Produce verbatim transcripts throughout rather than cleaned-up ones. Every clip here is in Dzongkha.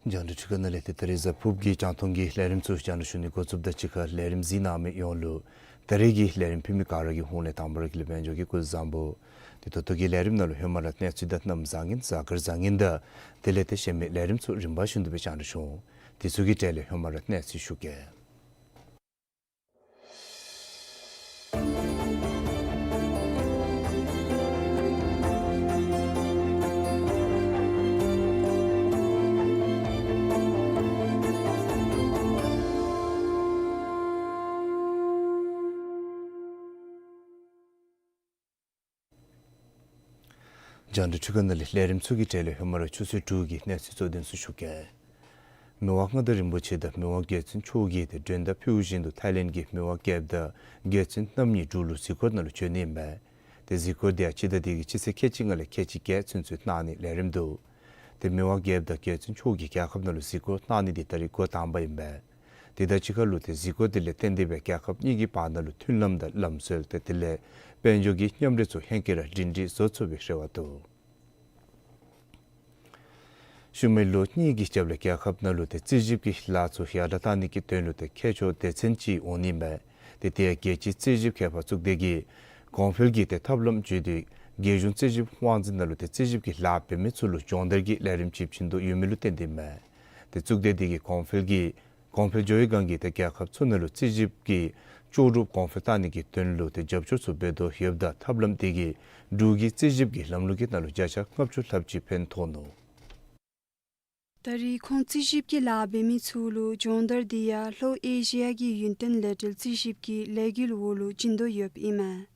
རྒྱང་བསྒྲགས་འཕྲུལ་ཁང་ནང་ལས་ཏེ་ད་རིས་གཟའ་ཕུརཔ་གི་རྒྱང་མཐོང་གི་ལས་རིམ་ཚུ་རྒྱང་བསྒྲགས་ཞུ་ནི་འགོ་བཙུགསཔ་དང་གཅིག་ཁར་ལས་རིམ་གཟིགས་གནང་མི་ཡོངས་ལུ་ད་རིས་ཀྱི་ལས་རིམ་ཕུལ་མི་ག་ར་གི་ཧོངས་ལས་དང་པ་ར་གི་ལས་དཔལ་འབྱོར་གྱི་སྐུ་གཟུགས་བཟང་པོ། ཏེ་ད་ལྟོ་གི་ལས་རིམ་ནང་ལུ་ཧེ་མ་ར་གནས་ཚུལ་དང་གནམ་བཟང་ངན་གཟའ་སྐར་བཟང་ངན་དང་དེ་ལས་ཏེ་གཞན་མི་ལས་རིམ་ཚུ་རིམ་པ་བཞིན་དུ་སྦེ་རྒྱང་བསྒྲགས་ཞུ་འོང་། དེ་ཚུ་གི་གྲས་ལས་ཧེ་མ་ར་གནས་ཚུལ་ཞུ་གེ། རྒྱང་བསྒྲགས་འཕྲུལ་ཁང་ནང་ལས་ལས་རིམ་ཚུ་གི་གྲས་ལས་ཧེ་མ་ར་ཆུ་ཚོད་དྲུག་གི་གནས་ཚུལ་གཙོ་དོན་ཚུ་ཞུ་གེ། མི་དབང་མངའ་བདག་རིན་པོ་ཆེ་དང་མི་དབང་རྒྱལ་བཙུན་མཆོག་གིས་ཏེ་མགྲོན་བརྡ་ཕུལཝ་བཞིན་དུ་ཐའི་ལེནཌ་གི་མི་དབང་རྒྱལཔོ་དང་རྒྱལ་བཙུན་རྣམ་གཉིས་འབྲུག་ལུ་གཟིགས་སྐོར་ནང་ལུ་བྱོན་ནི་ཨིན་པས། ཏེ་གཟིགས་སྐོར་དེ་ཡང་སྤྱི་ཟླ་འདི་གི་སྤྱི་ཚེས་ཁལ་གཅིག་ལྔ་ལས་ཁལ་གཅིག་བརྒྱད་ཚུན་ཚོད་གནང་ནིའི་ལས་རིམ་འདུག། ཏེ་མི་དབང་རྒྱལཔོ་དང་རྒྱལ་བཙུན་མཆོག་གིས་རྒྱལ་ཁབ་ནང་ལུ་གཟིགས་སྐོར་གནང་ནི་འདི་ད་རིས་འགོ་དང་པ་ཨིན་པས། དེ་དང་གཅིག་ཁར་ལུ་ཏེ་གཟིགས་སྐོར་དེ་ལས་བརྟེན་ཏེ་སྦེ་རྒྱལ་ཁབ་གཉིས་ཀྱི་བར་ན་ལུ་མཐུན་ལམ་དང་ལམ་སྲོལ་ཏེ་དེ་ལས་དཔལ་འབྱོར་གྱི་མཉམ་འབྲེལ་ཚུ་ཧེང་སྐལ་ར་སྒྲིང་སྒྲིང་བཟོ་ཚུགས་པའི་རེ་བ་འདུག། ཤུལ་མའི་ལོ་གཉིས་ཀྱི་རྒྱབ་ལས་རྒྱལ་ཁབ་ནང་ལུ་ཏེ་རྩིས་ཞིབ་ཀྱི་ལཱ་ཚུ་ཡར་དྲག་གཏང་ནི་གི་དོན་ལུ་ཏེ་མཁས་མཆོག་སྡེ་ཚན་ཅིག་འོང་ནི་མས། ཏེ་དེ་ཡང་རྒྱལ་སྤྱིའི་རྩིས་ཞིབ་མཁས་པ་གཙུག་སྡེ་གིས་གོང་འཕེལ་གྱི་ཏེ་ཐབས་ལམ་བརྒྱུད་དེ་རྒྱལ་གཞུང་རྩིས་ཞིབ་དབང་འཛིན་ནང་ལུ་ཏེ་རྩིས་ཞིབ་ཀྱི་ལཱ་འབད་མི་ཚུ་ལུ་སྦྱོང་བརྡར་གྱི་ལས་རིམ་ཅིག་བྱིན་དོ་ཡོད་མི་ལུ་བརྟེན་ཏེ་མས། ཏེ་གཙུག་སྡེ་འདི་གིས་གོང་འཕེལ་གྱི་གོང་འཕེལ་ཇོ་ཡི་སྒང་གི་ཏེ་རྒྱལ་ཁབ་ཚུ་ནང་ལུ་རྩིས་ཞིབ་ཀྱི་ལྕོགས་གྲུབ་གོང་འཕེལ་གཏང་ནི་གི་དོན་ལུ་ཏེ་རྒྱབ་སྐྱོར་ཚུ་འབད་དོ་ཡོདཔ་ད་ཐབས་ལམ་འདི་གིས་འབྲུག་གི་རྩིས་ཞིབ་ཀྱི་ལམ་ལུགས་ཀྱི་ནང་ལུ་བརྒྱ་ཆ་ལྔ་བཅུ་ལྷགཔ་ཅིག་ཕན་ཐོགས་ནུག། ད་རེས་ཁོང་རྩིས་ཞིབ་ཀྱི་ལཱ་འབད་མི་ཚུ་ལུ་སྦྱོང་བརྡར་འདི་ཡང་ལྷོ་ཨེ་ཤི་ཡ་གི་ཡུན་བརྟན་ལས་བྲལ་རྩིས་ཞིབ་ཀྱི་ལས་འགུལ་འོག་ལུ་བྱིན་དོ་ཡོདཔ་ཨིན་མས།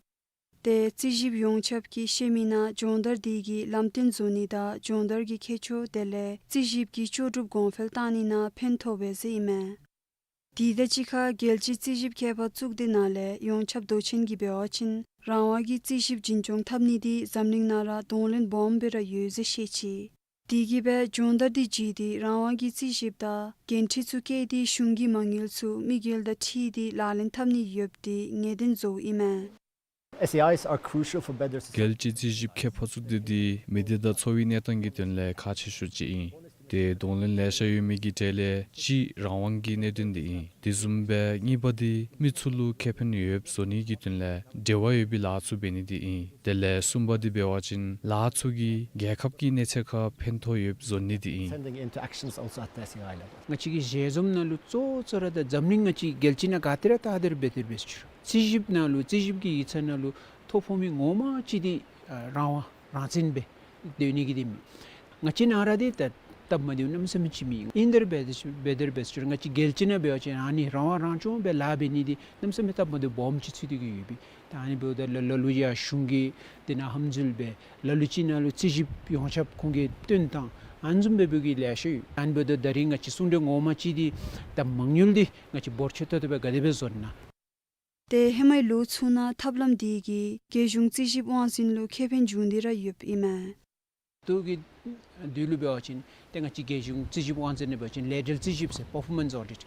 ཏེ་རྩིས་ཞིབ་ཡོངས་ཁྱབ་ཀྱིས་ཤེས་མི་ནང་སྦྱོང་བརྡར་འདི་གིས་ལམ་སྟོན་བཟོ་ནི་དང་སྦྱོང་བརྡར་གྱི་ཁྱད་ཆོས་དེ་ལས་རྩིས་ཞིབ་ཀྱི་ལྕོགས་གྲུབ་གོང་འཕེལ་གཏང་ནི་ནང་ཕན་ཐོགས་པས་ཟེར་ཨིན་མས། དེ་དང་གཅིག་ཁར་རྒྱལ་སྤྱིའི་རྩིས་ཞིབ་མཁས་པ་གཙུག་སྡེ་ནང་ལས་ཡོངས་ཁྱབ་མདོ་ཆེན་གྱིས་འབད་བ་ཅིན་རང་དབང་གི་རྩིས་ཞིབ་འཛིན་སྐྱོང་འཐབ་ནི་འདི་འཛམ་གླིང་ནང་ར་གདོང་ལེན་སྦོམ་སྦེ་ར་ཡོད་ཟེར་བཤད་ཅི། དེ་གིས་སྦེ་སྦྱོང་བརྡར་འདི་བརྒྱུད་དེ་རང་དབང་གི་རྩིས་ཞིབ་དང་འགན་འཁྲི་ཚུ་བཀལ་ཏེ་གཞུང་གི་མ་དངུལ་ཚུ་དམིགས་ཡུལ་དང་འཁྲིལ་ཏེ་ལག་ལེན་འཐབ་ནི་ཡོདཔ་འདི་ངེས་གཏན་བཟོཝ་ཨིན་མས། S A Is are crucial for better society. རྒྱལ་སྤྱིའི་རྩིས་ཞིབ་མཁས་པ་གཙུག་སྡེ་འདི་མི་སྡེ་དང་འཚོ་བའི་གནས་སྟངས་ཀྱི་དོན་ལས་ཁག་ཆེ་ཤོས་ཅིག་ཨིན། ཏེ་གདོང་ལེན་ལེ་ཤ་ཡོད་མི་གི་གྲས་ལས་གཅིག་རང་དབང་གི་གནད་དོན་འདི་ཨིན། དེ་བཟུམ་སྦེ་གཉིས་པ་འདི་མི་ཚུ་ལུ་ཁེ་ཕན་ཡོདཔ་བཟོ་ནི་གི་དོན་ལས་འབྲེལ་བ་ཡོད་པའི་ལཱ་ཚུ་འབད་ནི་འདི་ཨིན། དེ་ལས་གསུམ་པ་འདི་འབད་བ་ཅིན་ལཱ་ཚུ་གིས་རྒྱལ་ཁབ་ཀྱི་གནས་ཚད་ཁར་ཕན་ཐོགས་ཡོདཔ་བཟོ་ནི་འདི་ཨིན། Sending into actions also at the S A I level. ང་བཅས་ཀྱི་ཞལ་འཛོམས་ནང་ལུ་གཙོ་བོ་གཙོ་ར་ད་འཛམ་གླིང་ང་བཅས་རྒྱལ་སྤྱི་ནང་ག་ཏེ་ར་ད་དེ་ར་འབད་དེ་འབད་ཚུགས། རྩིས་ཞིབ་ནང་ལུ་རྩིས་ཞིབ་ཀྱི་ཡིག་ཚང་ནང་ལུ་ཐོ་ཕོག་མི་ངོ་མ་ཅིག་འདི་ཨ་རང་དབང་རང་བཙན་སྦེ་སྡོད་ནི་གི་འདི་མེད། ང་བཅས་ནང་ར་འདི་ད་སྟབས་མ་བདེཝ་གནམ་མེད་ས་མེད་ཅིག་མེད། ཨིན་དེ་ར་འབད་དེ་འབད་དེ་འབད་ཚུགས། ང་བཅས་རྒྱལ་སྤྱི་ནང་འབད་བ་ཅིན་ཨ་ནི་རང་དབང་རང་སྐྱོང་སྦེ་ལཱ་འབད་ནི་འདི་གནམ་མེད་ས་མེད་སྟབས་མ་བདེཝ་སྦོམ་ཅིག་ཚུད་དེ་གི་ཡོད་པས། ད་ཨ་ནི་འབདཝ་ད་ལ་ལ་ལུ་ཡང་གཞུང་གིས་དེ་ནང་ཧམ་འཛུལ་སྦེ་ལ་ལུ་ཅིག་ནང་ལུ་རྩིས་ཞིབ་ཡོངས་ཁྱབ་ཁོང་གིས་བཏོན་བཏང་ཨ་ནི་བཟུམ་སྦེ་འབད་མི་གི་ལེ་ཤ་ཡོད། ཨ་ནི་འབདཝ་ད་ད་རིས་ང་བཅས་གསུང་གྲོས་ངོ་མ་ཅིག་འདི་ད་མ་དངུལ་འདི་ང་བཅས་འབོར་ཆེ་ཏོག་ཏོ་སྦེ་ག་དེ་སྦེ་བཟོ་ན། ཏེ་ཧེ་མའི་ལོ་ཚུ་ནང་ཐབས་ལམ་འདི་གིས་རྒྱལ་གཞུང་རྩིས་ཞིབ་དབང་འཛིན་ལུ་ཁེ་ཕན་བྱུང་སྟེ་ར་ཡོདཔ་ཨིན་མས། ད་ལྟོ་གི་དུས་ལུ་འབད་བ་ཅིན་ཏེ་ང་བཅས་རྒྱལ་གཞུང་རྩིས་ཞིབ་དབང་འཛིན་ནང་འབད་བ་ཅིན་ལས་འབྲེལ་རྩིས་ཞིབ་ཟེར་performance audit།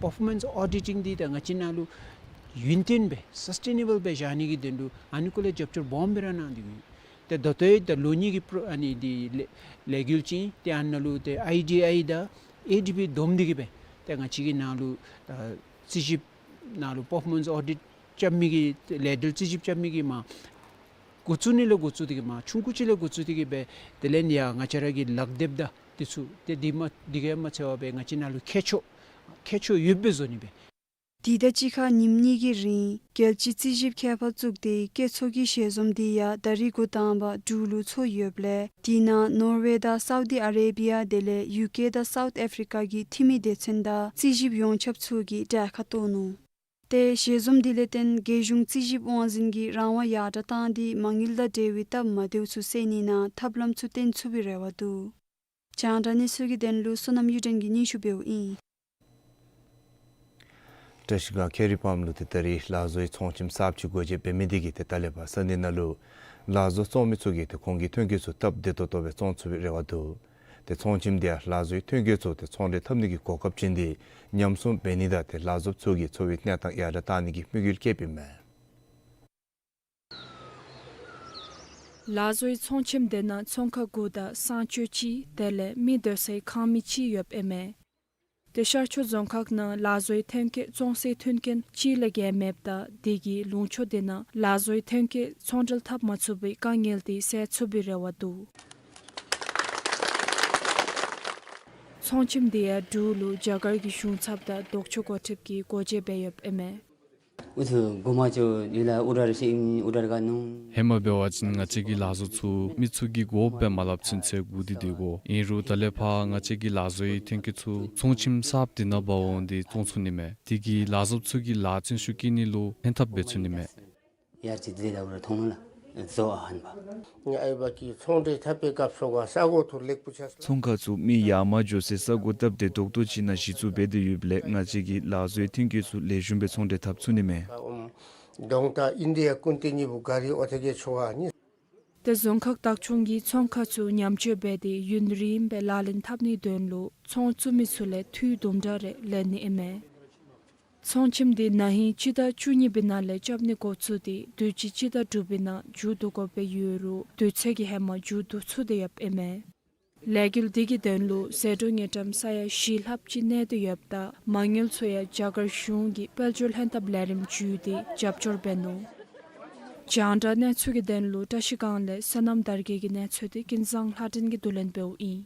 Performance auditing འདི་ད་ང་བཅས་ནང་ལུ་ཡུན་བརྟན་སྦེ་sustainable སྦེ་བཞག་ནི་གི་དོན་ལུ་ཨ་ནི་སྐོར་ལས་རྒྱབ་སྐྱོར་སྦོམ་སྦེ་ར་གནང་སྟེ་གི་ཡོད། ཏེ་ད་ལྟོ་ཡང་ད་ལོ་གཉིས་ཀྱི་པྲོ་ཨ་ནི་འདི་ལས་ལས་འགུལ་ཅིག་ཨིན། ཏེ་ཨ་ནཱ་ལུ་ཏེ་ཨའི་ཌི་ཨའི་དང་ཨེ་ཌི་བི་བསྡོམས་ཏེ་གི་སྦེ་ཏེ་ང་བཅས་ཀྱི་ནང་ལུ་ཨ་རྩིས་ཞིབ་ནང་ལུ་performance audit རྐྱབ་མི་གི་ལས་འབྲེལ་རྩིས་ཞིབ་རྐྱབ་མི་གི་མ་འགོ་བཙུགས་ནི་ལས་འགོ་བཙུགས་ཏེ་གི་མ་ཆུང་ཀུ་ཅིག་ལས་འགོ་བཙུགས་ཏེ་གི་སྦེ་དེ་ལས་ནི་ཡང་ང་བཅས་ར་གི་ལག་དེབ་དང་འདི་ཚུ་ཏེ་འདི་མ་འདི་གིས་མ་ཚད་པར་སྦེ་ང་བཅས་ནང་ལུ་མཁས་མཆོག་མཁས་མཆོག་ཡོདཔ་སྦེ་བཟོ་ནི་སྦེ། དེ་དང་གཅིག་ཁར་ཉིནམ་གཉིས་ཀྱི་རིང་རྒྱལ་སྤྱིའི་རྩིས་ཞིབ་མཁས་པ་གཙུག་སྡེའི་བསྐྱེད་ཚོགས་ཀྱི་ཞལ་འཛོམས་འདི་ཡང་ད་རིས་འགོ་དང་པ་འབྲུག་ལུ་ཚོགས་ཡོདཔ་ལས་དེ་ནང་ནོར་ཝེ་དང་སའུ་དི་ཨ་རེ་བི་ཡ་དེ་ལས་ཡུ་ཀེ་དང་སའུཐ་ཨེ་ཕི་རི་ཀ་གི་འཐུས་མི་སྡེ་ཚན་དང་རྩིས་ཞིབ་ཡོངས་ཁྱབ་ཚུ་གིས་གྲལ་ཁར་གཏོགས་ནུག། ཏེ་ཞལ་འཛོམས་འདི་ལས་བརྟེན་རྒྱལ་གཞུང་རྩིས་ཞིབ་དབང་འཛིན་གྱི་རང་དབང་ཡར་དྲག་བཏང་སྟེ་མ་དངུལ་དང་འབྲེལ་བའི་སྟབས་མ་བདེཝ་ཚུ་སེལ་ནི་ནང་ཐབས་ལམ་ཚུ་བཏོན་ཚུགས་པའི་རེ་བ་འདུག། རྒྱང་བསྒྲགས་གནས་ཚུལ་གྱི་དོན་ལུ་བསོད་ནམས་གཡུ་སྒྲོན་གྱིས་སྙན་ཞུ་འབདཝ་ཨིན། བཀྲ་ཤིས་སྒང་ཁེ་རི་ཕཱམ་ལུ་ཏེ་ད་རིས་ལག་བཟོའི་ཚོང་ཁྱིམ་གསརཔ་ཅིག་སྒོ་འབྱེད་འབད་མི་འདི་གིས་ཏེ་ད་ལས་ཕར་ས་གནས་ནང་ལུ་ལག་བཟོ་བཙོང་མི་ཚུ་གིས་ཏེ་ཁོང་གི་ཐོན་སྐྱེད་ཚུ་སྟབས་བདེ་ཏོག་ཏོ་སྦེ་བཙོང་ཚུགས་པའི་རེ་བ་འདུག། ཏེ་ཚོང་ཁྱིམ་འདི་ཡང་ལག་བཟོའི་ཐོན་སྐྱེད་ཚུ་ཏེ་ཚོང་འབྲེལ་འཐབ་ནི་གི་གོ་སྐབས་བྱིན་ཏེ་ཉམས་སྲུང་འབད་ནི་དང་ཏེ་ལག་བཟོཔ་ཚུ་གི་འཚོ་བའི་གནས་སྟངས་ཡར་དྲག་གཏང་ནི་གི་དམིགས་ཡུལ་བསྐྱེདཔ་ཨིན་མས། ལ་བཟོའི་ཚོང་ཁྱིམ་དེ་ནང་ཚོང་ཁང་དགུ་དང་གསང་སྤྱོད་གཅིག་དེ་ལས་མི་སྡོད་སའི་ཁང་མིག་གཅིག་ཡོདཔ་ཨིན་མས། དེ་ཤར་ཕྱོགས་རྫོང་ཁག་ནང་ལ་བཟོའི་ཐོན་སྐྱེད་བཙོང་སའི་མཐུན་རྐྱེན་གཅིག་ལས་བརྒལ་མེདཔ་ད་དེ་གིས་ལུང་ཕྱོགས་དེ་ནང་ལ་བཟོའི་ཐོན་སྐྱེད་ཚོང་འབྲེལ་འཐབ་མ་ཚུགས་པའི་དཀའ་ངལ་དེ་སེལ་ཚུགས་པའི་རེ་བ་འདུག། ཚོང་ཁྱིམ་དེ་ཡང་འབྲུག་ལུ་རྒྱ་གར་གྱི་གཞུང་ཚབ་དང་ལྡོག་ཕྱོགས་འགོ་ཁྲིདཔ་གིས་སྒོ་འབྱེད་འབད་ཡོདཔ་ཨིན་མས། ཨུ་ཚུ་གོ་མ་ཅོ་ཡུལ་ལ་ཨུ་ར་ར་ཤེ་ཨིན་ཨུ་ར་ར་ག་ནུ། ཧེ་མ་འབད་བ་ཅིན་ང་བཅས་ཀྱི་ལ་བཟོ་ཚུ་མི་ཚུ་གིས་དགོཔ་སྦེ་མ་སླབ་ཚུན་ཚོད་སྒུག་སྟེ་སྡོད་དགོ། ཨིན་རུང་ད་ལས་ཕར་ང་བཅས་ཀྱི་ལ་བཟོའི་ཐོན་སྐྱེད་ཚུ་ཚོང་ཁྱིམ་གསརཔ་དེ་ནང་འབག་འོང་སྟེ་བཙོང་ཚུགས་ནི་མས། དེ་གིས་ལ་བཟོཔ་ཚུ་གི་ལཱ་ཚུན་ཤུགས་བསྐྱེད་ནི་ལུ་ཕན་ཐབས་འབད་ཚུགས་ནི་མས། ཡར་ཅིག་མཛད་ད་འུ་ར་མཐོང་ནུག་ལགས། བཟོ་ཨ་ཧན་པ། ངེ་ཨའི་བ་གི་ཚོང་འབྲེལ་འཐབ་པའི་སྐབས་སུ་ག་ས་གོ་ཐུར་ལེགས་པོ་ཆགས་སོ། ཚོང་ཁང་ཚུ་མི་ཡར་མར་འགྱོ་སའི་ས་གོ་སྟབས་བདེ་ཏོག་ཏོ་ཅིག་ནང་གཞི་བཙུགས་འབད་དེ་ཡོདཔ་ལས་ང་བཅས་ཀྱི་ལ་བཟོའི་ཐོན་སྐྱེད་ཚུ་ལེགས་ཤོམ་སྦེ་ཚོང་འབྲེལ་འཐབ་ཚུགས་ནི་མས། ཨུམ། གདོང་དང་ཨིན་ཌི་ཡ་ཀུན་ཏེ་གཉིས་པོ་ག་རི་འོ་ཐ་གེ་ཆོ་ག་ནི། དེ་རྫོང་ཁག་བདག་སྐྱོང་གིས་ཚོང་ཁང་ཚུ་ཉམས་བཅོས་འབད་དེ་ཡུན་རིངམོ་སྦེ་ལག་ལེན་འཐབ་ནིའི་དོན་ལུ་ཚོང་བཙུགས་མི་ཚུ་ལས་འཐུས་དུམ་གྲ་རེ་ལེན་ནི་ཨིན་མས། ཚོང་ཁྱིམ་དེ་ན་ཧིང་སྤྱི་ཟླ་བཅུ་གཉིས་པའི་ནང་ལས་རྐྱབ་ནི་འགོ་བཙུགས་ཏེ་དུས་ཅི་སྤྱི་ཟླ་དྲུག་པའི་ནང་མཇུག་བསྡུ་དགོཔ་སྦེ་ཡོད་རུང་དུས་ཚོད་ཀྱི་ཧེ་མ་མཇུག་བསྡུ་ཚུགས་ཏེ་ཡོདཔ་ཨིན་མས། ལས་འགུལ་དེ་གི་དོན་ལུ་ཟད་འགྲོ་དངུལ་ཀྲམ་ས་ཡ་བཞི་ལྷགཔ་ཅིག་གནས་ཏེ་ཡོདཔ་ད་མ་དངུལ་ཚུ་ཡང་རྒྱ་གར་གཞུང་གི་དཔལ་འབྱོར་ལྷན་ཐབས་ལས་རིམ་བརྒྱུད་དེ་རྒྱབ་སྐྱོར་འབད་ནུག། རྒྱང་བསྒྲགས་གནས་ཚུལ་གྱི་དོན་ལུ་བཀྲ་ཤིས་སྒང་ལས་སོ་ནམ་དར་རྒྱས་ཀྱི་གནས་ཚུལ་དེ་ཀུན་བཟང་ལྷ་སྒྲོན་གྱིས་བསྡུ་ལེན་འབདཝ་ཨིན།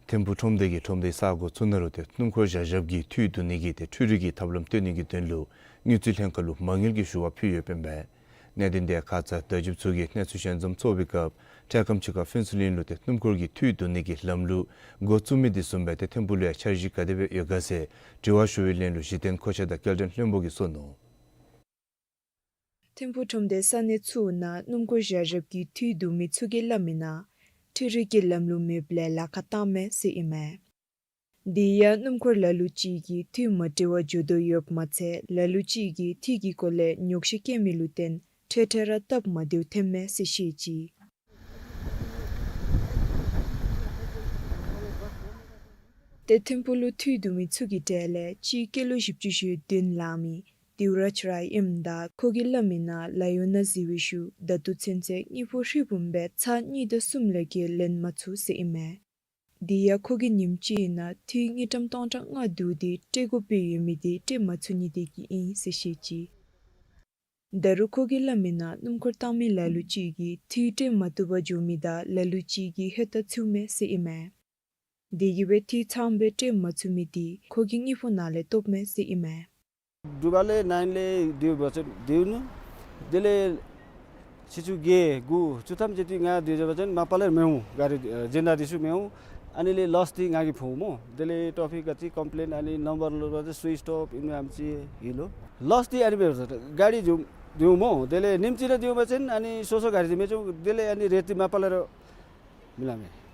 ཐིམ་ཕུ་ཁྲོམ་སྡེ་གིས་ཁྲོམ་སྡེའི་ས་གོ་ཚུ་ནང་ལུ་ཏེ་སྣུམ་འཁོར་བཞག་བཞགཔ་གི་འཐུས་བསྡུ་ནི་གི་ཏེ་འཕྲུལ་རིག་གི་ཐབས་ལམ་བཏོན་ནི་གི་དོན་ལུ་དངུལ་རྩིས་ལྷན་ཁག་ལུ་མ་དངུལ་གྱི་ཞུ་བ་ཕུལ་ཡོདཔ་ཨིན་པས། གནད་དོན་དེ་ཁ་ཙ་བརྡ་བརྒྱུདཔ་ཚུ་གིས་གནས་ཚུལ་ཞལ་འཛོམས་ཚོགས་པའི་སྐབས་འཕྲལ་ཁམས་ཅིག་ཁར་ཕུན་ཚོགས་གླིང་ལུ་ཏེ་སྣུམ་འཁོར་གྱི་འཐུས་བསྡུ་ནི་གི་ལམ་ལུགས་འགོ་བཙུགས་མི་དེ་བཟུམ་སྦེ་ཏེ་ཐིམ་ཕུ་ལུ་ཡང་འཆར་གཞི་ག་དེ་སྦེ་ཡོད་ག་ཟེར་དྲི་བ་ཞུ་བའི་ལན་ལུ་གཞི་རྟེན་མཁོ་ཆས་དང་སྐྱེལ་འདྲེན་བློན་པོ་གིས་གསུངས་ནུག། ཐིམ་ཕུ་ཁྲོམ་སྡེའི་ས་གནས་ཚུ་ནང་སྣུམ་འཁོར་བཞག་བཞགཔ་གི་འཐུས་བསྡུ་མི་ཚུ་གིས་སླབ་མི་ནང་འཕྲུལ་རིག་གི་ལམ་ལུགས་མེདཔ་ལས་ལཱ་ཁག་བཏངམ་མས་ཟེར་ཨིན་མས། དེ་ཡང་སྣུམ་འཁོར་ལ་ལུ་ཅིག་གིས་འཐུས་མ་འདྲཝ་འགྱོ་དོ་ཡོདཔ་མ་ཚད་ལ་ལུ་ཅིག་གིས་འཐུས་ཀྱི་སྐོར་ལས་ཉོགས་བཤད་བཀོད་མི་ལུ་བརྟེན་འཕྲལ་འཕྲལ་ར་སྟབས་མ་བདེཝ་ཐོནམ་མས་ཟེར་བཤད་ཅི། ཏེ་ཐིམ་ཕུ་ལུ་འཐུས་བསྡུ་མི་ཚུ་གི་གྲས་ལས་གཅིག་སྐྱེས་ལོ་བཞི་བཅུ་ཞེ་བདུན་ལང་མི་དེའུ་རཱཇ་རའི་ཨིནམ་ད་ཁོ་གིས་སླབ་མི་ནང་ལཱ་གཡོག་ནང་འཛུལ་བའི་ཤུལ་ད་ལྟོ་ཚུན་ཚོད་དངུལ་ཕོགས་ཧྲིལ་བུམ་སྦེ་ཚར་གཉིས་དང་གསུམ་ལས་བརྒལ་ལེན་མ་ཚུགས་ཟེར་ཨིན་མས། དེ་ཡང་ཁོ་གིས་ཉིནམ་གཅིག་ནང་འཐུས་དངུལ་ཀྲམ་སྟོང་ཕྲག་ལྔ་བསྡུ་སྟེ་སྤྲོད་དགོཔ་སྦེ་ཡོད་མི་དེ་སྤྲོད་མ་ཚུགས་ནི་དེ་གིས་ཨིན་ཟེར་བཤད་ཅི། ད་རུང་ཁོ་གིས་སླབ་མི་ནང་སྣུམ་འཁོར་བཏང་མི་ལ་ལུ་ཅིག་གིས་འཐུས་སྤྲོད་མ་བཏུབ་པར་འགྱོ་མི་དང་ལ་ལུ་ཅིག་གིས་ཧེ་ཏ་ཚུད་མས་ཟེར་ཨིན་མས། དེ་གིས་སྦེ་འཐུས་ཚངམ་སྦེ་སྤྲོད་མ་ཚུགས་མི་དེ་ཁོ་གི་དངུལ་ཕོགས་ནང་ལས་བཏོགཔ་མས་ཟེར་ཨིན་མས། དྲུག་པ་ལས་ནཱའིན་ལས་དེའུ་བ་ཅིན་དེའུ་ནུག། དེ་ལས་ཕྱི་ཚུ་བརྒྱད་དགུ་བཅུ་ཐམ་ཅིག་འཐུས་ང་དེ་བ་ཅིན་མ་པ་ལས་མི་འོང་། ག་རི་ཨེ་ཇེན་ཌར་དེ་ཚུ་མི་འོང་། ཨ་ནི་ལས་ལོསི་དེ་ང་གིས་ཕོགཔ་སྨོ། དེ་ལས་ཊོ་ཕིག་ག་ཅི་ཀོམ་པི་ལེན་ཨ་ནི་ནམ་བར་ལུ་བ་ཅིན་སུའིཆ་ཊོབ་ཨིན་མས་ཨམ་ཅིག་ཡོད་ལོ། ལོསི་དེ་ཨ་ནི་སྦེ་ག་རི་དེའུ་དེའུ་སྨོ། དེ་ལས་ཉིནམ་གཅིག་ར་དེའུ་བ་ཅིན་ཨ་ནི་སོ་སོ་ག་རི་དེ་མི་ཚུགས། དེ་ལས་ཨ་ནི་རེད་དེ་མ་པ་ལས་ར་མི་ལང་མས།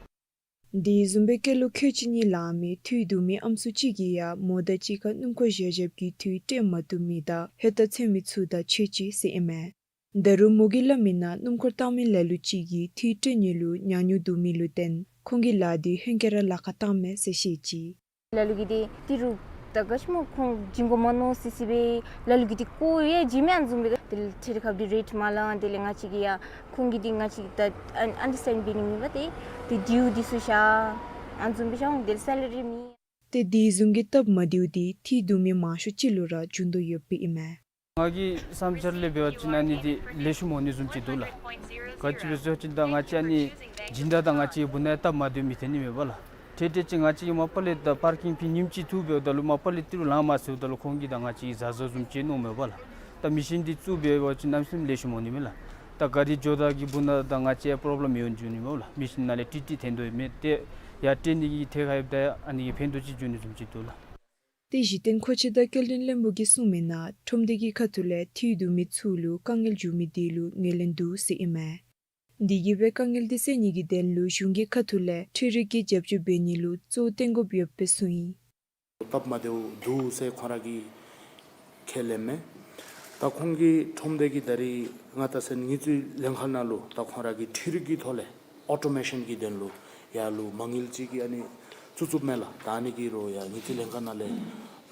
དེ་བཟུམ་སྦེ་སྐྱེས་ལོ་ཁལ་གཅིག་གཉིས་ལང་མི་འཐུས་བསྡུ་མི་ཨམ་སྲུ་ཅིག་གིས་ཡང་མོ་དང་གཅིག་ཁར་སྣུམ་འཁོར་བཞག་བཞགཔ་གི་འཐུས་སྤྲོད་མ་བཏུབ་མི་དང་ཧེ་ཏ་ཚུད་མི་ཚུ་དང་ཕྱད་ཅི་ཟེར་ཨིན་མས། ད་རུང་མོ་གིས་སླབ་མི་ནང་སྣུམ་འཁོར་བཏང་མི་ལ་ལུ་ཅིག་གིས་འཐུས་སྤྲོད་ནི་ལུ་ཉག་ཉོག་བསྡུ་མི་ལུ་བརྟེན་ཁོང་གི་ལཱ་དེ་ཧེང་སྐལ་ར་ལཱ་ཁག་བཏངམ་མས་ཟེར་བཤད་ཅི། ལ་ལུ་གིས་དེ་ཏི་རུ་ད་ག་ཅི་སྨོ་ཁོང་བྱིན་དགོ་མ་མནོ་སི་སི་སྦེ་ལ་ལུ་གིས་དེ་ཀོ་ཡང་བྱིན་མི་ཨ་ནི་བཟུམ་སྦེ་དེ་ལས་ཁྲལ་ཁ་དེ་རེཊ་མ་ལང་། དེ་ལས་ང་བཅས་ཀྱིས་ཡང་ཁོང་གིས་དེ་ང་བཅས་ད་ཨན་ཨན་ཌར་སི་ཊེནཌ་འབད་ནི་མེད་པ། དེ་དེ་དེའུ་དེ་ཚུ་བཞག་ཨ་ནི་བཟུམ་སྦེ་བཞག་འོང་། དེ་ལས་སེ་ལ་རི་མེད། ཏེ་དེ་བཟུམ་གྱི་སྟབས་མ་བདེཝ་དེ་འཐུས་བསྡུ་མི་མང་ཤོས་ཅིག་ལུ་ར་འབྱུང་དོ་ཡོདཔ་ཨིན་མས། ང་གི་བསམ་འཆར་ལས་འབད་བ་ཅིན་ཨ་ནི་དེ་ལེགས་ཤོམ་འོང་ནི་བཟུམ་ཅིག་འདུག་ལགས། ག་ཅི་སྦེ་ཟེར་བ་ཅིན་ད་ང་བཅས་ཨ་ནི་སྦྱིན་བདག་དང་ང་བཅས་བུ་ན་སྟབས་མ་བདེཝ་མི་ཐོན་ནི་མས་པ་ལགས། ཏེ་ཏེ་ཅིག་ང་བཅས་ཀྱིས་མ་པ་ལས་ད་པར་ཀིང་ཕི་ཉིནམ་གཅིག་བཙུགས་འབདཝ་ད་ལུ་མ་པ་ལས་ཏི་རུ་ལང་མ་ཚུགསཔ་ད་ལུ་ཁོང་གིས་ད་ང་བཅས་ཀྱིས་བཟའ་བཟའཝ་བཟུམ་ཅིག་མནོཝ་མས་པ་ལགས། ད་མེ་ཤིན་དེ་བཙུགས་འབད་བ་ཅིན་གནམ་མེད་ས་མེད་ལེགས་ཤོམ་འོང་ནི་མས་ལགས། ད་ག་རི་འགྱོཝ་ད་གི་བུ་ན་དང་ང་བཅས་པོརོབ་ལེམ་མི་འོང་འགྱོ་ནི་མས་ལགས། མེ་ཤིན་ནང་ལས་ཏི་ཏི་ཐོན་དོ་མས། ཏེ་ཡར་སྤྲོད་ནི་གི་ཐད་ཁར་ཡོདཔ་ད་ཨ་ནི་གིས་ཕན་ཐོགས་ཅིག་འབྱུང་ནི་བཟུམ་ཅིག་འདུག་ལགས། ཏེ་གཞི་རྟེན་མཁོ་ཆས་དང་སྐྱེལ་འདྲེན་བློན་པོ་གིས་གསུངས་མི་ནང་ཁྲོམ་སྡེ་གི་ཁ་ཐུག་ལས་འཐུས་བསྡུ་མི་ཚུ་ལུ་དཀའ་ངལ་འབྱུང་མི་དེ་ལུ་ངོས་ལེན་འདུག་ཟེར་ཨིན་མས། དེ་གིས་སྦེ་དཀའ་ངལ་དེ་སེལ་ནི་གི་དོན་ལུ་གཞུང་གི་ཁ་ཐུག་ལས་འཕྲུལ་རིག་གི་རྒྱབ་སྐྱོར་འབད་ནི་ལུ་གཙོ་བོ་བཏོན་དགོཔ་ཡོདཔ་སྦེ་གསུངས་ཡི། སྟབས་མ་བདེཝ་འདུག་ཟེར་ཁོང་ར་གིས་ཁས་ལེན་མས། ད་ཁོང་གི་ཁྲོམ་སྡེ་གི་ད་རིས་ང་ད་ཟེར་དངུལ་རྩིས་ལྷན་ཁག་ནང་ལུ་ད་ཁོང་ར་གི་འཕྲུལ་རིག་གི་ཐོག་ལས་ཨོ་ཊོ་མེ་ཤཱན་གྱི་དོན་ལུ་ཡར་ལུ་མ་དངུལ་ཅིག་གི་ཨ་ནི་བཙུགས་བཙུགསཔ་མས་ལགས། ད་ཨ་ནི་གི་རོགས་ཡར་དངུལ་རྩིས་ལྷན་ཁག་ནང་ལས་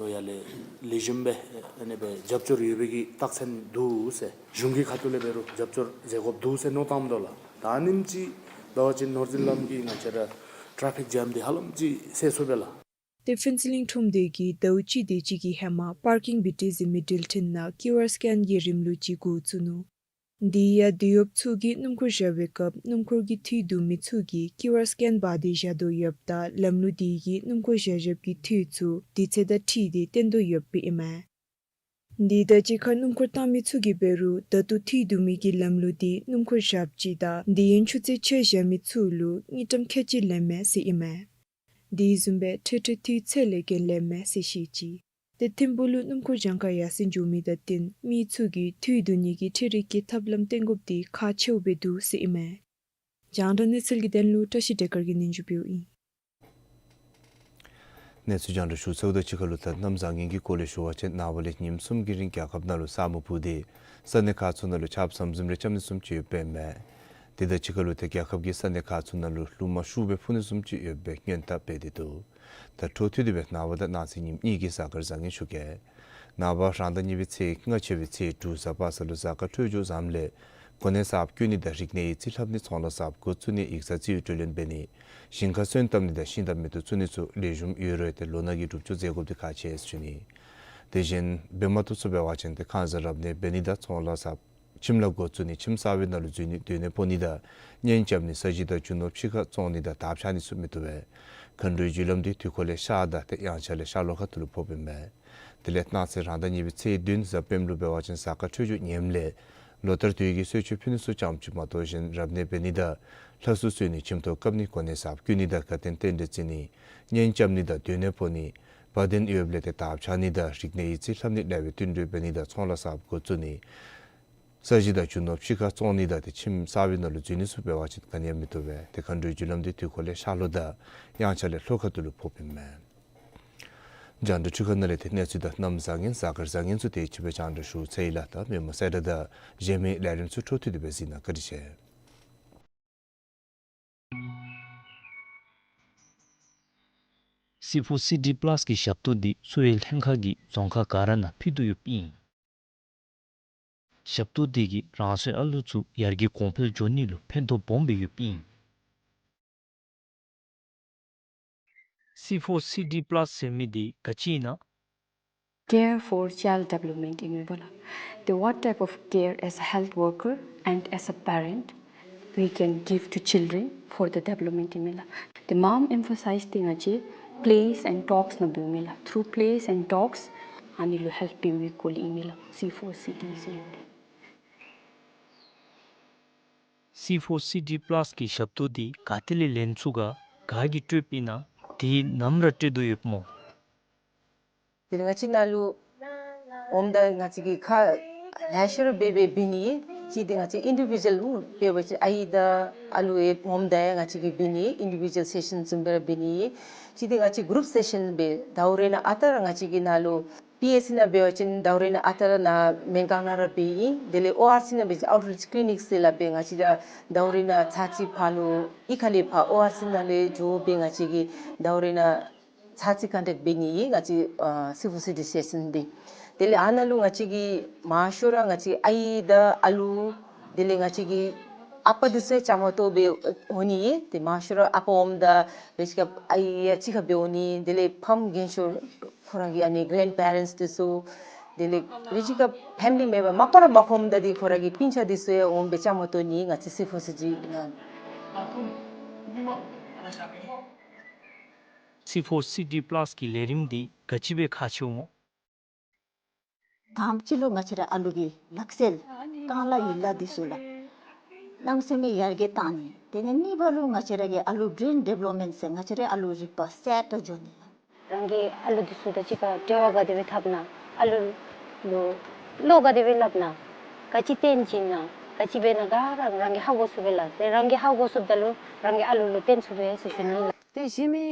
ལོ་ཡར་ལས་ལེགས་ཤོམ་སྦེ་ཨ་ནི་སྦེ་རྒྱབ་སྐྱོར་ཡོད་པའི་གི་རྟགས་མཚན་འདུག་ཟེར། གཞུང་གི་ཁ་ཐུག་ལས་འབད་རུང་རྒྱབ་སྐྱོར་མཛད་དགོཔ་འདུག་ཟེར་མནོ་བསམ་བཏངམ་ད་ལགས། ད་ཨ་ནེམ་ཅིག་འབད་བ་ཅིན་ནོར་འཛིན་ལམ་གྱི་ང་བཅས་ར་ཊ་ཕིག་ཇམ་འདི་ཧ་ལམ་ཅིག་སེལ་ཚུགས་པས་ལགས། ཏེ་ཕུན་ཚོགས་གླིང་ཁྲོམ་སྡེ་གིས་ཟླཝ་གཅིག་དེ་ཅིག་གི་ཧེ་མ་པར་ཀིང་བི་ཊི་ཟེར་མི་འགྲུལ་འཕྲིན་ནང་ཀིའུ་ཨར་སི་ཀེན་གྱི་རིམ་ལུགས་ཅིག་འགོ་བཙུགས་ནུག། དེ་ཡང་དེད་གཡོགཔ་ཚུ་གིས་སྣུམ་འཁོར་བཞག་པའི་སྐབས་སྣུམ་འཁོར་གྱི་འཐུས་བསྡུ་མི་ཚུ་གིས་ཀིའུ་ཨར་སི་ཀེན་འབག་སྟེ་བཞག་དོ་ཡོདཔ་ད་ལམ་ལུགས་དེ་གིས་སྣུམ་འཁོར་བཞག་བཞགཔ་གི་འཐུས་ཚུ་དུས་ཚོད་དང་འཁྲིལ་ཏེ་བཏོན་དོ་ཡོདཔ་ཨིན་མས། དེ་དང་གཅིག་ཁར་སྣུམ་འཁོར་བཏང་མི་ཚུ་གིས་འབད་རུང་ད་ལྟོ་འཐུས་བསྡུ་མི་གི་ལམ་ལུགས་དེ་སྣུམ་འཁོར་བཞགཔ་ཅིག་དང་དེ་ཡང་ཆུ་ཚོད་ཕྱེད་བཞག་མི་ཚུ་ལུ་དངུལ་ཀྲམ་ཁལ་གཅིག་ལེན་མས་ཟེར་ཨིན་མས། དེ་བཟུམ་སྦེ་འཕྲལ་འཕྲལ་འཐུས་ཚད་ལས་བརྒལ་ལེན་མས་ཟེར་བཤད་ཅི། ཏེ་ཐིམ་ཕུག་ལུ་སྣུམ་འཁོར་གྱངས་ཁ་ཡར་སེང་འགྱོ་མི་དང་བསྟུན་མི་ཚུ་གིས་འཐུས་བསྡུ་ནི་གི་འཕྲུལ་རིག་གི་ཐབས་ལམ་བཏོན་དགོཔ་དེ་ཁག་ཆེཝ་སྦེ་འདུག་ཟེར་ཨིན་མས། རྒྱང་བསྒྲགས་གནས་ཚུལ་གྱི་དོན་ལུ་བཀྲ་ཤིས་བདེ་དཀར་གྱིས་སྙན་ཞུ་ཕུལཝ་ཨིན། གནས་ཚུལ་རྒྱང་བསྒྲགས་ཞུ་ཚརཝ་དང་གཅིག་ཁར་ལུ་ད་གནམ་བཟང་ངན་གྱི་སྐོར་ལས་ཞུ་བ་ཅིན་ནངས་པ་ལས་ཉིནམ་གསུམ་གྱི་རིང་རྒྱལ་ཁབ་ནང་ལུ་ས་སྨུག་སྤུབས་ཏེ་ས་གནས་ཁག་ཚུ་ནང་ལུ་ཆརཔ་ཟམ་ཟིམ་རེ་རྐྱབ་ནི་བཟུམ་ཅིག་ཡོདཔ་ཨིན་མས། དེ་དང་གཅིག་ཁར་ལུ་ད་རྒྱལ་ཁབ་ཀྱི་ས་གནས་ཁག་ཚུ་ནང་ལུ་རླུང་མ་ཤུགས་སྦེ་འཕུ་ནི་བཟུམ་ཅིག་ཡོད་པའི་སྔོན་བརྡ་སྤེལ་ཏེ་འདུག། ད་འཕྲོ་མཐུད་དེ་སྦེ་ནངས་པ་དང་གནངས་ཚེ་ཉིནམ་གཉིས་ཀྱི་གཟའ་སྐར་བཟང་ངན་ཞུ་གེ། ནངས་པ་རང་ཟླ་གཉིས་པའི་ཚེས་ལྔ་ཆད་པའི་ཚེས་དྲུག་གཟའ་པ་སངས་ལུ་གཟའ་སྐར་འཕྲོད་སྦྱོར་བཟངམ་ལས་གོ་གནས་གསརཔ་བསྐོ་ནི་དང་རིག་གནས་ཡིག་རྩིས་ལྷབ་ནི་ཚོང་ལཱ་གསརཔ་འགོ་བཙུགས་ནི་ཡིག་ཚང་རྩིས་སྤྲོད་ལེན་འབད་ནི་ཞིང་ཁ་སོན་བཏབ་ནི་དང་ཤིང་རྟ་མེ་ཏོག་བཙུགས་ནི་ཚུ་ལེགས་ཤོམ་ཡོད་རུང་ཏེ་ལོ་ན་གི་སྒྲུབ་སྦྱོར་མཛད་དགོཔ་འདི་ཁག་ཆེ་ཟེར་ཞུ་ནི། དེ་བཞིན་འབད་མ་བཏུབ་ཚུ་འབད་བ་ཅིན་ཏེ་ཁང་གསར་རབ་གནས་འབད་ནི་དང་ཚོང་ལཱ་གསརཔ་ཁྱིམ་ལཱ་འགོ་བཙུགས་ནི་ཁྱིམ་གསར་པའི་ནང་ལུ་འཛུལ་ནི་སྡོད་གནས་སྤོ་ནི་དང་གཉེན་རྐྱབ་ནི་ས་གཞི་དང་རྒྱུ་ནོར་ཕྱི་ཁར་བཙོང་ནི་དང་དར་འཕྱར་ནི་ཚུ་མི་བཏུབ་པས། མཁའ་འགྲོའི་རྒྱུ་ལམ་འདི་དུས་འཁོར་ལས་ཤར་དང་ཏེ་དབྱངས་འཆར་ལས་ཤར་ལྷོ་ཁ་ཐུག་ལུ་ཕོགཔ་ཨིན་མས། དེ་ལས་གནངས་ཚེ་རང་ཟླ་གཉིས་པའི་ཚེས་བདུན་གཟའ་སྤེནམ་ལུ་འབད་བ་ཅིན་གཟའ་སྐར་འཕྲོད་སྦྱོར་ངནམ་ལས་ལོ་ལྟར་དུས་ཀྱི་གསོལ་མཆོད་ཕུལ་ནི་ཚུ་ཙམ་ཅིག་མ་གཏོགས་གཞན་རབ་གནས་འབད་ནི་དང་ལྷ་གསོལ་གསོལ་ནི་ཁྱིམ་ཐོག་བཀབ་ནི་གོ་གནས་གསརཔ་བསྐོ་ནི་དང་དགའ་སྟོན་རྟེན་འབྲེལ་བརྩི་ནི་གཉེན་རྐྱབ་ནི་དང་སྡོད་གནས་སྤོ་ནི་བ་དན་ཡོདཔ་ལས་ཏེ་དར་འཕྱར་ནི་དང་རིག་གནས་ཡིག་རྩིས་ལྷབ་ནི་ལེགས་པའི་བསྟུན་གྲོས་འབད་ནི་དང་ཚོང་ལཱ་གསརཔ་འགོ་བཙུགས་ནི་ས་གཞི་དང་རྒྱུ་ནོར་ཕྱི་ཁར་བཙོང་ནི་དང་ཏེ་ཁྱིམ་གསར་པའི་ནང་ལུ་འཛུལ་ནི་ཚུ་འབད་བ་ཅིན་ག་ནི་ཡང་མི་བཏུབ་པས། ཏེ་མཁའ་འགྲོའི་རྒྱུ་ལམ་འདི་དུས་འཁོར་ལས་ཤར་ལྷོ་དང་དབྱངས་འཆར་ལས་ལྷོ་ཁ་ཐུག་ལུ་ཕོགཔ་ཨིན་མས། རྒྱང་བསྒྲགས་འཕྲུལ་ཁང་ནང་ལས་ཏེ་གནས་ཚུལ་དང་གནམ་བཟང་ངན་གཟའ་སྐར་བཟང་ངན་ཚུ་དེ་ཅིག་སྦེ་རྒྱང་བསྒྲགས་ཞུ་ཚར་ཡི་ལགས། ད་མི་མང་གསལ་བསྒྲགས་དང་གཞན་མི་ལས་རིམ་ཚུ་འཕྲོ་མཐུད་དེ་སྦེ་གཟིགས་གནང་། བཀའ་དྲིན་ཆེ། སི་ཕོར་སི་ཌི་པ་ལཱས་ཀྱི་ཞབས་ཏོག་འདི་འཚོ་བའི་ལྷན་ཁག་གིས་རྫོང་ཁག་ག་ར་ནང་ཕུལ་དོ་ཡོདཔ་ཨིན། ཞབས་ཏོག་འདི་གིས་རང་སོའི་ཨ་ལུ་ཚུ་ཡར་རྒྱས་གོང་འཕེལ་འགྱོ་ནི་ལུ་ཕན་ཐོགས་སྦོམ་སྦེ་ཡོདཔ་ཨིན། སི་ཕོར་སི་ཌི་པ་ལཱས་ཟེར་མི་འདི་ག་ཅི་ཨིན་ན། Care for child development ཨིན་མས་པ་ལགས། The what type of care as a health worker and as a parent we can give to children for the development ཨིན་མས་ལགས། The mom emphasize འདི་ང་བཅས་plays and talks ནང་འབདཝ་ཨིན་ལགས། Through plays and talks ཨ་ནི་ལུ་ཧེལཔ་འབད་བའི་སྐོར་ལས་ཨིན་མས་ལགས། སི་ཕོར་སི་ཌི་ཟེར་མི་འདི། སི་ཕོར་སི་ཌི་པ་ལཱས་ཀྱི་ཞབས་ཏོག་འདི་ག་ཏེ་ལས་ལེན་ཚུགས་ག་ག་གིས་སྤྲོདཔ་ཨིན་ན། དེ་ནམ་ར་སྤྲོད་དོ་ཡོདཔ་སྨོ། དེ་ལས་ང་བཅས་ནཱ་ལུ་འོངམ་ད་ང་བཅས་ཀྱིས་ཁ་ལེ་ཤ་ར་འབད་སྦེ་འབད་ནི་ཨིན། གཅིག་འདི་ང་བཅས་ཨིན་ཌི་བི་ཇུ་ཨལ་འབད་བ་ཅིན་ཨའི་དང་ཨ་ལུ་ཡང་འོངམ་ད་ཡང་ང་བཅས་ཀྱིས་འབད་ནི་ཨིན་ཌི་བི་ཇུ་ཨལ་སེ་ཤཱན་བཟུམ་སྦེ་ར་འབད་ནི་ཨིན། གཅིག་འདི་ང་བཅས་གུ་རུབ་སེ་ཤཱན་འབད་ཟླཝ་རེ་ནང་ཨ་རྟག་ར་ང་བཅས་ཀྱིས་ནཱ་ལུ་པི་ཨེཆ་སི་ནང་འབད་བ་ཅིན་ཟླཝ་རེ་ནང་ཨ་རྟག་ར་ནཱ་སྨན་ཁང་ནང་ར་འབད་ཨིན། དེ་ལས་ཨོ་ཨར་སི་ནང་འབད་བ་ཅིན་ཨའུཊ་རིཆ་ཀི་ལི་ནིཀ་ཟེར་སླབ་སྦེ་ང་བཅས་ར་ཟླཝ་རེ་ནང་ཚར་གཅིག་ཕར་ལུ་གཡུས་ཁ་ལས་ཕར་ཨོ་ཨར་སི་ནང་ལས་འགྱོ་སྦེ་ང་བཅས་ཀྱིས་ཟླཝ་རེ་ནང་ཚར་གཅིག་ཀོན་ཊེཀཊ་འབད་ནི་ཨིན་ང་བཅས་ཨ་སི་ཕོར་སི་ཌི་སེ་ཤཱན་འདི། དེ་ལས་ཨ་ནཱ་ལུ་ང་བཅས་ཀྱིས་མང་ཤོས་ར་ང་བཅས་ཨའི་དང་ཨ་ལུ་དེ་ལས་ང་བཅས་ཀྱི་ཨ་པ་འདི་ཚུ་ཡང་བཅའ་མར་གཏོགས་སྦེ་འོང་ནི་ཨིན། ཏེ་མང་ཤོས་ར་ཨ་པ་འོངམ་ད་རེ་ཅིག་ཁར་ཨའི་ཡང་གཅིག་ཁར་སྦེ་འོང་ནི་ཨིན། དེ་ལས་ཕམ་རྒན་ཤོས་ཁོ་ར་གི་ཨ་ནི་གྷ་རེནཌ་པེ་རེནཊསི་འདི་ཚུ་དེ་ལས་རེ་ཅིག་ཁར་ཕེ་མི་ལི་མེམ་བར་མ་པ་ར་མ་ཕམ་ད་འདི་ཁོ་ར་གི་སྤུན་ཆ་འདི་ཚུ་ཡང་འོང་སྦེ་བཅའ་མར་གཏོགས་ནི་ཨིན་ང་བཅས་སི་ཕོར་སི་ཌི་ནང་། སི་ཕོར་སི་ཌི་པ་ལཱས་ཀྱི་ལས་རིམ་འདི་ག་ཅི་སྦེ་ཁག་ཆེཝ་སྨོ། དང་པ་ཅིག་ལུ་ང་བཅས་ར་ཨ་ལུ་གི་ལག་རྩལ་རྐང་ལག་ཡིག་ལགས་འདི་ཚུ་ལགས་གནམ་མེད་ས་མེད་ཡར་རྒྱས་བཏང་ནི། དེ་ལས་གཉིས་པ་ལུ་ང་བཅས་ར་གི་ཨ་ལུ་བྲེན་ཌི་བེ་ལོབ་མེནཊ་ཟེར་ང་བཅས་ར་ཨ་ལུ་རིག་པ་གསལ་དྲགས་འགྱོ་ནི་ལགས། རང་གི་ཨ་ལུ་འདི་ཚུ་དང་གཅིག་ཁར་འབྲེལ་བ་ག་དེ་སྦེ་འཐབ་ན། ཨ་ལུ་ལུ་བློ་ག་དེ་སྦེ་སླབ་ན། ག་ཅི་སྟོན་བྱིན་ན། ག་ཅི་འབད་ན་ག་ར་རང་གིས་ཧ་གོ་ཚུགས་པས་ལགས། དེ་རང་གིས་ཧ་གོ་ཚུགསཔ་ད་ལུ་རང་གིས་ཨ་ལུ་ལུ་སྟོན་ཚུགས་པས་ཟེར་ཞུ་ནི་ལགས། དེ་གཞན་མི་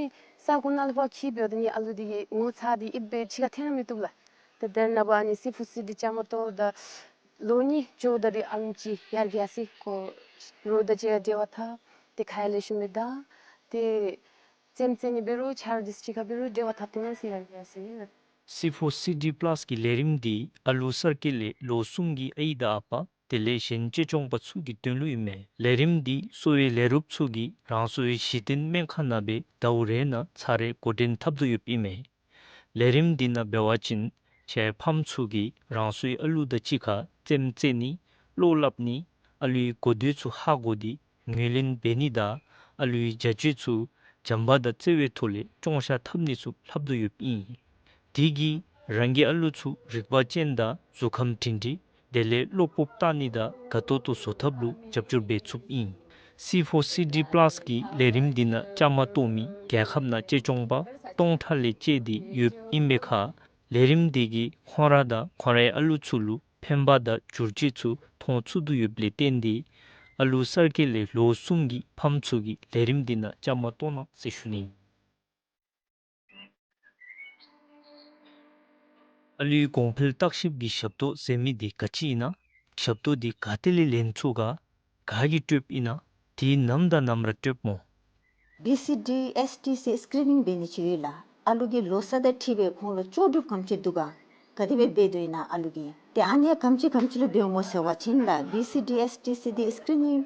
ས་གོ་ནང་ལུ་ཕར་འཁྱིད་འབདཝ་ད་ནི་ཨ་ལུ་འདི་གི་ངོ་ཚ་འདི་ཨིན་པས་ཕྱི་ཁར་འཐོན་ར་མི་བཏུབ་ལགས། དེ་དེ་ནང་འབད་ནི་སི་ཕོར་སི་ཌི་བཅའ་མར་གཏོགས་ད་ལོ་གཉིས་འགྱོཝ་ད་འདི་ཨ་ལུ་ཅིག་ཡར་རྒྱས་སི་ཁོ་རོགས་དང་གཅིག་ཁར་འབྲེལ་བ་འཐབ། དེ་ཁ་ཡ་ལེགས་ཤོམ་སྦེ་ད་དེ་རྩེདམོ་རྩེ་ནི་འབད་རུང་ཆ་རོགས་འདི་ཚུ་གཅིག་ཁར་འབད་རུང་འབྲེལ་བ་འཐབ་ཐོན་ནི་ཟེར་ཡར་རྒྱས་སི་ལགས། སི་ཕོར་སི་ཌི་པ་ལཱསི་གི་ལས་རིམ་འདི་ཨ་ལུ་གསར་སྐྱེས་ལས་ལོ་གསུམ་གྱི་ཨའི་དང་ཨ་པ་དེ་ལས་གཞན་གཅེས་སྐྱོང་པ་ཚུ་གི་དོན་ལུ་ཨིན་མས། ལས་རིམ་འདི་གསོ་བའི་ལས་རོགསཔ་ཚུ་གིས་རང་སོའི་གཞི་རྟེན་སྨན་ཁང་ནང་སྦེ་ཟླཝ་རེ་ནང་ཚར་རེ་འགོ་འདྲེན་འཐབ་དོ་ཡོདཔ་ཨིན་མས། ལས་རིམ་འདི་ནང་འབད་བ་ཅིན་ཁྱེད་ཕམ་ཚུ་གིས་རང་སོའི་ཨ་ལུ་དང་གཅིག་ཁར་རྩེདམོ་རྩེ་ནི་བློ་སླབ་ནི་ཨ་ལུའི་གོ་ཐོས་ཚུ་ཧ་གོ་སྟེ་ངོས་ལེན་འབད་ནི་དང་ཨ་ལུའི་བྱ་སྤྱོད་ཚུ་བྱམས་པ་དང་བརྩེ་བའི་ཐོག་ལས་སྐྱོང་བཤགས་འཐབ་ནི་ཚུ་ལྷབ་དོ་ཡོདཔ་ཨིན། དེ་གིས་རང་གི་ཨ་ལུ་ཚུ་རིག་པ་ཅན་དང་གཟུགས་ཁམས་སྒྲིང་སྒྲིང་དེ་ལས་བློ་སྤོབས་བཏང་ནི་དང་དགའ་ཏོག་ཏོ་བཟོ་ཐབས་ལུ་རྒྱབ་སྐྱོར་འབད་ཚུགསཔ་ཨིན། སི་ཕོར་སི་ཌི་པ་ལཱསི་གི་ལས་རིམ་འདི་ནང་བཅའ་མར་གཏོགས་མི་རྒྱལ་ཁབ་ནང་གཅེས་སྐྱོང་པ་སྟོང་ཕྲག་ལས་བཅད་དེ་ཡོདཔ་ཨིན་པའི་ཁར་ལས་རིམ་འདི་གིས་ཁོང་ར་དང་ཁོང་རའི་ཨ་ལུ་ཚུ་ལུ་ཕན་པ་དང་བསྒྱུར་བཅོས་ཚུ་མཐོང་ཚུགས་དོ་ཡོདཔ་ལས་བརྟེན་ཏེ་ཨ་ལུ་གསར་སྐྱེས་ལས་ལོ་གསུམ་གྱི་ཕམ་ཚུ་གིས་ལས་རིམ་འདི་ནང་བཅའ་མར་གཏོགས་གནང་ཟེར་ཞུ་ནི། ཨ་ལུའི་གོང་འཕེལ་བརྟག་ཞིབ་ཀྱི་ཞབས་ཏོག་ཟེར་མི་འདི་ག་ཅི་ཨིན་ན། ཞབས་ཏོག་འདི་ག་ཏེ་ལས་ལེན་ཚུགས་ག། ག་གིས་སྤྲོདཔ་ཨིན་ན། དེ་ནམ་དང་ནམ་ར་སྤྲོདཔ་སྨོ། བི་སི་ཌི་ཨེསི་ཊི་སི་སི་ཀི་རི་ནིང་འབད་ནི་ཅིག་ཡོད་ལགས། ཨ་ལུ་གི་ལོ་ཚད་དང་འཁྲིལ་སྦེ་ཁོང་ལུ་ལྕོགས་གྲུབ་ག་དེམ་ཅིག་འདུག་ག། ག་དེ་སྦེ་འབད་དོ་ཨིན་ན་ཨ་ལུ་གིས། ཏེ་ཨ་ནི་ག་དེམ་ཅིག་ག་དེམ་ཅིག་ལུ་འབདཝ་སྨོ་ཟེར་བ་ཅིན་ལགས། བི་སི་ཌི་ཨེསི་ཊི་སི་འདི་སི་ཀི་རི་ནིང་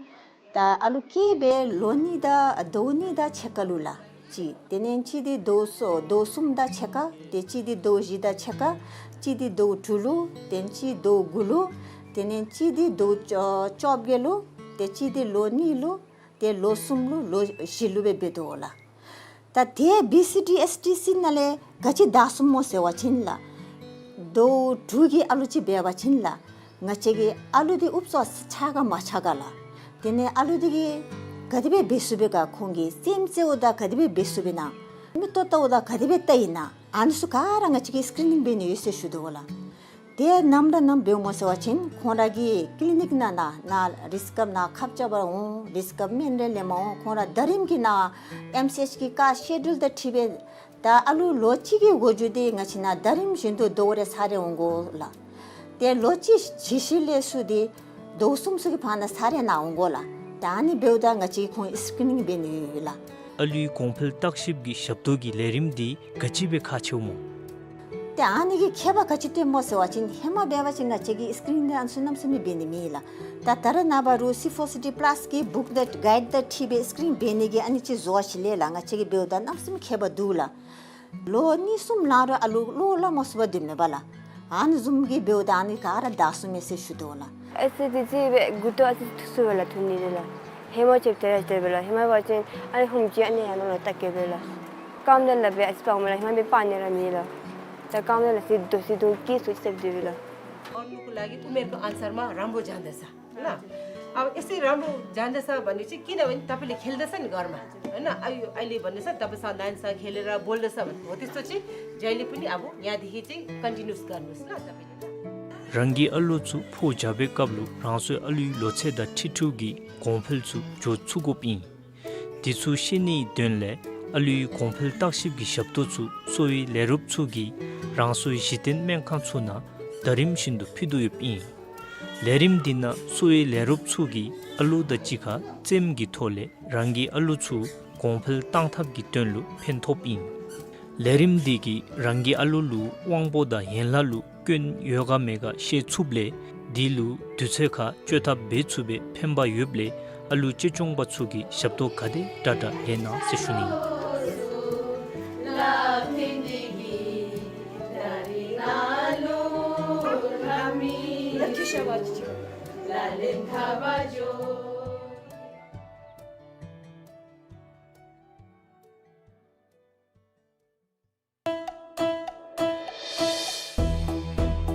ད་ཨ་ལུ་སྐྱེས་པའི་ལོ་གཉིས་དང་ཟླཝ་གཉིས་དང་ཕྱེད་ཀ་ལུ་ལགས། གཅིག། དེ་ལས་གཅིག་འདི་ཟླཝ་གསུམ་ཟླཝ་གསུམ་དང་ཕྱེད་ཀ། ཏེ་གཅིག་འདི་ཟླཝ་བཞི་དང་ཕྱེད་ཀ། གཅིག་འདི་ཟླཝ་དྲུག་ལུ། ཏེ་གཅིག་ཟླཝ་དགུ་ལུ། དེ་ལས་གཅིག་འདི་ཟླཝ་བཅོ་བཅོ་བརྒྱད་ལུ། ཏེ་གཅིག་འདི་ལོ་གཉིས་ལུ། ཏེ་ལོ་གསུམ་ལུ་ལོ་བཞི་ལུ་སྦེ་འབད་དོ་ལགས། ད་ཏེ་བི་སི་ཌི་ཨེསི་ཊི་སི་ནང་ལས་ག་ཅི་བདའ་ཚུགསཔ་སྨོ་ཟེར་བ་ཅིན་ལགས། ཟླཝ་དྲུག་གི་ཨ་ལུ་ཅིག་འབད་བ་ཅིན་ལགས། ང་བཅས་ཀྱིས་ཨ་ལུ་འདི་ཨུབ་ཙམ་ཆགས་ག་མ་ཆགས་ག་ལགས། དེ་ལས་ཨ་ལུ་འདི་གིས་ག་དེ་སྦེ་འབད་ཚུགསཔ་ཨིན་ག། ཁོང་གིས་རྩེདམོ་རྩེཝ་ད་ག་དེ་སྦེ་འབད་ཚུགསཔ་ཨིན་ན། མིག་ཏོ་བལྟཝ་ད་ག་དེ་སྦེ་བལྟཝ་ཨིན་ན། ཨ་ནི་ཚུ་ག་ར་ང་བཅས་ཀྱིས་སི་ཀི་རི་ནིང་འབད་ནི་ཡོད་ཟེར་ཞུ་དོ་ལགས། ཏེ་ནམ་ར་ནམ་འབདཝ་སྨོ་ཟེར་བ་ཅིན་ཁོང་ར་གི་ཀི་ལི་ནིཀ་ནང་ན་ན་རིས་སྐབས་ནང་ཁབ་རྐྱབ་པར་འོང་། རིས་སྐབས་སྨན་རེ་ལེནམ་འོང་། ཁོང་ར་ཟླ་རིམ་གྱི་ནང་ཨེམ་སི་ཨེཆ་གི་ཀ་སི་ཀེ་ཌུལ་དང་འཁྲིལ་སྦེ་ད་ཨ་ལུ་ལོ་གཅིག་གི་འགོ་འགྱུར་འདི་ང་བཅས་ནང་ཟླ་རིམ་བཞིན་དུ་ཟླཝ་རེ་ཚར་རེ་འོང་དགོ་ལགས། ཏེ་ལོ་གཅིག་ཇི་ཞིག་ལས་ཚུར་འདི་ཟླཝ་གསུམ་ཚུ་གི་བར་ན་ཚར་རེ་ནང་འོང་དགོ་ལགས། ད་ཨ་ནི་འབདཝ་ད་ང་བཅས་ཁོང་སི་ཀི་རི་ནིང་འབད་ནི་ཡོད་ལགས། ཨ་ལུའི་གོང་འཕེལ་བརྟག་ཞིབ་ཀྱི་ཞབས་ཏོག་གི་ལས་རིམ་འདི་ག་ཅི་སྦེ་ཁག་ཆེཝ་སྨོ། ཏེ་ཨ་ནི་གི་ཁྱད་པར་ག་ཅི་སྟོནམ་སྨོ་ཟེར་བ་ཅིན་ཧེ་མ་འབད་བ་ཅིན་ང་བཅས་ཀྱིས་སི་ཀི་རི་ནིང་འདི་ཨ་ནི་ཚུ་གནམ་མེད་ས་མེད་འབད་ནི་མེད་ལགས། ད་ད་རེས་ནངས་པ་རུང་སི་ཕོར་སི་ཌི་པ་ལཱསི་གི་བུཀ་དང་གའིཌ་དང་འཁྲིལ་སྦེ་སི་ཀི་རི་ནིང་འབད་ནི་གི་ཨ་ནི་ཅིག་བཟོ་བ་ཅིན་ལས་ལགས། ང་བཅས་ཀྱིས་འབདཝ་ད་གནམ་མེད་ས་མེད་ཁྱད་པར་འདུག་ལགས། ལོ་གཉིས་གསུམ་ལང་རུང་ཨ་ལུ་བློ་སླབ་མ་ཚུགས་པར་སྡོདཔ་མས་པ་ལགས། ཨ་ནི་བཟུམ་གྱི་འབདཝ་ད་ཨ་ནི་ག་ར་བདའ་ཚུགས་མས་ཟེར་ཞུ་དོ་ལགས། ཨ་ཙི་ཙི་ཅིག་སྦེ་མགུ་ཏོ་ཨ་ཙི་ཐུག་སོང་པས་ལགས། ཐུག་ནི་རེ་ལགས། ཧེ་མ་ཅིག་དེ་ར་དེ་སྦེ་ལགས། ཧེ་མ་འབད་བ་ཅིན་ཨ་ནི་ཧུམ་ཅིག་ཨ་ནི་ཡར་ནང་ལུ་བལྟ་གེ་སྦེ་ལགས། རྐངམ་དེ་ལག་པས་ཨ་ཙི་སྤར་མས་ལགས། ཧེ་མ་འབད་སྤར་ནི་ར་མེད་ལགས། ད་རྐངམ་དེ་ལག་པས་ཨ་ཙི་དོ་ཨ་ཙི་དོ་ཀི་སུ་ཅིག་སྦེ་སྡོད་པས་ལགས། और उनको लागि उमेरको अनुसारमा राम्रो जाँदैछ। ल। अब यसरी राम्रो जाँदैछ भनेपछि किन भने तपाईँले खेल्दैछ नि घरमा, होइन? अब यो अहिले भन्दैछ, तपाईँसँग, नानीसँग खेलेर बोल्दैछ भने, हो त्यस्तो चाहिँ जहिले पनि अब यहाँदेखि चाहिँ कन्टिन्युस गर्नुहोस् ल तपाईँले, ल। རང་གི་ཨ་ལུ་ཚུ་འཕོ་འགྱོ་བའི་སྐབས་ལུ་རང་སོའི་ཨ་ལུའི་ལོ་ཚད་དང་འཁྲིལ་འཁྲིལཝ་གི་གོང་འཕེལ་ཚུ་འགྱོ་ཚུགས་དགོཔ་ཨིན། དེ་ཚུ་ཤེས་ནིའི་དོན་ལས་ཨ་ལུའི་གོང་འཕེལ་བརྟག་ཞིབ་ཀྱི་ཞབས་ཏོག་ཚུ་གསོ་བའི་ལས་རོགསཔ་ཚུ་གིས་རང་སོའི་གཞི་རྟེན་སྨན་ཁང་ཚུ་ནང་ཟླ་རིམ་བཞིན་དུ་ཕུལ་དོ་ཡོདཔ་ཨིན། ལས་རིམ་འདི་ནང་གསོ་བའི་ལས་རོགསཔ་ཚུ་གིས་ཨ་ལུ་དང་གཅིག་ཁར་རྩེདམོ་གི་ཐོག་ལས་རང་གི་ཨ་ལུ་ཚུ་གོང་འཕེལ་བཏང་ཐབས་ཀྱི་དོན་ལུ་ཕན་ཐོགསཔ་ཨིན། ལས་རིམ་འདི་གིས་རང་གི་ཨ་ལུ་ལུ་དབང་པོ་དང་ཡན་ལག་ལུ་སྐྱོན་ཡོད་ག་མེད་ག་ཤེས་ཚུགསཔ་ལས་དེ་ལུ་དུས་ཚོད་ཁར་བཅོས་ཐབས་འབད་ཚུགསཔ་སྦེ་ཕན་པ་ཡོདཔ་ལས་ཨ་ལུ་གཅེས་སྐྱོང་པ་ཚུ་གིས་ཞབས་ཏོག་ག་དེ་དྲག་དྲག་ལེན་གནང་ཟེར་ཞུ་ནི།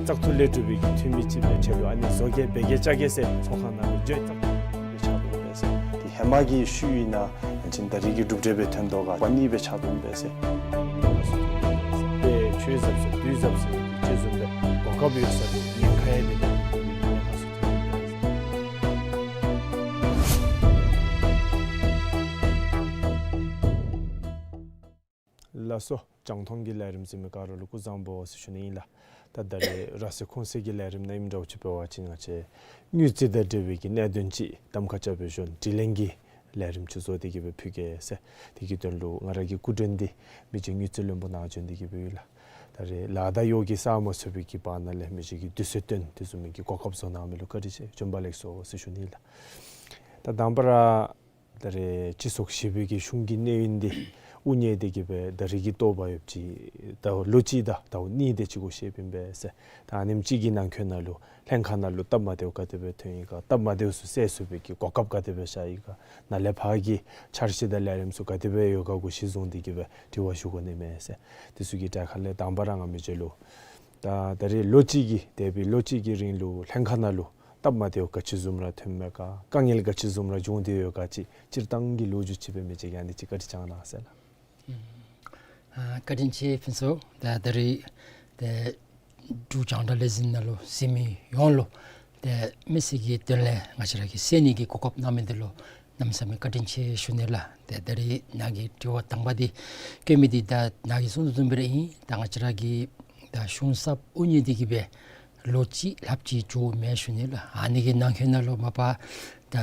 བཙག་འཐུ་ལས་གྲུབ་པའི་གི་འཐུས་མི་ཅིག་སྦེ་ཆེ་ལུ་ཨ་ནི་བཟོ་གེ་འབད་གེ་བཅའ་གེ་ཟེར་ཚོགས་ཁང་ནང་ལུ་བརྗོད་བཙག་འཐུ་སྦེ་ཆགས་འདུག་པས་ཟེར། དེ་ཧེ་མ་གི་ཤུལ་ཨིན་ན་ཨ་ནི་ད་རིས་ཀྱི་གྲུབ་འབྲས་སྦེ་ཐོན་དོ་ག་པ་ནི་སྦེ་ཆགས་འདུག་པས་ཟེར། དཔེ་ཆོས་ཟབ་ཟེར་དུས་ཟབ་ཟེར་ཅིག་བཟུམ་སྦེ་གོ་སྐབས་ཡོད་ས་ལུ་ཉེན་ཁ་ཡང་མེད་པའི་ཉེན་ཁ་ཚུ་ཐོན་འདུག་པས་ཟེར། ལགས་སོ། རྒྱང་མཐོང་གི་ལས་རིམ་གཟིགས་མི་ག་ར་ལུ་སྐུ་གཟུགས་བཟང་པོ་ཟེར་ཞུ་ནི་ཨིན་ལགས། ད་ད་རེས་ར་སེ་ཁུང་སེ་གི་ལས་རིམ་ནང་ཨིནམ་འདྲཝ་ཅིག་འབད་བ་ཅིན་ང་བཅས་དངུལ་རྩིས་དང་འབྲེལ་བའི་གི་གནད་དོན་ཅིག་གདམ་ཁ་རྐྱབ་སྦེ་བྱོན་དྲི་ལན་གྱི་ལས་རིམ་ཅིག་བཟོ་སྟེ་གི་སྦེ་ཕུལ་གེ་ཟེར། དེ་གི་དོན་ལུ་ང་ར་གི་སྐུ་མགྲོན་འདི་མི་རྗེ་དངུལ་རྩིས་བློན་པོ་ནཱ་བྱོན་ཏེ་གི་སྦེ་ཡོད་ལགས། ད་ ད་རེས་ལཱ་དང་གཡོག་གི་ས་མ་ཚུད་པའི་གི་བར་ན་ལས་མི་ཅིག་གི་དུས་ཚོད་བཏོན་དེ་བཟུམ་མའི་གི་གོ་སྐབས་བཟོ་གནང་མི་ལུ་བཀའ་དྲིན་ཆེ། བྱོན་པ་ལེགས་སོ་ཟེར་ཞུ་ནི་ལགས། ད་དང་པ་ར་ད་རེས་སྤྱི་ཚོགས་ཞི་བའི་གི་གཞུང་གི་གནས་ཡུན་འདི་དབུ་བརྙེས་ཏེ་གི་སྦེ་ད་རིས་ཀྱི་ཐོག་ལུ་ཡོདཔ་ཅིག་ད་ལོ་གཅིག་དང་ཟླཝ་གཉིས་དེ་ཅིག་གུ་ཤོརཝ་ཨིན་པས་ཟེར། ད་ཨ་ནེམ་ཅིག་གི་ནང་འཁོད་ནང་ལུ་ལྷན་ཁག་ནང་ལུ་སྟབས་མ་བདེཝ་ག་དེ་སྦེ་ཐོན་ཡི་ག། སྟབས་མ་བདེཝ་ཚུ་སེལ་ཚུགས་པའི་གི་གོ་སྐབས་ག་དེ་སྦེ་ཤར་ཡི་ག། ནཱ་ལས་ཕར་གྱི་འཆར་གཞི་དང་ལས་རིམ་ཚུ་ག་དེ་སྦེ་ཡོད་ག་གུ་གཞི་བཟུང་སྟེ་གི་སྦེ་དྲི་བ་ཞུ་དགོ་ནི་མས་ཟེར། དེ་ཚུ་གི་གྲས་ཁ་ལས་དང་པ་ར་ང་མི་རྗེ་ལུ་ད་ད་རེས་ལོ་གཅིག་གི་འདས་པའི་ལོ་གཅིག་གི་རིང་ལུ་ལྷན་ཁག་ནང་ལུ་སྟབས་མ་བདེཝ་ག་ཅི་བཟུམ་ར་ཐོནམ་མས་ག། དཀའ་ངལ་ག་ཅི་བཟུམ་ར་བྱུང་སྟེ་ཡོད་ག་ཅིག་སྤྱིར་བཏང་གི་ལོ་རྒྱུས་ཅིག་སྦེ་མི་རྗེ་གིས་ཨ་ནི་ཅིག་བཀའ་དྲིན་བསྐྱང་གནང་ཟེར་ལགས། ཨ་བཀའ་དྲིན་ཆེ་ཕུན་ཚོགས། ད་ད་རིས་ཏེ་འབྲུག་རྒྱང་བསྒྲགས་ལས་འཛིན་ནང་ལུ་གཟིགས་མི་ཡོངས་ལུ་ཏེ་མི་སེར་གྱི་དོན་ལས་ང་བཅས་ར་གིས་གསན་ནི་གི་གོ་སྐབས་གནང་མི་འདི་ལུ་གནམ་མེད་ས་མེད་བཀའ་དྲིན་ཆེ་ཞུ་ནི་ལགས། ཏེ་ད་རིས་ནཱ་གི་དྲི་བ་དང་པ་འདི་བཀོད་མི་འདི་ད་ནཱ་གིས་གསུངས་དོ་བཟུམ་སྦེ་ར་ཨིན། ད་ང་བཅས་ར་གི་ད་གཞུང་གསརཔ་དབུ་བརྙེས་ཏེ་གི་སྦེ་ལོ་གཅིག་ལྷགཔ་ཅིག་འགྱོཝ་མས་ཞུ་ནི་ལགས། ཨ་ནི་གི་ནང་འཁོད་ནང་ལུ་མ་པ་ད་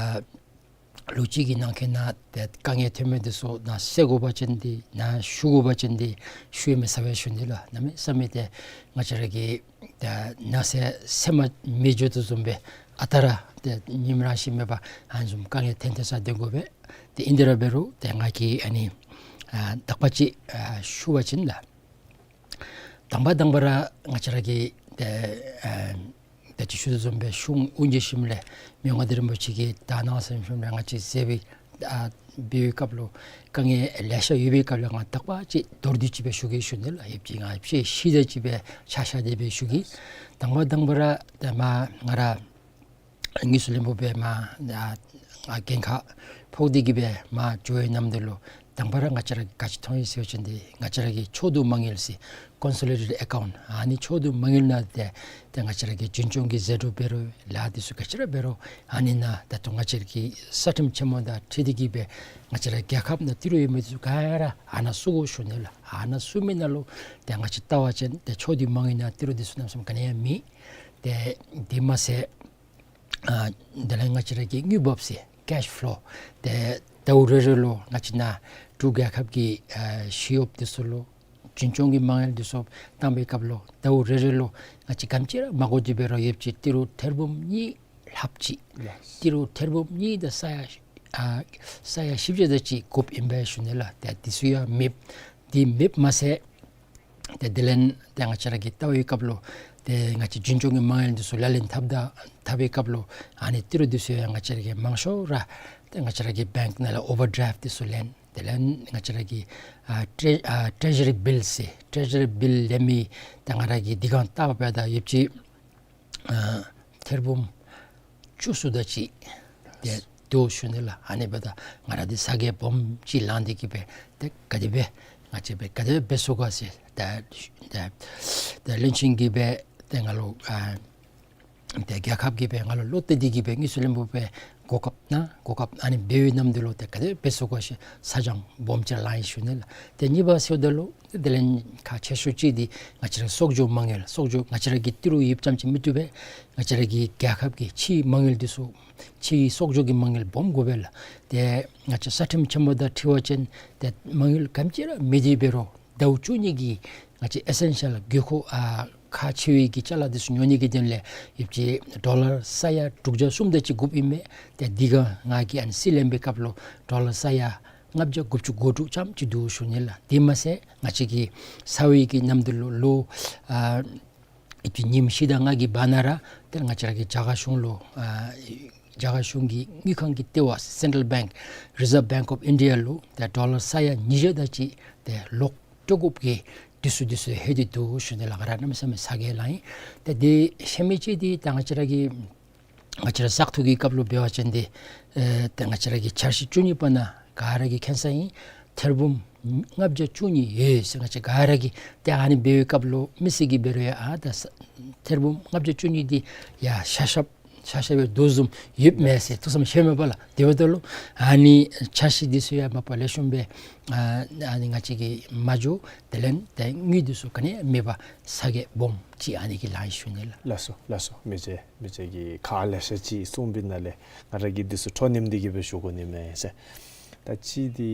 ལོ་གཅིག་གི་ནང་འཁོད་ནང་ཏེ་དཀའ་ངལ་ཐོན་མི་འདི་ཚུ་ནཱ་སེལ་དགོ་པ་ཅིན་འདི་ནཱ་ཞུ་དགོ་པ་ཅིན་འདི་ཞུ་ཡང་མི་ཚར་བས་ཞུ་ནི་ལགས། གནམ་མེད་ས་མེད་ཏེ་ང་བཅས་ར་གི་ད་ནཱ་ཟེར་ཟེར་མ་མི་འགྱོ་དོ་བཟུམ་སྦེ་ཨ་རྟག་ར་ཏེ་ཉིནམ་རང་བཞིན་མེད་པར་ཨ་ནི་བཟུམ་དཀའ་ངལ་ཐོན་ཐོན་ས་སྡོད་དགོ་པས། ཏེ་ཨིན་དེ་ར་འབད་རུང་ཏེ་ང་གིས་ཨ་ནི་ཨ་དག་པ་ཅིག་ཨ་ཞུ་བ་ཅིན་ལགས། དང་པ་དང་པ་ར་ང་བཅས་ར་གིས་ཏེ་ཨ་ད་ཅི་ཞུ་དོ་བཟུམ་སྦེ་གཞུང་དབུ་འབྱེད་ཞིནམ་ལས་མི་དབང་མངའ་བདག་རིན་པོ་ཆེ་གིས་ད་གནང་ཟེར་ཞིནམ་ལས་ང་བཅས་ཟེར་བའི་ཨ་འབད་བའི་སྐབས་ལུ་དཀའ་ངལ་ལེ་ཤ་ཡོད་པའི་སྐབས་ལུ་ང་དག་པ་ཅིག་མདོར་བསྡུས་ཅིག་སྦེ་ཞུ་གེ་ཞུ་ནི་ལགས། ཡོདཔ་ཅིག་ང་ཕྱེད་ཤེས་ཏེ་ཅིག་སྦེ་ཆ་བཞག་སྟེ་སྦེ་ཞུ་གེ། དང་པ་དང་པ་ར་ཏེ་མ་ང་ར་དངོས་སུ་ལྷན་པོ་སྦེ་མ་ཨ་ཨ་འགན་ཁག་ཕོག་སྟེ་གི་སྦེ་མ་འགྱོ་བའི་ནམ་དུས་ལུ་དང་པ་ར་ང་བཅས་ར་ག་ཅི་མཐོང་ཡི་ཟེར་བ་ཅིན་འདི་ང་བཅས་ར་གི་ཕྱོགས་བསྡུ་མ་དངུལ་ཟེར་ཀོན་སོ་ལི་ཌེཊ་ཨེ་ཀའུནཊ། ཨ་ནི་ཕྱོགས་བསྡུ་མ་དངུལ་ནང་ཏེ་ཏེ་ང་བཅས་ར་གི་རྒྱུན་སྐྱོང་གི་ཟད་འགྲོ་འབད་རུང་ལཱ་འདི་ཚུ་ག་ཅི་ར་འབད་རུང་ཨ་ནི་ནང་ད་ལྟོ་ང་བཅས་ར་གི་ས་ཁྲིམས་ཆེན་མོ་དང་འཁྲིལ་ཏེ་གི་སྦེ་ང་བཅས་ར་རྒྱལ་ཁབ་ནང་ཏི་རུ་ཡོད་མི་འདི་ཚུ་ག་ར་ཨ་ནཱ་བཙུགས་དགོ་ཞུ་ནི་ལགས། ཨ་ནཱ་བཙུགས་མི་ནང་ལུ་ཏེ་ང་བཅས་བལྟ་བ་ཅིན་ཏེ་ཕྱོགས་བསྡུ་མ་དངུལ་ནང་ཏི་རུ་འདི་ཚུ་གནམ་མེད་ས་མེད་ག་ནི་ཡང་མེད། ཏེ་འདི་མ་ཚད་ཨ་དེ་ལས་ང་བཅས་ར་གི་དངུལ་འབབ་ཟེར་ཀེཤ་ཕློ་ཏེ་ཟླཝ་རེ་རེ་ལུ་ང་བཅས་ནཱ་འབྲུག་རྒྱལ་ཁབ་ཀྱི་ཨ་ཞི་གཡོགཔ་འདི་ཚུ་ལུ་རྒྱུན་སྐྱོང་གི་མ་དངུལ་འདི་ཚུ་བཏང་བའི་སྐབས་ལུ་ཟླཝ་རེ་རེ་ལུ་ང་བཅས་ག་ཅི་ར་མ་དགོ་སྟེ་འབད་རུང་ཡོདཔ་ཅིག་ཏི་རུ་ཐེར་འབུམ་གཉིས་ལྷགཔ་ཅིག། ལགས། ཏི་རུ་ཐེར་འབུམ་གཉིས་དང་ས་ཡ་ཨ་ས་ཡ་བཞི་བརྒྱ་དེ་ཅིག་དགོཔ་ཨིན་པས་ཞུ་ནི་ལགས། ཏེ་འདི་ཚུ་ཡང་མེདཔ་འདི་མེདཔ་མ་ཚད་ཏེ་དེ་ལས་ཏེ་ང་བཅས་ར་གིས་བལྟ་བའི་སྐབས་ལུ་ཏེ་ང་བཅས་རྒྱུན་སྐྱོང་གི་མ་དངུལ་འདི་ཚུ་ལག་ལེན་འཐབ་ད་འཐབ་པའི་སྐབས་ལུ་ཨ་ནི་ཏི་རུ་འདི་ཚུ་ཡང་ང་བཅས་ར་གིས་མང་ཤོས་ར་ཏེ་ང་བཅས་ར་གི་བེངཀ་ནང་ལས་ཨོ་བར་ཌ་རའིབ་འདི་ཚུ་ལེན། དེ་ལས་ང་བཅས་ར་གི་ཨ་ཊེ་ཨ་ཊེ་ཟུ་རི་བིལ་ཟེར་ཊེ་ཟུ་རི་བིལ་ལེན་མི་ཏེ་ང་ར་གིས་འདི་གང་བལྟ་བ་འབདཝ་ད་ཡོདཔ་ཅིག་ཨ་ཐེར་འབུམ་བཅུ་གསུམ་དེ་ཅིག་ཏེ་འདུག་ཞུ་ནི་ལགས། ཨ་ནི་འབདཝ་ད་ང་ར་འདི་ཚ་གྱང་སྦོམ་ཅིག་ལང་སྟེ་གི་སྦེ་ཏེ་ག་དེ་སྦེ་ང་བཅས་སྦེ་ག་དེ་སྦེ་འབད་ཚུགས་ག་ཟེར་ཏེ་ཏེ་ཏེ་བློན་ཆེན་གྱིས་སྦེ་ཏེ་ང་ལུ་ཨ་ཏེ་རྒྱལ་ཁབ་ཀྱིས་སྦེ་ང་ལུ་བློ་གཏད་དེ་གི་སྦེ་དངོས་སུ་ལྷན་པོ་སྦེ་གོ་སྐབས་གནང་། གོ་སྐབས་ཨ་ནི་འབད་བའི་ནམ་དུས་ལུ་ཏེ་ག་དེ་སྦེ་འབད་ཚུགས་ག་ཟེར་ཚ་གྱང་སྦོམ་ཅིག་ལང་ཡི་ཞུ་ནི་ལགས། ཏེ་གཉིས་པ་ཟེརཝ་ད་ལུ་དེ་ལས་ཁག་ཆེ་ཤོས་ཅིག་འདི་ང་བཅས་ར་གསོག་འཇོག་མ་དངུལ་གསོག་འཇོག་ང་བཅས་ར་གི་ཏི་རུ་ཡོདཔ་ཙམ་ཅིག་མི་བཏུབ་པས། ང་བཅས་ར་གི་རྒྱལ་ཁབ་ཀྱི་ཕྱིའི་མ་དངུལ་འདི་ཚུ་ཕྱིའི་གསོག་འཇོག་གི་མ་དངུལ་སྦོམ་དགོ་པས་ལགས། ཏེ་ང་བཅས་ས་ཁྲིམས་ཆེན་མོ་དང་འཁྲིལ་བ་ཅིན་ཏེ་མ་དངུལ་ག་ཅི་ར་མེད་དེ་འབད་རུང་ཟླཝ་བཅུ་གཉིས་ཀྱི་ང་བཅས་ཨེ་སེན་ཤལ་དགོས་མཁོ་ཨ་ཁག་ཆེ་བའི་གི་ཅ་ལ་འདི་ཚུ་ཉོ་ནི་གི་དོན་ལས་ཡོདཔ་ཅིག་ཌོ་ལར་ས་ཡ་དྲུག་བརྒྱ་གསུམ་དེ་ཅིག་དགོཔ་ཨིན་མས། ཏེ་འདི་གང་ང་གིས་ཨ་ནི་རྩིས་ལེན་པའི་སྐབས་ལུ་ཌོ་ལར་ས་ཡ་ལྔ་བརྒྱ་དགུ་བཅུ་གོ་དྲུག་ཙམ་ཅིག་འདུག་ཞུ་ནི་ལགས། དེ་མ་ཚད་ང་བཅས་ཀྱི་ཚ་བའི་གི་ནམ་དུས་ལུ་ལོ་ཨ་ཨེ་ཅིག་ཉིནམ་བཞི་དང་ལྔ་གི་བར་ན་ར་ཏེ་ང་བཅས་ར་གི་རྒྱ་གར་གཞུང་ལུ་ཨ་རྒྱ་གར་གཞུང་གི་དངུལ་ཁང་གི་ལྟེ་བ་སེན་ཊྲལ་བེངཀ་རི་ཛརབ་བེངཀ་ཨོཕ་ཨིན་ཌི་ཡ་ལུ་ཏེ་ཌོ་ལར་ས་ཡ་ཉིས་བརྒྱ་དེ་ཅིག་ཏེ་ལོག་སྤྲོད་དགོཔ་གི་དུས་ཚོད་འདི་ཚུ་ལྷོད་དེ་འདུག་ཞུ་ནི་ལགས། ང་ར་གནམ་མེད་ས་མེད་ཚ་གྱང་ལང་ཡི། ཏེ་དེ་ཤེས་མི་ཅིག་འདི་ད་ང་བཅས་ར་གི་ང་བཅས་ར་བཙག་འཐུ་གི་སྐབས་ལུ་འབད་བ་ཅིན་འདི་ཨེ་ཏེ་ང་བཅས་ར་གི་འཆར་གཞི་བཅུ་གཉིས་པ་ནང་ག་ར་གིས་མཁྱེན་ས་ཨིན། ཐེར་འབུམ་ལྔ་བརྒྱ་བཅུ་གཉིས་ཡོད་ཟེར་ང་བཅས་ག་ར་གིས། ཏེ་ཨ་ནི་འབད་བའི་སྐབས་ལུ་མི་སེར་གྱིས་འབད་རུང་ཡང་ཨ་ད་ས་ཐེར་འབུམ་ལྔ་བརྒྱ་བཅུ་གཉིས་འདི་ཡང་ཤ་ཤ་ཤ་ཤ་སྦེ་དོ་བཟུམ་ཡོདཔ་མས་ཟེར་ཐུགས་བསམ་བཞེས་མི་པ་ལགས། དེ་འབདཝ་ད་ལུ་ཨ་ནི་འཆར་གཞི་འདི་ཚུ་ཡང་མ་པ་ལེགས་ཤོམ་སྦེ་ཨ་ཨ་ནི་ང་བཅས་ཀྱིས་མ་འགྱོ། དེ་ལས་ཏེ་དངུལ་འདི་ཚུ་ག་ནི་ཡང་མེད་པར་ཚ་གྱང་སྦོམ་ཅིག་ཨ་ནི་གིས་ལང་ཡི་ཞུ་ནི་ལགས། ལགས་སོ་ལགས་སོ། མི་རྗེ་མི་རྗེ་གིས་ཁག་ལེ་ཤ་ཅིག་གསུངས་པའི་ནང་ལས་ང་ར་གིས་འདི་ཚུ་འཕྲོ་མཉམ་འདི་གིས་སྦེ་ཞུ་དགོ་ནི་མས་ཟེར། ད་ཅི་འདི་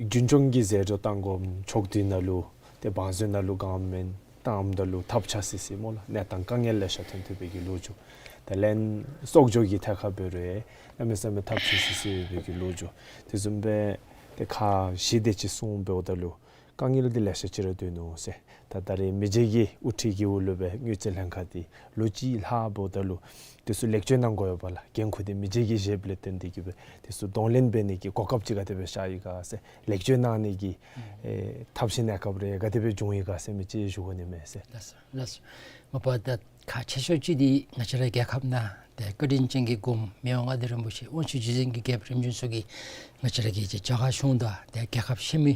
རྒྱུན་སྐྱོང་གི་ཟད་འགྲོ་བཏང་དགོཔ་ཕྱོགས་བསྡུའི་ནང་ལུ་ཏེ་བང་མཛོད་ནང་ལུ་གང་མེན། བཏངམ་ད་ལུ་ཐབས་ཆག་སི་སི་སྨོ་ལགས། གནས་སྟངས་དཀའ་ངལ་ལེ་ཤ་ཐོན་ཐོན་པའི་གི་ལོ་རྒྱུས། དེ་ལས་གསོག་འཇོག་གི་ཐད་ཁར་འབད་རུང་གནམ་མེད་ས་མེད་ཐབས་ཆག་སི་སི་ཡོད་པའི་གི་ལོ་རྒྱུས། དེ་བཟུམ་སྦེ་ཏེ་ཁག་བཞི་དེ་ཅིག་གསུངས་འབདཝ་ད་ལུ་དཀའ་ངལ་འདི་ལེ་ཤ་ཅིག་ར་འདུག་ནུག་ཟེར། ད་ད་རེས་མི་རྗེ་གི་དབུ་ཁྲིད་ཀྱི་འོག་ལུ་སྦེ་དངུལ་རྩིས་ལྷན་ཁག་འདི་ལོ་གཅིག་ལྷག་འབདཝ་ད་ལུ་དེ་ཚུ་ལེགས་བཅོས་གནང་དགོ་པས་ལགས། འགན་ཁུར་འདི་མི་རྗེ་གིས་བཞེསཔ་ལས་བརྟེན་ཏེ་གིས་སྦེ་དེ་ཚུ་གདོང་ལེན་འབད་ནི་གི་གོ་སྐབས་ཅིག་ག་དེ་སྦེ་ཤར་ཡི་ག་ཟེར། ལེགས་བཅོས་གནང་ནི་གི་ཨེ་ཐབས་ཤེས་གནས་སྐབས་རེ་ག་དེ་སྦེ་བྱུང་ཡི་ག་ཟེར་མི་ཅིག་ཞུ་དགོ་ནི་མས་ཟེར། ལགས་སོ། ལགས་སོ། མ་པ་ད་ཁག་ཆེ་ཤོས་ཅིག་འདི་ང་བཅས་ར་རྒྱལ་ཁབ་ནང་ཏེ་བཀའ་དྲིན་ཅན་གྱི་སྒོམ་མི་དབང་མངའ་བདག་རིན་པོ་ཆེ་དབང་ཕྱུག་རྗེ་བཙུན་གྱི་རྒྱལཔོ་རིམ་བྱོན་སོགས་ཀྱིས་ང་བཅས་ར་གི་ཅིག་རྒྱ་གར་གཞུང་དང་ཏེ་རྒྱལ་ཁབ་ཤེས་མི་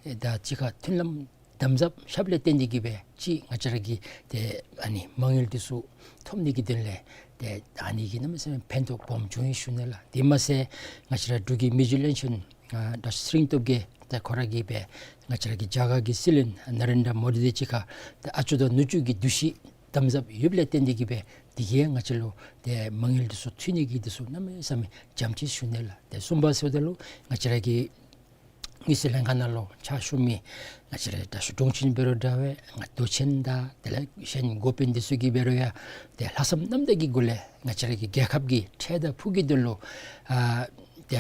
དང་གཅིག་ཁར་མཐུན་ལམ་དམ་ཟབ་བཞགཔ་ལས་བརྟེན་ཏེ་གིས་སྦེ་ཅིག་ང་བཅས་ར་གི་ཏེ་ཨ་ནི་མ་དངུལ་འདི་ཚུ་ཐོབ་ནི་གི་དོན་ལས་ཏེ་ཨ་ནི་གིས་གནམ་མེད་ས་མེད་ཕན་ཐོགས་སྦོམ་བྱུང་ཡི་ཞུ་ནི་ལགས། དེ་མ་ཚད་ང་བཅས་ར་འབྲུག་གི་མི་རྗེ་བློན་ཆེན་ཨ་ད་ཚེ་རིང་སྟོབས་རྒྱས་ཏེ་ཁོ་ར་གིས་སྦེ་ང་བཅས་ར་གི་རྒྱ་གར་གྱི་སྲིད་བློན་ནཱ་རེནྡྲ་མོ་དི་དང་གཅིག་ཁར་ཏེ་ཨ་ཅོ་དང་ནུ་གཅུང་གི་འདུ་ཤེས་དམ་ཟབ་ཡོདཔ་ལས་བརྟེན་ཏེ་གིས་སྦེ་དེ་གིས་ང་བཅས་ལུ་ཏེ་མ་དངུལ་འདི་ཚུ་ཚུད་ནི་གི་འདི་ཚུ་གནམ་མེད་ས་མེད་འཇམ་ཅིག་ཞུ་ནི་ལགས། ཏེ་གསུམ་པ་ཟེརཝ་ད་ལུ་ང་བཅས་ར་གི་དངུལ་རྩིས་ལྷན་ཁག་ནང་ལུ་ཕྱག་ཞུ་མི་ང་བཅས་ར་དྲག་ཤོས་དྲུང་ཆེན་འབད་རུང་འདྲ་བས། ང་མདོ་ཆེན་དང་དེ་ལས་གཞན་འགོ་དཔོན་འདི་ཚུ་གིས་འབད་རུང་ཡང་ཏེ་ལྷག་བསམ་རྣམ་དག་གི་སྒོ་ལས་ང་བཅས་ར་གི་རྒྱལ་ཁབ་ཀྱི་འཕྲལ་དང་ཕུགས་ཀྱི་དོན་ལུ་ཨ་ཏེ་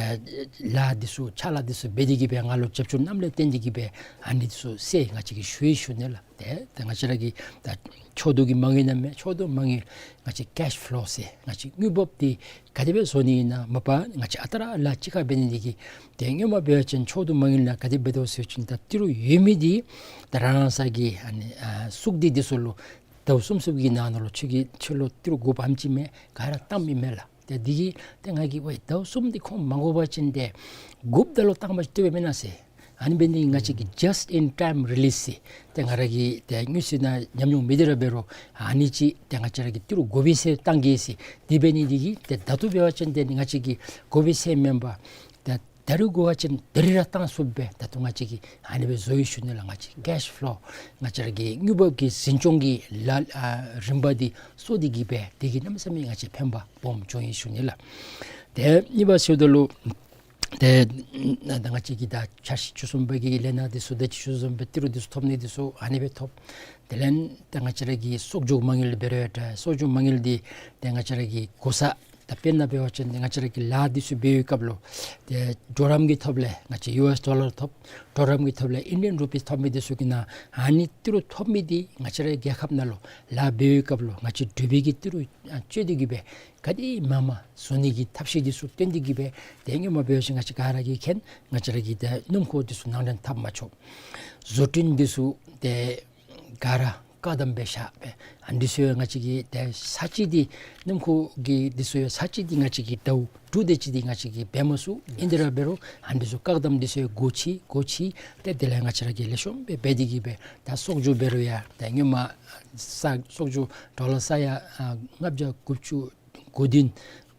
ལཱ་འདི་ཚུ་ཕྱག་ལཱ་འདི་ཚུ་འབད་དེ་གིས་སྦེ་ང་ལུ་རྒྱབ་སྐྱོར་གནངམ་ལས་བརྟེན་ཏེ་གིས་སྦེ་ཨ་ནི་འདི་ཚུ་ཟེར་ང་བཅས་ཀྱིས་ཞུ་ཡི་ཞུ་ནི་ལགས། ཏེ་ཏེ་ང་བཅས་ར་གི་ད་ཕྱོགས་བསྡུ་གི་མ་དངུལ་ཨིན་མས། ཕྱོགས་བསྡུ་མ་དངུལ་ང་བཅས་cash flow ཟེར་ང་བཅས་དངུལ་འབབ་འདི་ག་དེ་སྦེ་བཟོ་ནི་ཨིན་ན། མ་པ་ང་བཅས་ཨ་རྟག་ར་ལཱ་གཅིག་ཁར་འབད་ནི་འདི་གིས་ཏེ་སྔོན་མ་འབད་བ་ཅིན་ཕྱོགས་བསྡུ་མ་དངུལ་ནང་ག་དེ་འབད་དོ་ཟེར་བ་ཅིན་ད་ཏི་རུ་ཡོད་མི་འདི་ད་རང་རང་ས་གི་ཨ་ནི་ཨ་སུག་སྡེ་འདི་ཚུ་ལུ་ཟླཝ་གསུམ་གསུམ་གྱི་ནང་ན་ལུ་ཁྱོད་ཀྱིས་ཁྱོད་ལུ་ཏི་རུ་དགོཔ་ཨིནམ་ཅིག་མས། ག་ར་བཏངམ་ཨིན་མས་ལགས། ཏེ་འདི་གིས་ཏེ་ང་གིས་ཝའི་ཟླཝ་གསུམ་འདི་ཁོང་མ་དགོ་པ་ཅིན་ཏེ་དགོཔ་ད་ལུ་བཏང་པ་ཅིན་བཏུབ་པས་མེན་ན་ཟེར། ཨ་ནི་འབད་ནི་ང་བཅས་ཀྱིས་just in time release ཟེར་ཏེ་ང་ར་གིས་ཏེ་དངུལ་རྩིས་ནང་ཉམས་མྱོང་མེད་དེ་ར་འབད་རུང་ཨ་ནི་ཅིག་ཏེ་ང་བཅས་ར་གིས་ཏི་རུ་དགོ་པའི་ཚེ་བཏང་གེ་ཟེར། དེ་འབད་ནི་འདི་གིས་ཏེ་ད་ལྟོ་འབད་བ་ཅིན་ཏེ་ང་བཅས་ཀྱིས་དགོ་པའི་ཚེ་མེན་པར་ཏེ་ད་རིས་དགོ་པ་ཅིན་ད་རིས་ར་བཏང་ཚུགསཔ་སྦེ་ད་ལྟོ་ང་བཅས་ཀྱིས་ཨ་ནི་སྦེ་བཟོ་ཡི་ཞུ་ནི་ལགས། ང་བཅས་cash flow ང་བཅས་ར་གི་དངུལ་འབབ་ཀྱི་འཛིན་སྐྱོང་གི་ལཱ་ཨ་རིམ་པ་འདི་སོར་ཏེ་གིས་སྦེ་དེ་གིས་གནམ་མེད་ས་མེད་ང་བཅས་ཕན་པ་སྦོམ་བྱུང་ཡི་ཞུ་ནི་ལགས། ཏེ་གཉིས་པ་ཟེརཝ་ད་ལུ་ཏེ་ད་ང་བཅས་ཀྱི་ད་འཆར་གཞི་བཅུ་གསུམ་པ་གི་ལས་སྣ་འདི་ཚུ་ད་ཅི་ཞུ་བཟུམ་སྦེ་ཏི་རུ་འདི་ཚུ་ཐོབ་ནི་འདི་ཚུ་ཨ་ནི་སྦེ་ཐོབ། དེ་ལས་ད་ང་བཅས་ར་གི་གསོག་འཇོག་མ་དངུལ་འབད་རུང་ཡང་འདྲ་གསོག་འཇོག་མ་དངུལ་འདི་ཏེ་ང་བཅས་ར་གི་གོ་ས་ད་དཔེར་ན་འབད་བ་ཅིན་ང་བཅས་ར་གི་ལཱ་འདི་ཚུ་འབད་བའི་སྐབས་ལུ་ཏེ་གྲོགས་རམ་གྱི་ཐོག་ལས་ང་བཅས་ཡུ་ཨེསི་ཌོ་ལར་ཐོབ། གྲོགས་རམ་གྱི་ཐོག་ལས་ཨིན་ཌི་ཡན་རུ་པིས་ཐོབ་མི་འདི་ཚུ་གི་ནང་ཨ་ནི་ཏི་རུ་ཐོབ་མི་འདི་ང་བཅས་ར་རྒྱལ་ཁབ་ནང་ལུ་ལཱ་འབད་བའི་སྐབས་ལུ་ང་བཅས་འབྲུག་པའི་གི་ཏི་རུ་ཨ་སྤྱོད་དེ་གིས་སྦེ་ག་དེ་མང་མང་བཟོ་ནི་གི་ཐབས་ཤེས་འདི་ཚུ་བཏོན་ཏེ་གིས་སྦེ་ཏེ་སྔོན་མ་འབད་བ་ཅིན་ང་བཅས་ག་ར་གིས་མཁྱེན། ང་བཅས་ར་གི་ཏེ་སྣུམ་འཁོར་འདི་ཚུ་ནང་འདྲེན་འཐབ་མ་ཆོག། བཟོ་སྐྲུན་འདི་ཚུ་ཏེ་ག་ར་བཀག་དམ་སྦེ་བཞག་སྦེ་ཨ་ནི་འདི་ཚུ་ཡང་ང་བཅས་ཀྱིས་ཏེ་ས་ཅིག་འདི་སྣུམ་འཁོར་གྱི་འདི་ཚུ་ཡང་ས་ཅིག་འདི་ང་བཅས་ཀྱིས་ཟླཝ་དྲུག་དེ་ཅིག་འདི་ང་བཅས་ཀྱིས་འབད་མ་ཚུགས། ཨིན་དེ་ར་འབད་རུང་ཨ་ནི་འདི་ཚུ་བཀག་དམ་འདི་ཚུ་ཡང་འགོ་ཁྲིད་འགོ་ཁྲིད་ཏེ་དེ་ལས་ང་བཅས་ར་གིས་ལེགས་ཤོམ་སྦེ་འབད་དེ་གིས་སྦེ་ད་གསོག་འཇོག་འབད་རུང་ཡང་ད་སྔོན་མ་ས་གསོག་འཇོག་ཌོ་ལར་ས་ཡ་ཨ་ལྔ་བརྒྱ་དགུ་བཅུ་གོ་བདུན་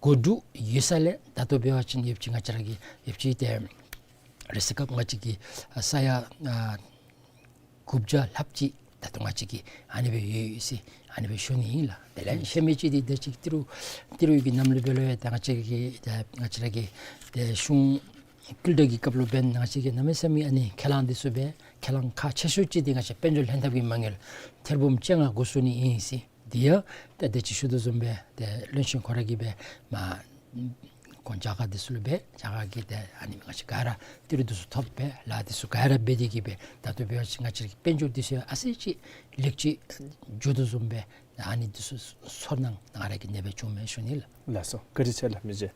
གོ་དྲུག་ཡོད་ས་ལས་ད་ལྟོ་འབད་བ་ཅིན་ཡོདཔ་ཅིག་ང་བཅས་ར་གི་ཡོདཔ་ཅིག་ཏེ་རེས་སྐབས་ང་བཅས་ཀྱིས་ཨ་ས་ཡ་ཨ་དགུ་བརྒྱ་ལྷགཔ་ཅིག་ད་ལྟོ་ང་བཅས་ཀྱིས་ཨ་ནི་སྦེ་ཡོད་ཡོད་ཟེར་ཨ་ནི་སྦེ་ཞུ་ནི་ཨིན་ལགས། དེ་ལས་ཤེས་མི་ཅིག་འདི་ད་ཅི་ཏི་རུ་ཏི་རུ་གི་ནང་ལུ་འབད་རུང་ཡང་ད་ང་བཅས་ཀྱི་ད་ང་བཅས་ར་གི་ཏེ་གཞུང་བཀུར་འཐབ་ཀྱི་སྐབས་ལུ་འབདན་ང་བཅས་ཀྱིས་གནམ་མེད་ས་མེད་ཨ་ནི་ཁས་བླངས་འདི་ཚུ་སྦེ་ཁས་བླངས་ཁག་ཆེ་ཤོས་ཅིག་འདི་ང་བཅས་དཔལ་འབྱོར་ལྷན་ཐབས་ཀྱི་མ་དངུལ་ཐེར་འབུམ་བཅོ་ལྔ་དགོ་ཚུགས་ནི་ཨིན་ཟེར། འདི་ཡང་ད་དེ་ཅིག་ཞུ་དོ་བཟུམ་སྦེ་ཏེ་བློན་ཆེན་ཁོ་ར་གིས་སྦེ་མ་ཁོང་རྒྱ་གར་འདི་ཚུ་ལུ་སྦེ་རྒྱ་གར་གྱི་ཏེ་ཨ་ནི་ང་བཅས་ག་ར་ཏི་རུ་འདི་ཚུ་ཐོབ་སྦེ་ལཱ་འདི་ཚུ་ག་ར་འབད་དེ་གིས་སྦེ་ད་ལྟོ་འབད་བ་ཅིན་ང་བཅས་ཀྱི་དཔལ་འབྱོར་འདི་ཚུ་ཡང་ཨ་ཙི་ཅིག་ལེགས་ཅིག་འགྱོ་དོ་བཟུམ་སྦེ་ཨ་ནི་འདི་ཚུ་ཚོར་སྣང་ང་ར་གིས་ཨ་ནི་སྦེ་བྱུངམ་མས་ཞུ་ནི་ལགས། ལགས་སོ། བཀའ་དྲིན་ཆེ་ལགས་མི་རྗེ།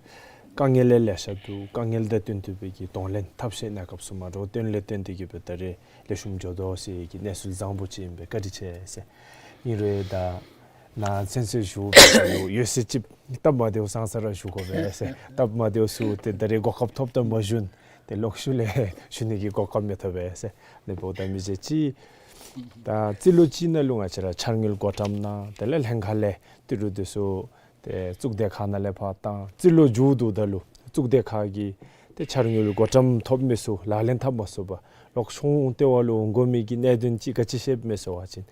དཀའ་ངལ་ལེ་ཤ་འདུག། དཀའ་ངལ་དང་བསྟུན་ཐུབ་པའི་གི་གདོང་ལེན་ཐབས་ཤེས་གནས་སྐབས་སུ་མ་འདྲཝ་བཏོན་ལས་བརྟེན་ཏེ་གིས་སྦེ་ད་རེས་ལེགས་ཤོམ་འགྱོ་དོ་ཟེར་གྱི་གནས་ཚུལ་བཟང་པོ་ཅིག་ཨིན་པས། བཀའ་དྲིན་ཆེ་ཟེར། ཨིན་རུང་ད་ནཱ་ཚུན་ཚོད་ཞུ་བ་ཡོད་ཟེར་ཅིག་སྟབས་མ་བདེཝ་སང་ས་ར་ཞུ་དགོ་པས་ཟེར། སྟབས་མ་བདེཝ་ཚུ་ཏེ་ད་རེས་གོ་སྐབས་ཐོབ་སྟེ་མ་ཞུ་ན་ཏེ་ལོག་ཤུལ་ལས་ཞུ་ནི་གི་གོ་སྐབས་མི་ཐོབ་པས་ཟེར། ཨ་ནི་འབདཝ་ད་མི་རྗེ་ཅིག་ད་རྩིས་ལོ་གཅིག་ནང་ལུ་ང་བཅས་ར་འཆར་དངུལ་བགོ་བཀྲམ་གནང་། དེ་ལས་ལྷན་ཁག་ལས་ཏི་རུ་འདི་ཚུ་ཏེ་གཙུག་སྡེ་ཁག་ནང་ལས་ཕར་བཏང་། རྩིས་ལོ་མཇུག་བསྡུཝ་ད་ལུ་གཙུག་སྡེ་ཁག་གིས་ཏེ་འཆར་དངུལ་བགོ་བཀྲམ་ཐོབ་མི་ཚུ་ལག་ལེན་འཐབ་མ་ཚུགས་པར་ལོག་ཤོང་ལྟེ་བ་ལུ་འོང་དགོ་མི་གི་གནད་དོན་ཅིག་ག་ཅི་ཤེས་མས་ཟེར་བ་ཅིན་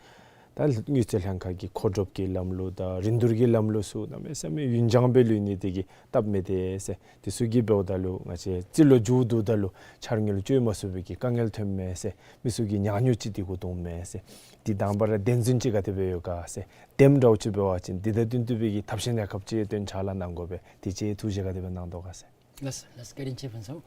ད་དངུལ་རྩིས་ལྷན་ཁག་གི་མཁོ་སྒྲུབ་ཀྱི་ལམ་ལུགས་དང་རིན་བསྡུར་གྱི་ལམ་ལུགས་ཚུ་གནམ་མེད་ས་མེད་ཡུན་འགྱངས་སྦེ་ལུས་ནི་དེ་གིས་སྟབས་མི་བདེ་ཟེར། དེ་ཚུ་གིས་འབདཝ་ད་ལུ་ང་བཅས་རྩིས་ལོ་མཇུག་བསྡུཝ་ད་ལུ་འཆར་དངུལ་བཅོལ་མ་ཚུགས་པའི་གི་དཀའ་ངལ་ཐོན་མས་ཟེར། མི་ཚུ་གིས་ཉག་ཉོག་ཅིག་དེ་གུ་བཏུབ་མས་ཟེར། དེ་དང་པ་ར་བདེན་རྫུན་ཅིག་ག་དེ་སྦེ་ཡོད་ག་ཟེར། བདེནམ་འདྲཝ་ཅིག་འབད་བ་ཅིན་དེ་དང་བསྟུན་ཏེ་སྦེ་གི་ཐབས་ཤེས་གནས་སྐབས་ཅིག་སྟོན་ཕྱག་ལཱ་གནང་དགོ་པས། དེ་ཅིག་ཐུགས་བཞེད་ག་དེ་སྦེ་གནང་དོ་ག་ཟེར། ལགས་ལགས། བཀའ་དྲིན་ཆེ་ཕུན་ཚོགས།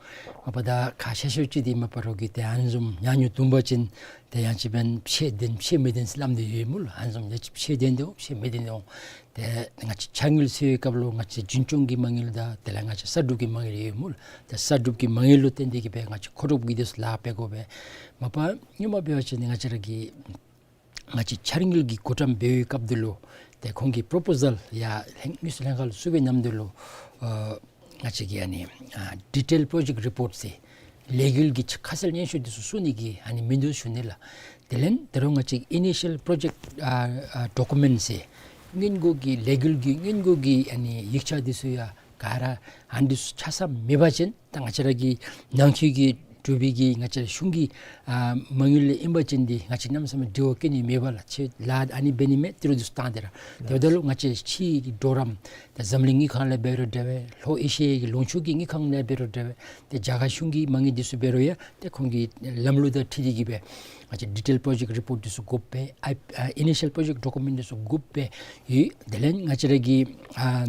མ་པ་ད་ཁག་ཆེ་ཤོས་ཅིག་འདི་མ་པ་རོགས་ཀྱིས་ཏེ་ཨ་ནི་བཟུམ་ཉག་ཉོག་བཏུབ་པ་ཅིན་ཏེ་ཡང་ཅིན་འབདན་ཕྱེད་བདེན་ཕྱེད་མི་བདེན་ཟེར་སླབ་སྟེ་ཡོད་སྨོ་ལགས། ཨ་ནི་བཟུམ་ཡང་ཅིན་ཕྱེད་བདེན་འདི་འོང་ཕྱེད་མི་བདེན་འདི་འོང་། ཏེ་ང་བཅས་འཆར་དངུལ་འཚོལ་བའི་སྐབས་ལུ་ང་བཅས་རྒྱུན་སྐྱོང་གི་མ་དངུལ་དང་དེ་ལས་ང་བཅས་གསར་སྒྲུབ་ཀྱི་མ་དངུལ་ཡོད་སྨོ་ལགས། ཏེ་གསར་སྒྲུབ་ཀྱི་མ་དངུལ་ལུ་བརྟེན་ཏེ་གིས་སྦེ་ང་བཅས་མཁོ་སྒྲུབ་ཀྱི་དེ་ཚུ་ལཱ་འབད་དགོ་པས། མ་པ་སྔོན་མ་འབད་བ་ཅིན་ང་བཅས་ར་གི་ང་བཅས་འཆར་དངུལ་གྱི་བགོ་བཀྲམ་འབད་བའི་སྐབས་འདི་ལུ་ཏེ་ཁོང་གིས་པོརོ་པོ་ཟཱལ་ཡར་ལྷན་དངུལ་རྩིས་ལྷན་ཁག་ལུ་བཙུགས་པའི་ནམ་དུས་ལུ་ཨ་ང་བཅས་ཀྱིས་ཨ་ནི་ཨ་ཌི་ཊེལ་པྲོ་ཇེཀཊ་རི་པོརཊ་ཟེར་ལས་འགུལ་གྱི་ཁ་གསལ་སྙན་ཞུ་འདི་ཚུ་བཙུགས་ནི་གི་ཨ་ནི་མིན་འདུག་ཞུ་ནི་ལགས། དེ་ལས་ད་རུང་ང་བཅས་ཨི་ནི་ཤཱལ་པྲོ་ཇེཀཊ་ཨ་ཨ་ཌོ་ཀུ་མེནཊ་ཟེར་སྔོན་འགོག་གི་ལས་འགུལ་གྱི་སྔོན་འགོག་གི་ཨ་ནི་ཡིག་ཆ་འདི་ཚུ་ཡང་ག་ར་ཨ་ནི་འདི་ཚུ་ཆ་ཚང་མེད་པ་ཅིན་ད་ང་བཅས་ར་གི་ནང་འཁོད་ཀྱི་འབྲུག་པའི་གི་ང་བཅས་གཞུང་གི་ཨ་མ་དངུལ་ལས་ཨིན་པ་ཅིན་འདི་ང་བཅས་གནམ་མེད་ས་མེད་འབྲེལ་བ་བཀལ་ནི་མེད་པས་ལགས། ཁྱོད་ལཱ་ཨ་ནི་འབད་ནི་མས་ཏི་རུ་འདི་ཚུ་བཏང་སྟེ་ར། དེ་འབདཝ་ད་ལུ་ང་བཅས་ཕྱི་གི་གྲོགས་རམ་ད་འཛམ་གླིང་དངུལ་ཁང་ལས་འབད་རུང་འདྲ་བས། ལྷོ་ཨེ་ཤི་ཡའི་གི་ལུང་ཕྱོགས་ཀྱི་དངུལ་ཁང་ལས་འབད་རུང་འདྲ་བས། ཏེ་རྒྱ་གར་གཞུང་གི་མ་དངུལ་འདི་ཚུ་འབད་རུང་ཡང་ཏེ་ཁོང་གི་ལམ་ལུགས་དང་འཁྲིལ་ཏེ་གིས་སྦེ་ང་བཅས་ཌི་ཊེལ་པྲོ་ཇེཀཊ་རི་པོརཊ་འདི་ཚུ་དགོ་པས། ཨ་ཨ་ཨི་ནི་ཤཱལ་པྲོ་ཇེཀཊ་ཌོ་ཀུ་མེནཊ་འདི་ཚུ་དགོ་པས། ཡོད། དེ་ལས་ང་བཅས་ར་གི་ཨ་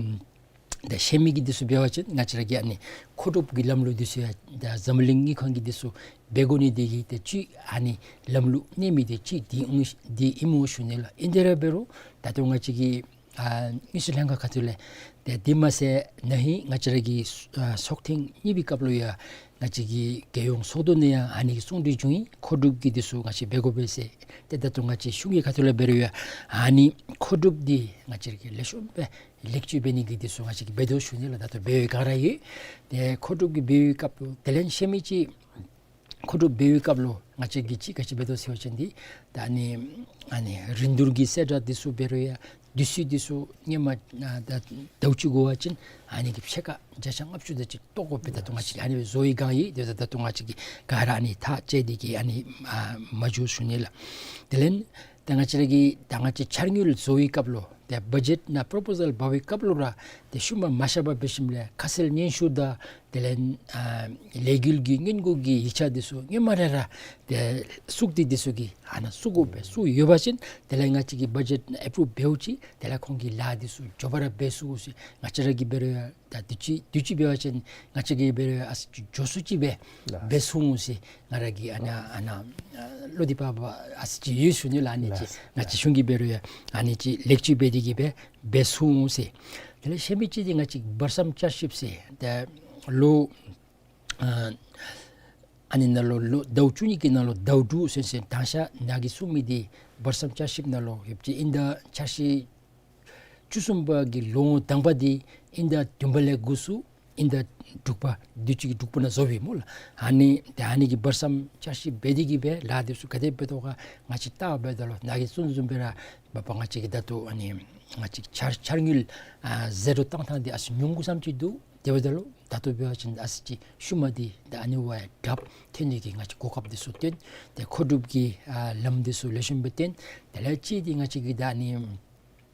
ད་ཤེས་མི་གི་འདི་ཚུ་འབད་བ་ཅིན་ང་བཅས་ར་གི་ཨ་ནི་མཁོ་སྒྲུབ་ཀྱི་ལམ་ལུགས་འདི་ཚུ་ཡང་ད་འཛམ་གླིང་དངུལ་ཁང་གིས་འདི་ཚུ་འབད་དགོ་ནི་དེ་གིས་ཏེ་ཅིག་ཨ་ནི་ལམ་ལུགས་གནས་མི་དེ་ཅིག་འདི་འོང་འདི་ཨིན་སྨོ་ཞུ་ནི་ལགས། ཨིན་དེ་ར་འབད་རུང་ད་ལྟོ་ང་བཅས་ཀྱི་ཨ་དངུལ་རྩིས་ལྷན་ཁག་ཁ་ཐུག་ལས་ཏེ་དེ་མ་ཚད་ན་ཧིང་ང་བཅས་ར་གི་ཨ་ཚོགས་ཐེངས་གཉིས་པའི་སྐབས་ལུ་ཡང་ང་བཅས་ཀྱི་རྒྱལ་ཡོངས་ཚོགས་འདུ་ནང་ཡང་ཨ་ནི་གི་གསུང་གྲོས་བྱུང་ཡི། མཁོ་སྒྲུབ་ཀྱི་འདི་ཚུ་ང་བཅས་འབད་དགོ་པས་ཟེར། ཏེ་ད་ལྟོ་ང་བཅས་གཞུང་གི་ཁ་ཐུག་ལས་འབད་རུང་ཡང་ཨ་ནི་མཁོ་སྒྲུབ་འདི་ང་བཅས་ཀྱིས་ལེགས་ཤོམ་སྦེ་ལེགས་བཅོས་འབད་ནི་གི་འདི་ཚུ་ང་བཅས་ཀྱིས་འབད་དོ་ཞུ་ནི་ལགས། ད་ལྟོ་འབད་བའི་སྒང་ར་ཡོད། ཏེ་མཁོ་སྒྲུབ་ཀྱི་འབད་བའི་སྐབས་དེ་ལས་ཤེས་མི་ཅིག་མཁོ་སྒྲུབ་འབད་བའི་སྐབས་ལུ་ང་བཅས་ཀྱིས་ཅིག་ག་ཅི་འབད་དོ་ཟེར་བ་ཅིན་འདི་ད་ཨ་ནི་ཨ་ནི་རིན་བསྡུར་གྱི་གསལ་བསྒྲགས་འདི་ཚུ་འབད་རུང་ཡང་དུས་ཚོད་འདི་ཚུ་སྔོན་མ་ཨ་ད་ཟླཝ་གཅིག་འགོར་བ་ཅིན་ཨ་ནི་གི་ཕྱེད་ཀ་བརྒྱ་ཆ་ལྔ་བཅུ་དེ་ཅིག་བཏོག་དགོ་པས། ད་ལྟོ་ང་བཅས་ཨ་ནི་སྦེ་བཟོ་བའི་སྒང་ཡོད། དེ་ད་ལྟོ་ང་བཅས་ཀྱིས་ག་ར་ཨ་ནི་ཐག་བཅད་དེ་གིས་ཨ་ནི་ཨ་མ་འགྱོ་ཞུ་ནི་ལགས། དེ་ལས་ད་ང་བཅས་ར་གི་ད་ང་བཅས་འཆར་དངུལ་བཟོ་བའི་སྐབས་ལུ་ཏེ་བ་ཇེཊ་ནང་པྲོ་པོ་ཟཱལ་འབག་པའི་སྐབས་ལུ་ར་ཏེ་ཤུལ་མ་མ་བཞག་པར་འབད་ཞིནམ་ལས་ཁ་གསལ་སྙན་ཞུ་དང་དེ་ལས་ཨ་ལས་འགུལ་གྱི་སྔོན་འགོག་གི་ཡིག་ཆ་འདི་ཚུ་སྔོན་མ་ར་ར་ཏེ་བཙུགས་ཏེ་འདི་ཚུ་གི་ཨ་ནཱ་བཙུགས་དགོ་པས། བཙུགས་ཡོད་པ་ཅིན་དེ་ལས་ང་བཅས་ཀྱིས་བ་ཇེཊ་ཨེ་པྲུབ་འབདཝ་ཅིག་དེ་ལས་ཁོང་གིས་ལཱ་འདི་ཚུ་མགྱོགས་པ་ར་འབད་ཚུགས་ཟེར། ང་བཅས་ར་གིས་འབད་རུང་ཡང་ད་དུས་ཅི་དུས་ཅི་འབད་བ་ཅིན་ང་བཅས་ཀྱིས་འབད་རུང་ཡང་ཨ་ཙི་ཅིག་མགྱོགས་སུ་ཅིག་སྦེ་ལགས། འབད་ཚུགས་འོང་ཟེར། ང་ར་གི་ཨ་ནཱ་ཨ་ནཱ་ཨ་བློ་འདི་བབ་པ་ཨ་ཙི་ཅིག་ཡོད་ཞུ་ནི་ལགས། ཨ་ནི་ཅིག་ལགས། ང་བཅས་གཞུང་གིས་འབད་རུང་ཡང་ཨ་ནི་ཅིག་ལེགས་བཅོས་འབད་དེ་གིས་སྦེ་འབད་ཚུགས་འོང་ཟེར། དེ་ལས་ཤེས་མི་ཅིག་འདི་ང་བཅས་བར་མཚམས་བསྐྱར་ཞིབ་ཟེར་ཏེ་ལོ་ཨ་ཨ་ནི་ནང་ལུ་ལོ་ཟླཝ་བཅུ་གཉིས་ཀྱི་ནང་ལུ་ཟླཝ་དྲུག་ཟེར་ཟེར་དང་ཤ་ནཱ་གིས་གསུངས་མི་འདི་བར་མཚམས་བསྐྱར་ཞིབ་ནང་ལུ་ཡོདཔ་ཅིག་ཨིན། ད་འཆར་གཞི་བཅུ་གསུམ་པ་གི་ལོ་ངོ་དང་པ་འདི་ཨིན། ད་བདུན་པ་ལས་འགོ་བཙུགས་ཨིན། ད་དྲུག་པ་དུས་ཅི་གི་དྲུག་པ་ནང་རྫོགས་པས་སྨོ་ལགས། ཨ་ནི་ཏེ་ཨ་ནི་གི་བར་མཚམས་བསྐྱར་ཞིབ་འབད་དེ་གིས་སྦེ་ལཱ་འདི་ཚུ་ག་དེ་འབད་དོ་ག་ང་བཅས་བལྟ་བ་འབདཝ་ད་ལུ་ནཱ་གིས་གསུངས་བཟུམ་སྦེ་ར་མ་པ་ང་བཅས་ཀྱི་ད་ལྟོ་ཨ་ནི་ང་བཅས་འཆར་འཆར་དངུལ་ཨ་ཟད་འགྲོ་བཏང་ཐངས་འདི་ཨ་ཙི་ཉུང་ཀུ་ཙམ་ཅིག་འདུག། དེ་འབདཝ་ད་ལུ་ད་ལྟོ་འབད་བ་ཅིན་ཨ་ཙི་ཅིག་ཤུལ་མ་འདི་ད་ཨ་ནི་བ་ཡང་དྲགཔ་ཐོན་ནི་གི་ང་བཅས་གོ་སྐབས་འདི་ཚུ་བཏོན། ཏེ་མཁོ་སྒྲུབ་ཀྱི་ཨ་ལམ་འདི་ཚུ་ལེགས་ཤོམ་སྦེ་བཏོན། དེ་ལས་གཅིག་འདི་ང་བཅས་ཀྱི་ད་ཨ་ནི་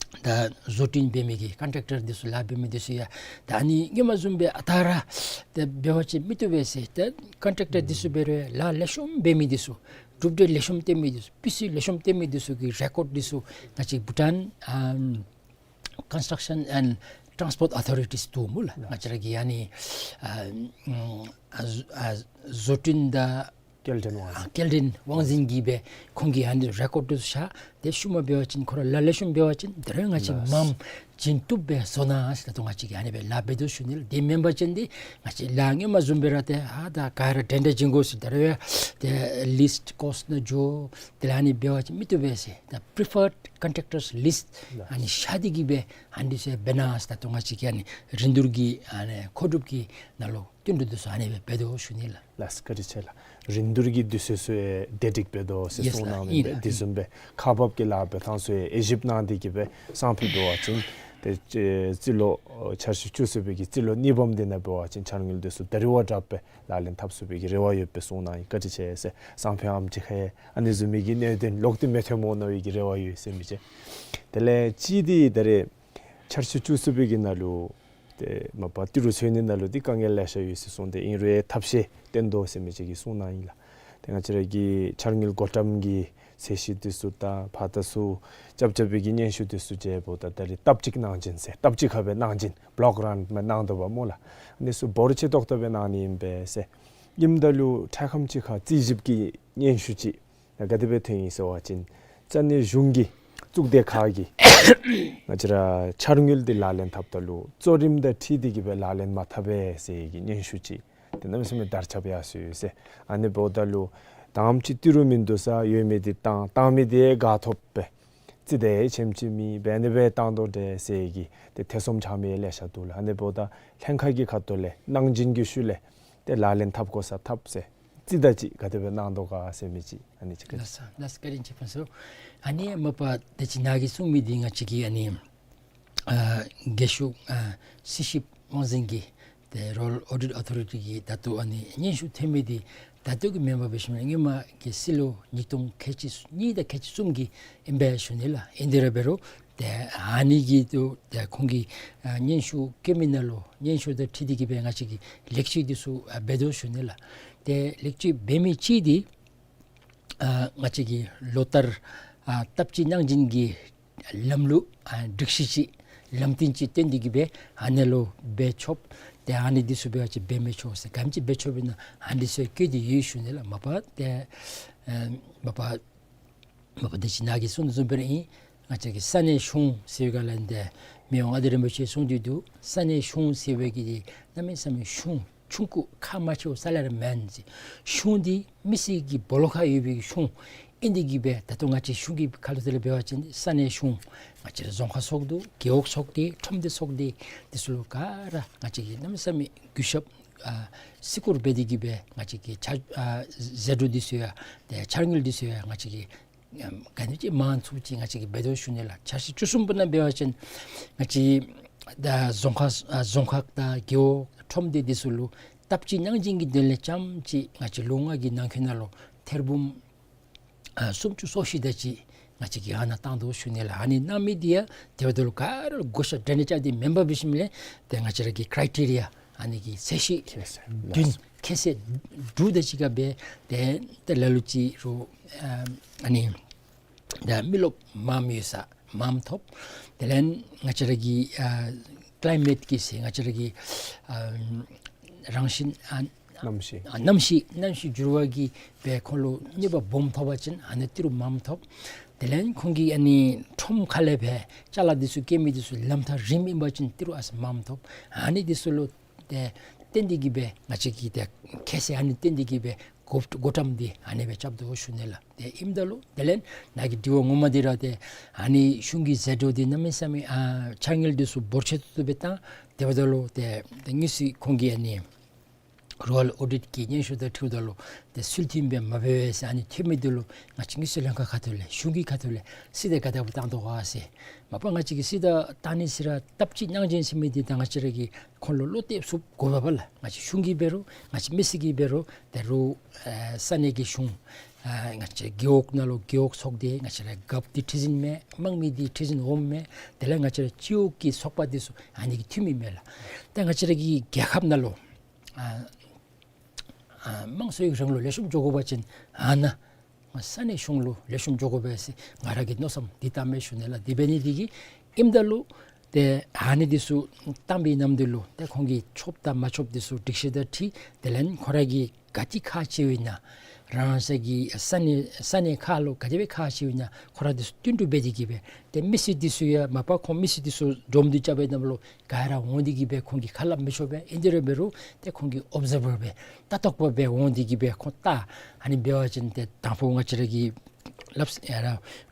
ད་བཟོ་སྐྲུན་འབད་མི་གི་ཀོན་ཊེཀ་ཊར་འདི་ཚུ་ལཱ་འབད་མི་འདི་ཚུ་ཡང་ད་ཨ་ནི་སྔོན་མ་བཟུམ་སྦེ་ཨ་རྟག་ར་ཏེ་འབད་བ་ཅིན་མི་བཏུབ་པས་ཟེར། ཏེ་ཀོན་ཊེཀ་ཊར་འདི་ཚུ་འབད་རུང་ལཱ་ལེགས་ཤོམ་འབད་མི་འདི་ཚུ་གྲུབ་འབྲས་ལེགས་ཤོམ་བཏོན་མི་འདི་ཚུ་སྤུས་ཚད་ལེགས་ཤོམ་བཏོན་མི་འདི་ཚུ་གི་རེ་ཀོཌ་འདི་ཚུ་ང་བཅས་བྷུ་ཊཱན་ཨམ་ཀོན་སི་ཊྲག་ཤཱན་ཨེནཌ་ཊཱནསི་པོརཊ་ཨོ་ཐོ་རི་ཊིས་འདུག་སྨོ་ལགས། ང་བཅས་ར་གི་ཨ་ནི་ཨ་ཨ་བཟོ་སྐྲུན་དང་སྐྱེལ་འདྲེན་དབང་འཛིན། ཨ་སྐྱེལ་འདྲེན་དབང་འཛིན་གྱིས་སྦེ་ཁོང་གིས་ཨ་ནི་རེ་ཀོཌ་འདི་ཚུ་བཞག། ཏེ་ཤུལ་མ་འབད་བ་ཅིན་ཁོ་ར་ལཱ་ལེགས་ཤོམ་འབད་བ་ཅིན་ད་རུང་ང་བཅས་ལགས། མངམ་བྱིན་བཏུབ་སྦེ་བཟོ་གནང་ཟེར། ད་ལྟོ་ང་བཅས་ཀྱིས་ཨ་ནི་སྦེ་ལཱ་འབད་དོ་ཞུ་ནི་ལགས། དེ་མེན་པ་ཅིན་འདི་ང་བཅས་ལཱ་སྔོན་མ་བཟུམ་སྦེ་ར་ཏེ་ཨ་ད་ག་ར་འདྲན་འདྲ་བྱིན་དགོ་ཟེར་ད་རུང་ཡང་ཏེ་ལིསཊ་ཀོསཊ་ནང་འགྱོ། དེ་ལས་ཨ་ནི་འབད་བ་ཅིན་མི་བཏུབ་པས་ཟེར། ད་པི་རི་ཕརཌ་ཀོན་ཊེཀ་ཊརསི་ལིསཊ་ལགས། ཨ་ནི་བཞག་སྟེ་གིས་སྦེ་ཨ་ནི་ཚུ་འབད་གནང་ཟེར། ད་ལྟོ་ང་བཅས་ཀྱིས་ཨ་ནི་རིན་བསྡུར་གྱི་ཨ་ནི་མཁོ་སྒྲུབ་ཀྱི་ནང་ལུ་བསྟུན་གྲོས་འདི་ཚུ་ཨ་ནི་སྦེ་འབད་དོ་ཞུ་ནི་ལགས། ལགས་སོ། བཀའ་དྲིན་ཆེ་ལགས། རིན་བསྡུར་གྱི་དུས་ཚོད་ཚུ་ཡང་བདེ་སྒྲིག་འབད་དོ་ཟེར་ཡེས་གསུངས་ལགས། གནང་མི་ཨིན་ལགས། དེ་ཨིན། བཟུམ་སྦེ་ཁག་འབག་གི་ལཱ་འབད་ཐངས་ཚུ་ཡང་དབྱེ་ཞིབ་གནང་སྟེ་གིས་སྦེ་སང་ཕོད་འབད་བ་ཅིན་ ཏེ་རྩི་ལོ་ཨ་འཆར་གཞི་བཅུ་གསུམ་པའི་གི་རྩི་ལོ་གཉིས་པམ་འདི་ནང་འབད་བ་ཅིན་འཆར་དངུལ་འདི་ཚུ་ད་རིས་བ་དྲག་སྦེ་ལག་ལེན་འཐབ་ཚུགས་པའི་གི་རེ་བ་ཡོད་པའི་གསུང་གནང་ཡི། བཀའ་དྲིན་ཆེ་ཟེར། སང་ཕོད་ཨམ་ཅིག་ཁར་ཨ་ནི་བཟུམ་མའི་གི་གནད་དོན་ལོག་སྟེ་མི་ཐོནམ་འོང་མནོ་བའི་གི་རེ་བ་ཡོད་ཟེར་མི་ཅིག། དེ་ལས་གཅིག་འདི་ད་རིས་འཆར་གཞི་བཅུ་གསུམ་པའི་གི་ནང་ལུ་ཏེ་མ་པ་ཏི་རུ་འཚོལ་ནི་ནང་ལུ་འདི་དཀའ་ངལ་ལེ་ཤ་ཡོད་ཟེར་གསུངས་ཏེ་ཨིན་རུང་ཐབས་ཤེས་བཏོན་དོ་ཟེར་མི་ཅིག་གི་གསུང་གནང་ཡི་ལགས། ཏེ་ང་བཅས་ར་གི་འཆར་དངུལ་བགོ་བཀྲམ་གྱི་ཚད་གཞི་འདི་ཚུ་དང་ཕར་ད་ཚུ་རྐྱབ་རྐྱབ་པའི་གི་སྙན་ཞུ་འདི་ཚུ་མཇལཝ་ད་ད་རིས་ལྟབ་གཅིག་གནང་སྦྱིན་ཟེར་ལྟབ་གཅིག་ཁར་སྦེ་གནང་སྦྱིན་བོ་ལོཀ་གྲཱནཊ་སྦེ་གནང་དོ་བ་སྨོ་ལགས། ཨ་ནི་ཚུ་འབོར་ཆེ་ཏོག་ཏོ་སྦེ་གནང་ནི་ཨིན་པས་ཟེར། ཨིནམ་ད་ལུ་འཕྲལ་ཁམས་ཅིག་ཁར་རྩིས་ཞིབ་ཀྱི་སྙན་ཞུ་ཅིག་ག་དེ་སྦེ་ཐོན་ཡི་ཟེར་བ་ཅིན་ས་གནས་གཞུང་གི་གཙུག་སྡེ་ཁག་གིས་ང་བཅས་ར་འཆར་དངུལ་འདི་ལག་ལེན་འཐབ་ད་ལུ་གཙོ་རིམ་དང་འཁྲིལ་ཏེ་གི་སྦེ་ལག་ལེན་མ་འཐབ་པས་ཟེར་གྱི་སྙན་ཞུ་ཅིག་ཏེ་གནམ་མེད་ས་མེད་དར་ཁྱབ་ཡར་སོ་ཡི་ཟེར། ཨ་ནི་འབདཝ་ད་ལུ་དང་པ་ཅིག་ཏི་རུ་མིན་འདུག་ས་ཡོད་མི་འདི་བཏང་བཏང་མི་འདི་ག་ཐོབ་པས། རྩིས་དེ་ཆེམ་ཅིག་མེད་པས། ཨ་ནི་སྦེ་བཏང་དོ་འདྲས་ཟེར་གྱི་ཏེ་ཐེ་ཚོམ་ཆགས་མི་ལེ་ཤ་འདུག་ལགས། ཨ་ནི་འབདཝ་ད་ལྷན་ཁག་གི་ཁ་ཐུག་ལས་གནང་སྦྱིན་གྱི་ཤུལ་ལས་ཏེ་ལག་ལེན་འཐབ་དགོ་ས་འཐབ་ཟེར། རྩིས་ད་ཅིག་ག་དེ་སྦེ་གནང་དོ་ག་ཟེར་མི་ཅིག་ཨ་ནི་ཅིག་བཀའ་དྲིན་ལགས་སོ། ལགས་སོ། བཀའ་དྲིན་ཆེ། ཕན་སོ། ཨ་ནི་མ་པ་དེ་ཅིག་ནཱ་གིས་གསུངས་མི་འདི་ང་བཅས་ཀྱི་ཨ་ནི་ཨ་རྒྱལ་གཞུང་ཨ་རྩིས་ཞིབ་དབང་འཛིན་གྱི་ཏེ་Royal Audit Authority གི་ད་ལྟོ་ཨ་ནི་སྙན་ཞུ་ཐོན་མི་འདི་ད་ལྟོ་གི་མེན་པར་འབད་ཞིནམ་ལས་སྔོན་མ་གི་སྲིད་ལོ་ཉིས་སྟོང་ཁལ་གཅིག་གཉིས་དང་ཁལ་གཅིག་གསུམ་གྱི་ཨིན་པས་ཞུ་ནི་ལགས། ཨིན་དེ་ར་འབད་རུང་ཏེ་ཨ་ནི་གི་ཏེ་ཏེ་ཁོང་གིས་ཨ་སྙན་ཞུ་བཀོད་མི་ནང་ལུ་སྙན་ཞུ་དང་འཁྲིལ་ཏེ་གི་སྦེ་ང་བཅས་ཀྱིས་ལེགས་བཅོས་འདི་ཚུ་ཨ་འབད་དོ་ཞུ་ནི་ལགས། ཏེ་ལེགས་བཅོས་འབད་མི་ཅིག་འདི་ཨ་ང་བཅས་ཀྱི་ལོ་ལྟར་ཨ་ལྟབ་གཅིག་གནང་སྦྱིན་གྱི་ལམ་ལུགས་ཨ་སྒྲིག་གཞི་ཅིག་ལམ་སྟོན་ཅིག་བཏོན་ཏེ་གི་སྦེ་ཨ་ནི་ལུ་འབད་ཆོགཔ། ཏེ་ཨ་ནི་འདི་ཚུ་འབད་བ་ཅིན་འབད་མི་ཆོག་ཟེར་ག་དེམ་ཅིག་འབད་ཆོག་པས་ན་ཨ་ནི་ཚུ་བཀོད་དེ་ཡོད་ཞུ་ནི་ལགས། མ་པ་ཏེ་ཨ་མ་པ་མ་པ་དེ་ཅིག་ནཱ་གིས་གསུངས་དོ་བཟུམ་སྦེ་ར་ཨིན། ང་བཅས་ཀྱི་ས་གནས་གཞུང་ཟེར་བའི་སྒང་ལས་ཏེ་མི་དབང་མངའ་བདག་རིན་པོ་ཆེ་གསུངས་ཏེ་འདུག། ས་གནས་གཞུང་ཟེར་བའི་གི་འདི་གནམ་མེད་ས་མེད་གཞུང་ཆུང་ཀུ་ཁག་མ་ཆེཝ་རྩ་ལས་ར་མེན་ཟེར། གཞུང་འདི་མི་སེར་གྱི་སྦོ་ལོགས་ཁར་ཡོད་པའི་གཞུང་ཨིན་ཏེ་གི་སྦེ་ད་ལྟོ་ང་བཅས་གཞུང་གི་ཁ་ཐུག་ལས་འབད་བ་ཅིན་ས་གནས་གཞུང་ང་བཅས་རྫོང་ཁག་ཚོགས་འདུ་རྒེད་འོག་ཚོགས་སྡེ་ཁྲོམ་སྡེ་ཚོགས་སྡེ་འདི་ཚུ་ལུ་ག་ར་ང་བཅས་ཀྱིས་གནམ་མེད་ས་མེད་གུས་ཞབས་ཨ་བརྩི་བཀུར་འབད་དེ་གི་སྦེ་ང་བཅས་ཀྱི་ཆ་ཨ་ཟད་འགྲོ་འདི་ཚུ་ཡང་ཏེ་འཆར་དངུལ་འདི་ཚུ་ཡང་ང་བཅས་ཀྱིས་ཨམ་ག་ནི་ཅིག་མང་ཚུགས་ཅིག་ང་བཅས་ཀྱིས་འབད་དོ་ཞུ་ནི་ལགས། འཆར་གཞི་བཅུ་གསུམ་པ་ནང་འབད་བ་ཅིན་ང་བཅས་ད་རྫོང་ཁག་ཨ་རྫོང་ཁག་དང་རྒེད་འོག་ཁྲོམ་སྡེ་འདི་ཚུ་ལུ་ལྟབ་གཅིག་གནང་སྦྱིན་གྱི་དོན་ལས་རྐྱངམ་ཅིག་ང་བཅས་ལོ་ལྔ་གི་ནང་འཁོད་ནང་ལུ་ཐེར་འབུམ་ཨ་སུམ་ཅུ་སོ་བཞི་དེ་ཅིག་ང་བཅས་ཀྱིས་ཨ་ནཱ་བཏང་དོ་ཞུ་ནི་ལགས། ཨ་ནི་གནང་མི་འདི་ཡང་དེ་འབདཝ་ད་ལུ་ག་ར་བགོ་བཤའ་འདྲ་ནི་རྐྱབ་སྟེ་མེན་པར་འབད་ཞིནམ་ལས་ཏེ་ང་བཅས་ར་གི་ཀྲའི་ཊི་རི་ཡ་ཨ་ནི་གི་ཚད་གཞི་ཁེ་སང་བདུན་ལགས། ཁེ་སང་དྲུག་དེ་ཅིག་ཁར་སྦེ་ཏེ་ཏེ་ལ་ལུ་ཅིག་རུང་ཨ་ཨ་ནི་ད་མི་རློབས་མངམ་ཡོད་ས་མངམ་ཐོབ། དེ་ལས་ང་བཅས་ར་གི་ཨ་ཀི་ལའི་མེཊ་ཀྱི་ཟེར་ང་བཅས་ར་གི་ཨ་རང་བཞིན་ཨ་གནམ་གཤིས་ཨ་གནམ་གཤིས་གནམ་གཤིས་འགྱུར་བ་གིས་སྦེ་ཁོང་ལུ་གནོད་པ་སྦོམ་ཐོབ་པ་ཅིན་ཨ་ནི་ཏི་རུ་མངམ་ཐོབ། དེ་ལས་ཁོང་གིས་ཨ་ནི་ཁྲོམ་ཁ་ལས་སྦེ་ཅ་ལ་འདི་ཚུ་སྐྱེལ་མི་འདི་ཚུ་ལམ་ཐག་རིངམོ་ཨིན་པ་ཅིན་ཏི་རུ་ཨ་ཙི་མངམ་ཐོབ། ཨ་ནི་འདི་ཚུ་ལུ་ཏེ་བརྟེན་ཏེ་གི་སྦེ་ང་བཅས་ཀྱིས་ཏེ་ཁེ་སང་ཨ་ནི་བརྟེན་ཏེ་གི་སྦེ་བགོ་བགོ་བཀྲམ་འདི་ཨ་ནི་སྦེ་རྐྱབ་དོ་ཞུ་ནི་ལགས། ཏེ་ཨིནམ་ད་ལུ་དེ་ལས་ནཱ་གི་དྲི་བ་ངོ་མ་འདི་ར་ཏེ་ཨ་ནི་གཞུང་གི་ཟད་འགྲོ་འདི་གནམ་མེད་ས་མེད་ཨ་འཆར་དངུལ་འདི་ཚུ་འབོར་ཆེ་ཏོག་ཏོ་སྦེ་བཏང་། དེ་འབདཝ་ད་ལུ་ཏེ་ཏེ་དངོས་སུ་ཁོང་གིས་ཨ་ནི་རོ་ཡལ་ཨོ་ཌིཊ་ཀྱི་སྙན་ཞུ་དང་འཁྲིལཝ་ད་ལུ་ཏེ་ཚུལ་མཐུན་སྦེ་མ་འབད་བས་ཟེར་ཨ་ནི་ཐོན་མི་འདི་ལུ་ང་བཅས་དངུལ་རྩིས་ལྷན་ཁག་ཁ་ཐུག་ལས་གཞུང་གི་ཁ་ཐུག་ལས་གསལ་བསྒྲགས་ག་དེ་སྦེ་བཏང་དོ་ག་ཟེར། མ་པ་ང་བཅས་ཀྱིས་གསལ་བསྒྲགས་བཏང་ནི་ཟེར་ར་ལྟབ་གཅིག་གནང་སྦྱིན་ཟེར་མི་འདི་ད་ང་བཅས་ར་གིས་ཁོང་ལུ་བློ་གཏད་ཚུགསཔ་དགོ་པས་ལགས། ང་བཅས་གཞུང་གིས་འབད་རུང་ང་བཅས་མི་སེར་གྱིས་འབད་རུང་དེ་རུང་ཨེ་ས་གནས་ཀྱི་གཞུང་ཨེ་ང་བཅས་རྒེད་འོག་ནང་ལུ་རྒེད་འོག་ཚོགས་སྡེ་ང་བཅས་ར་རྒཔོ་འདི་ཁྲི་འཛིན་མས། དམངས་མི་འདི་ཁྲི་འཛིན་འོགམ་མས། དེ་ལས་ང་བཅས་ར་སྤྱི་འོག་གི་ཚོགས་པ་འདི་ཚུ་ཨ་ནི་གི་འཐུས་མི་མས་ལགས། ད་ང་བཅས་ར་གི་རྒྱལ་ཁབ་ནང་ལུ་ཨ་ཨ་དམངས་གཙོའི་རིང་ལུགས་ལེགས་ཤོམ་འགྱོ་དགོ་པ་ཅིན་ཨ་ནཱ་ས་གནས་གཞུང་ལུ་ལེགས་ཤོམ་འགྱོ་དགོ་པས་ཟེར་ང་ར་གི་མནོ་བསམ་འདི་བཏངམ་མས་ཞུ་ནི་ལགས། དེ་འབད་ནི་འདི་གིས་ཨིནམ་ད་ལུ་ཏེ་ཨ་ནི་འདི་ཚུ་བཏང་པའི་ནམ་དུས་ལུ་ཏེ་ཁོང་གིས་ཆོགཔ་དང་མ་ཆོགཔ་འདི་ཚུ་སྒྲིག་གཞི་དང་འཁྲིལ་དེ་ལས་ཁོང་ར་གི་ག་ཅི་ཁག་ཆེཝ་ཨིན་ན་རང་སོའི་གི་ས་གནས་ས་གནས་ཁག་ལུ་ག་དེ་སྦེ་ཁག་ཆེཝ་ཨིན་ན་ཁོང་ར་འདི་ཚུ་བསྟུན་གྲོས་འབད་དེ་གི་སྦེ་ཏེ་མི་སེར་འདི་ཚུ་ཡང་མ་པ་ཁོང་མི་སེར་འདི་ཚུ་འཛོམས་འདུ་རྐྱབ་པའི་ནང་ལུ་ག་ར་འོང་སྟེ་གི་སྦེ་ཁོང་གིས་ཁ་སླབ་མི་ཆོག་པས། ཨིན་དེ་ར་འབད་རུང་ཏེ་ཁོང་གིས་ཨོབ་ཛར་བར་སྦེ་ལྟ་རྟོག་པ་སྦེ་འོང་སྟེ་གི་སྦེ་ཁོང་ལྟ། ཨ་ནི་འབད་བ་ཅིན་ཏེ་དང་ཕུ་ང་བཅས་ར་གི་སླབ་ཡ་ར་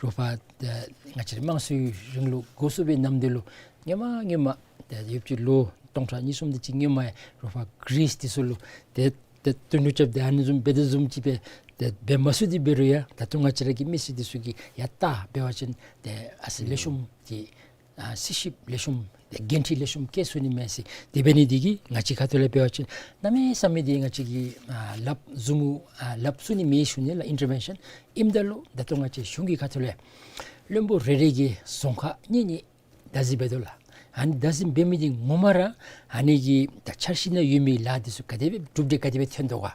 རོགས་པ་ཏེ་ང་བཅས་ར་དམངས་གཙོའི་རིང་ལུགས་འགོ་བཙུགས་པའི་ནམ་དུས་ལུ་སྔོན་མ་སྔོན་མ་ཏེ་ཡོད་ཅིག་ལོ་སྟོང་ཕྲག་གཉིས་གསུམ་དེ་ཅིག་སྔོན་མ་རོགས་པ་གྲིསི་འདི་ཚུ་ལུ་ཏེ་ཏེ་བསྟུན་གྲོས་རྐྱབ་སྟེ་ཨ་ནི་བཟུམ་འབད་དོ་བཟུམ་ཅིག་སྦེ་ཏེ་འབད་མ་ཚུགས་ཏེ་འབད་རུང་ཡང་ད་ལྟོ་ང་བཅས་ར་གི་མི་སེར་འདི་ཚུ་གིས་ཡང་ལྟ་འབད་བ་ཅིན་ཏེ་ཨ་ཙི་ལེགས་ཤོམ་ཅིག་ ཨ་སི་ཤིབ་ལེགས་ཤོམ་ཏེ་འགན་འཁྲི་ལེགས་ཤོམ་བཀལ་ཚུགས་ནི་མས་ཟེར། དེ་འབད་ནི་འདི་གིས་ང་བཅས་ཁ་ཐུག་ལས་འབད་བ་ཅིན་གནམ་མེད་ས་མེད་འདི་ང་བཅས་ཀྱིས་ཨ་ལགཔ་ཟུར་མོ་ཨ་ལགཔ་བཙུགས་ནི་མེད་ཞུ་ནི་ལགས། ཨིན་ཊར་བེན་ཤཱན། ཨིནམ་ད་ལུ་ད་ལྟོ་ང་བཅས་གཞུང་གི་ཁ་ཐུག་ལས་བློན་པོ་རེ་རེ་གིས་རྫོང་ཁག་གཉིས་གཉིས་བདག་འཛིན་འབད་དོ་ལགས། ཨ་ནི་བདག་འཛིན་འབད་མི་འདི་ངོ་མ་ར་ཨ་ནི་གི་ད་འཆར་གཞི་ནང་ཡོད་མི་ལཱ་འདི་ཚུ་ག་དེ་སྦེ་གྲུབ་འབྲས་ག་དེ་སྦེ་ཐོན་དོ་ག།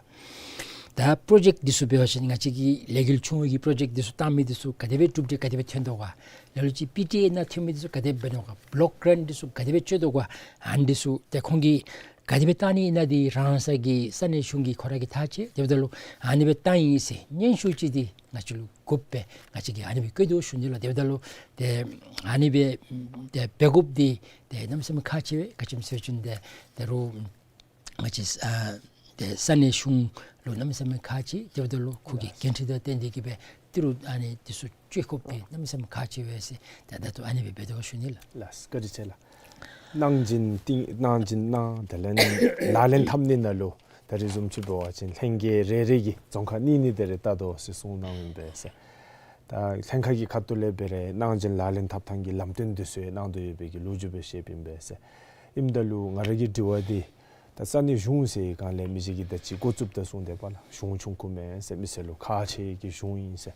ད་པྲོ་ཇེཀཊ་འདི་ཚུ་འབད་བ་ཅིན་ང་བཅས་ཀྱི་ལས་འགུལ་ཆུང་བའི་གི་པྲོ་ཇེཀཊ་འདི་ཚུ་བཏང་མི་འདི་ཚུ་ག་དེ་སྦེ་གྲུབ་འབྲས་ག་དེ་སྦེ་ཐོན་དོ་ག། ལ་ལུ་ཅིག་པི་ཊི་ཨེ་ནང་ཐོན་མི་འདི་ཚུ་ག་དེ་སྦེ་འབད་ནོ་ག། བོ་ལོཀ་གྲེནཊ་འདི་ཚུ་ག་དེ་སྦེ་སྤྱོད་དོ་ག། ཨ་ནི་འདི་ཚུ་ཏེ་ཁོང་གིས་ག་དེ་སྦེ་བཏང་ནི་ཨིན་ན་འདི་རང་སོའི་གི་ས་གནས་གཞུང་གི་ཁོ་ར་གིས་ཐག་བཅད། དེ་འབདཝ་ད་ལུ་ཨ་ནི་སྦེ་བཏང་ཡི་ཟེར་སྙན་ཞུ་ཅིག་འདི་ང་བཅས་ལུ་དགོ་པས། ང་བཅས་ཀྱིས་ཨ་ནི་སྦེ་བཀོད་དོ་ཞུ་ནི་ལགས། དེ་འབདཝ་ད་ལུ་ཏེ་ཨ་ནི་སྦེ་ཏེ་འབད་དགོཔ་འདི་ཏེ་གནམ་མེད་ས་མེད་ཁག་ཆེ་བས། ག་ཅི་སྨོ་ཟེར་བ་ཅིན་ཏེ་ད་རུང་ང་བཅས་ཨ་ཏེ་ས་གནས་གཞུང་ལུ་གནམ་མེད་ས་མེད་ཁག་ཆེ། དེ་འབདཝ་ད་ལུ་ཁོ་གི་འགན་འཁྲི་དང་བསྟུན་ཏེ་གིས་སྦེ་ཏི་རུ་ཨ་ནི་འདི་ཚུ་སྤྱོད་དགོཔ་འདི་གནམ་མེད་ས་མེད་ཁག་ཆེ་བས་ཟེར་ཏེ་ད་ལྟོ་ཨ་ནི་སྦེ་འབད་དོ་ཞུ་ནི་ལགས། ལགས་བཀའ་དྲིན་ཆེ་ལགས། གནང་སྦྱིན་གནང་སྦྱིན་གནང་དེ་ལས་ལག་ལེན་འཐབ་ནི་ནང་ལུ་ད་རེས་བཟུམ་ཅིག་འབད་བ་ཅིན་ལྷན་རྒྱས་རེ་རེ་གིས་རྫོང་ཁག་གཉིས་གཉིས་དེ་རེ་བལྟ་དོ་ཟེར་གསུངས་གནངམ་ཨིན་པས་ཟེར། ད་ལྷན་ཁག་གི་ཁ་ཐུག་ལས་འབད་རུང་གནང་སྦྱིན་ལག་ལེན་འཐབ་ཐངས་ཀྱི་ལམ་སྟོན་འདི་ཚུ་གནང་དོ་ཡོད་པའི་གི་ལོ་རྒྱུས་སྦེ་བཤདཔ་ཨིན་པས་ཟེར། ཨིནམ་ད་ལུ་ང་ར་གི་དྲི་བ་འདི་ད་ས་གནས་གཞུང་ཟེར་སྒང་ལས་མི་ཅིག་གིས་ད་ཅི་འགོ་བཙུགསཔ་ད་གསུངས་དེས་པ་ལགས། གཞུང་ཆུང་ཀུ་མེན་ཟེར། མི་སེར་ལུ་ཁག་ཆེ་གི་གཞུང་ཨིན་ཟེར།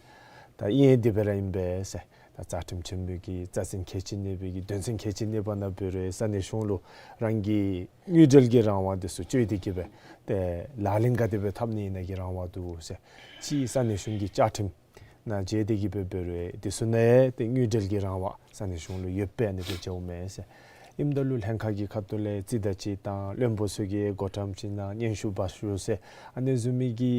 ད་ཨིན་དེ་སྦེ་ར་ཨིན་པས་ཟེར། ད་རྩ་ཁྲིམས་ཆེན་མོ་གི་རྩ་ཚན་ཁལ་གཅིག་གནས་པའི་གི་དོན་ཚན་ཁལ་གཅིག་གནས་པ་ནང་འབད་རུང་ས་གནས་གཞུང་ལུ་རང་གི་དངུལ་འབྲེལ་གྱི་རང་དབང་འདི་ཚུ་སྤྱོད་དེ་གིས་སྦེ་ཏེ་ལག་ལེན་ག་དེ་སྦེ་འཐབ་ནི་ཨིན་ན་གི་རང་དབང་འདུག་ཟེར། གཅིག་ས་གནས་གཞུང་གི་བཅའ་ཁྲིམས་ནང་འབྱེད་དེ་གིས་སྦེ་འབད་རུང་འདི་ཚུ་ནང་ཏེ་དངུལ་འབྲེལ་གྱི་རང་དབང་ས་གནས་གཞུང་ལུ་ཡོདཔ་སྦེ་ཨ་ནི་སྦེ་འགྱོཝ་མས་ཟེར། ཨིནམ་ད་ལུ་ལྷན་ཁག་གི་ཁ་ཐུག་ལས་རྩིས་དང་སྤྱོད་བཏང་བློན་པོ་ཚུ་གིས་བགོ་བཀྲམ་ཅིག་གནང་སྙན་ཞུ་འབག་ཞུ་ཟེར་ཨ་ནི་བཟུམ་མའི་གི་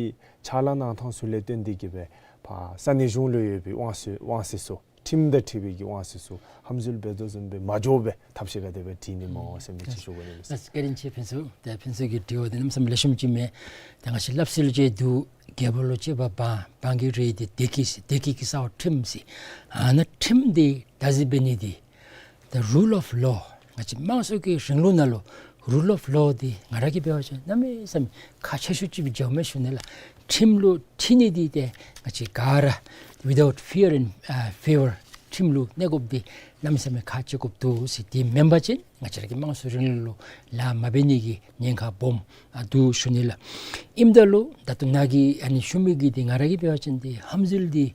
ཕྱག་ལཱ་གནང་ཐངས་ཚུ་ལས་བརྟེན་ཏེ་གིས་སྦེ་ཕར་ས་གནས་གཞུང་ལུ་ཡོད་པའི་དབང་ཚད་དབང་ཚད་ཚུ་ཁྲིམས་དང་འཁྲིལ་བའི་གི་དབང་ཚད་ཚུ་ཧམ་འཛུལ་འབད་དོ་བཟུམ་སྦེ་མ་འགྱོ་བའི་ཐབས་ཤེས་ག་དེ་སྦེ་བྱིན་ནི་སྨོ་ཟེར་མི་ཅིག་ཞུ་དགོ་ནི་མས། ལགས་བཀའ་དྲིན་ཆེ་ཕུན་ཚོགས། ཏེ་ཕུན་ཚོགས་ཀྱི་དྲི་བ་འདི་གནམ་མེད་ས་མེད་ལེགས་ཤོམ་ཅིག་མས། ཏེ་ང་བཅས་སླབ་སྲོལ་ཅིག་འདུག། རྒྱལ་པོ་ལུ་གཅེས་པར་འབངས། འབངས་ཀྱི་རེ་འདོད་བདེ་སྐྱིད་ཟེར། བདེ་སྐྱིད་ཀྱི་ས་འོག་ཁྲིམས་ཟེར། ཨ་ནཱ་ཁྲིམས་འདི་བདག་འཛིན་འབད་ནི་འདི་the rule of law ང་བཅས་དམངས་གཙོ་གི་རིང་ལུགས་ནང་ལུ་rule of law འདི་ང་ར་གིས་འབད་བ་ཅིན་གནམ་མེད་ས་མེད་ཁག་ཆེ་ཤོས་ཅིག་སྦེ་འགྱོཝ་མས་ཞུ་ནི་ལགས། ཁྲིམས་ལུ་ཁྲིད་ནི་འདི་ཏེ་ང་བཅས་ག་ར་without fear and ཨ་favor ཁྲིམས་ལུ་གནས་དགོཔ་འདི་གནམ་མེད་ས་མེད་ཁག་ཆེ་དགོཔ་འདུག་ཟེར། དེ་མེན་པ་ཅིན་ང་བཅས་ར་གི་དམངས་གཙོ་རིང་ལུགས་ལུ་ལཱ་མ་འབད་ནི་གི་ཉེན་ཁ་སྦོམ་ཨ་འདུག་ཞུ་ནི་ལགས། ཨིནམ་ད་ལུ་ད་ལྟོ་ནཱ་གིས་ཨ་ནི་ཞུ་མི་གི་འདི་ང་ར་གིས་འབད་བ་ཅིན་འདི་ཧམ་འཛུལ་འདི་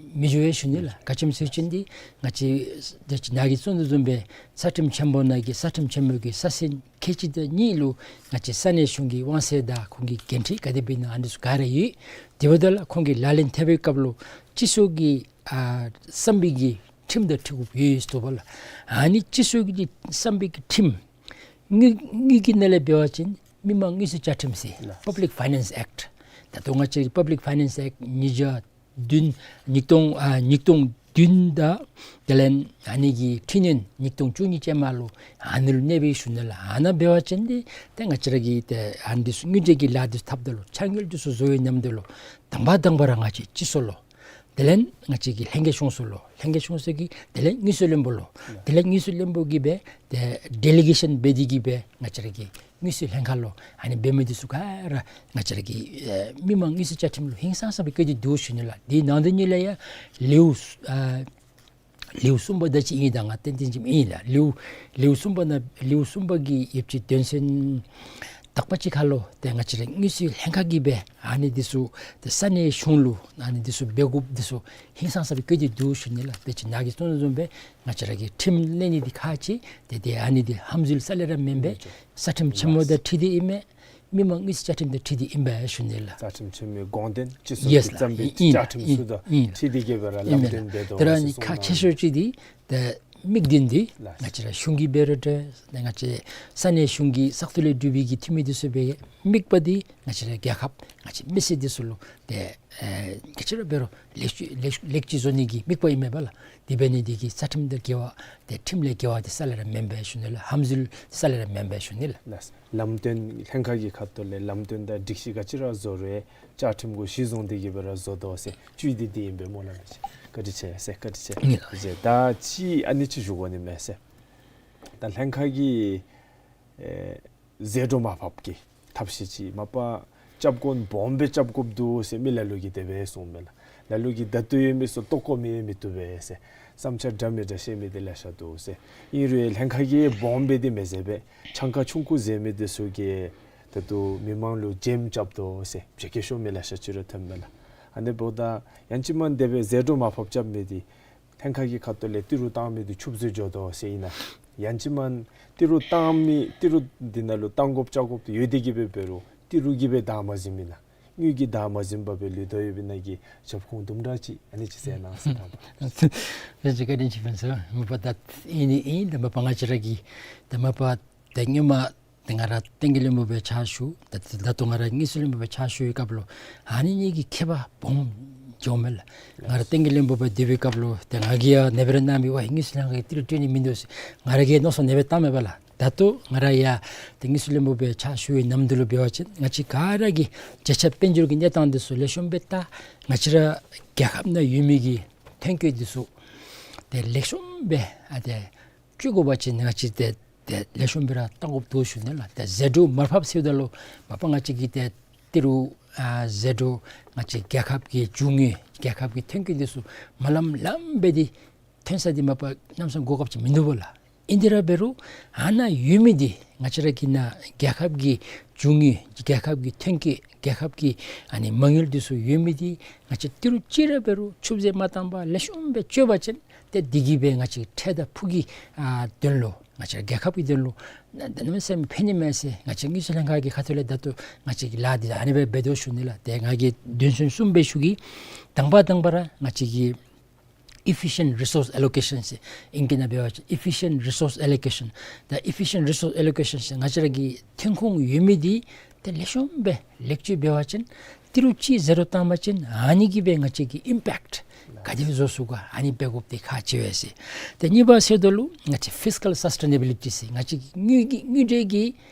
མི་འགྱོ་བས་ཞུ་ནི་ལགས། ག་ཅི་སྨོ་ཟེར་བ་ཅིན་འདི་ང་བཅས་ད་ཅི་ནཱ་གིས་གསུངས་དོ་བཟུམ་སྦེ་རྩ་ཁྲིམས་ཆེན་པོ་ནང་གི་རྩ་ཁྲིམས་ཆེན་མོ་གི་རྩ་ཚན་ཁལ་གཅིག་དང་གཉིས་ལུ་ང་བཅས་ས་གནས་གཞུང་གི་དབང་ཚད་དང་ཁོང་གི་འགན་འཁྲི་ག་དེ་སྦེ་ཨིན་ན་ཨ་ནི་ཚུ་ག་ར་ཡོད། དེ་འབདཝ་ད་ལུ་ཁོང་གིས་ལག་ལེན་འཐབ་པའི་སྐབས་ལུ་སྤྱི་ཚོགས་ཀྱི་ཨ་བསམ་པའི་གི་ཁྲིམས་དང་འཁྲིལ་དགོཔ་ཡོད་ཟེར་དོ་བ་ལགས། ཨ་ནི་སྤྱི་ཚོགས་ཀྱི་བསམ་པའི་གི་ཁྲིམས་དངུལ་དངུལ་གྱི་ནང་ལས་འབད་བ་ཅིན་མི་དམངས་དངུལ་རྩིས་བཅའ་ཁྲིམས་ཟེར་ལགས། Public Finance Act། ད་ལྟོ་ང་བཅས་Public Finance Act ཉིས་བརྒྱ་བདུན་ཉིས་སྟོང་ཨ་ཉིས་སྟོང་བདུན་དང་དེ་ལས་ཨ་ནི་གི་འཕྲི་སྣོན་ཉིས་སྟོང་བཅུ་གཉིས་ཅན་མ་ལུ་ཨ་ནི་ལུ་གནས་པས་ཞུ་ནི་ལགས། ཨ་ནཱ་འབད་བ་ཅིན་འདི་ཏེ་ང་བཅས་ར་གིས་ཏེ་ཨ་ནི་འདི་ཚུ་དངུལ་འབྲེལ་གྱི་ལཱ་འདི་ཚུ་འཐབ་ད་ལུ་ཕྱག་དངུལ་འདི་ཚུ་བཟོ་བའི་མཉམ་དུ་ལུ་དང་པ་དང་པ་ར་ང་བཅས་སྤྱི་ཚོགས་ལུ་དེ་ལས་ང་བཅས་ཀྱི་ལྷན་རྒྱས་གཞུང་ཚོགས་ལུ་ལྷན་རྒྱས་གཞུང་ཚོགས་ཀྱི་དེ་ལས་དངུལ་རྩིས་བློན་པོ་ལུ་དེ་ལས་དངུལ་རྩིས་བློན་པོ་གིས་སྦེ་ཏེ་ཌེ་ལི་གེ་ཤཱན་འབད་དེ་གིས་སྦེ་ང་བཅས་ར་གི་དངུལ་རྩིས་ལྷན་ཁག་ལུ་ཨ་ནི་འབད་མི་འདི་ཚུ་ག་ར་ང་བཅས་ར་གི་ཨེ་མི་དམངས་དངུལ་རྩིས་བཅའ་ཁྲིམས་ལུ་ཧིང་སངས་ས་སྦེ་བཀོད་དེ་འདུག་ཞུ་ནི་ལགས། དེ་ནང་དོན་ཉིད་ལས་ཡང་ལེའུ་ཨ་ལེའུ་གསུམ་པ་དེ་ཅིག་ཨིན། ད་ང་ཏན་ཏན་ཅིག་ཨིན་ལགས། ལེའུ་ལེའུ་གསུམ་པ་ནང་ལེའུ་གསུམ་པ་གི་ཡོད་ཅིག་དོན་ཚན་དག་པ་ཅིག་ཁར་ལུ་ཏེ་ང་བཅས་ར་དངུལ་རྩིས་ལྷན་ཁག་གིས་སྦེ་ཨ་ནི་འདི་ཚུ་ཏེ་ས་གནས་གཞུང་ལུ་ཨ་ནི་འདི་ཚུ་འབད་དགོཔ་འདི་ཚུ་ཧིང་སངས་ས་སྦེ་བཀོད་དེ་འདུག་ཞུ་ནི་ལགས། ཏེ་ཅིག་ནཱ་གིས་གསུངས་དོ་བཟུམ་སྦེ་ང་བཅས་ར་གི་ཁྲིམས་གནས་ནི་འདི་ཁག་ཆེ། ཏེ་ཏེ་ཨ་ནི་འདི་ཧམ་འཛུལ་རྩ་ལས་ར་མེན་པས། རྩ་ཁྲིམས་ཆེན་མོ་དང་འཁྲིལ་ཏེ་ཨིན་མས། མི་དམངས་དངུལ་རྩིས་བཅའ་ཁྲིམས་དང་འཁྲིལ་ཏེ་ཨིན་པས་ཞུ་ནི་ལགས། རྩ་ཁྲིམས་ཆེན་མོའི་དགོངས་དོན་སྤྱི་ཚོགས་ཀྱི་ཡེས་ལགས། བསམ་པའི་ཨིན་བཅའ་ཁྲིམས་ཚུ་དང་འཁྲིལ་ཏེ་གིས་སྦེ་ར་ལམ་སྟོན་འབད་དོ་ཟེར་གསུངས་གནང་། དེ་ར་ཨ་ནི་ཁག་ཆེ་ཤོས་ཅིག་འདི་ཏེ་དམིགས་འདུན་འདི་ལགས། ང་བཅས་ར་གཞུང་གིས་འབད་རུང་འདྲ་ཏེ་ང་བཅས་ས་གནས་གཞུང་གི་ས་ཁྲིམས་ལས་གྲུབ་པའི་གི་འཐུས་མི་འདི་ཚུ་འབད་དམིགས་པ་འདི་ང་བཅས་ར་རྒྱལ་ཁབ་ང་བཅས་མི་སེར་འདི་ཚུ་ལུ་ཏེ་ཨེ་ག་ཅི་ར་འབད་རུང་ལེགས་ཤོས་ལེགས་ལེགས་ཅིག་བཟོ་ནི་གི་དམིགས་པ་ཨིན་མས་པ་ལགས། དེ་འབད་ནི་འདི་གིས་རྩ་ཁྲིམས་དང་འགལ་བ་ཏེ་ཁྲིམས་ལས་འགལ་བ་འདི་རྩ་ལས་ར་མེན་པས་ཞུ་ནི་ལགས། ཧམ་འཛུལ་རྩ་ལས་ར་མེན་པས་ཞུ་ནི་ལགས། ལགས། ལམ་སྟོན་ལྷན་ཁག་གི་ཁ་ཐུག་ལས་ལམ་སྟོན་དང་སྒྲིག་གཞི་ག་ཅི་ར་བཟོ་རུང་བཅའ་ཁྲིམས་གུ་གཞི་བཟུང་སྟེ་གིས་སྦེ་ར་བཟོ་དོ་ཟེར་བཅུད་འདི་འདི་ཨིན་པས་སྨོ་ལགས། བཀའ་དྲིན་ཆེ་ཟེར། བཀའ་དྲིན་ཆེ། ཨིན་ལགས། ཟེར་ད་ཅི་ཨ་ནི་ཅིག་ཞུ་དགོ་ནི་མས་ཟེར། ད་ལྷན་ཁག་གིས་ཨེ་ཟད་འགྲོ་མར་ཕབ་ཀྱི་ཐབས་ཤེས་ཅིག་མ་པ་རྐྱབ་དགོཔ་སྦོམ་སྦེ་རྐྱབ་དགོཔ་འདུག་ཟེར་མི་ལ་ལུ་གིས་དེ་སྦེ་གསུངམ་མས་ལགས། ལ་ལུ་གིས་ད་ལྟོ་ཡོད་མི་ཚུ་ལྟོ་གོ་མི་ཡང་མི་བཏུབ་པས་ཟེར། བསམ་འཆར་འདྲ་མི་འདྲ་བཤད་མི་འདི་ལེ་ཤ་འདུག་ཟེར། ཨིན་རུང་ལྷན་ཁག་གིས་སྦོམ་སྦེ་འདི་མི་མཛད་པས། ཆང་ཁང་ཆུང་ཀུ་མཛད་མི་འདི་ཚུ་གིས་ད་ལྟོ་མི་མང་ལུ་འཇམ་རྐྱབ་དོ་ཟེར་བྱེད་སྐད་ཤོར་མི་ལེ་ཤ་ཅིག་ར་ཐོན་མས་ལགས། ཨ་ནི་འབདཝ་ད་ཡང་ཅིན་མ་དེ་སྦེ་ཟད་འགྲོ་མར་ཕབ་རྐྱབ་མི་འདི་ལྷན་ཁག་གི་ཁ་ཐུག་ལས་ཏི་རུ་བཏང་མི་འདི་ཆུད་ཟོས་འགྱོ་དོ་ཟེར་ཨིན་ན། ཡང་ཅིན་མ་ཏི་རུ་བཏང་མི་ཏི་རུ་འདི་ནང་ལུ་བཏང་དགོཔ་བཅའ་དགོཔ་འདི་ཡོད་དེ་གིས་སྦེ་འབད་རུང་ཏི་རུ་གིས་སྦེ་བདའ་མ་ཟུན་མི་ན། དངུལ་གྱིས་བདའ་མ་ཟུན་པར་སྦེ་ལུས་དོ་ཡོདཔ་ཨིན་ན་གི་རྒྱབ་ཁུངས་དུམ་གྲ་ཅིག་ཨ་ནི་ཅིག་ཟེར་གནང་ཟེར་དྲང་པ། ལགས་སོ། བཀའ་དྲིན་ཆེ་ཕུན་ཚོགས། མ་པ་ད་ཨིན་ནི་ཨིན། ད་མ་པ་ང་བཅས་ར་གིས་ད་མ་པ་ད་ཧེ་མ་ད་ང་ར་བསྟན་རྒྱས་བློན་པོ་སྦེ་ཕྱག་ཞུ། ད་ད་ལྟོ་ང་ར་དངུལ་རྩིས་བློན་པོ་སྦེ་ཕྱག་ཞུ་བའི་སྐབས་ལུ་ཨ་ནི་གཉིས་ཀྱི་ཁྱད་པར་སྦོམ་འགྱོཝ་མས་ལགས། ང་ར་བསྟན་རྒྱས་བློན་པོ་སྦེ་སྡོད་པའི་སྐབས་ལུ་ཏེ་ང་གིས་ཡང་ནེ་བར་ནང་མི་ཝའི་དངུལ་རྩིས་ལྷན་ཁག་གིས་ཏི་རུ་སྤྲོད་ནི་མིན་འདུག་ཟེར་ང་ར་གིས་མནོ་བསམ་ནེ་བར་བཏངམ་མས་པ་ལགས། ད་ལྟོ་ང་ར་ཡང་ཏེ་དངུལ་རྩིས་བློན་པོ་སྦེ་ཕྱག་ཞུ་བའི་ནམ་དུས་ལུ་འབད་བ་ཅིན་ང་བཅས་ག་ར་གིས་བརྒྱ་ཆ་དཔལ་འབྱོར་གྱི་གནས་སྟངས་འདི་ཚུ་ལེགས་ཤོམ་སྦེ་ད་ང་བཅས་ར་རྒྱལ་ཁབ་ནང་ཡོད་མི་གི་ཐོན་སྐྱེད་འདི་ཚུ་ཏེ་ལེགས་ཤོམ་སྦེ་ཨ་ཏེ་སྤྱོད་དགོ་པ་ཅིན་ང་བཅས་ཏེ་ཏེ་ལེགས་ཤོམ་སྦེ་ར་བཏང་དགོཔ་འདུག་ཞུ་ནི་ལགས། ཏེ་ཟད་འགྲོ་མར་ཕབ་ཟེརཝ་ད་ལུ་མ་པ་ང་བཅས་ཀྱིས་ཏེ་ཏི་རུ་ཨ་ཟད་འགྲོ་ང་བཅས་རྒྱལ་ཁབ་ཀྱི་རྒྱུ་དངོས་རྒྱལ་ཁབ་ཀྱི་ཐོན་སྐྱེད་འདི་ཚུ་མ་ལངམ་ལངམ་སྦེ་འདི་ཐོན་ས་འདི་མ་པ་གནམ་མེད་ས་མེད་གོ་སྐབས་ཅིག་མིན་འདུག་པ་ལགས། ཨིན་དེ་ར་འབད་རུང་ཨ་ནཱ་ཡོད་མི་འདི་ང་བཅས་ར་གི་ནཱ་རྒྱལ་ཁབ་ཀྱི་རྒྱུ་དངོས་རྒྱལ་ཁབ་ཀྱི་ཐོན་སྐྱེད་རྒྱལ་ཁབ་ཀྱི་ཨ་ནི་མ་དངུལ་འདི་ཚུ་ཡོད་མི་འདི་ང་བཅས་ཏི་རུ་ཅིག་ར་འབད་རུང་ཆུད་ཟོས་མ་བཏང་པར་ལེགས་ཤོམ་སྦེ་སྤྱོད་པ་ཅིན་ཏེ་འདི་གིས་སྦེ་ང་བཅས་འཕྲལ་དང་ཕུགས་ཀྱི་ཨ་དོན་ལུ་ང་བཅས་རྒྱལ་ཁབ་ཀྱི་དོན་ལུ་གནམ་མེད་ས་མེད་ཕན་ནི་མས་ཟེར་ང་བཅས་དངུལ་རྩིས་ལྷན་ཁག་གི་ཁ་ཐུག་ལས་ད་ལྟོ་ང་བཅས་ཀྱིས་ལཱ་འདི་ད་ཨ་ནི་སྦེ་འབད་དོ་ཞུ་ནི་ལགས། ཏེ་ང་གིས་དོན་ཚན་གསུམ་སྦེ་ཞུ་གེ། དང་པ་དང་པ་ར་ང་བཅས་ཀྱིས་efficient resource allocation ཟེར་ཨིང་སྐད་ནང་འབད་བ་ཅིན་efficient resource allocation། ད་efficient resource allocation ཟེར་ང་བཅས་ར་གི་ཐོན་ཁུངས་ཡོད་མི་འདི་ཏེ་ལེགས་ཤོམ་སྦེ་ལེགས་བཅོས་འབད་བ་ཅིན་ཏི་རུ་ཅིག་ཟད་འགྲོ་བཏང་པ་ཅིན་ཨ་ནི་གིས་སྦེ་ང་བཅས་ཀྱི་ཨིམ་པེཀཊ་ག་དེ་སྦེ་བཟོ་ཚུགས་ག་ཨ་ནི་འབད་དགོཔ་འདི་ཁག་ཆེ་བས་ཟེར། ཏེ་གཉིས་པ་ཟེརཝ་ད་ལུ་ང་བཅས་fiscal sustainability ཟེར་ང་བཅས་ཀྱི་དངུལ་གྱི་དངུལ་འབྲེལ་གྱི་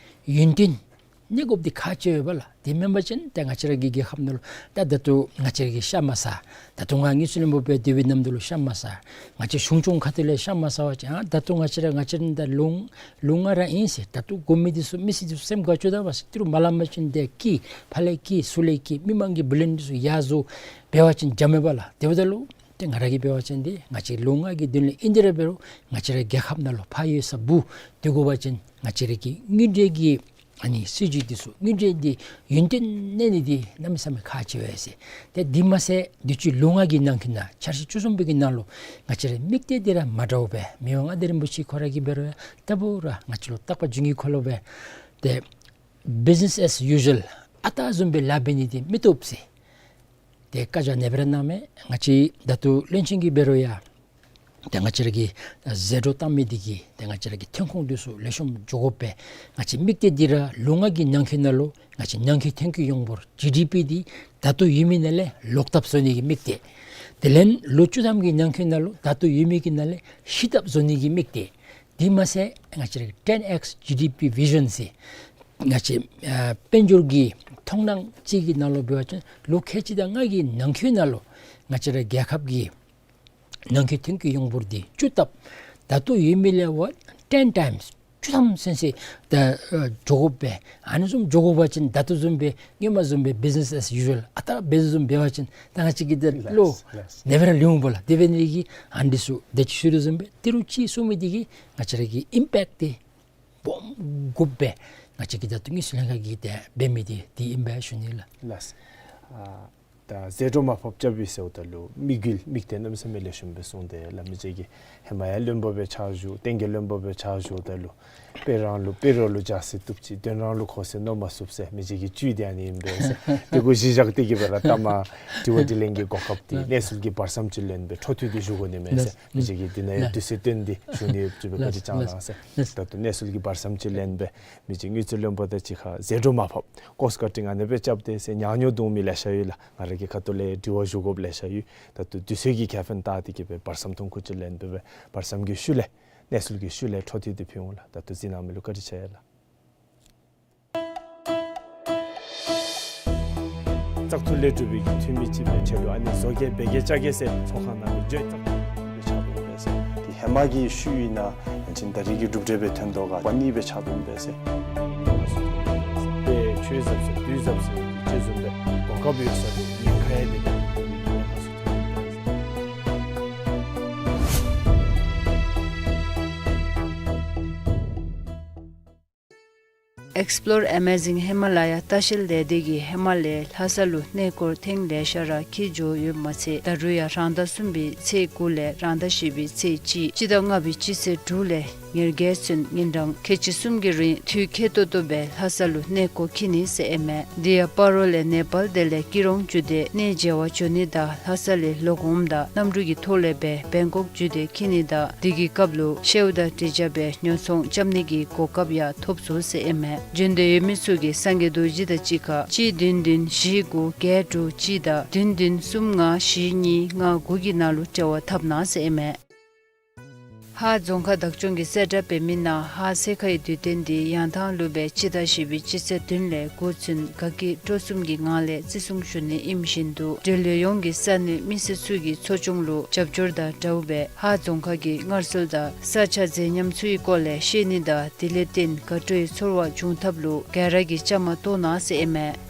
ཡུན་བརྟན་གནས་དགོཔ་འདི་ཁག་ཆེ་བས་པ་ལགས། དེ་མེན་པ་ཅིན་ཏེ་ང་བཅས་ར་གི་རྒྱལ་ཁབ་ནང་ལུ་ད་ད་ལྟོ་ང་བཅས་ར་གིས་ཤ་མ་ཟ། ད་ལྟོ་ང་དངུལ་རྩིས་བློན་པོ་སྦེ་སྡོད་པའི་ནམ་དུས་ལུ་ཤ་མ་ཟ། ང་བཅས་གཞུང་སྐྱོང་ཁ་ཐུག་ལས་ཤ་མ་ཟ་བ་ཅིན་ཨ་ད་ལྟོ་ང་བཅས་ར་ང་བཅས་ར་ད་ལུང་ལུང་ང་ར་ཨིན་ཟེར་ད་ལྟོ་དགོ་མི་འདི་ཚུ་མི་སེར་འདི་ཚུ་སེམས་དགའ་བཅུག་ད་པ་ཟེར་ཏི་རུ་མ་ལངམ་པ་ཅིན་ཏེ་སྐྱིད་ཕར་ལས་སྐྱིད་ཚུར་ལས་སྐྱིད་མི་མང་གི་བུ་ལོན་འདི་ཚུ་ཡར་བཟོ་འབད་བ་ཅིན་འཇམ་མས་པ་ལགས། དེ་འབདཝ་ད་ལུ་ཏེ་ང་ར་གིས་འབད་བ་ཅིན་འདི་ང་བཅས་ལུང་ང་གི་དོན་ལས་ཨིན་དེ་ར་འབད་རུང་ང་བཅས་ར་རྒྱལ་ཁབ་ནང་ལུ་ཕར་གཡུས་ས་བུ་སྡོད་དགོ་པ་ཅིན་ང་བཅས་ར་གི་དངུལ་འབྲེལ་གྱི་ཨ་ནི་སྲིད་བྱུས་འདི་ཚུ་དངུལ་འབྲེལ་འདི་ཡུན་བརྟན་གནས་ནི་འདི་གནམ་མེད་ས་མེད་ཁག་ཆེ་བས་ཟེར། ཏེ་འདི་མ་ཚད་དུས་ཅི་ལུང་ང་གི་ནང་འཁོད་ནང་འཆར་གཞི་བཅུ་གསུམ་པའི་གི་ནང་ལུ་ང་བཅས་ར་དམིགས་གཏད་འདི་ར་མ་འདྲཝ་སྦེ་མི་དབང་མངའ་བདག་རིན་པོ་ཆེ་ཁོ་ར་གིས་འབད་རུང་ཡང་ད་འབད་རུང་ང་བཅས་ལུ་རྟག་པ་བྱུང་གི་ཁོ་ལུ་སྦེ་ཏེ་business as usual ཨ་རྟག་བཟུམ་སྦེ་ལཱ་འབད་ནི་འདི་མི་བཏུབ་ཟེར། ཏེ་བཀའ་རྒྱ་ནེ་བར་གནང་མས། ང་བཅས་ད་ལྟོ་བློན་ཆེན་གྱིས་འབད་རུང་ཡང་ཏེ་ང་བཅས་ར་གི་ཟད་འགྲོ་བཏང་མི་འདི་གིས་ཏེ་ང་བཅས་ར་གི་ཐོན་ཁུངས་འདི་ཚུ་ལེགས་ཤོམ་འགྱོ་དགོ་པས། ང་བཅས་དམིགས་གཏད་འདི་ར་ལུང་ང་གི་ནང་འཁོད་ནང་ལུ་ང་བཅས་ནང་འཁོད་ཐོན་སྐྱེད་ཡོངས་འབོར་ཇི་ཌི་པི་འདི་ད་ལྟོ་ཡོད་མི་ནང་ལས་ལོག་ལྟབ་བཟོ་ནི་གི་དམིགས་གཏད། དེ་ལས་ལོ་བཅུ་ཐམ་གྱི་ནང་འཁོད་ནང་ལུ་ད་ལྟོ་ཡོད་མི་གི་ནང་ལས་བཤུད་ལྟབ་བཟོ་ནི་གི་དམིགས་གཏད། དེ་མ་ཚད་ང་བཅས་ར་གི་ten X G D P vision ཟེར་ང་བཅས་ཨ་དཔལ་འབྱོར་གྱི་མཐོང་སྣང་ཅིག་གི་ནང་ལུ་འབད་བ་ཅིན་ལོ་ཁལ་གཅིག་དང་ལྔ་གི་ནང་འཁོད་ནང་ལུ་ང་བཅས་ར་རྒྱལ་ཁབ་ཀྱི་ནང་འཁོད་ཐོན་སྐྱེད་ཡོངས་འབོར་འདི་བཅུ་ལྟབ་ད་ལྟོ་ཡོད་མི་ལས་ཝ་ten times བཅུ་ཐམ་ཚུན་ཚོད་ད་ཨ་འགྱོ་དགོ་པས། ཨ་ནི་བཟུམ་འགྱོ་དགོ་པ་ཅིན་ད་ལྟོ་བཟུམ་སྦེ་སྔོན་མ་བཟུམ་སྦེ་business as usual ཨ་རྟག་འབད་བཟུམ་འབད་བ་ཅིན་ད་ང་བཅས་ཀྱི་ད་ལོ་ལགས་ལགས། ནེ་བར་ལུས་འོང་པ་ལགས། དེ་འབད་ནི་གིས་ཨ་ནི་འདི་ཚུ་ད་ཅི་ཞུ་དོ་བཟུམ་སྦེ་ཏི་རུ་ཅིག་གསུང་མི་འདི་གིས་ང་བཅས་ར་གི་ཨིམ་པེཀཊ་འདི་སྦོམ་དགུ་སྦེ་ང་བཅས་ཀྱི་ད་ལྟོ་དངུལ་རྩིས་ལྷན་ཁག་གིས་ཏེ་འབད་མི་འདི་འདི་ཨིན་པས་ཞུ་ནི་ལགས། ལགས། ཨ་ད་ཟད་འགྲོ་མར་ཕབ་རྐྱབ་པའི་ཟེརཝ་ད་ལུ་དམིགས་ཡུལ་དམིགས་གཏད་གནམ་མེད་ས་མེད་ལེགས་ཤོམ་སྦེ་གསུངས་ཏེ་ལགས། མི་རྗེ་གིས་ཧེ་མ་ཡང་བློན་པོ་སྦེ་ཕྱག་ཞུ་བསྟན་རྒྱས་བློན་པོ་སྦེ་ཕྱག་ཞུཝ་ད་ལུ་དཔོན་རང་ལུ་དཔོན་རོགས་ལུ་རྒྱགས་ཟེར་བཏུབ་ཅི་དོན་རང་ལུ་ཁོ་ཟེར་མནོ་མ་ཚུགས་ཟེར་མི་རྗེ་གི་བཅུད་འདི་ཨ་ནི་ཨིན་པས་ཟེར། དེ་གུ་གཞི་བཞག་སྟེ་གིས་སྦེ་ར་ལྟ་མ་དྲི་བ་དྲིས་ལན་གྱི་གོ་སྐབས་འདི་གནས་ཚུལ་གྱི་བར་མཚམས་ཅིག་ལེན་སྦེ་འཕྲོ་མཐུད་དེ་ཞུ་དགོ་ནི་མས་ཟེར་མི་རྗེ་གིས་འདི་ནང་ཡང་དུས་ཚོད་བཏོན་ཏེ་ཞུ་ནི་ཡོདཔ་ཅིག་སྦེ་བཀའ་དྲིན་བསྐྱང་གནང་ཟེར། ད་ལྟོ་གནས་ཚུལ་གྱི་བར་མཚམས་ཅིག་ལེན་སྦེ་མི་རྗེ་དངུལ་རྩིས་བློན་པོ་དང་གཅིག་ཁར་ཟད་འགྲོ་མར་ཕབ་ཀོསཊ་ཀ་ཊིང་ཨ་ནི་སྦེ་རྐྱབ་སྟེ་ཟེར་ཉག་ཉོག་འདུག་མི་ལེ་ཤ་ཡོད་ལགས། ང་ར་གི་ཁ་ཐུག་ལས་དྲི་བ་ཞུ་དགོཔ་ལེ་ཤ་ཡོད། ད་ལྟོ་དུས་ཚོད་ཀྱི་ཁེ་ཕན་བལྟ་སྟེ་གིས་སྦེ་བར་མཚམས་ཐུང་ཀུ་ཅིག་ལེན་སྦེ་སྦེ་བར་མཚམས་ཀྱི་ཤུལ་ལས་གནས་ཚུལ་གྱི་ཤུལ་ལས་འཕྲོ་མཐུད་དེ་ཕུལ་འོང་ལགས། ད་ལྟོ་གཟིགས་གནང་མི་ལུ་བཀའ་དྲིན་ཆེ་ལགས། བཙག་འཐུ་ལས་གྲུབ་པའི་གི་འཐུས་མི་ཅིག་སྦེ་ཆེད་དུ་ཨ་ནི་བཟོ་གེ་འབད་གེ་བཅའ་གེ་ཟེར་ཚོགས་ཁང་ནང་ལུ་བརྗོད་བཙག་འཐུ་ལས་ཆགས་འོང་པས་ཟེར། དེ་ཧེ་མ་གི་ཤུལ་ཨིན་ན་ཡང་ཅིན་ད་རིས་ཀྱི་གྲུབ་འབྲས་སྦེ་ཐོན་དོ་ག་པ་ནི་སྦེ་ཆགས་འོང་པས་ཟེར། དཔེ་ཆོས་ཟབ་ཟེར་དུས་ཟབ་ཟེར་ཅིག་བཟུམ་སྦེ་གོ་སྐབས་ཡོད་ས་འདི་ཉེན་ཁ་ཡང་འདི་གི་ཉེན་ཁ་སུ་ཐོན། Explore Amazing Himalaya ལྟ་བཤལ་ལས་སྡེ་གིས་ཧི་མ་ལ་ཡའི་ལྷ་ས་ལུ་གནས་སྐོར་ཐེངས་ལེ་ཤ་ར་འཁྱིད་འགྱོ་ཡོདཔ་མ་ཚད་ད་རུང་ཡང་རང་ཟླ་གསུམ་པའི་ཚེས་དགུ་ལས་རང་ཟླ་བཞི་པའི་ཚེས་གཅིག་སྤྱི་ཟླ་ལྔ་པའི་སྤྱི་ཚེས་དྲུག་ལས་ཉེར་བརྒྱད་ཚུན་ཉིན་གྲངས་ཁལ་གཅིག་གསུམ་གྱི་རིང་དུས་ཁེ་ཏོག་ཏོ་སྦེ་ལྷ་ས་ལུ་གནས་སྐོར་འཁྱིད་ནི་ཟེར་ཨིན་མས། དེ་ཡང་སྤ་རོ་ལས་ནེ་པཱལ་དེ་ལས་སྐྱིད་གྲོང་བརྒྱུད་དེ་གནས་མཇལ་བར་འགྱོ་ནི་དང་ལྷ་ས་ལས་ལོག་འོངམ་ད་གནམ་གྲུ་གི་ཐོག་ལས་སྦེ་བེང་ཀོག་བརྒྱུད་དེ་འཁྱིད་ནི་དང་དེ་གི་སྐབས་ལུ་ཤེའུ་དང་དྲི་ཆབ་སྦེ་ཉོ་ཚོང་རྐྱབ་ནི་གི་གོ་སྐབས་ཡང་ཐོབ་ཚུགས་ཟེར་ཨིན་མས། འབྱོན་འདོད་ཡོད་མི་ཚུ་གིས་སངས་རྒྱས་རྡོ་རྗེ་དང་གཅིག་ཁར་གཅིག་བདུན་བདུན་བཞི་དགུ་བརྒྱད་དྲུག་གཅིག་དང་བདུན་བདུན་གསུམ་ལྔ་བཞི་གཉིས་ལྔ་དགུ་གི་ནང་ལུ་འབྲེལ་བ་འཐབ་གནང་ཟེར་ཨིན་མས། ཧཱ་རྫོང་ཁག་བདག་སྐྱོང་གིས་གསལ་བསྒྲགས་འབད་མི་ནང་ཧཱ་སེ་ཁའི་དུས་སྟོན་འདི་ཡང་ཐང་ལུ་སྦེ་སྤྱི་ཟླ་བཞི་པའི་སྤྱི་ཚེས་བདུན་ལས་དགུ་ཚུན་དགའ་སྐྱིད་སྤྲོ་གསུམ་གྱི་ངང་ལས་བརྩི་སྲུང་ཞུ་ནི་ཨིནམ་བཞིན་དུ་འབྲེལ་ཡོད་ཡོངས་ཀྱིས་ས་གནས་མི་སེར་ཚུ་གི་འཚོ་སྐྱོང་ལུ་རྒྱབ་སྐྱོར་དང་འདྲཝ་སྦེ་ཧཱ་རྫོང་ཁག་གི་སྔར་སྲོལ་དང་ས་ཆ་མཛེས་ཉམས་ཚུ་གི་སྐོར་ལས་ཤེས་ནི་དང་དེ་ལས་བརྟེན་དགའ་སྤྲོའི་ཚོར་བ་འབྱུང་ཐབས་ལུ་ག་ར་གིས་བཅའ་མར་གཏོགས་གནང་ཟེར་ཨིན་མས།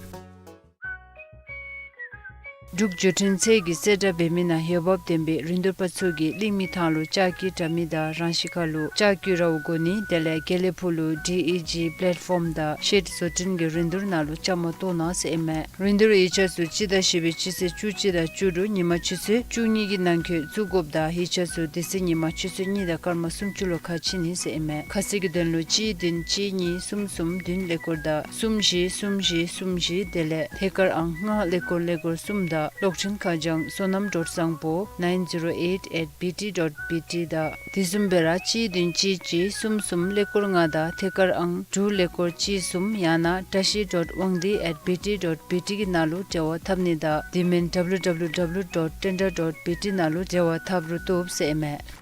འབྲུག་བརྒྱུད་འཕྲིན་ཚད་ཀྱིས་གསལ་བསྒྲགས་འབད་མི་ནང་འོས་འབབ་ལྡན་པའི་རིན་བསྡུར་པ་ཚུ་གིས་གླིང་མི་ཐང་ལུ་ལྕགས་ཀྱི་དྲ་མིག་དང་རང་ཤི་ཁ་ལུ་ལྕགས་ཀྱི་རཝ་གོ་ནི་དེ་ལས་དགེ་ལེགས་ཕུག་ལུ་ཌི་ཨི་ཇི་པེ་ལེཊ་ཕོམ་དང་ཤེཌ་བཟོ་སྐྲུན་གྱི་རིན་བསྡུར་ནང་ལུ་བཅའ་མར་གཏོགས་གནང་ཟེར་ཨིན་མས། རིན་བསྡུར་ཡིག་ཆ་ཚུ་སྤྱི་ཟླ་བཞི་པའི་སྤྱི་ཚེས་བཅུ་གཅིག་དང་བཅུ་དྲུག་ཉིན་མ་ཆུ་ཚོད་བཅུ་གཉིས་ཀྱི་ནང་འཁོད་བཙུགས་དགོཔ་དང་ཡིག་ཆ་ཚུ་དེ་ཚེ་ཉིན་མ་ཆུ་ཚོད་གཉིས་དང་སྐར་མ་སུམ་ཅུ་ལུ་ཁ་ཕྱེ་ནི་ཟེར་ཨིན་མས། ཁ་གསལ་གྱི་དོན་ལུ་གཅིག་བདུན་གཅིག་གཉིས་གསུམ་གསུམ་བདུན་ཀླད་ཀོར་དང་གསུམ་བཞི་གསུམ་བཞི་གསུམ་བཞི་དེ་ལས་ཐད་ཀར་ཨང་ལྔ་ཀླད་ཀོར་ཀླད་ཀོར་གསུམ་དང་གློག་འཕྲིན་ཁ་བྱང་བསོད་ནམས་སྒྲོལ་བཟང་པོ་nine zero eight at B T dot B T དང་དེ་བཟུམ་སྦེ་ར་གཅིག་བདུན་གཅིག་གཅིག་གསུམ་གསུམ་ཀླད་ཀོར་ལྔ་དང་ཐད་ཀར་ཨང་དྲུག་ཀླད་ཀོར་གཅིག་གསུམ་ཡང་ན་བཀྲ་ཤིས་dot དབང་འདུས་at B T dot B T གི་ནང་ལུ་འབྲེལ་བ་འཐབ་ནི་དང་དེ་མེན་W W W dot tenda dot B T ནང་ལུ་འབྲེལ་བ་འཐབ་རུང་བཏུབ་ཟེར་ཨིན་མས།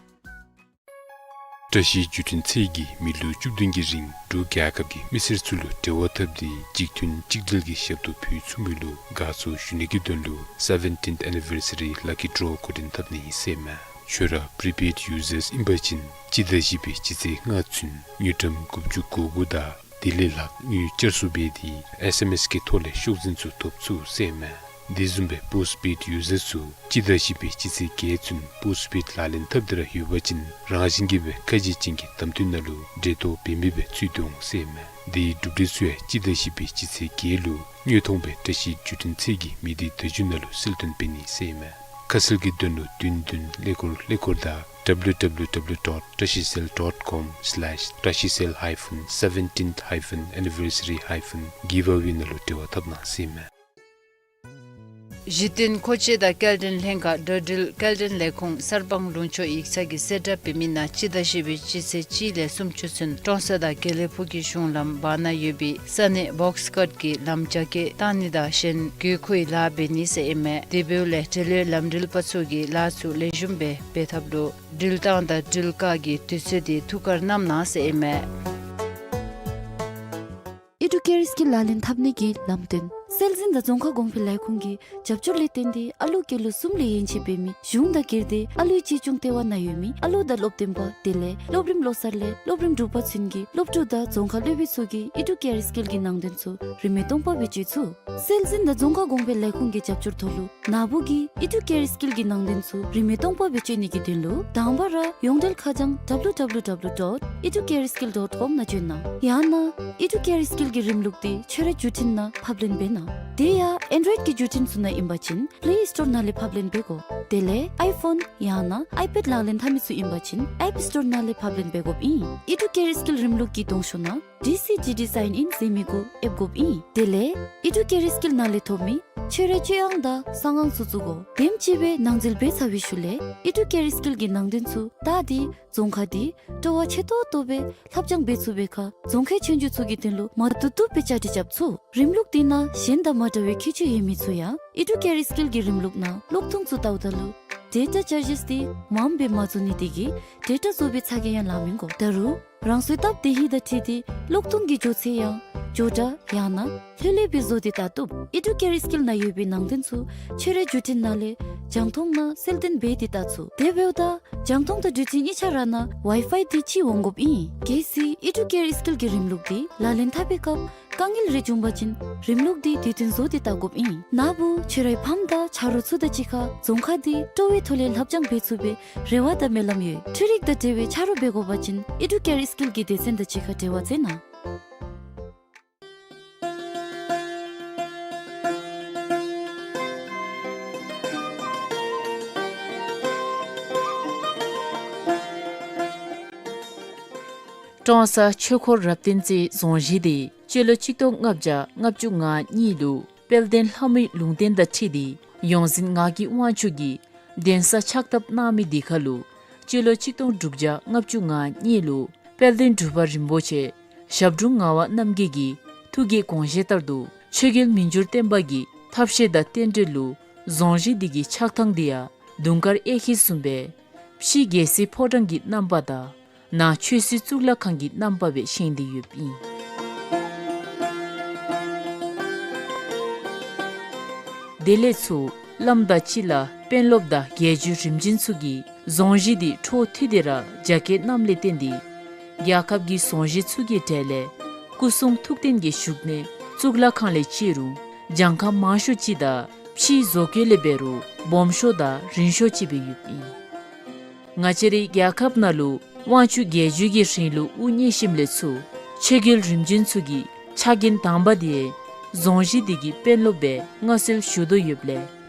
བཀྲ་ཤིས་བརྒྱུད་འཕྲིན་ཚད་ཀྱིས་མི་ལོ་བཅུ་བདུན་གྱི་རིང་འབྲུག་རྒྱལ་ཁབ་ཀྱི་མི་སེར་ཚུ་ལུ་འབྲེལ་བ་འཐབ་སྟེ་གཅིག་མཐུན་གཅིག་སྒྲིལ་གྱི་ཞབས་ཏོག་ཕུལ་ཚུགས་མི་ལུ་དགའ་ཚོར་ཞུ་ནི་གི་དོན་ལུ་seventeenth anniversary lucky draw འགོ་འདྲེན་འཐབ་ནི་ཨིན་ཟེར་ཨིན་མས། ཁྱོད་ར་prepaid users ཨིན་པ་ཅིན་སྤྱི་ཟླ་བཞི་པའི་སྤྱི་ཚེས་ལྔ་ཚུན་དངུལ་ཀྲམ་དགུ་བཅུ་གོ་དགུ་དང་དེ་ལས་ལྷག་དངུལ་བསྐྱར་གསོ་འབད་དེ་S M S གི་ཐོག་ལས་ཤོག་འཛིན་ཚུ་ཐོབ་ཚུགས་ཟེར་ཨིན་མས། དེ་བཟུམ་སྦེ་postpaid users ཚུ་སྤྱི་ཟླ་བཞི་པའི་སྤྱི་ཚེས་བརྒྱད་ཚུན་postpaid ལག་ལེན་འཐབ་སྟེ་ར་ཡོད་པ་ཅིན་རང་བཞིན་གྱིས་སྦེ་ཁ་རྗེ་ཅན་གྱི་གདམ་འཐུ་ནང་ལུ་འབྲེལ་གཏོགས་འབད་མི་སྦེ་ཚུད་དེ་འོང་ཟེར་ཨིན་མས། དེའི་གྲུབ་འབྲས་ཚུ་ཡང་སྤྱི་ཟླ་བཞི་པའི་སྤྱི་ཚེས་བརྒྱད་ལུ་དངོས་མཐོང་སྦེ་བཀྲ་ཤིས་བརྒྱུད་འཕྲིན་ཚད་ཀྱི་མི་སྡེ་བརྡ་བརྒྱུད་ནང་ལུ་གསལ་སྟོན་འབད་ནི་ཟེར་ཨིན་མས། ཁ་གསལ་གྱི་དོན་ལུ་བདུན་བདུན་ཀླད་ཀོར་ཀླད་ཀོར་དང་W W W dot trashicell dot com slash trashicell hyphen seventeenth hyphen anniversary hyphen giveaway ནང་ལུ་འབྲེལ་བ་འཐབ་གནང་ཟེར་ཨིན་མས། གཞི་རྟེན་མཁོ་ཆས་དང་སྐྱེལ་འདྲེན་ལྷན་ཁག་འགྲོ་འགྲུལ་སྐྱེལ་འདྲེན་ལས་ཁུངས་གསར་སྤང་ལུང་ཕྱོགས་ཡིག་ཚང་གིས་གསལ་བསྒྲགས་འབད་མི་ནང་སྤྱི་ཟླ་བཞི་པའི་སྤྱི་ཚེས་གཅིག་ལས་སུམ་ཅུ་ཚུན་ཀྲོང་གསར་དང་དགེ་ལེགས་ཕུག་གི་གཞུང་ལམ་བར་ན་ཡོད་པའི་ས་གནས་བོགས་ཀཊ་ཀྱི་ལམ་རྒྱ་སྐྱེད་བཏང་ནི་དང་གཞན་དགོས་མཁོའི་ལཱ་འབད་ནི་ཟེར་ཨིན་མས། དེ་འབདཝ་ལས་འབྲེལ་ཡོད་ལམ་འགྲུལ་པ་ཚུ་གིས་ལཱ་ཚུ་ལེགས་ཤོམ་སྦེ་འབད་ཐབས་ལུ་འགྲུལ་བཏང་དང་འགྲུལ་བཀག་གི་དུས་ཚོད་འདི་ཐུགས་ཁར་བསྣམ་གནང་ཟེར་ཨིན་མས། ཨི་ཌུ་ཀེར་སི་ཀིལ་ལག་ལེན་འཐབ་ནི་གི་ལམ་སྟོན། སྲོལ་འཛིན་དང་རྫོང་ཁ་གོང་འཕེལ་ལས་ཁུངས་ཀྱི་རྒྱབ་སྐྱོར་ལས་བརྟེན་ཏེ་ཨ་ལུ་སྐྱེས་ལོ་གསུམ་ལས་ཡན་ཆད་འབད་མི་གཞུང་དང་སྒེར་སྡེ་ཨ་ལུའི་གཅེས་སྐྱོང་ལྟེ་བ་ནང་ཡོད་མི་ཨ་ལུ་དང་སློབ་སྟོན་པ་དེ་ལས་སློབ་རིམ་ལོ་གསར་ལས་སློབ་རིམ་དྲུག་པ་ཚུན་གྱི་སློབ་ཕྲུག་དང་རྫོང་ཁ་སློབ་དཔོན་ཚུ་གིས་ཨི་ཌུ་ཀེར་སི་ཀིལ་གྱི་ནང་དོན་ཚུ་རིན་མེད་སྟོང་པ་སྦེ་སྤྱོད་ཚུགས། སྲོལ་འཛིན་དང་རྫོང་ཁ་གོང་འཕེལ་ལས་ཁུངས་ཀྱི་རྒྱབ་སྐྱོར་ཐོག་ལུ་ན་བུ་གིས་ཨི་ཌུ་ཀེར་སི་ཀིལ་གྱི་ནང་དོན་ཚུ་རིན་མེད་སྟོང་པ་སྦེ་སྤྱོད་ནི་གི་དོན་ལུ་དང་པ་ར་ཡོངས་འབྲེལ་ཁ་བྱང་W W W dot educareskill dot com ནང་བྱོན་གནང་། ཡང་ན་ཨི་ཌུ་ཀེར་སི་ཀིལ་གྱི་རིམ་ལུགས་འདི་ཁྱོད་རའི་བརྒྱུད་འཕྲིན་ནང་ཕབ་ལེན་འབད་གནང་། དེ་ཡང་ཨེན་ཌོའིཌ་ཀྱི་བརྒྱུད་འཕྲིན་ཚུ་ནང་ཨིན་པ་ཅིན་པེ་ལེ་སི་ཊོར་ནང་ལས་ཕབ་ལེན་འབད་དགོ། དེ་ལས་ཨའི་ཕོན་ཡང་ན་ཨའི་པེཌ་ལག་ལེན་འཐབ་མི་ཚུ་ཨིན་པ་ཅིན་ཨེཔ་སི་ཊོར་ནང་ལས་ཕབ་ལེན་འབད་དགོཔ་ཨིན། ཨི་ཌུ་ཀེར་སི་ཀིལ་རིམ་ལུགས་ཀྱི་གདོང་ཤོག་ནང་ཌི་སི་ཌི་ཌི་སའིན་ཨིན་ཟེར་མི་གུ་ཨེབ་དགོཔ་ཨིན། དེ་ལས་ཨི་ཌུ་ཀེར་སི་ཀིལ་ནང་ལས་ཐོབ་མི་ཁྱོད་རའི་སྤྱོད་དབང་དང་གསང་དབང་ཚུ་བཙུགས་དགོ། དེམ་ཅིག་སྦེ་ནང་འཛུལ་འབད་ཚར་བའི་ཤུལ་ལས་ཨི་ཌུ་ཀེར་སི་ཀིལ་གྱི་ནང་དོན་ཚུ་བལྟ་སྟེ་རྫོང་ཁ་འདི་སྤྲོ་བ་ཆེ་ཏོག་ཏོ་སྦེ་ལྷབ་སྦྱང་འབད་ཚུགས་པའི་ཁར་རྫོང་ཁའི་ཆོས་རྒྱུགས་ཚུ་གི་དོན་ལུ་མ་བཏུབ་བཏུབ་སྦེ་བཅའ་སྒྲིག་རྐྱབ་ཚུགས། རིམ་ལུགས་འདི་ནང་གཞན་དང་མ་འདྲ་བའི་ཁྱད་ཆོས་ཡོད་མི་ཚུ་ཡང་ཨི་ཌུ་ཀེར་སི་ཀིལ་གྱི་རིམ་ལུགས་ནང་གློག་ཐུང་ཚུ་བལྟཝ་ད་ལུ་ཌེ་ཊ་ཅར་ཇེས་འདི་མངམ་སྦེ་མ་བཙུགས་ནི་དེ་གིས་ཌེ་ཊ་བཙུགས་པའི་ཚ་གྱང་ཡང་ལང་མི་དགོ། ད་རུང་རང་སོའི་སྟབས་བདེ་ཧིང་དང་འཁྲིལ་ཏེ་གློག་ཐུང་གི་འགྱོ་ཚད་ཡང་མགྱོགས་དྲགས་ཡང་ན་ལྷོད་ལྷོད་སྦེ་བཟོ་སྟེ་བལྟ་བཏུབ། ཨི་ཌུ་ཀེར་སི་ཀིལ་ནང་ཡོད་པའི་ནང་དོན་ཚུ་ཁྱོད་རའི་བརྒྱུད་འཕྲིན་ནང་ལས་རྒྱང་མཐོང་ནང་གསལ་སྟོན་འབད་དེ་བལྟ་ཚུགས། དེ་འབདཝ་ད་རྒྱང་མཐོང་དང་བརྒྱུད་འཕྲིན་གཉིས་ཆ་ར་ནང་ཝའི་ཕའི་འདི་གཅིག་འོང་དགོཔ་ཨིན། གལ་སྲིད་ཨི་ཌུ་ཀེར་སི་ཀིལ་གྱི་རིམ་ལུགས་འདི་ལག་ལེན་འཐབ་པའི་སྐབས་དཀའ་ངལ་རེ་བྱུང་པ་ཅིན་རིམ་ལུགས་འདི་དུས་མཐུན་བཟོ་སྟེ་བལྟ་དགོཔ་ཨིན། ན་བུ་ཁྱོད་རའི་ཕམ་དང་ཆ་རོགས་ཚུ་དང་གཅིག་ཁར་རྫོང་ཁ་འདི་སྤྲོ་བའི་ཐོག་ལས་ལྷབ་སྦྱང་འབད་ཚུགས་པའི་རེ་བ་དང་སྨོན་ལམ་ཡོད། འཕྲུལ་རིག་དང་འབྲེལ་བའི་ཆ་རོགས་འབད་དགོ་པ་ཅིན་ཨི་ཌུ་ཀེར་སི་ཀིལ་གྱི་སྡེ་ཚན་དང་གཅིག་ཁར་འབྲེལ་བ་མཛད་གནང་། ཀྲོང་གསར་ཆོས་འཁོར་རབ་བརྟན་རྩེ་རྫོང་གཞིས་འདི་སྤྱི་ལོ་ཆིག་སྟོང་ལྔ་བརྒྱ་ལྔ་བཅུ་ང་གཉིས་ལུ་དཔལ་ལྡན་ལྷ་མོའི་ལུང་བསྟན་དང་འཁྲིལ་ཏེ་ཡོངས་འཛིན་ངག་གི་དབང་ཕྱུག་གིས་གདན་ས་ཕྱག་བཏབ་གནང་མི་འདི་ཁར་ལུ་སྤྱི་ལོ་ཆིག་སྟོང་དྲུག་བརྒྱ་ལྔ་བཅུ་ང་གཉིས་ལུ་དཔལ་ལྡན་འབྲུག་པ་རིན་པོ་ཆེ་ཞབས་དྲུང་ངག་དབང་རྣམ་རྒྱལ་གྱི་ཐུགས་ཀྱི་དགོངས་བཞེད་ལྟར་དུ་ཆོས་རྒྱལ་མི་འགྱུར་བརྟན་པ་གི་ཐབས་ཤེས་དང་རྟེན་འབྲེལ་ལུ་རྫོང་གཞིས་འདི་གི་ཆགས་ཐངས་འདི་ཡང་དུང་དཀར་གཡས་འཁྱིལ་བཟུམ་སྦེ་ཕྱི་རྒྱལ་སྲིད་ཕོ་བྲང་གི་རྣམ་པ་དང་ནང་ཆོས་སྲིད་གཙུག་ལག་ཁང་གི་རྣམ་པ་སྦེ་བཞེངས་ཏེ་ཡོདཔ་ཨིན། དེ་ལས་ཚུར་བླམ་དང་སྤྱི་བླ་དཔོན་སློབ་དང་རྒྱལ་བརྒྱུད་རིམ་བྱོན་ཚུ་གིས་རྫོང་གཞིས་འདི་འཕྲོ་མཐུད་དེ་ར་རྒྱ་བསྐྱེད་གནངམ་ལས་བརྟེན་ཏེ་རྒྱལ་ཁབ་ཀྱི་རྫོང་གཞིས་ཚུ་གི་གྲས་ལས་སྐུ་གསུང་ཐུགས་རྟེན་གྱི་བཞུགས་གནས་གཙུག་ལག་ཁང་ལས་བརྩི་རུང་གྱངས་ཁ་མང་ཤོས་ཅིག་དང་ཕྱིའི་བཟོ་བཀོད་ལས་འབད་རུང་སྦོམ་ཤོས་དང་རིང་ཤོས་ཅིག་སྦེ་ཡོདཔ་ཨིན། ང་བཅས་རའི་རྒྱལ་ཁབ་ནང་ལུ་དབང་ཕྱུག་རྒྱལ་བརྒྱུད་ཀྱི་རིང་ལུགས་དབུ་བརྙེས་ཞིནམ་ལས་ཚུར་ཆོས་རྒྱལ་རིམ་བྱོན་ཚུ་གི་ཕྱག་འགན་དང་པ་དེ་རྫོང་གཞིས་འདི་གི་དཔོན་སློབ་སྦེ་མངའ་གསོལ་ཞུ་དོ་ཡོདཔ་ལས་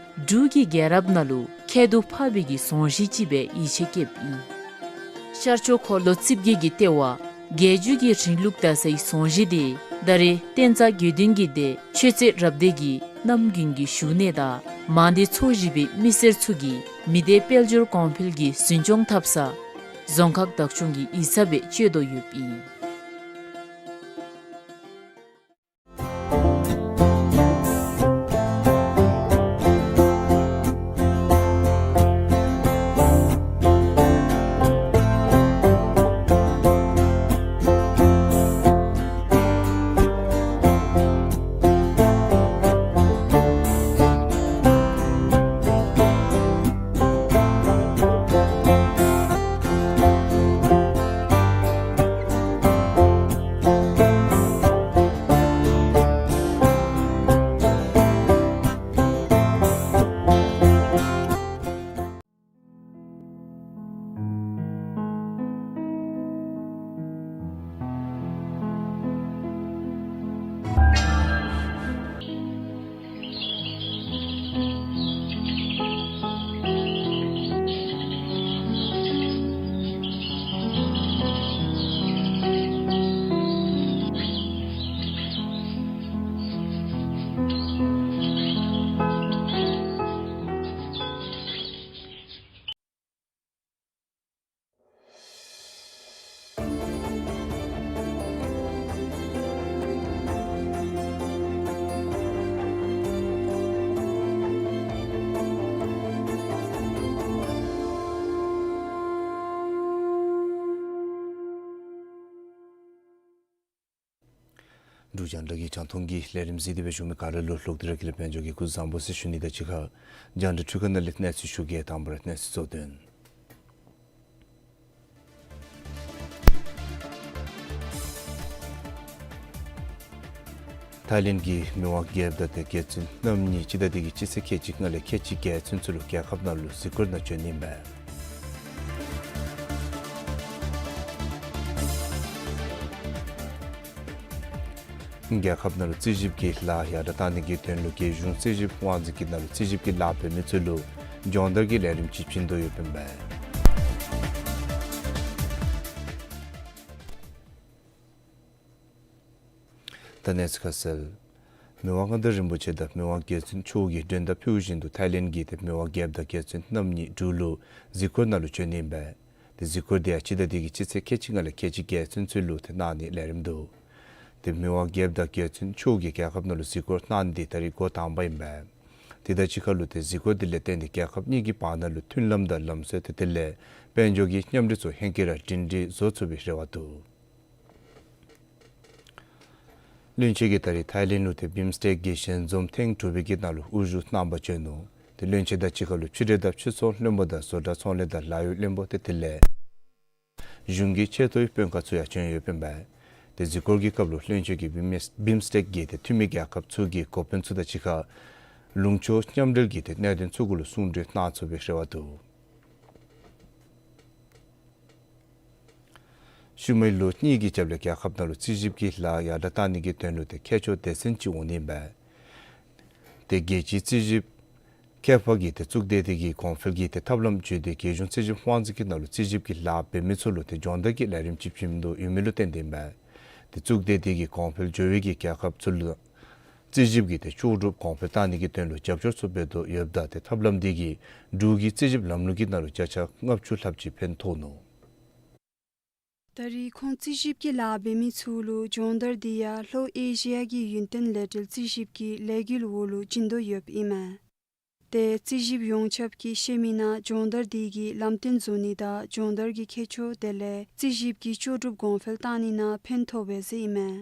འབྲུག་གི་རྒྱལ་རབས་ནང་ལུ་ཁྱད་དུ་འཕགས་པའི་གི་རྫོང་གཞིས་ཅིག་སྦེ་ཡིད་ཆེས་བསྐྱེདཔ་ཨིན། ཤར་ཕྱོགས་འཁོར་ལོ་རྩིབས་བརྒྱད་ཀྱི་ལྟེ་བ་རྒྱལ་བརྒྱུད་ཀྱི་རིང་ལུགས་དར་སའི་རྫོང་གཞིས་འདི་ད་རེས་བསྟན་རྩ་དགེ་འདུན་གྱི་སྡེ་ཆོས་རྩེ་རབ་སྡེ་གི་རྣམ་རྒྱུན་གྱི་བཞུགས་གནས་དང་མང་སྡེ་ཚོ་བཞི་པའི་མི་སེར་ཚུ་གིས་མི་སྡེ་དཔལ་འབྱོར་གོང་འཕེལ་གྱི་འཛིན་སྐྱོང་འཐབ་ས་རྫོང་ཁག་བདག་སྐྱོང་གི་ཡིག་ཚང་སྦེ་སྤྱོད་དོ་ཡོདཔ་ཨིན། འབྲུག་རྒྱང་བསྒྲགས་ཀྱི་རྒྱང་མཐོང་གི་ལས་རིམ་གཟིགས་ཏེ་སྦེ་བཞུགས་མི་ག་ར་ལུ་ལོག་སྟེ་ར་ཁྱེད་ལུ་དཔལ་འབྱོར་གྱིས་སྐུ་གཟུགས་བཟང་པོ་ཟེར་ཞུ་ནི་དང་གཅིག་ཁར་རྒྱང་བསྒྲགས་འཕྲུལ་ཁང་ནང་ལས་གནས་ཚུལ་ཞུ་གེ། དང་པ་ར་གནས་ཚུལ་གཙོ་དོན། ཐའི་ལེནཌ་གིས་མི་དབང་རྒྱལཔོ་དང་ཏེ་རྒྱལ་བཙུན་རྣམ་གཉིས་སྤྱི་ཟླ་འདི་གི་སྤྱི་ཚེས་ཁལ་གཅིག་ལྔ་ལས་ཁལ་གཅིག་བརྒྱད་ཚུན་ཚོད་ལུ་རྒྱལ་ཁབ་ནང་ལུ་གཟིགས་སྐོར་ནང་བྱོན་ནི་ཨིན་པས། རྒྱལ་ཁབ་ནང་ལུ་རྩིས་ཞིབ་ཀྱི་ལཱ་ཡར་དྲག་གཏང་ནི་གི་དོན་ལུ་རྒྱལ་གཞུང་རྩིས་ཞིབ་དབང་འཛིན་གྱི་ནང་ལུ་རྩིས་ཞིབ་ཀྱི་ལཱ་འབད་མི་ཚུ་ལུ་སྦྱོང་བརྡར་གྱི་ལས་རིམ་ཅིག་བྱིན་དོ་ཡོདཔ་ཨིན་པས། ད་གནས་ཚུལ་ཁ་གསལ། མི་དབང་མངའ་བདག་རིན་པོ་ཆེ་དང་མི་དབང་རྒྱལ་བཙུན་མཆོག་གིས་མགྲོན་བརྡ་ཕུལ་བཞིན་དུ་ཐའི་ལེནཌ་གི་ཏེ་མི་དབང་རྒྱལཔོ་དང་རྒྱལ་བཙུན་རྣམ་གཉིས་འབྲུག་ལུ་གཟིགས་སྐོར་ནང་ལུ་བྱོན་ནི་ཨིན་པས། ཏེ་གཟིགས་སྐོར་འདི་ཡང་སྤྱི་ཟླ་འདི་གི་སྤྱི་ཚེས་ཁལ་གཅིག་ལྔ་ལས་ཁལ་གཅིག་བརྒྱད་ཚུན་ཚོད་ལུ་ཏེ་གནང་ནི་ལས་རིམ་འདུག། ཏེ་མི་དབང་རྒྱལཔོ་དང་རྒྱལ་བཙུན་མཆོག་གིས་རྒྱལ་ཁབ་ནང་ལུ་གཟིགས་སྐོར་གནང་ནི་འདི་ད་རིས་འགོ་དང་པ་ཨིན་པས། དེ་དང་གཅིག་ཁར་ལུ་ཏེ་གཟིགས་སྐོར་འདི་ལས་བརྟེན་ཏེ་རྒྱལ་ཁབ་གཉིས་ཀྱི་བར་ན་ལུ་མཐུན་ལམ་དང་ལམ་སྲོལ་ཏེ་དེ་ལས་དཔལ་འབྱོར་གྱི་མཉམ་འབྲེལ་ཚུ་ཧེང་སྐལ་ར་སྒྲིང་སྒྲིང་བཟོ་ཚུགས་པའི་རེ་བ་འདུག། བློན་ཆེན་གྱིས་ད་རིས་ཐའི་ལེནཌ་ལུ་ཏེ་བིམ་སི་ཊེཀ་གི་ཞལ་འཛོམས་ཐེངས་དྲུག་པའི་གི་ནང་ལུ་དབུ་བཞུགས་གནང་པར་བྱོན་ནུག། ཏེ་བློན་ཆེན་དང་གཅིག་ཁར་ལུ་ཕྱི་འབྲེལ་དང་ཕྱི་ཚོང་བློན་པོ་དང་བཟོ་གྲྭ་ཚོང་ལས་དང་ལཱ་གཡོག་བློན་པོ་ཏེ་དེ་ལས་གཞུང་གི་ཆེ་མཐོའི་དཔོན་ཁག་ཚུ་ཡང་བྱོན་ཡོདཔ་ཨིན་པས། ཏེ་གཟིགས་སྐོར་གྱི་སྐབས་ལུ་བློན་ཆེན་གྱིས་བིམ་སི་ཊེཀ་གི་ཏེ་འཐུས་མི་རྒྱལ་ཁབ་ཚུ་གི་འགོ་དཔོན་ཚུ་དང་གཅིག་ཁར་ལུང་ཕྱོགས་མཉམ་འབྲེལ་གྱི་ཏེ་གནད་དོན་ཚུ་གུ་ལུ་གསུང་གྲོས་གནང་ཚུགས་པའི་རེ་བ་འདུག། ཤུལ་མའི་ལོ་གཉིས་ཀྱི་རྒྱབ་ལས་རྒྱལ་ཁབ་ནང་ལུ་རྩིས་ཞིབ་ཀྱི་ལཱ་ཡར་དྲག་གཏང་ནི་གི་དོན་ལུ་ཏེ་མཁས་མཆོག་སྡེ་ཚན་ཅིག་འོང་ནི་ཨིན་པས། ཏེ་རྒྱལ་སྤྱིའི་རྩིས་ཞིབ་ ཁེ་ཕག་གི་ཏེ་གཙུག་སྡེ་དེ་གིས་གོང་འཕེལ་གྱི་ཏེ་ཐབས་ལམ་བརྒྱུད་དེ་རྒྱལ་གཞུང་རྩིས་ཞིབ་དབང་འཛིན་གྱི་ནང་ལུ་རྩིས་ཞིབ་ཀྱི་ལཱ་འབད་མི་ཚུ་ལུ་ཏེ་སྦྱོང་བརྡར་གྱི་ལས་རིམ་ཅིག་བྱིནམ་ད་ཡོད་མི་ལུ་བརྟེན་ཏེ་ཨིན་མས། ཏེ་གཙུག་སྡེ་དེ་གིས་གོང་འཕེལ་འགྱོ་བའི་གི་རྒྱལ་ཁབ་ཚུ་ལུ་རྩིས་ཞིབ་ཀྱི་ཏེ་ལྕོགས་གྲུབ་གོང་འཕེལ་བཏང་ནི་གི་དོན་ལུ་རྒྱབ་སྐྱོར་ཚུ་འབད་དོ་ཡོདཔ་ད་ཏེ་ཐབས་ལམ་དེ་གིས་འབྲུག་གི་རྩིས་ཞིབ་ལམ་ལུགས་ཀྱི་ནང་ལུ་བརྒྱ་ཆ་ལྔ་བཅུ་ལྷགཔ་ཅིག་ཕན་ཐོགས་ནུག། ད་རེས་ཁོང་རྩིས་ཞིབ་ཀྱི་ལཱ་འབད་མི་ཚུ་ལུ་སྦྱོང་བརྡར་དེ་ཡང་ལྷོ་ཨེ་ཤི་ཡ་གི་ཡུན་བརྟན་ལས་བྲལ་རྩིས་ཞིབ་ཀྱི་ལས་འགུལ་འོག་ལུ་བྱིན་དོ་ཡོདཔ་ཨིན་མས། ཏེ་རྩིས་ཞིབ་ཡོངས་ཁྱབ་ཀྱིས་ཤེས་མི་ནང་སྦྱོང་བརྡར་དེ་གིས་ལམ་སྟོན་བཟོ་ནི་དང་སྦྱོང་བརྡར་གྱི་ཁྱད་ཆོས་དེ་ལས་རྩིས་ཞིབ་ཀྱི་ལྕོགས་གྲུབ་གོང་འཕེལ་བཏང་ནི་ནང་ཕན་ཐོགས་པས་ཟེར་ཨིན་མས།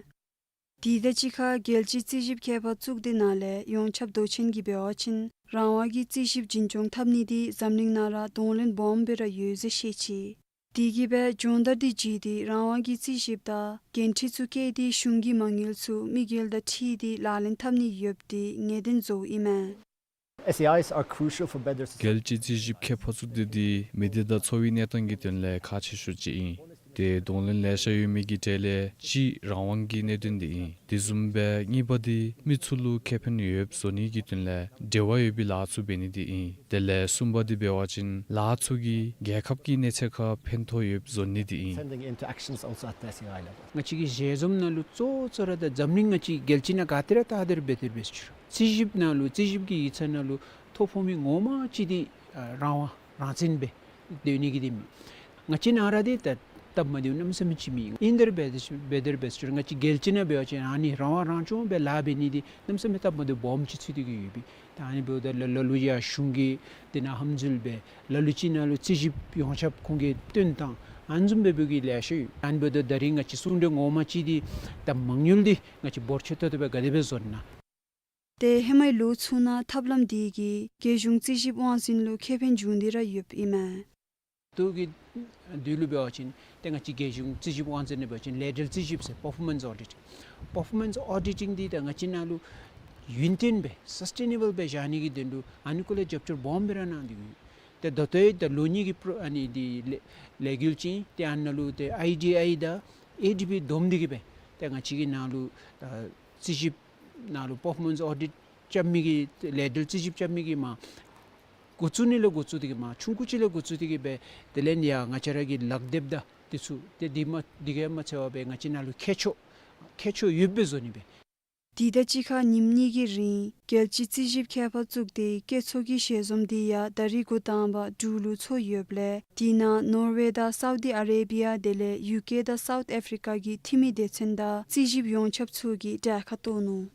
དེ་དང་གཅིག་ཁར་རྒྱལ་སྤྱིའི་རྩིས་ཞིབ་ཁྱད་འཕགས་གཙུག་སྡེ་ནང་ལས་ཡོངས་ཁྱབ་མདོ་ཆེན་གྱིས་འབད་བ་ཅིན་རང་དབང་གི་རྩིས་ཞིབ་འཛིན་སྐྱོང་འཐབ་ནི་དེ་འཛམ་གླིང་ནང་ར་གདོང་ལེན་སྦོམ་སྦེ་ར་ཡོད་ཟེར་བཤད་ཅི། དེ་གིས་སྦེ་སྦྱོང་བརྡར་དེ་བརྒྱུད་དེ་རང་དབང་གི་རྩིས་ཞིབ་དང་འགན་འཁྲི་ཚུ་བཀལ་ཏེ་གཞུང་གི་མ་དངུལ་ཚུ་དམིགས་ཡུལ་དང་འཁྲིལ་ཏེ་ལག་ལེན་འཐབ་ནི་ཡོདཔ་དེ་ངེས་གཏན་བཟོཝ་ཨིན་མས། S E Is are crucial for better society. རྒྱལ་སྤྱིའི་རྩིས་ཞིབ་ཁྱད་འཕགས་གཙུག་སྡེ་འདི་མི་སྡེ་དང་འཚོ་བའི་གནས་སྟངས་ཀྱི་དོན་ལས་ཁག་ཆེ་ཤོས་ཅིག་ཨིན། ཏེ་གདོང་ལེན་ལེ་ཤ་ཡོད་མི་གི་གྲས་ལས་གཅིག་རང་དབང་གི་གནད་དོན་འདི་ཨིན། དེ་བཟུམ་སྦེ་གཉིས་པ་འདི་མི་ཚུ་ལུ་ཁེ་ཕན་ཡོདཔ་བཟོ་ནི་གི་དོན་ལས་འབྲེལ་བ་ཡོད་པའི་ལཱ་ཚུ་འབད་ནི་འདི་ཨིན། དེ་ལས་གསུམ་པ་འདི་འབད་བ་ཅིན་ལཱ་ཚུ་གིས་རྒྱལ་ཁབ་ཀྱི་གནས་ཚད་ཁར་ཕན་ཐོགས་ཡོདཔ་བཟོ་ནི་འདི་ཨིན། Sending into actions also at the S E I level. ང་བཅས་ཀྱི་ཞལ་འཛོམས་ནང་ལུ་གཙོ་བོ་གཙོ་ར་ད་འཛམ་གླིང་ང་བཅས་རྒྱལ་སྤྱི་ནང་ག་ཏེ་ར་ད་དེར་འབད་དེ་འབད་ཚུགས། རྩིས་ཞིབ་ནང་ལུ་རྩིས་ཞིབ་ཀྱི་ཡིག་ཚང་ནང་ལུ་ཐོ་ཕོག་མི་ངོ་མ་ཅིག་འདི་ཨ་རང་དབང་རང་བཙན་སྦེ་སྡོད་ནི་གི་འདི་མེད། ང་བཅས་ནང་ར་འདི་ད་སྟབས་མ་བདེཝ་གནམ་མེད་ས་མེད་ཅིག་མེད། ཨིན་དེར་འབད་དེ་འབད་དེ་འབད་ཚུགས། ང་བཅས་རྒྱལ་སྤྱི་ནང་འབད་བ་ཅིན་ཨ་ནི་རང་དབང་རང་སྐྱོང་སྦེ་ལཱ་འབད་ནི་འདི་གནམ་མེད་ས་མེད་སྟབས་མ་བདེཝ་སྦོམ་ཅིག་ཚུད་དེ་གི་ཡོད་པས། ད་ཨ་ནི་འབདཝ་ད་ལ་ལ་ལུ་ཡང་གཞུང་གིས་དེ་ནང་ཧམ་འཛུལ་འབད། ལ་ལུ་ཅིག་ནང་ལུ་རྩིས་ཞིབ་ཡོངས་ཁྱབ་ཁོང་གིས་བཏོན་བཏང་། ཨ་ནི་བཟུམ་སྦེ་འབད་མི་གི་ལེ་ཤ་ཡོད། ཨ་ནི་འབདཝ་ད་ད་རིས་ང་བཅས་གསུང་གྲོས་ངོ་མ་ཅིག་འདི་ད་མ་དངུལ་འདི་ང་བཅས་འབོར་ཆེ་ཏོག་ཏོ་སྦེ་ག་དེ་སྦེ་བཟོ་ན། ཏེ་ཧེ་མའི་ལོ་ཚུ་ནང་ཐབས་ལམ་དེ་གིས་རྒྱལ་གཞུང་རྩིས་ཞིབ་དབང་འཛིན་ལུ་ཁེ་ཕན་བྱུང་སྟེ་ར་ཡོདཔ་ཨིན་མས། ད་གི་དུས་ལུ་འབད་བ་ཅིན་ཏེ་ང་བཅས་རྒྱལ་གཞུང་རྩིས་ཞིབ་དབང་འཛིན་ནང་འབད་བ་ཅིན་ལས་བྲལ་རྩིས་ཞིབ་ཟེར་performance audit། Performance auditing འདི་ད་ང་བཅས་ནང་ལུ་ཡུན་བརྟན་སྦེ་སཱསི་ཊེ་ནེ་བཱལ་སྦེ་བཞག་ནི་གི་དོན་ལུ་ཨ་ནི་གུ་ལས་རྒྱབ་སྐྱོར་སྦོམ་སྦེ་ར་གནང་སྟེ་ཡོད། ཏེ་ད་ལྟོ་ཡང་ད་ལོ་གཉིས་ཀྱི་པྲོ་ཨ་ནི་འདི་ལས་ལས་འགུལ་ཅིག་ཨིན། ཏེ་ཨ་ནཱ་ལུ་ཏེ་ཨའི་ཌི་ཨའི་དང་ཨེ་ཌི་བི་བསྡོམས་ཏེ་གི་སྦེ་ཏེ་ང་བཅས་ཀྱི་ནང་ལུ་ཨ་རྩིས་ཞིབ་ནང་ལུ་performance audit རྐྱབ་མི་གི་ལས་བྲལ་རྩིས་ཞིབ་རྐྱབ་མི་གི་མ་འགོ་བཙུགས་ནི་ལས་འགོ་བཙུགས་ཏེ་གི་མ་ཆུང་ཀུ་ཅིག་ལས་འགོ་བཙུགས་ཏེ་གི་སྦེ་དེ་ལས་ཡང་ང་བཅས་ར་གི་ལག་དེབ་དང་དེ་ཚུ་ཏེ་དེ་མ་དེ་གིས་མ་ཚད་པར་སྦེ་ང་བཅས་ནང་ལུ་མཁས་མཆོག་མཁས་མཆོག་ཡོདཔ་སྦེ་བཟོ་ནི་སྦེ། དེ་དང་གཅིག་ཁར་ཉིནམ་གཉིས་ཀྱི་རིང་རྒྱལ་སྤྱིའི་རྩིས་ཞིབ་ཁྱད་འཕགས་གཙུག་སྡེའི་བཀོད་ཚོགས་ཀྱི་ཞལ་འཛོམས་དེ་ཡང་ད་རིས་འགོ་དང་པ་འབྲུག་ལུ་ཚོགས་ཡོདཔ་ལས་དེ་ནང་ནོར་ཝེ་དང་སའུ་ཏི་ཨ་རེ་བི་ཡ་དེ་ལས་ཡུ་ཀེ་དང་སའུཐ་ཨཕ་རི་ཀ་གི་འཐུས་མི་སྡེ་ཚན་དང་རྩིས་ཞིབ་ཡོངས་ཁྱབ་ཚུ་གིས་གྲལ་ཁར་གཏོགས་ནུག།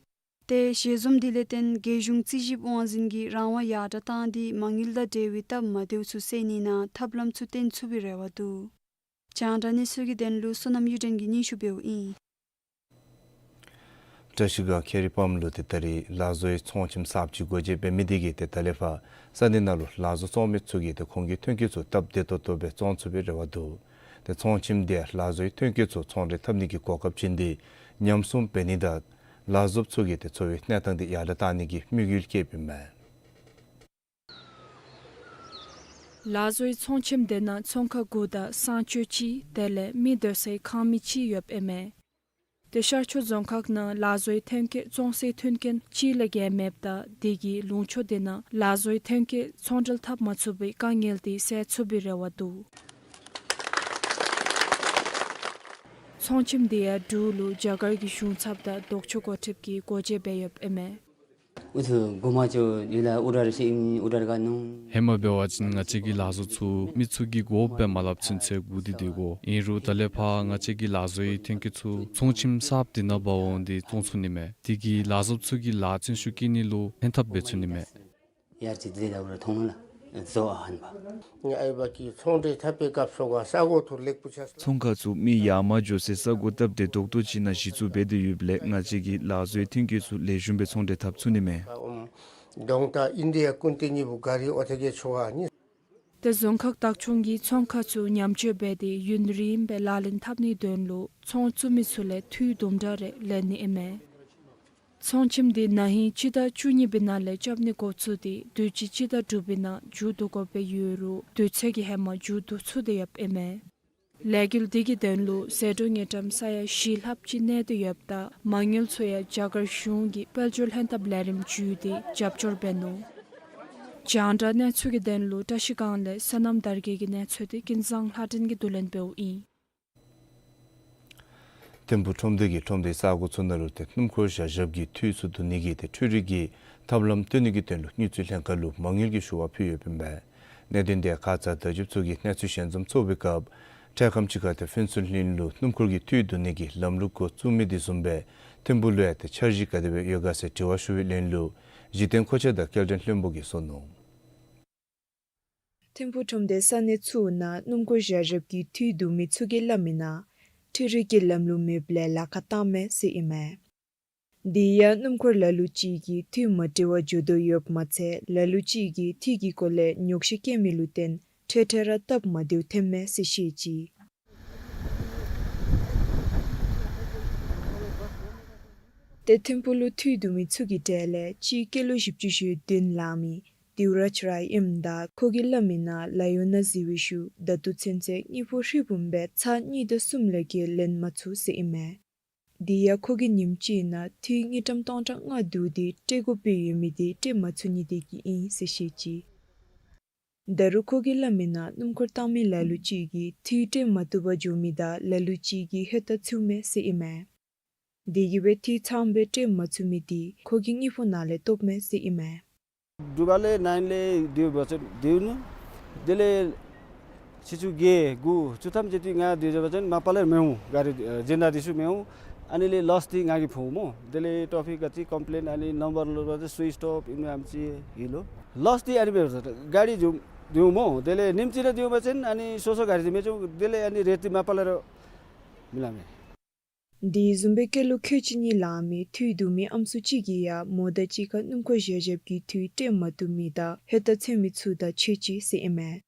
ཏེ་ཞལ་འཛོམས་དེ་ལས་བརྟེན་རྒྱལ་གཞུང་རྩིས་ཞིབ་དབང་འཛིན་གྱི་རང་དབང་ཡར་དྲག་བཏང་སྟེ་མ་དངུལ་དང་འབྲེལ་བའི་སྟབས་མ་བདེཝ་ཚུ་སེལ་ནི་ནང་ཐབས་ལམ་ཚུ་བཏོན་ཚུགས་པའི་རེ་བ་འདུག། རྒྱང་བསྒྲགས་གནས་ཚུལ་གྱི་དོན་ལུ་བསོད་ནམས་གཡུ་སྒྲོན་གྱིས་སྙན་ཞུ་འབདཝ་ཨིན། བཀྲ་ཤིས་སྒང་ཁེ་རི་ཕཱམ་ལུ་ཏེ་ད་རིས་ལག་བཟོའི་ཚོང་ཁྱིམ་གསརཔ་ཅིག་སྒོ་འབྱེད་འབད་མི་དེ་གིས་ཏེ་ད་ལས་ཕར་ས་གནས་ནང་ལུ་ལག་བཟོ་བཙོང་མི་ཚུ་གིས་ཏེ་ཁོང་གི་ཐོན་སྐྱེད་ཚུ་སྟབས་བདེ་ཏོག་ཏོ་སྦེ་བཙོང་ཚུགས་པའི་རེ་བ་འདུག། ཏེ་ཚོང་ཁྱིམ་དེ་ལག་བཟོའི་ཐོན་སྐྱེད་ཚུ་ཚོང་འབྲེལ་འཐབ་ནི་གི་གོ་སྐབས་བྱིན་ཏེ་ཉམས་སྲུང་འབད་ནི་དང་ལག་བཟོཔ་ཚུ་གི་ཏེ་འཚོ་བའི་གནས་སྟངས་དེ་ཡར་དྲག་བཏང་ནི་གི་དམིགས་ཡུལ་བསྐྱེདཔ་ཨིན་མས། ལག་བཟོའི་ཚོང་ཁྱིམ་དེ་ནང་ཚོང་ཁང་དགུ་དང་གསང་སྤྱོད་གཅིག་དེ་ལས་མི་སྡོད་སའི་ཁང་མིག་གཅིག་ཡོདཔ་ཨིན་མས། ཏེ་ཤར་ཕྱོགས་རྫོང་ཁག་ནང་ལག་བཟོའི་ཐོན་སྐྱེད་བཙོང་སའི་མཐུན་རྐྱེན་གཅིག་ལས་བརྒལ་མེདཔ་ད་དེ་གིས་ལུང་ཕྱོགས་དེ་ནང་ལག་བཟོའི་ཐོན་སྐྱེད་ཚོང་འབྲེལ་འཐབ་མ་ཚུགས་པའི་དཀའ་ངལ་དེ་སེལ་ཚུགས་པའི་རེ་བ་འདུག། ཚོང་ཁྱིམ་དེ་ཡང་འབྲུག་ལུ་རྒྱ་གར་གྱི་གཞུང་ཚབ་དང་ལྡོག་ཕྱོགས་འགོ་ཁྲིདཔ་གིས་སྒོ་འབྱེད་འབད་ཡོདཔ་ཨིན་མས། ཨུ་ཚུ་གོ་མ་ཅོ་ཡུལ་ལ་ཨུ་རར་ཤེ་ཨིན་ཨུ་རར་ག་ནུ། ཧེ་མ་འབད་བ་ཅིན་ང་བཅས་ཀྱི་ལག་བཟོ་ཚུ་མི་ཚུ་གིས་དགོཔ་སྦེ་མ་སླབ་ཚུན་ཚོད་སྒུག་སྟེ་སྡོད་དགོ། ཨིན་རུང་ད་ལས་ཕར་ང་བཅས་ཀྱི་ལག་བཟོའི་ཐོན་སྐྱེད་ཚུ་ཚོང་ཁྱིམ་གསརཔ་དེ་ནང་འབག་འོང་སྟེ་བཙོང་ཚུགས་ནི་མས། དེ་གིས་ལག་བཟོཔ་ཚུ་གི་ལཱ་ཚུན་ཤུགས་བསྐྱེད་ནི་ལུ་ཕན་ཐབས་འབད་ཚུགས་ནི་མས། ཡར་ཅིག་དེ་ལས་ལ་ཐོང་ལ་བཟོ་ཨ་ཧན་པ། ངེ་ཨའི་བ་གི་ཚོང་འབྲེལ་འཐབ་པའི་སྐབས་སུ་ག་ས་གོ་ཐུར་ལེགས་པོ་ཆགས་སོ། ཚོང་ཁང་ཚུ་མི་ཡར་མར་འགྱོ་སའི་ས་གོ་སྟབས་བདེ་ཏོག་ཏོ་ཅིག་ནང་གཞི་བཙུགས་འབད་དེ་ཡོདཔ་ལས་ང་བཅས་ཀྱིས་ལག་བཟོའི་ཐོན་སྐྱེད་ཚུ་ལེགས་ཤོམ་སྦེ་ཚོང་འབྲེལ་འཐབ་ཚུགས་ནི་མས། གདོང་ད་ཨིན་ཌི་ཡ་ཀུན་ཏེ་ཉི་བུ་ག་རི་ཨོ་ཐེ་གེ་ཆོ་ཨ་ནི། ཏེ་རྫོང་ཁག་བདག་སྐྱོང་གིས་ཚོང་ཁང་ཚུ་ཉམས་བཅོས་འབད་དེ་ཡུན་རིངམོ་སྦེ་ལག་ལེན་འཐབ་ནིའི་དོན་ལུ་ཚོང་བཙུགས་མི་ཚུ་ལས་འཐུས་དུམ་གྲ་རེ་ལེན་ནི་ཨིན་མས། ཚོང་ཁྱིམ་དེ་ན་ཧིང་སྤྱི་ཟླ་བཅུ་གཉིས་པའི་ནང་ལས་རྐྱབ་ནི་འགོ་བཙུགས་ཏེ་དུས་ཅི་སྤྱི་ཟླ་དྲུག་པའི་ནང་མཇུག་བསྡུ་དགོཔ་སྦེ་ཡོད་རུང་དུས་ཚོད་ཀྱིས་ཧེ་མ་མཇུག་བསྡུ་ཚུགས་ཏེ་ཡོདཔ་ཨིན་མས། ལས་འགུལ་དེ་གི་དོན་ལུ་ཟད་འགྲོ་དངུལ་ཀྲམ་ས་ཡ་བཞི་ལྷགཔ་ཅིག་གནས་ཏེ་ཡོདཔ་ད་མ་དངུལ་ཚུ་ཡང་རྒྱ་གར་གཞུང་གི་དཔལ་འབྱོར་ལྷན་ཐབས་ལས་རིམ་བརྒྱུད་དེ་རྒྱབ་སྐྱོར་འབད་ནུག། རྒྱང་བསྒྲགས་གནས་ཚུལ་གྱི་དོན་ལུ་བཀྲ་ཤིས་སྒང་ལས་སོ་ནམ་དར་རྒྱས་ཀྱི་གནས་ཚུལ་དེ་ཀུན་བཟང་ལྷ་སྒྲོན་གྱིས་བསྡུ་ལེན་འབདཝ་ཨིན། ཐིམ་ཕུག་ཁྲོམ་སྡེ་གིས་ཁྲོམ་སྡེའི་ས་གོ་ཚུ་ནང་ལུ་ཏེ་སྣུམ་འཁོར་བཞག་བཞགཔ་གི་འཐུས་ཚུ་བསྡུ་ནི་གི་ཏེ་འཕྲུལ་རིག་གི་ཐབས་ལམ་སྟོན་ནི་གི་དོན་ལུ་དངུལ་རྩིས་ལྷན་ཁག་ལུ་མ་དངུལ་གྱི་ཞུ་བ་ཕུལ་ཡོདཔ་ཨིན་པས། གནད་དོན་དེ་ཁ་ཙ་བརྡ་བརྒྱུདཔ་ཚུ་གིས་གནས་ཚུལ་ཞལ་འཛོམས་ཚོགས་པའི་སྐབས་འཕྲལ་ཁམས་ཅིག་ཁར་ཏེ་ཕུན་ཚོགས་གླིང་ལུ་སྣུམ་འཁོར་གྱི་འཐུས་བསྡུ་ནི་གི་ལམ་ལུགས་འགོ་བཙུགས་མི་དེ་བཟུམ་སྦེ་ཐིམ་ཕུག་ལུ་ཡང་ཏེ་འཆར་གཞི་ག་དེ་སྦེ་ཡོད་ག་ཟེར་དྲི་བ་ཞུ་བའི་ལན་ལུ་གཞི་རྟེན་མཁོ་ཆས་དང་སྐྱེལ་འདྲེན་བློན་པོ་གིས་གསུངས་ནུག། ཐིམ་ཕུག་ཁྲོམ་སྡེ་ས་གནས་ཚུ་ནང་སྣུམ་འཁོར་བཞག་བཞགཔ་གི་འཐུས་བསྡུ་མི་ཚུ་གིས་སླབ་མིའི་ནང་འཕྲུལ་རིག་གི་ལམ་ལུགས་མེདཔ་ལས་ལཱ་ཁག་བཏངམ་མས་ཟེར་ཨིན་མས། དེ་ཡང་སྣུམ་འཁོར་ལ་ལུ་ཅིག་གིས་འཐུས་མ་འགྲིག་པར་འགྱོ་དོ་ཡོདཔ་མ་ཚད་ལ་ལུ་ཅིག་གིས་འཐུས་ཀྱི་སྐོར་ལས་ཉོགས་བཤད་བཀོད་མི་ལུ་བརྟེན་འཕྲལ་འཕྲལ་ར་སྟབས་མ་བདེཝ་ཐོནམ་མས་ཟེར་བཤད་ཅི། ཏེ་ཐིམ་ཕུག་ལུ་འཐུས་བསྡུ་མི་ཚུ་གི་གྲས་ལས་གཅིག་སྐྱེས་ལོ་བཞི་བཅུ་ཞེ་བདུན་ལང་མི་དེའུ་རཱཇ་རའི་ཨིནམ་ད་ཁོ་གིས་སླབ་མིའི་ནང་ལཱ་གཡོག་ནང་འཛུལ་བའི་ཤུལ་ད་ལྟོ་ཚུན་ཚོད་དངུལ་ཕོགས་ཧྲིལ་བུམ་སྦེ་ཚར་གཉིས་དང་གསུམ་ལས་བརྒལ་ལེན་མ་ཚུགས་ཟེར་ཨིན་མས། དེ་ཡང་ཁོ་གིས་ཉིནམ་གཅིག་ནང་འཐུས་དངུལ་ཀྲམ་སྟོང་ཕྲག་ལྔ་བསྡུ་སྟེ་སྤྲོད་དགོཔ་སྦེ་ཡོད་མི་དེ་སྤྲོད་མ་ཚུགས་ནི་དེ་གིས་ཨིན་ཟེར་བཤད་ཅི། ད་རུང་ཁོ་གིས་སླབ་མིའི་ནང་སྣུམ་འཁོར་བཏང་མི་ལ་ལུ་ཅིག་གིས་འཐུས་སྤྲོད་མ་བཏུབ་པར་འགྱོ་མི་དང་ལ་ལུ་ཅིག་གིས་ཧེ་ཏ་ཚུད་མས་ཟེར་ཨིན་མས། དེ་གིས་སྦེ་འཐུས་ཚངམ་སྦེ་སྤྲོད་མ་ཚུགས་མི་དེ་ཁོ་གི་དངུལ་ཕོགས་ནང་ལས་བཏོགཔ་མས་ཟེར་ཨིན་མས། དྲུག་པ་ལས་ནཱའིན་ལས་བསྡུ་བ་ཅིན་བསྡུ་ནུག། དེ་ལས་ཕྱི་ཚུ་བརྒྱད་དགུ་བཅུ་ཐམ་ཅིག་འཐུས་ང་བསྡུ་བཞག་པ་ཅིན་མ་པ་ལས་མི་འོང་། ག་ར་ཨེ་ཇེན་ཌར་དེ་ཚུ་མི་འོང་། ཨ་ནི་ལས་ལོསི་དེ་ང་གིས་ཕོག་སྨོ། དེ་ལས་ཊོ་ཕིག་ག་ཅི་ཀོམ་པི་ལེན་ཨ་ནི་ནམ་བར་ལུ་བ་ཅིན་སུའིཆ་ཊོབ་ཨིན་མས་ཨམ་ཅིག་ཡོད་ལོ། ལོསི་དེ་ཨ་ནི་སྦེ་ག་ར་བསྡུ་འོང་སྨོ། དེ་ལས་ཉིནམ་གཅིག་ར་བསྡུ་བ་ཅིན་ཨ་ནི་སོ་སོ་ག་ར་མི་འོང་། དེ་ལས་ཨ་ནི་རེཊ་དེ་མ་པ་ལས་ར་མི་ལང་མས། དེ་བཟུམ་སྦེ་སྐྱེས་ལོ་ཁལ་གཅིག་གཉིས་ལང་མི་འཐུས་བསྡུ་མི་ཨམ་སྲུ་ཅིག་གིས་ཡང་མོ་དང་གཅིག་ཁར་སྣུམ་འཁོར་བཞག་བཞགཔ་གི་འཐུས་སྤྲོད་མ་བཏུབ་མི་དང་ཧེ་ཏ་ཚུད་མི་ཚུ་དང་ཕྱད་ཅི་ཟེར་ཨིན་མས།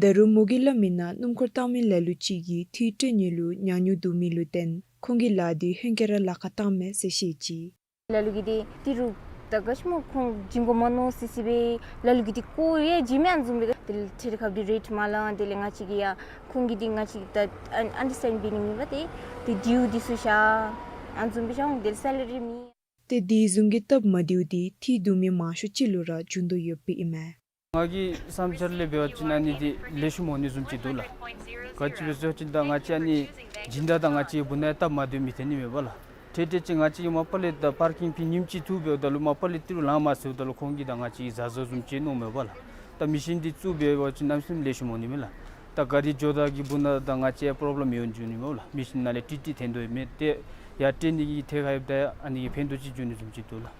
ད་རུང་མོ་གིས་སླབ་མིའི་ནང་སྣུམ་འཁོར་བཏང་མི་ལ་ལུ་ཅིག་གིས་འཐུས་སྤྲོད་ནི་ལུ་ཉག་ཉོག་བསྡུ་མི་ལུ་བརྟེན་ཁོང་གི་ལཱ་དེ་ཧེང་སྐལ་ར་ལཱ་ཁག་བཏངམ་མས་ཟེར་བཤད་ཅི། ལ་ལུ་གིས་ཏེ་ཏི་རུ་ད་ག་ཅི་སྨོ་ཁོང་བྱིན་དགོ་མ་མནོ་སི་སི་སྦེ་ལ་ལུ་གིས་ཏེ་ཀོ་ཡང་བྱིན་མི་ཨ་ནི་བཟུམ་སྦེ་ཏེ་ཁྲལ་ཁ་འདི་རེཊ་མ་ལང་། དེ་ལས་ང་བཅས་ཀྱིས་ཡང་ཁོང་གིས་ཏེ་ང་བཅས་ད་ཨན་ཨན་ཌར་སི་ཊེནཌ་འབད་ནི་མེད་པར་ཏེ་ཏེ་ཌིའུ་འདི་ཚུ་བཞག་ཨ་ནི་བཟུམ་སྦེ་བཞག་འོང་། དེ་ལས་སེ་ལ་རི་མེད། ཏེ་དེ་བཟུམ་གྱི་སྟབས་མ་བདེཝ་དེ་འཐུས་བསྡུ་མི་མང་ཤོས་ཅིག་ལུ་ར་བྱུང་དོ་ཡོདཔ་ཨིན་མས། ང་གི་བསམ་འཆར་ལས་འབད་བ་ཅིན་ཨ་ནི་འདི་ལེགས་ཤོམ་འོང་ནི་བཟུམ་ཅིག་འདུག་ལགས། ག་ཅི་སྦེ་ཟེར་བ་ཅིན་ད་ང་བཅས་ཨ་ནི་སྦྱིན་བདག་དང་ང་བཅས་བར་ན་ཡང་སྟབས་མ་བདེཝ་མི་ཐོན་ནི་མས་པ་ལགས། ཏེ་ཏེ་ཅིག་ང་བཅས་ཀྱིས་མ་པ་ལས་ད་པར་ཀིང་ཕི་ཉིནམ་གཅིག་བཙུགས་འབདཝ་ད་ལུ་མ་པ་ལས་ཏི་རུ་ལང་མ་ཚུགསཔ་ད་ལུ་ཁོང་གིས་ད་ང་བཅས་ཀྱི་བཟའ་ཚང་བཟུམ་ཅིག་མནོཝ་མས་པ་ལགས། ད་མེ་ཤིན་འདི་བཙུགས་འབད་བ་ཅིན་གནམ་མེད་ས་མེད་ལེགས་ཤོམ་འོང་ནི་མས་ལགས། ད་ག་རི་འགྱོ་ད་གི་བར་ན་ད་ང་བཅས་པོརོབ་ལེམ་མི་འོང་འགྱོ་ནི་མས་ལགས། མེ་ཤིན་ནང་ལས་ཏི་ཏི་ཐོན་དོ་མས། ཏེ་ཡར་སྤྲོད་ནི་གི་ཐད་ཁར་ཡོདཔ་ད་ཨ་ནི་གིས་ཕན་ཐོགས་ཅིག་འབྱུང་ནི་བཟུམ་ཅིག་འདུག་ལགས།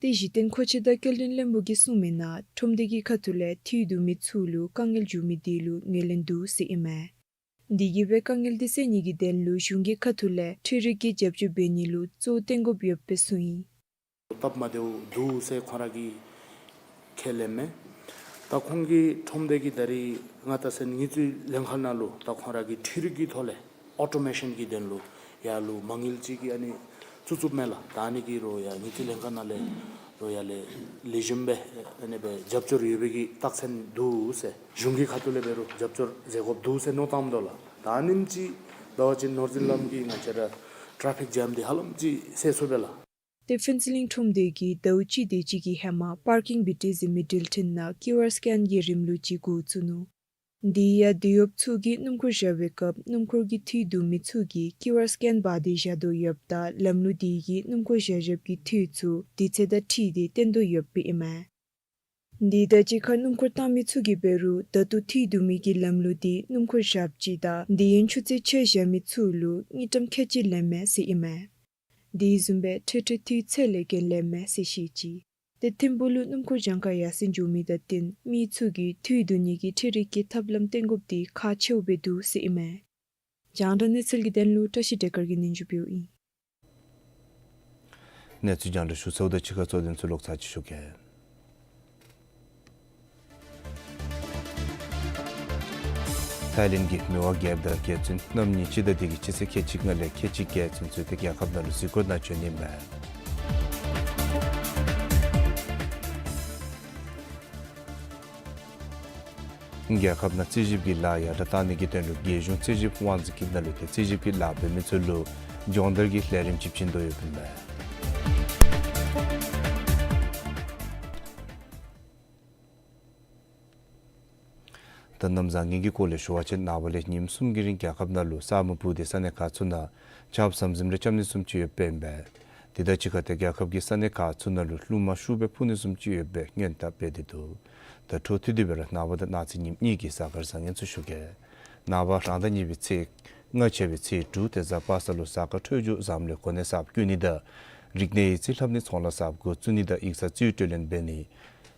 ཏེ་གཞི་རྟེན་མཁོ་ཆས་དང་སྐྱེལ་འདྲེན་བློན་པོ་གིས་གསུངས་མིའི་ནང་ཁྲོམ་སྡེ་གི་ཁ་ཐུག་ལས་འཐུས་བསྡུ་མི་ཚུ་ལུ་དཀའ་ངལ་འབྱུང་མི་དེ་ལུ་ངོས་ལེན་འདུག་ཟེར་ཨིན་མས། དེ་གིས་སྦེ་དཀའ་ངལ་དེ་སེལ་ནི་གི་དོན་ལུ་གཞུང་གི་ཁ་ཐུག་ལས་འཕྲུལ་རིག་གི་རྒྱབ་སྐྱོར་འབད་ནི་ལུ་གཙོ་བཏོན་དགོཔ་ཡོདཔ་སྦེ་གསུངས་ཡི། སྟབས་མ་བདེཝ་འདུག་ཟེར་ཁོང་ར་གིས་ཁས་ལེན་མས། ད་ཁོང་གི་ཁྲོམ་སྡེ་གི་ད་རིས་ང་བལྟ་ས་ནི་དངུལ་རྩིས་ལྷན་ཁག་ནང་ལུ་ད་ཁོང་ར་གིས་འཕྲུལ་རིག་གི་ཐོག་ལས་ཨོ་ཊོ་མེ་ཤཱན་གྱི་དོན་ལུ་ཡར་ལུ་མ་དངུལ་ཅིག་གི་ཨ་ནི་བཙུགས་བཙུགསཔ་མས་ལགས། ད་ཨ་ནི་གིས་རུང་ཡར་དངུལ་རྩིས་ལྷན་ཁག་ནང་ལས་རུང་ཡར་ལས་ལེགས་ཤོམ་སྦེ་ཨ་ནི་སྦེ་རྒྱབ་སྐྱོར་ཡོད་པའི་གི་རྟགས་མཚན་འདུག་ཟེར། གཞུང་གི་ཁ་ཐུག་ལས་འབད་རུང་རྒྱབ་སྐྱོར་མཛད་དགོཔ་འདུག་ཟེར་མནོ་བཏངམ་ད་ལགས། ད་ཨ་ནེམ་ཅིག་འབད་བ་ཅིན་ནོར་འཛིན་ལམ་གྱི་ང་བཅས་ར་ཊེ་ཕིག་ཇམ་འདི་ཧ་ལམ་ཅིག་སེལ་ཚུགས་པས་ལགས། ཏེ་ཕུན་ཚོགས་གླིང་ཁྲོམ་སྡེ་གིས་ཟླཝ་གཅིག་དེ་ཅིག་གི་ཧེ་མ་པར་ཀིང་བི་ཊི་ཟེར་མི་འགྲུལ་འཕྲིན་ནང་ཀིའུ་ཨར་སི་ཀེན་གྱི་རིམ་ལུགས་ཅིག་འགོ་བཙུགས་ནུག། དེ་ཡང་དེད་གཡོགཔ་ཚུ་གིས་སྣུམ་འཁོར་བཞག་པའི་སྐབས་སྣུམ་འཁོར་གྱི་འཐུས་བསྡུ་མི་ཚུ་གིས་ཀིའུ་ཨར་སི་ཀེན་འབག་སྟེ་བཞག་དོ་ཡོདཔ་ད་ལམ་ལུགས་དེ་གིས་སྣུམ་འཁོར་བཞག་བཞགཔ་གི་འཐུས་ཚུ་དུས་ཚོད་དང་འཁྲིལ་ཏེ་བཏོན་དོ་ཡོདཔ་ཨིན་མས། དེ་དང་གཅིག་ཁར་སྣུམ་འཁོར་བཏང་མི་ཚུ་གིས་འབད་རུང་ད་ལྟོ་འཐུས་བསྡུ་མི་གི་ལམ་ལུགས་དེ་སྣུམ་འཁོར་བཞགཔ་ཅིག་དང་དེ་ཡང་ཆུ་ཚོད་ཕྱེད་བཞག་མི་ཚུ་ལུ་དངུལ་ཀྲམ་ཁལ་གཅིག་ལེན་མས་ཟེར་ཨིན་མས། དེ་བཟུམ་སྦེ་འཕྲལ་འཕྲལ་འཐུས་ཚད་ལས་བརྒལ་ལེན་མས་ཟེར་བཤད་ཅི། ཏེ་ཐིམ་ཕུག་ལུ་སྣུམ་འཁོར་གྱངས་ཁ་ཡར་སེང་འགྱོ་མི་དང་བསྟུན་མི་ཚུ་གིས་འཐུས་བསྡུ་ནི་གི་འཕྲུལ་རིག་གི་ཐབས་ལམ་བཏོན་དགོཔ་དེ་ཁག་ཆེཝ་སྦེ་འདུག་ཟེར་ཨིན་མས། རྒྱང་བསྒྲགས་གནས་ཚུལ་གྱི་དོན་ལུ་བཀྲ་ཤིས་བདེ་དཀར་གྱིས་སྙན་ཞུ་ཕུལཝ་ཨིན། གནས་ཚུལ་རྒྱང་བསྒྲགས་ཞུ་ཚརཝ་དང་གཅིག་ཁར་གཙོ་དོན་ཚུ་ལོག་ཚར་ཅིག་ཞུ་གེ། ཐའི་ལེནཌ་གི་མི་དབང་རྒྱལཔོ་དང་རྒྱལ་བཙུན་རྣམ་གཉིས་སྤྱི་ཟླ་འདི་གི་སྤྱི་ཚེས་ཁལ་གཅིག་ལྔ་ལས་ཁལ་གཅིག་བརྒྱད་ཚུན་ཚོད་ཏེ་རྒྱལ་ཁབ་ནང་ལུ་གཟིགས་སྐོར་ནང་བྱོན་ནི་མས། རྒྱལ་ཁབ་ནང་རྩིས་ཞིབ་ཀྱི་ལཱ་ཡར་དྲག་གཏང་ནི་གི་དོན་ལུ་རྒྱལ་གཞུང་རྩིས་ཞིབ་དབང་འཛིན་གྱིས་ནང་ལུ་ཏེ་རྩིས་ཞིབ་ཀྱི་ལཱ་འབད་མི་ཚུ་ལུ་སྦྱོང་བརྡར་གྱི་ལས་རིམ་ཅིག་བྱིན་དོ་ཡོདཔ་ཨིན་མས། ད་གནམ་བཟང་ངན་གྱི་སྐོར་ལས་ཞུ་བ་ཅིན་ནངས་པ་ལས་ཉིནམ་གསུམ་གྱི་རིང་རྒྱལ་ཁབ་ནང་ལུ་ས་སྨུག་སྤུབས་ཏེ་ས་གནས་ཁག་ཚུ་ནང་ཆརཔ་ཟམ་ཟིམ་རེ་རྐྱབ་ནི་བཟུམ་ཅིག་ཡོདཔ་ཨིན་པས། དེ་དང་གཅིག་ཁར་ཏེ་རྒྱལ་ཁབ་ཀྱི་ས་གནས་ཁག་ཚུ་ནང་ལུ་རླུང་མ་ཤུགས་སྦེ་འཕུ་ནི་བཟུམ་ཅིག་ཡོད་པའི་སྔོན་བརྡ་སྤེལ་ཏེ་འདུག། ད་འཕྲོ་མཐུད་དེ་སྦེ་ར་ནངས་པ་དང་གནངས་ཚེ་ཉིནམ་གཉིས་ཀྱི་གཟའ་སྐར་བཟང་ངན་ཚུ་ཞུ་གེ། ནངས་པ་རང་ཟླ་གཉིས་པའི་ཚེས་ལྔ་ཆད་པའི་ཚེས་དྲུག་ཏེ་གཟའ་པ་སངས་ལུ་གཟའ་སྐར་འཕྲོད་སྦྱོར་བཟངམ་ལས་གོ་གནས་གསརཔ་བསྐོ་ནི་དང་རིག་གནས་ཡིག་རྩིས་ལྷབ་ནི་ཚོང་ལཱ་གསརཔ་འགོ་བཙུགས་ནི་དང་ཡིག་ཚང་རྩིས་སྤྲོད་ལེན་འབད་ནི་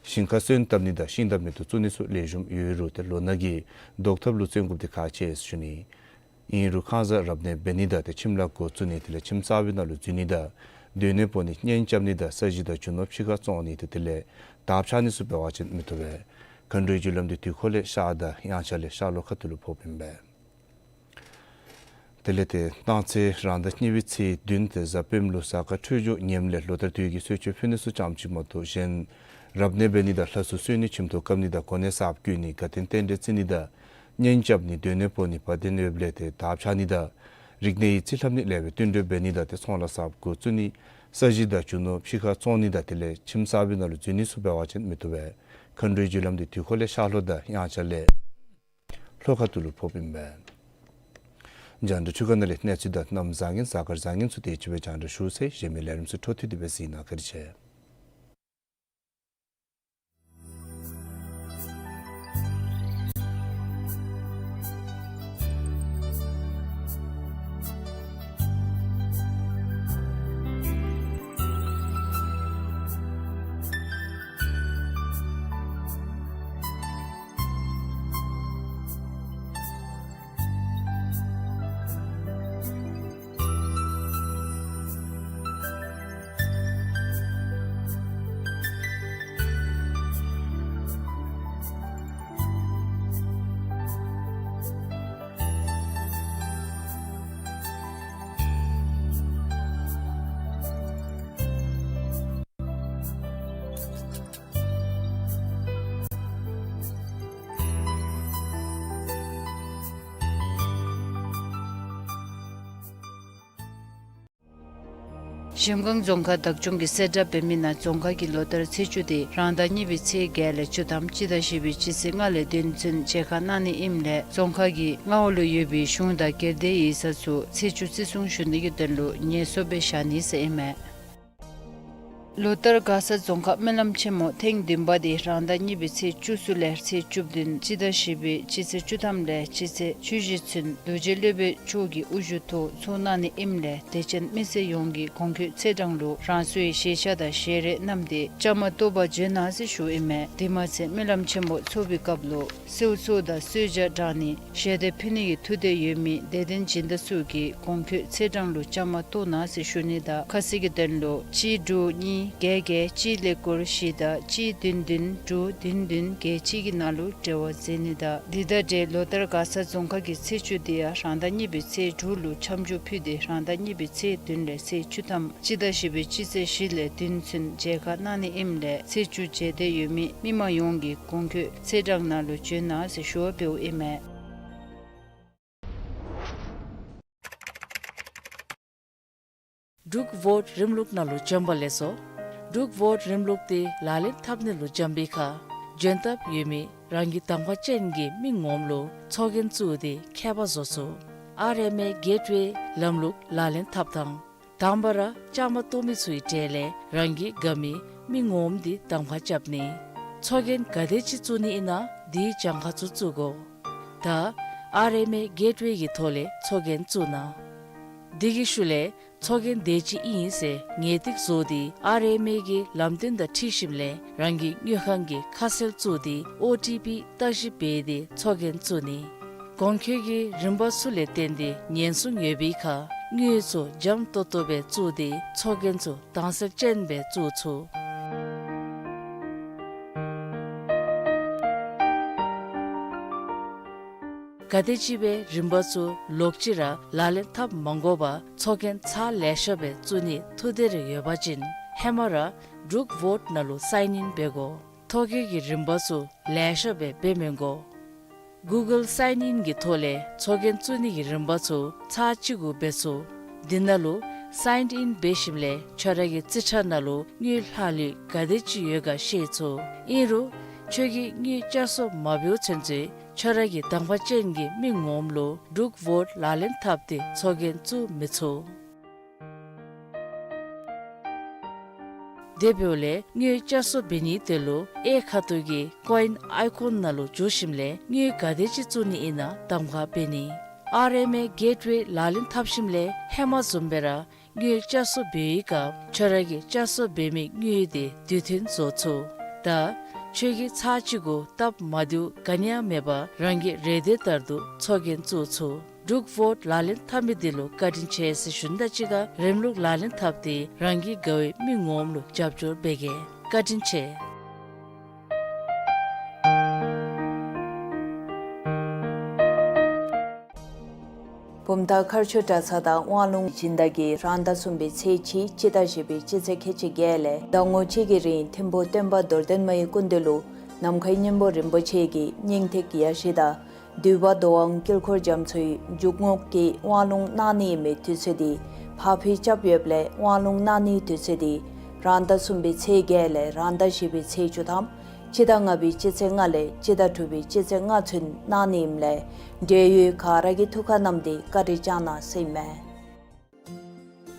ཞིང་ཁ་སོན་བཏབ་ནི་དང་ཤིང་འདམ་མེ་ཏོག་བཙུགས་ནི་ཚུ་ལེགས་ཤོམ་ཡོད་རུང་ཏེ་ལོ་ནག་གི་བཟློག་ཐབས་ལུ་བརྩོན་དགོཔ་འདི་ཁག་ཆེ་ཟེར་ཞུ་ནི། ཨིན་རུང་ཁང་གསར་རབ་གནས་འབད་ནི་དང་ཏེ་ཁྱིམ་ལཱ་འགོ་བཙུགས་ནི་དེ་ལས་ཁྱིམ་གསར་པའི་ནང་ལུ་འཛུལ་ནི་དང་སྡོད་གནས་སྤོ་ནི་གཉེན་རྐྱབ་ནི་དང་ས་གཞི་དང་རྒྱུ་ནོར་ཕྱི་ཁར་བཙོང་ནི་དེ་དེ་ལས་དར་འཕྱར་ནི་ཚུ་འབད་བ་ཅིན་མི་བཏུབ་པས། མཁའ་འགྲོའི་རྒྱུ་ལམ་འདི་དུས་འཁོར་ལས་ཤར་དང་དབྱངས་འཆར་ལས་ཤར་ལྷོ་ཁ་ཐུག་ལུ་ཕོགཔ་ཨིན་པས། དེ་ལས་ཏེ་གནངས་ཚེ་རང་ཟླ་གཉིས་པའི་ཚེས་བདུན་ཏེ་གཟའ་སྤེནམ་ལུ་གཟའ་སྐར་འཕྲོད་སྦྱོར་ངནམ་ལས་ལོ་ལྟར་དུས་ཀྱི་གསོལ་མཆོད་ཕུལ་ནི་ཚུ་ཙམ་ཅིག་མ་གཏོགས་གཞན་རབ་གནས་འབད་ནི་དང་ལྷ་གསོལ་གསོལ་ནི་ཁྱིམ་ཐོག་བཀབ་ནི་དང་གོ་གནས་གསརཔ་བསྐོ་ནི་དགའ་སྟོན་རྟེན་འབྲེལ་བརྩི་ནི་དང་གཉེན་རྐྱབ་ནི་སྡོད་གནས་སྤོ་ནི་བར་ལྡན་ཡོདཔ་ལས་ཏེ་དར་འཕྱར་ནི་དང་རིག་གནས་ཡིག་རྩིས་ལྷབ་ནི་ལེགས་པའི་བསྟུན་གྲོས་འབད་ནི་དང་ཏེ་ཚོང་ལཱ་གསརཔ་འགོ་བཙུགས་ནི་ས་གཞི་དང་རྒྱུ་ནོར་ཕྱི་ཁར་བཙོང་ནི་དང་དེ་ལས་ཁྱིམ་གསར་པའི་ནང་ལུ་འཛུལ་ནི་ཚུ་འབད་བ་ཅིན་མི་བཏུབ་པས། མཁའ་འགྲོའི་རྒྱུ་ལམ་འདི་དུས་འཁོར་ལས་ཤར་ལྷོ་དང་དབྱངས་འཆར་ལས་ལྷོ་ཁ་ཐུག་ལུ་ཕོགཔ་ཨིན་པས། རྒྱང་བསྒྲགས་འཕྲུལ་ཁང་ནང་ལས་གནས་ཚུལ་དང་གནམ་བཟང་ངན་གཟའ་སྐར་བཟང་ངན་ཚུ་དེ་ཅིག་སྦེ་རྒྱང་བསྒྲགས་ཞུ་ཚར་ཡི། གཞན་མི་ལས་རིམ་ཚུ་འཕྲོ་མཐུད་དེ་སྦེ་གཟིགས་གནང་། བཀའ་དྲིན་ཆེ། གཞལམ་སྒང་རྫོང་ཁག་བདག་སྐྱོང་གིས་གསལ་བསྒྲགས་འབད་མི་ནང་རྫོང་ཁག་གི་ལོ་ལྟར་ཚེས་བཅུ་དེ་རང་ཟླ་གཉིས་པའི་ཚེས་བརྒྱད་ལས་བཅུ་ཐམ་སྤྱི་ཟླ་བཞི་པའི་སྤྱི་ཚེས་ལྔ་ལས་བདུན་ཚུན་མཇལ་ཁ་གནང་ནི་ཨིནམ་ལས་རྫོང་ཁག་གི་མངའ་འོག་ལུ་ཡོད་པའི་གཞུང་དང་སྒེར་སྡེ་ཡིག་ཚང་ཚུ་ཚེས་བཅུ་བརྩི་སྲུང་ཞུ་ནི་གི་དོན་ལུ་ངལ་གསོ་སྦེ་བཞག་ནི་ཟེར་ཨིན་མས། ལོ་ལྟར་མགར་ས་རྫོང་ཁག་སྨོན་ལམ་ཆེན་མོ་ཐེངས་བདུན་པ་དེ་རང་ཟླ་གཉིས་པའི་ཚེས་བཅུ་གསུམ་ལས་ཚེས་བཅུ་བདུན་སྤྱི་ཟླ་བཞི་པའི་སྤྱི་ཚེས་བཅུ་ཐམ་ལས་སྤྱི་ཚེས་བཅུ་བཞི་ཚུན་རྡོ་རྗེ་སློབ་དཔོན་མཆོག་གི་དབུ་བཞུགས་ཐོག་ཚོགས་གནང་ནི་ཨིནམ་ལས་དད་ཅན་མི་སེར་ཡོངས་ཀྱིས་གོང་འཁོད་ཚེས་གྲངས་ལུ་རང་སོའི་ཞལ་ཆས་དང་ཞལ་རས་བསྣམས་ཏེ་བཅའ་མར་གཏོགས་པར་བྱོན་གནང་ཟེར་ཞུཝ་ཨིན་མས། དེ་མ་ཚད་སྨོན་ལམ་ཆེན་མོ་ཚོགས་པའི་སྐབས་ལུ་གསོལ་ཚོགས་དང་གསོལ་ཇ་དྲང་ནི་ཞལ་འདེབས་ཕུལ་ནི་གི་ཐུགས་འདོད་ཡོད་མི་དད་ལྡན་སྦྱིན་བདག་ཚུ་གིས་གོང་འཁོད་ཚེས་གྲངས་ལུ་བཅའ་མར་གཏོགས་གནང་ཟེར་ཞུ་ནི་དང་ཁ་གསལ་གྱི་དོན་ལུ་གཅིག་དྲུག་གཉིས་བརྒྱད་བརྒྱད་གཅིག་ཀླད་ཀོར་བཞི་དང་གཅིག་བདུན་བདུན་དྲུག་བདུན་བདུན་བརྒྱད་གཅིག་གི་ནང་ལུ་འབྲེལ་བ་མཛད་ནི་དང་། འདི་དང་འབྲེལ་ལོ་ལྟར་མགར་ས་རྫོང་ཁག་གི་ཚེས་བཅུ་དེ་ཡང་རང་ཟླ་གཉིས་པའི་ཚེས་དྲུག་ལུ་འཆམ་འཇུག་ཕུལ་ཏེ་རང་ཟླ་གཉིས་པའི་ཚེས་བདུན་ལས་ཚེས་བཅུ་ཐམ་སྤྱི་ཟླ་བཞི་པའི་སྤྱི་ཚེས་བཞི་ལས་བདུན་ཚུན་མཇལ་ཁ་གནང་ནི་ཨིནམ་ལས་ཚེས་བཅུ་མཇལ་འདོད་ཡོད་མི་མི་མང་ཡོངས་ཀྱིས་གོང་འཁོད་ཚེས་གྲངས་ནང་ལུ་བྱོན་གནང་ཟེར་ཞུ་བ་འབདཝ་ཨིན་མས། འབྲུག་བོཊ་རིམ་ལུགས་ནང་ལུ་བྱོན་པ་ལེགས་སོ། འབྲུག་བོཊ་རིམ་ལུགས་དེ་ལག་ལེན་འཐབ་ནི་ལུ་འབྱོན་པའི་ཁར་འབྱོན་ཐབས་ཡོད་མི་རང་གི་གདམ་ཁ་ཅན་གྱི་མི་ངོམ་ལུ་ཚོགས་རྒྱན་བཙུགས་ཏེ་ཁྱད་པར་བཟོ་ཚུགས། ཨར་ཨེམ་ཨེ་གེཊ་ཝེ་ལམ་ལུགས་ལག་ལེན་འཐབ་ཐངས། དང་པ་ར་བཅའ་མར་གཏོགས་མི་ཚུའི་གྲས་ལས་རང་གིས་དགའ་མི་མི་ངོམ་འདི་གདམ་ཁ་རྐྱབ་ནི། ཚོགས་རྒྱན་ག་དེ་ཅིག་བཙུགས་ནི་ཨིན་ན་དེའི་གྱངས་ཁ་ཚུ་བཙུགས་དགོ། ད་ཨར་ཨེམ་ཨེ་གེཊ་ཝེ་གི་ཐོག་ལས་ཚོགས་རྒྱན་བཙུགས་གནང་། དེ་གི་ཤུལ་ལས་ཚོགས་རྒྱན་དེ་ཅིག་ཨིན་ཟེར་ངེས་ཏིག་བཟོ་སྟེ་ཨར་ཨེམ་ཨེ་གི་ལམ་སྟོན་དང་འཁྲིལ་ཞིནམ་ལས་རང་གི་དངུལ་ཁང་གི་ཁ་གསལ་བཙུགས་ཏེ་ཨོ་ཊི་པི་བརྟག་ཞིབ་འབད་དེ་ཚོགས་རྒྱན་བཙུགས་ནི། གོང་འཁོད་ཀྱི་རིམ་པ་ཚུ་ལས་བརྟེན་ཏེ་ཉེན་སྲུང་ཡོད་པའི་ཁར་དངུལ་ཚུ་འཇམ་ཏོང་ཏོ་སྦེ་བཙུགས་ཏེ་ཚོགས་རྒྱན་ཚུ་དྭངས་གསལ་ཅན་སྦེ་བཙུགས་ཚུགས། ག་དེམ་ཅིག་སྦེ་རིམ་པ་ཚུ་ལོག་ཅི་ར་ལག་ལེན་འཐབ་མ་དགོ་པར་ཚོགས་རྒྱན་ཚར་ལེ་ཤ་སྦེ་བཙུགས་ནིའི་ཐུགས་འདོད་རེ་ཡོད་པ་ཅིན་ཧེ་མ་ར་འབྲུག་བོཊ་ནང་ལུ་སའིན་ཨིན་འབད་དགོ། ཐོ་བཀོད་ཀྱི་རིམ་པ་ཚུ་ལེ་ཤ་སྦེ་འབད་མི་དགོ། གུ་གཱལ་སའིན་ཨིན་གྱི་ཐོག་ལས་ཚོགས་རྒྱན་བཙུགས་ནི་གི་རིམ་པ་ཚུ་ཚར་གཅིག་གུ་འབད་ཚུགས། འདི་ནང་ལུ་སའིན་ཨིན་འབད་ཞིནམ་ལས་ཁྱོད་ར་གི་རྩིས་ཁྲ་ནང་ལུ་དངུལ་ལྷག་ལུས་ག་དེ་ཅིག་ཡོད་ག་ཤེས་ཚུགས། ཨིན་རུང་ཁྱོད་ཀྱིས་དངུལ་བསྐྱར་གསོ་མ་འབདཝ་ཚུན་ཚོད་ ཁྱོད་ར་གི་དང་པ་ཅན་གྱི་མི་ངོམ་ལུ་འབྲུག་བོཊ་ལག་ལེན་འཐབ་སྟེ་ཚོགས་རྒྱན་བཙུགས་མི་ཚུགས། དེ་འབདཝ་ལས་དངུལ་བསྐྱར་གསོ་འབད་ནིའི་དོན་ལུ་གཡས་ཁ་ཐུག་གི་ཀོ་ཨིན་ཨའི་ཀོན་ནང་ལུ་འཛུལ་ཞིནམ་ལས་དངུལ་ག་དེ་ཅིག་བཙུགས་ནི་ཨིན་ན་གདམ་ཁ་འབད་ནི། ཨར་ཨེམ་ཨེ་གེཊ་ཝེ་ལག་ལེན་འཐབ་ཞིནམ་ལས་ཧེ་མ་བཟུམ་སྦེ་ར་དངུལ་བསྐྱར་གསོ་འབད་བའི་སྐབས་ཁྱོད་ར་གིས་བསྐྱར་གསོ་འབད་མི་དངུལ་དེ་དུས་མཐུན་བཟོ་ཚུགས། ད་ཁྱོད་ཀྱིས་ཚར་གཅིག་གུ་སྟབས་མ་བདེཝ་ག་ནི་ཡང་མེད་པར་རང་གི་རེ་འདོད་ལྟར་དུ་ཚོགས་རྒྱན་བཙུགས་ཚུགས། འབྲུག་བོཊ་ལག་ལེན་འཐབ་མི་དེ་ལུ་བཀའ་དྲིན་ཆེ་ཟེར་ཞུ་ནི་དང་གཅིག་ཁར་རིམ་ལུགས་ལག་ལེན་འཐབ་སྟེ་རང་གི་དགའ་བའི་མི་ངོམ་ལུ་རྒྱབ་སྐྱོར་འབད་གེ། བཀའ་དྲིན་ཆེ། བུམ་ཐང་མཁར་ཆུ་གྲྭ་ཚང་དང་དབང་ལུང་སྦྱིན་བདག་གིས་རང་ཟླ་གསུམ་པའི་ཚེས་གཅིག་སྤྱི་ཟླ་བཞི་པའི་སྤྱི་ཚེས་ཁལ་གཅིག་བརྒྱད་ལས་ཟླ་ངོ་གཅིག་གི་རིང་ཐིམ་ཕུག་སྟོན་པ་རྡོར་གདན་མའི་སྐུ་མདུན་ལུ་ནམ་མཁའི་སྙིང་པོ་རིན་པོ་ཆེ་གི་སྙིང་ཐིག་ཡ་བཞི་དང་འདུས་པ་མདོ་དབང་དཀྱིལ་འཁོར་རྒྱ་མཚོའི་འཇུག་ངོགས་ཀྱི་དབང་ལུང་གནང་ནི་ཨིན་མི་དུས་ཚོད་དེ་ཕར་འཕུལ་རྐྱབ་ཡོདཔ་ལས་དབང་ལུང་གནང་ནིའི་དུས་ཚོད་དེ་རང་ཟླ་གསུམ་པའི་ཚེས་བརྒྱད་ལས་རང་ཟླ་བཞི་པའི་ཚེས་བཅུ་ཐམ་སྤྱི་ཟླ་ལྔ་པའི་སྤྱི་ཚེས་ལྔ་ལས་སྤྱི་ཟླ་དྲུག་པའི་སྤྱི་ཚེས་ལྔ་ཚུན་གནང་ནི་ཨིནམ་ལས་འབྲེལ་ཡོད་ག་ར་གིས་ཐུགས་ཁར་བསྣམས་ཏེ་བཀའ་དྲིན་བསྐྱང་གནང་ཟེར་ཨིན་མས།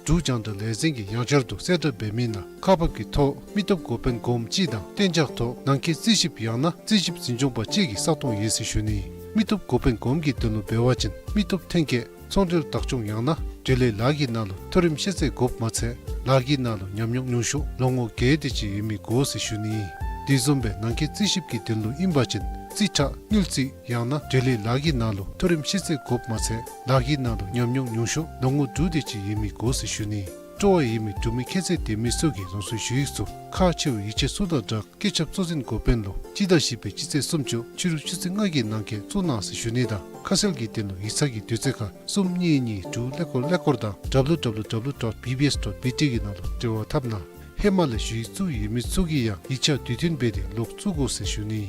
འབྲུག་རྒྱང་བསྒྲགས་ལས་འཛིན་གྱིས་ཡང་བསྐྱར་དུ་གསལ་བསྒྲགས་འབད་མི་ནང་ཁག་འབག་གི་ཐོག་མི་སྟོབས་འགོ་དཔོན་གོངམ་ཅིག་དང་གཏན་འཇགས་ཐོག་ནང་འཁོད་རྩིས་ཞིབ་ཡང་ན་རྩིས་ཞིབ་འཛིན་སྐྱོང་པ་ཅིག་གི་ས་སྟོང་ཡོད་ཟེར་ཞུ་ནི། མི་སྟོབས་འགོ་དཔོན་གོངམ་གྱི་དོན་ལུ་འབད་བ་ཅིན་མི་སྟོབས་ཐོན་སྐྱེད་ཚོང་འབྲེལ་བདག་སྐྱོང་ཡང་ན་འབྲེལ་ཡོད་ལཱ་གི་ནང་ལུ་མཐོ་རིམ་ཤེས་ཚད་དགོཔ་མ་ཚད་ལཱ་གི་ནང་ལུ་ཉམས་མྱོང་ཉུང་ཤོས་ལོ་ངོ་བརྒྱད་དེ་ཅིག་ཡོད་མི་དགོ་ཟེར་ཞུ་ནི། དེ་བཟུམ་སྦེ་ནང་འཁོད་རྩིས་ཞིབ་ཀྱི་དོན་ལུ་ཨིན་པ་ཅིན་རྩིས་ཁྲ་དངུལ་རྩིས་ཡང་ན་འབྲེལ་ཡོད་ལཱ་གི་ནང་ལུ་མཐོ་རིམ་ཤེས་ཚད་དགོཔ་མ་ཚད་ལཱ་གི་ནང་ལུ་ཉམས་མྱོང་ཉུང་ཤོས་ལོ་ངོ་དྲུག་དེ་ཅིག་ཡོད་མི་དགོ་ཟེར་ཞུ་ནི། སྤྲོ་བ་ཡོད་མི་འབྲུག་མི་ཁྱད་ཚད་ལྡན་མི་ཚུ་གིས་རང་སོའི་ཞུ་ཡིག་ཚུ་ཁག་ཆེ་བའི་ཡིག་ཆ་ཚུ་དང་སྦྲགས་བཀོད་ཁྱབ་གཙོ་འཛིན་འགོ་དཔོན་ལུ་སྤྱི་ཟླ་བཞི་པའི་སྤྱི་ཚེས་སུམ་ཅུ་ཕྱི་རུ་ཆུ་ཚོད་ལྔ་གི་ནང་འཁོད་བཙུགས་གནང་ཟེར་ཞུ་ནི་དང་ཁ་གསལ་གྱི་དོན་ལུ་ཡིག་ཚང་གི་དུས་ཚོད་ཁར་གསུམ་གཉིས་གཉིས་དྲུག་ཀླད་ཀོར་ཀླད་ཀོར་དང་W W W dot B B S dot B T གི་ནང་ལུ་འབྲེལ་བ་འཐབ་གནང་། ཧེ་མ་ལས་ཞུ་ཡིག་བཙུགས་ཡོད་མི་ཚུ་གིས་ཡང་ཡིག་ཆ་དུས་མཐུན་འབད་དེ་ལོག་བཙུགས་དགོ་ཟེར་ཞུ་ནི།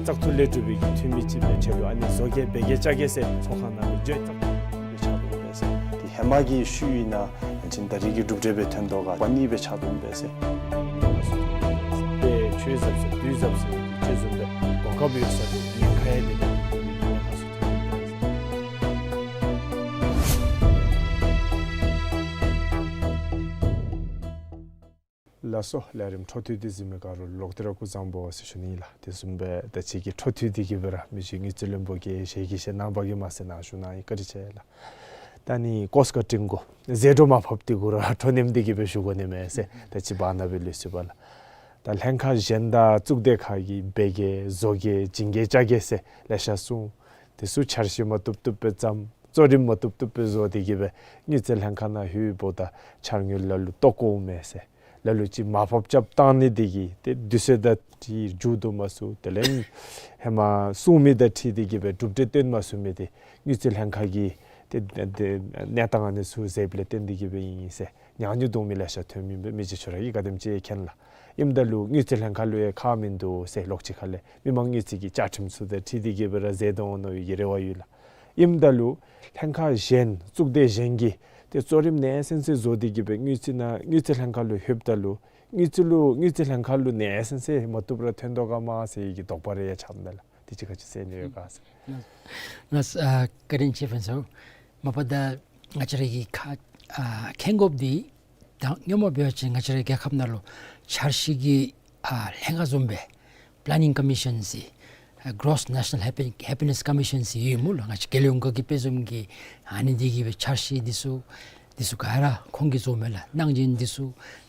བཙག་འཐུ་ལས་གྲུབ་པའི་གི་འཐུས་མི་ཅིག་སྦེ་ཁྲལ་ལུ་ཨ་ནི་བཟོ་གེ་འབད་གེ་བཅའ་གེ་ཟེར་ཚོགས་ཁང་ནང་ལུ་འགྱོ་བཙག་འཐུ་འབད་ཆགས་འདུག་པས་ཟེར། དེ་ཧེ་མ་གི་ཤུལ་ཨིན་ན་ཅིན་ད་རིས་ཀྱི་གྲུབ་འབྲས་སྦེ་ཐོན་དོ་ག་པ་ནི་འབད་ཆགས་འདུག་པས་ཟེར། དེ་ཆོས་ཟབ་ཟེར་དུས་ཟབ་ཟེར་ཅིག་བཟུམ་སྦེ་གོ་སྐབས་ཡོད་ས་དེ་ཉེན་ཁ་ཡང་དེ་ལས་ཉེན་ཁ་ཚུ་ཐོན་འདུག་པས་ཟེར། ལགས་སོ། ལས་རིམ་འཕྲོ་མཐུད་དེ་གཟིགས་མི་ག་ར་ལུ་ལོག་སྟེ་ར་སྐུ་གཟུགས་བཟང་པོ་ཟེར་ཞུ་ནི་ལགས། དེ་བཟུམ་སྦེ་ད་ཅི་གི་འཕྲོ་མཐུད་དེ་གི་སྦེ་ར་མི་རྗེ་དངུལ་རྩིས་བློན་པོ་གིས་ཞལ་གྱིས་བཞེས་གནང་བ་གིས་མ་ཚད་ནཱ་ཞུ་གནང་ཡི། བཀའ་དྲིན་ཆེ་ལགས། ད་ནི་ཀོ་སྐ་ཏིང་གུ་ཟད་འགྲོ་མ་ཕབ་དེ་གུ་ར་འཕྲོ་མཉམ་དེ་གི་སྦེ་ཞུ་དགོ་ནི་མས་ཟེར། ད་ཅི་བར་ན་སྦེ་ལུས་སོ་པ་ལགས། ད་ལྷན་ཁག་གཞན་དང་གཙུག་སྡེ་ཁག་གིས་འབད་གེ་བཟོ་གེ་བྱིན་གེ་བཅའ་གེ་ཟེར་ལེ་ཤ་གསུངས། དེ་ཚུ་འཆར་གཞི་མ་བཏུབ་བཏུབ་སྦེ་བརྩམས། གཙོ་རིམ་མ་བཏུབ་བཏུབ་སྦེ་བཟོ་སྟེ་གི་སྦེ་དངུལ་རྩིས་ལྷན་ཁག་ནང་ལྷོདཔ་ད་འཆར་དངུལ་ལ་ལུ་བཏོག་དགོ་མས་ཟེར། ལ་ལུ་ཅིག་མར་ཕབ་རྐྱབ་བཏང་ནི་དེ་གིས་ཏེ་དུས་ཚོད་དང་འཁྲིལ་མཇུག་བསྡུ་མ་ཚུགས། དེ་ལས་ཧེ་མ་གསུངས་མི་དང་འཁྲིལ་ཏེ་གི་སྦེ་གྲུབ་འབྲས་སྟོན་མ་ཚུགས་མི་དེ་དངུལ་རྩིས་ལྷན་ཁག་གི་ཏེ་ཏེ་གནས་སྟངས་ཨ་ནི་ཚུ་ཟད་པ་ལས་བརྟེན་ཏེ་གི་སྦེ་ཨིན་ཟེར་ཉག་ཉོག་གཏང་མི་ལེ་ཤ་ཐོན་མི་སྦེ་མི་རྗེ་ཁྱོད་ར་གིས་ག་དེམ་ཅིག་མཁྱེན་ལགས། ཨིནམ་ད་ལུ་དངུལ་རྩིས་ལྷན་ཁག་ལུ་ཡང་ཁག་མིན་འདུག་ཟེར། ལོགས་ཅིག་ཁ་ལས་མི་དམངས་དངུལ་རྩིས་ཀྱི་བཅའ་ཁྲིམས་ཚུ་དང་འཁྲིལ་ཏེ་གི་སྦེ་ར་ཟད་འོང་ནི་ཡོད་པའི་རེ་བ་ཡོད་ལགས། ཨིནམ་ད་ལུ་ལྷན་ཁག་གཞན་གཙུག་སྡེ་གཞན་གྱིས་ཏེ་གཙོ་རིམ་ནན་སེམས་སེ་བཟོ་སྟེ་གི་སྦེ་དངུལ་རྩིས་ནང་དངུལ་རྩིས་ལྷན་ཁག་ལུ་ལྷོདཔ་ད་ལུ་དངུལ་རྩིས་ལུ་དངུལ་རྩིས་ལྷན་ཁག་ལུ་ནན་སེམས་སེ་མ་བཏུབ་ར་ཐོན་དོ་ག་མས་ཟེར་གྱི་དོགས་པ་རེ་ཡང་ཆགས་ནི་ལགས། དེ་ཅིག་ག་ཅི་ཟེར་ནི་ཡོད་ག་ཟེར། ང་ང་ཨ་བཀའ་དྲིན་ཆེ་ཕུན་ཚོགས། མ་པ་ད་ང་བཅས་ར་གི་ཁ་ཨ་མཁྱེན་དགོཔ་འདི་ད་སྔོན་མ་འབད་བ་ཅིན་ང་བཅས་ར་རྒྱལ་ཁབ་ནང་ལུ་འཆར་གཞི་གི་ཨ་ལྷན་ཁག་བཟུམ་སྦེ་Planning Commission ཟེར་ཨ་Gross National Happi- Happiness Commission ཟེར་ཡོད་སྨོ་ལགས། ང་བཅས་རྒྱལ་ཡོངས་དགའ་སྐྱིད་དཔལ་འཛོམས་ཀྱི་ཨ་ནི་འདི་གི་སྦེ་འཆར་གཞི་འདི་ཚུ་འདི་ཚུ་ག་ར་ཁོང་གིས་བཟོཝ་མས་ལགས། གནང་སྦྱིན་འདི་ཚུ་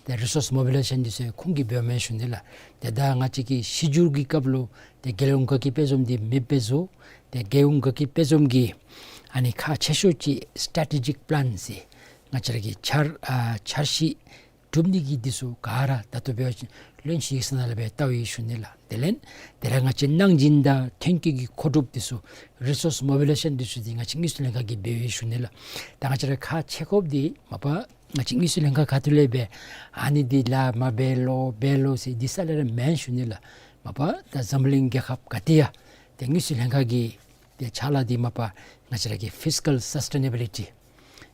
ཏེ་Resource Mobilization འདི་ཚུ་ཁོང་གིས་འབདཝ་མས་ཞུ་ནི་ལགས། ཏེ་ད་ང་བཅས་ཀྱི་གཞི་འགྱུར་གྱི་སྐབས་ལུ་ཏེ་རྒྱལ་ཡོངས་དགའ་སྐྱིད་དཔལ་འཛོམས་འདི་མེདཔ་སྦེ་བཟོ། ཏེ་རྒྱལ་ཡོངས་དགའ་སྐྱིད་དཔལ་འཛོམས་ཀྱི་ཨ་ནི་ཁག་ཆེ་ཤོས་ཅིག་Strategic Plan ཟེར་ང་བཅས་ར་གི་འཆར་ཨ་འཆར་གཞི་གྲུབ་ནི་གི་འདི་ཚུ་ག་ར་ད་ལྟོ་འབད་བ་ཅིན་བློན་ཆེན་ཡིག་ཚང་ནང་ལས་སྦེ་བལྟ་བའི་ཞུ་ནི་ལགས། དེ་ལས་དེ་ར་ང་བཅས་གནང་སྦྱིན་དང་ཐོན་སྐྱེད་ཀྱི་མཁོ་སྒྲུབ་འདི་ཚུ་Resource Mobilization འདི་ཚུ་འདི་ང་བཅས་དངུལ་རྩིས་ལྷན་ཁག་གིས་འབད་བའི་ཞུ་ནི་ལགས། ད་ང་བཅས་ར་ཁག་ཆེ་དགོཔ་འདི་མ་པ་ང་བཅས་དངུལ་རྩིས་ལྷན་ཁག་ཁ་ཐུག་ལས་སྦེ་ཨ་ནི་འདི་ལཱ་མ་འབད་ལོ་འབད་ལོ་ཟེར་འདི་རྩ་ལས་ར་མེན་ཞུ་ནི་ལགས། མ་པ་ད་འཛམ་གླིང་རྒྱལ་ཁབ་ག་ཏེ་ཡང་ཏེ་དངུལ་རྩིས་ལྷན་ཁག་གི་ཏེ་ཕྱག་ལཱ་འདི་མ་པ་ང་བཅས་ར་གི་Fiscal Sustainability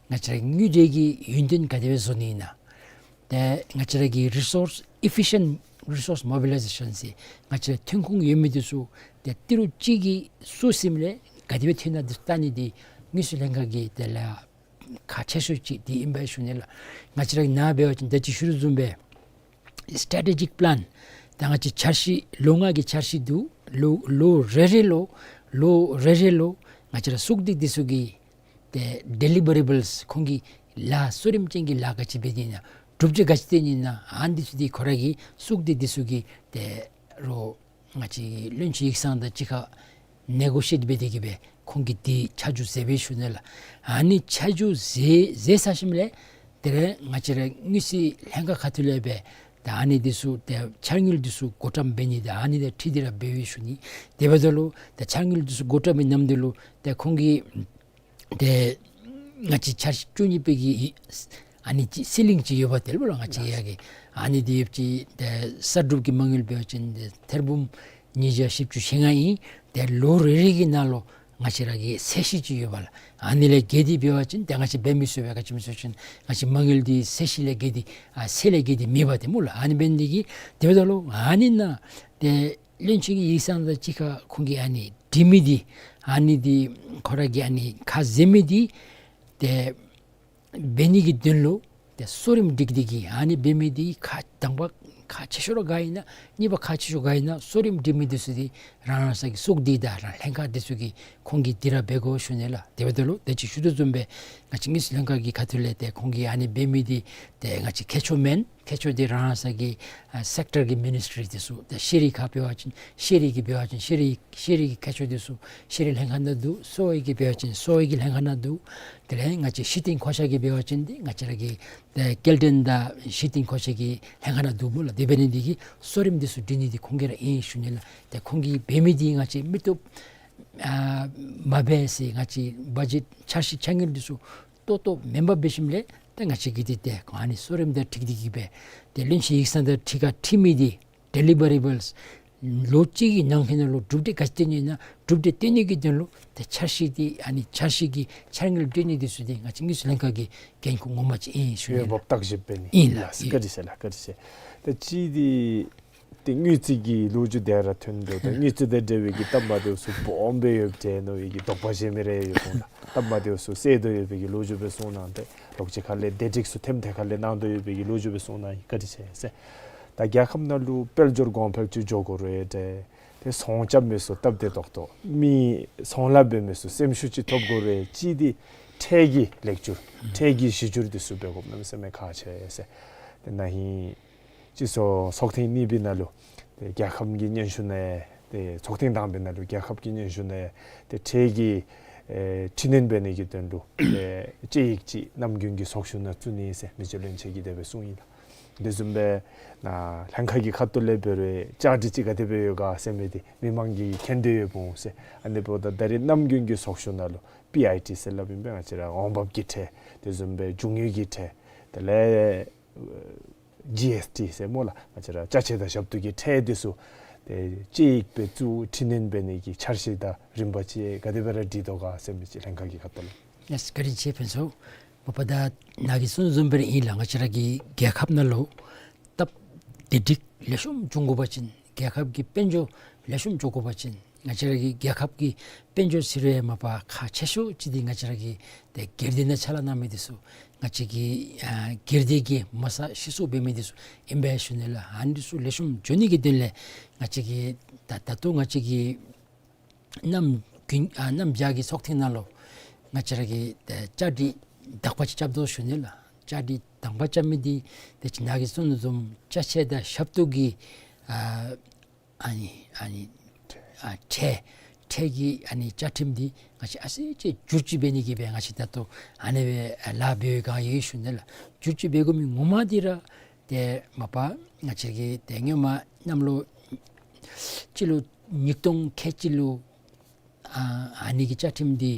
ང་བཅས་ར་གི་དངུལ་འབྲེལ་གྱི་ཡུན་བརྟན་ག་དེ་སྦེ་བཟོ་ནི་ཨིན་ན། ཏེ་ང་བཅས་ར་གི་རི་སོརསི་ཨི་ཕི་ཤེནཊ་རི་སོརསི་མོ་བི་ལའི་ཟེ་ཤཱན་ཟེར་ང་བཅས་ར་ཐོན་ཁུངས་ཡོད་མི་འདི་ཚུ་ཏེ་ཏི་རུ་གཅིག་གིས་བསུ་ཟིནམ་ལས་ག་དེ་སྦེ་ཐོན་ན་འདི་ལྟ་ནི་འདི་དངུལ་རྩིས་ལྷན་ཁག་གི་དེ་ལས་ཁག་ཆེ་ཤོས་ཅིག་འདི་ཨིན་པས་ཞུ་ནི་ལགས། ང་བཅས་ར་གི་ནཱ་འབད་བ་ཅིན་ད་ཅི་ཞུ་དོ་བཟུམ་སྦེ་སི་ཊེ་ཊེ་ཇིག་པི་ལཱན་ད་ང་བཅས་འཆར་གཞི་ལོ་ལྔ་གི་འཆར་གཞི་འདུག། ལོ་ལོ་རེ་རེ་ལུ་ལོ་རེ་རེ་ལུ་ང་བཅས་ར་གཙུག་སྡེ་འདི་ཚུ་གི་ཏེ་ཌེ་ལི་བར་ཨེ་བཱལསི་ཁོང་གི་ལཱ་གཙོ་རིམ་ཅན་གྱི་ལཱ་ག་ཅི་འབད་ནི་ཨིན་ན་གྲུབ་འབྲས་ག་ཅི་བཏོན་ནི་ཨིན་ན་ཨ་ནི་འདི་ཚུ་འདི་ཁོ་ར་གི་གཙུག་སྡེ་འདི་ཚུ་གིས་ཏེ་རོགས་ང་བཅས་བློན་ཆེན་ཡིག་ཚང་དང་གཅིག་ཁར་ནེ་གོ་ཤི་ཨེཊ་འབད་དེ་གིས་སྦེ་ཁོང་གིས་འདི་ཆ་འཇོག་མཛད་པས་ཞུ་ནི་ལགས། ཨ་ནི་ཆ་འཇོག་མཛད་མཛད་ཚར་ཞིནམ་ལས་དེ་ལས་ང་བཅས་ར་དངུལ་རྩིས་ལྷན་ཁག་ཁ་ཐུག་ལས་སྦེ་ད་ཨ་ནི་འདི་ཚུ་ཏེ་འཆར་དངུལ་འདི་ཚུ་བགོ་བཀྲམ་འབད་ནི་ད་ཨ་ནི་དང་འཁྲིལ་ཏེ་ར་འབད་བའི་ཞུ་ནི། དེ་འབདཝ་ད་ལུ་ཏེ་འཆར་དངུལ་འདི་ཚུ་བགོ་བཀྲམ་པའི་ནམ་དུས་ལུ་ཏེ་ཁོང་གིས་ཏེ་ང་བཅས་འཆར་གཞི་བཅུ་གཉིས་པའི་གི་ཨ་ནི་ཅིག་སི་ལིང་ཅིག་ཡོད་པ་དེ་ལུ་ང་བཅས་ཡ་གི་ཨ་ནི་འདི་ཡོདཔ་ཅིག་ཏེ་གསར་སྒྲུབ་ཀྱི་མ་དངུལ་འབད་བ་ཅིན་ཏེ་ཐེར་འབུམ་ཉིས་བརྒྱ་བཞི་བཅུ་ཞེ་ལྔ་ཨིན། ཏེ་ལོ་རེ་རེ་གི་ནང་ལུ་ང་བཅས་ར་གི་ཚད་གཞི་ཅིག་ཡོད་པ་ལགས། ཨ་ནི་ལས་བརྒལ་ཏེ་འབད་བ་ཅིན་ཏེ་ང་བཅས་འབད་མི་ཚུགས་པས། ག་ཅི་སྨོ་ཟེར་བ་ཅིན་ང་བཅས་མ་དངུལ་འདི་ཚད་གཞི་ལས་བརྒལ་ཏེ་ཨ་ཚད་ལས་བརྒལ་ཏེ་མེད་པ་དེ་སྨོ་ལགས། ཨ་ནི་འབད་ནི་འདི་གིས་དེ་འབདཝ་ད་ལུ་ཨ་ནི་ནང་ཏེ་བློན་ཆེན་གྱི་ཡིག་ཚང་དང་གཅིག་ཁར་ཁོང་གིས་ཨ་ནི་འབྲི་མི་འདི་ཨ་ནི་འདི་ཁོ་ར་གིས་ཨ་ནི་ཁ་མཛད་མི་འདི་ཏེ་འབད་ནི་གི་དོན་ལུ་ཏེ་གཙོ་རིམ་སྒྲིག་སྟེ་གིས་ཨ་ནི་འབད་མི་འདི་ཁག་དང་པ་ཁག་ཆེ་ཤོས་ར་ག་ཨིན་ན་གཉིས་པ་ཁག་ཆེ་ཤོས་ག་ཨིན་ན་གཙོ་རིམ་སྒྲིག་མི་འདི་ཚུ་འདི་རང་རང་སོའི་གི་གཙུག་སྡེ་དང་རང་ལྷན་ཁག་འདི་ཚུ་གིས་ཁོང་གིས་འདི་ར་འབད་དགོ་ཞུ་ནི་ལགས། དེ་འབདཝ་ད་ལུ་ད་ཅི་ཞུ་དོ་བཟུམ་སྦེ་ང་བཅས་དངུལ་རྩིས་ལྷན་ཁག་གི་ཁ་ཐུག་ལས་ཏེ་ཁོང་གིས་ཨ་ནི་འབད་མི་འདི་ཏེ་ང་བཅས་མཁས་མཆོག་མེན། མཁས་མཆོག་འདི་རང་རང་སོའི་གི་ཨ་སེཀ་ཊར་གི་མི་ནིས་ཊི་རི་འདི་ཚུ་ཏེ་ཤེས་རིག་ཁ་འབད་བ་ཅིན་ཤེས་རིག་གི་འབད་བ་ཅིན་ཤེས་རིག་ཤེས་རིག་གི་མཁས་མཆོག་འདི་ཚུ་ཤེས་རིག་ལྷན་ཁག་ནང་འདུག། གསོ་བའི་གི་འབད་བ་ཅིན་གསོ་བའི་གི་ལྷན་ཁག་ནང་འདུག། དེ་ལས་ང་བཅས་ཞི་བརྟན་མཁོ་ཆས་ཀྱི་འབད་བ་ཅིན་འདི་ང་བཅས་ར་གི་ཏེ་སྐྱེལ་འདྲེན་དང་ཞི་བརྟན་མཁོ་ཆས་ཀྱི་ལྷན་ཁག་ནང་འདུག་སྨོ་ལགས། དེ་འབད་ནི་འདི་གིས་གཙོ་རིམ་འདི་ཚུ་སྒྲིག་ནི་འདི་ཁོང་གིས་ར་ཨིན་ཞུ་ནི་ལགས། ཏེ་ཁོང་གིས་འབད་མི་འདི་ང་བཅས་མི་སྟོབས་ཨ་མ་འབད་ཟེར་ང་བཅས་བ་ཇེཊ་འཆར་གཞི་འཆར་དངུལ་འདི་ཚུ་ཏོག་ཏོ་མེན་པར་འབད་ཞིནམ་ལས་ཏེ་ང་བཅས་ཀྱིས་འདི་ཏེ་ཨ་ནི་གཙོ་རིམ་དང་འཁྲིལ་ཏེ་གིས་སྦེ་ཏེ་བློན་ཆེན་ཡིག་ཚང་དང་གཅིག་ཁར་འཁྲིལ་མི་འདི་ཌེ་ལི་བར་ཨེ་བཱལསི་ལོ་གཅིག་གི་ནང་འཁོད་ནང་ལུ་གྲུབ་འབྲས་ག་ཅི་བཏོན་ནི་ཨིན་ན་གྲུབ་འབྲས་བཏོན་ནི་གི་དོན་ལུ་ཏེ་འཆར་གཞི་འདི་ཨ་ནི་འཆར་གཞི་གི་འཆར་དངུལ་སྤྲོད་ནི་འདི་ཚུ་འདི་ང་བཅས་དངུལ་རྩིས་ལྷན་ཁག་གི་འགན་ཁུར་ངོ་མ་ཅིག་ཨིན་ཞུ་ནི་ལགས། འོས་འབབ་བརྟག་ཞིབ་འབད་ནི་ཨིན་ལགས། ཨིན། བཀའ་དྲིན་ཆེ་ལགས། བཀའ་དྲིན་ཆེ། ད་ཅི་འདི་ཏེ་དངུལ་རྩིས་ཀྱི་ལོ་རྒྱུས་འདི་ར་ཐོན་དོ། ད་དངུལ་རྩིས་དང་འབྲེལ་བའི་གི་གཏམ་པ་འདི་ཚུ་སྦོམ་སྦེ་ཡོདཔ་འདྲས་མནོ་བའི་གི་དོགས་པ་བཞེས་མི་རེ་ཡོད་འོང་ལགས། གཏམ་པ་འདི་ཚུ་བསལ་དོ་ཡོད་པའི་གི་ལོ་རྒྱུས་སྦེ་གསུང་གནང་སྟེ་ལོག་ཅིག་ཁ་ལས་དེ་སྒྲིག་སུ་ཐེམ་ཐེ་ཁ་ལས་གནང་དོ་ཡོད་པའི་གི་ལོ་རྒྱུས་སྦེ་གསུང་གནང་ཡི། བཀའ་དྲིན་ཆེ་ཟེར། ད་རྒྱལ་ཁབ་ནང་ལུ་དཔལ་འབྱོར་གོང་འཕེལ་ཅིག་འགྱོ་དགོ་རུང་འདྲས་ཏེ་ཚོང་རྐྱབ་མི་ཚུ་སྟབས་བདེ་ཏོག་ཏོ་མི་ཚོང་ལཱ་འབད་མི་ཚུ་སེམས་ཤུགས་ཅིག་ཐོབ་དགོ་རུང་ཅིག་འདི་ཁྲལ་གྱི་ལེགས་བསྒྱུར་ཁྲལ་གྱི་གཞི་བསྒྱུར་འདི་ཚུ་འབད་དགོཔ་མས་ཟེར་མི་ཁག་ཆེ་ཟེར། ཏེ་ན་ཧིང་སྤྱི་ཚོགས་ཚོགས་ཐེངས་གཉིས་པའི་ནང་ལུ་ཏེ་རྒྱལ་ཁབ་ཀྱི་སྙན་ཞུ་ནང་ཏེ་ཚོགས་ཐེངས་དང་པའི་ནང་ལུ་རྒྱལ་ཁབ་ཀྱི་སྙན་ཞུ་ནང་ཏེ་ཁྲལ་གྱི་ཨེ་འཕྲི་སྣོན་འབད་ནི་གི་དོན་ལུ་ཏེ་དཔྱད་ཡིག་ཅིག་ནམ་རྒྱུན་གྱི་ཚོགས་ཞུགས་ནང་བཙུགས་ནི་ཟེར་མི་རྗེ་བློན་ཆེན་གྱིས་དེ་སྦེ་གསུངས་ཡི་ལགས། དེ་བཟུམ་སྦེ་ནཱ་ལྷན་ཁག་གི་ཁ་ཐུག་ལས་འབད་རུང་བཅའ་སྒྲིག་ཅིག་ག་དེ་སྦེ་ཡོད་ག་ཟེར་མི་འདི་མི་མང་གིས་མཁྱེན་དོ་ཡོདཔ་འོང་ཟེར། ཨ་ནི་འབདཝ་ད་ད་རེས་ནམ་རྒྱུན་གྱི་ཚོགས་ཞུགས་ནང་ལུ་པི་ཨའི་ཊི་ཟེར་སླབ་ཨིན་པས། ང་བཅས་ར་འོང་འབབ་ཀྱི་ཁྲལ་དེ་བཟུམ་སྦེ་རྒྱུ་དངོས་ཀྱི་ཁྲལ་དེ་ལས་ཇི་ཨེསི་ཊི་ཟེར་སྨོ་ལགས། ང་བཅས་ར་ཅ་ཆས་དང་ཞབས་ཏོག་གི་ཁྲལ་འདི་ཚུ་ཏེ་དཔྱད་ཡིག་སྦེ་བཙུགས་འཕྲི་སྣོན་འབད་ནི་གི་འཆར་གཞི་དང་རིམ་པ་ཅིག་ག་དེ་སྦེ་ར་སྒྲིག་དོ་ག་ཟེར་མི་ཅིག་ལྷན་ཁག་གི་ཁ་ཐུག་ལས། ལགས་སོ། བཀའ་དྲིན་ཆེ་ཕུན་ཚོགས། མ་པ་ད་ནཱ་གིས་གསུངས་བཟུམ་སྦེ་ར་ཨིན་ལགས། ང་བཅས་ར་གི་རྒྱལ་ཁབ་ནང་ལུ་སྟབས་བདེ་སྒྲིག་ལེགས་ཤོམ་འབྱུང་དགོ་པ་ཅིན་རྒྱལ་ཁབ་ཀྱི་དཔལ་འབྱོར་ལེགས་ཤོམ་འགྱོ་དགོ་པ་ཅིན་ང་བཅས་ར་གི་རྒྱལ་ཁབ་ཀྱི་དཔལ་འབྱོར་ཟེར་རུང་མ་པ་ཁག་ཆེ་ཤོས་ཅིག་འདི་ང་བཅས་ར་གི་ཏེ་སྒེར་སྡེ་ནང་ཕྱག་ལཱ་གནང་མི་འདི་ཚུ་ང་བཅས་ཀྱི་ཨ་སྒེར་སྡེ་གིས་མ་རྩ་སྤྱི་གསོག་འབད་མི་འདི་ཚུ་ཨིན་པས་ཞུ་ནི་ལགས། ཨ་ནི་འདི་ཚུ་ལེགས་ཤོམ་འགྱོ་ནི་གི་དོན་ལས་ང་བཅས་ཀྱིས་ད་ད་ལྟོ་ང་བཅས་ཀྱིས་གནམ་དགུན་ཨ་གནམ་བྱཱར་གྱི་ཚོགས་ཐེངས་ནང་ལུ་ང་བཅས་ར་གིས་ཏེ་བཅའ་སྒྲིག་དག་པ་ཅིག་རྐྱབ་དོ་ཞུ་ནི་ལགས། བཅའ་སྒྲིག་དང་པ་རྐྱབ་མི་འདི་ཏེ་ཅིག་ནཱ་གིས་གསུངས་དོ་བཟུམ་ཅ་ཆས་དང་ཞབས་ཏོག་གི་ཨ་ཨ་ནི་ཨ་ནི་ཨ་ཁྲལ་ཁྲལ་གྱི་ཨ་ནི་བཅའ་ཁྲིམས་འདི་ང་བཅས་ཨ་ཙི་ཅིག་བསྒྱུར་བཅོས་འབད་ནི་གི་སྦེ་ང་བཅས་ད་ལྟོ་ཨ་ནི་སྦེ་ལཱ་འབད་བའི་བསྒང་ཡོད་ཞུ་ནི་ལགས། བསྒྱུར་བཅོས་འབད་དགོ་མི་ངོ་མ་འདི་ར་ཏེ་མ་པ་ང་བཅས་ཀྱིས་ཏེ་སྔོན་མ་གནམ་ལོ་སྤྱི་ལོ་ཉིས་སྟོང་ཁལ་གཅིག་ལུ་ཨ་ཨ་ནི་གི་བཅའ་ཁྲིམས་འདི་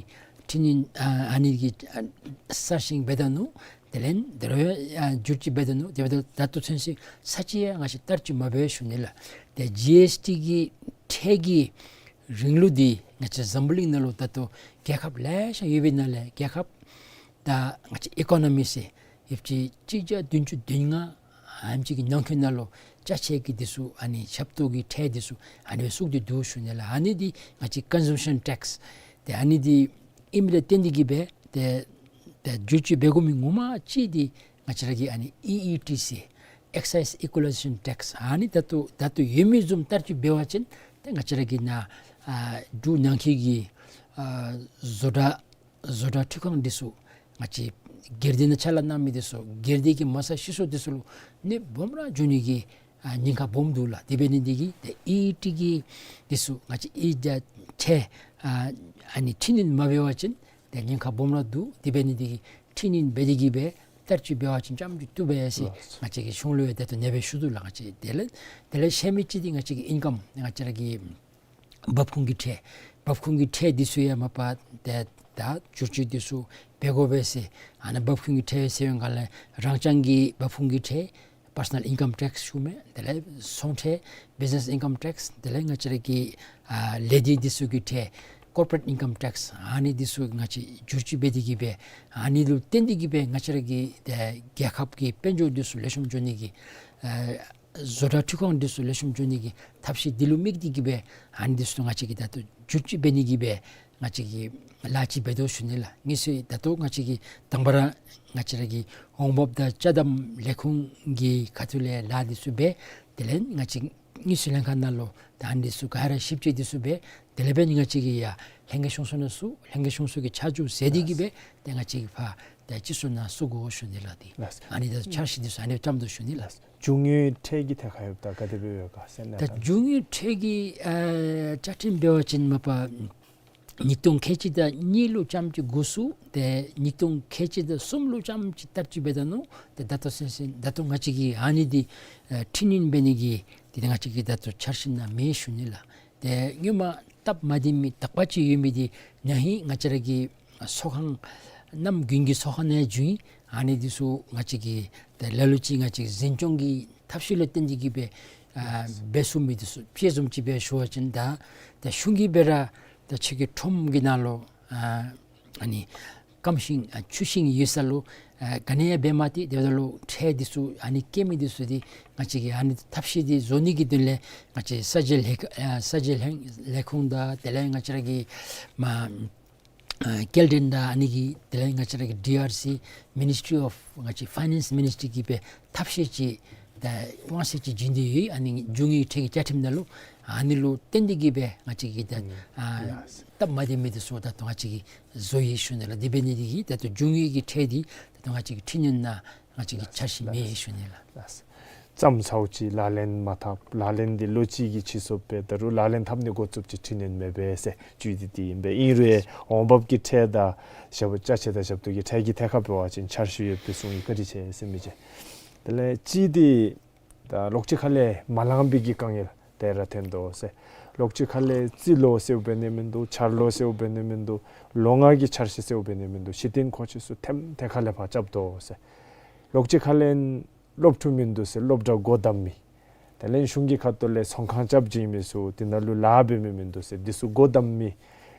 འཕྲི་སྣོན་ཨ་ཨ་ནི་གི་ཨ་གསར་བཞེངས་འབད་ད་ནུག། དེ་ལས་དེ་རུང་ཨ་བསྒྱུར་བཅོས་འབད་ད་ནུག། དེ་འབདཝ་ད་ད་ལྟོ་ཚུན་ཚོད་ས་ཅིག་ཡང་ང་བཅས་བསྟར་བཅོས་མ་འབད་ཞུ་ནི་ལགས། ཏེ་ཇི་ཨེསི་ཊི་གི་ཁྲལ་གྱི་རིང་ལུགས་འདི་ང་བཅས་འཛམ་བུ་གླིང་ནང་ལུ་ད་ལྟོ་རྒྱལ་ཁབ་ལེ་ཤ་ཡོད་པའི་ནང་ལས་རྒྱལ་ཁབ་ད་ང་བཅས་ཨི་ཀོ་ནོ་མི་ཟེར་ཡོདཔ་ཅིག་གཅིག་བརྒྱ་བདུན་ཅུ་དོན་ལྔ་ ཨ་ནེམ་ཅིག་གི་ནང་འཁོད་ནང་ལུ་ཅ་ཆས་ཀྱི་འདི་ཚུ་ཨ་ནི་ཞབས་ཏོག་གི་ཁྲལ་འདི་ཚུ་ཨ་ནི་སྦེ་བཙུགས་ཏེ་འདུག་ཞུ་ནི་ལགས། ཨ་ནི་འདི་ང་བཅས་ཀོན་སུམ་ཤཱན་ཊེགསི་ཏེ་ཨ་ནི་འདི་ཨིནམ་ལས་བརྟེན་ཏེ་གིས་སྦེ་ཏེ་ཏེ་བསྒྱུར་བཅོས་འབད་དགོ་མི་ངོ་མ་ཅིག་འདི་ང་བཅས་ར་གི་ཨ་ནི་ཨི་ཨི་ཊི་སི་ཨེག་སའིཛ་ཨི་ཀུ་ལའི་ཟེ་ཤཱན་ཊེགསི་ཨ་ནི་ད་ལྟོ་ད་ལྟོ་ཡོད་མི་བཟུམ་བསྟར་སྤྱོད་འབད་བ་ཅིན་ཏེ་ང་བཅས་ར་གི་ནཱ་ཨ་འབྲུག་ནང་འཁོད་ཀྱི་ཨ་བཟོ་གྲྭ་བཟོ་གྲྭ་འཕྲུལ་ཁང་འདི་ཚུ་ང་བཅས་སྒེར་སྡེ་ནང་ཕྱག་ལཱ་གནང་མི་འདི་ཚུ་སྒེར་སྡེ་གི་མ་རྩ་གཞི་བཙུགས་འདི་ཚུ་ལུ་གནོདཔ་སྦོམ་ར་འགྱོ་ནི་གི་ཨ་ཉེན་ཁ་སྦོམ་འདུག་ལགས། དེ་འབད་ནི་འདི་གིས་ཏེ་ཨི་ཨི་ཊི་གི་འདི་ཚུ་ང་བཅས་ཨི་ཊི་ཁྲལ་ཨ་ཨ་ནི་ཁྲིམས་ནང་མ་འབད་བ་ཅིན་ཏེ་ཉེན་ཁ་སྦོམ་ར་འདུག། དེ་འབད་ནི་འདི་གིས་ཁྲིམས་ནང་འབད་དེ་གིས་སྦེ་བསྟར་སྤྱོད་འབད་བ་ཅིན་ཙམ་ཅིག་བཏུབ་པས་ཟེར་ལགས། ང་བཅས་ཀྱིས་གཞུང་ལུ་ཡང་ད་ལྟོ་ནེ་སྦེ་ཞུ་དོ་ལགས། ང་བཅས་དེ་ལས་དེ་ལས་ཤེས་མི་ཅིག་འདི་ང་བཅས་ཀྱི་ཨིན་ཀམ་ང་བཅས་ར་གི་འབབ་ཁུངས་ཀྱི་ཁྲལ་འབབ་ཁུངས་ཀྱི་ཁྲལ་འདི་ཚུ་ཡང་མ་པ་ཏེ་ད་བསྒྱུར་བཅོས་འདི་ཚུ་འབད་དགོ་པས་ཟེར། ཨ་ནི་འབབ་ཁུངས་ཀྱི་ཁྲལ་ཟེར་བའི་སྒང་ལས་རང་རྐྱང་གི་འབབ་ཁུངས་ཀྱི་ཁྲལ་པར་སོ་ནཱལ་ཨིན་ཀམ་ཊེགསི་ཞུ་མི་དེ་ལས་ཚོང་ཁྲལ་བིཛ་ནེསི་ཨིན་ཀམ་ཊེགསི་དེ་ལས་ང་བཅས་ར་གི་ཨ་ལས་སྡེ་འདི་ཚུ་གི་ཁྲལ་ཀོར་པོ་རེཊ་ཨིན་ཀམ་ཊེགསི་ཨ་ནི་འདི་ཚུ་ང་བཅས་བསྒྱུར་བཅོས་འབད་དེ་གིས་སྦེ་ཨ་ནི་ལུ་བརྟེན་ཏེ་གིས་སྦེ་ང་བཅས་ར་གི་ཏེ་རྒྱལ་ཁབ་ཀྱི་དཔལ་འབྱོར་འདི་ཚུ་ལེགས་ཤོམ་འགྱོ་ནི་གི་ཨ་བཟོ་གྲྭ་འཕྲུལ་ཁང་འདི་ཚུ་ལེགས་ཤོམ་འགྱོ་ནི་གི་ཐབས་ཤེས་འདི་ལུ་དམིགས་ཏེ་གིས་སྦེ་ཨ་ནི་འདི་ཚུ་ང་བཅས་ཀྱིས་ད་ལྟོ་བསྒྱུར་བཅོས་འབད་ནི་གིས་སྦེ་ང་བཅས་ཀྱིས་ལཱ་ཅིག་འབད་དོ་ཞུ་ནི་ལགས། ངེས་སུ་ད་ལྟོ་ང་བཅས་ཀྱིས་དང་པ་ར་ང་བཅས་ར་གི་འོང་འབབ་དང་ཅ་དམ་ལས་ཁུངས་ཀྱི་ཁ་ཐུག་ལས་ལཱ་འདི་ཚུ་འབད། དེ་ལས་ང་བཅས་དངུལ་རྩིས་ལྷན་ཁག་ནང་ལུ་ད་ཨ་ནི་འདི་ཚུ་ག་ར་ཞིབ་དཔྱད་འདི་ཚུ་འབད། དེ་ལས་འབད་ནི་ང་བཅས་ཀྱིས་ཡར་ལྷན་རྒྱས་གཞུང་ཚོགས་ནང་བཙུགས། ལྷན་རྒྱས་གཞུང་ཚོགས་ཀྱིས་ཆ་འཇོག་མཛད་དེ་གིས་སྦེ་ཏེ་ང་བཅས་ཀྱིས་ཕར་ཏེ་སྤྱི་ཚོགས་ནང་བཙུགས་དགོ་ཞུ་ནི་ལགས། ཏེ་ལགས། ཨ་ནི་ད་འཆར་གཞི་འདི་ཚུ་ཨ་ནི་བརྩམ་དོ་ཞུ་ནི་ལགས། རྒྱུ་དངོས་ཁྲལ་གྱི་ཐད་ཁར་ཡོདཔ་ད་ག་དེ་སྦེ་ཡོད་ག་ཟེར་ན། ད་རྒྱུ་དངོས་ཁྲལ་གྱི་ཨ་བཅའ་ཁྲིམས་འབད་བ་ཅིན་མ་པ་ཉིས་སྟོང་ཁལ་གཅིག་དང་གཉིས་ལུ་ཙམ་ཅིག་འགོ་བཙུགས་ཏེ་ཉིས་སྟོང་ཁལ་གཅིག་དང་གསུམ་ལུ་ཙམ་ཅིག་བསྟར་སྤྱོད་འབད་ད་ནུག། ཏེ་ད་ལྟོ་ཚུན་ཚོད་ད་ལྟོ་ང་བཅས་ཀྱིས་ཨ་ནི་འདི་ཨ་ཁྲིམས་ནང་འབད་ནི་གི་ཏེ་ང་བཅས་ཀྱི་ད་ལྟོ་འཆར་གཞི་ནང་མེད་ཞུ་ནི་ལགས། ཏེ་སྔོན་མ་སྟབས་མ་བདེ་མི་དག་པ་ཅིག་ཡོད་མི་འདི་ན་ཧིང་ང་བཅས་ར་གི་ཚོགས་ཁང་གནམ་དགུན་གྱི་ཚོགས་ཁང་ནང་བྱུང་ཡི། ཨ་ནི་འདི་ཚུ་ང་བཅས་ཀྱིས་ཏེ་ལ་ལུ་ཅིག་ང་བཅས་འཛིན་སྐྱོང་གི་ཐབས་ཤེས་ལུ་བརྟེན་ཏེ་གིས་སྦེ་ཨ་འབད་ཚུགས་མི་འདི་ཚུ་དཔྱེ་བཟུམ་ཅིག་སྦེ་ཞུ་བ་ཅིན་ད་ད་གཞུང་གིས་འབད་ར་ད་ཁྱོད་ཀྱི་ཁྲོམ་གྱི་ནང་ལུ་ཨ་ཨ་ནི་སྐམ་ཤིང་ཨ་ཆུ་ཤིང་ཡོད་ས་ལུ་ཨ་ག་ནི་ཡང་འབད་མ་སྟེར། དེ་འབདཝ་ད་ལུ་ཁྲལ་འདི་ཚུ་ཨ་ནི་བཀལ་མི་འདི་ཚུ་འདི་ང་བཅས་ཀྱིས་ཨ་ནི་ཐབས་ཤེས་འདི་བཟོ་ནི་གི་དོན་ལས་ང་བཅས་ས་འཇལ་ལྷན་ཨ་ས་འཇལ་ལྷན་ལས་ཁུངས་དང་དེ་ལས་ང་བཅས་ར་གི་མ་ཨ་སྐྱེལ་འདྲེན་དང་ཨ་ནི་གི་དེ་ལས་ང་བཅས་ར་གི་ཌི་ཨར་སི་མི་ནིསི་ཊི་རི་ཨོཕ་ང་བཅས་ཕའི་ནེནསི་མི་ནིསི་ཊི་གིས་སྦེ་ཐབས་ཤེས་ཅིག་ད་དབང་ཚད་ཅིག་བྱིན་ཏེ་ཡོད། ཨ་ནི་རྒྱུ་དངོས་ཁྲལ་གྱི་བཅའ་ཁྲིམས་ནང་ལུ་ཨ་ནི་ལུ་བརྟེན་ཏེ་གིས་སྦེ་ང་བཅས་ཀྱིས་ད་ཨ་སྟབས་མ་བདེ་མི་འདི་ཚུ་ད་ལྟོ་ང་བཅས་ཀྱིས་བཟོ་ཡི་ཞུ་ནི་ལགས། དེ་འབད་ནི་འདི་གིས་ད་ལྟོ་རྒྱུ་དངོས་ཀྱི་ཁྲལ་འདི་ད་ལྟོ་ང་བཅས་ཀྱི་ཁྲིམས་ནང་ང་བཅས་ཀྱི་འཆར་གཞི་མེད་ཞུ་ནི་ལགས། ལགས། ཙམ་ཟཝ་ཅིག་ལག་ལེན་མ་འཐབ། ལག་ལེན་འདི་ལོ་གཅིག་གི་སྤྱི་ཚོགས་པའི་ད་རུང་ལག་ལེན་འཐབ་ནི་འགོ་བཙུགས་ཅི་ཁྲིམས་ནང་མེད་པས་ཟེར་བརྗོད་དེ་འདི་ཨིན་པས། ཨིན་རུང་འོང་འབབ་ཀྱི་ཁྲལ་དང་ཞབས་ཅ་ཆས་དང་ཞབས་ཏོག་གི་ཁྲལ་གྱི་ཐད་ཁར་འབད་བ་ཅིན་འཆར་གཞི་ཡོད་པའི་གསུང་ཡི་བཀའ་དྲིན་ཆེ་ཟེར་མི་ཅིག། དེ་ལས་གཅིག་འདི་ད་ལོགས་ཅིག་ཁ་ལས་མ་ལང་པའི་གི་དཀའ་ངལ་དེ་ར་ཐོན་དོ་ཟེར། ལོགས་ཅིག་ཁ་ལས་རྩིས་ལོ་ཟེརཝ་འབད་ནི་མིན་འདུག། འཆར་ལོ་ཟེརཝ་འབད་ནི་མིན་འདུག། ལོ་ལྔ་གི་འཆར་གཞི་ཟེརཝ་འབད་ནི་མིན་འདུག། གཞི་རྟེན་མཁོ་ཆས་ཚུ་ཐེམ་ཐད་ཁ་ལས་ཕར་རྐྱབ་དོ་ཟེར། ལོགས་ཅིག་ཁ་ལས་སློབ་ཕྲུག་མིན་འདུག་ཟེར་སློབ་གྲྭ་སྒོ་བསྡམ་མི། དེ་ལས་གཞུང་གི་ཁ་ཐུག་ལས་ཚོང་ཁང་རྐྱབ་བྱིན་མི་ཚུ་དེ་ནང་ལུ་ལཱ་འབད་མི་མིན་འདུག་ཟེར། འདི་ཚུ་སྒོ་བསྡམ་མི་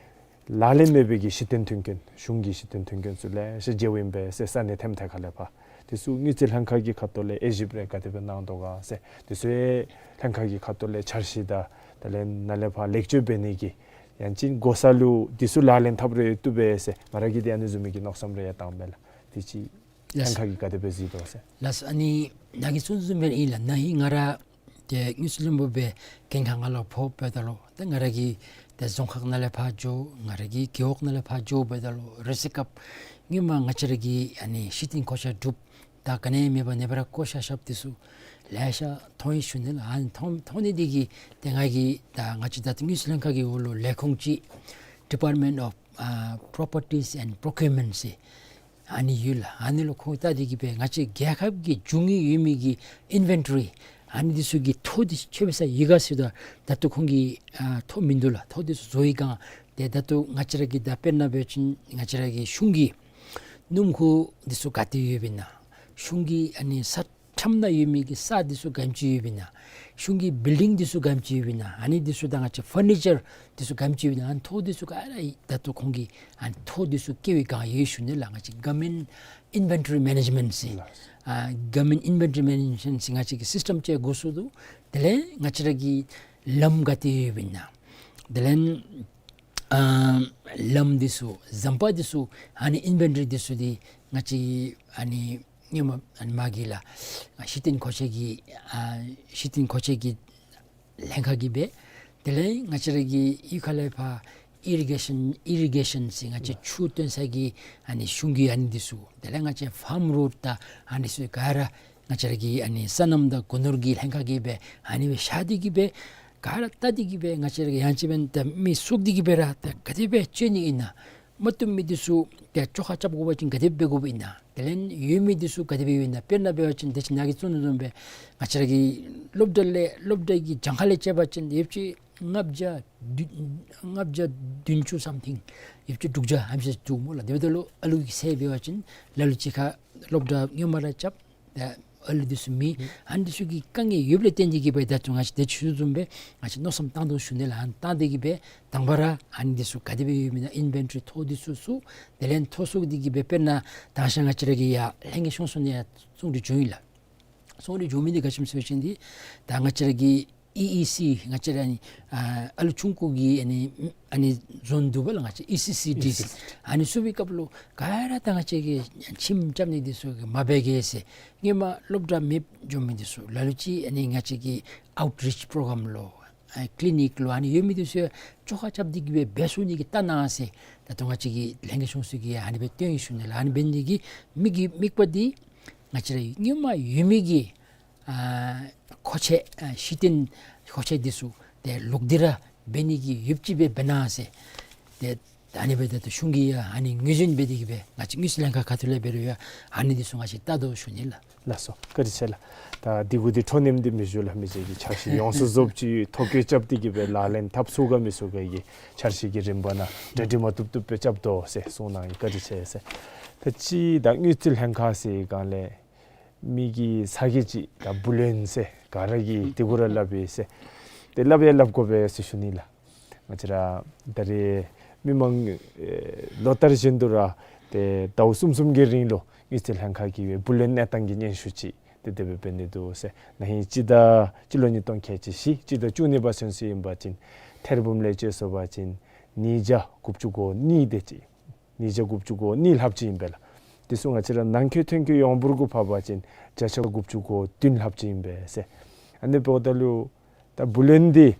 ལག་ལེན་མེད་པའི་གི་གཞི་རྟེན་མཐུན་རྐྱེན་གཞུང་གི་གཞི་རྟེན་མཐུན་རྐྱེན་ཚུ་ལེ་ཤ་མཇལཝ་ཨིན་པས་ཟེར། ས་གནས་ཐེམ་ཐད་ཁ་ལས་ཕར། འདི་ཚུ་དངུལ་རྩིས་ལྷན་ཁག་གི་ཁ་ཐུག་ལས་དབྱེ་ཞིབ་རེ་ག་དེ་སྦེ་གནང་དོ་ག་ཟེར། འདི་ཚུ་ཡང་ལྷན་ཁག་གི་ཁ་ཐུག་ལས་འཆར་གཞི་དང་དེ་ལས་ནཱ་ལས་ཕར་ལེགས་བཅོས་འབད་ནི་གི་ཡང་ཅིན་འགོ་ས་ལུ་འདི་ཚུ་ལག་ལེན་འཐབ་རེ་བཏུབ་པས་ཟེར་ང་ར་གིས་འདི་ཨ་ནི་བཟུམ་མའི་གི་མནོ་བསམ་རེ་ཡང་བཏངམ་མས་ལགས། དེ་ཅིག་ལགས། ལྷན་ཁག་གིས་ག་དེ་སྦེ་གཟིགས་དོ་ཟེར། ལགས། ཨ་ནི་ནཱ་གིས་གསུངས་བཟུམ་སྦེ་ཨིན་ལགས། ན་ཧིང་ང་ར་ཏེ་དངུལ་རྩིས་བློན་པོ་སྦེ་འགན་ཁག་ནང་ལུ་ཕོགཔ་ད་ལུ་ཏེ་ང་ར་གིས་ཏེ་རྫོང་ཁག་ནང་ལས་ཕར་འགྱོ། ང་ར་གི་རྒེད་འོག་ནང་ལས་ཕར་འགྱོཝ་ད་ལུ་རེ་ཅིག་སྐབས་སྔོན་མ་ང་བཅས་ར་གི་ཨ་ནི་གཞི་རྟེན་མཁོ་ཆས་གྲུབ་ད་ག་ནི་ཡང་མེད་པར་ནེ་སྦེ་ར་བཀོ་བཞག་བཞགཔ་འདི་ཚུ་ལེ་ཤ་མཐོང་ཡི་ཞུ་ནི་ལགས། ཨ་ནི་མཐོང་མཐོང་ནི་འདི་གིས་ཏེ་ང་གིས་ད་ང་བཅས་ད་ལྟོ་དངུལ་རྩིས་ལྷན་ཁག་གི་འོག་ལུ་ལས་ཁུངས་ཅིག་Department of ཨ་Properties and Procurement ཟེར་ཨ་ནི་ཡོད་ལགས། ཨ་ནི་ལུ་ཁོང་བལྟ་སྟེ་གིས་སྦེ་ང་བཅས་རྒྱལ་ཁབ་ཀྱི་རྒྱུ་དངོས་ཡོད་མི་གི་ཨིན་ཝེན་ཊོ་རི་ཨ་ནི་འདི་ཚུ་གི་ཐོ་འདི་ཚུ་ཁྱབ་སྦེ་ས་ཡི་ག་ཟེརཝ་ད་ད་ལྟོ་ཁོང་གིས་ཨ་ཐོ་མིན་འདུག་ལགས། ཐོ་འདི་ཚུ་བཟོ་བའི་སྒང་ཏེ་ད་ལྟོ་ང་བཅས་ར་གི་ད་དཔེར་ན་འབད་བ་ཅིན་ང་བཅས་ར་གི་གཞུང་གི་སྣུམ་འཁོར་འདི་ཚུ་ག་ཏེ་ཡོདཔ་ཨིན་ན། གཞུང་གི་ཨ་ནི་ས་ཁྲམ་ནང་ཡོད་མི་གི་ས་འདི་ཚུ་ག་དེམ་ཅིག་ཡོདཔ་ཨིན་ན། གཞུང་གི་བིལ་ཌིང་འདི་ཚུ་ག་དེམ་ཅིག་ཡོདཔ་ཨིན་ན། ཨ་ནི་འདི་ཚུ་དང་ང་བཅས་ཕར་ནི་ཅར་འདི་ཚུ་ག་དེམ་ཅིག་ཡོདཔ་ཨིན་ན། ཨ་ནི་ཐོ་འདི་ཚུ་ག་ར་ད་ལྟོ་ཁོང་གིས་ཨ་ནི་ཐོ་འདི་ཚུ་བཀལ་བའི་སྒང་ཡོད་ཞུ་ནི་ལགས། ང་བཅས་Government Inventory Management ཟེར། ལགས། ཨ་གོ་ཝར་མེནཊ་ཨིན་ཝེནཊ་རི་མེ་ནེཇ་མེནཊ་ཟེར་ང་བཅས་ཀྱི་སིསི་ཊམ་ཅིག་དགོ་སོ་འདུག། དེ་ལས་ང་བཅས་ར་གི་ལམ་ག་ཏེ་ཡོདཔ་ཨིན་ན། དེ་ལས་ཨ་ལམ་འདི་ཚུ་ཟམ་པ་འདི་ཚུ་ཨ་ནི་ཨིན་ཝེནཊ་རི་འདི་ཚུ་འདི་ང་བཅས་ཨ་ནི་ཧེ་མ་ཨ་ནི་མ་གི་ལགས་ཨ་གཞི་རྟེན་མཁོ་ཆས་ཀྱི་ཨ་གཞི་རྟེན་མཁོ་ཆས་ཀྱི་ལྷན་ཁག་གིས་འབད། དེ་ལས་ང་བཅས་ར་གི་གཡུས་ཁ་ལས་ཕར་ཨི་རི་གེ་ཤཱན་ཨི་རི་གེ་ཤཱན་ཟེར་ང་བཅས་ཆུ་བཏོན་ས་གི་ཨ་ནི་གཞུང་གི་ཨ་ནི་འདི་ཚུ། དེ་ལས་ང་བཅས་ཕཱརམ་རོཌ་དང་ཨ་ནི་ཚུ་ག་ར་ང་བཅས་ར་གི་ཨ་ནི་སོ་ནམ་དང་སྒོ་ནོར་གྱི་ལྷན་ཁག་གིས་འབད་ཨ་ནི་སྦེ་ཤར་ཏེ་གིས་འབད་ག་ར་བལྟ་སྟེ་གིས་འབད་ང་བཅས་ར་གི་ཡང་ཅིན་འབདན་ད་མི་བཙུགས་ཏེ་གིས་འབད་ར་ད་ག་དེ་སྦེ་སྤྱོད་ནི་ཨིན་ན། མ་བཏུབ་མི་འདི་ཚུ་ཏེ་བཅོ་ཁ་རྐྱབ་དགོ་པ་ཅིན་ག་དེ་སྦེ་འབད་དགོཔ་ཨིན་ན། དེ་ལས་ཡོད་མི་འདི་ཚུ་ག་དེ་སྦེ་ཡོད་ན། དཔེར་ན་འབད་བ་ཅིན་དེ་ཅིག་ནཱ་གིས་གསུང་དོ་བཟུམ་སྦེ་ང་བཅས་ར་གི་སློབ་གྲྭ་ལས་སློབ་གྲྭ་གི་གྱངས་ཁ་ལས་བཅད་པ་ཅིན་ཡོདཔ་ཅིག་ལྔ་བརྒྱ་བདུན་ལྔ་བརྒྱ་བདུན་ཅུ་སམ་ཐིང་ཡོདཔ་ཅིག་དྲུག་བརྒྱ་ཧམ་ཤེས་ཅིག་འདུག་སྨོ་ལགས། དེ་འབདཝ་ད་ལུ་ཨ་ལུ་གི་ཚད་འབད་བ་ཅིན་ལ་ལུ་ཅིག་ཁར་སློབ་གྲྭ་ཧེ་མ་ར་རྐྱབ། ད་ཨ་ལུ་འདི་ཚུ་མེད། ཨ་ནི་འདི་ཚུ་གི་དཀའ་ངལ་ཡོདཔ་ལས་བརྟེན་ཏེ་གིས་འབད་ད་ཚུ་ང་བཅས་དེ་ཞུ་དོ་བཟུམ་སྦེ་ང་བཅས་མནོ་བསམ་བཏང་དོ་ཞུ་ནི་ལགས། ཨ་ནི་བཏང་སྟེ་གིས་འབད་དང་པ་ར་ཨ་ནི་འདི་ཚུ་ག་དེ་སྦེ་ཡོདཔ་ཨིན་ན་ཨིན་ཝེནཊ་རི་ཐོ་འདི་ཚུ་བཙུགས། དེ་ལས་ཐོ་བཙུགས་ཏེ་གིས་འབད་དཔེར་ན་དང་ཞག་ང་བཅས་ར་གི་ཡར་ལྷན་རྒྱས་གཞུང་ཚོགས་ནང་ཡང་གསུང་གྲོས་བྱུང་ཡི་ལགས། གསུང་གྲོས་བྱུང་མི་འདི་ག་ཅི་སྨོ་ཟེར་བ་ཅིན་འདི་ད་ང་བཅས་ར་གི་ཨི་ཨི་སི་ང་བཅས་ར་ཨ་ནི་ཨ་ཨ་ལུ་ཆུང་ཀུ་གི་ཨ་ནི་ཨ་ནི་ཛོན་འདུག་པ་ལགས། ང་བཅས་ཨི་སི་སི་ཌི་ཟེར། ཨི་སི་སི་ཌི། ཨ་ནི་བཙུགས་པའི་སྐབས་ལུ་ག་ར་ད་ང་བཅས་ཀྱིས་ཁྱིམ་རྐྱབ་ནི་འདི་ཚུ་གིས་མ་འབད་གེ་ཟེར། ཧེ་མ་སློབ་གྲྭ་མེདཔ་འགྱོ་མི་འདི་ཚུ་ལ་ལུ་ཅིག་ཨ་ནི་ང་བཅས་ཀྱི་ཨའུཊ་རིཆ་པོ་རོ་གརམ་ལུ་ཨ་ཀི་ལི་ནིཀ་ལུ་ཨ་ནི་ཡོད་མི་འདི་ཚུ་བཅོ་ཁ་རྐྱབ་སྟེ་གིས་འབད་འབད་ཚུགས་ནི་གི་བལྟ་གནང་ཟེར། ད་ལྟོ་ང་བཅས་ཀྱི་ལྷན་རྒྱས་གཞུང་ཚོགས་ཀྱིས་ཨ་ནི་སྦེ་བཏོན་ཡི་ཞུ་ནི་ལགས། ཨ་ནི་འབད་ནི་གི་དམིགས་ཀྱི་དམིགས་པ་འདི་ང་བཅས་ར་ཧེ་མ་ཡོད་མི་གི་ཨ་མཁོ་ཆས་ཨ་གཞི་རྟེན་མཁོ་ཆས་འདི་ཚུ་ཏེ་ལོག་སྟེ་ར་འབད་ནི་གི་ཡོདཔ་ཅིག་སྦེ་འབད་གནང་ཟེར། ཏེ་ཨ་ནི་འབདཝ་ད་ད་གཞུང་གིས་ཡང་ཨ་ནི་ངོས་འཛིན་འབད་དེ་གིས་འབད་ང་བཅས་དངུལ་རྩིས་ལྷན་ཁག་ཁ་ཐུག་ལས་འབད་རུང་ཡང་ཨ་ནི་འདི་ཚུ་ང་བཅས་བལྟ་དོ་ཞུ་ནི་ལགས། ལགས་སོ། བཀའ་དྲིན་ཆེ་ལགས། ད་འདི་གུ་འདི་འཕྲོ་མཉམ་འདི་མི་ཞུ་ལགས། མི་རྗེ་གིས་འཆར་གཞི་ཡོངས་སུ་རྫོགསཔ་ཅིག་ཐོ་བཀོད་རྐྱབ་སྟེ་གིས་འབད་ལག་ལེན་འཐབ་ཚུགས་ག་མི་ཚུགས་ག་གི་འཆར་གཞི་གི་རིམ་པ་ནང་གྲ་སྒྲིག་མ་བཏུབ་བཏུབ་སྦེ་རྐྱབ་དོ་ཟེར་གསུངས་གནང་ཡི། བཀའ་དྲིན་ཆེ་ཟེར། ད་ཅི་ད་དངུལ་རྩིས་ལྷན་ཁག་ཟེར་སྒང་ལས་མི་གི་ཚ་གྱང་ཅིག་ད་བུ་ལོན་ཟེར་ག་ར་གིས་དེ་གུ་ར་སླབ་ཡི་ཟེར། ཏེ་སླབ་ཡང་སླབ་དགོ་པས་ཟེར་ཞུ་ནི་ལགས། ང་བཅས་ར་ད་རེས་མི་མང་ཨེ་ལོ་ལྟར་བཞིན་དུ་ར་ཏེ་ཟླཝ་གསུམ་གསུམ་གྱི་རིང་ལུ་དངུལ་རྩིས་ལྷན་ཁག་གི་བུ་ལོན་གནས་སྟངས་ཀྱི་སྙན་ཞུ་ཅིག་ཏེ་དེ་སྦེ་འབད་ནི་འདུག་ཟེར། ན་ཧིང་སྤྱི་ཟླ་སྤྱི་ལོ་ཉིས་སྟོང་ཁལ་གཅིག་བཞི་སྤྱི་ཟླ་བཅུ་གཉིས་པ་ཚུན་ཚོད་ཨིན་པ་ཅིན་ཐེར་འབུམ་ལས་བཅད་སོང་པ་ཅིན་ཉིས་བརྒྱ་དགུ་བཅུ་གོ་གཉིས་དེ་ཅིག་ཉིས་བརྒྱ་དགུ་བཅུ་གོ་གཉིས་ལྷགཔ་ཅིག་ཨིན་པས་ལགས། དེ་ཚུ་ང་བཅས་ར་ནང་འཁོད་ཐོན་སྐྱེད་ཡོངས་འབོར་གུ་ཕབ་པ་ཅིན་བརྒྱ་ཆ་དགུ་བཅུ་གོ་བདུན་ལྷགཔ་ཅིག་ཨིན་པས་ཟེར། ཨ་ནི་འབདཝ་ད་ལུ་ད་བུ་ལོན་འདི་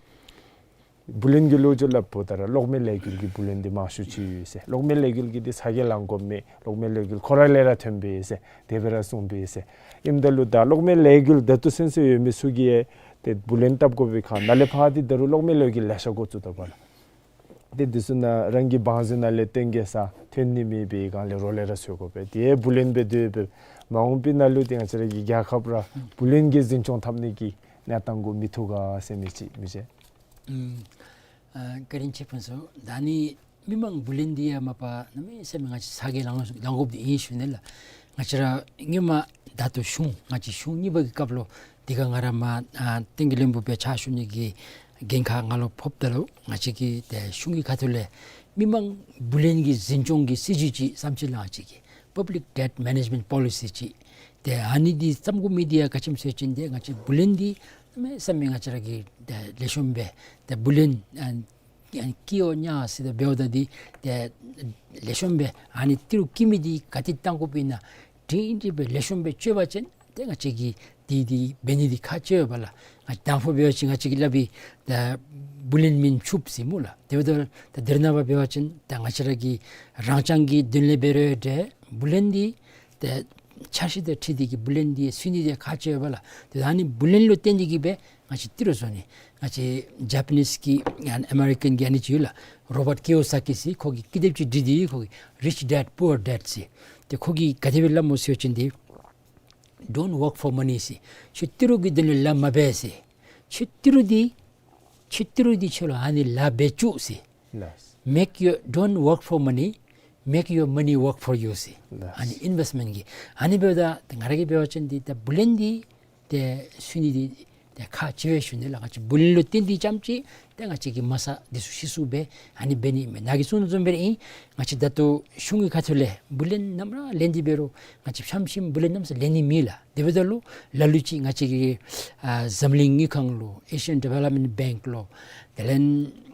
བུ་ལོན་གྱི་ལོ་རྒྱུས་སླབ་འབདཝ་ད་ར་གློག་མེ་ལས་འགུལ་གྱི་བུ་ལོན་འདི་མང་ཤོས་ཅིག་ཡོད་ཟེར། གློག་མེ་ལས་འགུལ་གྱི་འདི་ཚ་གྱང་ལང་དགོཔ་མེད། གློག་མེ་ལས་འགུལ་ཁོ་ར་ལས་ར་ཐོན་པས་ཟེར་དེ་སྦེ་ར་གསུངས་པས་ཟེར། ཨིནམ་ད་ལུ་ད་གློག་མེ་ལས་འགུལ་ད་ལྟོ་ཚུན་ཚོད་ཡོད་མི་ཚུ་གིས་ཡང་ཏེ་བུ་ལོན་བཏབ་དགོ་པའི་ཁར་ནཱ་ལས་ཕར་འདི་ད་རུང་གློག་མེ་ལས་འགུལ་ལེ་ཤ་འགོ་བཙུགས་དོ་པ་ལགས། ཏེ་འདི་ཚུ་ནང་རང་གི་བང་མཛོད་ནང་ལས་བཏོན་གེ་ཟེར་ཐོན་ནི་མེད་པའི་སྒང་ལས་རོགས་ལས་ར་འཚོལ་དགོ་པས། དེ་བུ་ལོན་སྦེ་སྡོད་པས། མ་འོངས་པའི་ནང་ལུ་ཏེ་ང་བཅས་ར་གི་རྒྱལ་ཁབ་ར་བུ་ལོན་གྱིས་འཛིན་སྐྱོང་འཐབ་ནི་གི་གནས་སྟངས་གུ་མི་ཐུག་ག་ཟེར་མི་ཅིག་མི་རྗེ། ཨུམ། ཨ་བཀའ་དྲིན་ཆེ་ཕུན་ཚོགས། ད་ནི་མི་མང་བུ་ལོན་འདི་ཡང་མ་པ་གནམ་མེད་ས་མེད་ང་བཅས་ཚ་གྱང་ལང་ལང་དགོཔ་འདི་ཨིན་ཞུ་ནི་ལགས། ང་བཅས་ར་ཧེ་མ་ད་ལྟོ་གཞུང་ང་བཅས་གཞུང་གཉིས་པ་གི་སྐབས་ལུ་དེ་ཁར་ང་ར་མར་ཨ་བསྟན་རྒྱས་བློན་པོ་སྦེ་ཕྱག་ཞུ་ནི་གི་འགན་ཁག་ང་ལུ་ཕོགཔ་ད་ལུ་ང་བཅས་ཀྱིས་ཏེ་གཞུང་གི་ཁ་ཐུག་ལས་མི་མང་བུ་ལོན་གྱི་འཛིན་སྐྱོང་གི་སྲིད་བྱུས་ཅིག་བསམ་སྤྱོད་ལང་ཅིག་གི་Public Debt Management Policy ཅིག་ཏེ་ཨ་ནི་འདི་བརྩམ་དགོ་མི་འདི་ཡང་ག་ཅི་སྨོ་ཟེར་བ་ཅིན་ཏེ་ང་བཅས་བུ་ལོན་འདི་གནམ་མེད་ས་མེད་ང་བཅས་ར་གིས་ཏེ་ལེགས་ཤོམ་སྦེ་ཏེ་བུ་ལོན་ཨ་ཨ་བཀལ་འོང་ཟེར་ཏེ་འབདཝ་ད་འདི་ཏེ་ལེགས་ཤོམ་སྦེ་ཨ་ནི་ཏི་རུ་བཀལ་མི་འདི་ག་ཏེ་བཏང་དགོཔ་ཨིན་ན་སྒྲིང་སྒྲི་སྦེ་ལེགས་ཤོམ་སྦེ་སྤྱོད་པ་ཅིན་ཏེ་ང་བཅས་ཀྱིས་འདི་འདི་འབད་ནི་འདི་ཁག་ཆེ་བས་ལགས། ང་དང་ཕུ་འབད་བ་ཅིན་ང་བཅས་ཀྱིས་སླབ་པའི་ད་བུ་ལོན་མེན་ཕྱུགཔོ་ཟེར་སྨོ་ལགས། དེ་འབདཝ་ད་ད་དེ་ནང་འབད་བ་ཅིན་ད་ང་བཅས་ར་གི་རང་རྐྱང་གི་དོན་ལས་འབད་རུང་འདྲ་བུ་ལོན་འདི་ཏེ་འཆར་གཞི་དང་འཁྲིལ་ཏེ་གིས་བུ་ལོན་འདི་ཚུད་ནི་འདི་ཁག་ཆེ་བས་ལགས། ཏེ་ཨ་ནི་བུ་ལོན་ལུ་བརྟེན་ཏེ་གིས་སྦེ་ང་བཅས་ཏི་རུ་བཟོ་ནི། ང་བཅས་ཇ་པ་ནིསི་གི་ཨ་ཨ་མེ་རི་ཀན་གྱི་ཨ་ནི་ཅིག་ཡོད་ལགས། རོ་བཊ་ཀི་ཡོ་ས་ཀི་ཟེར། ཁོ་གིས་ཀི་དེབ་ཅིག་བྲིས་ཏེ་ཁོ་གིས་Rich Dad Poor Dad ཟེར། ཏེ་ཁོ་གིས་ག་དེ་སྦེ་སླབ་སྨོ་ཟེར་བ་ཅིན་འདི་Don't work for money ཟེར། ཁྱོད་ཏི་རུ་གི་དོན་ལུ་ལཱ་མ་འབད་ཟེར། ཁྱོད་ཏི་རུ་འདི་ཁྱོད་ཏི་རུ་འདི་ཁྱོད་ལུ་ཨ་ནི་ལཱ་འབད་བཅུག་ཟེར། ལགས། Make your, don't work for money, make your money work for you ཟེར། ལགས། ཨ་ནི་ཨིན་ཝེསཊ་མེནཊ་གི་ཨ་ནི་འབདཝ་ད་ང་ར་གིས་འབད་བ་ཅིན་འདི་ད་བུ་ལོན་འདི་ཏེ་ཚུད་ནི་འདི་ ཏེ་ཁག་ཆེ་བས་ཞུ་ནི་ལགས། ང་བཅས་བུ་ལོན་ལུ་བརྟེན་ཏེ་རྐྱངམ་ཅིག་ཏེ་ང་བཅས་ཀྱིས་མ་རྩ་འདི་ཚུ་ཤི་སོང་སྦེ་ཨ་ནི་འབད་ནི་མས། ནཱ་གིས་གསུངས་དོ་བཟུམ་སྦེ་ཨིན། ང་བཅས་ད་ལྟོ་གཞུང་གི་ཁ་ཐུག་ལས་བུ་ལོན་ནམ་ར་ལེན་ཏེ་འབད་རུང་ང་བཅས་ཤམ་ཤིམ་བུ་ལོན་ནམ་ར་ལེན་ནི་མེད་ལགས། དེ་འབདཝ་ད་ལུ་ལ་ལུ་ཅིག་ང་བཅས་ཀྱི་ཨ་འཛམ་གླིང་དངུལ་ཁང་ལུ་ཨེ་ཤི་ཡཱན་ཌི་ཝེ་ལོབ་མེནཊ་བེངཀ་ལུ་དེ་ལས་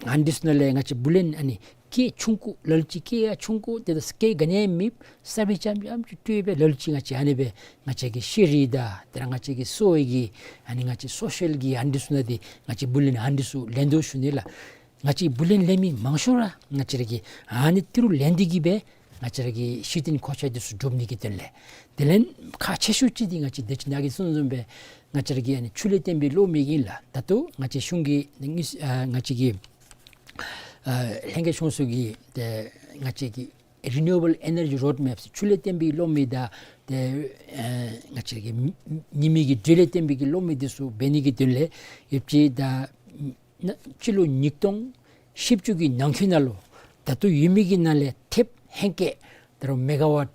ཨ་ནི་འདི་ཚུ་ནང་ལས་ང་བཅས་བུ་ལོན་ཨ་ནི་སྐད་ཆུང་ཀུ་ལ་ལུ་ཅིག་སྐད་ཡང་ཆུང་ཀུ་ཏེ་ད་སྐད་ག་ནི་ཡང་མེདཔ་གསརཔ་རྐྱངམ་རྐྱངམ་ཅིག་སྤྲོད་སྦེ་ལ་ལུ་ཅིག་ང་བཅས་ཨ་ནི་སྦེ་ང་བཅས་ཀྱི་ཤེས་རིག་དང་དེ་ར་ང་བཅས་ཀྱི་གསོ་བའི་གི་ཨ་ནི་ང་བཅས་སོ་ཤལ་གྱི་ཨ་ནི་འདི་ཚུ་ནང་འདི་ང་བཅས་བུ་ལོན་ཨ་ནི་འདི་ཚུ་ལེན་དོ་ཞུ་ནི་ལགས། ང་བཅས་བུ་ལོན་ལེན་མི་མང་ཤོས་ར་ང་བཅས་ར་གིས་ཨ་ནི་ཏི་རུ་ལེན་ཏེ་གིས་སྦེ་ང་བཅས་ར་གི་གཞི་རྟེན་མཁོ་ཆས་འདི་ཚུ་སྒྲུབ་ནི་གི་དོན་ལས། དེ་ལས་ཁག་ཆེ་ཤོས་ཅིག་འདི་ང་བཅས་དེ་ཅིག་ནཱ་གིས་གསུངས་དོ་བཟུམ་སྦེ་ང་བཅས་ར་གི་ཨ་ནི་ཆུ་ལས་བརྟེན་པའི་གློག་མེ་ཨིན་ལགས། ད་ལྟོ་ང་བཅས་གཞུང་གི་ཨ་ང་བཅས་ཀྱི་ཨ་ལྷན་རྒྱས་ཆུང་སུ་གི་ཏེ་ང་བཅས་ཀྱི་རི་ནིའུ་ཨེ་བཱལ་ཨེ་ནར་ཇི་རོཌ་མེཔ་ཆུ་ལས་བརྟེན་པའི་གློག་མེ་དང་ཏེ་ཨ་ང་བཅས་ཀྱི་ཉི་མའི་གི་དྲོད་ལས་བརྟེན་པའི་གི་གློག་མེ་འདི་ཚུ་འབད་ནི་གི་དོན་ལས་ཡོདཔ་ཅིག་ད་ན་སྤྱི་ལོ་ཉིས་སྟོང་བཞི་བཅུ་གི་ནང་འཁོད་ནང་ལུ་ད་ལྟོ་ཡོད་མི་གི་ནང་ལས་ཐེབས་ཧེང་སྐལ་ད་རུང་མེ་ག་ཝཊ་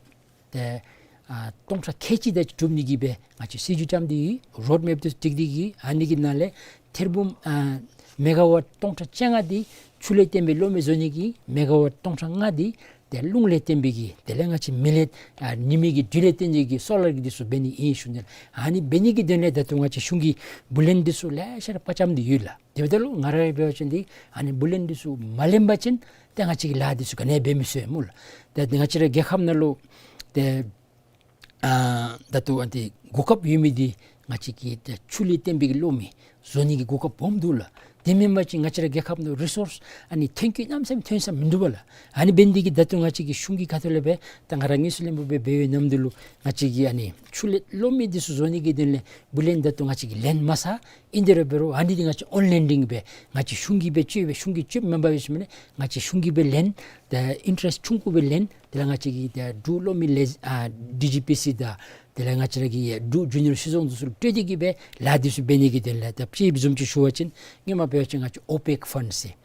ཏེ་ཨ་སྟོང་ཕྲག་ཁལ་གཅིག་དེ་ཅིག་གྲུབ་ནི་གི་སྦེ་ང་བཅས་སྲིད་བྱུས་བརྩམས་ཏེ་ཡོད། རོཌ་མེཔ་འདི་ཚུ་བསྒྲིགས་ཏེ་གིས་ཨ་ནི་གི་ནང་ལས་ཐེར་འབུམ་ཨ་མེ་ག་ཝཊ་སྟོང་ཕྲག་བཅོ་ལྔ་འདི་ཆུ་ལས་བརྟེན་པའི་གློག་མེ་བཟོ་ནི་གི་མེ་ག་ཝཊ་སྟོང་ཕྲག་ལྔ་འདི་ཏེ་རླུང་ལས་བརྟེན་པའི་གི་དེ་ལས་ང་བཅས་མེ་ལས་ཨ་ཉི་མའི་གི་དྲོད་ལས་བརྟེན་ཏེ་གིས་སོ་ལར་གྱི་འདི་ཚུ་འབད་ནི་ཨིན་ཞུ་ནི། ཨ་ནི་འབད་ནི་གི་དོན་ལས་ད་ལྟོ་ང་བཅས་གཞུང་གིས་བུ་ལོན་འདི་ཚུ་ལེ་ཤ་ར་དཔའ་བཅམ་སྟེ་ཡོད་ལགས། དེ་འབདཝ་ད་ལུ་ང་ར་འབད་བ་ཅིན་འདི་ཨ་ནི་བུ་ལོན་འདི་ཚུ་མ་ལེན་པ་ཅིན་ཏེ་ང་བཅས་ཀྱི་ལཱ་འདི་ཚུ་ག་ནི་ཡང་འབད་མི་ཚུགས་སྨོ་ལགས། ཏེ་ང་བཅས་ར་རྒྱལ་ཁབ་ནང་ལུ་ཏེ་ཨ་ད་ལྟོ་ཨ་ནི་གོ་སྐབས་ཡོད་མི་འདི་ང་བཅས་ཀྱི་ཏེ་ཆུ་ལས་བརྟེན་པའི་གི་གློག་མེ་བཟོ་ནི་གི་གོ་སྐབས་སྦོམ་འདུག་ལགས། དེ་མེན་པ་ཅིན་ང་བཅས་ར་རྒྱལ་ཁབ་ནང་རི་སོརསི་ཨ་ནི་ཐོན་སྐྱེད་གནམ་མེད་ས་མེད་ཐོན་ས་མིན་འདུག་པ་ལགས། ཨ་ནི་འབད་ནི་འདི་གིས་ད་ལྟོ་ང་བཅས་ཀྱི་གཞུང་གི་ཁ་ཐུག་ལས་སྦེ་ད་ང་ར་དངུལ་རྩིས་བློན་པོ་སྦེ་འབད་བའི་ནམ་དུས་ལུ་ང་བཅས་ཀྱི་ཨ་ནི་ཆུ་ལས་གློག་མེ་འདི་ཚུ་བཟོ་ནི་གི་དོན་ལས་བུ་ལོན་ད་ལྟོ་ང་བཅས་ཀྱིས་ལེན་མ་ཚར། ཨིན་དེ་ར་འབད་རུང་ཨ་ནི་འདི་ང་བཅས་ཨོན་ལེན་ཌིང་སྦེ་ང་བཅས་གཞུང་གིས་སྦེ་སྤྱོད་སྦེ་གཞུང་གིས་སྤྱོད་མེན་པ་འབད་ཞིནམ་ལས་ང་བཅས་གཞུང་གིས་སྦེ་ལེན། ཏེ་ཨིན་ཊ་རེསཊ་ཆུང་ཀུ་སྦེ་ལེན། དེ་ལས་ང་བཅས་ཀྱི་ཏེ་འབྲུག་གློག་མེ་ལས་ཨ་ཌི་ཇི་པི་སི་དང་དེ་ལས་ང་བཅས་ར་གི་འབྲུག་ཇུ་ནི་ཡར་སྲིད་ཚོགས་འདི་ཚུ་ལུ་སྤྲོད་དེ་གིས་སྦེ་ལཱ་འདི་ཚུ་འབད་ནི་གི་དོན་ལས། ད་དཔྱེ་བཟུམ་ཅིག་ཞུ་བ་ཅིན་སྔོན་མ་འབད་བ་ཅིན་ང་བཅས་ཨོ་པེཀ་ཕཱནཌ་ཟེར་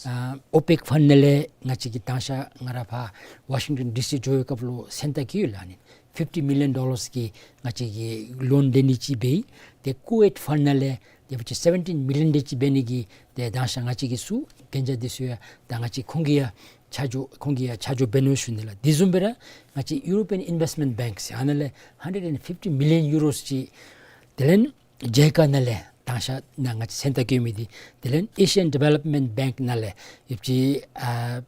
ཨ་ཨོ་པེཀ་ཕཱནཌ་ནང་ལས་ང་བཅས་ཀྱིས་དང་ཤ་ང་ར་ཕར་ཝ་ཤིང་ཊོན་ཌི་སི་འགྱོ་བའི་སྐབས་ལུ་མཚན་རྟགས་བཀོད་ཡོད་ལགས། ཨ་ནི་ཕིཕ་ཊི་མི་ལི་ཡོན་ཌོ་ལརསི་གི་ང་བཅས་ཀྱིས་ལོན་ལེན་ནི་ཅིག་འབད་ཡི། ཏེ་ཀུ་ཝེཊ་ཕཱནཌ་ནང་ལས་ཏེ་ཕར་ཅིག་སེ་བེན་ཊིན་མི་ལི་ཡོན་དེ་ཅིག་འབད་ནི་གི་ཏེ་དང་ཤ་ང་བཅས་ཀྱིས་ཚུ་གན་རྒྱ་འདི་ཚུ་ཡང་ད་ང་བཅས་ཁོང་གིས་ཡང་ཆ་འཇོག་ཁོང་གིས་ཡང་ཆ་འཇོག་འབད་ནུག་ཞུ་ནི་ལགས། དེ་བཟུམ་སྦེ་ར་ང་བཅས་ཡུ་རོ་པི་ཡཱན་ཨིན་ཝེསཊ་མེནཊ་བེངཀ་ཟེར་ཨ་ནཱ་ལས་ཧན་ཌེཌ་ཨེནཌ་ཕིཕ་ཊི་མི་ལི་ཡོན་ཡུ་རོསི་ཅིག། དེ་ལས་ཇའི་ཀ་ནང་ལས་དང་ཤ་ནཱ་ང་བཅས་མཚན་རྟགས་བཀོད་མི་འདི། དེ་ལས་ཨེ་ཤི་ཡཱན་ཌི་ཝེ་ལོབ་མེནཊ་བེངཀ་ནང་ལས་ཡོདཔ་ཅིག་ཨ་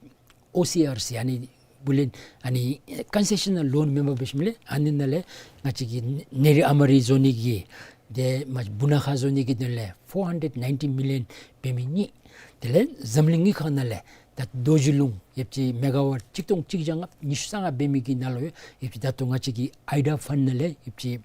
ཨོ་སི་ཨར་སི་ཨ་ནི་བུ་ལོན་ཨ་ནི་ཀོན་སེ་ཤ་ནཱལ་ལོན་མེན་པ་འབད་ཞིནམ་ལས་ཨ་ནི་ནང་ལས་ང་བཅས་ཀྱིས་ནེ་རི་ཨ་མ་རི་བཟོ་ནི་གི་ཏེ་མ་སྦུག་ན་ཁ་བཟོ་ནི་གི་དོན་ལས་ཕོར་ཧན་ཌེཌ་ནའིན་ཊི་མི་ལི་ཡོན་འབད་མི་གཉིས། དེ་ལས་འཛམ་གླིང་དངུལ་ཁང་ནང་ལས་ད་རྡོ་རྗེ་རླུང་ཡོདཔ་ཅིག་མེ་ག་ཝཊ་གཅིག་སྟོང་གཅིག་བརྒྱ་ལྔ་ཉི་ཤུ་རྩ་ལྔ་འབད་མི་གི་ནང་ལུ་ཡོདཔ་ཅིག་ད་ལྟོ་ང་བཅས་ཀྱི་ཨའི་ཌི་ཡ་ཕཱནཌ་ནང་ལས་ཡོདཔ་ཅིག་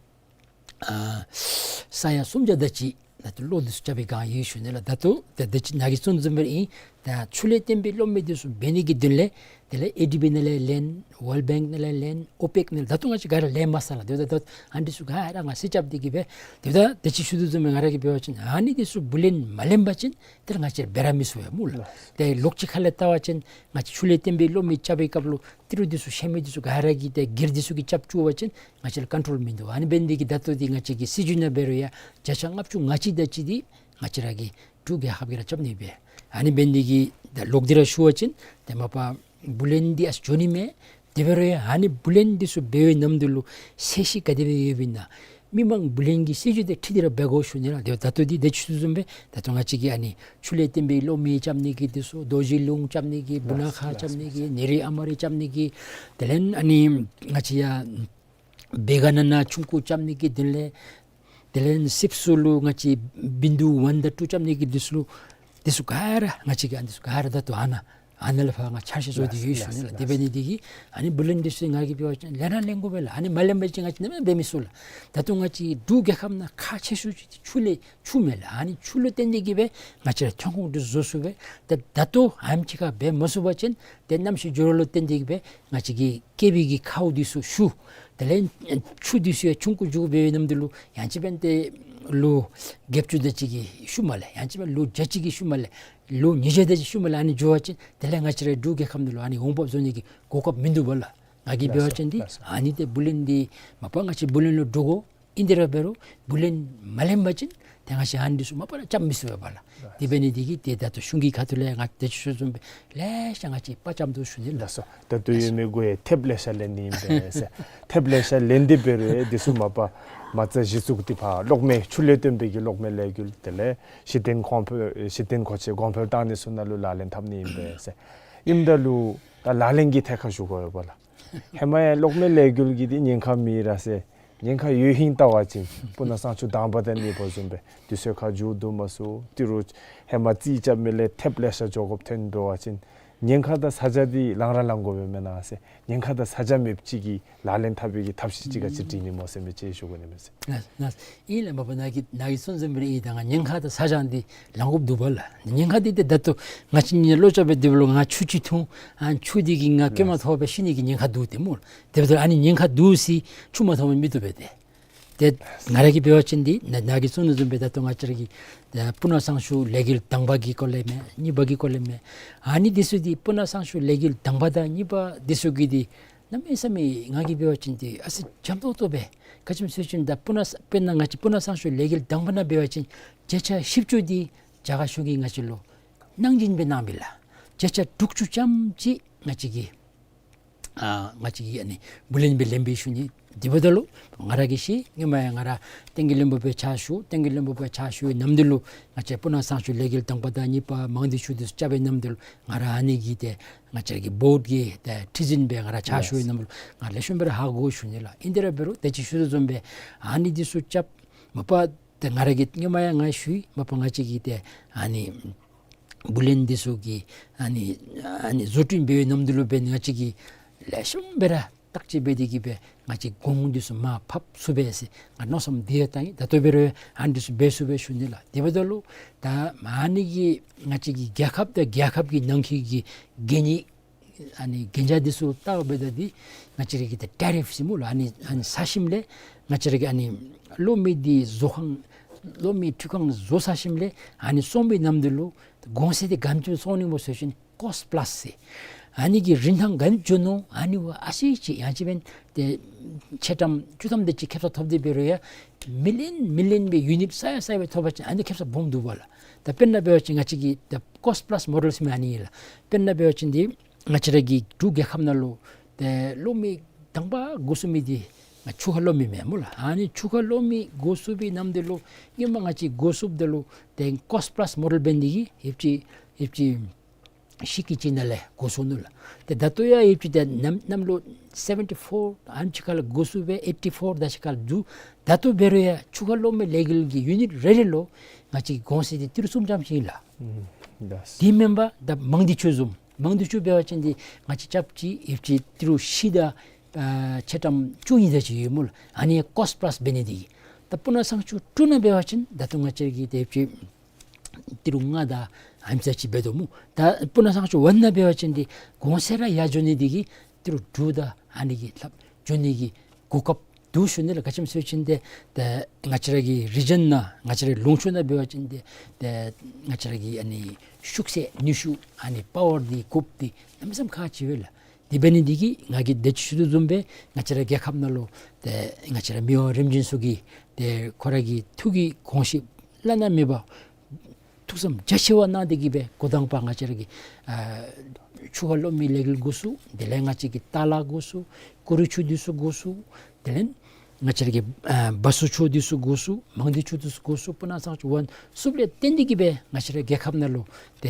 ཨ་ས་ཡ་སུམ་བརྒྱ་དེ་ཅིག་ད་ལྟོ་གློག་འདི་ཚུ་རྐྱབ་པའི་བསྒང་ཡོད་ཞུ་ནི་ལགས། ད་ལྟོ་ད་དེ་ཅིག་ནཱ་གིས་གསུངས་དོ་བཟུམ་སྦེ་ཨིན། ད་ཆུ་ལས་བརྟེན་པའི་གློག་མེ་འདི་ཚུ་འབད་ནི་གི་དོན་ལས་དེ་ལས་ཨེ་ཌི་བི་ནང་ལས་ལེན། ཝཱལཌ་བེངཀ་ནང་ལས་ལེན། ཨོ་པེཀ་ནང་ལས། ད་ལྟོ་ང་བཅས་ག་ར་ལེན་མ་ཚར་ལགས། དེ་ད་ད་ཨ་ནི་འདི་ཚུ་ག་ར་ང་རྩིས་རྐྱབ་སྟེ་གིས་སྦེ་དེ་ད་དེ་ཅིག་ཞུ་དོ་བཟུམ་སྦེ་ང་ར་གིས་འབད་བ་ཅིན་ཨ་ནི་འདི་ཚུ་བུ་ལོན་མ་ལེན་པ་ཅིན་དེ་ལས་ང་བཅས་འབད་ར་མི་ཚུགས་པས་སྨོ་ལགས། ཏེ་ལོགས་ཅིག་ཁ་ལས་བལྟ་བ་ཅིན་ང་བཅས་ཆུ་ལས་བརྟེན་པའི་གློག་མེ་རྐྱབ་པའི་སྐབས་ལུ་ཏི་རུ་འདི་ཚུ་ཤ་མེད་འདི་ཚུ་ག་ར་གིས་ཏེ་སྒེར་འདི་ཚུ་གིས་རྐྱབ་བཅུག་པ་ཅིན་ང་བཅས་ལུ་ཀོན་ཊོལ་མིན་འདུག། ཨ་ནི་འབད་ནི་འདི་གིས་ད་ལྟོ་འདི་ང་བཅས་ཀྱི་སྲིད་བྱུས་ནང་འབད་རུང་ཡང་བརྒྱ་ཆ་ལྔ་བཅུ་ང་གཅིག་དེ་ཅིག་འདི་ང་བཅས་ར་གི་འབྲུག་རྒྱལ་ཁབ་ཀྱིས་ར་རྐྱབ་ནི་སྦེ། ཨ་ནི་འབད་ནི་འདི་གིས་ད་ལོག་སྟེ་ར་ཞུ་བ་ཅིན་ཏེ་མ་པ་བུ་ལོན་འདི་ཨ་ཙི་འགྱོ་ནི་མས། དེ་འབད་རུང་ཡང་ཨ་ནི་བུ་ལོན་འདི་ཚུ་འབད་བའི་ནམ་དུས་ལུ་ཚད་གཞི་ག་དེ་སྦེ་ཡོདཔ་ཨིན་ན། མི་མང་བུ་ལོན་གྱི་སྲིད་བྱུས་དེ་ཁྲིད་དེ་ར་འབད་དགོ་ཞུ་ནི་ལགས། དེ་ད་ལྟོ་འདི་དེ་ཅིག་ཞུ་དོ་བཟུམ་སྦེ་ད་ལྟོ་ང་བཅས་ཀྱི་ཨ་ནི་ཆུ་ལས་བརྟེན་པའི་གློག་མེ་རྐྱབ་ནི་གི་འདི་ཚུ་རྡོ་རྗེ་རླུང་རྐྱབ་ནི་གི་སྦུག་ན་ཁ་རྐྱབ་ནི་གི་ནེ་རི་ཨ་མ་རི་རྐྱབ་ནི་གི་དེ་ལས་ཨ་ནི་ང་བཅས་ཡ་བེ་ག་ན་ན་ཆུང་ཀུ་རྐྱབ་ནི་གི་དོན་ལས་དེ་ལས་སིབ་སུ་ལུ་ང་བཅས་བིན་དུ་ཝན་དང་ཊུ་རྐྱབ་ནི་གི་འདི་ཚུ་ལུ་འདི་ཚུ་ག་ར་ང་བཅས་ཀྱིས་ཨ་འདི་ཚུ་ག་ར་ད་ལྟོ་ཨ་ནཱ་ཨ་ནཱ་ལས་ཕར་ང་བཅས་འཆར་གཞི་བཟོ་སྟེ་ཡོད་ཞུ་ནི་ལགས། དེ་འབད་ནི་འདི་གིས་ཨ་ནི་བུ་ལོན་འདི་ཚུ་ང་གིས་འབད་བ་ཅིན་ལེན་ར་ལེན་དགོ་པས་ལགས། ཨ་ནི་མ་ལེན་པ་ཅིན་ང་བཅས་ནམ་ཡང་འབད་མི་ཚུགས་ལགས། ད་ལྟོ་ང་བཅས་འབྲུག་རྒྱལ་ཁབ་ནང་ཁག་ཆེ་ཤོས་ཅིག་ཆུ་ལས་ཆུ་མས་ལགས། ཨ་ནི་ཆུ་ལུ་བརྟེན་ཏེ་གིས་སྦེ་ང་བཅས་ར་ཐོན་ཁུངས་འདི་བཟོ་ཚུགས་པས། ད་ད་ལྟོ་ཨ་ནེམ་ཅིག་ཁར་འབད་མ་ཚུགས་པ་ཅིན་ཏེ་གནམ་གཤིས་འགྱུར་བ་ལུ་བརྟེན་ཏེ་གིས་སྦེ་ང་བཅས་ཀྱི་སྐྱེ་བའི་གི་ཁཝ་འདི་ཚུ་ཤུགས་དེ་ལས་ཆུ་འདི་ཚུ་ཡང་ཆུང་ཀུ་འགྱོ་བའི་ནམ་དུས་ལུ་ཡང་ཅིན་འབདན་ཏེ་ལོ་བརྒྱད་ཅུ་དེ་ཅིག་གི་ཤུལ་མ་ལས་ཡང་ཅིན་འབདན་ལོ་བརྒྱ་ཅིག་གི་ཤུལ་མ་ལས་ལོ་ཉིས་བརྒྱ་དེ་ཅིག་ཤུལ་མ་ལས་ཨ་ནི་འགྱོ་བ་ཅིན་དེ་ལས་ང་བཅས་ར་འབྲུག་རྒྱལ་ཁབ་ནང་ལུ་ཨ་ནི་འོང་འབབ་བཟོ་ནི་གི་གོ་སྐབས་མིན་འདུག་པ་ལགས། ང་གིས་འབད་བ་ཅིན་འདི་ཨ་ནི་ཏེ་བུ་ལོན་འདི་མ་པ་ང་བཅས་བུ་ལོན་ལུ་འདྲོག་དགོ། ཨིན་དེ་ར་འབད་རུང་བུ་ལོན་མ་ལེན་པ་ཅིན་ཏེ་ང་བཅས་ཨ་ནི་འདི་ཚུ་མ་པ་ར་རྐྱབ་མི་ཚུགས་པས་ལགས། དེ་འབད་ནི་འདི་གིས་ཏེ་ད་ལྟོ་གཞུང་གི་ཁ་ཐུག་ལས་ང་བཅས་དེ་ཚུ་བཟུམ་སྦེ་ལེ་ཤ་ང་བཅས་དཔའ་བཅམ་དོ་ཞུ་ནི་ལགས། ལགས་སོ། ད་ལྟོ་ཡོད་མི་གུ་ཡང་ཐེབས་ལེ་ཤ་ལེན་ནི་ཨིན་པས་ཟེར། ཐེབས་ལེ་ཤ་ལེན་ཏེ་འབད་རུང་ཡང་འདི་ཚུ་མ་པ་མ་རྩ་གཞི་བཙུགས་ཏེ་ཕར་གློག་མེ་ཆུ་ལས་བཏོན་པའི་གི་གློག་མེ་ལས་འགུལ་དེ་ལས་གཞི་རྟེན་གོང་འཕེལ་གཞི་རྟེན་མཁོ་ཆས་གོང་འཕེལ་བཏང་ནི་ཚུ་ནང་ལུ་ལག་ལེན་འཐབ་ནི་ཨིན་པས་ཟེར། ཨིནམ་ད་ལུ་ད་ལག་ལེན་གྱི་ཐད་ཁར་ཞུ་དགོ་པས་ལགས། ཧེ་མ་ཡང་གློག་མེ་ལས་འགུལ་གྱི་འདི་ཉེན་ཁ་མེད་ར་ཟེར། ཉེན་ཁ་ཡོད་ཧིང་བལྟ་བ་ཅིན་སྤུ་ན་གཙང་ཆུ་དང་པ་དང་གཉིས་པ་བཟུམ་སྦེ་དུས་ཚོད་ཁར་མཇུག་བསྡུ་མ་ཚུགས། ཏི་རུ་ཧེ་མ་རྩིས་རྐྱབ་མི་ལས་ཐེབས་ལེ་ཤ་འགྱོ་དགོཔ་ཐོན་འབད་བ་ཅིན་ཉེན་ཁ་དང་ས་ཆ་འདི་ལང་ར་ལང་དགོ་པས་མེན་ན་ཟེར། ཉེན་ཁ་དང་ས་ཆ་མེདཔ་ཅིག་གི་ལག་ལེན་འཐབ་པའི་གི་ཐབས་ཤེས་ཅིག་ག་ཅི་སྒྲིག་ནི་སྨོ་ཟེར་མི་ཅིག་ཞུ་དགོ་ནི་མས་ཟེར། ལགས་ལགས། ཨིན་ལགས། མ་པ་ནཱ་གི་ནཱ་གི་གསུང་གསུངམ་སྦེ་ར་ཨིན། ད་ང་ཉེན་ཁ་དང་ས་ཆ་འདི་ལང་དགོཔ་འདུག་པ་ལགས། ཉེན་ཁ་འདི་ཏེ་ད་ལྟོ་ང་བཅས་གཉིས་བློ་རྐྱབ་སྦེ་སྡོདཔ་ལུ་ང་ཆུ་ཅིག་འཐུང་ཨ་ཆུ་འདི་གིས་ང་སྐྱོན་མ་ཐོབ་པར་ཤི་ནི་གི་ཉེན་ཁ་འདུག་ཏེ་སྨོ། དེ་འབདཝ་ད་ཨ་ནི་ཉེན་ཁ་འདུག་ཟེར་ཆུ་མ་འཐུང་པར་མི་བཏུབ་པས་ཏེ། ཏེ་ང་ར་གིས་འབད་བ་ཅིན་འདི་ནཱ་ནཱ་གིས་གསུང་ནི་བཟུམ་སྦེ་ད་ལྟོ་ང་བཅས་ར་གི་ཏེ་སྤུ་ན་གཙང་ཆུ་ལས་འགུལ་དང་པ་གི་སྐོར་ལས་མེན་གཉིས་པ་གི་སྐོར་ལས་མེན། ཨ་ནི་འདི་ཚུ་འདི་སྤུ་ན་གཙང་ཆུ་ལས་འགུལ་དང་པ་དང་གཉིས་པ་འདི་ཚུ་གི་འདི་གནམ་མེད་ས་མེད་ང་གིས་འབད་བ་ཅིན་འདི་ཨ་ཙི་འཇམ་ཏོག་ཏོ་སྦེ་ག་ཅི་སྨོ་ཟེར་བ་ཅིན་ད་སྤུ་ན་དཔེར་ན་ང་བཅས་སྤུ་ན་གཙང་ཆུ་ལས་འགུལ་དང་པ་ནང་འབད་བ་ཅིན་བརྒྱ་ཆ་བཞི་བཅུ་འདི་རྒྱ་གར་གཞུང་གིས་ང་བཅས་ལུ་གནང་སྦྱིན་སྦེ་གནང་མི་ལགས། བརྒྱ་ཆ་དྲུག་ཅུ་ཙམ་ཅིག་ང་བཅས་ཀྱིས་ཨ་ང་བཅས་ཀྱིས་ཨ་ནི་བུ་ལོན་སྦེ་ལེན་པས་ཞུ་ནི། དེ་འབདཝ་ད་ལུ་ང་ར་གིས་ཤེས། ཧེ་མ་ཡང་ང་ར་བསྟན་རྒྱས་བློན་པོ་སྦེ་ཕྱག་ཞུ། བསྟན་རྒྱས་བློན་པོ་སྦེ་ཕྱག་ཞུ་བའི་ནམ་དུས་ལུ་ང་བཅས་སྤུ་ན་གཙང་ཆུ་ལས་འགུལ་དང་པ་དང་གཉིས་པ་མང་སྡེ་ཆུ་འདི་ཚུ་རྐྱབ་པའི་ནམ་དུས་ལུ་ང་ར་ཨ་ནི་གི་ཏེ་ང་བཅས་ར་གི་བོརཌ་གི་ཏེ་ཁྲི་འཛིན་སྦེ་ང་ར་ཕྱག་ཞུ་བའི་ནམ་ལུ་ང་ལེགས་ཤོམ་སྦེ་ར་ཧ་གོ་ཞུ་ནི་ལགས། ཨིན་དེ་ར་འབད་རུང་ད་ཅི་ཞུ་དོ་བཟུམ་སྦེ་ཨ་ནི་འདི་ཚུ་རྐྱབ་མ་པ་ཏེ་ང་ར་གིས་ཧེ་མ་ཡང་ང་ཞུ་ཡི། མ་པ་ང་བཅས་ཀྱིས་ཏེ་ཨ་ནི་བུ་ལོན་འདི་ཚུ་གི་ཨ་ནི་ཨ་ནི་བཟོ་སྐྲུན་འབད་བའི་ནམ་དུས་ལུ་འབད་ང་བཅས་ཀྱིས་ལེགས་ཤོམ་སྦེ་ར་བརྟག་དཔྱད་འབད་དེ་གིས་སྦེ་ང་བཅས་གོང་འདི་ཚུ་མར་ཕབ་ཚུགས་པས་ཟེར་ང་མནོ་བསམ་འདི་ཡང་བཏང་ཡི། ད་ལྟོ་འབད་རུང་ཨ་ནི་འདི་ཚུ་འབད་ཚུགས་པས་ཞུ་ནི་ལགས། དེ་འབདཝ་ད་ལུ་ད་ཨ་ནི་གི་ང་བཅས་ཀྱི་རྒྱལ་ཁབ་དང་རྒྱལ་ཁབ་ཀྱི་ནང་འཁོད་ཀྱི་གན་ཡིག་ཨ་ནི་གན་རྒྱ་འདི་ཚུ་བལྟཝ་ད་འདི་ང་བཅས་ར་གི་ཏེ་ཊེ་རིཕ་ཟེར་སྨོ་ལགས། ཨ་ནི་ཨ་ནི་ས་ཞིནམ་ལས་ང་བཅས་ར་གི་ཨ་ནི་གློག་མེ་འདི་བཟོ་ཁང་གློག་མེ་འཕྲུལ་ཁང་བཟོ་ས་ཞིནམ་ལས་ཨ་ནི་བཙོང་པའི་ནམ་དུས་ལུ་གོང་ཚད་འདི་ག་དེམ་ཅིག་བཙོང་ནི་སྨོ་ཟེར་བ་ཅིན་ཀོསཊ་པླསི་ཟེར། ཨ་ནི་གི་རིན་ཐང་ག་དེམ་ཅིག་འགྱོ་ནུག། ཨ་ནི་བ་ཨ་ཙི་ཅིག་ཡང་ཅིན་འབདན་ཏེ་ཕྱེད་ཀྲམ་བཅུ་ཐམ་དེ་ཅིག་ཁེབ་སང་ཐོབ་སྟེ་འབད་རུང་ཡང་མི་ལི་ཡོན་མི་ལི་ཡོན་སྦེ་ཡུ་ནིཊ་ས་ཡ་ས་ཡ་སྦེ་ཐོབ་པ་ཅིན་ཨ་ནི་ཁེབ་སང་སྦོམ་འདུག་པ་ལགས། ད་དཔེར་ན་འབད་བ་ཅིན་ང་བཅས་ཀྱི་ད་ཀོསཊ་པླསི་མོ་ཌེལ་ཟེར་མི་ཨ་ནི་ཨིན་ལགས། དཔེར་ན་འབད་བ་ཅིན་འདི་ང་བཅས་ར་གི་འབྲུག་རྒྱལ་ཁབ་ནང་ལུ་ཏེ་གློག་མེ་དང་པ་འགོ་བཙུགས་མི་འདི་ང་ཆུ་ཁ་གློག་མེ་མས་སྨོ་ལགས། ཨ་ནི་ཆུ་ཁ་གློག་མེ་འགོ་བཙུགས་པའི་ནམ་དུས་ལུ་ཧེ་མ་ང་བཅས་འགོ་བཙུགསཔ་ད་ལུ་ཏེ་ཀོསཊ་པླསི་མོ་ཌེལ་འབད་ནི་འདི་གིས་ཡོདཔ་ཅིག་ཡོདཔ་ཅིག་ཤིག་གི་ཅིག་ནང་ལས་འགོ་བཙུགས་ནུག་ལགས། ཏེ་ད་ལྟོ་ཡང་ཡོདཔ་ཅིག་ཏེ་གནམ་གནམ་ལོ་སེ་བེན་ཊི་ཕོར་ཨ་ནི་ཅིག་ཁར་ལས་འགོ་བཙུགས་སྦེ་ཨེ་ཊི་ཕོར་དེ་ཅིག་ཁར་ལས་འགོ་བཙུགས། ད་ལྟོ་འབད་རུང་ཡང་ཆུ་ཁ་གློག་མེ་ལས་འགུལ་གྱི་ཡུ་ནིཊ་རེ་རེ་ལུ་ང་བཅས་ཀྱི་གོང་ཚད་འདི་ཏི་རུ་གསུམ་ཙམ་ཅིག་ཨིན་ལགས། ཨུམ་ལགས། དེ་མེན་པར་ད་མང་སྡེ་ཆུ་བཟུམ་མང་སྡེ་ཆུ་འབད་བ་ཅིན་འདི་ང་བཅས་རྐྱབ་ཅིག་ཡོདཔ་ཅིག་ཏི་རུ་བཞི་དང་ཨ་ཕྱེད་ཀྲམ་བཅུ་གཉིས་དེ་ཅིག་ཡོད་སྨོ་ལགས། ཨ་ནི་ཀོསཊ་པླསི་འབད་ནི་འདི་གིས། ད་སྤུ་ན་གཙང་ཆུ་ཀྲོ་ནང་འབད་བ་ཅིན་ད་ལྟོ་ང་བཅས་ཀྱི་ཏེ་ཡོདཔ་ཅིག་ཏི་རུ་ལྔ་དང་ཨ་ནི་ཙམ་ཅིག་འབད་དོ་སྨོ། ད་སྤུ་ན་གཙང་ཆུ་ཝན་ནང་འབད་བ་ཅིན་འདི་གོང་ཚད་ར་ཡར་འགྱོ་ནི་འདི་གིས་ཏི་རུ་དྲུག་དང་ཨ་ནི་གི་ལྷགཔ་འགྱོ་ནི་གི་གོ་སྐབས་འདུག་ཞུ་ནི་ལགས། ག་ཅི་སྨོ་ཟེར་བ་ཅིན་ཏེ་ཏེ་ང་བཅས་ར་གི་རི་ཇཱན་ནང་ང་བཅས་ར་ལུང་ཕྱོགས་ནང་འབད་བ་ཅིན་ཏེ་ཏེ་ང་བཅས་ར་གི་ཨ་ནི་ཤུགས་ཚད་ནུས་ཤུགས་ཨ་ནི་པ་ཝར་འདི་གོ་སྐབས་འདི་གནམ་མེད་ས་མེད་ཁག་ཆེ་བས་ལགས། དེ་འབད་ནི་འདི་གིས་ང་གིས་དེ་ཅིག་ཞུ་དོ་བཟུམ་སྦེ་ང་བཅས་ར་རྒྱལ་ཁབ་ནང་ལུ་ཏེ་ང་བཅས་ར་མི་དབང་རིམ་བྱོན་ཚུ་གིས་ཏེ་ཁོ་ར་གི་ཐུགས་ཀྱི་དགོངས་གཞི་བླ་ན་མེད་པ་ཐུགས་བསམ་རྒྱ་ཆེ་བ་གནང་སྟེ་གིས་སྦེ་འགོ་དང་པ་ང་བཅས་ར་གི་ཨ་ཆུ་ཁ་གློག་མེ་ལས་འགུལ་འགོ་བཙུགས། དེ་ལས་ང་བཅས་ཀྱི་ཏ་ལ་འགོ་བཙུགས། ཀུ་རུ་ཆུ་འདི་ཚུ་འགོ་བཙུགས། དེ་ལས་ང་བཅས་ར་གི་ཨ་བ་སུ་ཆུ་འདི་ཚུ་འགོ་བཙུགས། མང་སྡེ་ཆུ་འདི་ཚུ་འགོ་བཙུགས། སྤུ་ན་གཙང་ཆུ་ཝན་བཙུགསཔ་ལས་བརྟེན་ཏེ་གིས་སྦེ་ང་བཅས་ར་རྒྱལ་ཁབ་ནང་ལུ་ཏེ་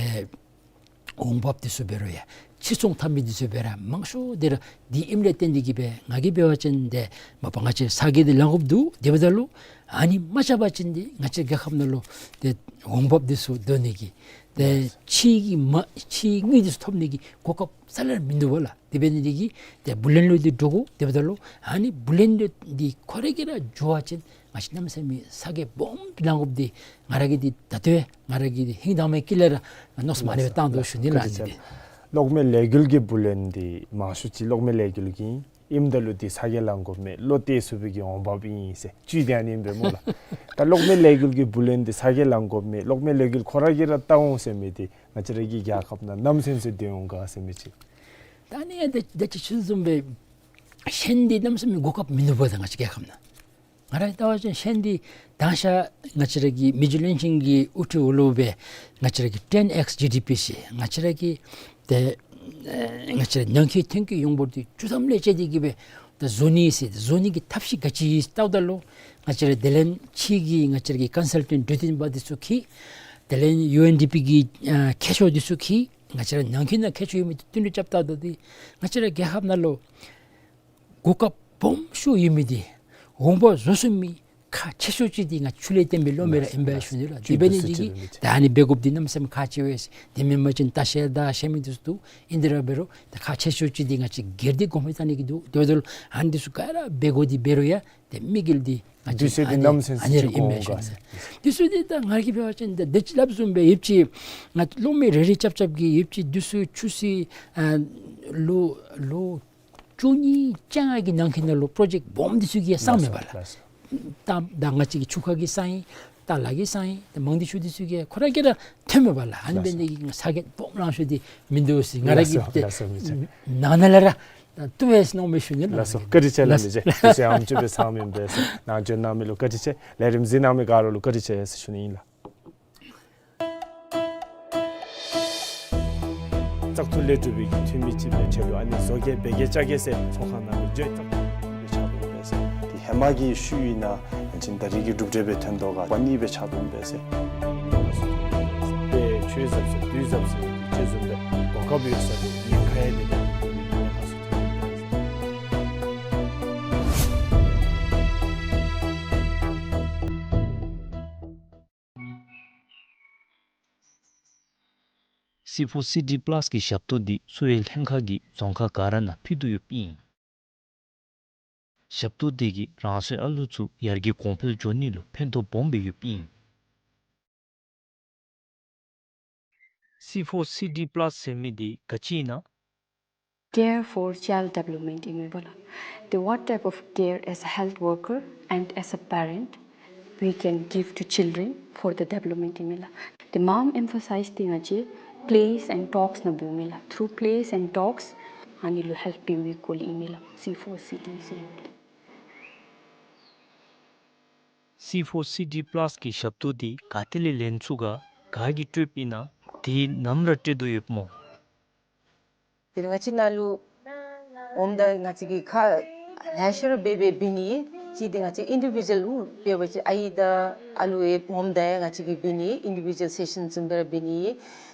འོང་འབབ་འདི་ཚུ་འབད་རུང་ཡང་ཕྱིར་ཚོང་འཐབ་མི་འདི་ཚུ་འབད་རུང་མང་ཤོས་འདི་ར་འདི་ཨིནམ་ལས་བརྟེན་ཏེ་གིས་སྦེ་ང་གིས་འབད་བ་ཅིན་ཏེ་མ་པ་ང་བཅས་ས་གི་འདི་ལང་དགོཔ་འདུག། དེ་འབདཝ་ད་ལུ་ཨ་ནི་མ་རྐྱབ་པ་ཅིན་འདི་ང་བཅས་རྒྱལ་ཁབ་ནང་ལུ་ཏེ་འོང་འབབ་འདི་ཚུ་འདོན་ནི་གི་ཏེ་ཕྱིའི་གི་མ་ཕྱིའི་དངུལ་འདི་ཚུ་ཐོབ་ནི་གི་གོ་སྐབས་རྩ་ལས་མིན་འདུག་པ་ལགས། དེ་འབད་ནི་འདི་གིས་ཏེ་བུ་ལོན་ལུ་འདི་འདྲོག་དགོ། དེ་འབདཝ་ད་ལུ་ཨ་ནི་བུ་ལོན་འདི་ཁོ་ར་གིས་ར་འགྱོ་བ་ཅིན་ང་བཅས་གནམ་མེད་ས་མེད་ས་གོ་སྦོམ་ལང་དགོཔ་འདི་ང་ར་གིས་འདི་ད་ལྟོ་ང་ར་གི་འདི་ཧིང་དྭངས་མའི་དཀྱིལ་ལས་ར་མནོ་བསམ་ཨ་ནི་སྦེ་བཏང་དོ་ཞུ་ནི་ལགས། ཨ་ནི་འདི་གློག་མེ་ལས་འགུལ་གྱི་བུ་ལོན་འདི་མང་ཤོས་ཅིག་གློག་མེ་ལས་འགུལ་གྱི་ཨིནམ་ད་ལུ་འདི་ས་གོ་ལང་དགོཔ་མེད། བློ་གཏད་ཚུགས་པའི་གི་འོང་འབབ་ཨིན་ཟེར་བཅུད་འདི་ཨ་ནི་ཨིན་པས་སྨོ་ལགས། ད་གློག་མེ་ལས་འགུལ་གྱི་བུ་ལོན་འདི་ས་གོ་ལང་དགོཔ་མེད། གློག་མེ་ལས་འགུལ་ཁོ་ར་གིས་ར་བལྟ་འོང་ཟེར་མི་འདི་ང་བཅས་ར་གི་རྒྱལ་ཁབ་ནང་ནམ་ཚུན་ཚོད་སྡོད་འོང་ག་ཟེར་མི་ཅིག། ད་ཨ་ནི་ཡང་ད་ད་ཅི་ཞུ་བཟུམ་སྦེ་ཤན་འདི་གནམ་མེད་ས་མེད་གོ་སྐབས་མིན་འདུག་པ། ད་ང་བཅས་རྒྱལ་ཁབ་ནང་ ང་ར་ལྟ་བ་ཅིན་ཤེས་ནི་འདི་དང་ཤ་ང་བཅས་ར་གི་མི་རྗེ་བློན་ཆེན་གྱི་དབུ་ཁྲིད་འོག་ལུ་སྦེ་ང་བཅས་ར་གི་ten X G D P ཟེར་ང་བཅས་ར་གི་ཏེ་ཨེ་ང་བཅས་ར་ནང་འཁོད་ཐོན་སྐྱེད་ཡོངས་འབོར་འདི་བཅུ་ཐམ་ལས་བཅད་དེ་གི་སྦེ་ད་བཟོ་ནི་ཟེར་བཟོ་ནི་གི་ཐབས་ཤེས་ག་ཅི་ལྟཝ་ད་ལུ་ང་བཅས་ར་དེ་ལས་ཕྱི་གི་ང་བཅས་ར་གི་ཀོན་སལ་ཊེནཊ་འབྲུག་བསྟན་པ་འདི་ཚུ་འཁྱིད། དེ་ལས་ཡུ་ཨེན་ཌི་པི་གི་ཨ་མཁས་མཆོག་འདི་ཚུ་འཁྱིད། ང་བཅས་ར་ནང་འཁོད་ནང་མཁས་མཆོག་ཡོད་མི་འདི་བསྟུན་གྲོས་རྐྱབ་ད་ད་འདི་ང་བཅས་ར་རྒྱལ་ཁབ་ནང་ལུ་གོ་སྐབས་སྦོམ་ཤོས་ཡོད་མི་འདི་འོང་འབབ་བཟོ་ཚུགས་མི་ཁག་ཆེ་ཤོས་ཅིག་འདི་ང་ཆུ་ལས་བཏོན་པའི་གློག་མེ་ར་ཨིན་པས་ཞུ་ནི་ལགས། དེ་འབད་ནི་འདི་གིས་ད་ཨ་ནི་འབད་དགོཔ་འདི་གནམ་མེད་ས་མེད་ཁག་ཆེ་བས། དེ་མེན་པ་ཅིན་ལྟ་བཤལ་དང་བཤལ་མི་འདི་ཚུ་འདུག། ཨིན་དེ་ར་འབད་རུང་ད་ཁག་ཆེ་ཤོས་ཅིག་འདི་ང་བཅས་སྒེར་སྡེ་གོང་འཕེལ་བཏང་ནི་གི་འདུག། དེ་འབདཝ་ད་ལུ་ཨ་ནི་འདི་ཚུ་ག་ར་འབད་དགོ་འདི་འབད་རུང་ཡང་ཏེ་དམིགས་ཡུལ་འདི་ང་བཅས་དུས་ཚོད་འདི་ཨ་ནི་ནམ་སེམས་ཨ་ནི་ར་ཨིན་མས་ཞུ་ནི། དུས་ཚོད་འདི་ད་ང་གིས་འབད་བ་ཅིན་ད་དེ་ཅིག་སླབ་བཟུམ་སྦེ་ཡོདཔ་ཅིག་ང་གློག་མེ་རེ་རེ་རྐྱབ་རྐྱབ་ཀྱི་ཡོདཔ་ཅིག་དུས་ཚོད་ཆུ་ཚོད་ཨ་ལོ་ལོ་བཅུ་གཉིས་བཅོ་ལྔ་གི་ནང་འཁོད་ནང་ལུ་པྲོ་ཇེཀཊ་སྦོམ་འདི་ཚུ་གི་གསང་མས་པ་ལགས། ད་ད་ང་བཅས་ཀྱི་ཆུ་ཁ་གི་གསང་ཨིན། ད་ལ་གི་གསང་ཨིན། ད་མང་སྡེ་ཆུ་འདི་ཚུ་གི་ཁོ་ར་གིས་ར་ཐོནམ་མས་པ་ལགས། ཨ་ནི་འབད་ནི་འདི་གིས་ས་གོ་སྦོམ་ལང་ཤོས་འདི་མིན་འདུག་ཟེར་ང་ར་གིས་ཏེ་ནང་ན་ལས་ར་བཏུབ་པས་མནོཝ་མས་ཞུ་ནི་ལགས། ལགས་སོ། བཀའ་དྲིན་ཆེ་ལགས། ལགས་སོ། མི་རྗེ་དུས་ཚོད་ཨ་ནེམ་ཅིག་སྦེ་ཚང་མི་འབད་ཟེར་ནང་འཛུལ་གནང་མི་ལུ་བཀའ་དྲིན་ཆེ། ལས་རིམ་གཟིགས་གནང་མི་ག་ར་ལུ་བཀའ་དྲིན་ཆེ་ཟེར་ཞུ་ནི་ཨིན་ལགས། བཙག་འཐུ་ལས་གྲུབ་པའི་གི་འཐུས་མི་ཅིག་སྦེ་ཆེད་དུ་ཨ་ནི་བཟོ་གེ་འབད་གེ་རྐྱབ་གེ་ཟེར་ཚོགས་ཁང་ནང་ལུ་བརྗོད་བཙག་འཐུ་ལས་ཆགས་པ་ཨིན་པས་ཟེར། དེ་ཧེ་མ་གི་ཤུལ་ཨིན་ན་ཅིན་ད་རིས་ཀྱི་གྲུབ་འབྲས་སྦེ་ཐོན་དོ་ག་པ་ནི་སྦེ་ཆགས་པ་ཨིན་པས་ཟེར། དེ་ཆོས་ཟབ་ཟེར་དུས་ཟབ་ཟེར་ཅིག་བཟུམ་སྦེ་གོ་སྐབས་ཡོད་ས་དེ་ཉེན་ཁ་ཡང་དེ་སི་ཕོར་སི་ཌི་པ་ལཱས་ཀྱི་ཞབས་ཏོག་འདི་གསོ་བའི་ལྷན་ཁག་གིས་རྫོང་ཁག་ག་ར་ནང་ཕུལ་དོ་ཡོདཔ་ཨིན། ཞབས་ཏོག་འདི་གིས་རང་སོའི་ཨ་ལུ་ཚུ་ཡར་རྒྱས་གོང་འཕེལ་འགྱོ་ནི་ལུ་ཕན་ཐོགས་སྦོམ་སྦེ་ཡོདཔ་ཨིན། སི་ཕོར་སི་ཌི་པ་ལཱས་ཟེར་མི་འདི་ག་ཅི་ཨིན་ན། Care for child development ཨིན་མས་པ་ལགས། The what type of care as a health worker and as a parent we can give to children for the development ཨིན་མས་ལགས། The མངམ་emphasize འདི་ང་བཅས་plays and talks ནང་འབདཝ་མས་ལགས། Through plays and talks ཨ་ནི་ལུ་help འབད་བའི་སྐོར་ལས་ཨིན་མས་ལགས། སི་ཕོར་སི་ཌི་ཟེར་མི་འདི། སི་ཕོར་སི་ཌི་པ་ལཱས་ཀྱི་ཞབས་ཏོག་འདི་ག་ཏེ་ལས་ལེན་ཚུགས་ག་ག་གིས་སྤྲོདཔ་ཨིན་ན། དེ་ནམ་ར་སྤྲོད་དོ་ཡོདཔ་སྨོ། དེ་ལས་ང་བཅས་ནཱ་ལུ་འོངམ་ད་ང་བཅས་ཀྱིས་ཁ་ལེ་ཤ་ར་འབད་འབད་འབད་ནི། གཅིག་འདི་ང་བཅས་ཨིན་ཌི་བི་ཌུ་ཨལ་འབད་བ་ཅིན་ཨའི་དང་ཨ་ལུ་ཡང་འོངམ་ད་ཡང་ང་བཅས་ཀྱིས་འབད་ནི་ཨིན་ཌི་བི་ཌུ་ཨལ་སེ་ཤཱན་བཟུམ་སྦེ་ར་འབད་ནི།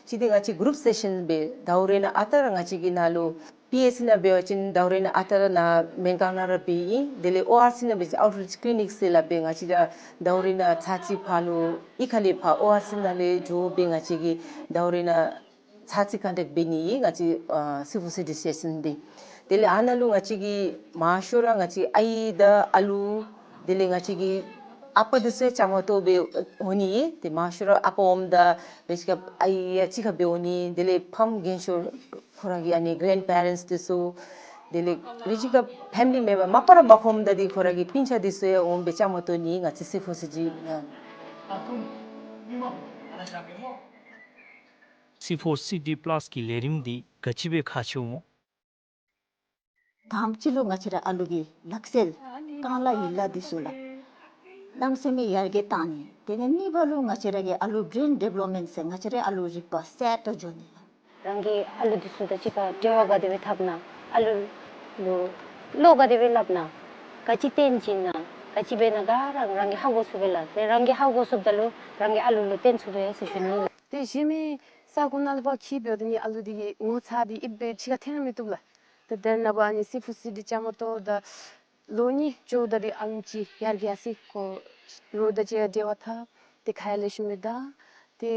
གཅིག་འདི་ང་བཅས་གུ་རུབ་སེ་ཤཱན་འབད་ཟླཝ་རེ་ནང་ཨ་རྟག་ར་ང་བཅས་ཀྱིས་ནཱ་ལུ་པི་ཨེཆ་སི་ནང་འབད་བ་ཅིན་ཟླཝ་རེ་ནང་ཨ་རྟག་ར་ནཱ་སྨན་ཁང་ནང་ར་འབད་ཨིན། དེ་ལས་ཨོ་ཨར་སི་ནང་འབད་བ་ཅིན་outreach clinic ཟེར་སླབ་སྦེ་ང་བཅས་ར་ཟླཝ་རེ་ནང་ཚར་གཅིག་ཕར་ལུ་གཡུས་ཁ་ལས་ཕར་ཨོ་ཨར་སི་ནང་ལས་འགྱོ་སྦེ་ང་བཅས་ཀྱིས་ཟླཝ་རེ་ནང་ཚར་གཅིག་ཀོན་ཊེཀཊ་འབད་ནི་ཨིན་ང་བཅས་ཨ་སི་ཕོར་སི་ཌི་སེ་ཤཱན་འདི། དེ་ལས་ཨ་ནཱ་ལུ་ང་བཅས་ཀྱིས་མང་ཤོས་ར་ང་བཅས་ཨའི་དང་ཨ་ལུ་དེ་ལས་ང་བཅས་ཀྱི་ཨ་པ་འདི་ཚུ་ཡང་བཅའ་མར་གཏོགས་སྦེ་འོང་ནི་ཨིན། ཏེ་མང་ཤོས་ར་ཨ་པ་འོངམ་ད་རེ་ཅིག་ཁར་ཨའི་ཡང་གཅིག་ཁར་སྦེ་འོང་ནི། དེ་ལས་ཕམ་རྒན་ཤོས་ཁོ་ར་གི་ཨ་ནི་གྷ་རེནཌ་པེ་རེནཊསི་འདི་ཚུ་དེ་ལས་རེ་ཅིག་ཁར་ཕེ་མི་ལི་མེམ་བར་མ་པ་ར་མ་ཕམ་ད་འདི་ཁོ་ར་གི་སྤུན་ཆ་འདི་ཚུ་ཡང་འོང་སྦེ་བཅའ་མར་གཏོགས་ནི་ཨིན་ང་བཅས་སི་ཕོར་སི་ཌི་ནང་། སི་ཕོར་སི་ཌི་པ་ལཱས་ཀྱི་ལས་རིམ་འདི་ག་ཅི་སྦེ་ཁག་ཆེཝ་སྨོ། དང་པ་ཅིག་ལུ་ང་བཅས་ར་ཨ་ལུ་གི་ལག་རྩལ་རྐང་ལག་ཡིག་ལག་འདི་ཚུ་ལགས་གནམ་མེད་ས་མེད་ཡར་རྒྱས་བཏང་ནི། དེ་ལས་གཉིས་པ་ལུ་ང་བཅས་ར་གི་ཨ་ལུ་བི་རེན་ཌི་བེ་ལོབ་མེནཊ་ཟེར་ང་བཅས་ར་ཨ་ལུ་རིག་པ་གསརཔ་ཏོག་ཏོ་འགྱོ་ནི་ལགས། རང་གི་ཨ་ལུ་འདི་ཚུ་དང་གཅིག་ཁར་འབྲེལ་བ་ག་དེ་སྦེ་འཐབ་ན། ཨ་ལུ་ལུ་བློ་ག་དེ་སྦེ་སླབ་ན། ག་ཅི་སྟོན་བྱིན་ན། ག་ཅི་འབད་ན་ག་ར་རང་གིས་ཧ་གོ་ཚུགས་པས་ལགས། དེ་རང་གིས་ཧ་གོ་ཚུགསཔ་ད་ལུ་རང་གི་ཨ་ལུ་ལུ་སྟོན་ཚུགས་པས་ཟེར་ཞུ་ནི། ཏེ་གཞན་མི་ས་གོ་ནང་ལུ་ཕར་འཁྱིད་འབདཝ་ད་ནི་ཨ་ལུ་འདི་གི་ངོ་ཚ་འདི་ཨིན་པས་ཕྱི་ཁར་འཐོན་ར་མི་བཏུབ་ལགས། ཏེ་དེ་ནང་ཕར་ཨ་ནི་སི་ཕོར་སི་ཌི་བཅའ་མར་གཏོགས་ད་ལོ་གཉིས་འགྱོཝ་ད་ར་ཨ་ནི་ཅིག་ཡར་རྒྱས་སི་ཁོ་རོགས་དང་གཅིག་ཁར་འབྲེལ་བ་འཐབ། ཏེ་ཁ་ཡང་ལེགས་ཤོམ་སྦེ་བརྡ། ཏེ་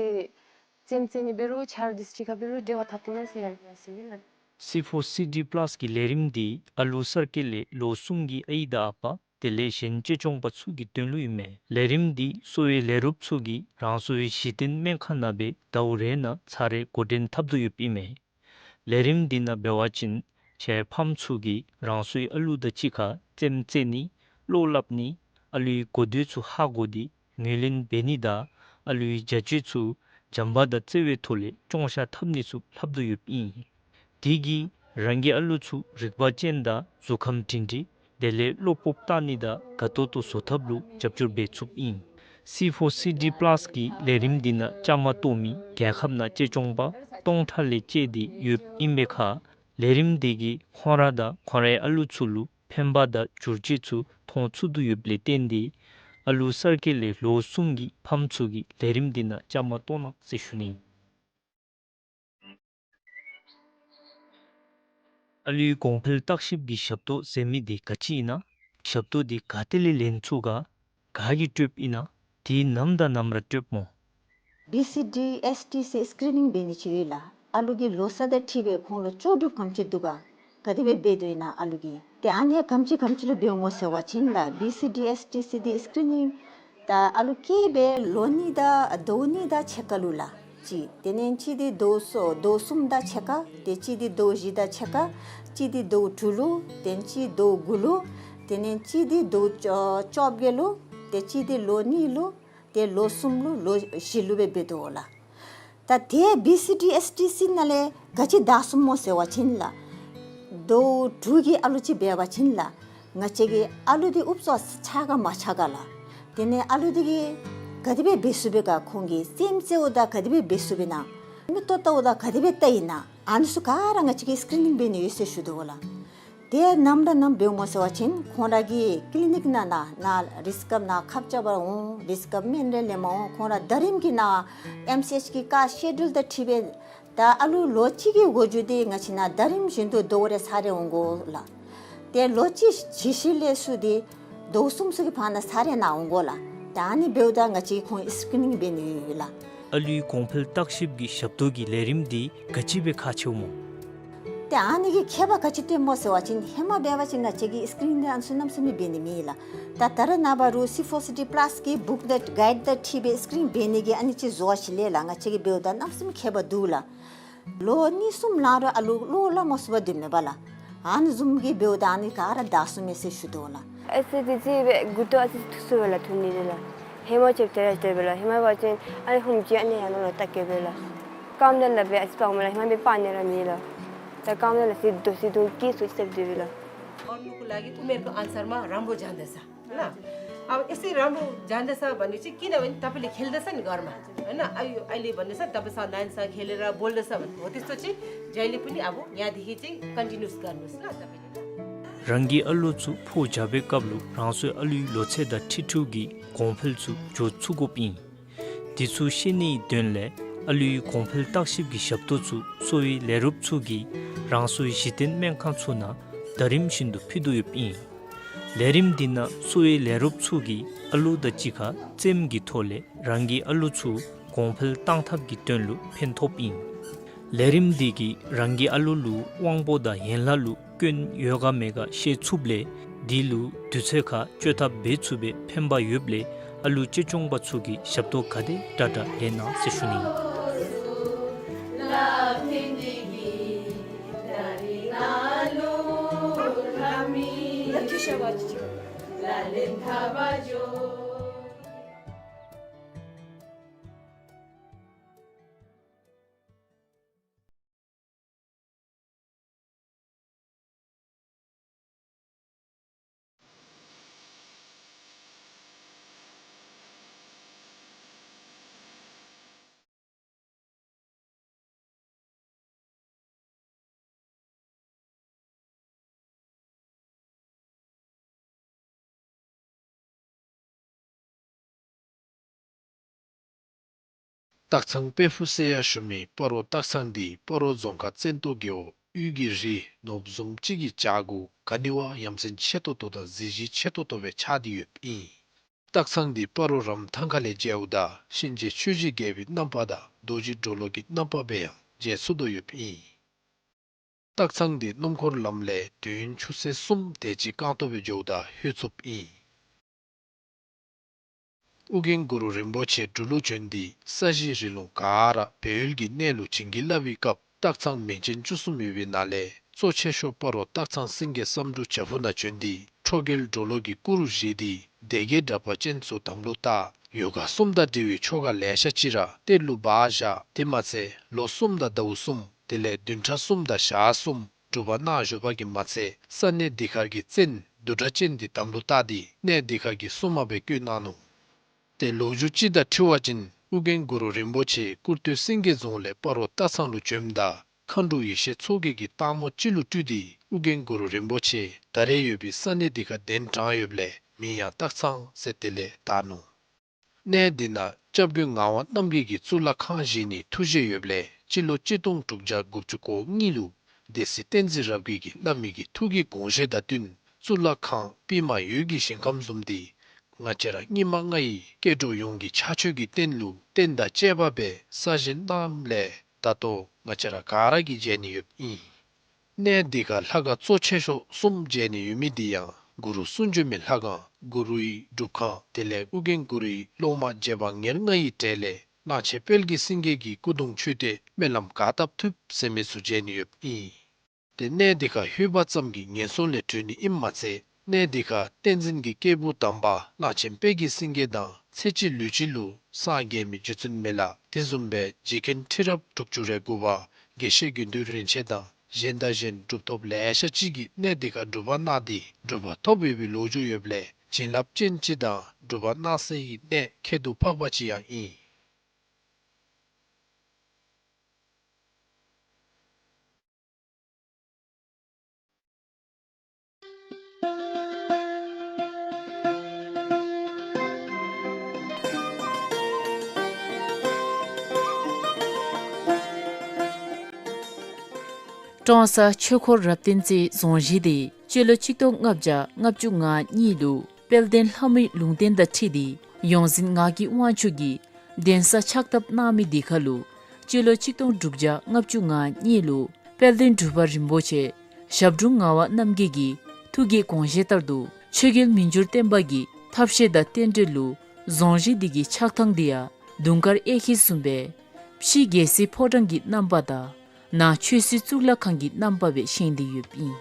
རྩེདམོ་རྩེ་ནི་འབད་རུང་ཆ་རོགས་འདི་ཚུ་གཅིག་ཁར་འབད་རུང་འབྲེལ་བ་འཐབ་བཏུབ་མས་ཟེར་ཡང་ཟེར་མི་ལགས། སི་ཕོར་སི་ཌི་པ་ལཱས་ཀྱི་ལས་རིམ་འདི་ཨ་ལུ་གསར་སྐྱེས་ལས་ལོ་གསུམ་གྱི་ཨའི་དང་ཨ་པ་དེ་ལས་གཞན་གཅེས་སྐྱོང་པ་ཚུ་གི་དོན་ལུ་ཨིན་མས། ལས་རིམ་འདི་གསོ་བའི་ལས་རོགསཔ་ཚུ་གིས་རང་སོའི་གཞི་རྟེན་སྨན་ཁང་ནང་སྦེ་ཟླཝ་རེ་ནང་ཚར་རེ་འགོ་འདྲེན་འཐབ་དོ་ཡོདཔ་ཨིན་མས། ལས་རིམ་འདི་ནང་འབད་བ་ཅིན་ཁྱེད་ཕམ་ཚུ་གིས་རང་སོའི་ཨ་ལུ་དང་གཅིག་ཁར་རྩེདམོ་རྩེ་ནི་བློ་སླབ་ནི་ཨ་ལུའི་གོ་ཐོས་ཚུ་ཧ་གོ་སྟེ་ངོས་ལེན་འབད་ནི་དང་ཨ་ལུའི་བྱ་སྤྱོད་ཚུ་བྱམས་པ་དང་བརྩེ་བའི་ཐོག་ལས་སྐྱོང་བཞག་འཐབ་ནི་ཚུ་ལྷབ་དོ་ཡོདཔ་ཨིན། དེ་གིས་རང་གི་ཨ་ལུ་ཚུ་རིག་པ་ཅན་དང་གཟུགས་ཁམས་སྒྲིང་སྒྲིང་ དེ་ལས་བློ་སྤོབས་བཏང་ནི་དང་དགའ་ཏོག་ཏོ་བཟོ་ཐབས་ལུ་རྒྱབ་སྐྱོར་འབད་ཚུགསཔ་ཨིན། སི་ཕོར་སི་ཌི་པ་ལཱསི་གི་ལས་རིམ་འདི་ནང་བཅའ་མར་གཏོགས་མི་རྒྱལ་ཁབ་ནང་གཅེས་སྐྱོང་པ་སྟོང་ཕྲག་ལས་བཅད་དེ་ཡོདཔ་ཨིན་པའི་ཁར་ལས་རིམ་འདི་གིས་ཁོང་ར་དང་ཁོང་རའི་ཨ་ལུ་ཚུ་ལུ་ཕན་པ་དང་བསྒྱུར་བཅོས་ཚུ་མཐོང་ཚུགས་དོ་ཡོདཔ་ལས་བརྟེན་ཏེ་ཨ་ལུ་གསར་སྐྱེས་ལས་ལོ་གསུམ་གྱི་ཕམ་ཚུ་གིས་ལས་རིམ་འདི་ནང་བཅའ་མར་གཏོགས་གནང་ཟེར་ཞུ་ནི། ཨ་ལུའི་གོང་འཕེལ་བརྟག་ཞིབ་ཀྱི་ཞབས་ཏོག་ཟེར་མི་འདི་ག་ཅི་ཨིན་ན། ཞབས་ཏོག་འདི་ག་ཏེ་ལས་ལེན་ཚུགས་ག། ག་གིས་སྤྲོདཔ་ཨིན་ན། དེ་ནམ་དང་ནམ་ར་སྤྲོདཔ་སྨོ། བི་སི་ཌི་ཨེསི་ཊི་སི་སི་ཀི་རི་ནིང་འབད་ནི་ཅིག་ཡོད་ལགས། ཨ་ལུ་གི་ལོ་ཚད་དང་འཁྲིལ་སྦེ་ཁོང་ལུ་ལྕོགས་གྲུབ་ག་དེམ་ཅིག་འདུག་ག། ག་དེ་སྦེ་འབད་དོ་ཨིན་ན་ཨ་ལུ་གིས། ཏེ་ཨ་ནི་ག་དེམ་ཅིག་ག་དེམ་ཅིག་ལུ་འབདཝ་སྨོ་ཟེར་བ་ཅིན་ལགས། བི་སི་ཌི་ཨེསི་ཊི་སི་འདི་སི་ཀི་རི་ནིང་ད་ཨ་ལུ་སྐྱེས་སྦེ་ལོ་གཉིས་དང་ཟླཝ་གཉིས་དང་ཕྱེད་ཀ་ལུ་ལགས། གཅིག། དེ་ལས་གཅིག་འདི་ཟླཝ་གསུམ་ཟླཝ་གསུམ་དང་ཕྱེད་ཀ། ཏེ་གཅིག་འདི་ཟླཝ་བཞི་དང་ཕྱེད་ཀ། གཅིག་འདི་ཟླཝ་དྲུག་ལུ། ཏེ་གཅིག་ཟླཝ་དགུ་ལུ། དེ་ལས་གཅིག་འདི་ཟླཝ་བཅོ་བཅོ་བརྒྱད་ལུ། ཏེ་གཅིག་འདི་ལོ་གཉིས་ལུ། ཏེ་ལོ་གསུམ་ལུ་ལོ་བཞི་ལུ་སྦེ་འབད་དོ་ལགས། ད་དེ་བི་སི་ཌི་ཨེསི་ཊི་སི་ནང་ལས་ག་ཅི་དྲག་སོངམ་སྨོ་ཟེར་བ་ཅིན་ལགས། ཟླཝ་དྲུག་གི་ཨ་ལུ་ཅིག་འབད་བ་ཅིན་ལགས། ང་བཅས་ཀྱི་ཨ་ལུ་འདི་ཨུབ་སོ་ཆགས་ག་མ་ཆགས་ག་ལགས། དེ་ལས་ཨ་ལུ་འདི་གིས་ག་དེ་སྦེ་འབད་ཚུགས་པས་ག། ཁོང་གི་སེམས་རྩ་བ་དང་ག་དེ་སྦེ་འབད་ཚུགས་པས་ན། མིག་ཏོ་བལྟཝ་ད་ག་དེ་སྦེ་བལྟ་ཡི་ན། ཨ་ནི་ཚུ་ག་ར་ང་བཅས་ཀྱིས་སི་ཀི་རི་ནིང་འབད་ནི་ཡོད་ཟེར་ཞུ་དོ་ལགས། དེ་ནམ་ར་ནམ་འབདཝ་སྨོ་ཟེར་བ་ཅིན་ཁོང་ར་གི་ཀི་ལི་ནིག་ནང་ན་ན་རིགསཔ་ནང་ཁབ་རྐྱབ་པར་འོང་། རིགསཔ་སྨན་རེ་ལེནམ་འོང་། ཁོང་ར་ཟླ་རིམ་གྱི་ནང་ཨེམ་སི་ཨེཆ་གི་ཀ་སི་ཀེ་ཇུལ་དང་འཁྲིལ་སྦེ་ད་ཨ་ལུ་ལོ་གཅིག་གི་འགོ་མཇུག་འདི་ང་བཅས་ནང་ཟླ་རིམ་བཞིན་དུ་ཟླཝ་རེ་ཚར་རེ་འོང་དགོ་ལགས། ཏེ་ལོ་གཅིག་ཇི་བཞིན་ལས་ཚུར་འདི་ཟླཝ་གསུམ་ཚུ་གི་བར་ན་ཚར་རེ་ནང་འོང་དགོ་ལགས། ད་ཨ་ནི་འབདཝ་ད་ང་བཅས་ཁོང་སི་ཀི་རི་ནིང་འབད་ནི་ཡོད་ལགས། ཨ་ལུའི་གོང་འཕེལ་བརྟག་ཞིབ་ཀྱི་ཞབས་ཏོག་གི་ལས་རིམ་འདི་ག་ཅི་སྦེ་ཁག་ཆེཝ་སྨོ། ཏེ་ཨ་ནི་གི་ཁྱད་པར་ག་ཅི་སྟོནམ་སྨོ་ཟེར་བ་ཅིན་ཧེ་མ་འབད་བ་ཅིན་ང་བཅས་ཀྱིས་སི་ཀི་རི་ནིང་འདི་ཨ་ནི་ཚུ་གནམ་མེད་ས་མེད་འབད་ནི་མེད་ལགས། ད་ད་རེས་ནངས་པ་རུང་སི་ཕོར་སི་ཌི་པ་ལཱསི་གི་བུཀ་དང་གའིཌ་དང་འཁྲིལ་སྦེ་སི་ཀི་རི་ནིང་འབད་ནི་གི་ཨ་ནི་ཅིག་བཟོ་བ་ཅིག་ལས་ལགས། ང་བཅས་ཀྱིས་འབདཝ་ད་གནམ་མེད་ས་མེད་ཁྱད་པར་འདུག་ལགས། ལོ་གཉིས་གསུམ་ལང་རུང་ཨ་ལུ་བློ་སླབ་མ་ཚུགས་པར་སྡོདཔ་མས་པ་ལགས། ཨ་ནི་བཟུམ་གྱི་འབདཝ་ད་ཨ་ནི་ག་ར་དྲག་སོངམ་མས་ཟེར་ཞུ་དོ་ལགས། ཨེ་སི་ཌི་སི་སྦེ་མགུ་ཏོ་ཨ་ཙི་ཐུག་སོང་པས་ལགས། ཐུག་ནི་རེ་ལགས། ཧེ་མ་ཅིག་ཏེ་ར་ཏེ་སྦེ་ལགས། ཧེ་མ་འབད་བ་ཅིན་ཨ་ནི་ཧོམ་ཅིག་ཨ་ནི་ཡར་ལོང་ལོང་བལྟ་གེ་སྦེ་ལགས། ཀམ་ལས་ལགས་སྦེ་ཨ་ཙི་སྤང་མས་ལགས། ཧེ་མ་སྦེ་སྤང་ནི་ར་མེད་ལགས། ད་ཀམ་ལས་ལགས་ཟེར་དོ་ཟེར་དོ་ཀི་སུ་ཅིག་སྟབས་བདེ་སྦེ་ལགས། और उनको लागि उमेरको अनुसारमा राम्रो जाँदैछ। होइन? अब यसै राम्रो जाँदैछ भनेपछि किनभने तपाईँले खेल्दैछ नि घरमा, होइन? अहिले, अहिले भन्दैछ, तपाईँ स-, नानीसँग खेलेर बोल्दैछ भने हो त्यस्तो चाहिँ जहिले पनि अब यहाँदेखि चाहिँ कन्टिन्युस गर्नुहोस् ल तपाईँले ल। རང་གི་ཨ་ལོ་ཚུ་ཕོ་རྒྱས་པའི་སྐབས་ལུ་རང་སོའི་ཨ་ལུའི་ལོ་ཚད་དང་འཁྲིལ་འཁྲིལཝ་གི་གོང་འཕེལ་ཚུ་འགྱོ་ཚུགས་དགོཔ་ཨིན། དེ་ཚུ་ཤེས་ནིའི་དོན་ལས་ཨ་ལུའི་གོང་འཕེལ་བརྟག་ཞིབ་ཀྱི་ཞབས་ཏོག་ཚུ་གསོ་བའི་ལས་རོགསཔ་ཚུ་གིས་རང་སོའི་གཞི་རྟེན་སྨན་ཁང་ཚུ་ནང་ཟླ་རིམ་བཞིན་དུ་ཕུལ་དོ་ཡོདཔ་ཨིན། ལས་རིམ་འདི་ནང་གསོ་བའི་ལས་རོགསཔ་ཚུ་གིས་ཨ་ལོ་དང་གཅིག་ཁར་རྩེདམོ་གི་ཐོག་ལས་རང་གི་ཨ་ལོ་ཚུ་གོང་འཕེལ་གཏང་ཐབས་ཀྱི་དོན་ལུ་ཕན་ཐོགསཔ་ཨིན། ལས་རིམ་འདི་གིས་རང་གི་ཨ་ལོ་ལུ་དབང་པོ་དང་ཡན་ལག་ལུ་སྐྱོན་ཡོད་ག་མེད་ག་ཤེས་ཚུགསཔ་ལས་དེ་ལུ་དུས་ཚོད་ཁར་བཅོས་ཐབས་འབད་ཚུགས་པའི་ཕན་པ་ཡོདཔ་ལས་ཨ་ལོ་གཅེས་སྐྱོང་པ་ཚུ་གིས་ཞབས་ཏོག་ག་དེ་དྲག་དྲག་ལེན་གནང་ཟེར་ཞུ་ནི། སྟག་ཚང་དཔལ་ཕུག་ཟེར་ཡང་ཞུ་མི་སྤ་རོ་སྟག་ཚང་འདི་སྤ་རོ་རྫོང་ཁག་བཙན་ཏོ་རྒེད་འོག་དབུས་ཀྱི་རི་ནོར་བུ་བཟུམ་ཅིག་གི་བྱག་གུ་ག་ནི་བ་ཡ་མཚན་ཆེ་ཏོག་ཏོ་དང་གཟི་བརྗིད་ཆེ་ཏོག་ཏོ་སྦེ་ཆགས་ཏེ་ཡོདཔ་ཨིན། སྟག་ཚང་འདི་སྤ་རོ་རམ་ཐང་ཁ་ལས་མཇལཝ་ད་གཤིན་རྗེ་ཆོས་ཀྱི་རྒྱལ་པོའི་རྣམ་པ་དང་རྡོ་རྗེ་གྲོ་ལོད་ཀྱི་རྣམ་པ་སྦེ་ཡང་མཇལ་ཚུགས་དོ་ཡོདཔ་ཨིན། སྟག་ཚང་འདི་སྣུམ་འཁོར་ལམ་ལས་དུས་ཡུན་ཆུ་ཚོད་གསུམ་དེ་ཅིག་རྐང་སྟོང་སྦེ་འགྱོཝ་ད་ལྷོད་ཚུགསཔ་ཨིན། ཨོ་རྒྱན་གུ་རུ་རིན་པོ་ཆེ་འབྲུག་ལུ་བྱོན་ཏེ་ས་གཞི་རི་ལུང་ག་ར་སྦས་ཡུལ་གྱི་གནས་ལུ་བྱིན་གྱིས་བརླབས་པའི་སྐབས་སྟག་ཚང་མིང་ཅན་བཅུ་གསུམ་ཡོད་པའི་ནང་ལས་གཙོ་ཆེ་ཤོས་སྤ་རོ་སྟག་ཚང་སེང་གེ་བསམ་འགྲུབ་བྱག་ཕུག་ནང་བྱོན་ཏེ་ཁྲོ་རྒྱལ་གྲོ་ལོད་ཀྱི་སྐུ་རུ་བཞེངས་ཏེ་སྡེ་བརྒྱད་དྲེགས་པ་ཅན་ཚུ་དམ་ལུ་བཏགས། ཡོ་ག་གསུམ་དང་འབྲེལ་བའི་ཆོ་ག་ལེ་ཤ་ཅིག་ར་གཏེར་ལུ་སྦ་བཞག། དེ་མ་ཚད་ལོ་གསུམ་དང་ཟླཝ་གསུམ་དེ་ལས་བདུན་ཕྲག་གསུམ་དང་ཞག་གསུམ་སྒྲུབ་པ་གནང་བཞུགས་པ་གིས་མ་ཚད་ས་གནས་འདི་ཁར་གྱི་བཙན་ བདུད་དགྲ་ཅན་འདི་དམ་ལུ་བཏགས་ཏེ་གནས་འདི་ཁ་གི་སྲུང་མ་སྦེ་བསྐོས་གནང་ནུག། ཏེ་ལོ་རྒྱུས་ཅིག་དང་འཁྲིལ་བ་ཅིན་ཨོ་རྒྱན་གུ་རུ་རིན་པོ་ཆེ་ཀུར་སྟོད་སེང་གེ་རྫོང་ལས་སྤ་རོ་སྟག་ཚང་ལུ་བྱོནམ་ད་མཁའ་འགྲོ་ཡེ་ཤེས་མཚོ་རྒྱལ་གྱིས་སྟག་མོ་ཅིག་ལུ་སྤྲུལ་ཏེ་ཨོ་རྒྱན་གུ་རུ་རིན་པོ་ཆེ་ད་རེས་ཡོད་པའི་ས་གནས་འདི་ཁར་གདན་དྲངས་ཡོདཔ་ལས་མིང་ཡང་སྟག་ཚང་ཟེར་དེ་ལས་བཏགས་ནུག། གནས་འདི་ནང་སྐྱབས་མགོན་ངག་དབང་རྣམ་རྒྱལ་གྱིས་གཙུག་ལག་ཁང་བཞེངས་ནིའི་ཐུགས་བཞེད་ཡོདཔ་ལས་སྤྱི་ལོ་གཅིག་སྟོང་དྲུག་བརྒྱ་དགུ་བཅུ་གོ་གཉིས་ལུ་སྡེ་སྲིད་བསྟན་འཛིན་རབ་རྒྱས་ཀྱིས་བླ་མའི་གི་ཐུགས་ཀྱི་དགོངས་བཞེད་དང་བསྟུན་གཙུག་ལག་ཁང་པདྨ་འོད་ཀྱི་ཞིང་ཁམས་བཟུམ་འདི་ང་བཅས་ར་སྙིགས་མ་ལྔ་ཡི་སྐྱེ་འགྲོ་ཡོངས་ཀྱི་ཕྱག་མཆོད་ཀྱི་རྟེན་ལུ་རྟེན་དང་བཅས་པ་སྦེ་གསར་བཞེངས་གནངམ་ལས་ད་ལྟོ་ང་བཅས་ར་ག་ར་གིས་མཇལ་ནི་ཡོདཔ་ཨིན། གནས་འདི་ཁར་ལྷ་ཁང་གཙོ་ཆེ་ཤོས་གསུམ་མཇལ་ནི་ཡོད་མི་འདི་ཡང་གུ་རུ་གསུང་བྱོན་མའི་ལྷ་ཁང་གུ་རུའི་སྒྲུབ་ཁང་དེ་ལས་ཨོ་རྒྱན་གུ་རུའི་སློབ་མ་རྗེ་འབངས་ཉེར་ལྔ་ཡི་གྲས་ལས་གླང་ཆེན་དཔལ་གྱི་སེང་གེ་གི་སྐུ་གདུང་མཆོད་རྟེན་སྨོན་ལམ་ག་བཏབ་ཐུབ་ཟེར་མི་ཚུ་མཇལ་ནི་ཡོདཔ་ཨིན། ཏེ་གནས་འདི་ཁར་ལྷོད་པ་ཙམ་གྱིས་ངན་སོང་ལས་གྲོལ་ནི་ཨིནམ་མ་ཚད་གནས་འདི་ཁར་བསྟན་འཛིན་གྱི་སྐྱེས་བུ་དམ་པ་གླང་ཆེན་དཔལ་གྱི་སེང་གེ་དང་ཚེ་གཅིག་ལུས་གཅིག་ལུ་སངས་རྒྱས་མི་རྗེ་བཙུན་མི་ལ་དེ་བཟུམ་སྦེ་རྗེ་མཁན་ཁྲི་རབས་དྲུག་ཅུ་རེ་དགུ་པ་དགེ་བཤེས་དགེ་འདུན་རིན་ཆེན་དང་གཞན་དང་གཞན་གྲུབ་ཐོབ་ལེ་ཤ་ཅིག་གིས་གནས་འདི་ཁར་སྒྲུབ་པ་གནང་སྟེ་གྲུབ་པ་ཐོབ་ཡོད་པའི་ལོ་རྒྱུས་ཡོདཔ་ལས་བྱིན་རླབས་ཅན་ཅིག་དང་སྒྲུབ་པ་གནང་སའི་གནས་ཁྱད་དུ་འཕགས་པ་ཅིག་ཡང་ཨིན། ཀྲོང་གསར་ཆོས་འཁོར་རབ་བརྟན་རྩེའི་རྫོང་གཞིས་འདི་སྤྱི་ལོ་གཅིག་སྟོང་ལྔ་བརྒྱ་ལྔ་བཅུ་ང་གཉིས་ལུ་དཔལ་ལྡན་ལྷ་མོའི་ལུང་བསྟན་དང་འཁྲིལ་ཏེ་ཡོངས་འཛིན་ངག་གི་དབང་ཕྱུག་གིས་གདན་ས་ཕྱག་བཏབ་གནང་མི་འདི་ཁར་ལུ་སྤྱི་ལོ་གཅིག་སྟོང་དྲུག་བརྒྱ་ལྔ་བཅུ་ང་གཉིས་ལུ་དཔལ་ལྡན་འབྲུག་པ་རིན་པོ་ཆེ་ཞབས་དྲུང་ངག་དབང་རྣམ་རྒྱལ་གྱི་ཐུགས་ཀྱི་དགོངས་བཞེད་ལྟར་དུ་ཆོས་རྒྱལ་མི་འགྱུར་བརྟན་པ་གི་ཐབས་ཤེས་དང་རྟེན་འབྲེལ་ལུ་རྫོང་གཞིས་འདི་གི་ཆགས་ཐངས་འདི་ཡང་དུང་དཀར་གཡས་འཁྱིལ་བཟུམ་སྦེ་ཕྱི་རྒྱལ་སྲིད་ཕོ་བྲང་གི་རྣམ་པ་དང་ནང་ཆོས་སྲིད་གཙུག་ལག་ཁང་གི་རྣམ་པ་སྦེ་བཞེངས་ཏེ་ཡོདཔ་ཨིན།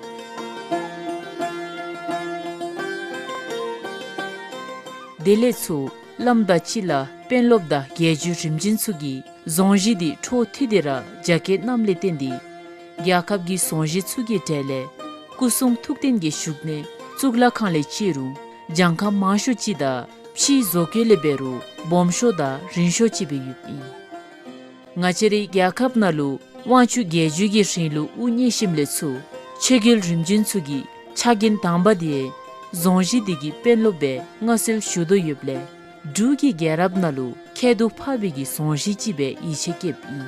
དེ་ལས་ཚུར་བླམ་དང་གཅིག་ལ་དཔོན་སློབ་དང་རྒྱལ་བརྒྱུད་རིམ་བྱོན་ཚུ་གིས་རྫོང་གཞིས་འདི་འཕྲོ་མཐུད་དེ་ར་རྒྱ་བསྐྱེད་གནངམ་ལས་བརྟེན་ཏེ་རྒྱལ་ཁབ་ཀྱི་རྫོང་གཞིས་ཚུ་གི་གྲས་ལས་སྐུ་གསུང་ཐུགས་རྟེན་གྱི་བཞུགས་གནས་གཙུག་ལག་ཁང་ལས་བརྩི་རུང་གྱངས་ཁ་མང་ཤོས་ཅིག་དང་ཕྱིའི་བཟོ་བཀོད་ལས་འབད་རུང་སྦོམ་ཤོས་དང་རིང་ཤོས་ཅིག་སྦེ་ཡོདཔ་ཨིན། ང་བཅས་རའི་རྒྱལ་ཁབ་ནང་ལུ་དབང་ཕྱུག་རྒྱལ་བརྒྱུད་ཀྱི་རིང་ལུགས་དབུ་བརྙེས་ཞིནམ་ལས་ཚུར་ཆོས་རྒྱལ་རིམ་བྱོན་ཚུ་གི་ཕྱག་འགན་དང་པ་འདི་རྫོང་གཞིས་འདི་གི་དཔོན་སློབ་སྦེ་མངའ་གསོལ་ཞུ་དོ་ཡོདཔ་ལས་འབྲུག་གི་རྒྱལ་རབས་ནང་ལུ་ཁྱད་དུ་འཕགས་པའི་གི་རྫོང་གཞིས་ཅིག་སྦེ་ཡིད་ཆེས་བསྐྱེདཔ་ཨིན།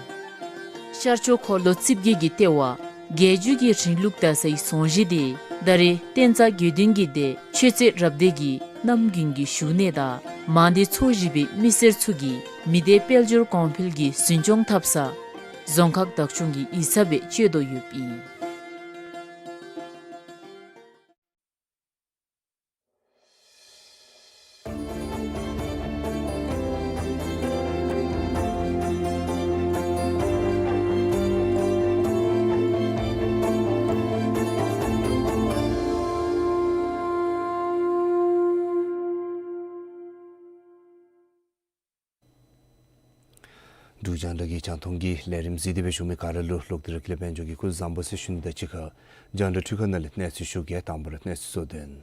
ཤར་ཕྱོགས་འཁོར་ལོ་རྩིབས་བརྒྱད་ཀྱི་ལྟེ་བ་རྒྱལ་བརྒྱུད་ཀྱི་རིང་ལུགས་དར་སའི་རྫོང་གཞིས་འདི་ད་རེས་བསྟན་རྩ་དགེ་འདུན་གྱི་སྡེ་ཆོས་རྩེ་རབ་སྡེ་གི་རྣམ་རྒྱུན་གྱི་བཞུགས་གནས་དང་མང་སྡེ་ཚོ་བཞི་པའི་མི་སེར་ཚུ་གིས་མི་སྡེ་དཔལ་འབྱོར་གོང་འཕེལ་གྱི་འཛིན་སྐྱོང་འཐབ་ས་རྫོང་ཁག་བདག་སྐྱོང་གི་ཡིག་ཚང་སྦེ་སྤྱོད་དོ་ཡོདཔ་ཨིན། འབྲུག་རྒྱང་བསྒྲགས་ཀྱི་རྒྱང་མཐོང་གི་ལས་རིམ་གཟིགས་ཏེ་སྦེ་བཞུགས་མི་ག་ར་ལུ་ལོག་སྟེ་ར་ཀུན་ལེགས་དཔལ་འབྱོར་གྱི་སྐུ་གཟུགས་བཟང་པོ་ཟེར་ཞུ་ནི་དང་གཅིག་ཁར་རྒྱང་བསྒྲགས་འཕྲུལ་ཁང་ནང་ལས་གནས་ཚུལ་ཞུ་གེ། དང་པ་ར་གནས་ཚུལ་གཙོ་དོན།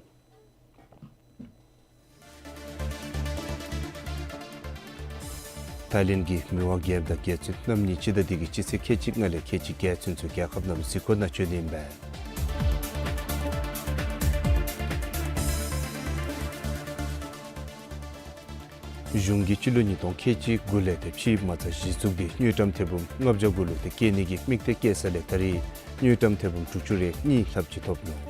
ཐའི་ལེནཌ་གི་མི་དབང་རྒྱལཔོ་དང་རྒྱལ་བཙུན་རྣམ་གཉིས་སྤྱི་ཟླ་འདི་གི་སྤྱི་ཚེས་ཁལ་གཅིག་ལྔ་ལས་ཁལ་གཅིག་བརྒྱད་ཚུན་ཚོད་རྒྱལ་ཁབ་ནང་ལུ་གཟིགས་སྐོར་ནང་བྱོན་ནི་ཨིན་པས། གཞུང་གིས་སྤྱི་ལོ་ཉིས་སྟོང་ཁལ་གཅིག་དགུ་ལས་ཏེ་ཕྱེ་མ་རྩ་གཞི་བཙུགས་ཏེ་དངུལ་ཀྲམ་ཐེར་འབུམ་ལྔ་བརྒྱ་དགུ་ལུ་ཏེ་བསྐྱེད་ནི་གི་དམིགས་གཏད་བསྐྱེད་ས་ལས་ད་རེས་དངུལ་ཀྲམ་ཐེར་འབུམ་དྲུག་ཅུ་རེ་གཉིས་ལྷགཔ་ཅིག་ཐོབ་ནུག།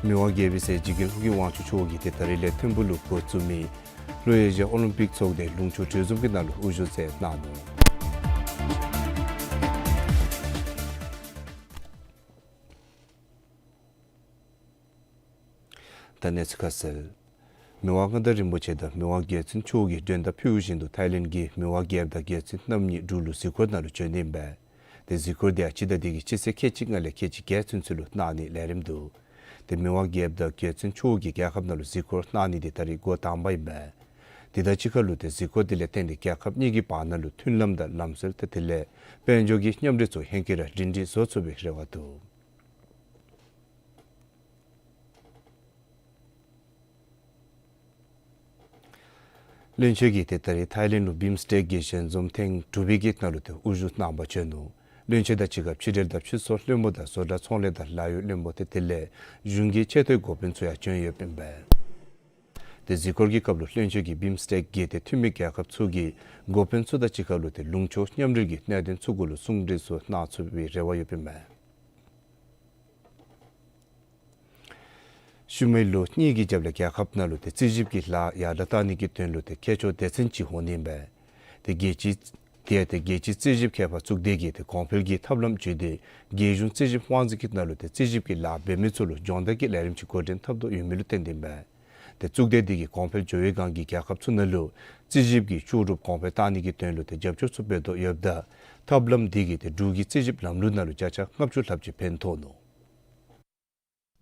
མི་དབང་རྒྱལ་པོའི་སྲས་འཇིགས་མེད་ཧཱུྃ་གི་དབང་ཕྱུག་མཆོག་གིས་ཏེ་ད་རེས་ལས་ཐིམ་ཕུག་ལུ་འགོ་བཙུགས་མི་ལྷོ་ཨེ་ཤི་ཡ་ཨོ་ལིམ་པིག་ཚོགས་སྡེ་ལུང་ཕྱོགས་གྲོས་འཛོམས་ཀྱི་ནང་ལུ་དབུ་བཞུགས་མཛད་གནང་ནུག། ད་གནས་ཚུལ་ཁ་གསལ། མི་དབང་མངའ་བདག་རིན་པོ་ཆེ་དང་མི་དབང་རྒྱལ་བཙུན་མཆོག་གིས་མགྲོན་བརྡ་ཕུལ་བཞིན་དུ་ཐའི་ལེནཌ་གི་མི་དབང་རྒྱལཔོ་དང་རྒྱལ་བཙུན་རྣམ་གཉིས་འབྲུག་ལུ་གཟིགས་སྐོར་ནང་ལུ་བྱོན་ནི་ཨིན་པས། ཏེ་གཟིགས་སྐོར་དེ་ཡང་སྤྱི་ཟླ་འདི་གི་སྤྱི་ཚེས་ཁལ་གཅིག་ལྔ་ལས་ཁལ་གཅིག་བརྒྱད་ཚུན་ཚོད་ལུ་གནང་ནིའི་ལས་རིམ་འདུག། ཏེ་མི་དབང་རྒྱལཔོ་དང་རྒྱལ་བཙུན་མཆོག་གིས་རྒྱལ་ཁབ་ནང་ལུ་གཟིགས་སྐོར་གནང་ནི་དེ་ད་རེས་འགོ་དང་པ་ཨིན་པས། དེ་དང་གཅིག་ཁར་ལུ་ཏེ་གཟིགས་སྐོར་དེ་ལས་བརྟེན་ཏེ་རྒྱལ་ཁབ་གཉིས་ཀྱི་བར་ན་ལུ་མཐུན་ལམ་དང་ལམ་སྲོལ་ཏེ་དེ་ལས་དཔལ་འབྱོར་གྱི་མཉམ་འབྲེལ་ཚུ་ཧེང་སྐལ་ར་སྒྲིང་སྒྲིང་བཟོ་ཚུགས་པའི་རེ་བ་འདུག། བློན་ཆེན་གྱིས་ཏེ་ད་རིས་ཐའི་ལེནཌ་ལུ་བིམ་སི་ཊེཀ་གི་ཞལ་འཛོམས་ཐེངས་དྲུག་པའི་གི་ནང་ལུ་ཏེ་དབུ་བཞུགས་གནང་པར་བྱོན་ནུག། བློན་ཆེན་དང་གཅིག་ཁར་ཕྱི་འབྲེལ་དང་ཕྱི་སོ་བློན་པོ་དང་བཟོ་གྲྭ་ཚོང་ལས་དང་ལཱ་གཡོག་བློན་པོ་ཏེ་དེ་ལས་གཞུང་གི་ཆེ་མཐོའི་འགོ་དཔོན་ཚུ་ཡང་བྱོན་ཡོདཔ་ཨིན་པས། ཏེ་གཟིགས་སྐོར་གྱི་སྐབས་ལུ་བློན་ཆེན་གྱིས་བིམ་སི་ཊེཀ་གི་ཏེ་འཐུས་མི་རྒྱལ་ཁབ་ཚུ་གི་འགོ་དཔོན་ཚུ་དང་གཅིག་ཁར་ལུ་ཏེ་ལུང་ཕྱོགས་མཉམ་འབྲེལ་གྱི་གནད་དོན་ཚུ་གུ་ལུ་གསུང་གྲོས་ཚུ་གནང་ཚུགས་པའི་རེ་བ་ཡོདཔ་ཨིན་པས། ཤུལ་མའི་ལོ་གཉིས་ཀྱི་རྒྱབ་ལས་རྒྱལ་ཁབ་ནང་ལུ་ཏེ་རྩིས་ཞིབ་ཀྱི་ལཱ་ཡར་དྲག་གཏང་ནི་གི་དོན་ལུ་ཏེ་ཁྱད་ཆོས་སྡེ་ཚན་ཅིག་འོང་ནི་ཨིན་པས། ཏེ་རྒྱལ་སྤྱི་ཏེ་ཏེ་རྒྱལ་སྤྱིའི་རྩིས་ཞིབ་མཁས་པ་གཙུག་སྡེ་གིས་ཏེ་གོང་འཕེལ་གྱི་ཐབས་ལམ་བརྒྱུད་དེ་རྒྱལ་གཞུང་རྩིས་ཞིབ་དབང་འཛིན་གྱི་ནང་ལུ་ཏེ་རྩིས་ཞིབ་ཀྱི་ལཱ་འབད་མི་ཚུ་ལུ་སྦྱོང་བརྡར་གྱི་ལས་རིམ་ཅིག་འགོ་འདྲེན་འཐབ་དོ་ཡོད་མི་ལུ་བརྟེན་ཏེ་ཨིན་པས། ཏེ་གཙུག་སྡེ་འདི་གིས་གོང་འཕེལ་འགྱོ་བའི་སྒང་གི་རྒྱལ་ཁབ་ཚུ་ནང་ལུ་རྩིས་ཞིབ་ཀྱི་ལྕོགས་གྲུབ་གོང་འཕེལ་གཏང་ནི་གི་དོན་ལུ་ཏེ་རྒྱབ་སྐྱོར་ཚུ་འབད་དོ་ཡོདཔ་ད་ཐབས་ལམ་འདི་གིས་ཏེ་འབྲུག་གི་རྩིས་ཞིབ་ལམ་ལུགས་ནང་ལུ་བརྒྱ་ཆ་ལྔ་བཅུ་ལྷགཔ་ཅིག་ཕན་ཐོགས་ནུག།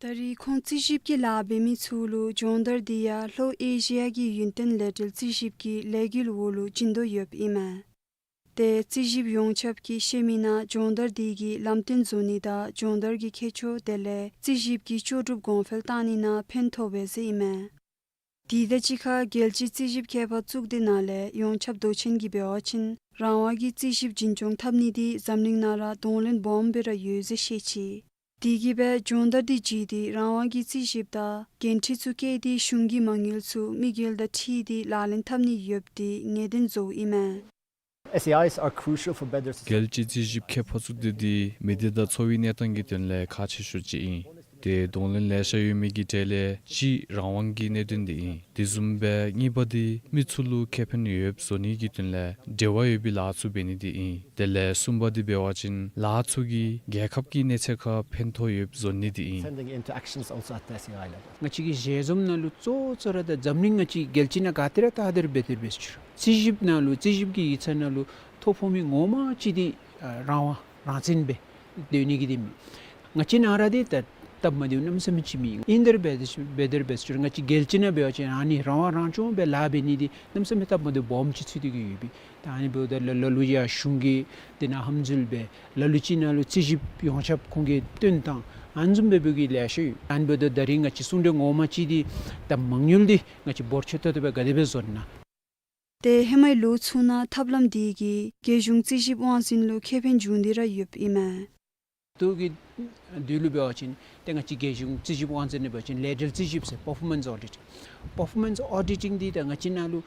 ད་རིས་ཁོང་རྩིས་ཞིབ་ཀྱི་ལཱ་འབད་མི་ཚུ་ལུ་སྦྱོང་བརྡར་འདི་ཡང་ལྷོ་ཨེ་ཤི་ཡ་གི་ཡུན་བརྟན་ལས་འབྲེལ་རྩིས་ཞིབ་ཀྱི་ལས་འགུལ་འོག་ལུ་བྱིན་དོ་ཡོདཔ་ཨིན་མས། ཏེ་རྩིས་ཞིབ་ཡོངས་ཁྱབ་ཀྱི་ཤེས་མི་ནང་སྦྱོང་བརྡར་འདི་གིས་ལམ་སྟོན་བཟོ་ནི་དང་སྦྱོང་བརྡར་གྱི་ཁྱད་ཆོས་དེ་ལས་རྩིས་ཞིབ་ཀྱི་ལྕོགས་གྲུབ་གོང་འཕེལ་གཏང་ནི་ནང་ཕན་ཐོགས་པས་ཟེར་ཨིན་མས། དེ་དང་གཅིག་ཁར་རྒྱལ་སྤྱིའི་རྩིས་ཞིབ་མཁས་པ་གཙུག་སྡེ་ནང་ལས་ཡོངས་ཁྱབ་མདོ་ཆེན་གྱིས་འབད་བ་ཅིན་རང་དབང་གི་རྩིས་ཞིབ་འཛིན་སྐྱོང་འཐབ་ནི་འདི་འཛམ་གླིང་ནང་ར་གདོང་ལེན་སྦོམ་སྦེ་ར་ཡོད་ཟེར་བཤད་ཅི། དེ་གིས་སྦེ་སྦྱོང་བརྡར་འདི་བྱིན་ཏེ་རང་དབང་གི་རྩིས་ཞིབ་དང་འགན་འཁྲི་ཚུ་བཀལ་ཏེ་གཞུང་གི་མ་དངུལ་ཚུ་དམིགས་ཡུལ་དང་འཁྲིལ་ཏེ་ལག་ལེན་འཐབ་ནི་ཡོདཔ་འདི་ངེས་གཏན་བཟོཝ་ཨིན་མས། S A Is are crucial for better society. རྒྱལ་སྤྱིའི་རྩིས་ཞིབ་མཁས་པ་གཙུག་སྡེ་འདི་མི་སྡེ་དང་འཚོ་བའི་གནས་སྟངས་ཀྱི་དོན་ལས་ཁག་ཆེ་ཤོས་ཅིག་ཨིན། ཏེ་གདོང་ལེན་ལེ་ཤ་ཡོད་མི་གི་གྲས་ལས་གཅིག་རང་དབང་གི་གནད་དོན་འདི་ཨིན། དེ་བཟུམ་སྦེ་གཉིས་པ་འདི་མི་ཚུ་ལུ་ཁེ་ཕན་ཡོདཔ་བཟོ་ནི་གི་དོན་ལས་འབྲེལ་བ་ཡོད་པའི་ལཱ་ཚུ་འབད་ནི་འདི་ཨིན། དེ་ལས་གསུམ་པ་འདི་འབད་བ་ཅིན་ལཱ་ཚུ་གིས་རྒྱལ་ཁབ་ཀྱི་གནས་ཚད་ཁར་ཕན་ཐོགས་ཡོདཔ་བཟོ་ནི་འདི་ཨིན། Sending into actions also at the S A I level. ང་བཅས་ཀྱི་ཞལ་འཛོམས་ནང་ལུ་གཙོ་བོ་གཙོ་ར་ད་འཛམ་གླིང་ང་བཅས་རྒྱལ་སྤྱི་ནང་ག་ཏེ་ར་ད་དེར་འབད་དེ་འབད་ཚུགས། རྩིས་ཞིབ་ནང་ལུ་རྩིས་ཞིབ་ཀྱི་ཡིག་ཚང་ནང་ལུ་ཐོ་ཕོག་མི་ངོ་མ་ཅིག་འདི་ཨ་རང་དབང་རང་བཙན་སྦེ་སྡོད་ནི་གི་འདི་མེད། ང་བཅས་ནང་ར་འདི་ད་སྟབས་མ་བདེཝ་གནམ་མེད་ས་མེད་ཅིག་མེད། ཨིན་དེ་ར་འབད་དེ་འབད་དེ་འབད་ཚུགས། ང་བཅས་རྒྱལ་སྤྱི་ནང་འབད་བ་ཅིན་ཨ་ནི་རང་དབང་རང་སྐྱོང་སྦེ་ལཱ་འབད་ནི་འདི་གནམ་མེད་ས་མེད་སྟབས་མ་བདེཝ་སྦོམ་ཅིག་ཚུད་དེ་གི་ཡོད་པས། ད་ཨ་ནི་འབདཝ་ད་ལ་ལ་ལུ་ཡང་གཞུང་གིས་འདི་ནང་ཧམ་འཛུལ་འབད། ལ་ལུ་ཅིག་ནང་ལུ་རྩིས་ཞིབ་ཡོངས་ཁྱབ་ཁོང་གིས་བཏོན་བཏང་། ཨ་ནི་བཟུམ་སྦེ་འབད་མི་གི་ལེ་ཤ་ཡོད། ཨ་ནི་འབདཝ་ད་ད་རིས་ང་བཅས་གསུང་གྲོས་ངོ་མ་ཅིག་འདི་ད་མ་དངུལ་འདི་ང་བཅས་འབོར་ཆེ་ཏོག་ཏོ་སྦེ་ག་དེ་སྦེ་བཟོ་ན། ཏེ་ཧེ་མའི་ལོ་ཚུ་ནང་ཐབས་ལམ་འདི་གིས་རྒྱལ་གཞུང་རྩིས་ཞིབ་དབང་འཛིན་ལུ་ཁེ་ཕན་འབྱུང་སྟེ་ར་ཡོདཔ་ཨིན་མས། ད་རིས་ཀྱི་དུས་ལུ་འབད་བ་ཅིན་ཏེ་ང་བཅས་རྒྱལ་གཞུང་རྩིས་ཞིབ་དབང་འཛིན་ནང་འབད་བ་ཅིན་ལས་འབྲེལ་རྩིས་ཞིབ་ཟེར་performance auditing། Performance auditing འདི་ད་ང་བཅས་ནང་ལུ་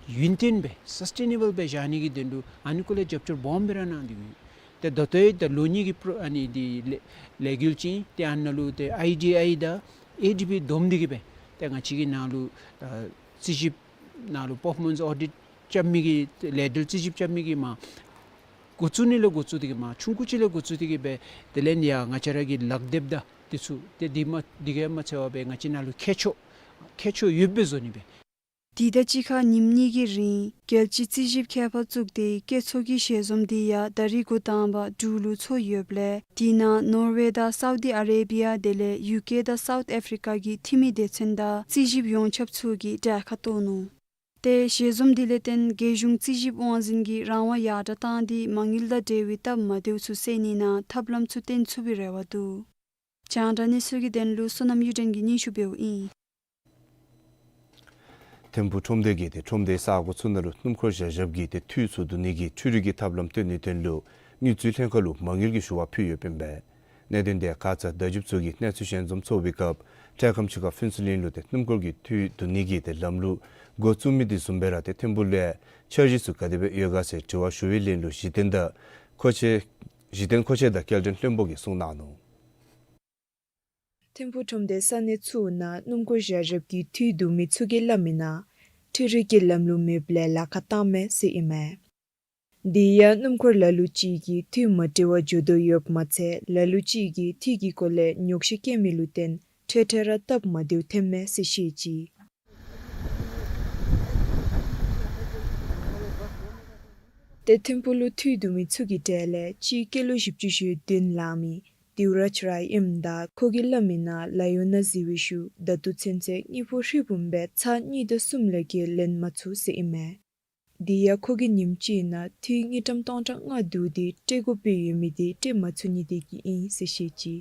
ཡུན་བརྟན་སྦེ་སཱསི་ཊེ་ནེ་བཱལ་སྦེ་བཞག་ནི་གི་དོན་ལུ་ཨ་ནི་སྐོར་ལས་རྒྱབ་སྐྱོར་སྦོམ་སྦེ་ར་གནང་སྟེ་ཡོད། ཏེ་ད་ལྟོ་ཡང་ད་ལོ་གཉིས་ཀྱི་པྲོ་ཨ་ནི་འདི་ལས་ལས་འགུལ་ཅིག་ཨིན། ཏེ་ཨ་ནཱ་ལུ་ཏེ་ཨའི་ཌི་ཨའི་དང་ཨེ་ཌི་བི་བསྡོམས་ཏེ་གི་སྦེ་ཏེ་ང་བཅས་ཀྱི་ནང་ལུ་ཨ་རྩིས་ཞིབ་ནང་ལུ་performance audit རྐྱབ་མི་གི་ལས་འབྲེལ་རྩིས་ཞིབ་རྐྱབ་མི་གི་མ་འགོ་བཙུགས་ནི་ལས་འགོ་བཙུགས་ཏེ་གི་མ་ཆུང་ཀུ་ཅིག་ལས་འགོ་བཙུགས་ཏེ་གི་སྦེ་དེ་ལས་ཡང་ང་བཅས་ར་གི་ལག་དེབ་དང་འདི་ཚུ་ཏེ་འདི་མ་འདི་གིས་མ་ཚད་པར་སྦེ་ང་བཅས་ནང་ལུ་ཁྱད་ཆོས་ཁྱད་ཆོས་ཡོདཔ་སྦེ་བཟོ་ནི་སྦེ། དེ་དང་གཅིག་ཁར་ཉིནམ་གཉིས་ཀྱི་རིང་རྒྱལ་སྤྱིའི་རྩིས་ཞིབ་མཁས་པ་གཙུག་སྡེའི་བསྐྱེད་ཚོགས་ཀྱི་ཞལ་འཛོམས་འདི་ཡང་ད་རིས་འགོ་དང་པ་འབྲུག་ལུ་ཚོགས་ཡོདཔ་ལས་དེ་ནང་ནོར་ཝེ་དང་སའུ་དི་ཨ་རེ་བི་ཡ་དེ་ལས་ཡུ་ཀེ་དང་སའུཐ་ཨེ་ཕི་རི་ཀ་གི་འཐུས་མི་སྡེ་ཚན་དང་རྩིས་ཞིབ་ཡོངས་ཁྱབ་ཚུ་གིས་གྲལ་ཁར་གཏོགས་ནུག། ཏེ་ཞལ་འཛོམས་འདི་ལས་བརྟེན་རྒྱལ་གཞུང་རྩིས་ཞིབ་དབང་འཛིན་གྱིས་རང་དབང་ཡར་དྲག་བཏང་སྟེ་མ་དངུལ་དང་འབྲེལ་བའི་སྟབས་མ་བདེཝ་ཚུ་སེལ་ནི་ནང་ཐབས་ལམ་ཚུ་བཏོན་ཚུགས་པའི་རེ་བ་འདུག། རྒྱང་བསྒྲགས་གནས་ཚུལ་གྱི་དོན་ལུ་བསོད་ནམས་གཡུ་སྒྲོན་གྱིས་སྙན་ཞུ་འབདཝ་ཨིན། ཐིམ་ཕུག་ཁྲོམ་སྡེ་གིས་ཏེ་ཁྲོམ་སྡེའི་ས་གོ་ཚུ་ནང་ལུ་སྣུམ་འཁོར་བཞག་བཞགཔ་གི་ཏེ་འཐུས་ཚུ་བསྡུ་ནི་གི་འཕྲུལ་རིག་གི་ཐབས་ལམ་བཏོན་ནིའི་དོན་ལུ་དངུལ་རྩིས་ལྷན་ཁག་ལུ་མ་དངུལ་གྱི་ཞུ་བ་ཕུལ་ཡོདཔ་ཨིན་པས། གནད་དོན་དེ་ཁ་ཙ་བརྡ་བརྒྱུདཔ་ཚུ་གིས་གནས་ཚུལ་ཞལ་འཛོམས་ཚོགས་པའི་སྐབས་འཕྲལ་ཁམས་ཅིག་ཁར་ཕུན་ཚོགས་གླིང་ལུ་ཏེ་སྣུམ་འཁོར་གྱི་འཐུས་བསྡུ་ནི་གི་ཏེ་ལམ་ལུགས་འགོ་བཙུགས་མི་དེ་བཟུམ་སྦེ་ར་ཏེ་ཐིམ་ཕུག་ལུ་འཆར་གཞི་ཚུ་ག་དེ་སྦེ་ཡོད་ག་ཟེར་དྲི་བ་ཞུ་བའི་ལན་ལུ་གཞི་རྟེན་དང་མཁོ་ཆས་གཞི་རྟེན་མཁོ་ཆས་དང་སྐྱེལ་འདྲེན་བློན་པོ་གིས་གསུངས་གནང་ནུག། ཐིམ་ཕུག་ཁྲོམ་སྡེའི་ས་གནས་ཚུ་ནང་སྣུམ་འཁོར་བཞག་བཞགཔ་གི་འཐུས་བསྡུ་མི་ཚུ་གིས་སླབ་མི་ནང་འཕྲུལ་རིག་གི་ལམ་ལུགས་མེདཔ་ལས་ལཱ་ཁག་བཏངམ་མས་ཟེར་ཨིན་མས། དེ་ཡང་སྣུམ་འཁོར་ལ་ལུ་ཅིག་གིས་འཐུས་མ་འདྲཝ་འགྱོ་དོ་ཡོདཔ་མ་ཚད་ལ་ལུ་ཅིག་གིས་འཐུས་ཀྱི་སྐོར་ལས་ཉོགས་བཤད་བཀོད་མི་ལུ་བརྟེན་འཕྲལ་འཕྲལ་ར་སྟབས་མ་བདེཝ་ཐོནམ་མས་ཟེར་བཤད་ཅི། ཏེ་ཐིམ་ཕུག་ལུ་འཐུས་བསྡུ་མི་ཚུ་གི་གྲས་ལས་གཅིག་སྐྱེས་ལོ་བཞི་བཅུ་ཞེ་བདུན་ལང་མི་ དིའུ་རཱཇ་རའི་ཨིནམ་ད་ཁོ་གིས་སླབ་མི་ནང་ལཱ་གཡོག་ནང་གཟིགས་པའི་ཤུལ་ད་ལྟོ་ཚུན་ཚོད་དངུལ་ཕོགས་ཧྲིལ་བུམ་སྦེ་ཚར་གཉིས་དང་གསུམ་ལས་བརྒལ་ལེན་མ་ཚུགས་ཟེར་ཨིན་མས། དེ་ཡང་ཁོ་གིས་ཉིནམ་གཅིག་ནང་འཐུས་དངུལ་ཀྲམ་སྟོང་ཕྲག་ལྔ་བསྡུ་སྟེ་སྤྲོད་དགོ་པའི་ཡོད་མི་དེ་སྤྲོད་མ་ཚུགས་ནི་དེ་གིས་ཨིན་ཟེར་བཤད་ཅི།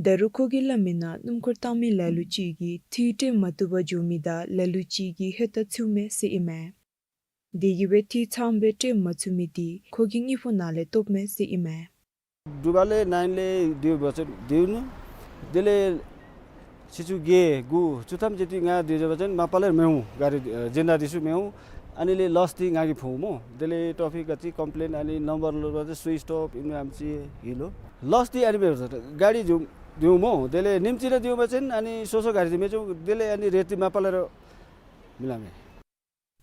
ད་རུང་ཁོ་གིས་སླབ་མི་ནང་སྣུམ་འཁོར་བཏང་མི་ལ་ལུ་ཅིག་གིས་འཐུས་སྤྲོད་མ་བཏུབ་པར་འགྱོ་མི་དང་ལ་ལུ་ཅིག་གིས་ཧེ་ཏ་ཚུད་མས་ཟེར་ཨིན་མས། དེ་གིས་སྦེ་འཐུས་ཚངམ་སྦེ་སྤྲོད་མ་ཚུགས་མི་དེ་ཁོ་གི་དངུལ་ཕོགས་ནང་ལས་བཏོགཔ་མས་ཟེར་ཨིན་མས། དྲུག་པ་ལས་ནཱའིན་ལས་བསྡུ་བ་ཅིན་བསྡུ་ནུག། དེ་ལས་ཆུ་ཚོད་བརྒྱད་དགུ་བཅུ་ཐམ་ཅིག་འཐུས་ང་བསྡུ་བ་ཅིན་མ་པ་ལས་མི་འོང་། གཱ་རི་ཨ་སྦྱིན་བདག་དེ་ཚུ་མི་འོང་། ཨ་ནི་ལས་ལོསི་དེ་ང་གིས་ཕོག་སྨོ། དེ་ལས་ཊོ་ཕིག་ག་ཅི་ཀོམ་པི་ལེན་ཨ་ནི་ནམ་བར་ལུ་བ་ཅིན་སུའིཆ་ཊོབ་ཨིན་ཨམ་ཅིག་ཡོད་ལོ། ལོསི་དེ་ཨ་ནི་སྦེ་གཱ་རི་བསྡུ་འོང་སྨོ། དེ་ལས་ཉིནམ་གཅིག་ར་བསྡུ་བ་ཅིན་ཨ་ནི་སོ་སོ་གཱ་རི་དེ་མི་ཚུགས། དེ་ལས་ཨ་ནི་རེཊ་དེ་མ་པ་ལས་ར་མི་ལང་མས།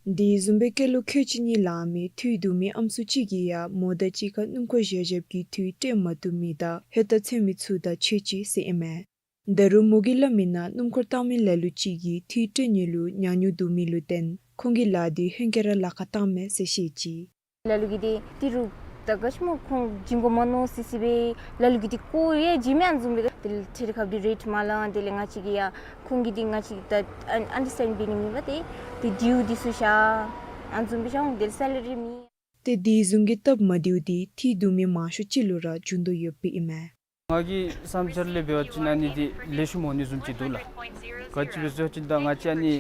དེ་བཟུམ་སྦེ་སྐྱེས་ལོ་ཁལ་གཅིག་གཉིས་ལང་མི་འཐུས་བསྡུ་མི་ཨམ་སྲུ་ཅིག་གིས་ཡང་མོ་དང་གཅིག་ཁར་སྣུམ་འཁོར་བཞག་བཞགཔ་གི་འཐུས་སྤྲོད་མ་བཏུབ་མི་དང་ཧེ་ཏ་ཚུད་མི་ཚུ་དང་ཕྱད་ཅི་ཟེར་ཨིན་མས། ད་རུང་མོ་གིས་སླབ་མི་ནང་སྣུམ་འཁོར་བཏང་མི་ལ་ལུ་ཅིག་གིས་འཐུས་སྤྲོད་ནི་ལུ་ཉག་ཉོག་འདུག་མི་ལུ་བརྟེན་ཁོང་གི་ལཱ་དེ་ཧེང་སྐལ་ར་ལཱ་ཁག་བཏངམ་མས་ཟེར་བཤད་ཅི། ལ་ལུ་གིས་ཏེ་ཏི་རུ་ད་ག་ཅི་སྨོ་ཁོང་བྱིན་དགོ་མ་མནོ་སི་སི་སྦེ་ལ་ལུ་གིས་ཏེ་ཀོ་ཡང་བྱིན་མི་ཨ་ནི་བཟུམ་སྦེ་ཏེ་ཁྲལ་ཁ་འདི་རེཊ་མ་ལང་། དེ་ལས་ང་བཅས་ཀྱིས་ཡང་ཁོང་གིས་ཏེ་ང་བཅས་ད་ཨན་ཨན་ཌར་སི་ཊེནཌ་འབད་ནི་མེད་པར་ཏེ་ཏེ་ཌིའུ་འདི་ཚུ་བཞག་ཨ་ནི་བཟུམ་སྦེ་བཞག་འོང་། དེ་ལས་སེ་ལ་རི་མེད། ཏེ་དེ་བཟུམ་གྱི་སྟབས་མ་བདེཝ་འདི་འཐུས་བསྡུ་མི་མང་ཤོས་ཅིག་ལུ་ར་འབྱུང་དོ་ཡོདཔ་ཨིན་མས། ང་གི་བསམ་འཆར་ལས་འབད་བ་ཅིན་ཨ་ནི་འདི་ལེགས་ཤོམ་འོང་ནི་བཟུམ་ཅིག་འདུག་ལགས། ག་ཅི་སྦེ་ཟེར་བ་ཅིན་ད་ང་བཅས་ཨ་ནི་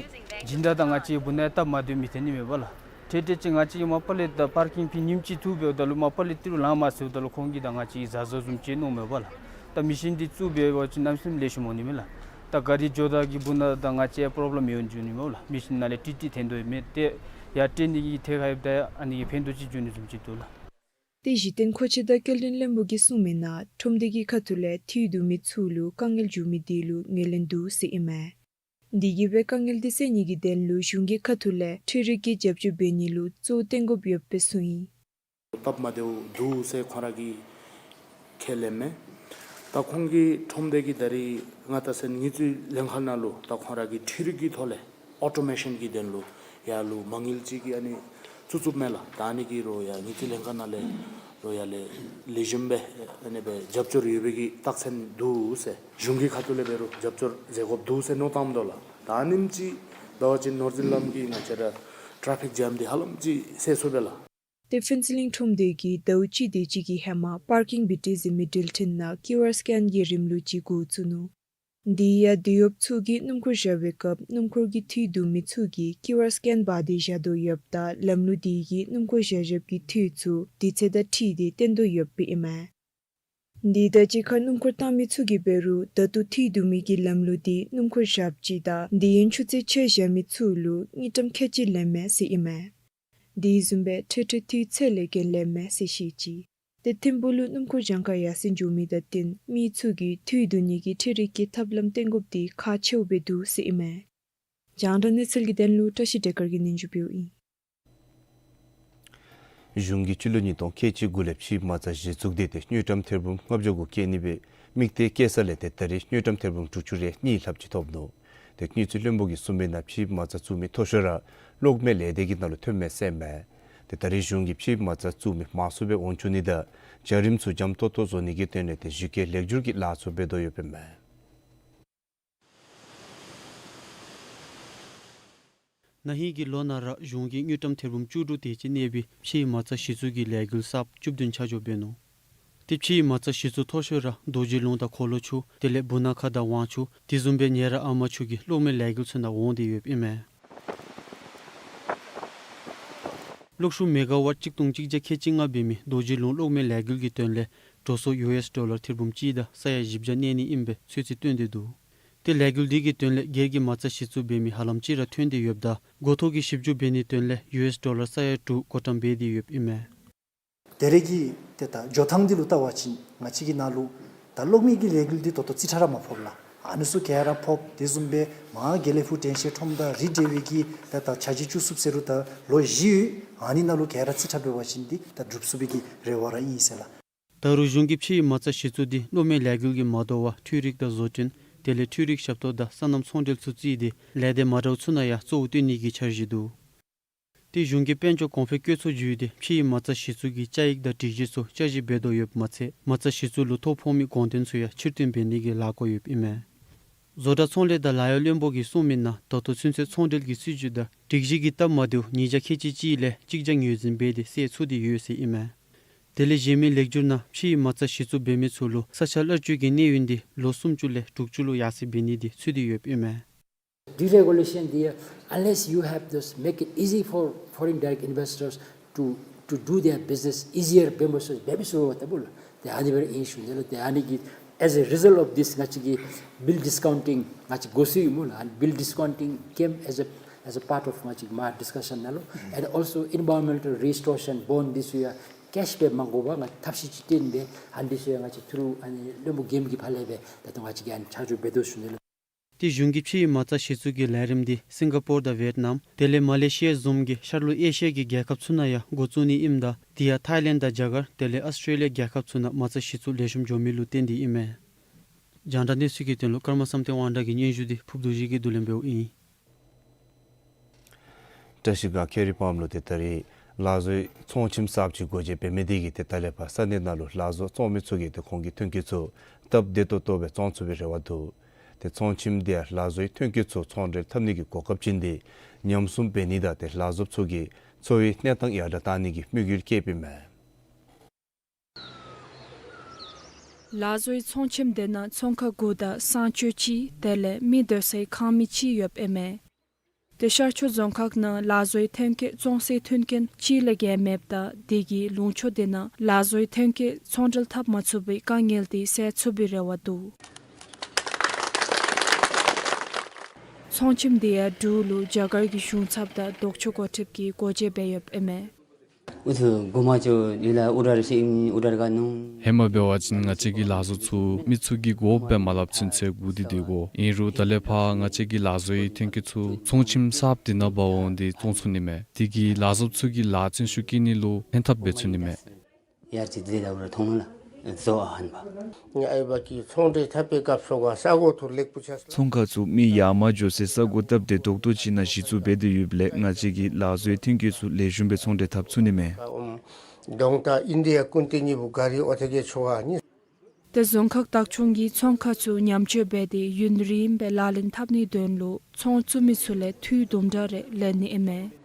སྦྱིན་བདག་དང་ང་བཅས་བུ་ནཱ་སྟབས་མ་བདེཝ་མི་ཐོན་ནི་མས་པ་ལགས། ཏེ་ཏེ་ཅིག་ང་བཅས་མ་པ་ལས་ད་པར་ཀིང་ཕི་ཉིནམ་གཅིག་བཙུགས་འབདཝ་ད་ལུ་མ་པ་ལས་ཏི་རུ་ལང་མ་ཚུགསཔ་ད་ལུ་ཁོང་གིས་ད་ང་བཅས་ཀྱི་བཟའ་ཚང་བཟུམ་ཅིག་མནོཝ་མས་པ་ལགས། ད་མི་ཤིན་འདི་བཙུགས་འབད་བ་ཅིན་གནམ་མེད་ས་མེད་ལེགས་ཤོམ་འོང་ནི་མས་ལགས། ད་གཱ་རི་འགྱོ་ད་གི་བུ་ནཱ་དང་ང་བཅས་པོ་རོབ་ལེམ་མི་འོང་འགྱོ་ནི་མས་ལགས། མི་ཤིན་ནང་ལས་ཏི་ཏི་ཐོན་དོ་མས། ཏེ་ཡར་སྤྲོད་ནི་གི་ཐད་ཁར་ཡོདཔ་ད་ཨ་ནི་གིས་ཕན་ཐོགས་ཅིག་འབྱུང་ནི་བཟུམ་ཅིག་འདུག་ལགས། ཏེ་གཞི་རྟེན་མཁོ་ཆས་དང་སྐྱེལ་འདྲེན་བློན་པོ་གིས་གསུངས་མི་ནང་ཁྲོམ་སྡེ་གི་ཁ་ཐུག་ལས་འཐུས་བསྡུ་མི་ཚུ་ལུ་དཀའ་ངལ་འབྱུང་མི་དེ་ལུ་ངོས་ལེན་འདུག་ཟེར་ཨིན་མས། དེ་གིས་སྦེ་དཀའ་ངལ་དེ་སེལ་ནི་གི་དོན་ལུ་གཞུང་གི་ཁ་ཐུག་ལས་འཕྲུལ་རིག་གི་རྒྱབ་སྐྱོར་འབད་ནི་ལུ་གཙོ་བོ་བཏོན་དགོཔ་ཡོདཔ་སྦེ་གསུངས་ཡི། སྟབས་མ་བདེཝ་འདུག་ཟེར་ཁོང་ར་གིས་ཁས་ལེན་མས། ད་ཁོང་གི་ཁྲོམ་སྡེ་གི་ད་རིས་ང་ད་སེམས་ཉིན་བཅུའི་ལྷན་ཁག་ནང་ལུ་ད་ཁོང་ར་གི་འཕྲུལ་རིག་གི་ཐོག་ལས་ཨོ་ཊོ་མེ་ཤཱན་གྱི་དོན་ལུ་ཡར་ལུ་མ་དངུལ་ཅིག་གི་ཨ་ནི་བཙུགས་བཙུགསཔ་མས་ལགས། ད་ཨ་ནི་གི་རོགས་ཡར་ཉིན་བཅུའི་ལྷན་ཁག་ནང་ལས་རོགས་ཡར་ལས་ལེགས་ཤོམ་སྦེ་ཨ་ནི་སྦེ་རྒྱབ་སྐྱོར་ཡོད་པའི་གི་རྟགས་མཚན་འདུག་ཟེར། གཞུང་གི་ཁ་ཐུག་ལས་འབད་རུང་རྒྱབ་སྐྱོར་མཛད་དགོཔ་འདུག་ཟེར་མནོ་བཏངམ་ད་ལགས། ད་ཨ་ནེམ་ཅིག་འབད་བ་ཅིན་ནོར་འཛིན་ལམ་གྱི་ང་བཅས་ར་ཊེ་ཕིག་ཇམ་འདི་ཧ་ལམ་ཅིག་སེལ་ཚུགས་པས་ལགས། ཏེ་ཕུན་ཚོགས་གླིང་ཁྲོམ་སྡེ་གིས་ཟླཝ་གཅིག་དེ་ཅིག་གི་ཧེ་མ་པར་ཀིང་བི་ཊི་ཟེར་མི་འགྲུལ་འཕྲིན་ནང་ཀིའུ་ཨར་སི་ཀེན་གྱི་རིམ་ལུགས་ཅིག་འགོ་བཙུགས་ནུག། དེ་ཡང་དུས་ཡོདཔ་ཚུ་གིས་སྣུམ་འཁོར་བཞག་པའི་སྐབས་སྣུམ་འཁོར་གྱི་འཐུས་བསྡུ་མི་ཚུ་གིས་ཀིའུ་ཨར་སི་ཀེན་འབག་སྟེ་བཞག་དོ་ཡོདཔ་ད་ལམ་ལུགས་དེ་གིས་སྣུམ་འཁོར་བཞག་བཞགཔ་གི་འཐུས་ཚུ་དུས་ཚོད་དང་འཁྲིལ་ཏེ་བཏོན་དོ་ཡོདཔ་ཨིན་མས། དེ་དང་གཅིག་ཁར་སྣུམ་འཁོར་བཏང་མི་ཚུ་གིས་འབད་རུང་ད་ལྟོ་འཐུས་བསྡུ་མི་གི་ལམ་ལུགས་འདི་སྣུམ་འཁོར་བཞགཔ་ཅིག་དང་དེ་ཡང་ཆུ་ཚོད་ཕྱེད་བཞག་མི་ཚུ་ལུ་དངུལ་ཀྲམ་ཁལ་གཅིག་ལེན་མས་ཟེར་ཨིན་མས། དེ་བཟུམ་སྦེ་ཁྲལ་ཁྲལ་འཐུས་ཚད་ལས་བརྒལ་ལེན་མས་ཟེར་བཤད་ཅི། ཏེ་ཐིམ་ཕུག་ལུ་སྣུམ་འཁོར་གྱངས་ཁ་ཡར་སེང་འགྱོ་མི་དང་བསྟུན་མི་ཚུ་གིས་འཐུས་བསྡུ་ནི་གི་འཕྲུལ་རིག་གི་ཐབས་ལམ་བཏོན་དགོཔ་འདི་ཁག་ཆེཝ་སྦེ་འདུག་ཟེར་ཨིན་མས། རྒྱང་བསྒྲགས་གནས་ཚུལ་གྱི་དོན་ལུ་བཀྲ་ཤིས་བདེ་དཀར་གྱིས་སྙན་ཞུ་ཕུལཝ་ཨིན། གཞུང་གིས་སྤྱི་ལོ་ཉིས་སྟོང་ཁལ་གཅིག་དགུ་ལས་ཕྱིའི་མ་རྩ་གཞི་བཙུགས་འདི་ཏེ་དངུལ་ཀྲམ་ཐེར་འབུམ་ལྔ་བརྒྱ་དགུ་བཀལ་ནི་སྦེ་དམིགས་གཏད་བསྐྱེད་ས་ལས་ཏེ་ད་རེས་དངུལ་ཀྲམ་ཐེར་འབུམ་དྲུག་ཅུ་རེ་གཉིས་ལྷགཔ་ཅིག་ཐོབ་ནུག། ཏེ་དངུལ་རྩིས་བློན་པོ་གིས་གསུངས་མི་ནང་ཕྱིའི་མ་རྩ་བཙུགས་མི་མཐོ་ཤོས་ར་གློག་མེ་ལས་སྡེ་གི་ནང་ལུ་ཐོནམ་མས་ཟེར་མས། ཏེ་ད་རེས་གཞུང་གིས་ཕྱིའི་མ་རྩ་བཙུགས་མི་མང་སུ་སྦེ་འོང་བཅུག་ནི་དང་འཇའ་རིསམོ་ཚུ་འཇམ་ཏོག་ཏོ་བཟོ་ནི་གི་དོན་ལས་ཏེ་གཞི་བཀོད་ལེགས་བསྒྱུར་གྱི་ལཱ་ཚུ་འབད་དོ་ཡོདཔ་ཨིན་མས། ན་ཧིང་གི་ལོ་ནང་ར་གཞུང་གིས་དངུལ་ཀྲམ་ཐེར་འབུམ་བཅུ་དྲུག་དེ་ཅིག་གནས་པའི་ཕྱིའི་མ་རྩ་གཞི་བཙུགས་ཀྱི་ལས་འགུལ་གསརཔ་བཅུ་བདུན་ཆ་འཇོག་འབད་ནུག། ཏེ་ཕྱིའི་མ་རྩ་གཞི་བཙུགས་མཐོ་ཤོས་ར་རྡོ་རྗེ་ལུང་དང་གོ་ལོ་ཆུ་དེ་ལས་སྦུག་ན་ཁ་དང་ཝང་ཆུ་དེ་བཟུམ་སྦེ་ཉེ་ར་ཨ་མ་ཆུ་གི་གློག་མེ་ལས་འགུལ་ཚུ་ནང་འོང་སྟེ་ཡོདཔ་ཨིན་མས། གློག་ཤུགས་མེ་ག་ཝཊ་གཅིག་སྟོང་གཅིག་བརྒྱ་ཁལ་གཅིག་ལྔ་འབད་མི་རྡོ་རྗེ་ལུང་གློག་མེ་ལས་འགུལ་གྱི་དོན་ལས་འགྲོ་སོང་ཡུ་ཨེསི་ཌོ་ལར་ཐེར་འབུམ་གཅིག་དང་ས་ཡ་བཞི་བརྒྱ་གནས་ནི་ཨིན་པའི་ཚོད་རྩིས་བཏོན་ཏེ་འདུག། ཏེ་ལས་འགུལ་འདི་གི་དོན་ལས་སྒེར་གྱི་མ་རྩ་གཞི་བཙུགས་འབད་མི་ཧ་ལམ་ཅིག་ར་ཐོན་ཏེ་ཡོདཔ་ད་འགོ་ཐོག་གི་ཞིབ་འཇུག་འབད་ནིའི་དོན་ལས་ཡུ་ཨེསི་ཌོ་ལར་ས་ཡ་དྲུག་བགོ་བཀྲམ་འབད་དེ་ཡོདཔ་ཨིན་མས། ད་རེས་ཀྱི་ཏེ་ད་འགྱོ་ཐངས་འདི་ལུ་བལྟ་བ་ཅིན་ང་བཅས་ཀྱི་ནང་ལུ་ད་གློག་མེ་གི་ལས་འགུལ་འདི་ད་ལྟོ་རྩིས་ཁྲ་ར་མ་ཕོགཔ་ལགས། ཨ་ནི་ཚུ་ག་ར་ཕོགཔ་དེ་བཟུམ་སྦེ་མར་དགེ་ལེགས་ཕུག་དྲན་ཤེས་ཁྲོམ་དང་རི་འབྲས་བུ་གི་ད་ད་འཆར་གཞི་བཅུ་གསུམ་ཟེར་རུང་ད་ལོ་བཞི་ཡོད། ཨ་ནི་ནང་ལུ་ག་ར་རྩིས་ཁྲ་འབད་བ་ཅིན་འདི་ད་འགྲུབ་ཚུགས་པའི་གི་རེ་བ་ར་ཨིན་ཟེར་ལགས། ད་རུང་གཞུང་གིས་ཕྱིའི་མ་རྩ་གཞི་བཙུགས་འདི་གློག་མེ་ལས་འགུལ་གྱིས་མ་དོ་བར་འཕྲུལ་རིག་དང་བཟོ་སྐྲུན་དེ་ལས་འཕྲུལ་རིག་ཞབས་ཏོག་དང་སོ་ནམ་ཚོང་འབྲེལ་ཚུ་བརྩིས་ཏེ་ལས་སྡེ་མ་འདྲཝ་ཚུ་ནང་ཡང་གཙོ་བོ་བཏོན་ནི་གི་འཆར་གཞི་འདུག། ཏེ་གཞུང་གིས་དཔལ་འབྱོར་གོང་འཕེལ་བཀོད་ཚོགས་བརྒྱུད་དེ་ཕྱིའི་མ་རྩ་གཞི་བཙུགས་ཀྱི་བཅའ་ཡིག་དང་སྒྲིག་གཞི་ཚུ་བསྐྱར་ཞིབ་འབད་དོ་ཡོདཔ་མ་ཚད་མ་རྩ་གཞི་བཙུགས་ལུ་ཐོ་ཕོག་མི་དགོངས་དོན་ཚུ་ཡང་ཕྱིར་བཏོན་འབད་ནི་གི་ལཱ་བཀོད་ཡོདཔ་ཨིན་མས། བཟོ་གྲྭ་ཚོང་ལས་དང་ལཱ་གཡོག་བློན་པོ་གིས་གསུངས་མི་ནང་ད་ལྟོ་ཚུན་ཚོད་ཚོང་འབྲེལ་གྱི་སྲིད་བྱུས་དང་སྒྲིག་གཞི་གི་སྟབས་མ་བདེཝ་ཉིས་བརྒྱ་ཁལ་གཅིག་གཅིག་ལས་གཅིག་བརྒྱ་ངོས་འཛིན་འབད་དེ་སེལ་ཚུགས་ཏེ་ཡོད་ཟེར་ཨིན་མས། དེ་ལས་གཞན་མི་ལེགས་སྒྱུར་ནང་ཕྱིའི་མ་རྩ་གཞི་བཙུགས་འབད་མི་ཚུ་ལུ་ས་ཆ་གླར་སྤྱོད་ཀྱི་གནས་ཡུན་དེ་ལོ་སུམ་ཅུ་ལས་དྲུག་ཅུ་ལུ་ཡར་སེང་འབད་ནི་དེ་ཚུད་དེ་ཡོདཔ་ཨིན་མས། Deregulation དེ་unless you have this, make it easy for foreign direct investors to, to do their business easier, འབད་མི་ཚུ་འབད་མི་ཚུགས་པས་ལགས། ཏེ་ཨ་ནི་འབད་ཨིན་ཞུ་ནི་ལགས། ཏེ་ཨ་ནི་གི་as a result of this ང་བཅས་ཀྱི་bill discounting ང་བཅས་དགོ་སྲིད་ཨིན་སྨོ་ལགས། ཨ་ནི་bill discounting came as a, as a part of ང་བཅས་མ་discussion ནང་ལུ། And also environmental restoration bond འདི་ཚུ་ཡང་cash pay མ་དགོ་པར་ང་ཐབས་ཤེས་ཅིག་བཏོན་སྦེ་ཨ་ནི་འདི་ཚུ་ཡང་ང་བཅས་ཐུ་རུ་ཨ་ནི་བློན་པོ་འགན་གྱི་ཕར་ལས་སྦེ་ད་ལྟོ་ང་བཅས་ཀྱིས་ཨ་ནི་ཆ་འཇོག་འབད་དོ་ཞུ་ནི་ལགས། ཏེ་གཞུང་གིས་ཕྱིའི་མ་རྩ་གཞི་བཙུགས་ཀྱི་ལས་རིམ་འདི་སིང་ག་པོར་དང་ཝེཊ་ནམ་དེ་ལས་མ་ལེ་ཤི་ཡ་བཟུམ་གྱི་ཤར་ལྷོ་ཨེ་ཤི་ཡ་གི་རྒྱལ་ཁབ་ཚུ་ནང་ཡང་འགོ་བཙུགས་ནི་ཨིནམ་ད་དེ་ཡང་ཐའི་ལེནཌ་དང་རྒྱ་གར་དེ་ལས་ཨཱོས་ཊྲེ་ལི་ཡ་རྒྱལ་ཁབ་ཚུ་ནང་མ་རྩ་གཞི་བཙུགས་ལེགས་ཤོམ་འགྱོ་མི་ལུ་བརྟེན་ཏེ་ཨིན་མས། རྒྱང་བསྒྲགས་གནས་ཚུལ་གྱི་དོན་ལུ་ཀརྨ་བསམ་གཏན་དབང་གྲགས་ཀྱི་སྙན་ཞུ་འདི་ཕུརབ་རྡོ་རྗེ་གིས་བསྡུ་ལེན་འབདཝ་ཨིན། བཀྲ་ཤིས་སྒང་ཁེ་རི་ཕཱམ་ལུ་ཏེ་ད་རེས་ལག་བཟོའི་ཚོང་ཁྱིམ་གསརཔ་ཅིག་སྒོ་འབྱེད་འབད་མི་དེ་གིས་ཏེ་ད་ལས་ཕར་ས་གནས་ནང་ལུ་ལག་བཟོ་བཙོང་མི་ཚུ་གིས་ཏེ་ཁོང་གི་ཐོན་སྐྱེད་ཚུ་སྟབས་བདེ་ཏོག་ཏོ་སྦེ་བཙོང་ཚུགས་པའི་རེ་བ་འདུག། ཏེ་ཚོང་ཁྱིམ་དེ་ཡང་ལག་བཟོའི་ཐོན་སྐྱེད་ཚུ་ཚོང་འབྲེལ་འཐབ་ནི་གི་གོ་སྐབས་ཅིག་ཨིན་ཏེ་ཉམས་སྲུང་འབད་ནི་དང་ཏེ་ལག་བཟོཔ་ཚུ་གི་འཚོ་བའི་གནས་སྟངས་ཡར་དྲག་གཏང་ནི་གི་དམིགས་ཡུལ་བསྐྱེདཔ་ཨིན་མས། ལག་བཟོའི་ཚོང་ཁྱིམ་དེ་ནང་ཚོང་ཁང་དགུ་དང་གསང་སྤྱོད་གཅིག་དེ་ལས་མི་སྡོད་སའི་ཁང་མིག་གཅིག་ཡོདཔ་ཨིན་མས། ཏེ་ཤར་ཕྱོགས་རྫོང་ཁག་ནང་ལག་བཟོའི་ཐོན་སྐྱེད་བཙོང་སའི་མཐུན་རྐྱེན་གཅིག་ལས་བརྒལ་མེདཔ་ད་དེ་གིས་ལུང་ཕྱོགས་དེ་ནང་ལག་བཟོའི་ཐོན་སྐྱེད་ཚོང་འབྲེལ་འཐབ་མ་ཚུགས་པའི་དཀའ་ངལ་དེ་སེལ་ཚུགས་པའི་རེ་བ་འདུག། ཚོང་ཁྱིམ་དེ་ཡང་འབྲུག་ལུ་རྒྱ་གར་གྱི་གཞུང་ཚབ་དང་ལྡོག་ཕྱོགས་འགོ་ཁྲིདཔ་གིས་སྒོ་འབྱེད་འབད་ཡོདཔ་ཨིན་མས། ཨུ་ཚུ་གོ་མ་ཆོད་ཡུལ་ལ་ཨུ་ར་ར་ཤི་ཨུ་ར་ར་ག་ནུ། ཧེ་མ་འབད་བ་ཅིན་ང་བཅས་ཀྱི་ལག་བཟོཔ་ཚུ་མི་ཚུ་གིས་དགོ་པས་མ་སླབ་ཚུན་ཚོད་སྒུག་སྟེ་སྡོད་དགོ། ཨིན་རུང་ད་ལས་ཕར་ང་བཅས་ཀྱི་ལག་བཟོའི་ཐོན་སྐྱེད་ཚུ་ཚོང་ཁྱིམ་གསརཔ་དེ་ནང་འབག་འོང་སྟེ་བཙོང་ཚུགས་ནི་མས། དེ་གིས་ལག་བཟོཔ་ཚུ་གི་ལཱ་ཚུན་ཤུགས་བསྐྱེད་ནི་ལུ་ཕན་ཐབས་འབད་ཚུགས་ནི་མས། ཡར་ཅིག་འཛེགས་ད་འུ་ར་མཐོང་ལ་བཟོ་ཨ་ཧན་པ། ང་ཨའི་བ་གི་ཚོང་འབྲེལ་འཐབ་པའི་སྐབས་སུ་ག་ས་གོ་ཐུར་ལེགས་པོ་ཆགས་སོ། ཚོང་ཁང་ཚུ་མི་ཡར་མར་འགྱོ་སའི་ས་གོ་སྟབས་བདེ་ཏོག་ཏོ་ཅིག་ནང་གཞི་བཙུགས་འབད་དེ་ཡོདཔ་ལས་ང་བཅས་ཀྱི་ལག་བཟོའི་ཐོན་སྐྱེད་ཚུ་ལེགས་ཤོམ་སྦེ་ཚོང་འབྲེལ་འཐབ་ཚུགས་ནི་མས། གདོང་དང་ཨིན་ཌི་ཡ་ཀུན་ཏེ་གཉིས་པོ་ག་རི་འོ་ཐེ་གེ་ཆོ་ག་ནི། ཏེ་རྫོང་ཁག་བདག་སྐྱོང་གིས་ཚོང་ཁང་ཚུ་ཉམས་བཅོས་འབད་དེ་ཡུན་རིངམོ་སྦེ་ལག་ལེན་འཐབ་ནིའི་དོན་ལུ་ཚོང་བཙུགས་མི་ཚུ་ལས་འཐུས་དུམ་གྲ་རེ་ལེན་ནི་ཨིན་མས།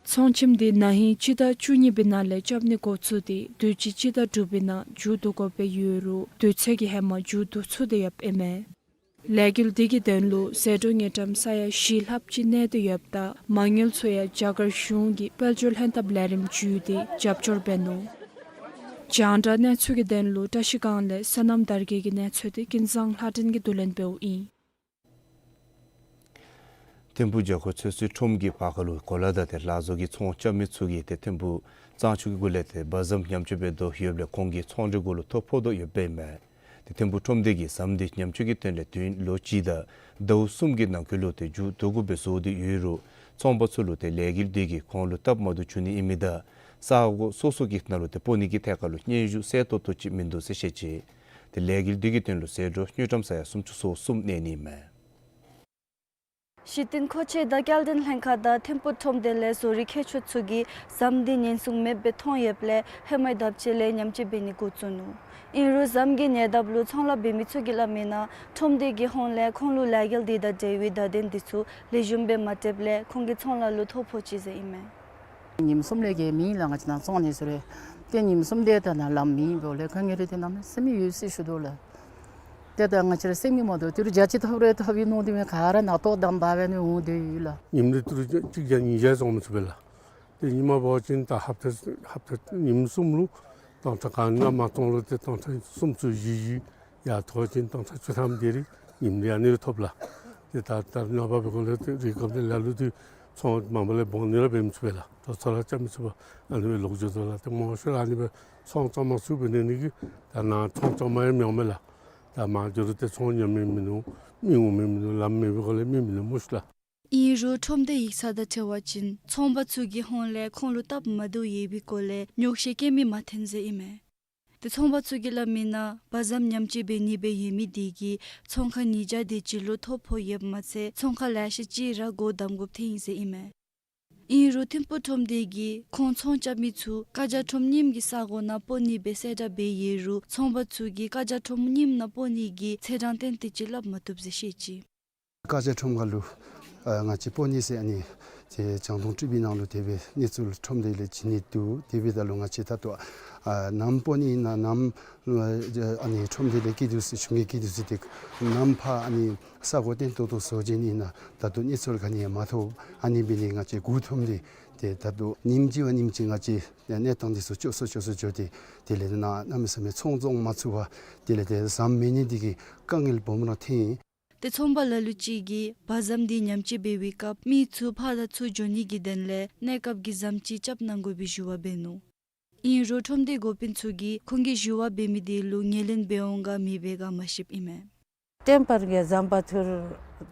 ཚོང་ཁྱིམ་དེ་ན་ཧིང་སྤྱི་ཟླ་བཅུ་གཉིས་པའི་ནང་ལས་རྐྱབ་ནི་འགོ་བཙུགས་ཏེ་དུས་ཅི་སྤྱི་ཟླ་དྲུག་པའི་ནང་མཇུག་བསྡུ་དགོཔ་སྦེ་ཡོད་རུང་དུས་ཚོད་ཀྱི་ཧེ་མ་མཇུག་བསྡུ་ཚུགས་ཏེ་ཡོདཔ་ཨིན་མས། ལས་འགུལ་དེ་གི་དོན་ལུ་ཟད་འགྲོ་དངུལ་ཀྲམ་ས་ཡ་བཞི་ལྷགཔ་ཅིག་གནས་ཏེ་ཡོདཔ་ད་མ་དངུལ་ཚུ་ཡང་རྒྱ་གར་གཞུང་གི་དཔལ་འབྱོར་ལྷན་ཐབས་ལས་རིམ་བརྒྱུད་དེ་རྒྱབ་སྐྱོར་འབད་ནུག། རྒྱང་བསྒྲགས་གནས་ཚུལ་གྱི་དོན་ལུ་བཀྲ་ཤིས་སྒང་ལས་བསོད་ནམས་དར་རྒྱས་ཀྱི་གནས་ཚུལ་དེ་ཀུན་བཟང་ལྷ་སྒྲོན་གྱིས་བསྡུ་ལེན་འབདཝ་ཨིན། ཐིམ་ཕུག་བརྒྱ་འཁོར་ཚོད་བསྲེ་ཁྲོམ་གྱི་བར་ཁ་ལུ་གོ་ལ་དང་ཏེ་ལག་བཟོ་གི་ཚོང་རྐྱབ་མི་ཚུ་གིས་ཏེ་ཐིམ་ཕུག་གཙང་ཆུ་གི་གུ་ལས་ཏེ་བ་ཟམ་ཉམས་བཅོས་འབད་དོ་ཡོདཔ་ལས་ཁོང་གི་ཚོང་འབྲེལ་གུ་ལུ་ཐོ་ཕོག་དོ་ཡོདཔ་ཨིན་མས། ཏེ་ཐིམ་ཕུག་ཁྲོམ་སྡེ་གིས་ཟམ་དེ་ཉམས་བཅོས་ཀྱི་དོན་ལས་དུས་ཡུན་ལོ་གཅིག་དང་ཟླཝ་གསུམ་གྱི་ནང་འཁོད་ལུ་ཏེ་མཇུག་བསྡུ་དགོཔ་སྦེ་བཟོ་སྟེ་ཡོད་རུང་ཚོང་པ་ཚུ་ལུ་ཏེ་ལས་འགུལ་དེ་གིས་ཁོང་ལུ་སྟབས་མ་བདེཝ་བྱུང་ནི་ཨིན་མི་དང་ས་གོ་སོ་སོ་གི་ནང་ལུ་ཏེ་སྤོ་ནི་གི་ཐད་ཁར་ལུ་སྙན་ཞུ་གསལ་ཏོག་ཏོ་ཅིག་མིན་འདུག་ཟེར་བཤད་ཅི། ཏེ་ལས་འགུལ་དེ་གི་དོན་ལུ་ཟད་འགྲོ་དངུལ་ཀྲམ་ས་ཡ་སུམ་ཅུ་སོ་གསུམ་གནས་ནི་མས། གཞི་རྟེན་མཁོ་ཆས་དང་སྐྱེལ་འདྲེན་ལྷན་ཁག་དང་ཐིམ་ཕུག་ཁྲོམ་སྡེ་ལས་བཟོ་རིག་མཁས་མཆོག་ཚུ་གིས་ཟམ་དེ་ཉེན་སྲུང་མེདཔ་སྦེ་མཐོང་ཡོདཔ་ལས་ཧེ་མའི་ལྡབ་གཅིག་ལས་ཉམས་བཅོས་འབད་ནི་འགོ་བཙུགས་ནུག། ཨིན་རུང་ཟམ་གྱི་ཉེ་འདབས་ལུ་ཚོང་ལཱ་འབད་མི་ཚུ་གིས་སླབ་མིའི་ནང་ཁྲོམ་སྡེ་གི་ཧོངས་ལས་ཁོང་ལུ་ལས་འགུལ་དེ་དང་འབྲེལ་བའི་བརྡ་དོན་དེ་ཚུ་ལེགས་ཤོམ་སྦེ་མ་སྤྲོདཔ་ལས་ཁོང་གི་ཚོང་ལཱ་ལུ་ཐོ་ཕོག་ཅི་ཟེར་ཨིན་མས། ཉིནམ་གསུམ་ལས་བརྒལ་མེད་ལགས། ང་བཅས་ནཱ་བཙོང་ནི་ཚུ་རེ་ཏེ་ཉིནམ་གསུམ་དེ་ད་ནཱ་ལམ་མེད་འབདཝ་ལས་དཀའ་ངལ་རེ་ཏེ་གནམ་མེད་ས་མེད་ཡོད་ཟེར་ཞུ་དོ་ལགས། ཏེ་ད་ང་བཅས་ར་སེམས་ཀྱིས་མ་དོ་ཏི་རུ་བརྒྱ་ཅིག་ཐོབ་རེ་ཐོབ་ཡི་མནོ་སྟེ་མེན་ག་ར་ནང་ལྟོ་དམ་པ་སྦེ་ནི་འོང་སྡོད་ཡི་ལགས། ཉིནམ་རེ་ཏི་རུ་གཅིག་བརྒྱ་ཉིས་བརྒྱ་བཙོང་མི་ཚུགས་པས་ལགས། ཏེ་ཉིནམ་འབད་བ་ཅིན་ད་ཧབ་ཏ་ཧབ་ཏ་ཉིནམ་གསུམ་ལུ་སྟོང་ཕྲག་ག་ནི་མ་བཙོང་རུང་ཏེ་སྟོང་ཕྲག་གསུམ་ཅུ་བཞི་བཞི་ཡར་ཐོབ་ཅིན་སྟོང་ཕྲག་བཅུ་ཐམ་དེ་རེ་ཉིནམ་རེ་ཨ་ནི་རེ་ཐོབ་ལགས། ཏེ་ད་ད་ནངས་པ་འབད་དགོ་ལས་ཏེ་རི་སྒང་དེ་ལ་ལུ་ཏེ་ཚོང་མང་པོ་ལས་འབོ་ནི་ར་འབད་མི་ཚུགས་པས་ལགས། ད་ཚོང་ར་རྐྱབ་མི་ཚུགས་པར་ཨ་ནི་སྦེ་ལོག་འགྱོ་དོ་ལགས། ཏེ་མང་ཤོས་ར་ཨ་ནི་སྦེ་ཚོང་བཙོང་མ་ཚུགས་པའི་ནི་ནི་གིས་ད་ནཱ་ཚོང་བཙོང་མ་ཡང་མི་འོང་མས་ལགས། ད་མར་འགྱོ་རུང་ཏེ་ཚོང་ཉོ་མི་མིན་འདུག། མི་འོང་མི་མིན་འདུག། ལམ་མེད་པའི་སྒོ་ལས་མི་མིན་འདུག་སྨོ་ཤི་ལགས། ཨིན་རུང་ཁྲོམ་སྡེ་ཡིག་ཚང་དང་འཁྲིལ་བ་ཅིན་ཚོང་པ་ཚུ་གི་ཧོངས་ལས་ཁོང་ལུ་སྟབས་མ་བདེཝ་ཡོད་པའི་སྐོར་ལས་ཉོགས་བཤད་བཀོད་མི་མ་ཐོན་ཟེར་ཨིན་མས། ཏེ་ཚོང་པ་ཚུ་གིས་སླབ་མིའི་ནང་བ་ཟམ་ཉམས་བཅོས་འབད་ནི་སྦེ་ཡོད་མི་དེ་གིས་ཚོང་ཁང་ཉིས་བརྒྱ་དེ་ཅིག་ལུ་ཐོ་ཕོག་ཡོདཔ་མ་ཚད་ཚོང་ཁང་ལེ་ཤ་ཅིག་ར་སྒོ་བསྡམ་དགོཔ་ཐོན་ཡི་ཟེར་ཨིན་མས། ཨིན་རུང་ཐིམ་ཕུག་ཁྲོམ་སྡེ་གིས་ཁོང་ཚོང་རྐྱབ་མི་ཚུ་བཀའ་རྒྱ་ཁྲོམ་རྙིངམ་གི་ས་གོ་ནང་སྤོ་ནི་སྦེ་གསལ་བསྒྲགས་འབད་ཡོད་རུང་ཚོང་པ་ཚུ་གིས་བཀའ་རྒྱ་ཁྲོམ་རྙིངམ་ནང་སྤོ་ནི་གི་ཚེས་གྲངས་ཏན་ཏིག་ཅིག་སླབ་མ་བཏུབ་ཟེར་བཤད་ཅི། བཀའ་རྒྱ་ཁྲོམ་ཁ་ལུ་ཨ་ང་བཅས་སྤོ་ནི་ཟེར་ཨ་ནི་ཏེ་བྱང་སྟོང་སྤྲུལ་པའི་ནང་ལུ་དེ་སྦེ་གནས་ཚུལ་ཁྲོམ་སྡེ་ལས་བྱིན་ནི་འདུག། དེ་འབདཝ་ད་ལུ་ང་བཅས་ད་ལྟོ་ཨ་ནམ་སྤོ་ནི་ཨིན་ན་ནམ་ཨ་ནི་ཁྲོམ་སྡེ་ལས་བཀོད་དོ་ཟེར་གཞུང་གིས་བཀོད་དོ་ཟེར་ཏེ་ནམ་ཕར་ཨ་ནི་ས་གོ་བརྟན་ཏོག་ཏོ་བཟོ་བྱིན་ནི་ཨིན་ན་ད་ལྟོ་གནས་ཚུལ་ག་ནི་ཡང་མ་ཐོབ། ཨ་ནི་འབད་ནི་ང་བཅས་དགུ་ཁྲོམ་སྡེ་ཏེ་ད་ལྟོ་ཉིནམ་གཅིག་བ་ཉིནམ་གཅིག་ང་བཅས་གནས་སྟངས་འདི་ཚུ་སྐྱོ་སུ་སྐྱོ་སུ་འགྱོ་སྟེ་དེ་ལས་ནཱ་གནམ་མེད་ས་མེད་ཚོང་བཙོང་མ་ཚུགས་པར་དེ་ལས་ཏེ་ཟམ་མེད་ནི་འདི་གིས་དཀའ་ངལ་སྦོམ་ར་ཐོན། ཏེ་ཚོང་པ་ལ་ལུ་ཅིག་གིས་བར་ཟམ་འདི་ཉམས་བཅོས་འབད་བའི་སྐབས་མི་ཚུ་ཕར་དང་ཚུར་འགྱོ་ནི་གི་དོན་ལས་གནས་སྐབས་ཀྱི་ཟམ་ཅིག་རྐྱབ་གནང་དགོ་པའི་ཞུ་བ་འབད་ནུག། ཨིན་རུང་ཁྲོམ་སྡེ་འགོ་དཔོན་ཚུ་གིས་ཁོང་གིས་ཞུ་བ་འབད་མི་དེ་ལུ་ངོས་ལེན་འབད་འོང་ག་མེད་པས་ག་མ་ཤེསཔ་ཨིན་མས། ཏེ་བར་གྱི་ཟམ་པ་ཚུར།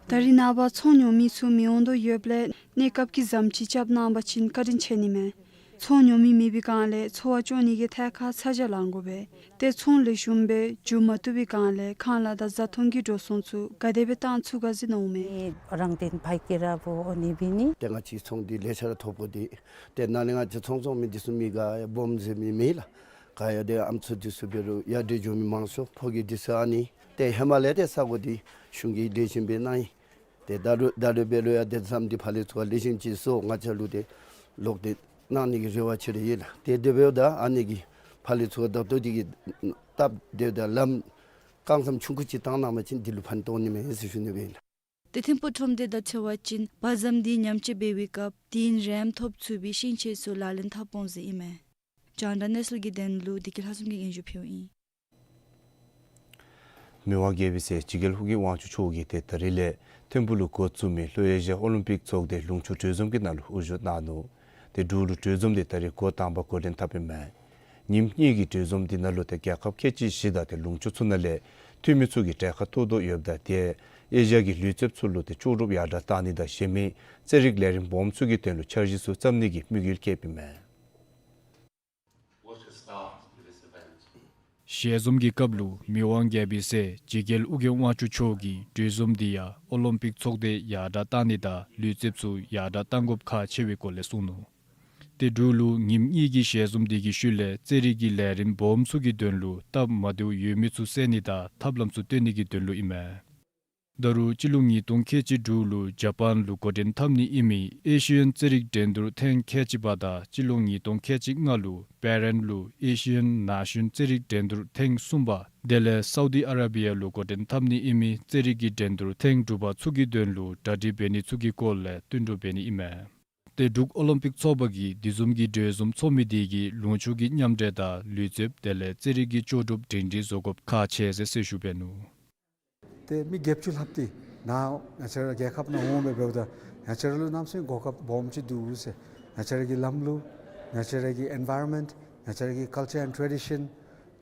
ད་རེས་ནངས་པ་ཚོང་ཉོ་མི་ཚུ་མི་འོང་དོ་ཡོདཔ་ལས་གནས་སྐབས་ཀྱི་ཟམ་ཅིག་རྐྱབ་གནང་པ་ཅིན་བཀའ་དྲིན་ཆེ་ནི་མས། ཚོང་ཉོ་མི་མེད་པའི་སྒང་ལས་འཚོ་བ་སྐྱོང་ནི་གི་ཐད་ཁར་ཚ་གྱང་ལང་དགོ་པས། ཏེ་ཚོང་ལེགས་ཤོམ་སྦེ་འགྱོ་མ་བཏུབ་པའི་སྒང་ལས་ཁང་གླ་དང་བཟའ་འཐུང་གི་འགྲོ་སོང་ཚུ་ག་དེ་སྦེ་བཏང་ཚུགས་ག་ཟེར་མནོཝ་མས། རང་བརྟེན་ཕ་གི་ར་བོ་འོང་ནི་འབད་ནི། ཏེ་ང་བཅས་ཚོང་འདི་ལེ་ཤ་ར་ཐོབ་དགོ་སྟེ། ཏེ་ནཱ་ལས་ང་བཅས་ཚོང་བཙོང་མི་འདི་ཚུ་མི་ག་ཡང་སྦོམ་ཟེར་མི་མེད་ལགས། ག་ཡང་ཏེ་ཨམ་སྲུ་འདི་ཚུ་འབད་རུང་ཡར་འདྲེན་འགྱོ་མི་མང་སུ་ཕོ་སྐྱེས་འདི་ཚུ་ཨ་ནི། ཏེ་ཧེ་མ་ལས་ཏེ་ས་གོ་འདི་གཞུང་གིས་ལེགས་ཤོམ་སྦེ་གནང་ཡི། ཏེ་ད་རུང་ད་རུང་འབད་རུང་ཡང་ཏེ་ཟམ་འདི་ཕར་ལས་ཚུར་ཁར་ལེགས་ཤོམ་ཅིག་བཟོ་ང་བཅས་ལུ་ཏེ་ལོག་སྟེ་གནང་ནི་གི་རེ་བ་ཆེ་ར་ཡོད་ལགས། ཏེ་དེ་འབདཝ་ད་ཨ་ནི་གི་ཕར་ལས་ཚུར་ཁར་བརྡབ་གཏོར་འདི་གིས་སྟབས་བདེཝ་ད་ལམ་རྐང་ཟམ་ཆུང་ཀུ་ཅིག་བཏང་གནང་པ་ཅིན་འདི་ལུ་ཕན་ཐོགས་ནི་མས་ཟེར་ཞུ་ནི་སྦེ་ཨིན་ལགས། ཏེ་ཐིམ་ཕུག་ཁྲོམ་སྡེ་དང་འཁྲིལ་བ་ཅིན་བར་ཟམ་འདི་ཉམས་བཅོས་འབད་བའི་སྐབས་དེ་ཡང་རིན་ཐོབ་ཚུགས་པའི་ཤིང་ཆས་ཚུ་ལག་ལེན་འཐབ་འོང་ཟེར་ཨིན་མས། རྒྱང་བསྒྲགས་གནས་ཚུལ་གྱི་དོན་ལུ་བདེ་སྐྱིད་ལྷ་འཛོམས་ཀྱིས་སྙན་ཞུ་ཕུལཝ་ཨིན། མི་དབང་རྒྱལ་པོའི་སྲས་འཇིགས་རྒྱལ་ཨོ་རྒྱན་དབང་ཕྱུག་མཆོག་གིས་ཏེ་ད་རིས་ལས་ཐིམ་ཕུག་ལུ་འགོ་བཙུགས་མི་ལྷོ་ཨེ་ཤི་ཡ་ཨོ་ལིམ་པིག་ཚོགས་སྡེ་ལུང་ཕྱོགས་གྲོས་འཛོམས་ཀྱི་ནང་ལུ་དབུ་བཞུགས་གནང་ནུག། ཏེ་འབྲུག་ལུ་གྲོས་འཛོམས་འདི་ད་རིས་འགོ་དང་པ་འགོ་འདྲེན་འཐབ་ཨིན་མས། ཉིནམ་གཉིས་ཀྱི་གྲོས་འཛོམས་འདི་ནང་ལུ་ཏེ་རྒྱལ་ཁབ་ཁལ་གཅིག་བཞི་དང་ཏེ་ལུང་ཕྱོགས་ཚུ་ནང་ལས་འཐུས་མི་ཚུ་གིས་གྲལ་ཁར་གཏོགས་དོ་ཡོདཔ་ད་ཏེ་ཨེ་ཤི་ཡ་གི་ལུས་རྩལཔ་ཚུ་ལུ་ཏེ་ལྕོགས་གྲུབ་ཡར་དྲག་གཏང་ནི་དང་གཞན་མི་རྩེད་རིགས་ལས་རིམ་སྦོམ་ཚུ་གི་དོན་ལུ་འཆར་གཞི་ཚུ་བརྩམ་ནི་གི་དམིགས་ཡུལ་བསྐྱེདཔ་ཨིན་མས། ཞལ་འཛོམས་ཀྱི་སྐབས་ལུ་མི་དབང་རྒྱལ་པོའི་སྲས་འཇིགས་རྒྱལ་ཨོ་རྒྱན་དབང་ཕྱུག་མཆོག་གིས་གྲོས་འཛོམས་འདི་ཡང་ཨོ་ལིམ་པིག་ཚོགས་སྡེ་ཡར་དྲག་གཏང་ནི་དང་ལུས་རྩལཔ་ཚུ་ཡར་དྲག་གཏང་དགོཔ་ཁག་ཆེ་བའི་སྐོར་ལས་གསུངས་ནུག། ཏེ་འབྲུག་ལུ་ཉིནམ་གཉིས་ཀྱི་ཞལ་འཛོམས་འདི་གི་ཤུལ་ལས་རྩེད་རིགས་ཀྱི་ལས་རིམ་སྦོམ་ཚུ་གི་དོན་ལུ་སྟབས་མ་བདེཝ་ཡོད་མི་ཚུ་བསལ་ནི་དང་ཐབས་ལམ་ཚུ་སྟོན་ནི་གི་དོན་ལུ་ཨིན་མས། ད་རུང་སྤྱི་ལོ་ཉིས་སྟོང་ཁལ་གཅིག་དྲུག་ལུ་ཇ་པཱན་ལུ་འགོ་འདྲེན་འཐབ་ནི་ཨིན་མི་ཨེ་ཤི་ཡན་རྩེད་རིགས་འགྲན་བསྡུར་ཐེངས་ཁལ་གཅིག་པ་དང་སྤྱི་ལོ་ཉིས་སྟོང་ཁལ་གཅིག་ལྔ་ལུ་བྷ་རེན་ལུ་ཨེ་ཤི་ཡན་ན་གཞོན་རྩེད་རིགས་འགྲན་བསྡུར་ཐེངས་གསུམ་པ་དེ་ལས་སའུ་དི་ཨ་ར་བི་ཡ་ལུ་འགོ་འདྲེན་འཐབ་ནི་ཨིན་མི་རྩེད་རིགས་ཀྱི་འགྲན་བསྡུར་ཐེངས་དྲུག་པ་ཚུ་གི་དོན་ལུ་གྲ་སྒྲིག་འབད་ནི་ཚུ་གི་སྐོར་ལས་བསྟུན་གྲོས་འབད་ནི་ཨིན་མས། ཏེ་འབྲུག་ཨོ་ལིམ་པིག་ཚོགས་པ་གིས་འདི་བཟུམ་གྱི་གྲོས་འཛོམས་ཚོགས་མི་འདི་གིས་ལུང་ཕྱོགས་ཀྱི་མཉམ་འབྲེལ་དང་ལུས་རྩལཔ་དེ་ལས་རྩེད་རིགས་ཀྱི་ལྕོགས་གྲུབ་སྒྲིང་སྒྲིང་བཟོ་དགོཔ་ཁག་ཆེ་ཟེར་གསལ་ཞུ་འབད་ནུག། ཏེ་མི་བརྒྱད་ཅུ་ལྷགཔ་འདི་ནཱ་ང་བཅས་ར་རྒྱལ་ཁབ་ནང་འོང་མི་འབདཝ་ད་ང་བཅས་ར་ལུ་གནམ་མེད་ས་མེད་གོ་སྐབས་སྦོམ་ཅིག་འདུག་ཟེར། ང་བཅས་ར་གི་ལམ་ལུགས་ང་བཅས་ར་གི་ཨེན་བཱ་རོན་མེནཊ་ང་བཅས་ར་གི་ཀཱལ་ཅར་ཨེནཌ་ཊེ་ཌི་ཤཱན་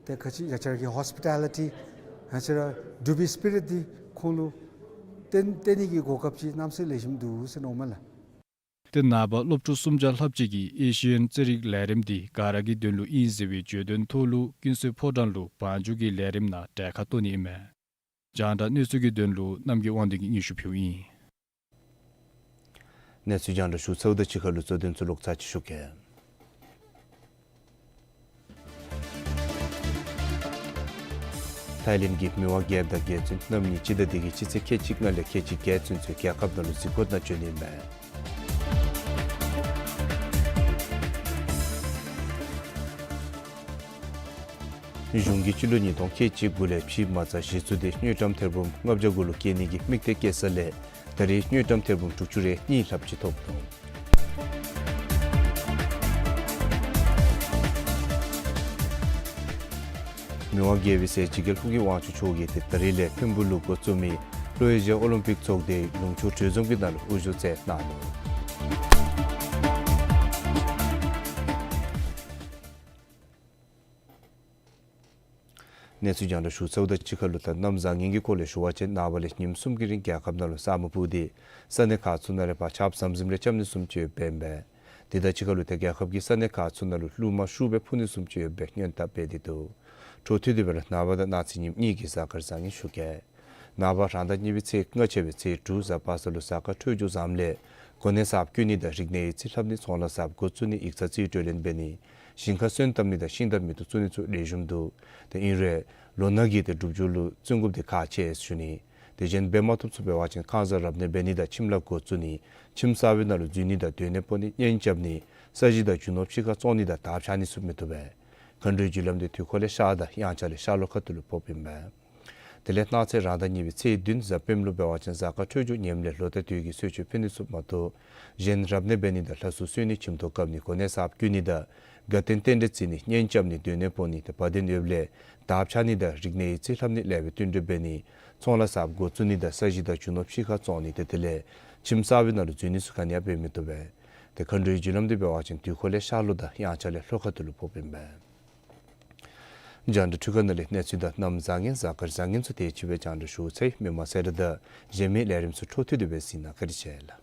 ཏེ་ག་ཅི་ང་བཅས་ར་གི་ཧོསི་པི་ཊ་ལི་ཊི་ང་བཅས་ར་འབྲུག་པའི་སི་པི་རིཊ་འདི་ཁོང་ལུ་སྟོན་སྟོན་ནི་གི་གོ་སྐབས་ཅིག་གནམ་མེད་ས་མེད་ལེགས་ཤོམ་འདུག་ཟེར་མནོཝ་མས་ལགས། ཏེ་ནངས་པ་སློབ་ཕྲུག་སུམ་བརྒྱ་ལྷགཔ་ཅིག་གིས་ཨེ་ཤི་ཡན་རྩེད་རིགས་ལས་རིམ་འདི་ག་ར་གི་དོན་ལུ་ཨིན་ཟེར་བའི་བརྗོད་དོན་ཐོག་ལུ་ཀུན་གསལ་ཕོ་བྲང་ལུ་བང་རྒྱུགས་ཀྱི་ལས་རིམ་ནང་གྲལ་ཁར་གཏོགས་ནི་ཨིན་མས། རྒྱང་བསྒྲགས་གནས་ཚུལ་གྱི་དོན་ལུ་རྣམ་རྒྱལ་དབང་ལྡན་གྱིས་སྙན་ཞུ་ཕུལཝ་ཨིན། གནས་ཚུལ་རྒྱང་བསྒྲགས་ཞུ་ཚརཝ་དང་གཅིག་ཁར་ལུ་གཙོ་དོན་ཚུ་ལོག་ཚར་ཅིག་ཞུ་གེ། ཐའི་ལེནཌ་གི་མི་དབང་རྒྱལཔོ་དང་རྒྱལ་བཙུན་རྣམ་གཉིས་སྤྱི་ཟླ་འདི་གི་སྤྱི་ཚེས་ཁལ་གཅིག་ལྔ་ལས་ཁལ་གཅིག་བརྒྱད་ཚུན་ཚོད་རྒྱལ་ཁབ་ནང་ལུ་གཟིགས་སྐོར་ནང་བྱོན་ནི་ཨིན་མས། གཞུང་གིས་སྤྱི་ལོ་ཉིས་སྟོང་ཁལ་གཅིག་དགུ་ལས་ཕྱེ་མ་རྩ་གཞི་བཙུགས་ཏེ་དངུལ་ཀྲམ་ཐེར་འབུམ་ལྔ་བརྒྱ་དགུ་ལུ་བསྐྱེད་ནི་གི་དམིགས་གཏད་བསྐྱེད་ས་ལས་ད་རེས་དངུལ་ཀྲམ་ཐེར་འབུམ་དྲུག་ཅུ་རེ་གཉིས་ལྷགཔ་ཅིག་ཐོབ་ནུག། མི་དབང་རྒྱལ་པོའི་སྲས་འཇིགས་རྒྱལ་ཨོ་རྒྱན་དབང་ཕྱུག་མཆོག་གིས་ཏེ་ད་རེས་ལས་ཐིམ་ཕུག་ལུ་འགོ་བཙུགས་མི་ལྷོ་ཨེ་ཤི་ཡ་ཨོ་ལིམ་པིག་ཚོགས་སྡེའི་ལུང་ཕྱོགས་གྲོས་འཛོམས་ཀྱི་ནང་ལུ་དབུ་བཞུགས་མཛད་གནང་ནུག། གནས་ཚུལ་རྒྱང་བསྒྲགས་ཞུ་ཚརཝ་དང་གཅིག་ཁར་ལུ་ད་གནམ་བཟང་ངན་གྱི་སྐོར་ལས་ཞུ་བ་ཅིན་ནངས་པ་ལས་ཉིནམ་གསུམ་གྱི་རིང་རྒྱལ་ཁབ་ནང་ལུ་ས་སྨུག་སྤུབས་ཏེ་ས་གནས་ཁག་ཚུ་ནང་ལས་ཕར་ཆརཔ་ཟམ་ཟིམ་རེ་རྐྱབ་ནི་བཟུམ་ཅིག་ཡོདཔ་ཨིན་པས། དེ་དང་གཅིག་ཁར་ལུ་ཏེ་རྒྱལ་ཁབ་ཀྱི་ས་གནས་ཁག་ཚུ་ནང་ལུ་རླུང་མ་ཤུགས་སྦེ་འཕུ་ནི་བཟུམ་ཅིག་ཡོད་པའི་སྔོན་བརྡ་སྤེལ་ཏེ་འདུག། འཕྲོ་མཐུད་དེ་སྦེ་ར་ནངས་པ་དང་གནངས་ཚེ་ཉིནམ་གཉིས་ཀྱི་གཟའ་སྐར་བཟང་ངན་ཞུ་གེ། ནངས་པ་རང་ཟླ་གཉིས་པའི་ཚེས་ལྔ་ཆད་པའི་ཚེས་དྲུག་གཟའ་པ་སངས་ལུ་གཟའ་སྐར་འཕྲོད་སྦྱོར་བཟངམ་ལས་ གོ་གནས་གསརཔ་བསྐོ་ནི་དང་རིག་གནས་ཡིག་རྩིས་ལྷབ་ནི་ཚོང་ལཱ་གསརཔ་འགོ་བཙུགས་ནི་ཡིག་ཚང་རྩིས་སྤྲོད་ལེན་འབད་ནི་ཞིང་ཁ་སོན་བཏབ་ནི་དང་ཤིང་རྟ་མེ་ཏོག་བཙུགས་ནི་ཚུ་ལེགས་ཤོམ་འདུག། ཏེ་ཨིན་རུང་ལོ་ན་གིས་ཏེ་སྒྲུབ་སྦྱོར་ལུ་བརྩོན་དགོཔ་འདི་ཁག་ཆེ་ཟེར་ཞུ་ནི། དེ་བཞིན་འབད་མ་བཏུབ་ཚུ་འབད་བ་ཅིན་ཁང་གསར་རབ་གནས་འབད་ནི་དང་ཁྱིམ་ལཱ་འགོ་བཙུགས་ནི་ཁྱིམ་གསར་པའི་ནང་ལུ་འཛུལ་ནི་དང་སྡོད་གནས་སྤོ་ནི་གཉེན་རྐྱབ་ནི་ས་གཞི་དང་རྒྱུ་ནོར་ཕྱི་ཁར་བཙོང་ནི་དང་དར་འཕྱར་ནི་ཚུ་མི་བཏུབ་པས། མཁའ་འགྲོའི་རྒྱུ་ལམ་འདི་དུས་འཁོར་ལས་ཤར་དང་དབྱངས་འཆར་ལས་ཤར་ལྷོ་ཁ་ཐུག་ལུ་ཕོགཔ་ཨིན་པས། དེ་ལས་གནངས་ཚེ་རང་ཟླ་གཉིས་པའི་ཚེས་བདུན་གཟའ་སྤེནམ་ལུ་འབད་བ་ཅིན་གཟའ་སྐར་འཕྲོད་སྦྱོར་ངནམ་ལས་ལོ་ཟླ་དུས་ཀྱི་གསོལ་མཆོད་ཕུལ་ནི་ཚུ་མ་གཏོགས་གཞན་རབ་གནས་འབད་ནི་དང་ལྷ་གསོལ་གསོལ་ནི་ཁྱིམ་ཐོག་བཀབ་ནི་གོ་གནས་གསརཔ་བསྐོ་ནི་དང་དགའ་སྟོན་རྟེན་འབྲེལ་བརྩི་ནི་གཉེན་རྐྱབ་ནི་སྡོད་གནས་སྤོ་ནི་དང་བ་དན་ཡོདཔ་ལས་དར་འཕྱར་ནི་དང་རིག་གནས་ཡིག་རྩིས་ལྷབ་ནི་ལེགས་པའི་བསྟུན་གྲོས་འབད་ནི་ཚོང་ལཱ་གསརཔ་འགོ་བཙུགས་ནི་དང་ས་གཞི་དང་རྒྱུ་ནོར་ཕྱི་ཁར་བཙོང་ནི་དེ་དེ་ལས་ཁྱིམ་གསར་པའི་ནང་ལུ་འཛུལ་ནི་ཚུ་ག་ནི་ཡང་འབད་མི་བཏུབ་པས། ཏེ་མཁའ་འགྲོའི་རྒྱུ་ལམ་འདི་འབད་བ་ཅིན་དུས་འཁོར་ལས་ཤར་ལྷོ་དང་དབྱངས་འཆར་ལས་ལྷོ་ཁ་ཐུག་ལུ་ཕོགཔ་ཨིན་པས། རྒྱང་བསྒྲགས་འཕྲུལ་ཁང་ནང་ལས་གནས་ཚུལ་དང་གནམ་བཟང་ངན་གཟའ་སྐར་བཟང་ངན་ཚུ་དེ་ཅིག་སྦེ་རྒྱང་བསྒྲགས་ཞུ་ཚར་ཡི། མི་མང་གསལ་བསྒྲགས་དང་གཞན་མི་ལས་རིམ་ཚུ་འཕྲོ་མཐུད་དེ་སྦེ་གཟིགས་གནང་། བཀའ་དྲིན་ཆེ་ལགས།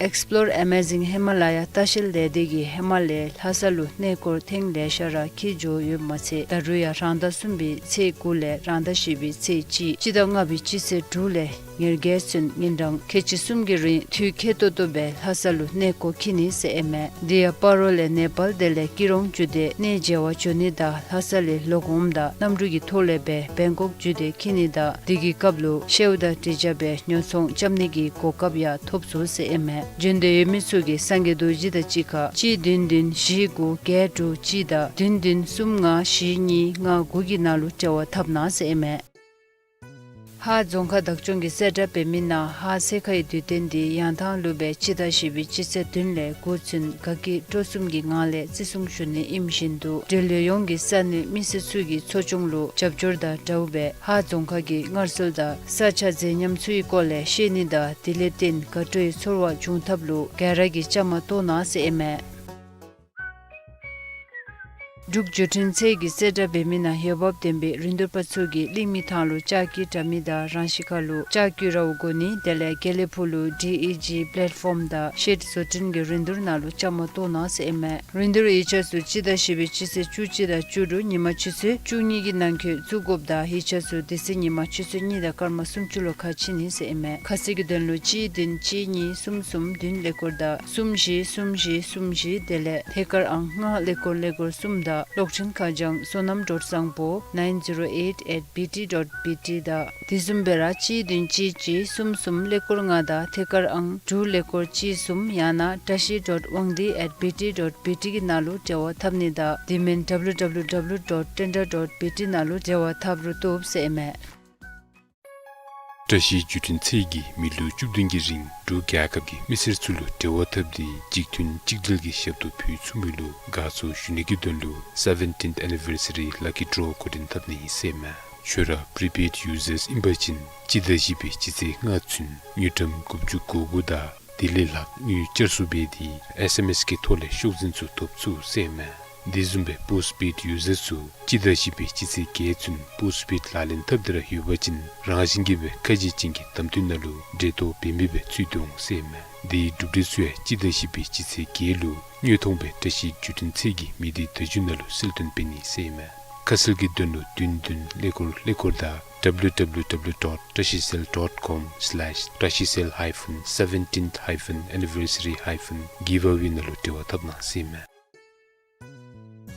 Explore Amazing Himalaya ལྟ་བཤལ་སྡེ་འདི་གིས་ཧི་མ་ལའི་ལྷ་ས་ལུ་གནས་སྐོར་ཐེངས་ལེ་ཤ་ར་འཁྱིད་འགྱོ་ཡོདཔ་མ་ཚད་ད་རུང་ཡང་རང་ཟླ་གསུམ་པའི་ཚེས་དགུ་ལས་རང་ཟླ་བཞི་པའི་ཚེས་གཅིག་སྤྱི་ཟླ་ལྔ་པའི་སྤྱི་ཚེས་དྲུག་ལས་ཉེར་བརྒྱད་ཚུན་ཉིན་གྲངས་ཁལ་གཅིག་གསུམ་གྱི་རིང་དུས་ཁེ་ཏོག་ཏོ་སྦེ་ལྷ་ས་ལུ་གནས་སྐོར་འཁྱིད་ནི་ཟེར་ཨིན་མས། དེ་ཡང་སྤ་རོ་ལས་ནེ་པཱལ་དེ་ལས་སྐྱིད་གྲོང་བརྒྱུད་དེ་གནས་མཇལ་བར་འགྱོ་ནི་དང་ལྷ་ས་ལས་ལོག་འོངམ་ད་གནམ་གྲུ་གི་ཐོག་ལས་སྦེ་བེང་ཀོག་བརྒྱུད་དེ་འཁྱིད་ནི་དང་དེ་གི་སྐབས་ལུ་ཤེའུ་དང་དྲི་ཆབ་སྦེ་ཉོ་ཚོང་རྐྱབ་ནི་གི་གོ་སྐབས་ཡང་ཐོབ་ཚུགས་ཟེར་ཨིན་མས། འབྱོན་འདོད་ཡོད་མི་ཚུ་གིས་སངས་རྒྱས་རྡོ་རྗེ་དང་གཅིག་ཁར་གཅིག་བདུན་བདུན་བཞི་དགུ་བརྒྱད་དྲུག་གཅིག་དང་བདུན་བདུན་གསུམ་ལྔ་བཞི་གཉིས་ལྔ་དགུ་གི་ནང་ལུ་འབྲེལ་བ་འཐབ་གནང་ཟེར་ཨིན་མས། ཧཱ་རྫོང་ཁག་བདག་སྐྱོང་གིས་གསལ་བསྒྲགས་འབད་མི་ནང་ཧཱ་སེར་ཁའི་དུས་སྟོན་འདི་ཡང་ཐང་ལུ་སྦེ་སྤྱི་ཟླ་བཞི་པའི་སྤྱི་ཚེས་བདུན་ལས་དགུ་ཚུན་དགའ་སྐྱིད་སྤྲོ་གསུམ་གྱི་ངང་ལས་བརྩི་སྲུང་ཞུ་ནི་ཨིནམ་བཞིན་དུ་འབྲེལ་ཡོད་ཡོངས་ཀྱིས་ས་གནས་མི་སེར་ཚུ་གི་འཚོ་སྐྱོང་ལུ་རྒྱབ་སྐྱོར་དང་འབྲེལ་བའི་ཧཱ་རྫོང་ཁག་གི་སྔར་སྲོལ་དང་ས་ཆ་མཛེས་ཉམས་ཚུ་གི་སྐོར་ལས་ཤེས་ནི་དང་དེ་ལས་བརྟེན་དགའ་སྤྲོའི་ཚོར་བ་འབྱུང་ཐབས་ལུ་ག་ར་གིས་བཅའ་མར་གཏོགས་གནང་ཟེར་ཨིན་མས། འབྲུག་བརྒྱུད་འཕྲིན་ཚད་ཀྱིས་གསལ་བསྒྲགས་འབད་མི་ནང་འོས་འབབ་ལྡན་པའི་རིན་བསྡུར་པ་ཚུ་གིས་གླིང་མི་ཐང་ལུ་ལྕགས་ཀྱི་དྲ་མིག་དང་རང་ཤི་ཁ་ལུ་ལྕགས་ཀྱི་རཝ་དགོ་ནི་དེ་ལས་དགེ་ལེགས་ཕུག་ལུ་ཌི་ཨི་ཇི་པེ་ལེཊ་ཕོམ་དང་ཤེཌ་བཟོ་སྐྲུན་གྱི་རིན་བསྡུར་ནང་ལུ་བཅའ་མར་གཏོགས་གནང་ཟེར་ཨིན་མས། རིན་བསྡུར་ཡིག་ཆ་ཚུ་སྤྱི་ཟླ་བཞི་པའི་སྤྱི་ཚེས་བཅུ་གཅིག་དང་བཅུ་དྲུག་ཉིན་མ་ཆུ་ཚོད་བཅུ་གཉིས་ཀྱི་ནང་འཁོད་བཙུགས་དགོཔ་དང་ཡིག་ཆ་ཚུ་དེ་ཚེ་ཉིན་མ་ཆུ་ཚོད་གཉིས་དང་སྐར་མ་སུམ་ཅུ་ལུ་ཁ་ཕྱེ་ནི་ཟེར་ཨིན་མས། ཁ་གསལ་གྱི་དོན་ལུ་གཅིག་བདུན་གཅིག་གཉིས་གསུམ་གསུམ་བདུན་ཀླད་ཀོར་དང་གསུམ་བཞི་གསུམ་བཞི་གསུམ་བཞི་དེ་ལས་ཐད་ཀར་ཨང་ལྔ་ཀླད་ཀོར་ཀླད་ཀོར་གསུམ་དང་གློག་འཕྲིན་ཁ་བྱང་བསོད་ནམས་ཌོཊ་བཟང་པོ་ནའིན་ཛི་རོ་ཨེཊ་ཨེཊ་བི་ཊི་ཌོཊ་བི་ཊི་དང་དེ་བཟུམ་སྦེ་ར་གཅིག་བདུན་གཅིག་གཅིག་གསུམ་གསུམ་ཀླད་ཀོར་ལྔ་དང་ཐད་ཀར་ཨང་དྲུག་ཀླད་ཀོར་གཅིག་གསུམ་ཡང་ན་བཀྲ་ཤིས་ཌོཊ་དབང་འདུས་ཨེཊ་བི་ཊི་ཌོཊ་བི་ཊི་གི་ནང་ལུ་འབྲེལ་བ་འཐབ་ནི་དང་དེ་མིན་ཌབ་ལུ་ཌབ་ལུ་ཌབ་ལུ་ཌོཊ་ཊེན་ཌར་ཌོཊ་བི་ཊི་ནང་ལུ་འབྲེལ་བ་འཐབ་རུང་བཏུབ་ཟེར་ཨིན་མས། བཀྲ་ཤིས་བརྒྱུད་འཕྲིན་ཚད་ཀྱིས་མི་ལོ་བཅུ་བདུན་གྱི་རིང་འབྲུག་རྒྱལ་ཁབ་ཀྱི་མི་སེར་ཚུ་ལུ་འབྲེལ་བ་འཐབ་སྟེ་གཅིག་མཐུན་གཅིག་སྒྲིལ་གྱི་ཞབས་ཏོག་ཕུལ་ཚུགས་མི་ལུ་དགའ་ཚོར་ཞུ་ནི་གི་དོན་ལུ་སེ་བེན་ཊིནཐ་ཨེ་ནི་བར་སི་རི་ལ་ཀི་ཌོ་འགོ་འདྲེན་འཐབ་ནི་ཨིན་ཟེར་ཨིན་མས། ཁྱོད་ར་པི་རི་པེཌ་ཡུ་ཛརསི་ཨིན་པ་ཅིན་སྤྱི་ཟླ་བཞི་པའི་སྤྱི་ཚེས་ལྔ་ཚུན་དངུལ་ཀྲམ་དགུ་བཅུ་གོ་དགུ་དང་དེ་ལས་ལྷག་དངུལ་བསྐྱར་གསོ་འབད་དེ་ཨེསི་ཨེམ་ཨེསི་གི་ཐོག་ལས་ཤོག་འཛིན་ཚུ་ཐོབ་ཚུགས་ཟེར་ཨིན་མས། དེ་བཟུམ་སྦེ་པོསཊ་པེཌ་ཡུ་ཛརསི་ཚུ་སྤྱི་ཟླ་བཞི་པའི་སྤྱི་ཚེས་བརྒྱད་ཚུན་པོསཊ་པེཌ་ལག་ལེན་འཐབ་སྟེ་ར་ཡོད་པ་ཅིན་རང་བཞིན་གྱིས་སྦེ་ཁ་ཕྱེ་ཅན་གྱི་གདམ་འཐུའི་ནང་ལུ་འབྲེལ་གཏོགས་འབད་མི་སྦེ་ཚུད་དེ་འོང་ཟེར་ཨིན་མས། དེའི་གྲུབ་འབྲས་ཚུ་ཡང་སྤྱི་ཟླ་བཞི་པའི་སྤྱི་ཚེས་བརྒྱད་ལུ་དངོས་མཐོང་སྦེ་བཀྲ་ཤིས་བརྒྱུད་འཕྲིན་ཚད་ཀྱི་མི་སྡེ་བརྡ་བརྒྱུད་ནང་ལུ་གསལ་སྟོན་འབད་ནི་ཟེར་ཨིན་མས། ཁ་གསལ་གྱི་དོན་ལུ་བདུན་བདུན་ཀླད་ཀོར་ཀླད་ཀོར་དང་ཌབ་ལུ་ཌབ་ལུ་ཌབ་ལུ་ཌོཊ་བཀྲ་ཤིས་སེལ་ཌོཊ་ཀོམ་སི་ལེཤ་བཀྲ་ཤིས་སེལ་ཧའི་ཕན་སེ་བེན་ཊིནཐ་ཧའི་ཕན་ཨེ་ནི་བར་སི་རི་ཧའི་ཕན་གིབ་ཨ་ཝེ་ནང་ལུ་འབྲེལ་བ་འཐབ་གནང་ཟེར་ཨིན་མས།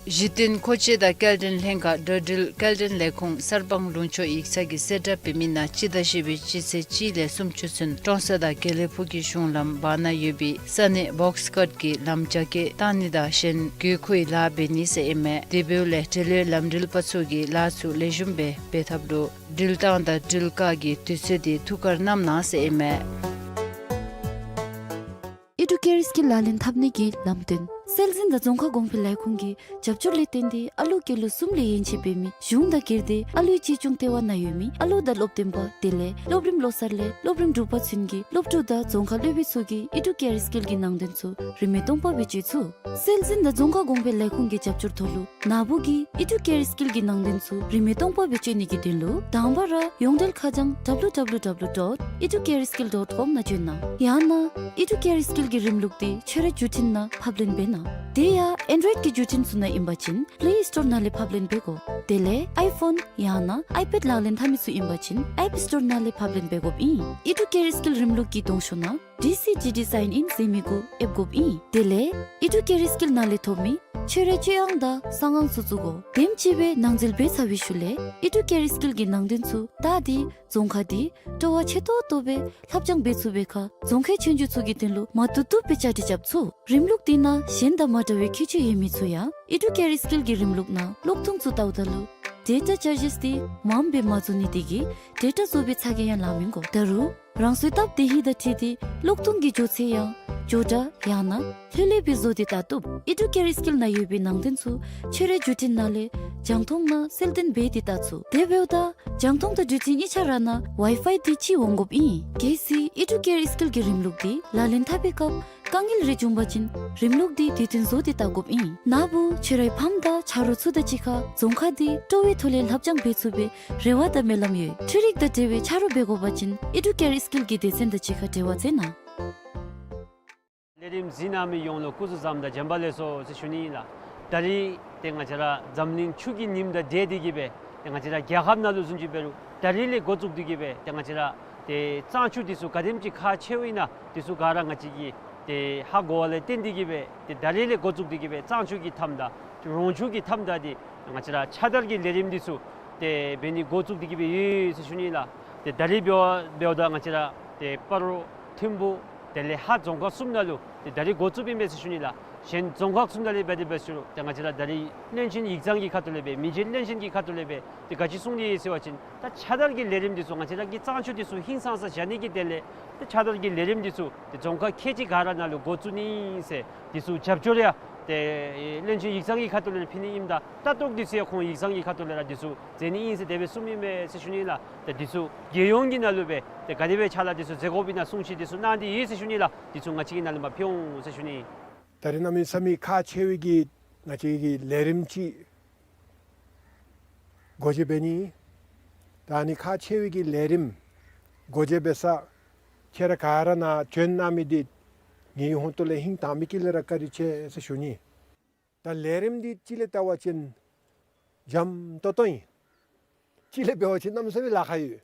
གཞི་རྟེན་མཁོ་ཆས་དང་སྐྱེལ་འདྲེན་ལྷན་ཁག་འགྲོ་འགྲུལ་སྐྱེལ་འདྲེན་ལས་ཁུངས་གསར་སྤང་ལུང་ཕྱོགས་ཡིག་ཚང་གིས་གསལ་བསྒྲགས་འབད་མི་ནང་སྤྱི་ཟླ་བཞི་པའི་སྤྱི་ཚེས་གཅིག་ལས་སུམ་ཅུ་ཚུན་ཀྲོང་གསར་དང་དགེ་ལེགས་ཕུག་གི་གཞུང་ལམ་བར་ན་ཡོད་པའི་ས་གནས་བོགས་ཀཊ་ཀྱི་ལམ་རྒྱ་སྐྱེད་བཏང་ནི་དང་གཞན་དགོས་མཁོའི་ལཱ་འབད་ནི་ཟེར་ཨིན་མས། དེ་འབདཝ་ལས་འབྲེལ་ཡོད་ལམ་འགྲུལ་པ་ཚུ་གིས་ལཱ་ཚུ་ལེགས་ཤོམ་སྦེ་འབད་ཐབས་ལུ་འགྲུལ་བཏང་དང་འགྲུལ་བཀག་གི་དུས་ཚོད་དེ་ཐུགས་ཁར་བསྣམ་གནང་ཟེར་ཨིན་མས། ཨི་ཌུ་ཀེར་སྐྱིལ་ལག་ལེན་འཐབ་ནི་གི་ལམ་སྟོན། སྲོལ་འཛིན་དང་རྫོང་ཁ་གོང་འཕེལ་ལས་ཁུངས་ཀྱི་རྒྱབ་སྐྱོར་ལས་བརྟེན་ཏེ་ཨ་ལུ་སྐྱེས་ལོ་གསུམ་ལས་ཡན་ཆད་འབད་མི་གཞུང་དང་སྒེར་སྡེ་ཨ་ལུའི་གཅེས་སྐྱོང་ལྟེ་བ་ནང་ཡོད་མི་ཨ་ལུ་དང་སློབ་སྟོན་པ་དེ་ལས་སློབ་རིམ་བློ་གསར་ལས་སློབ་རིམ་དྲུག་པ་ཚུན་གྱི་སློབ་ཕྲུག་དང་རྫོང་ཁ་སློབ་དཔོན་ཚུ་གིས་ཨི་ཌུ་ཀེར་སྐྱིལ་གྱི་ནང་དོན་ཚུ་རིན་མེད་སྟོང་པ་སྦེ་སྤྱོད་ཚུགས། སྲོལ་འཛིན་དང་རྫོང་ཁ་གོང་འཕེལ་ལས་ཁུངས་ཀྱི་རྒྱབ་སྐྱོར་ཐོག་ལུ་ནཱ་བུ་གིས་ཨི་ཌུ་ཀེར་སྐྱིལ་གྱི་ནང་དོན་ཚུ་རིན་མེད་སྟོང་པ་སྦེ་སྤྱོད་ནི་གི་དོན་ལུ་དང་པ་ར་ཡོངས་འབྲེལ་ཁ་བྱང་W W W dot educareskill dot com ནང་བྱོན་གནང་། ཡང་ན་ཨི་ཌུ་ཀེར་སྐྱིལ་གྱི་རིམ་ལུགས་དེ་ཁྱོད་རའི་བརྒྱུད་འཕྲིན་ནང་ཕབ་ལེན་འབད་གནང་། དེ་ཡང་ཨེན་ཌོའིཌ་ཀྱི་བརྒྱུད་འཕྲིན་ཚུ་ནང་ཨིན་པ་ཅིན་པླེ་སི་ཊོར་ནང་ལས་ཕབ་ལེན་འབད་དགོ། དེ་ལས་ཨའི་ཕོན་ཡང་ན་ཨའི་པེཌ་ལག་ལེན་འཐབ་མི་ཚུ་ཨིན་པ་ཅིན་ཨེཔ་སི་ཊོར་ནང་ལས་ཕབ་ལེན་འབད་དགོཔ་ཨིན། ཨི་ཌུ་ཀེར་སྐྱིལ་རིམ་ལུགས་ཀྱི་གདོང་ཤོག་ནང་ཌི་སི་ཇི་ཌི་སའིན་ཨིན་ཟེར་མི་གུ་ཨེབ་དགོཔ་ཨིན། དེ་ལས་ཨི་ཌུ་ཀེར་སྐྱིལ་ནང་ལས་ཐོབ་མི་ཁྱོད་རའི་སྤྱོད་དབྱངས་དང་གསང་ཨང་ཚུ་བཙུགས་དགོ། དེམ་ཅིག་སྦེ་ནང་འཛུལ་འབད་ཚར་བའི་ཤུལ་ལས་ཨི་ཌུ་ཀེར་སྐྱིལ་གྱི་ནང་དོན་ཚུ་བལྟ་སྟེ་རྫོང་ཁ་དེ་སྤྲོ་བ་ཆེ་ཏོག་ཏོ་སྦེ་ལྷབ་སྦྱང་འབད་ཚུགས་པའི་ཁར་རྫོང་ཁའི་ཆོས་རྒྱུགས་ཚུ་གི་དོན་ལུ་མ་བཏུབ་བཏུབ་སྦེ་བཅའ་སྒྲིག་རྐྱབ་ཚུགས། རིམ་ལུགས་དེ་ནང་གཞན་དང་མ་འདྲ་བའི་ཁྱད་ཆོས་ཡོད་མི་ཚུ་ཡང་ཨི་ཌུ་ཀེར་སྐྱིལ་གྱི་རིམ་ལུགས་ནང་གློག་ཐུང་ཚུ་བལྟཝ་ད་ལུ་ཌེ་ཊ་ཅར་ཇིས་དེ་མངམ་སྦེ་མ་བཙུགས་ནི་དེ་གིས་ཌེ་ཊ་བཙུགས་པའི་ཚ་གྱང་ཡང་ལང་མི་དགོ། ད་རུང་རང་སོའི་སྟབས་བདེ་ཧིང་དང་འཁྲིལ་ཏེ་གློག་ཐུང་གི་འགྱོ་ཚད་ཡང་མགྱོགས་དྲགས་ཡང་ན་ལྷོད་ལྷོད་སྦེ་བཟོ་སྟེ་བལྟ་བཏུབ། ཨི་ཌུ་ཀེར་སྐྱིལ་ནང་ཡོད་པའི་ནང་དོན་ཚུ་ཁྱོད་རའི་བརྒྱུད་འཕྲིན་ནང་ལས་རྒྱང་མཐོང་ནང་གསལ་སྟོན་འབད་དེ་བལྟ་ཚུགས། དེ་འབདཝ་ད་རྒྱང་མཐོང་དང་བརྒྱུད་འཕྲིན་གཉིས་ཆ་ར་ནང་ཝའི་ཕའི་དེ་ཅིག་འོང་དགོཔ་ཨིན། གལ་སྲིད་ཨི་ཌུ་ཀེར་སྐྱིལ་གྱི་རིམ་ལུགས་དེ་ལག་ལེན་འཐབ་པའི་སྐབས་དཀའ་ངལ་རེ་བྱུང་པ་ཅིན་རིམ་ལུགས་དེ་དུས་མཐུན་བཟོ་སྟེ་བལྟ་དགོཔ་ཨིན། ནཱ་བུ་ཁྱོད་རའི་ཕམ་དང་ཆ་རོགས་ཚུ་དང་གཅིག་ཁར་རྫོང་ཁ་དེ་སྤྲོ་བའི་ཐོག་ལས་ལྷབ་སྦྱང་འབད་ཚུགས་པའི་རེ་བ་དང་སྨོན་ལམ་ཡོད། འཕྲུལ་རིག་དང་འབྲེལ་བའི་ཆ་རོགས་འབད་དགོ་པ་ཅིན་ཨི་ཌུ་ཀེར་སྐྱིལ་གྱི་སྡེ་ཚན་དང་གཅིག་ཁར་འབྲེལ་བ་མཛད་གནང་། ལས་རིམ་གཟིགས་གནང་མི་ཡོངས་ལུ་སྐུ་གཟུགས་བཟང་དང་བྱོན་པ་ལེགས་སོ་ཟེར་ཞུ་ནི་ཨིན་ལགས། ད་རིས་ཏེ་ང་བཅས་ར་འཛམ་གླིང་ཆུ་གི་ཉིམ་དང་འབྲེལ་ཏེ་གིས་སྦེ་ཏེ་ང་བཅས་ར་རྒྱལ་ཁབ་ནང་ལུ་བཟུམ་ཅིག་འབད་རུང་ད་རིས་ལས་འགོ་བཙུགས་ཏེ་གིས་སྦེ་ཏེ་ང་བཅས་ར་ཏེ་གཙང་ཆུ་འདི་ཚུ་ག་དེམ་ཅིག་ཁག་ཆེཝ་ཨིན་ན་འདི་ཚུ་ག་ར་ང་བཅས་ཀྱིས་ཏེ་ཧ་གོ་བ་ལས་བརྟེན་ཏེ་གིས་སྦེ་ཏེ་ད་རིས་ལས་འགོ་བཙུགས་ཏེ་གིས་སྦེ་གཙང་ཆུ་གི་མཐའམ་དང་རོང་ཆུ་གི་མཐའམ་དང་འདི་ང་བཅས་ར་ཕྱག་བདར་གྱི་ལས་རིམ་འདི་ཚུ་ཏེ་འབད་ནི་འགོ་བཙུགས་ཏེ་གིས་སྦེ་ཡོད་ཟེར་ཞུ་ནི་ཨིན་ལགས། ཏེ་ད་རིས་འབདཝ་འབདཝ་ད་ང་བཅས་ར་ཏེ་སྤ་རོ་ཐིམ་ཕུ་དེ་ལས་ཧཱ་རྫོང་ཁག་གསུམ་ནང་ལུ་ཏེ་ད་རིས་འགོ་བཙུགསཔ་ཨིན་པས་ཟེར་ཞུ་ནི་ལགས། གཞན་རྫོང་ཁག་གསུམ་ནང་ལས་འབད་དེ་འབད་ཞུ་རུང་ཏེ་ང་བཅས་ར་ད་རིས་བློན་ཆེན་ཡིག་ཚང་གི་ཁ་ཐུག་ལས་སྦེ་མི་རྗེ་བློན་ཆེན་གྱི་ཁ་ཐུག་ལས་སྦེ་ཏེ་ག་ཅི་གསུངས་ཏེ་ཡོད་ཟེར་བ་ཅིན་ད་ཕྱག་བདར་གྱི་ལས་རིམ་འདི་ཚུ་ང་བཅས་ར་གི་གཙང་ཆུ་འདི་ཚུ་ཧིང་སངས་ས་བཞག་ནི་གི་དོན་ལས་ཏེ་ཕྱག་བདར་གྱི་ལས་རིམ་འདི་ཚུ་ཏེ་རྫོང་ཁག་ཁལ་གཅིག་ག་ར་ནང་ལུ་འགོ་བཙུགས་ནི་ཨིན་ཟེར་འདི་ཚུ་རྒྱབ་སྐྱོར་ཡང་ཏེ་བློན་ཆེན་ཡིག་ཚང་གི་ཁ་ཐུག་ལས་ཕུལ་ནི་ཨིནམ་ད་ལྟ་རྟོག་འདི་ཚུ་ཡང་ཁོང་ཡིག་ཚང་གི་ཁ་ཐུག་ལས་ར་འདི་ཚུ་མཛད་ནི་ཨིན་ཟེར་དེ་སྦེ་གསུངམ་ཨིན་པས་ཟེར་ཞུ་ནི་ལགས། ཏེ་འདི་ཚུ་རྒྱལ་ཡོངས་ཀྱི་ནང་ལུ་སྦེ་ཏེ་ག་དེ་སྦེ་ཕྱག་ལཱ་འདི་ཚུ་མཛད་དགོཔ་ཨིན་ན་གསུང་བཤད་འདི་ཚུ་གནང་སྟེ་ཡོད་ཟེར་ཞུ་ནི་ལགས། འདི་ཚུ་ང་བཅས་ཀྱི་ནང་ལུ་མར་ཕུལ་འོང་ཟེར་ཞུ་ནི། ད་རིས་གནམ་མེད་ས་མེད་ཁག་ཆེ་བའི་གི་ང་བཅས་ཀྱི་ལས་རིམ་ཅིག་སྒོ་འབྱེད་འབད་ནི། ད་ཨ་ནི་ཁག་ཆེ་བའི་གི་ལས་རིམ་སྒོ་འབྱེད་འབད་ས་ཁྱེད་ར་ག་ར་ནཱ་བྱོན་གནང་མི་འདི་ངེའི་ཧོངས་ཏོ་ལས་ཧིང་དྭངས་མི་དཀྱིལ་ལས་ར་བཀའ་དྲིན་ཆེ་ཟེར་ཞུ་ནི། ད་ལས་རིམ་འདི་ཅིག་ལས་བལྟ་བ་ཅིན་འཇམ་ཏོང་ཏོ་ཨིན། ཅིག་ལས་འབད་བ་ཅིན་གནམ་མེད་ས་མེད་ལཱ་ཁག་ཡོད།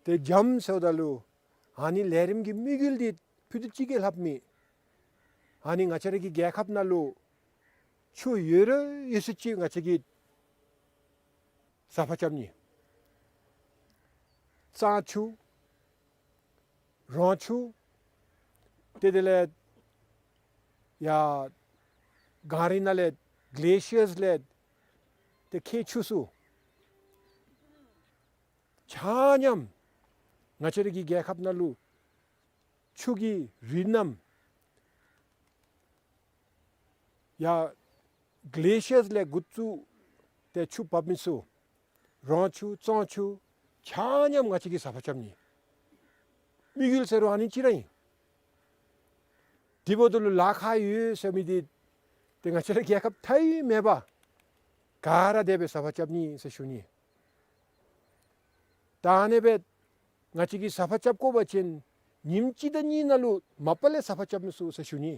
ཏེ་འཇམ་ཟེརཝ་ད་ལུ་ཨ་ནི་ལས་རིམ་གྱི་དམིགས་ཡུལ་འདི་ཕུད་རྡོག་ཅིག་གིས་ལྷགཔ་མེད། ཨ་ནི་ང་བཅས་ར་གི་རྒྱལ་ཁབ་ནང་ལུ་ཆུ་ཡོད་ར་ཡོད་ས་ཅིག་ང་བཅས་ཀྱིས་ཟ་ཕག་རྐྱབ་ནི། གཙང་ཆུ་རོང་ཆུ་ཏེ་དེ་ལས་ཡར་གངས་རི་ནང་ལས་གི་ལེ་ཤི་ཡརས་ལས་ཏེ་ཁྱེགས་ཆུ་ཚུ་ཆ་མཉམ་ང་བཅས་ར་གི་རྒྱལ་ཁབ་ནང་ལུ་ཆུ་གི་རི་རྣམ་ཡར་གི་ལེ་ཤི་ཡརས་ལས་འགོ་བཙུགས་ཏེ་ཆུ་འབབ་མི་ཚུ་རོང་ཆུ་གཙང་ཆུ་ཆ་མཉམ་ང་བཅས་ཀྱིས་ཟ་ཕག་རྐྱབ་ནི། དམིགས་ཡུལ་ཟེར་རུང་ཨ་ནི་ཅིག་ར་ཨིན། དེ་འབདཝ་ད་ལུ་ལཱ་ཁག་ཡོད་ཟེར་མི་འདི་ཏེ་ང་བཅས་ར་རྒྱལ་ཁབ་མཐའ་ཡས་མེད་པར་ག་ར་དེ་སྦེ་ཟ་ཕག་རྐྱབ་ནི་ཟེར་ཞུ་ནི། ད་ཨ་ནི་སྦེ་ང་བཅས་ཀྱིས་ཟ་ཕག་རྐྱབ་དགོ་པ་ཅིན་ཉིནམ་གཅིག་དང་གཉིས་ནང་ལུ་མ་པ་ལས་ཟ་ཕག་རྐྱབ་མི་ཚུགས་ཟེར་ཞུ་ནི།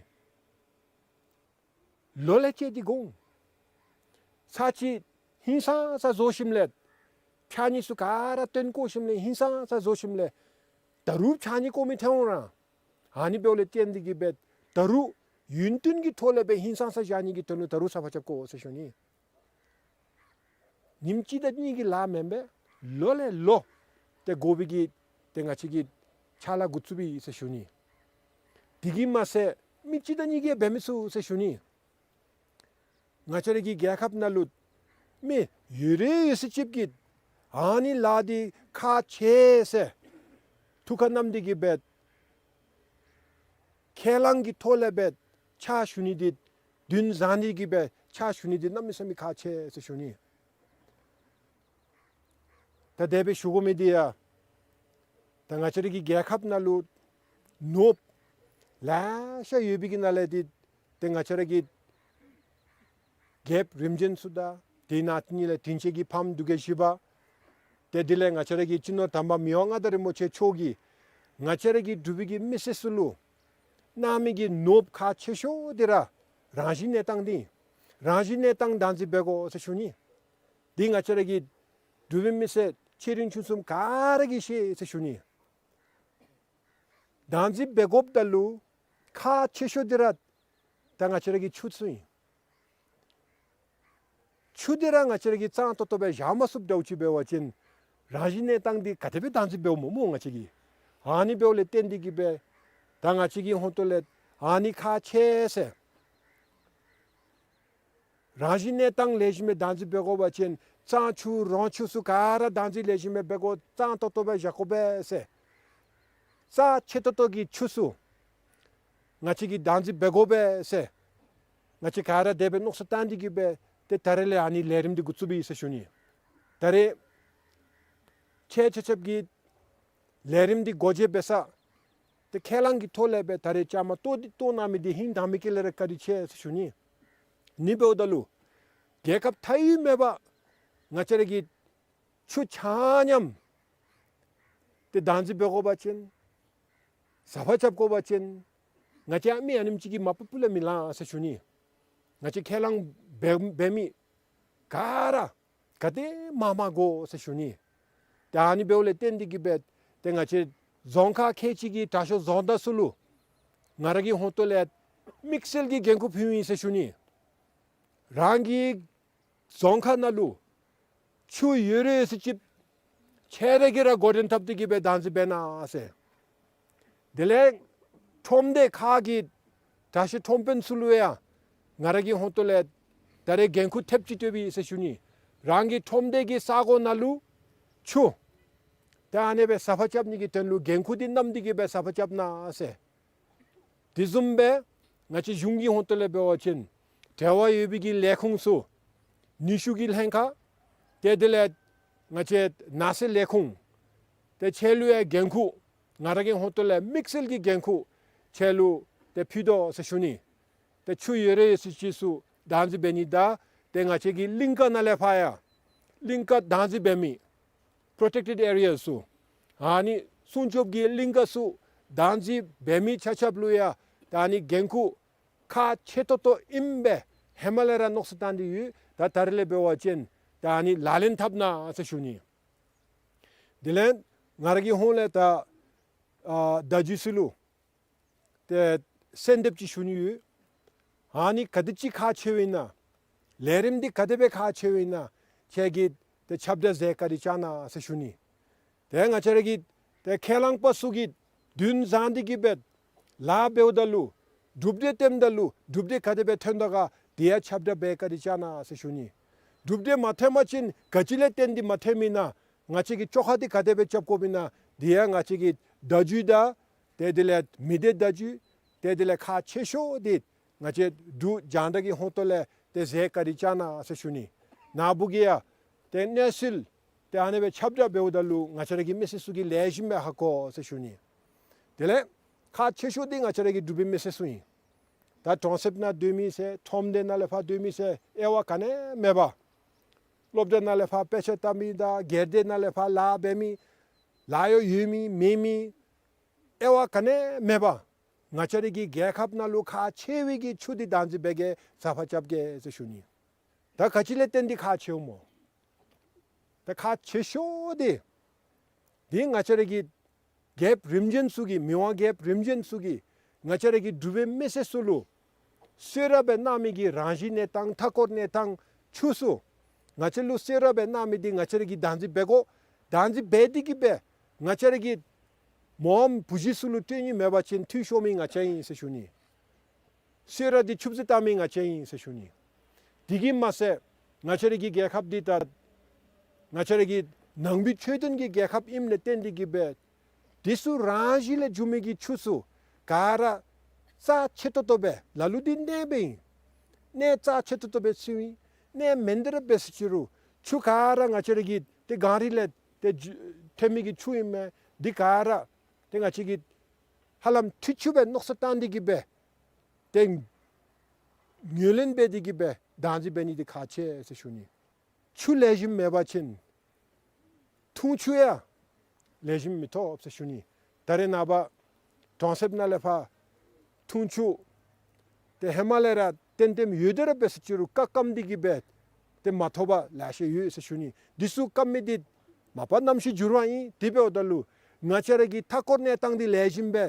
ལོ་ལས་བཅད་དེ་དགོ་འོང་། ཚར་ཅིག་ཧིང་སངས་ས་བཟོ་ཞིནམ་ལས་ཕྱགས་སྙིགས་ཚུ་ག་ར་བཏོན་བཀོ་ཞིནམ་ལས་ཧིང་སངས་ས་བཟོ་ཞིནམ་ལས་ད་རུང་ཕྱགས་སྙིགས་བཀོ་མི་ཐོན་འོང་ར། ཨ་ནི་འབདཝ་ལས་བརྟེན་ཏེ་གིས་སྦེ་ད་རུང་ ཡུན་བརྟན་གྱི་ཐོག་ལས་སྦེ་ཧིང་སངས་ས་བཞག་ནི་གི་དོན་ལུ་ད་རུང་ཟ་ཕག་རྐྱབ་དགོ་ཟེར་ཞུ་ནི། ཉིནམ་གཅིག་དང་གཉིས་ཀྱི་ལཱ་མེན་པས། ལོ་ལས་ལོ་ཏེ་དགོ་པའི་གི་ཏེ་ང་བཅས་ཀྱི་ཕྱག་ལཱ་འགོ་བཙུགས་པས་ཟེར་ཞུ་ནི། དེ་གིས་མ་ཚད་མི་གཅིག་དང་གཉིས་ཀྱིས་འབད་མི་ཚུགས་ཟེར་ཞུ་ནི། ང་བཅས་ར་གི་རྒྱལ་ཁབ་ནང་ལུ་མི་ཡོད་རེ་ཡོད་ས་ཅིག་གིས་ཨ་ནི་ལཱ་འདི་ཁག་ཆེ་ཟེར་ཐུགས་ཁར་བསྣམས་ཏེ་གི་སྦེ་ཁས་བླངས་ཀྱི་ཐོག་ལས་སྦེ་ཕྱག་ཞུ་ནི་འདི་འདུན་བཟང་ནི་གི་སྦེ་ཕྱག་ཞུ་ནི་འདི་གནམ་མེད་ས་མེད་ཁག་ཆེ་ཟེར་ཞུ་ནི། ད་དེ་སྦེ་ཞུ་དགོ་མི་འདི་ཡང་ད་ང་བཅས་ར་གི་རྒྱལ་ཁབ་ནང་ལུ་ནོར་བུ་ལེ་ཤ་ཡོད་པའི་གི་ནང་ལས་འདི་ཏེ་ང་བཅས་ར་གི་རྒྱལཔོ་རིམ་བྱོན་ཚུ་དང་དེ་ནང་དེ་ཉིད་ལས་དྲིན་ཅན་གྱི་ཕམ་འབྲུག་རྒྱལ་བཞི་པ་ཏེ་དེ་ལས་ང་བཅས་ར་གི་སྤྱི་ནོར་དམ་པ་མི་དབང་མངའ་བདག་རིན་པོ་ཆེ་མཆོག་གིས་ང་བཅས་ར་གི་འབྲུག་པའི་གི་མི་སེར་ཚུ་ལུ་གནང་མི་གི་ནོར་བུ་ཁག་ཆེ་ཤོས་འདི་ར་རང་བཞིན་གནས་སྟངས་འདི་རང་བཞིན་གནས་སྟངས་བདག་འཛིན་འབད་དགོ་ཟེར་ཞུ་ནི། འདི་ང་བཅས་ར་གི་འབྲུག་པའི་མི་སེར་ཆེ་འབྲིང་ཆུང་གསུམ་ག་ར་གིས་ཤེས་ཟེར་ཞུ་ནི། བདག་འཛིན་འབད་དགོཔ་ད་ལུ་ཁག་ཆེ་ཤོས་འདི་ར་ད་ང་བཅས་ར་གི་ཆུ་ཚུ་ཨིན། ཆུ་འདི་ར་ང་བཅས་ར་གིས་གཙང་ཏོག་ཏོ་སྦེ་བཞག་མ་ཚུགསཔ་འདྲཝ་ཅིག་འབད་བ་ཅིན་རང་བཞིན་གནས་སྟངས་འདི་ག་དེ་སྦེ་བདག་འཛིན་འབདཝ་སྨོ་སྨོ་ང་བཅས་ཀྱིས། ཨ་ནི་འབདཝ་ལས་བརྟེན་ཏེ་གི་སྦེ་ད་ང་བཅས་ཀྱི་ཧོང་ཏོ་ལས་ཨ་ནི་ཁག་ཆེ་ཟེར། རང་བཞིན་གནས་སྟངས་ལེགས་ཤོམ་སྦེ་བདག་འཛིན་འབད་དགོ་པ་ཅིན་གཙང་ཆུ་རོང་ཆུ་ཚུ་ག་ར་བདག་འཛིན་ལེགས་ཤོམ་སྦེ་འབད་དགོ། གཙང་ཏོག་ཏོ་སྦེ་བཞག་དགོ་པས་ཟེར། རྩ་ཆེ་ཏོག་ཏོ་གི་ཆུ་ཚུ་ང་བཅས་ཀྱིས་བདག་འཛིན་འབད་དགོ་པས་ཟེར། ང་བཅས་ག་ར་དེ་སྦེ་མནོ་བསམ་བཏང་སྟེ་གི་སྦེ་ཏེ་ད་རེས་ལས་ཨ་ནི་ལས་རིམ་འདི་འགོ་བཙུགས་པས་ཟེར་ཞུ་ནི། ད་རེས་ཁྱེད་ཆ་ཁྱབ་ཀྱིས་ལས་རིམ་འདི་སྒོ་འབྱེད་འབད་ས་ཏེ་ཁས་བླངས་ཀྱི་ཐོག་ལས་སྦེ་ད་རེས་བཅའ་མར་གཏོགས་འདི་གཏོགས་གནང་མི་འདི་ཧིང་དྭངས་མའི་དཀྱིལ་ལས་ར་བཀའ་དྲིན་ཆེ་ཟེར་ཞུ་ནི། ཨ་ནི་འབདཝ་ད་ལུ་རྒྱལ་ཁབ་མཐའ་དབུས་མེད་པར་ང་བཅས་ར་གིས་ཆུ་ཆ་མཉམ་ཏེ་བདག་འཛིན་འབད་དགོ་པ་ཅིན་ཟ་ཕག་རྐྱབ་དགོ་པ་ཅིན་ང་བཅས་མི་ཨ་ནེམ་ཅིག་གིས་མ་པ་པ་ལས་མི་ལང་ཟེར་ཞུ་ནི། ང་བཅས་ཁས་བླངས་འབད་འབད་མི་ག་ར་ག་དེ་མང་མང་དགོ་ཟེར་ཞུ་ནི། ཏེ་ཨ་ནི་འབདཝ་ལས་བརྟེན་ཏེ་གི་སྦེ་ཏེ་ང་བཅས་རྫོང་ཁག་ཁལ་གཅིག་གི་དྲག་ཤོས་རྫོང་བདག་ཚུ་ལུ་ང་ར་གི་ཧོང་ཏོ་ལས་དམིགས་བསལ་གྱི་འགན་ཁུར་ཕུལཝ་ཨིན་ཟེར་ཞུ་ནི། རང་གི་རྫོང་ཁག་ནང་ལུ་ཆུ་ཡོད་རེ་ཡོད་ས་ཅིག་ཁྱེད་ར་གིས་ར་འགོ་འདྲེན་འཐབ་སྟེ་གི་སྦེ་བདག་འཛིན་འབད་གནང་ཟེར། དེ་ལས་ཁྲོམ་སྡེ་ཁག་གི་དྲག་ཤོས་ཁྲོམ་དཔོན་ཚུ་ལུ་ཡང་ང་ར་གི་ཧོང་ཏོ་ལས་ད་རེས་འགན་ཁུར་ཐེབས་ཅིག་སྤྲོདཔ་ཨིན་ཟེར་ཞུ་ནི། རང་གི་ཁྲོམ་སྡེ་གི་ས་གོ་ནང་ལུ་ཆུ་ད་ཨ་ནེ་སྦེ་ཟ་ཕག་རྐྱབ་ནི་གི་དོན་ལུ་འགན་ཁུར་འདི་བསྣམས་ཏེ་གི་སྦེ་ཟ་ཕག་རྐྱབ་གནང་ཟེར། དེ་བཟུམ་སྦེ་ང་བཅས་གཞུང་གི་ཧོང་ཏོ་ལས་འབད་བ་ཅིན་འབྲེལ་བ་ཡོད་པའི་གི་ལས་ཁུངས་ཚུ་ནུས་ཤུགས་ཀྱི་ལྷན་ཁག་ཏེ་དེ་ལས་ང་བཅས་ནགས་ཚལ་ལས་ཁུངས་ཏེ་ཁྱེད་ལུ་ཡང་འགན་ཁུར་ང་ར་གི་ཧོང་ཏོ་ལས་དམིགས་བསལ་གྱི་འགན་ཁུར་ཁྱེད་ལུ་ཏེ་ཕུལ་དོ་ཟེར་ཞུ་ནི། ཏེ་ཆུ་ཡོད་རེ་ཡོད་ས་ཅིག་ཚུ་བདག་འཛིན་འབད་ནི་དང་ཏེ་ང་བཅས་ཀྱི་གླིང་ཀ་ནང་ལས་ཕར་ཡང་གླིང་ཀ་བདག་འཛིན་འབད་མི་པྲོ་ཊེཀ་ཊེཌ་ཨེ་རི་ཡཱ་ཚུ་ཨ་ནི་སྲུང་སྐྱོབ་ཀྱི་གླིང་ཀ་ཚུ་བདག་འཛིན་འབད་མི་ཆ་ཁྱབ་ལུ་ཡང་ད་ཨ་ནི་འགན་ཁུར་ཁག་ཆེ་ཏོག་ཏོ་ཨིནམ་སྦེ་ཧེ་མ་ལས་ར་མནོ་བསམ་བཏང་སྟེ་ཡོད། ད་ད་རེས་ལས་འབད་བ་ཅིན་ད་ཨ་ནི་ལག་ལེན་འཐབ་གནང་ཟེར་ཞུ་ནི། དེ་ལས་ང་ར་གི་ཧོང་ལས་ད་ཨ་བརྡ་བརྒྱུད་ཚུ་ལུ་ཏེ་གསོལ་འདེབས་ཅིག་ཞུ་ནི་ཡོད། ཨ་ནི་ག་དེ་ཅིག་ཁག་ཆེཝ་ཨིན་ན་ལས་རིམ་འདི་ག་དེ་སྦེ་ཁག་ཆེཝ་ཨིན་ན་ཁྱེད་ཀྱིས་ཏེ་ཁྱབ་བསྒྲགས་མཛད་བཀའ་དྲིན་བསྐྱང་གནང་ཟེར་ཞུ་ནི། ཏེ་ང་བཅས་ར་གི་ཏེ་ཁས་བླངས་པ་ཚུ་གིས་འདུན་བཟང་སྟེ་གི་སྦེ་ལཱ་འབདཝ་ད་ལུ་གྲུབ་འབྲས་ཐོནམ་ད་ལུ་གྲུབ་འབྲས་ག་དེ་སྦེ་ཐོན་དོ་ག་དེ་ཡང་ཁྱབ་བསྒྲགས་འབད་བཀའ་དྲིན་བསྐྱང་གནང་ཟེར་ཞུ་ནི། གྲུབ་འབྲས་མ་ཐོན་པ་ཅིན་ག་ཅི་ལས་བརྟེན་ཏེ་མ་ཐོནམ་ཨིན་ན་ང་བཅས་ཀྱིས་བཅོ་ཁ་འདི་ག་དེ་སྦེ་རྐྱབ་དགོཔ་ཨིན་ན་དེ་ཡང་ང་བཅས་ཀྱིས་བརྡ་བརྒྱུད་དང་ཏེ་དེ་ལས་མི་སྡེ་བརྡ་བརྒྱུད་ཏེ་དེ་ལས་ཁག་ཆེ་ཤོས་འདི་ང་བཅས་འབྲུག་རྒྱང་བསྒྲགས་ཀྱི་ཧོང་ཏོ་ལས་ཏེ་མཛད་བཀའ་དྲིན་བསྐྱང་གནང་ཟེར་ཞུ་ནི། ནཱ་བུ་གིས་ཡང་ཏེ་གནས་ཚུལ་ཏེ་ཨ་ནེ་སྦེ་ཁྱབ་བསྒྲགས་འབདཝ་ད་ལུ་ང་བཅས་ར་གི་མི་སེར་ཚུ་གིས་ལེགས་ཤོམ་སྦེ་ཧ་གོ་ཟེར་ཞུ་ནི། དེ་ལས་ཁག་ཆེ་ཤོས་འདི་ང་བཅས་ར་གི་འབྲུག་པའི་མི་སེར་ཚུ་ཨིན། ད་གྲོང་གསེབ་ནང་སྡོད་མི་ཟེར་ཁྲོམ་སྡེ་ནང་ལས་ཕར་སྡོད་མི་ཟེར་དབྱེ་བ་ག་ནི་མེད་པར་སློབ་གྲྭ་ནང་ལས་ཕར་དཔེ་ཆ་ལྟ་མི་དང་སྒེར་སྡེ་ནང་ལས་ཕར་ལཱ་འབད་མི་ལཱ་གཡོག་ཡོད་མི་མེད་མི་དབྱེ་བ་ག་ནི་མེད་པར་ང་བཅས་ར་གི་རྒྱལ་ཁབ་ནང་ལུ་ཁག་ཆེ་བའི་གི་ཆུ་འདི་བདག་འཛིན་འབད་གེ་ཟ་ཕག་རྐྱབ་གེ་ཟེར་ཞུ་ནི། ད་ག་ཅི་ལས་བརྟེན་ཏེ་ཁག་ཆེཝ་སྨོ། ད་ཁག་ཆེ་ཤོས་འདི་འདི་ང་བཅས་ར་གི་རྒྱལཔོ་རིམ་བྱོན་ཚུ་གིས་མི་དབང་རྒྱལཔོ་རིམ་བྱོན་ཚུ་གིས་ང་བཅས་ར་གི་འབྲུག་པའི་མི་སེར་ཚུ་ལུ་ གསོལ་རས་སྦེ་གནང་མི་གི་རང་བཞིན་གནས་སྟངས་མཐའ་འཁོར་གནས་སྟངས་ཆུ་ཚུ་ང་བཅས་ལུ་གསོལ་རས་སྦེ་གནང་མི་འདི་ང་བཅས་ར་གིས་བདག་འཛིན་འབད་དགོ། བདག་འཛིན་འབད་དེ་གི་སྦེ་ང་བཅས་ར་གིས་མོ་བུ་གཞི་ཚུ་ལུ་སྤྲོད་ནི་མེད་པ་ཅིན་འཐུས་ཤོར་མི་ང་བཅས་ཨིན་ཟེར་ཞུ་ནི། གསོལ་རས་འདི་ཆུད་ཟོས་བཏང་མི་ང་བཅས་ཨིན་ཟེར་ཞུ་ནི། དེ་གིས་མ་ཚད་ང་བཅས་ར་གི་རྒྱལ་ཁབ་འདི་ད་ང་བཅས་ར་གི་ནང་པའི་ཆོས་ལྡན་གྱི་རྒྱལ་ཁབ་ཨིནམ་ལས་བརྟེན་ཏེ་གི་སྦེ་དེ་ཚུ་རང་བཞིན་ལས་འབྱུང་མི་གི་ཆུ་ཚུ་ག་ར་རྩ་ཆེ་ཏོག་ཏོ་སྦེ་ལ་ལུ་འདི་གནས་སྦེ་ཨིན། གནས་རྩ་ཆེ་ཏོག་ཏོ་སྦེ་ཚུ་ཨིན། གནས་མེན་ཏེ་ར་འབད་ཟེར་ཅི་རུང་ཆུ་ག་ར་ང་བཅས་ར་གི་ཏེ་གངས་རི་ལས་ཏེ་འཇུ་ཐོན་མི་གི་ཆུ་ཨིན་མས། འདི་ག་ར་ཏེ་ང་བཅས་ཀྱིས་ཧ་ལམ་འཐུས་ཆུ་སྦེ་མནོ་བསམ་བཏང་སྟེ་གི་སྦེ་ཏེ་ངོས་ལེན་འབད་དེ་གི་སྦེ་བདག་འཛིན་འབད་ནི་འདི་ཁག་ཆེ་ཟེར་ཞུ་ནི། ཆུ་ལེགས་ཤོམ་མེད་པ་ཅིན་འཐུང་ཆུ་ཡང་ལེགས་ཤོམ་མི་ཐོབ་ཟེར་ཞུ་ནི། ད་རེས་ནངས་པ་གྲོང་གསེབ་ནང་ལས་ཕར་འཐུང་ཆུ་ཏེ་ཧེ་མ་ལས་ར་ཏན་ཏན་ཡོད་དེ་ར་འབད་ཟེར་ཅི་རུང་བཀག་སྐམ་སྟེ་གི་སྦེ་ཏེ་མ་ཐོབ་པར་ལེ་ཤ་ཡོད་ཟེར་ཞུ་ནི། འདི་ཚུ་སྐམ་མི་འདི་མ་པ་གནམ་གཤིས་འགྱུར་བ་ཨིན། དེ་འབདཝ་ད་ལུ་ང་བཅས་ར་གི་མཐའ་འཁོར་གནས་སྟངས་འདི་ལེགས་ཤོམ་སྦེ་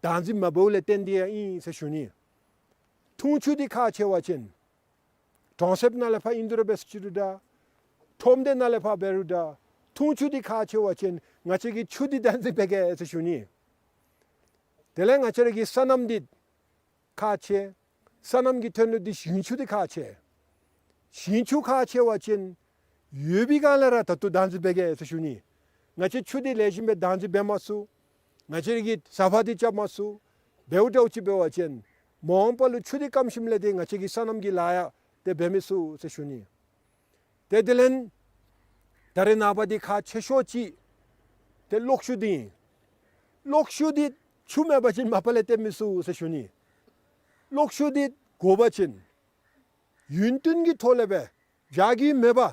བདག་འཛིན་མ་འབདཝ་ལས་བརྟེན་ཏེ་ཡང་ཨིན་ཟེར་ཞུ་ནི། འཐུང་ཆུ་འདི་ཁག་ཆེ་བ་ཅིན་གྲོང་གསེབ་ནང་ལས་ཕར་ཨིན་དོ་ར་འབད་ཟེར་ཅི་རུང་འདྲ། ཁྲོམ་སྡེ་ནང་ལས་ཕར་འབད་རུང་འདྲ། འཐུང་ཆུ་འདི་ཁག་ཆེ་བ་ཅིན་ང་བཅས་ཀྱིས་ཆུ་འདི་བདག་འཛིན་འབད་གེ་ཟེར་ཞུ་ནི། དེ་ལས་ང་བཅས་ར་གི་སོ་ནམ་འདི་ཁག་ཆེ། སོ་ནམ་གྱི་དོན་ལུ་འདི་ཞིང་ཆུ་འདི་ཁག་ཆེ། ཞིང་ཆུ་ཁག་ཆེ་བ་ཅིན་ཡོད་པའི་སྒང་ལས་ར་ད་ལྟོ་བདག་འཛིན་འབད་གེ་ཟེར་ཞུ་ནི། ང་བཅས་ཆུ་འདི་ལེགས་ཤོམ་སྦེ་བདག་འཛིན་འབད་མ་ཚུགས། ང་བཅས་ར་གིས་ཟ་ཕག་འདི་རྐྱབ་མ་ཚུགས། འབདཝ་འདྲཝ་ཅིག་འབད་བ་ཅིན་མ་འོངས་པ་ལུ་ཆུ་འདི་སྐམ་ཞིནམ་ལས་ཏེ་ང་བཅས་ཀྱི་སོ་ནམ་གྱི་ལཱ་ཡང་ཏེ་འབད་མི་ཚུགས་ཟེར་ཞུ་ནི། ཏེ་དེ་ལས་ད་རེས་ནངས་པ་འདི་ཁག་ཆེ་ཤོས་ཅིག་ཏེ་གློག་ཤུགས་འདི་ཨིན། གློག་ཤུགས་འདི་ཆུ་མེད་པ་ཅིན་མ་པ་ལས་བཏོན་མི་ཚུགས་ཟེར་ཞུ་ནི། གློག་ཤུགས་འདི་དགོ་པ་ཅིན་ཡུན་བརྟན་གྱི་ཐོག་ལས་སྦེ་བྱ་རྒྱུ་མེད་པར་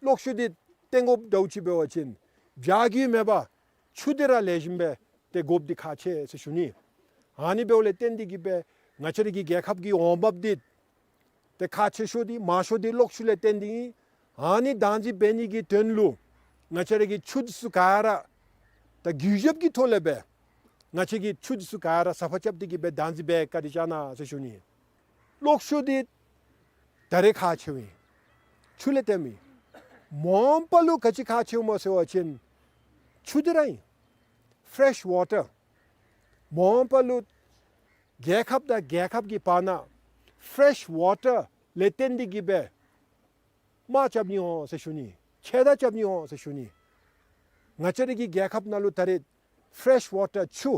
གློག་ཤུགས་འདི་བཏོན་དགོཔ་འདྲཝ་ཅིག་འབད་བ་ཅིན་བྱ་རྒྱུ་མེད་པར་ཆུ་འདི་ར་ལེགས་ཤོམ་སྦེ་ཏེ་དགོཔ་འདི་ཁག་ཆེ་ཟེར་ཞུ་ནི། ཨ་ནི་འབདཝ་ལས་བརྟེན་ཏེ་གི་སྦེ་ང་བཅས་ར་གི་རྒྱལ་ཁབ་ཀྱི་འོང་འབབ་འདི་ཏེ་ཁག་ཆེ་ཤོས་འདི་མང་ཤོས་འདི་གློག་ཤུགས་ལས་བརྟེན་ཏེ་ཨིན། ཨ་ནི་བདག་འཛིན་འབད་ནི་གི་དོན་ལུ་ང་བཅས་ར་གི་ཆུ་འདི་ཚུ་ག་ར་ད་གུས་ཞབས་ཀྱི་ཐོག་ལས་སྦེ་ང་བཅས་ཀྱིས་ཆུ་འདི་ཚུ་ག་ར་ཟ་ཕག་རྐྱབ་སྟེ་གི་སྦེ་བདག་འཛིན་འབད་བཀའ་དྲིན་བསྐྱང་གནང་ཟེར་ཞུ་ནི། གློག་ཤུགས་འདི་ད་རེས་ཁག་ཆེཝ་ཨིན། ཆུ་ལས་བརྟེན་མི་མ་འོངས་པ་ལུ་ག་ཅི་ཁག་ཆེཝ་སྨོ་ཟེར་བ་ཅིན་ཆུ་འདི་ར་ཨིན། ཕེ་རེཤ་ཝ་ཊར། མ་འོངས་པ་ལུ་རྒྱལ་ཁབ་དང་རྒྱལ་ཁབ་ཀྱི་བར་ན་ཕེ་རེཤ་ཝ་ཊར་ལས་བརྟེན་ཏེ་གི་སྦེ་དམག་རྐྱབ་ནི་འོང་ཟེར་ཞུ་ནི། ཆད་མཐའ་རྐྱབ་ནི་འོང་ཟེར་ཞུ་ནི། ང་བཅས་ར་གི་རྒྱལ་ཁབ་ནང་ལུ་ད་རེས་ཕེ་རེཤ་ཝ་ཊར་ཆུ་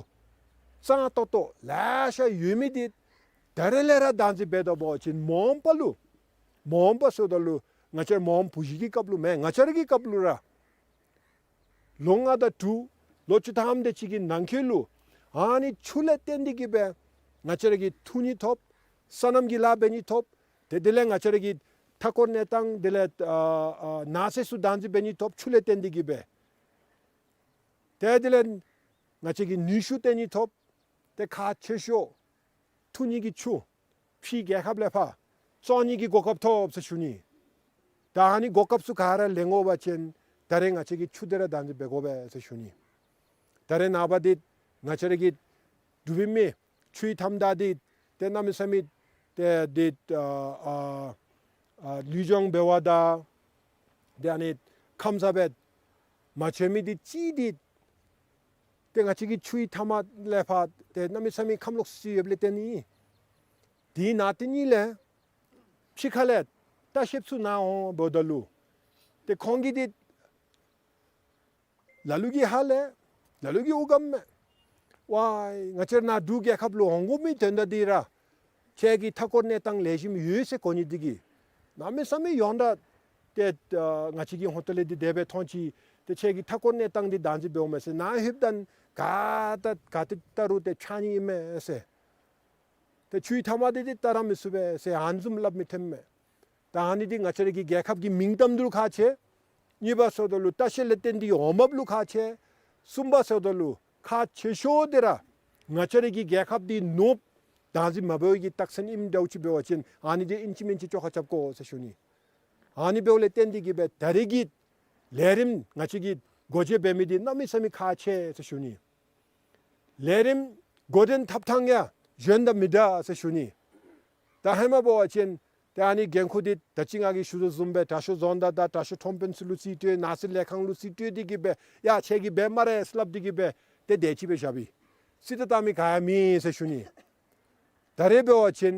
གཙང་ཏོག་ཏོ་ལེ་ཤ་ཡོད་མི་འདི་ད་རེས་ལས་ར་བདག་འཛིན་འབད་དོ་འབད་བ་ཅིན་མ་འོངས་པ་ལུ་མ་འོངས་པ་ཟེརཝ་ད་ལུ་ང་བཅས་ར་མ་འོངས་བུ་གཞི་གི་སྐབས་ལུ་མེན། ང་བཅས་ར་གི་སྐབས་ལུ་ར་ལོ་ལྔ་དང་དྲུག་ལོ་བཅུ་ཐམ་དེ་ཅིག་གི་ནང་འཁོད་ལུ་ཨ་ནི་ཆུ་ལས་བརྟེན་ཏེ་གི་སྦེ་ང་བཅས་ར་གིས་འཐུང་ནི་ཐོབ། སོ་ནམ་གྱི་ལཱ་འབད་ནི་ཐོབ། ཏེ་དེ་ལས་ང་བཅས་ར་གི་མཐའ་འཁོར་གནས་སྟངས་དེ་ལས་ཨ་ཨ་ནགས་ཚལ་ཚུ་བདག་འཛིན་འབད་ནི་ཐོབ། ཆུ་ལས་བརྟེན་ཏེ་གི་སྦེ། ཏེ་དེ་ལས་ང་བཅས་ཀྱིས་ནུས་ཤུགས་བཏོན་ནི་ཐོབ། ཏེ་ཁག་ཆེ་ཤོས་འཐུང་ནི་གི་ཆུ་ཕྱི་རྒྱལ་ཁབ་ལས་ཕར་བཙོང་ནི་གི་གོ་སྐབས་ཐོབ་ཟེར་ཞུ་ནི། ད་ཨ་ནི་གོ་སྐབས་ཚུ་ག་ར་ལེན་དགོ་པ་ཅིན་ད་རེས་ང་བཅས་ཀྱིས་ཆུ་འདི་ར་བདག་འཛིན་འབད་དགོ་པས་ཟེར་ཞུ་ནི། ད་རེས་ནངས་པ་འདི་ང་བཅས་ར་གི་འབྲུག་པའི་མི་ཆུའི་མཐའམ་བདའ་སྟེ་ཏེ་གནམ་མེད་ས་མེད་ཏེ་འདི་ཨ་ཨ་ཨ་ལུས་སྦྱོང་འབད་བ་དང་ཏེ་ཨ་ནི་ཁམས་སངས་སྦེ་མ་བྱོན་མི་འདི་ཅིག་འདི་ཏེ་ང་བཅས་ཀྱི་ཆུའི་མཐའམ་ལས་ཕར་ཏེ་གནམ་མེད་ས་མེད་ཁམས་ལོག་སི་ཡོདཔ་ལས་བརྟེན་ནི། དེ་ནང་དེ་ནང་ལས་ཕྱི་ཁ་ལས་ལྟ་བཤལཔ་ཚུ་ནཱ་འོང་འབདཝ་ད་ལུ་ཏེ་ཁོང་གིས་འདི་ལ་ལུ་གིས་ཧ་ལས་ལ་ལུ་གིས་འུ་སྒམ་མས། ཝའི་ང་བཅས་ར་ནཱ་འབྲུག་རྒྱལ་ཁབ་ལུ་འོང་དགོ་མི་དོན་དག་འདི་ར་ཁྱེད་ཀྱི་མཐའ་འཁོར་གནས་སྟངས་ལེགས་ཤོམ་ཡོད་ཟེར་གོ་ནི་འདི་གིས་གནམ་མེད་ས་མེད་ཡོངས་གྲགས་ཏེ་ཨ་ང་བཅས་ཀྱི་ཧོང་ཏོ་ལས་འདི་དེ་སྦེ་མཐོང་ཅི། ཏེ་ཁྱེད་ཀྱི་མཐའ་འཁོར་གནས་སྟངས་འདི་བདག་འཛིན་འབདཝ་མས་ཟེར། ནཱ་ལྷོདཔ་ད་ག་ཏེ་བལྟ་རུང་ཏེ་ཆགས་ནི་ཨིན་མས་ཟེར། ཏེ་ཆུའི་མཐའམ་འདི་ཏེ་བལྟ་ར་མི་ཚུགས་པས་ཟེར་ཨ་ནི་བཟུམ་སླབ་མི་ཐོནམ་མས། ད་ཨ་ནི་འདི་ང་བཅས་ར་གི་རྒྱལ་ཁབ་ཀྱི་མིང་གཏམ་འདི་ལུ་ཁག་ཆེ། གཉིས་པ་ཟེརཝ་ད་ལུ་ལྟ་བཤལ་ལས་བརྟེན་ཏེ་འོང་འབབ་ལུ་ཁག་ཆེ། གསུམ་པ་ཟེརཝ་ད་ལུ་ཁག་ཆེ་ཤོས་འདི་ར་ང་བཅས་ར་གི་རྒྱལ་ཁབ་འདི་ནོར་བདག་འཛིན་མ་འབད་བའི་གི་རྟགས་མཚན་ཨིནམ་འདྲཝ་ཅིག་འབད་བ་ཅིན་ཨ་ནི་འདི་ཨིན་ཅི་མིན་ཅི་བཅོ་ཁ་རྐྱབ་དགོ་ཟེར་ཞུ་ནི། ཨ་ནི་འབདཝ་ལས་བརྟེན་ཏེ་གི་སྦེ་ད་རེས་ཀྱི་ལས་རིམ་ང་བཅས་ཀྱིས་སྒོ་འབྱེད་འབད་མི་འདི་གནམ་མེད་ས་མེད་ཁག་ཆེ་ཟེར་ཞུ་ནི། ལས་རིམ་འགོ་འདྲེན་འཐབ་ཐངས་ཡང་གཞན་དང་མི་འདྲ་ཟེར་ཞུ་ནི། ད་ཧེ་མ་འབད་བ་ཅིན་ཏེ་ཨ་ནི་འགན་ཁུར་འདི་ད་ཅི་ང་གིས་ཞུ་དོ་བཟུམ་སྦེ་དྲག་ཤོས་རྫོང་བདག་དང་དྲག་ཤོས་ཁྲོམ་དཔོན་ཚུ་ལུ་རྩིས་སྤྲོད་ནང་སྲིད་ལས་ཁང་ལུ་རྩིས་སྤྲོད་དེ་གིས་སྦེ་ཡ་ཁྱེད་ཀྱིས་འབད་སྨ་རེ་སླབ་སྟེ་གིས་སྦེ་ཏེ་དེ་ཅིག་སྦེ་བཞགཔ་ཨིན། རྩིས་ཏ་བཏང་མི་ག་ཡང་མེད་ཟེར་ཞུ་ནི། ད་རེས་འབད་བ་ཅིན་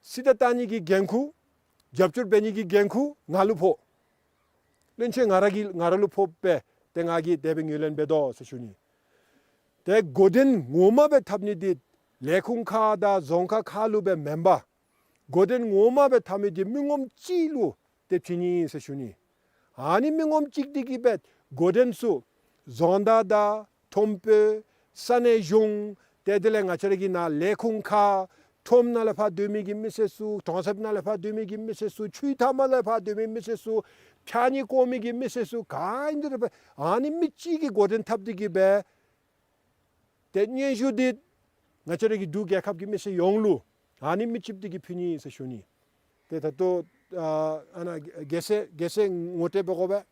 རྩིས་ཏ་བཏང་ནི་གི་འགན་ཁུར་རྒྱབ་སྐྱོར་འབད་ནི་གི་འགན་ཁུར་ང་ལུ་ཕོག། བློན་ཆེན་ང་ར་གི་ང་ར་ལུ་ཕོགཔ་སྦེ་ཏེ་ང་གིས་དེ་སྦེ་ངོས་ལེན་འབད་དོ་ཟེར་ཞུ་ནི། ཏེ་འགོ་འདྲེན་ངོ་མ་སྦེ་འཐབ་ནི་འདི་ལས་ཁུངས་ཁག་དང་རྫོང་ཁག་ཁག་ལུ་སྦེ་མེན་པར་འགོ་འདྲེན་ངོ་མ་སྦེ་འཐབ་མི་འདི་མི་ངོམ་གཅིག་ལུ་ཏེ་བྱིན་ནི་ཟེར་ཞུ་ནི། ཨ་ནི་མི་ངོམ་གཅིག་འདི་གིས་སྦེ་འགོ་འདྲེན་ཚུ་རྫོང་བདག་དང་ཁྲོམ་དཔོན་ས་གནས་གཞུང་ཏེ་དེ་ལས་ང་བཅས་ར་གི་ནཱ་ལས་ཁུངས་ཁག་ཁྲོམ་ནང་ལས་ཕར་སྡོད་མི་གི་མི་སེར་ཚུ་གྲོང་གསེབ་ནང་ལས་ཕར་སྡོད་མི་གི་མི་སེར་ཚུ་ཆུ་ཡི་མཐའ་མ་ལས་ཕར་སྡོད་མི་མི་སེར་ཚུ་ཕྱགས་སྙིགས་བཀོ་མི་གི་མི་སེར་ཚུ་ག་ཨིན་དེ་ར་སྦེ་ཨ་ནི་མི་གཅིག་གིས་འགོ་འདྲེན་འཐབ་སྟེ་གིས་སྦེ་ཏེ་སྙན་ཞུ་འདི་ང་བཅས་ར་གི་འབྲུག་རྒྱལ་ཁབ་ཀྱི་མི་སེར་ཡོངས་ལུ་ཨ་ནི་མི་གཅིག་འདི་གིས་ཕུལ་ནི་ཟེར་ཞུ་ནི། ཏེ་ད་ལྟོ་ཨ་ཨ་ནཱ་རྒྱལ་སྲས་རྒྱལ་སྲས་ངོ་སྤྲོད་འབད་དགོ་པས།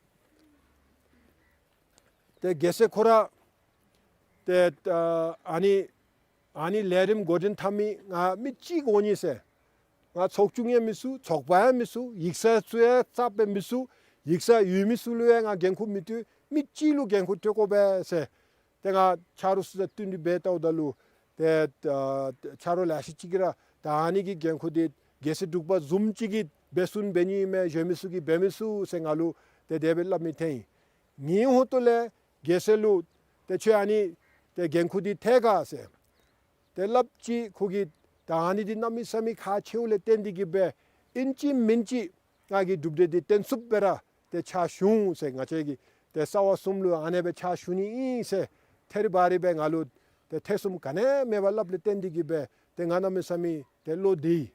ཏེ་རྒྱལ་སྲས་ཁོ་ར་ཏེ་ཨ་ཨ་ནི་ཨ་ནི་ལས་རིམ་འགོ་འདྲེན་འཐབ་མི་ང་མི་གཅིག་འོང་ནི་ཟེར། ང་ཚོགས་ཆུང་ཡང་མི་ཚུགས། ཚོགས་པ་ཡང་མི་ཚུགས། ཡིག་ཚང་ཚུ་ཡང་རྩ་བའི་མི་ཚུགས། ཡིག་ཚང་ཡོད་མི་ཚུ་ལུ་ཡང་ང་འགན་ཁུར་མི་སྤྲོད། མི་གཅིག་ལུ་འགན་ཁུར་སྤྲོད་དགོ་པས་ཟེར། ཏེ་ང་ཆ་རོགས་ཚུ་དང་བསྟུན་ཏེ་འབད་བལྟཝ་ད་ལུ་ཏེ་ཨ་ཆ་རོགས་ལེ་ཤ་ཅིག་གིས་ར་ད་ཨ་ནི་གི་འགན་ཁུར་འདི་རྒྱལ་སྲས་འབྲུག་པ་བཟུམ་ཅིག་གིས་འབད་ཚུགས་འབད་ནི་མས། གཞན་མི་ཚུ་གིས་འབད་མི་ཚུགས་ཟེར་ང་ལུ་ཏེ་དེ་སྦེ་སླབ་མི་ཐོན་ཡི། ངེའི་ཧོངས་ཏོ་ལས་རྒྱལ་སྲས་ལུ་ཏེ་ཁྱོད་ཨ་ནི་ཏེ་འགན་ཁུར་འདི་ཐད་ག་ཟེར་ཏེ་སླབ་ཅི། ཁོ་གིས་ད་ཨ་ནི་འདི་གནམ་མེད་ས་མེད་ཁག་ཆེཝ་ལས་བརྟེན་ཏེ་གིས་སྦེ་ཨིན་ཅི་མིན་ཅི་ང་གིས་གྲུབ་འབྲས་འདི་སྟོན་ཚུགསཔ་སྦེ་ར་ཏེ་ཕྱག་ཞུ་འོང་ཟེར། ང་བཅས་ཀྱིས་ཏེ་རྩ་བ་གསུམ་ལུ་ཨ་ནེ་སྦེ་ཕྱག་ཞུ་ནི་ཨིན་ཟེར་ཐད་རི་བ་རི་སྦེ་ང་ལུ་ཏེ་ཐེ་ཚོམ་ག་ནི་མེད་པར་སླབ་ལས་བརྟེན་ཏེ་གིས་སྦེ་ཏེ་ང་གནམ་མེད་ས་མེད་ཏེ་བློ་བདེ་ཡི།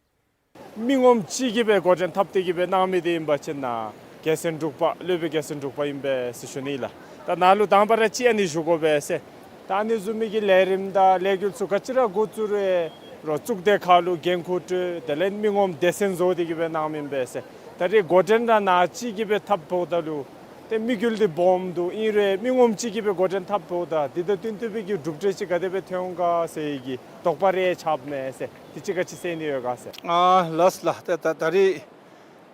མི་ངོམ་གཅིག་གིས་སྦེ་འགོ་འདྲེན་འཐབ་སྟེ་གིས་སྦེ་གནང་མི་འདི་ཨིན་པ་ཅིན་ནཱ་རྒྱལ་མཚན་འབྲུག་པ་སློབ་དཔོན་རྒྱལ་མཚན་འབྲུག་པ་ཨིན་པས་ཟེར་ཞུ་ནི་ལགས། ད་ནཱ་ལུ་དང་པ་ར་ཅིག་ཨ་ནི་ཞུ་དགོ་པས་ཟེར། ད་ཨ་ནི་བཟུམ་མའི་གི་ལས་རིམ་དང་ལས་འགུལ་ཚུ་ག་ཅི་ར་འགོ་བཙུགས་རུང་རོགས་གཙུག་སྡེ་ཁག་ལུ་འགན་ཁུར་སྤྲོད། དེ་ལས་མི་ངོམ་སྡེ་ཚན་བཟོ་སྟེ་གིས་སྦེ་གནང་མི་ཨིན་པས་ཟེར། ད་རེས་འགོ་འདྲེན་ར་ནཱ་གཅིག་གིས་སྦེ་འཐབ་འོངམ་ད་ལུ་ཏེ་དམིགས་ཡུལ་འདི་སྦོམ་འདུག། ཨིན་རུང་མི་ངོམ་གཅིག་གིས་སྦེ་འགོ་འདྲེན་འཐབ་འོངམ་ད་འདི་དང་བསྟུན་ཏེ་སྦེ་གི་གྲུབ་འབྲས་ཅིག་ག་དེ་སྦེ་ཐོན་འོང་ག་ཟེར་བའི་གི་དོགས་པ་རེ་ཆགསཔ་མས་ཟེར། དེ་ཅིག་ག་ཅི་ཟེར་ནི་ཡོད་ག་ཟེར། ཨ་ལགས་ལགས། ཏེ་ད་ད་རེས་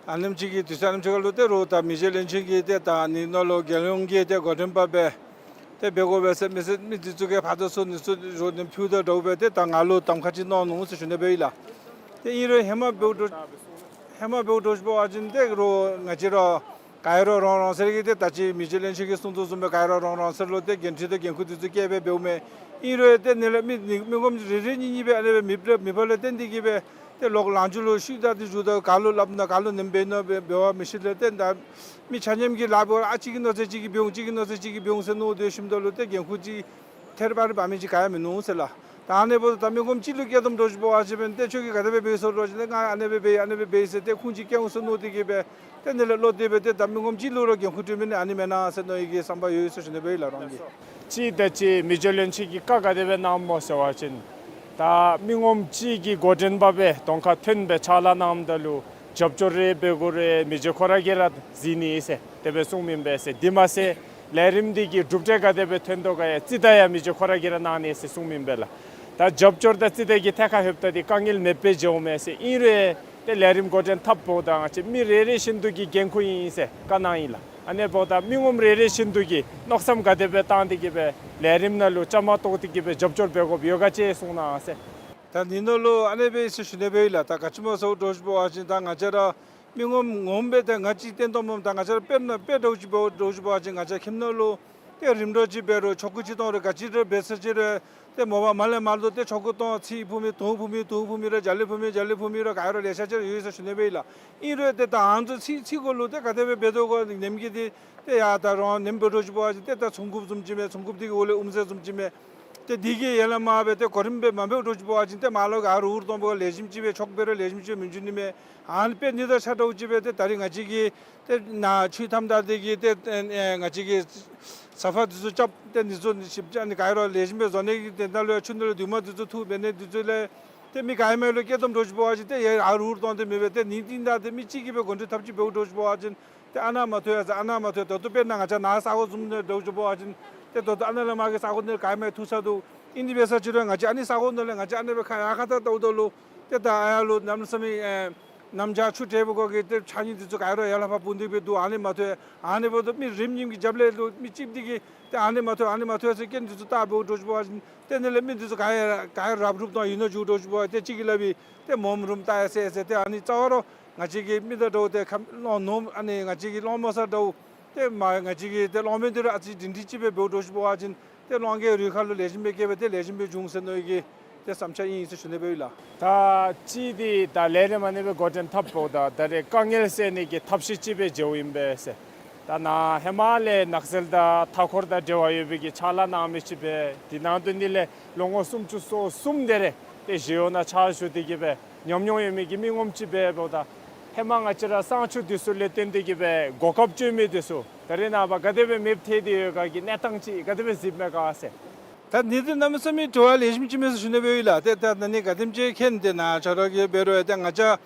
ཨ་ནེམ་ཅིག་གི་དུས་ཚོད་ཨ་ནེམ་ཅིག་ཁར་ལུ་ཏེ་རོགས་ད་མི་རྗེ་བློན་ཆེན་གྱིས་ཏེ་ད་ཨ་ནི་ནང་ལུ་རྒྱལ་ཡོངས་ཀྱི་ཏེ་འགོ་འདྲེན་པ་སྦེ་ཏེ་འབད་དགོ་པས་ཟེར། མི་སེར་མི་འདི་ཚུ་གིས་ཕར་དང་ཚུར་འདི་ཚུ་རོགས་ནི་ཕུལཝ་ད་འདྲཝ་སྦེ་ཏེ་ད་ང་ལུ་གདམ་ཁ་ཅིག་གནང་ནུག་ཟེར་ཞུ་ནི་སྦེ་ཨིན་ལགས། ཏེ་ཨིན་རུང་ཧེ་མ་འབདཝ་འདྲཝ་ཧེ་མ་འབདཝ་འདྲཝ་ཅིག་འབད་བ་ཅིན་ཏེ་རོགས་ང་བཅས་ར་ག་ཡ་རོགས་རང་རང་སོ་སོ་གི་ཏེ་ད་ཅི་མི་རྗེ་བློན་ཆེན་གྱིས་གསུང་དོ་བཟུམ་སྦེ་ག་ཡ་རོགས་རང་རང་སོ་སོ་ལུ་ཏེ་འགན་འཁྲི་དང་འགན་ཁུར་འདི་ཚུ་བཀལ་སྦེ་འབདཝ་མས། ཨིན་རུང་ཏེ་ཨ་ནི་ལས་མི་མི་མི་ངོམ་རེ་རེ་གཉིས་གཉིས་སྦེ་ཨ་ནེ་སྦེ་མེདཔ་མེདཔ་ལས་བརྟེན་ཏེ་གིས་སྦེ་ཏེ་ལོག་ལང་ཇུ་ལུ་ཤུལ་ད་འདི་འགྱོཝ་ད་ག་ལུ་སླབ་ན་ག་ལུ་ནེམ་འབད་ན་འབད་འབད་བ་མི་ཤེས་ལས་ཏེ་ད་མི་ཆ་མཉམ་གྱི་ལཱ་འབདཝ་ཨ་གཅིག་གི་མནོ་ཚད་གཅིག་གིས་འབད་འོང་གཅིག་གི་མནོ་ཚད་གཅིག་གིས་འབད་འོང་ཟེར་མནོ་སྡོད་ཞིནམ་ད་ལུ་ཏེ་འགན་ཁུར་ཅིག་ཐད་རི་བ་རི་འབག་མི་ཅིག་ག་ཡང་མིན་ནུག་ཟེར་ལགས། ད་ཨ་ནེ་འབདཝ་ད་མི་ངོམ་གཅིག་ལུ་བཀལ་དོ་བཟུམ་འདྲཝ་ཅིག་འབད་བ་ཅིན་ཏེ་ཁྱོད་ཀྱིས་ག་དེ་སྦེ་འབད་ཡི་ཟེར་འདྲཝ་ཅིག་ལས་ང་ཨ་ནེ་སྦེ་འབད་ཡི་ཨ་ནེ་སྦེ་འབད་ཡི་ཟེར་ཏེ་ཁུངས་ཅིག་བཀལ་འོང་ཟེར་མནོ་སྟེ་གིས་སྦེ་ཏེ་ཨ་ནི་ལས་བློ་བདེ་སྦེ་ཏེ་ད་མི་ངོམ་གཅིག་ལུ་རོགས་འགན་ཁུར་སྤྲོད་མི་ནི་ཨ་ནི་མེན་ན་ཟེར་མནོ་ཡི་གི་བསམ་པ་ཡོད་ཡོད་ཟེར་ཞུ་ནི་སྦེ་ཨིན་ལགས་རང་གིས། ཅིག་ད་ཅི་མི་རྗེ་བློན་ཆེན་གྱིས་བཀའ་ག་དེ་སྦེ་གནངམ་སྨོ་ཟེར་བ་ཅིན་ད་མི་ངོམ་གཅིག་གི་འགོ་འདྲེན་པ་སྦེ་གདོང་ཁར་ཐོན་སྦེ་ཕྱག་ལཱ་གནངམ་ད་ལུ་རྒྱབ་སྐྱོར་རེ་འབད་དགོ་རུང་མི་རྗེ་ཁོ་ར་གིས་ར་གཟིགས་ནི་ཟེར་དེ་སྦེ་གསུངམ་ཨིན་པས་ཟེར། དེ་མ་ཚད་ལས་རིམ་འདི་གི་གྲུབ་འབྲས་ག་དེ་སྦེ་ཐོན་དོ་ག་ཡང་རྩིས་ལྟ་ཡང་མི་རྗེ་ཁོ་ར་གིས་ར་གནང་ནི་ཟེར་གསུངམ་ཨིན་པས་ལགས། ད་རྒྱབ་སྐྱོར་དང་རྩིས་ལྟ་གི་ཐད་ཁར་ལྷོདཔ་ད་འདི་དཀའ་ངལ་མེདཔ་སྦེ་འགྱོཝ་མས་ཟེར། ཨིན་རུང་ཏེ་ལས་རིམ་འགོ་འདྲེན་འཐབ་འོངམ་ད་ང་བཅས་མི་རེ་རེ་བཞིན་དུ་གི་འགན་ཁུར་ཨིན་ཟེར་བཀའ་གནང་ཡི་ལགས། ཨ་ནེ་འབདཝ་ད་མི་ངོམ་རེ་རེ་བཞིན་དུ་གིས་མནོ་བསམ་ག་དེ་སྦེ་བཏང་སྟེ་གིས་སྦེ་ལས་རིམ་ནང་ལུ་བཅའ་མར་གཏོགས་ཏེ་གིས་སྦེ་རྒྱབ་སྐྱོར་འབད་དགོཔ་ཡོད་ག་ཅིག་གསུང་གནང་ཟེར། ད་འདི་ནང་ལུ་ཨ་ནེ་སྦེ་ཟེར་ཞུ་ནི་སྦེ་ཨིན་ལགས། ད་ག་ཅི་སྨོ་ཟེར་འདྲཝ་ཅིག་འབད་བ་ཅིན་ད་ང་བཅས་ར་མི་ངོམ་ངོམ་སྦེ་ད་ང་བཅས་བསྟན་དོ་སྨོ། ད་ང་བཅས་ར་དཔེར་ན་དཔེ་འདྲཝ་ཅིག་འབད་འདྲཝ་ཅིག་འབད་བ་ཅིན་ང་བཅས་ཁྱིམ་ནང་ལུ་ཏེ་རིམ་གྲོ་ཅིག་འབད་རུང་ཆོ་ག་ཅིག་གཏང་རུང་ག་ཅི་ར་འབད་ས་ཅིག་རུང་ཏེ་མོ་པ་མར་ལས་མར་ལུ་ཏེ་ཆོ་ག་གཏང་ཚིག་ཕུལ་མི་དུང་ཕུལ་མི་དུང་ཕུལ་མི་ར་ལྗགས་ལུད་ཕུལ་མི་ལྗགས་ལུད་ཕུལ་མི་ར་ག་ཡ་ར་ལེ་ཤ་ཅིག་ར་ཡོད་ཟེར་ཞུ་ནི་སྦེ་ཨིན་ལགས། ཨིན་རུང་ཏེ་ད་ཨ་ནི་ཚུ་ཚིག་ཚིག་གུ་ལུ་ཏེ་ག་དེ་སྦེ་འབད་དོ་ག་ནེམ་གྱི་འདི་ཏེ་ཡ་ད་རོགས་ནེམ་འབད་འདྲཝ་ཅིག་འབད་བ་ཅིན་ཏེ་ད་ཚོང་འགུགཔ་བཟུམ་ཅིག་མས། ཚོང་འགུགཔ་འདི་གི་འོག་ལས་དབུ་མཛད་བཟུམ་ཅིག་མས། ཏེ་འདི་གིས་ཡར་ལས་མར་སྦེ་ཏེ་གོ་རིམ་སྦེ་མ་འབད་འདྲཝ་ཅིག་འབད་བ་ཅིན་ཏེ་མར་ལོག་ག་རུང་འུར་གཏོང་བ་ལེགས་ཤོམ་ཅིག་སྦེ་ཆོགཔ་འབད་རུང་ལེགས་ཤོམ་ཅིག་སྦེ་མི་འགྱོ་ནི་མས། ཨ་ནི་དཔེ་འདི་དང་ཆ་འདྲཝ་ཅིག་སྦེ་ཏེ་ད་རིས་ང་བཅས་ཀྱིས་ཏེ་ནཱ་ཆུ་ཐམ་ད་འདི་གིས་ཏེ་ཨེ་ང་བཅས་ཀྱིས་ས་ཕག་འདི་ཚུ་རྐྱབ་སྟེ་འདི་ཚུ་ནི་ཞིབ་ཅིག་ཨ་ནི་ག་ཡ་ར་ལེགས་ཤོམ་སྦེ་བཟོ་ནི་གི་དོན་དག་ལུ་ཡང་ཆུ་ནང་ལུ་རྡུལ་མ་འདི་ཚུ་འཐུ་འབད་ནི་འདི་ཚུ་ལས་ཏེ་མི་ག་ཡང་མེད་ལུ་བསྐྱལ་དོ་འདྲཝ་ཅིག་འབད་བ་ཅིན་ཏེ་ཡ་ཨ་རུ་འུར་གཏོང་སྟེ་མི་འབད། ཏེ་ནི་ཏིང་ད་ཏེ་མི་གཅིག་གིས་སྦེ་འགོ་འདྲེན་འཐབ་ཅིག་འབདཝ་འདྲཝ་ཅིག་འབད་བ་ཅིན་ཏེ་ཨ་ནཱ་མ་ཐོན་ཡ་ཟེར་ཨ་ནཱ་མ་ཐོན། ད་ལྟོ་དཔེར་ན་ང་བཅས་ནཱ་ས་གོ་བཟུམ་འདྲཝ་ཅིག་འབད་བ་ཅིན་ཏེ་ད་ལྟོ་ཨ་ནཱ་ལས་མར་གྱི་ས་གོ་འདི་ག་ཡང་མེད་འཐུ་ཚར་འདུག། ཨིན་དེ་འབད་ས་ཅིག་རུང་ང་བཅས་ཨ་ནི་ས་གོ་ནང་ལས་ང་བཅས་ཨ་ནེ་སྦེ་ཁ་ཡར་ཁ་ཐལ་བལྟཝ་ད་ལུ་ ཏེ་ད་ཨ་ཡར་ལུ་གནམ་མེད་ས་མེད་ཨེ་གནམ་བྱཱར་ཆུ་དྲག་པའི་སྒོ་གིས་ཏེ་ཕྱགས་སྙིགས་འདི་ཚུ་ག་ར་ཡར་ལས་ཕར་སྤུངས་ཏེ་སྦེ་འདུག། ཨ་ནི་མ་ཐོན། ཨ་ནི་འབདཝ་ད་མི་རིམ་གཉིས་ཀྱི་རྒྱབ་ལས་ལུ་མི་གཅིག་འདི་གིས་ཏེ་ཨ་ནི་མ་ཐོན་ཨ་ནི་མ་ཐོན་ཟེར་རྐྱེན་འདི་ཚུ་བལྟ་འབདཝ་འདྲཝ་ཅིག་འབད་བ་ཅིན་ཏེ་ཨ་ནི་ལས་མི་འདི་ཚུ་ག་ཡང་ག་ཡང་རབ་རུབ་དང་ཡུལ་ནོར་འགྱོཝ་འདྲཝ་ཅིག་འབད་བ་ཏེ་གཅིག་གིས་སླབ་པའི་ཏེ་མོམ་རུམ་བལྟ་ཡི་ཟེར་ཟེར། ཏེ་ཨ་ནི་རྩ་བ་ར་ང་བཅས་ཀྱི་མི་དང་འདྲཝ་ཏེ་ཁམས་ལོག་ནོམ་ཨ་ནི་ང་བཅས་ཀྱི་སློང་མོ་ས་འདྲཝ་ཏེ་མ་ང་བཅས་ཀྱི་ཏེ་སློང་མོ་འདི་ར་ཨ་ཙི་སྒྲིང་སྒྲིང་ཅིག་སྦེ་འབདཝ་འདྲཝ་ཅིག་འབད་བ་ཅིན་ཏེ་སློང་གི་རུས་ཁ་ལུ་ལེགས་ཤོམ་སྦེ་སྐྱེས་སྦེ་ཏེ་ལེགས་ཤོམ་སྦེ་འབྱུང་ཟེར་མནོ་ཡི་གི་ཏེ་བསམ་འཆར་ཨིན་ཟེར་ཞུ་ནི་སྦེ་ཡོད་ལགས། ད་ཅི་འདི་ད་ལས་རིམ་ཨ་ནི་སྦེ་འགོ་འདྲེན་འཐབ་འོངམ་ད་ད་རེས་དཀའ་ངལ་སེལ་ནི་གི་ཐབས་ཤེས་ཅིག་སྦེ་མཇལཝ་ཨིན་པས་ཟེར། ད་ནཱ་ཧེ་མ་ལས་ནགས་ཚལ་དང་མཐའ་འཁོར་དང་འབྲེལ་བ་ཡོད་པའི་གི་ཕྱག་ལཱ་གནང་མི་ཅིག་སྦེ་འདི་ནང་དོན་འདི་ལས་ལོ་ངོ་སུམ་ཅུ་སོ་གསུམ་དེ་རེ་ཏེ་གཞི་གཡོག་ནང་ཕྱག་ཞུ་སྟེ་གི་སྦེ་ཉམས་མྱོང་ཡོད་མི་གི་མི་ངོམ་ཅིག་སྦེ་འབདཝ་ད་ཧེ་མ་ང་བཅས་ར་བསང་ཆུ་འདི་ཚུ་ལས་བརྟེན་ཏེ་གི་སྦེ་གོ་སྐབས་སྤྱོད་མི་འདི་ཚུ་ད་རེས་ནངས་པ་ག་དེ་སྦེ་མེདཔ་ཐལ་ཏེ་ཡོད་ག་གི་གནས་སྟངས་ཅིག་ག་དེ་སྦེ་གཟིགསཔ་མས་ག་ཟེར། ད་ཨ་ནི་འདི་གནམ་མེད་ས་མེད་དྲི་བ་ལེགས་ཤོམ་ཅིག་མས་ཟེར་ཞུ་ནི་སྦེ་ཡོད་ལགས། ཏེ་ད་ཨ་ནི་ག་དེམ་ཅིག་མཁྱེན། ཏེ་ནཱ་ཆ་རོགས་ཀྱིས་འབད་རུང་ཏེ་ང་བཅས་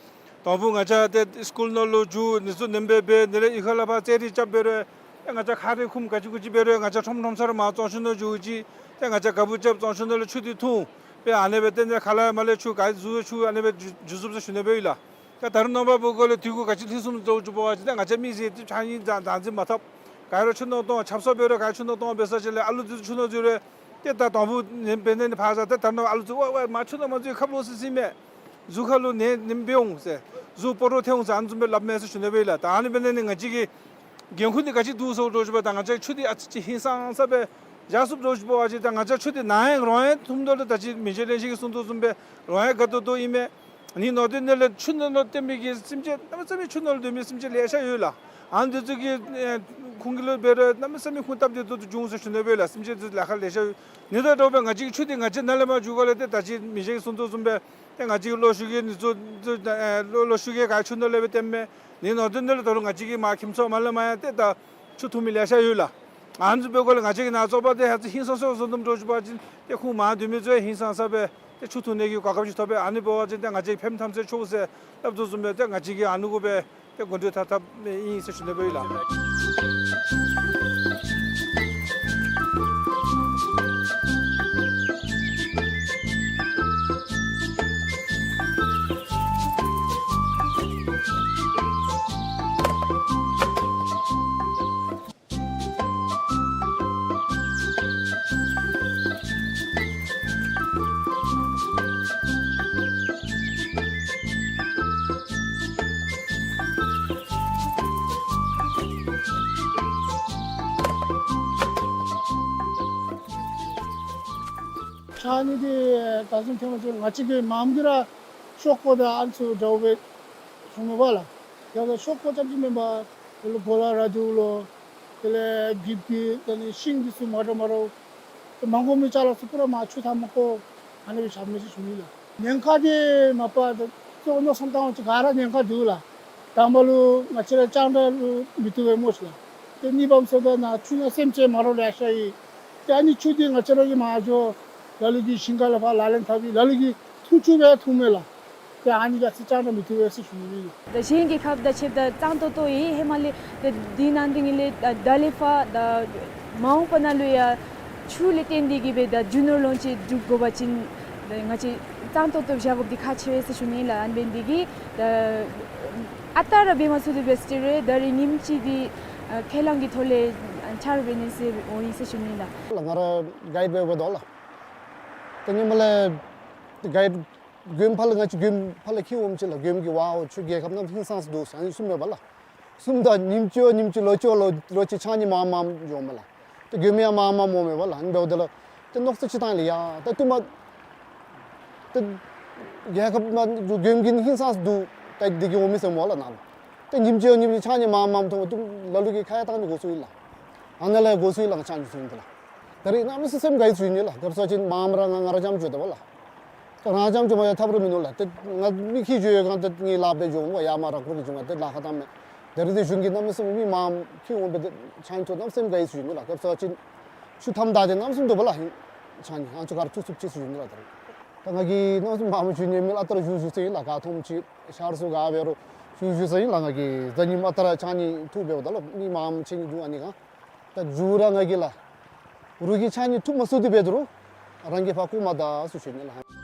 དང་པ་ང་བཅས་ཏེ་སི་ཀུལ་ནང་ལུ་འགྱོ་ནི་ཚུ་ཨ་ནེམ་སྦེ་འབད་ནི་ལས་གཡུས་ཁ་ལས་ཕར་རྩེད་རིགས་རྐྱབ་འབད་རུང་ཏེ་ང་བཅས་ཁ་རས་ཁུམ་ག་ཅི་གུ་ཅི་འབད་རུང་ང་བཅས་ཁྲོམ་ཁྲོམ་ས་ར་མར་བཙོང་ཆུ་ནང་འགྱོ་ཅི། ཏེ་ང་བཅས་ག་བུ་རྐྱབ་བཙོང་ཆུ་ནང་ལས་ཆུ་འདི་འཐུང་སྦེ་ཨ་ནི་སྦེ་ཏེ་ཨ་ནི་ཁ་ལས་མར་ལས་ཆུ་ག་ཟུར་ཆུ་ཨ་ནི་སྦེ་འགྱོ་འགྱོ་ཚུགསཔ་ཟེར་ཞུ་ནི་སྦེ་ཡོད་ལགས། ད་ད་རུང་ནངས་པ་འབདཝ་ལས་དུས་འཁོར་ག་ཅི་ལྷིང་སུམ་ཅིག་འབད་བ་ཅིན་ཏེ་ང་བཅས་མི་ཚུ་ཏེ་ཕྱགས་སྙིགས་བདག་བདག་འཛིན་མ་འཐབ། ག་ར་ཆུ་ནང་བཏོན། ཆབ་གསང་འབད་རུང་ག་ར་ཆུ་ནང་བཏོན་འབད་ས་ཅིག་ལས་ཨ་ལུ་འདི་ཚུ་ཆུ་ནང་འཛུལ་རུང་ཏེ་ད་དང་པ་ནི་འབད་ནི་ནི་ཕར་ཟ། ཏེ་ད་ནཱ་ཨ་ལུ་ཚུ་ཝའི་ཝའི་མར་ཆུ་ནང་མར་འཛུལ་ཁབ་ལོག་སི་སི་མས། གཟུགས་ཁ་ལུ་ནད་ནི་འབད་འོང་ཟེར། གཟུགས་སྤོ་རོ་ཐལ་འོང་ཟེར་ཨ་ནི་བཟུམ་སྦེ་སླབ་མས་ཟེར་ཞུ་ནི་སྦེ་ཡོད་ལགས། ད་ཨ་ནི་འབད་ནི་ནི་ང་བཅས་ཀྱི་འགན་ཁུར་འདི་ག་ཅི་འདུག་ཟེར་འདྲཝ་ཅིག་འབད་ད་ང་བཅས་ཆུ་འདི་ཨ་ཙི་ཅིག་ཧིང་སངས་ས་སྦེ་བཞག་ཚུགསཔ་འདྲཝ་ཅིག་འབད་བ་ཅིན་ད་ང་བཅས་ཆུ་འདི་ནཱ་ཡང་རོགས་ཡང་འཐུང་དོ་ལགས། ད་ཅི་མི་རྗེ་ལྷན་ཅིག་གིས་གསུངས་དོ་བཟུམ་སྦེ་རོགས་ཡང་དགའ་ཏོག་ཏོ་ཨིན་མས། ཨ་ནི་ནང་དོན་འདི་ལས་ཆུ་ནང་ལུ་བརྟེན་པའི་གི་སེམས་ཅན་གནམ་མེད་ས་མེད་ཆུ་ནང་ལུ་སྡོད་མི་སེམས་ཅན་ལེ་ཤ་ཡོད་ལགས། ཨ་ནི་འདི་ཚུ་གིས་ཨེ་ཁོང་གི་ལུ་འབད་རུང་གནམ་མེད་ས་མེད་ཁུངས་སྟབས་བདེ་ཏོག་ཏོ་བྱུང་ཟེར་ཞུ་ནི་སྦེ་ཡོད་ལགས། སེམས་ཅན་འདི་ལཱ་ཁག་ལེ་ཤ་ཡོད། ཨ་ནི་དང་འདྲཝ་སྦེ་ང་བཅས་ཀྱི་ཆུ་འདི་ང་བཅས་ནཱ་ལས་མར་འགྱོ་ག་ལས་ཏེ་ད་ཅི་མི་རྗེ་གིས་གསུངས་དོ་བཟུམ་སྦེ་ཏེ་ང་བཅས་ཀྱི་ལོག་ཤུལ་གྱི་ནི་ཚུ་ཚུ་ཨེ་ལོག་ལོག་ཤུལ་གྱི་ག་ཆུ་ནང་ལས་སྦེ་བཏོནམ་མས། ཨ་ནི་ནང་དོན་འདི་ལས་ད་རུང་ང་བཅས་ཀྱི་མར་ཁྱིམ་ཚང་མར་ལས་མར་ཡང་ཏེ་ད་ཆུ་འཐུང་མི་ལེ་ཤ་ཡོད་ལགས། ཨ་ནི་ཚུ་འབདཝ་ལས་ང་བཅས་ཀྱི་ནཱ་བཙོག་པ་འདི་ཧ་ཙི་ཧིང་སངས་སོང་ཟེར་འདྲཝ་ཅིག་འབད་བ་ཅིན་ཏེ་ཁོང་མར་སྡོད་མི་ཚུ་ཡང་ཧིང་སངས་ས་སྦེ་ཏེ་ཆུ་འཐུང་ནི་གི་གོ་སྐབས་ཅིག་ཐོབ་པས། ཨ་ནི་འབད་བ་ཅིན་ཏེ་ང་བཅས་ཕནམ་ཐམས་ཅད་ཆོག་ཟེར་སླབ་དོ་བཟུམ་སྦེ་ཏེ་ང་བཅས་ཀྱིས་ཨ་ནི་གུ་སྦེ་ཏེ་འགོ་འདྲེན་འཐབ་འཐབ་ཨིན་ཟེར་ཞུ་ནི་སྦེ་ཡོད་ལགས། ཕྱགས་སྙིགས་འདི་ད་གསུམ་ཐེངས་མ་ཅིག་ང་བཅས་ཀྱི་མངམ་གིས་ར་ཤོག་ཀོ་དང་ཨ་ནི་ཚུ་འདྲཝ་སྦེ་བྱུང་མས་པ་ལགས། ཡང་ན་ཤོག་ཀོ་རྐྱངམ་ཅིག་མེན་པར་དེ་ལུ་གོ་ལ་ར་འདུག་ལོ། དེ་ལས་གྱིབ་ཀྱི་ད་ནི་ཤིང་འདི་ཚུ་མ་འདྲཝ་མ་འདྲཝ་ཏེ་མ་དགོ་མི་ཅ་ལ་ཚུ་པུ་ར་མར་ཆུ་ཐང་མར་བཀོ་ཨ་ནི་སྦེ་བཞག་མས་ཟེར་ཞུ་ནི་ལགས། ཉེན་ཁ་འདི་མ་པ་ད་གཙོ་བོ་མནོ་བསམ་བཏང་བ་ཅིན་ག་ར་ཉེན་ཁ་འདུག་ལགས། དང་པ་ལུ་ང་བཅས་ར་རྐྱང་དྲགས་ལུ་མི་བཏུབ་པས་སྨོ་ཤིག་ལགས། ཏེ་གཉིས་པ་མ་ཚད་ད་ནཱ་ཆུ་ནང་སེམས་ཅན་མ་འདྲཝ་ལེ་ཤ་ཡོད། ཏེ་ཨ་ནི་ཆུ་འདི་ང་བཅས་ར་གིས་མར་འགྱོ་ལ་ལུ་གིས་ཞིང་ཁ་ལས་ཕར་ལག་ལེན་འཐབ་སྦེ་ལ་ལུ་གིས་འཐུང་ཆུ་སྦེ་འཐུང་མས་ལགས། ཏེ་ཨ་ནི་ག་ཅི་རྐྱང་དྲགས་མི་བཏུབ་པས་ཟེར་ཞུ་ནི་ཨིན། ད་གཞན་གྱི་ཁ་བརྡ་ཕྱདཔ་ད་གཙང་ཏོག་ཏོ་ཨིན། ཧེ་མ་ལས་ད་འདི་ནང་འདི་ནི་ལས་ད་ད་ལས་ཕར་ད་མ་འོངས་པ་ནང་ལུ་ཡང་ཆུ་ལས་བརྟེན་ཏེ་གི་སྦེ་ད་རྒྱུ་ནོར་ལོངས་སྤྱོད་སྒྲུབ་དགོ་པ་ཅིན་ད་ང་བཅས་གཙང་ཏོག་ཏོ་བཞག་དགོཔ་འདི་ཁག་ཆེ་བས་ཟེར་ཞུ་ནི་ལགས། ཨ་ནི་འབད་ནི་འདི་གིས་ད་ཨ་རྟག་ར་འབད་མ་ཚུགས་ཏེ་འབད་ས་ཅིག་རུང་ད་རིས་ཉིནམ་གཅིག་འདི་ཁས་བླངས་ཀྱི་ཐོག་ལས་ཆ་རོགས་འབད་ནི་ཟེར་འོང་ཡི་ཟེར་ཞུ་ནི་ལགས། ལགས་ང་ར་གའིཌ་འབད་འབདཝ་ད་ལགས། ཏེ་ཧེ་མ་ལས་གའིཌ་དགོནམ་ཕར་ལས་ང་བཅས་དགོནམ་ཕར་ལས་འཁྱིད་འོངམ་ཅིག་ལགས། དགོནམ་གྱི་ཝའོ་ཆུ་རྒྱལ་ཁབ་གནམ་ཧིང་སངས་སུ་འདུག་ཟེར་ཨ་ནི་གསུངམ་མས་པ་ལགས། གསུངམ་ད་ཉིནམ་གཅིག་ཉིནམ་གཅིག་ལོ་གཅིག་ལོ་ལོ་གཅིག་ཕྱགས་སྙིགས་མངམ་མངམ་འགྱོཝ་མས་ལགས། ཏེ་དགོནམ་ཡང་མངམ་མངམ་འོངམ་མས་པ་ལགས། ཨ་ནི་འབདཝ་ད་ལགས་ཏེ་མནོ་བསམ་ཅིག་བཏང་ཡི་ལགས། ཡ་ད་ལྟོ་མ་ཏེ་རྒྱལ་ཁབ་མ་དགོནམ་གྱི་ཧིང་སངས་སུ་འདུག། ད་འདི་གིས་འོང་མི་ཟེར་སྨོ་ལགས་ནཱ་ལུ། ཏེ་ཉིནམ་གཅིག་ཉིནམ་གཅིག་ཕྱགས་སྙིགས་མངམ་མངམ་འཐུང་ཏེ་ལ་ལུ་གིས་ཁ་ཡང་བཏང་ནི་དགོ་ཚུགས་ཡི་ལགས། ཨ་ནཱ་ལས་དགོ་ཚུགས་ཡི་ལགས་ང་ཕྱགས་སྙིགས་འཐུང་ནི་འདི་ལགས། ད་རིས་གནམ་མེད་ས་མེད་སེམས་དགའ་ཡི་ཟེར་ཞུ་ནི་ལགས། ག་ཅི་ཟེར་བ་ཅིན་མངམ་ར་ང་ང་ར་རྐྱངམ་འགྱོ་དོ་བ་ལགས། ང་རྐྱངམ་འགྱོ་མ་ཡང་ཐབས་ར་མིན་ནུག་ལགས། ཏེ་ང་མི་འཁྱིད་འགྱོ་ཡོད་ག་ཏེ་ངེའི་ལཱ་འབད་འགྱོ་འོང་ཡར་མར་ར་ཀུ་རེ་འགྱོ་མ་ཏེ་ལཱ་ཁག་བཏངམ་མས། ད་རིས་ཏེ་གཞུང་གིས་གནམ་མེད་ས་མེད་མི་མངམ་འཁྱིད་འོང་སྦེ་ཏེ་ཕྱགས་སྙིགས་འཐུང་གནམ་མེད་ས་མེད་དགའ་ཡི་ཟེར་ཞུ་ནི་ལགས། ག་ཅི་ཟེར་བ་ཅིན་ཆུ་མཐའམ་བདའ་སྟེ་གནམ་མེད་ས་མེད་འདུག་པ་ལགས། ཕྱགས་སྙིགས་ཨ་ནི་ཚུ་ག་ར་འཐུ་ཚུགསཔ་ཅིག་ཟེར་ཞུ་ནི་ལགས། ད་རིས་ད་ང་གིས་གནམ་མེད་ས་མེད་མངམ་འགྱོ་ནི་མེད་ལགས། ཨ་རྟག་ར་བཞུགས་བཞུགས་ས་ཨིན་ལགས། ག་ཐོནམ་ཅིག་ཤར་སོང་ག་འབད་རུང་བཞུགས་བཞུགས་ས་ཨིན་ལགས། ང་གིས་གཟའ་ཉིམ་ཨ་རྟག་ར་ཕྱགས་སྙིགས་འཐུ་འབདཝ་ད་ལུ་མི་མངམ་ཆེ་ནི་འདུག། ཨ་ནི་ག་ད་མཇུག་ར་ང་གིས་ལགས་རོགས་ཀྱིས་ཕྱགས་སྙིགས་འཐུ་མ་ཚུགས་ཏེ་འབད་རུང་རང་གིས་ཕར་བཀོ་མ་ད་ཟེར་ཞུ་ནི་ལགས།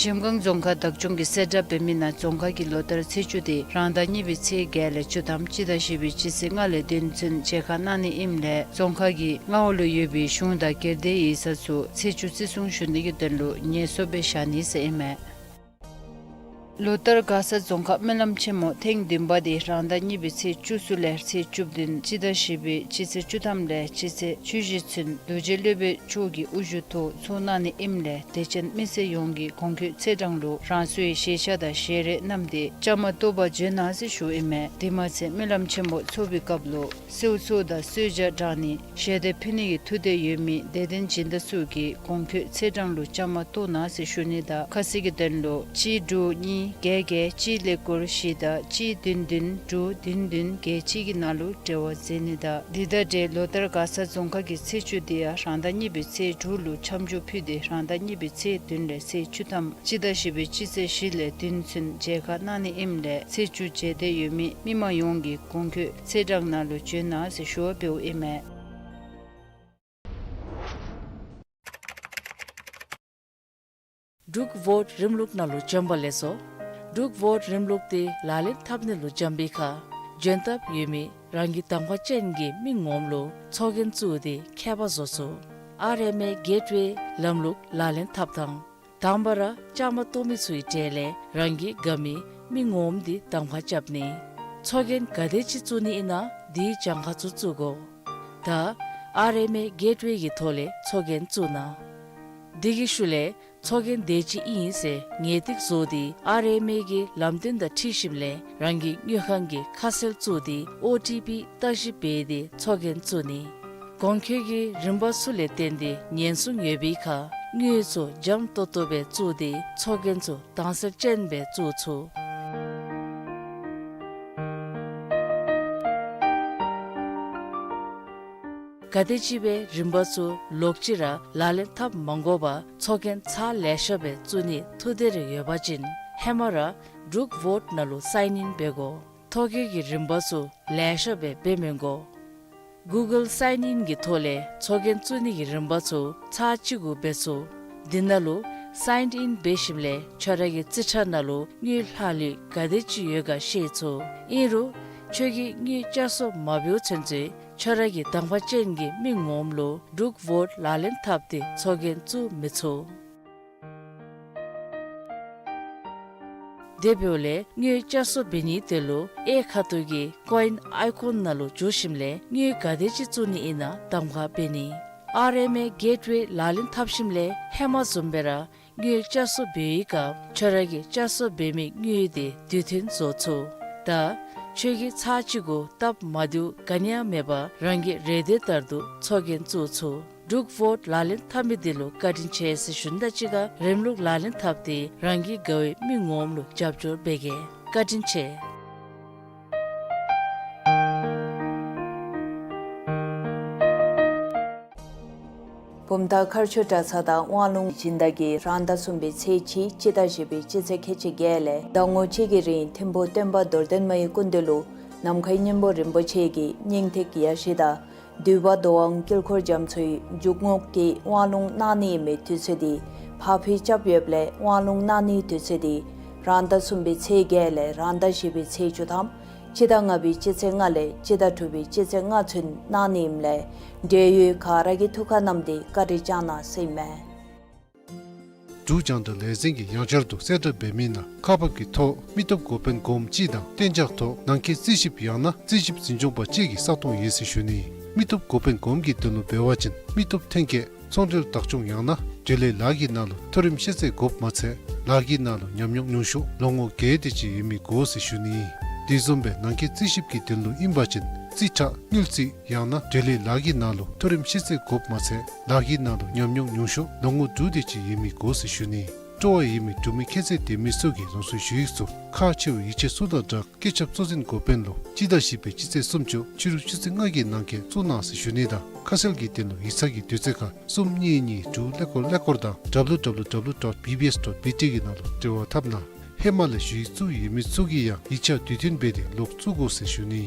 འཇམ་དགུང་རྫོང་ཁག་བདག་སྐྱོང་གིས་གསལ་བསྒྲགས་འབད་མི་ནང་རྫོང་ཁག་གི་ལོ་ལྟར་ཚེས་བཅུ་དེ་རང་ཟླ་གཉིས་པའི་ཚེས་བརྒྱད་ལས་བཅུ་ཐམ་སྤྱི་ཟླ་བཞི་པའི་སྤྱི་ཚེས་ལྔ་ལས་བདུན་ཚུན་མཇལ་ཁ་གནང་ནི་ཨིནམ་ལས་རྫོང་ཁག་གི་མངའ་འོག་ལུ་ཡོད་པའི་གཞུང་དང་སྒེར་སྡེ་ཡིག་ཚང་ཚུ་ཚེས་བཅུ་བརྩི་སྲུང་ཞུ་ནི་གི་དོན་ལུ་ངལ་གསོ་སྦེ་བཞག་ནི་ཟེར་ཨིན་མས། ལོ་ལྟར་མགར་ས་རྫོང་ཁག་སྨོན་ལམ་ཆེན་མོ་ཐེངས་བདུན་པ་དེ་རང་ཟླ་གཉིས་པའི་ཚེས་བཅུ་གསུམ་ལས་ཚེས་བཅུ་བདུན་སྤྱི་ཟླ་བཞི་པའི་སྤྱི་ཚེས་བཅུ་ཐམ་ལས་སྤྱི་ཚེས་བཅུ་བཞི་ཚུན་རྡོ་རྗེ་སློབ་དཔོན་མཆོག་གི་དབུ་བཞུགས་ཐོག་ཚོགས་གནང་ནི་ཨིནམ་ལས་དད་ཅན་མི་སེར་ཡོངས་ཀྱིས་གོང་འཁོད་ཚེས་གྲངས་ལུ་རང་སོའི་ཞལ་ཤ་དང་ཞལ་རས་བསྣམས་ཏེ་བཅའ་མར་གཏོགས་པར་འབྱོན་གནང་ཟེར་ཞུཝ་ཨིན་མས། དེ་མ་ཚད་སྨོན་ལམ་ཆེན་མོ་ཚོགས་པའི་སྐབས་ལུ་གསོལ་ཚོགས་དང་གསོལ་ཇ་དྲང་ནི་ཞལ་འདེབས་ཕུལ་ནི་གི་ཐུགས་འདོད་ཡོད་མི་དད་ལྡན་སྦྱིན་བདག་ཚུ་གིས་གོང་འཁོད་ཚེས་གྲངས་ལུ་བཅའ་མར་གཏོགས་གནང་ཟེར་ཞུ་ནི་དང་ཁ་གསལ་གྱི་དོན་ལུ་གཅིག་དྲུག་གཉིས་བརྒྱད་བརྒྱད་གཅིག་ཀླད་ཀོར་བཞི་དང་གཅིག་བདུན་བདུན་དྲུག་བདུན་བདུན་བརྒྱད་གཅིག་གི་ནང་ལུ་འབྲེལ་བ་མཛད་ནི་དང་། འདི་དང་འབྲེལ་ལོ་ལྟར་མགར་ས་རྫོང་ཁག་གི་ཚེས་བཅུ་དེ་ཡང་རང་ཟླ་གཉིས་པའི་ཚེས་དྲུག་ལུ་འཆམ་འཇུག་ཕུལ་ཏེ་རང་ཟླ་གཉིས་པའི་ཚེས་བདུན་ལས་ཚེས་བཅུ་ཐམ་སྤྱི་ཟླ་བཞི་པའི་སྤྱི་ཚེས་བཞི་ལས་བདུན་ཚུན་མཇལ་ཁ་གནང་ནི་ཨིནམ་ལས་ཚེས་བཅུ་མཇལ་འདོད་ཡོད་མི་མི་མང་ཡོངས་ཀྱིས་གོང་འཁོད་ཚེས་གྲངས་ནང་ལུ་འབྱོན་གནང་ཟེར་ཞུ་བ་འབདཝ་ཨིན་མས། འབྲུག་བོཊ་རིམ་ལུགས་ནང་ལུ་འབྱོན་པ་ལེགས་སོ། འབྲུག་བོཊ་རིམ་ལུགས་དེ་ལག་ལེན་འཐབ་ནི་ལུ་འབྱོན་པའི་ཁར་འབྱོན་ཐབས་ཡོད་མི་རང་གི་གདམ་ཁ་ཅན་གྱི་མི་ངོམ་ལུ་ཚོགས་རྒྱན་བཙུགས་ཏེ་ཁྱད་པར་བཟོ་ཚུགས། ཨར་ཨེམ་ཨེ་གེཊ་ཝེ་ལམ་ལུགས་ལག་ལེན་འཐབ་ཐངས། དང་པ་ར་བཅའ་མར་གཏོགས་མི་ཚུའི་གྲས་ལས་རང་གི་དགའ་མི་མི་ངོམ་འདི་གདམ་ཁ་རྐྱབ་ནི། ཚོགས་རྒྱན་ག་དེ་ཅིག་བཙུགས་ནི་ཨིན་ན་དེའི་གྱངས་ཁ་ཚུ་བཙུགས་དགོ། ད་ཨར་ཨེམ་ཨེ་གེཊ་ཝེ་གི་ཐོག་ལས་ཚོགས་རྒྱན་བཙུགས་གནང་། དེ་གི་ཤུལ་ལས་ཚོགས་རྒྱན་དེ་ཅིག་ཨིན་ཟེར་ངེས་ཏིག་བཟོ་སྟེ་ཨར་ཨེམ་ཨེ་གི་ལམ་སྟོན་དང་འཁྲིལ་ཞིནམ་ལས་རང་གི་དངུལ་ཁང་གི་ཁ་གསལ་བཙུགས་ཏེ་ཨོ་ཊི་པི་བརྟག་ཞིབ་འབད་དེ་ཚོགས་རྒྱན་བཙུགས་ནི། གོང་འཁོད་ཀྱི་རིམ་པ་ཚུ་ལས་བརྟེན་ཏེ་ཉེན་སྲུང་ཡོད་པའི་ཁར་དངུལ་ཚུ་འཇམ་ཏོང་ཏོ་སྦེ་བཙུགས་ཏེ་ཚོགས་རྒྱན་ཚུ་དྭངས་གསལ་ཅན་སྦེ་བཙུགས་ཚུགས། ག་དེམ་ཅིག་སྦེ་རིམ་པ་ཚུ་ལོག་ཅི་ར་ལག་ལེན་འཐབ་མ་དགོ་པར་ཚོགས་རྒྱན་ཚར་ལེ་ཤ་སྦེ་བཙུགས་ནི་ཐུགས་འདོད་རེ་ཡོད་པ་ཅིན་ཧེ་མ་ར་འབྲུག་བོཊ་ནང་ལུ་སའིན་ཨིན་འབད་དགོ། ཐོ་བཀོད་ཀྱི་རིམ་པ་ཚུ་ལེ་ཤ་སྦེ་འབད་མི་དགོ། གུ་གཱལ་སའིན་ཨིན་གྱི་ཐོག་ལས་ཚོགས་རྒྱན་བཙུགས་ནི་གི་རིམ་པ་ཚུ་ཚར་གཅིག་གུ་འབད་ཚུགས། འདི་ནང་ལུ་སའིན་ཨིན་འབད་ཞིནམ་ལས་ཁྱོད་ར་གི་རྩིས་ཁྲ་ནང་ལུ་དངུལ་ལྷག་ལུས་ག་དེ་ཅིག་ཡོད་ག་ཤེས་ཚུགས། ཨིན་རུང་ཁྱོད་ཀྱིས་དངུལ་བསྐྱར་གསོ་མ་འབདཝ་ཚུན་ཚོད་ཁྱོད་ར་གི་གདམ་ཁ་ཅན་གྱི་མི་ངོམ་ལུ་འབྲུག་བོཊ་ལག་ལེན་འཐབ་སྟེ་ཚོགས་རྒྱན་བཙུགས་མི་ཚུགས། དེ་འབདཝ་ལས་དངུལ་བསྐྱར་གསོ་འབད་ནིའི་དོན་ལུ་གཡས་ཁ་ཐུག་གི་ཀོ་ཨིན་ཨའི་ཀོན་ནང་ལུ་འཛུལ་ཞིནམ་ལས་དངུལ་ག་དེ་ཅིག་བཙུགས་ནི་ཨིན་ན་གདམ་ཁ་འབད་ནི། ཨར་ཨེམ་ཨེ་གེཊ་ཝེ་ལག་ལེན་འཐབ་ཞིནམ་ལས་ཧེ་མ་བཟུམ་སྦེ་ར་དངུལ་བསྐྱར་གསོ་འབད་བའི་སྐབས་ཁྱོད་ར་གི་བསྐྱར་གསོ་འབད་མི་དངུལ་དེ་དུས་མཐུན་བཟོ་ཚུགས། ད་ཁྱོད་ཀྱིས་ཚར་གཅིག་གུ་སྟབས་མ་བདེཝ་ག་ནི་ཡང་མེད་པར་རང་གི་རེ་འདོད་ལྟར་དུ་ཚོགས་རྒྱན་བཙུགས་ཚུགས། འབྲུག་བོཊ་ལག་ལེན་འཐབ་མི་འདི་ལུ་བཀའ་དྲིན་ཆེ་ཟེར་ཞུ་ནི་དང་གཅིག་ཁར་རིམ་ལུགས་ལག་ལེན་འཐབ་སྟེ་རང་གི་དགའ་བའི་མི་ངོམ་ལུ་རྒྱབ་སྐྱོར་འབད་གེ། བཀའ་དྲིན་ཆེ། བུམ་ཐང་མཁར་ཆུ་གྲྭ་ཚང་དང་དབང་ལུང་སྦྱིན་བདག་གིས་རང་ཟླ་གསུམ་པའི་ཚེས་གཅིག་སྤྱི་ཟླ་བཞི་པའི་སྤྱི་ཚེས་ཁལ་གཅིག་བརྒྱད་ལས་ཟླ་ངོ་གཅིག་གི་རིང་ཐིམ་ཕུག་སྟོན་པ་རྡོར་གདན་མའི་སྐུ་མདུན་ལུ་ནམ་མཁའི་སྙིང་པོ་རིན་པོ་ཆེ་གི་སྙིང་ཐིག་ཡ་བཞི་དང་འདུས་པ་མདོ་དབང་དཀྱིལ་འཁོར་རྒྱ་མཚོའི་འཇུག་ངོགས་ཀྱི་དབང་ལུང་གནང་ནི་ཨིན་མི་དུས་ཚོད་འདི་ཕར་འཕུལ་རྐྱབ་ཡོདཔ་ལས་དབང་ལུང་གནང་ནིའི་དུས་ཚོད་འདི་རང་ཟླ་གསུམ་པའི་ཚེས་བརྒྱད་ལས་རང་ཟླ་བཞི་པའི་ཚེས་བཅུ་ཐམ་སྤྱི་ཟླ་ལྔ་པའི་སྤྱི་ཚེས་ལྔ་ལས་སྤྱི་ཟླ་དྲུག་པའི་སྤྱི་ཚེས་ལྔ་ཚུན་གནང་ནི་ཨིནམ་ལས་འབྲེལ་ཡོད་ག་ར་གིས་ཐུགས་ཁར་བསྣམས་ཏེ་བཀའ་དྲིན་བསྐྱང་གནང་ཟེར་ཨིན་མས། འབྲུག་རྒྱང་བསྒྲགས་ལས་འཛིན་གྱིས་ཡང་བསྐྱར་དུ་གསལ་བསྒྲགས་འབད་མི་ནང་ཁག་འབག་གི་ཐོག་མི་སྟོབས་འགོ་དཔོན་གོངམ་ཅིག་དང་གཏན་འཇགས་ཐོག་ནང་འཁོད་རྩིས་ཞིབ་ཡང་ན་རྩིས་ཞིབ་འཛིན་སྐྱོང་པ་ཅིག་གི་ས་སྟོང་ཡོད་ཟེར་ཞུ་ནི། མི་སྟོབས་འགོ་དཔོན་གོངམ་གྱི་དོན་ལུ་འབད་བ་ཅིན་མི་སྟོབས་ཐོན་སྐྱེད་ཚོང་འབྲེལ་བདག་སྐྱོང་ཡང་ན་འབྲེལ་ཡོད་ལཱ་གི་ནང་ལུ་མཐོ་རིམ་ཤེས་ཚད་དགོཔ་མ་ཚད་ལཱ་གི་ནང་ལུ་ཉམས་མྱོང་ཉུང་ཤོས་ལོ་ངོ་བརྒྱད་དེ་ཅིག་ཡོད་མི་དགོ་ཟེར་ཞུ་ནི། དེ་བཟུམ་སྦེ་ནང་འཁོད་རྩིས་ཞིབ་ཀྱི་དོན་ལུ་ཨིན་པ་ཅིན་རྩིས་ཁྲ་དངུལ་རྩིས་ཡང་ན་འབྲེལ་ཡོད་ལཱ་གི་ནང་ལུ་མཐོ་རིམ་ཤེས་ཚད་དགོཔ་མ་ཚད་ལཱ་གི་ནང་ལུ་ཉམས་མྱོང་ཉུང་ཤོས་ལོ་ངོ་དྲུག་དེ་ཅིག་ཡོད་མི་དགོ་ཟེར་ཞུ་ནི། སྤྲོ་བ་ཡོད་མི་འབྲུག་མི་ཁྱད་ཚད་ལྡན་མི་ཚུ་གིས་རང་སོའི་ཞུ་ཡིག་ཚུ་ཁག་ཆེ་བའི་ཡིག་ཆ་ཚུ་དང་སྦྲགས་སྐུ་ཚབ་གཙོ་འཛིན་འགོ་དཔོན་ལུ་སྤྱི་ཟླ་བཞི་པའི་སྤྱི་ཚེས་སུམ་ཅུ་ཕྱི་རུ་ཆུ་ཚོད་ལྔ་གི་ནང་འཁོད་བཙུགས་གནང་ཟེར་ཞུ་ནི་དང་ཁ་གསལ་གྱི་དོན་ལུ་ཡིག་ཚང་གི་དུས་ཚོད་ཁར་གསུམ་གཉིས་གཉིས་དྲུག་ཀླད་ཀོར་ཀླད་ཀོར་དང་W W W dot B B S dot B T གི་ནང་ལུ་འབྲེལ་བ་འཐབ་གནང་། ཧེ་མ་ལས་ཞུ་ཡིག་བཙུགས་ཡོད་མི་ཚུ་གིས་ཡང་ཡིག་ཆ་དུས་མཐུན་འབད་དེ་ལོག་བཙུགས་དགོ་ཟེར་ཞུ་ནི།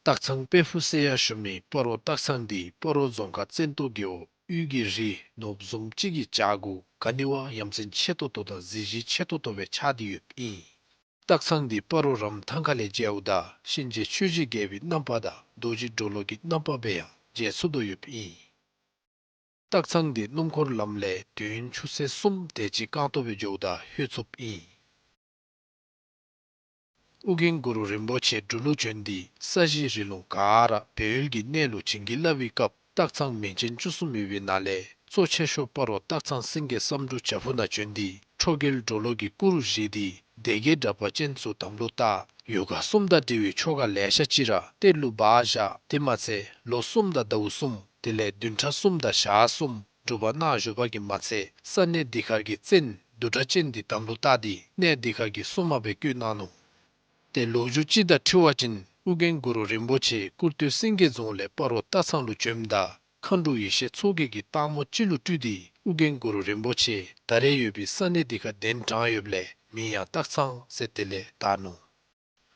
སྟག་ཚང་དཔལ་ཕུག་ཟེར་ཡང་ཞུ་མི་སྤ་རོ་སྟག་ཚང་འདི་སྤ་རོ་རྫོང་ཁག་བཙན་ཏོ་རྒེད་འོག་དབུས་ཀྱི་རི་ནོར་བུ་བཟུམ་ཅིག་གི་བྱག་གུ་ག་ནི་བ་ཡ་མཚན་ཆེ་ཏོག་ཏོ་དང་གཟི་བརྗིད་ཆེ་ཏོག་ཏོ་སྦེ་ཆགས་ཏེ་ཡོདཔ་ཨིན། སྟག་ཚང་འདི་སྤ་རོ་རམ་ཐང་ཁ་ལས་མཇལཝ་ད་གཤིན་རྗེ་ཆོས་ཀྱི་རྒྱལ་པོའི་རྣམ་པ་དང་རྡོ་རྗེ་གྲོ་ལོད་ཀྱི་རྣམ་པ་སྦེ་ཡང་མཇལ་ཚུགས་དོ་ཡོདཔ་ཨིན། སྟག་ཚང་འདི་སྣུམ་འཁོར་ལམ་ལས་དུས་ཡུན་ཆུ་ཚོད་གསུམ་དེ་ཅིག་རྐང་སྟོང་སྦེ་འགྱོཝ་ད་ལྷོད་ཚུགསཔ་ཨིན། ཨོ་རྒྱན་གུ་རུ་རིན་པོ་ཆེ་འབྲུག་ལུ་བྱོན་ཏེ་ས་གཞི་རི་ལུང་ག་ར་སྦས་ཡུལ་གྱི་གནས་ལུ་བྱིན་གྱིས་བརླབས་པའི་སྐབས་སྟག་ཚང་མིང་ཅན་བཅུ་གསུམ་ཡོད་པའི་ནང་ལས་གཙོ་ཆེ་ཤོས་སྤ་རོ་སྟག་ཚང་སེང་གེ་བསམ་འགྲུབ་བྱག་ཕུག་ནང་བྱོན་ཏེ་ཁྲོ་རྒྱལ་གྲོ་ལོད་ཀྱི་སྐུ་རུ་བཞེངས་ཏེ་སྡེ་བརྒྱད་དྲེགས་པ་ཅན་ཚུ་དམ་ལུ་བཏགས། ཡོ་ག་གསུམ་དང་འབྲེལ་བའི་ཆོ་ག་ལེ་ཤ་ཅིག་ར་གཏེར་ལུ་སྦ་བཞག། དེ་མ་ཚད་ལོ་གསུམ་དང་ཟླཝ་གསུམ་དེ་ལས་བདུན་ཕྲག་གསུམ་དང་ཞག་གསུམ་སྒྲུབ་པ་གནང་བཞུགས་པ་གིས་མ་ཚད་ས་གནས་འདི་ཁར་གྱི་བཙན་བདུད་དྲེགས་ཅན་འདི་དམ་ལུ་བཏགས་ཏེ་གནས་འདི་ཁར་གྱི་སྲུང་མ་སྦེ་བསྐོས་གནང་ནུག། ཏེ་ལོ་རྒྱུས་ཅིག་དང་འཁྲིལ་བ་ཅིན་ཨོ་རྒྱན་གུ་རུ་རིན་པོ་ཆེ་སྐུར་སྟོད་སེང་གེ་རྫོང་ལས་སྤ་རོ་སྟག་ཚང་ལུ་བྱོནམ་ད་མཁའ་འགྲོ་ཡེ་ཤེས་མཚོ་རྒྱལ་གྱིས་སྟག་མོ་ཅིག་ལུ་སྤྲུལ་ཏེ་ཨོ་རྒྱན་གུ་རུ་རིན་པོ་ཆེ་ད་རེས་ཡོད་པའི་ས་གནས་འདི་ཁར་གདན་དྲངས་ཡོདཔ་ལས་མིང་ཡང་སྟག་ཚང་ཟེར་དེ་ལས་བཏགས་ནུག།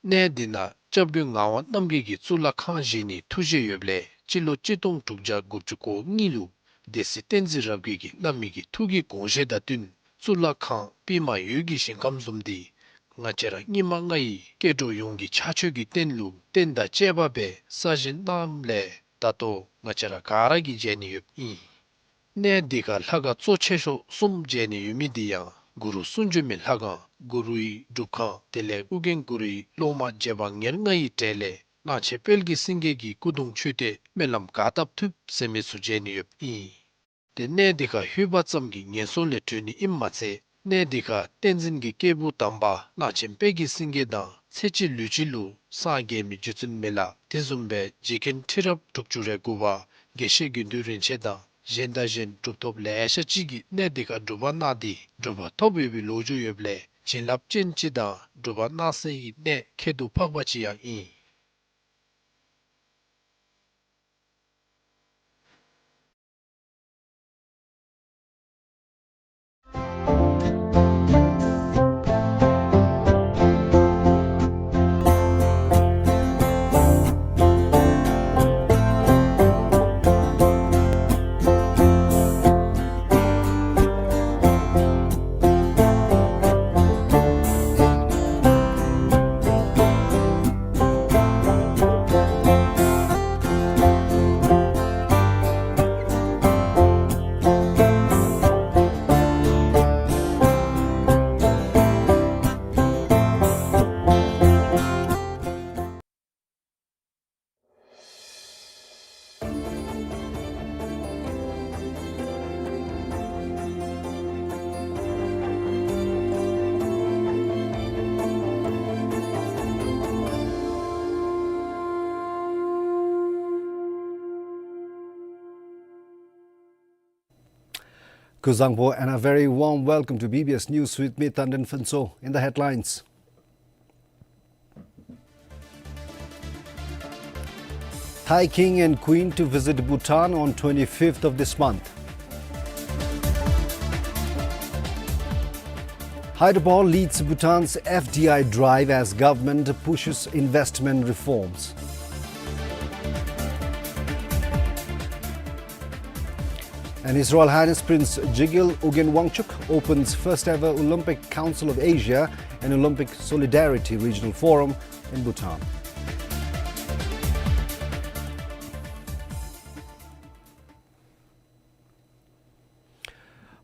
གནས་འདི་ནང་སྐྱབས་མགོན་ངག་དབང་རྣམ་རྒྱལ་གྱིས་གཙུག་ལག་ཁང་བཞེངས་ནིའི་ཐུགས་བཞེད་ཡོདཔ་ལས་སྤྱི་ལོ་གཅིག་སྟོང་དྲུག་བརྒྱ་དགུ་བཅུ་གོ་གཉིས་ལུ་སྡེ་སྲིད་བསྟན་འཛིན་རབ་རྒྱས་ཀྱིས་བླ་མའི་གི་ཐུགས་ཀྱི་དགོངས་བཞེད་དང་བསྟུན་གཙུག་ལག་ཁང་པདྨ་འོད་ཀྱི་ཞིང་ཁམས་བཟུམ་འདི་ང་བཅས་ར་སྙིགས་མ་ལྔ་ཡི་སྐྱེ་འགྲོ་ཡོངས་ཀྱི་ཕྱག་མཆོད་ཀྱི་རྟེན་ལུ་རྟེན་དང་བཅས་པ་སྦེ་གསར་བཞེངས་གནངམ་ལས་ད་ལྟོ་ང་བཅས་ར་ག་ར་གིས་མཇལ་ནི་ཡོདཔ་ཨིན། གནས་འདི་ཁར་ལྷ་ཁང་གཙོ་ཆེ་ཤོས་གསུམ་མཇལ་ནི་ཡོད་མི་འདི་ཡང་གུ་རུ་གསུང་བྱོན་མའི་ལྷ་ཁང་གུ་རུའི་སྒྲུབ་ཁང་དེ་ལས་ཨོ་རྒྱན་གུ་རུའི་སློབ་མ་རྗེ་འབངས་ཉེར་ལྔ་ཡི་གྲས་ལས་གླང་ཆེན་དཔལ་གྱི་སེང་གེ་གི་སྐུ་གདུང་མཆོད་རྟེན་སྨོན་ལམ་ག་བཏབ་ཐུབ་ཟེར་མི་ཚུ་མཇལ་ནི་ཡོདཔ་ཨིན། ཏེ་གནས་འདི་ཁར་ལྷོད་པ་ཙམ་གྱིས་ངན་སོང་ལས་གྲོལ་ནི་ཨིནམ་མ་ཚད་གནས་འདི་ཁར་བསྟན་འཛིན་གྱི་སྐྱེས་བུ་དམ་པ་གླང་ཆེན་དཔལ་གྱི་སེང་གེ་དང་ཚེ་གཅིག་ལུས་གཅིག་ལུ་སངས་རྒྱས་མི་རྗེ་བཙུན་མི་ལ་དེ་བཟུམ་སྦེ་རྗེ་མཁན་ཁྲི་རབས་དྲུག་ཅུ་རེ་དགུ་པ་དགེ་བཤེས་དགེ་འདུན་རིན་ཆེན་དང་གཞན་དང་གཞན་གྲུབ་ཐོབ་ལེ་ཤ་ཅིག་གིས་གནས་འདི་ཁར་སྒྲུབ་པ་གནང་སྟེ་གྲུབ་པ་ཐོབ་ཡོད་པའི་ལོ་རྒྱུས་ཡོདཔ་ལས་བྱིན་རླབས་ཅན་ཅིག་དང་སྒྲུབ་པ་གནང་སའི་གནས་ཁྱད་དུ་འཕགས་པ་ཅིག་ཡང་ཨིན། Kuzuzangpo and a very warm welcome to B B S News with me, Tandon Phuntsho. In the headlines, Thai King and Queen to visit Bhutan on twenty-fifth of this month. Hyderabad leads Bhutan's F D I drive as government pushes investment reforms. And His Royal Highness Prince Jigel Ugyen Wangchuck opens first ever Olympic Council of Asia and Olympic Solidarity Regional Forum in Bhutan.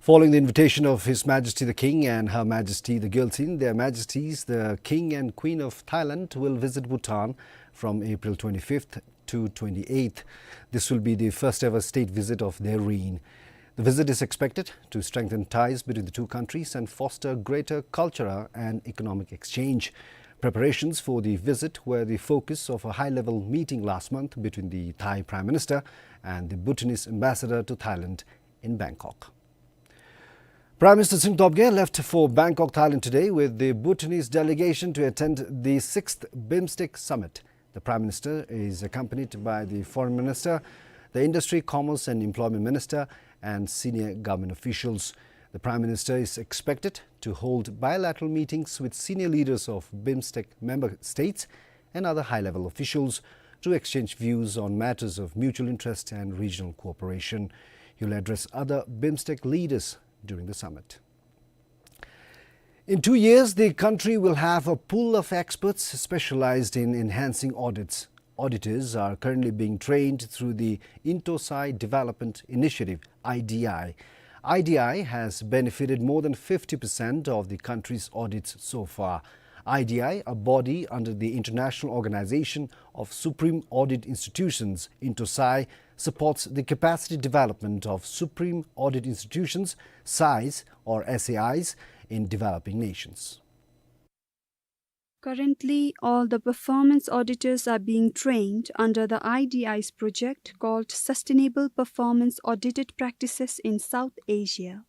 Following the invitation of His Majesty the King and Her Majesty the Gyaltsuen, Their Majesties the King and Queen of Thailand will visit Bhutan from April twenty-fifth to twenty-eighth. This will be the first ever state visit of their reign. The visit is expected to strengthen ties between the two countries and foster greater cultural and economic exchange. Preparations for the visit were the focus of a high-level meeting last month between the Thai Prime Minister and the Bhutanese ambassador to Thailand in Bangkok. Prime Minister Tshering Tobgay left for Bangkok, Thailand today with the Bhutanese delegation to attend the sixth BIMSTEC Summit. The Prime Minister is accompanied by the Foreign Minister, the Industry, Commerce and Employment Minister, and senior government officials. The Prime Minister is expected to hold bilateral meetings with senior leaders of BIMSTEC member states and other high-level officials to exchange views on matters of mutual interest and regional cooperation. He will address other BIMSTEC leaders during the summit. In two years, the country will have a pool of experts specialized in enhancing audits. Auditors are currently being trained through the INTOSAI Development Initiative, I D I. I D I has benefited more than fifty percent of the country's audits so far. I D I, a body under the International Organization of Supreme Audit Institutions, INTOSAI, supports the capacity development of Supreme Audit Institutions, SAIs, or S A Is, in developing nations. Currently, all the performance auditors are being trained under the I D I's project called Sustainable Performance Audited Practices in South Asia.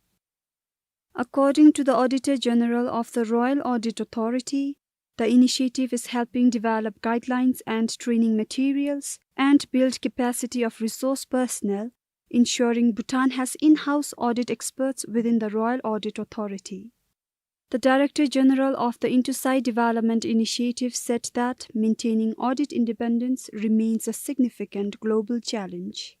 According to the Auditor General of the Royal Audit Authority, the initiative is helping develop guidelines and training materials and build capacity of resource personnel, ensuring Bhutan has in-house audit experts within the Royal Audit Authority. The Director General of the INTOSAI Development Initiative said that maintaining audit independence remains a significant global challenge.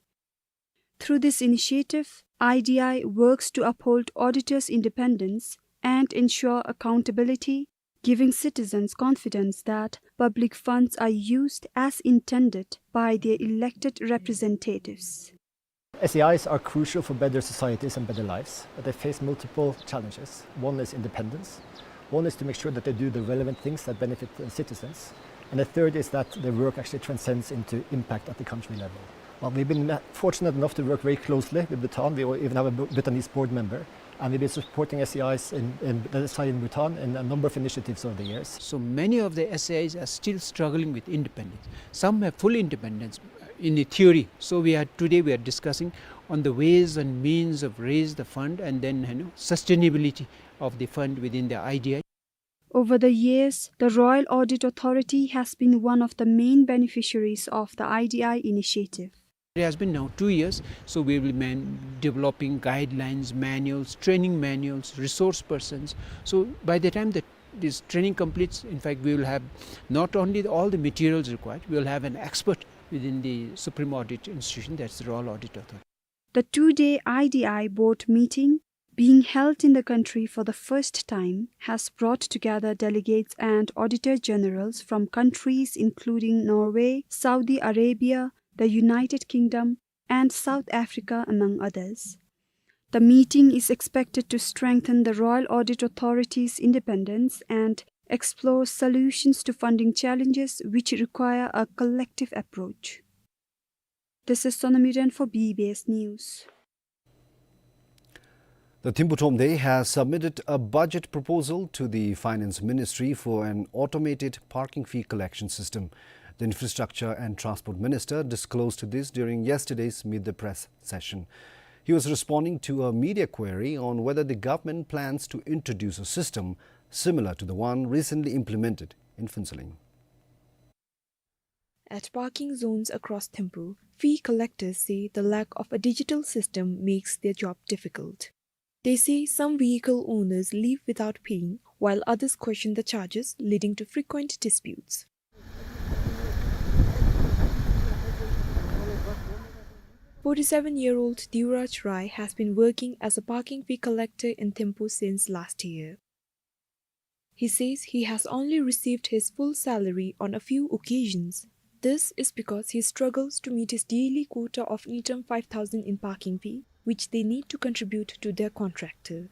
Through this initiative, I D I works to uphold auditors' independence and ensure accountability, giving citizens confidence that public funds are used as intended by their elected representatives. S A Is are crucial for better societies and better lives, but they face multiple challenges. One is independence. One is to make sure that they do the relevant things that benefit the citizens. And the third is that their work actually transcends into impact at the country level. Well, we've been fortunate enough to work very closely with Bhutan. We even have a Bu-, Bhutanese board member. And we've been supporting S A Is in, in, the S A I in Bhutan in a number of initiatives over the years. So many of the S A Is are still struggling with independence. Some have full independence in the theory. So we are, today we are discussing on the ways and means of raise the fund and then, you know, sustainability of the fund within the I D I. Over the years, the Royal Audit Authority has been one of the main beneficiaries of the I D I initiative. It has been now two years, so we will be man-, developing guidelines, manuals, training manuals, resource persons. So by the time that this training completes, in fact, we will have not only all the materials required, we will have an expert within the Supreme Audit Institution, that's the Royal Audit Authority. The two-day I D I board meeting, being held in the country for the first time, has brought together delegates and auditor generals from countries including Norway, Saudi Arabia, the United Kingdom, and South Africa, among others. The meeting is expected to strengthen the Royal Audit Authority's independence and explore solutions to funding challenges which require a collective approach. This is Sonami Ren for B B S News. The Thimphu Thromde has submitted a budget proposal to the Finance Ministry for an automated parking fee collection system. The Infrastructure and Transport Minister disclosed this during yesterday's Meet the Press session. He was responding to a media query on whether the government plans to introduce a system similar to the one recently implemented in Phuentsholing. At parking zones across Thimphu, fee collectors say the lack of a digital system makes their job difficult. They say some vehicle owners leave without paying, while others question the charges, leading to frequent disputes. Forty-seven-year-old Divraj Rai has been working as a parking fee collector in Thimphu since last year. He says he has only received his full salary on a few occasions. This is because he struggles to meet his daily quota of ngultrum five thousand in parking fee, which they need to contribute to their contractor.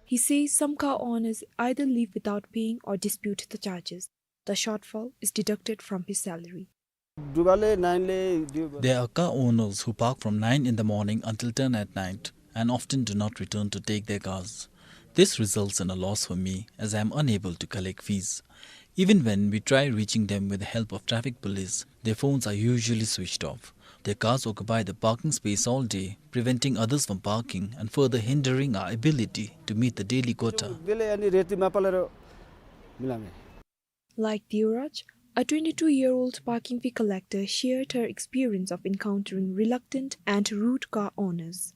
He says some car owners either leave without paying or dispute the charges. The shortfall is deducted from his salary. There are car owners who park from nine in the morning until ten at night and often do not return to take their cars. This results in a loss for me, as I am unable to collect fees. Even when we try reaching them with the help of traffic police, their phones are usually switched off. Their cars occupy the parking space all day, preventing others from parking and further hindering our ability to meet the daily quota. Like Divraj, a twenty-two-year-old parking fee collector shared her experience of encountering reluctant and rude car owners.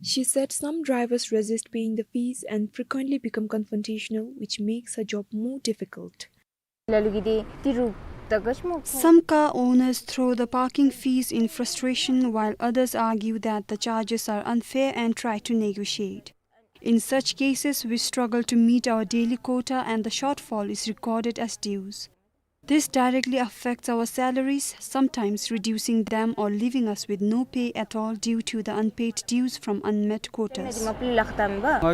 She said some drivers resist paying the fees and frequently become confrontational, which makes her job more difficult. Some car owners throw the parking fees in frustration, while others argue that the charges are unfair and try to negotiate. In such cases, we struggle to meet our daily quota and the shortfall is recorded as dues. This directly affects our salaries, sometimes reducing them or leaving us with no pay at all due to the unpaid dues from unmet quotas. ང་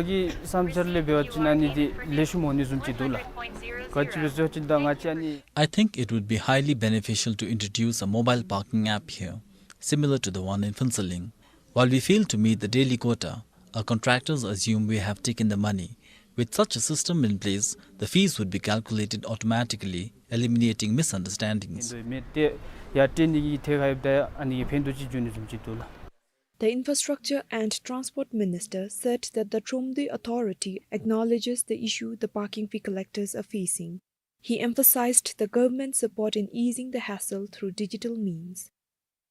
གི་བསམ་འཆར་ལས་འབད་བ་ཅིན་ཨ་ནི་འདི་ལེགས་ཤོམ་འོང་ནི་བཟུམ་ཅིག་འདུག་ལགས། ག་ཅི་སྦེ་ཟེར་བ་ཅིན་ད་ང་བཅས་ཨ་ནི། I think it would be highly beneficial to introduce a mobile parking app here, similar to the one in Phuentsholing. While we fail to meet the daily quota, our contractors assume we have taken the money. With such a system in place, the fees would be calculated automatically, eliminating misunderstandings. ཕན་ཐོགས་མེད་ཏེ་ཡར་སྤྲོད་ནི་གི་ཐད་ཁར་ཡོདཔ་ད་ཨ་ནི་གིས་ཕན་ཐོགས་ཅིག་འབྱུང་ནི་བཟུམ་ཅིག་འདུག་ལགས། The Infrastructure and Transport Minister said that the Thromde authority acknowledges the issue the parking fee collectors are facing. He emphasized the government's support in easing the hassle through digital means.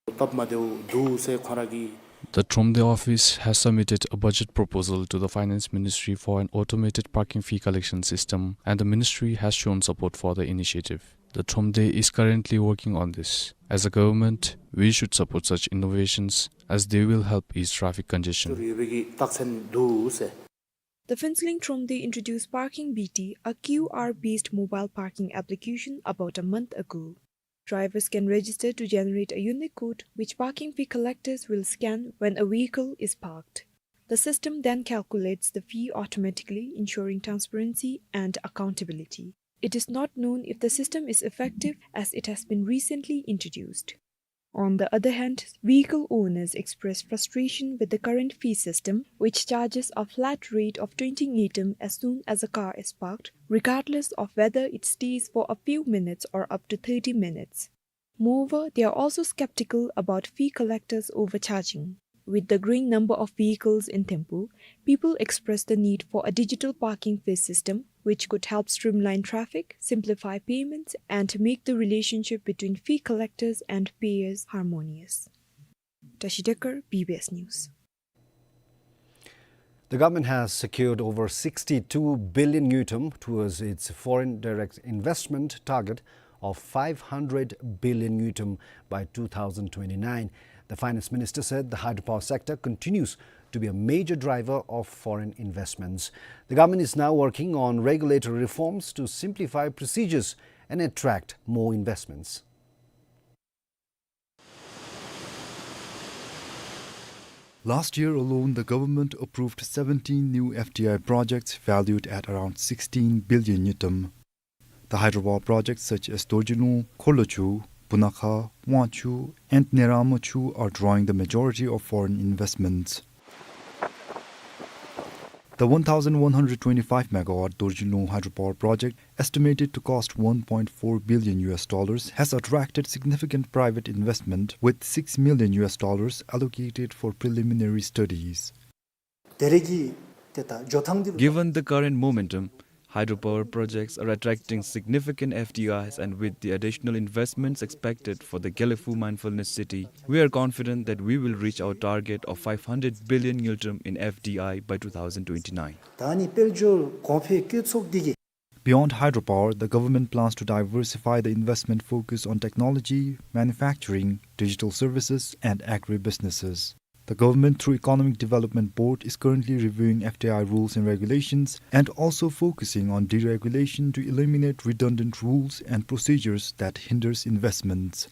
སྟབས་མ་བདེཝ་འདུག་ཟེར་ཁོ་ར་གིས། The Thromde office has submitted a budget proposal to the Finance Ministry for an automated parking fee collection system, and the ministry has shown support for the initiative. The Thromde is currently working on this. As a government, we should support such innovations as they will help ease traffic congestion. ཡོད་པའི་གི་རྟགས་མཚན་འདུག་ཟེར། The Phuentsholing Thromde introduced Parking B T, a Q R-based mobile parking application, about a month ago. Drivers can register to generate a unique code, which parking fee collectors will scan when a vehicle is parked. The system then calculates the fee automatically, ensuring transparency and accountability. It is not known if the system is effective, as it has been recently introduced. On the other hand, vehicle owners express frustration with the current fee system, which charges a flat rate of twenty ngultrum as soon as a car is parked, regardless of whether it stays for a few minutes or up to thirty minutes. Moreover, they are also skeptical about fee collectors overcharging. With the growing number of vehicles in Thimphu, people express the need for a digital parking fee system which could help streamline traffic, simplify payments, and make the relationship between fee collectors and payers harmonious. Tashi Dekar, B B S News. The government has secured over sixty-two billion ngultrum towards its foreign direct investment target of five hundred billion ngultrum by two thousand twenty-nine. The finance minister said the hydropower sector continues to be a major driver of foreign investments. The government is now working on regulatory reforms to simplify procedures and attract more investments. Last year alone, the government approved seventeen new F D I projects valued at around sixteen billion ngultrum. The hydropower projects such as Dorjilung, Khorlochu, Bunakha, Wangchu, and Neramochu are drawing the majority of foreign investments. The one thousand one hundred twenty-five megawatt Dorjilung hydropower project, estimated to cost one point four billion U S dollars, has attracted significant private investment, with six million U S dollars allocated for preliminary studies. དེ་རིང་གི་དེ་ད་འགྱོ་ཐངས་འདི། Given the current momentum, hydropower projects are attracting significant F D Is, and with the additional investments expected for the Gelephu Mindfulness City, we are confident that we will reach our target of five hundred billion ngultrum in F D I by two thousand twenty-nine. ད་ནི་དཔལ་འབྱོར་གོང་འཕེལ་བསྐྱོད་ཚུགས་འདི་གིས། Beyond hydropower, the government plans to diversify the investment focus on technology, manufacturing, digital services, and agribusinesses. The government, through Economic Development Board, is currently reviewing F D I rules and regulations and also focusing on deregulation to eliminate redundant rules and procedures that hinders investments.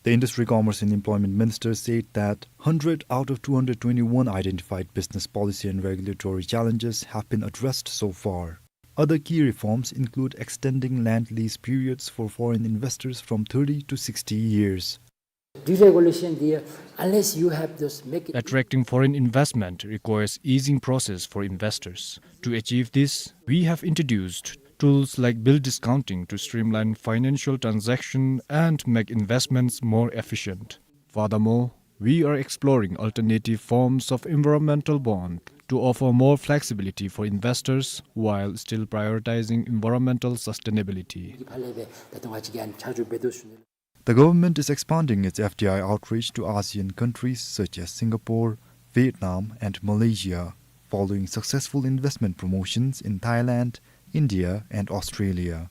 The Industry, Commerce and Employment Minister said that hundred out of two hundred twenty-one identified business policy and regulatory challenges have been addressed so far. Other key reforms include extending land lease periods for foreign investors from thirty to sixty years. Deregulation འདི་unless you have those make it. Attracting foreign investment requires easing process for investors. To achieve this, we have introduced tools like bill discounting to streamline financial transaction and make investments more efficient. Furthermore, we are exploring alternative forms of environmental bond to offer more flexibility for investors while still prioritizing environmental sustainability. The government is expanding its F D I outreach to ASEAN countries such as Singapore, Vietnam, and Malaysia, following successful investment promotions in Thailand, India, and Australia.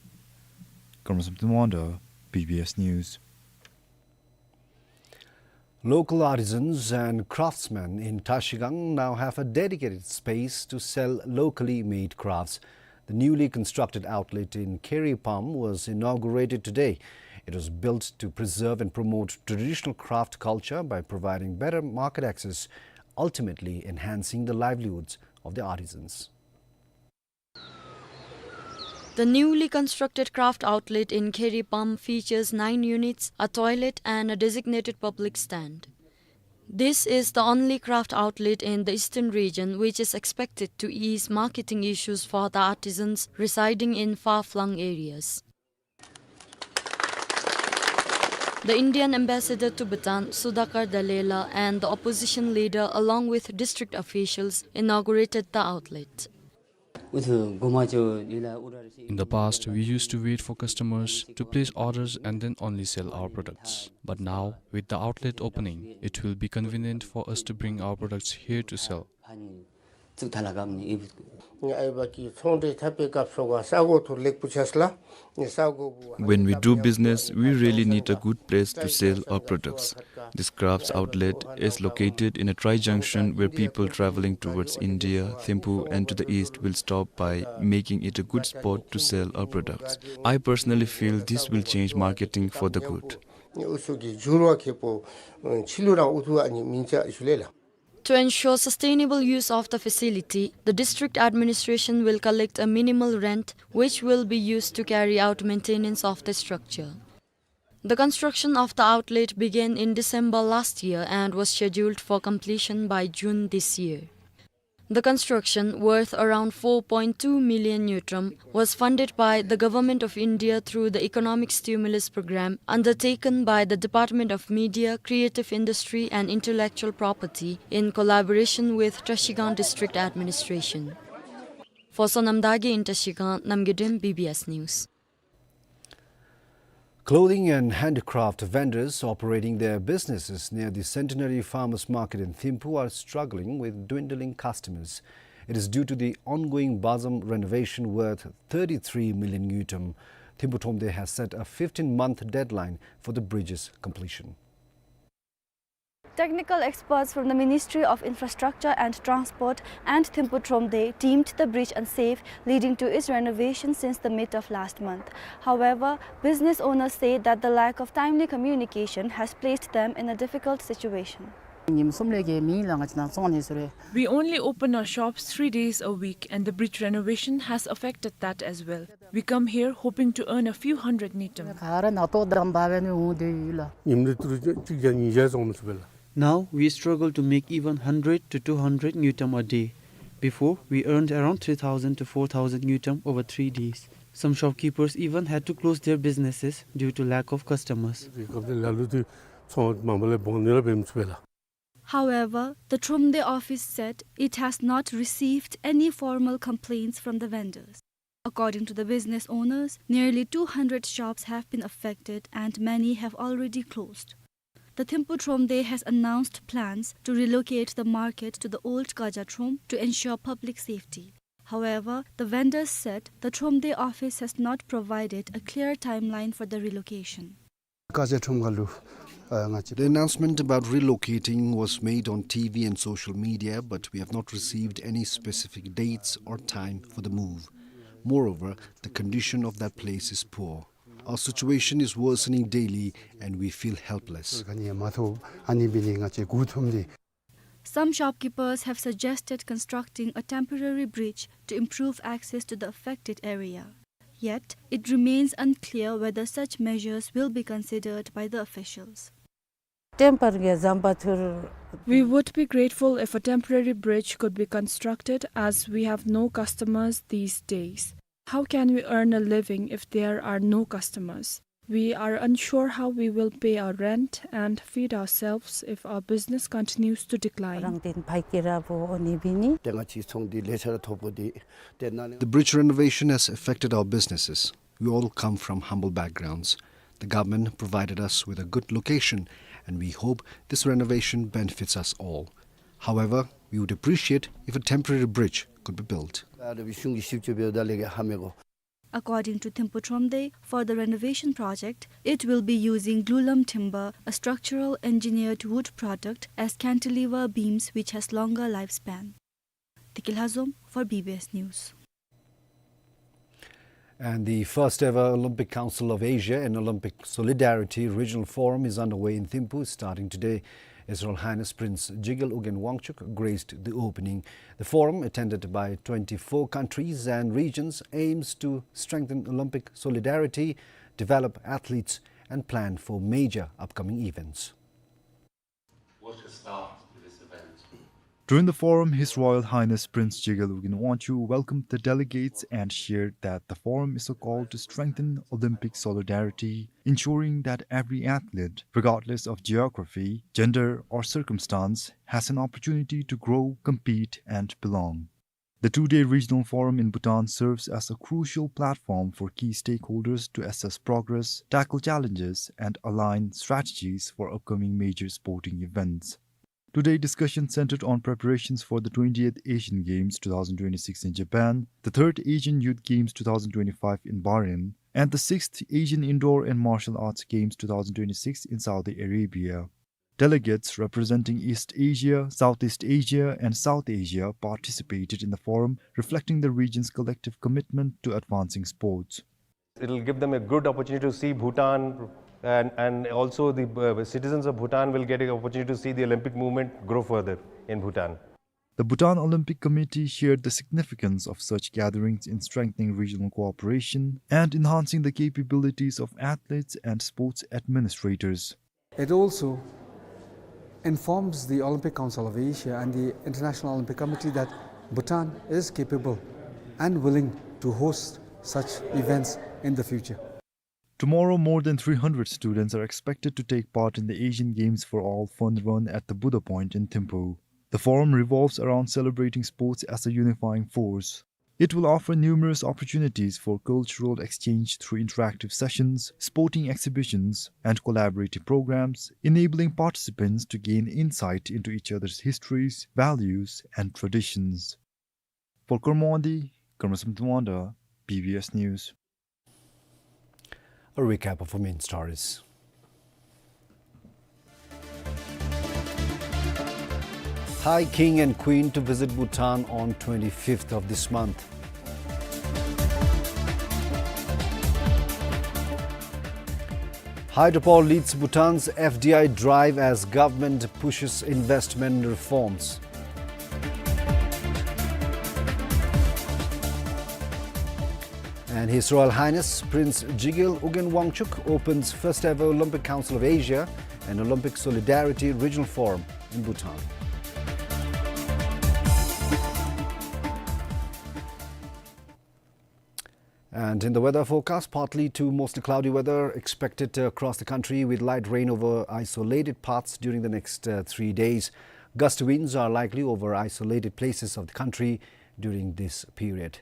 Karma Samten Wanda, B B S News. Local artisans and craftsmen in Trashigang now have a dedicated space to sell locally made crafts. The newly constructed outlet in Kheri Pam was inaugurated today. It was built to preserve and promote traditional craft culture by providing better market access, ultimately enhancing the livelihoods of the artisans. The newly constructed craft outlet in Kheri Pam features nine units, a toilet and a designated public stand. This is the only craft outlet in the eastern region which is expected to ease marketing issues for the artisans residing in far-flung areas. The Indian ambassador to Bhutan, Sudhakar Dallela, and the opposition leader, along with district officials, inaugurated the outlet. In the past, we used to wait for customers to place orders and then only sell our products. But now, with the outlet opening, it will be convenient for us to bring our products here to sell. When we do business, we really need a good place to sell our products. This crafts outlet is located in a tri-junction where people traveling towards India, Thimphu, and to the east will stop by, making it a good spot to sell our products. I personally feel this will change marketing for the good. To ensure sustainable use of the facility, the district administration will collect a minimal rent, which will be used to carry out maintenance of the structure. The construction of the outlet began in December last year and was scheduled for completion by June this year. The construction, worth around four point two million ngultrum, was funded by the Government of India through the Economic Stimulus Programme undertaken by the Department of Media, Creative Industry and Intellectual Property in collaboration with Trashigang District Administration. For Sonam Dagi in Trashigang, Namgay Dem, B B S News. Clothing and handicraft vendors operating their businesses near the Centenary Farmers Market in Thimphu are struggling with dwindling customers. It is due to the ongoing Bazam renovation worth thirty-three million ngultrum. Thimphu Thromde has set a fifteen-month deadline for the bridge's completion. Technical experts from the Ministry of Infrastructure and Transport and Thimphu Thromde deemed the bridge unsafe, leading to its renovation since the mid of last month. However, business owners say that the lack of timely communication has placed them in a difficult situation. ཉིནམ་གསུམ་ལས་བརྒལ་མེད་ལགས། ང་བཅས་ནཱ་བཙོང་ནི་ཚུ་རེ། We only open our shops three days a week, and the bridge renovation has affected that as well. We come here hoping to earn a few hundred ngultrum. ག་ར་ནང་ཐོག་དམ་པ་བས་ནི་འོང་དེ་ཡོད་ལགས། ཉིནམ་རེ་ཏི་རུ་གཅིག་བརྒྱ་ཉིས་བརྒྱ་བཙོང་མི་ཚུགས་པས་ལགས། Now we struggle to make even hundred to two hundred ngultrum a day. Before, we earned around three thousand to four thousand ngultrum over three days. Some shopkeepers even had to close their businesses due to lack of customers. སྐབས་དེ་ལ་ལུ་དེ་ཚོང་མང་པོ་ལས་སྦོང་ནི་ར་འབད་མི་ཚུགས་པས་ལགས། However, the Thromde office said it has not received any formal complaints from the vendors. According to the business owners, nearly two hundred shops have been affected and many have already closed. The Thimphu Thromde has announced plans to relocate the market to the old Kaja Throm to ensure public safety. However, the vendors said the Thromde office has not provided a clear timeline for the relocation. ཀ་ཇ་ཁྲོམ་ག་ལུ་ཨ་ང་བཅས། The announcement about relocating was made on T V and social media, but we have not received any specific dates or time for the move. Moreover, the condition of that place is poor. Our situation is worsening daily and we feel helpless. ག་ནི་མ་ཐོབ། ཨ་ནི་འབད་ནི་ང་བཅས་མགུ་འཐོམས་ཏེ། Some shopkeepers have suggested constructing a temporary bridge to improve access to the affected area. Yet, it remains unclear whether such measures will be considered by the officials. ཏེམ་པར་གྱི་ཟམ་པ་ཚུར། We would be grateful if a temporary bridge could be constructed, as we have no customers these days. How can we earn a living if there are no customers? We are unsure how we will pay our rent and feed ourselves if our business continues to decline. རང་བདེན་ཕ་གི་ར་བོ་ཨོ་ནི་བི་ནི། ཏེ་ང་བཅས་ཚོང་འདི་ལེ་ཤ་ར་ཐོབ་པོ་འདི་ཏེ་ན་ནི། The bridge renovation has affected our businesses. We all come from humble backgrounds. The government provided us with a good location, and we hope this renovation benefits us all. However, we would appreciate if a temporary bridge could be built. ཨ་ར་བི་གཞུང་གིས་ཞིབ་དཔྱད་འབདཝ་ད་ལས་ཀ་ཧ་མི་གོ། According to Thimphu Thromde, for the renovation project, it will be using glulam timber, a structural engineered wood product, as cantilever beams which has longer lifespan. Tekile Hazom for B B S News. And the first ever Olympic Council of Asia and Olympic Solidarity Regional Forum is underway in Thimphu, starting today. His Royal Highness Prince Jigel Ugyen Wangchuck graced the opening. The forum, attended by twenty-four countries and regions, aims to strengthen Olympic solidarity, develop athletes, and plan for major upcoming events. What a start to this event. During the forum, His Royal Highness Prince Jigel Ugyen Wangchuck welcomed the delegates and shared that the forum is a call to strengthen Olympic solidarity, ensuring that every athlete, regardless of geography, gender, or circumstance, has an opportunity to grow, compete, and belong. The two-day regional forum in Bhutan serves as a crucial platform for key stakeholders to assess progress, tackle challenges, and align strategies for upcoming major sporting events. Today, discussion centered on preparations for the twentieth Asian Games two thousand twenty-six in Japan, the third Asian Youth Games two thousand twenty-five in Bahrain, and the sixth Asian Indoor and Martial Arts Games two thousand twenty-six in Saudi Arabia. Delegates representing East Asia, Southeast Asia, and South Asia participated in the forum, reflecting the region's collective commitment to advancing sports. It'll give them a good opportunity to see Bhutan, and, and also the, uh, citizens of Bhutan will get an opportunity to see the Olympic movement grow further in Bhutan. The Bhutan Olympic Committee shared the significance of such gatherings in strengthening regional cooperation and enhancing the capabilities of athletes and sports administrators. It also informs the Olympic Council of Asia and the International Olympic Committee that Bhutan is capable and willing to host such events in the future. Tomorrow, more than three hundred students are expected to take part in the Asian Games for All fun run at the Buddha Point in Thimphu. The forum revolves around celebrating sports as a unifying force. It will offer numerous opportunities for cultural exchange through interactive sessions, sporting exhibitions, and collaborative programs, enabling participants to gain insight into each other's histories, values, and traditions. For Kurmadi, Kurmasam Tuanda, B B S News. A recap of our main stories. Thai King and Queen to visit Bhutan on twenty-fifth of this month. Hydropower leads Bhutan's F D I drive as government pushes investment reforms. And His Royal Highness Prince Jigel Ugyen Wangchuck opens first ever Olympic Council of Asia and Olympic Solidarity Regional Forum in Bhutan. And in the weather forecast, partly to mostly cloudy weather expected across the country with light rain over isolated parts during the next, uh, three days. Gusty winds are likely over isolated places of the country during this period.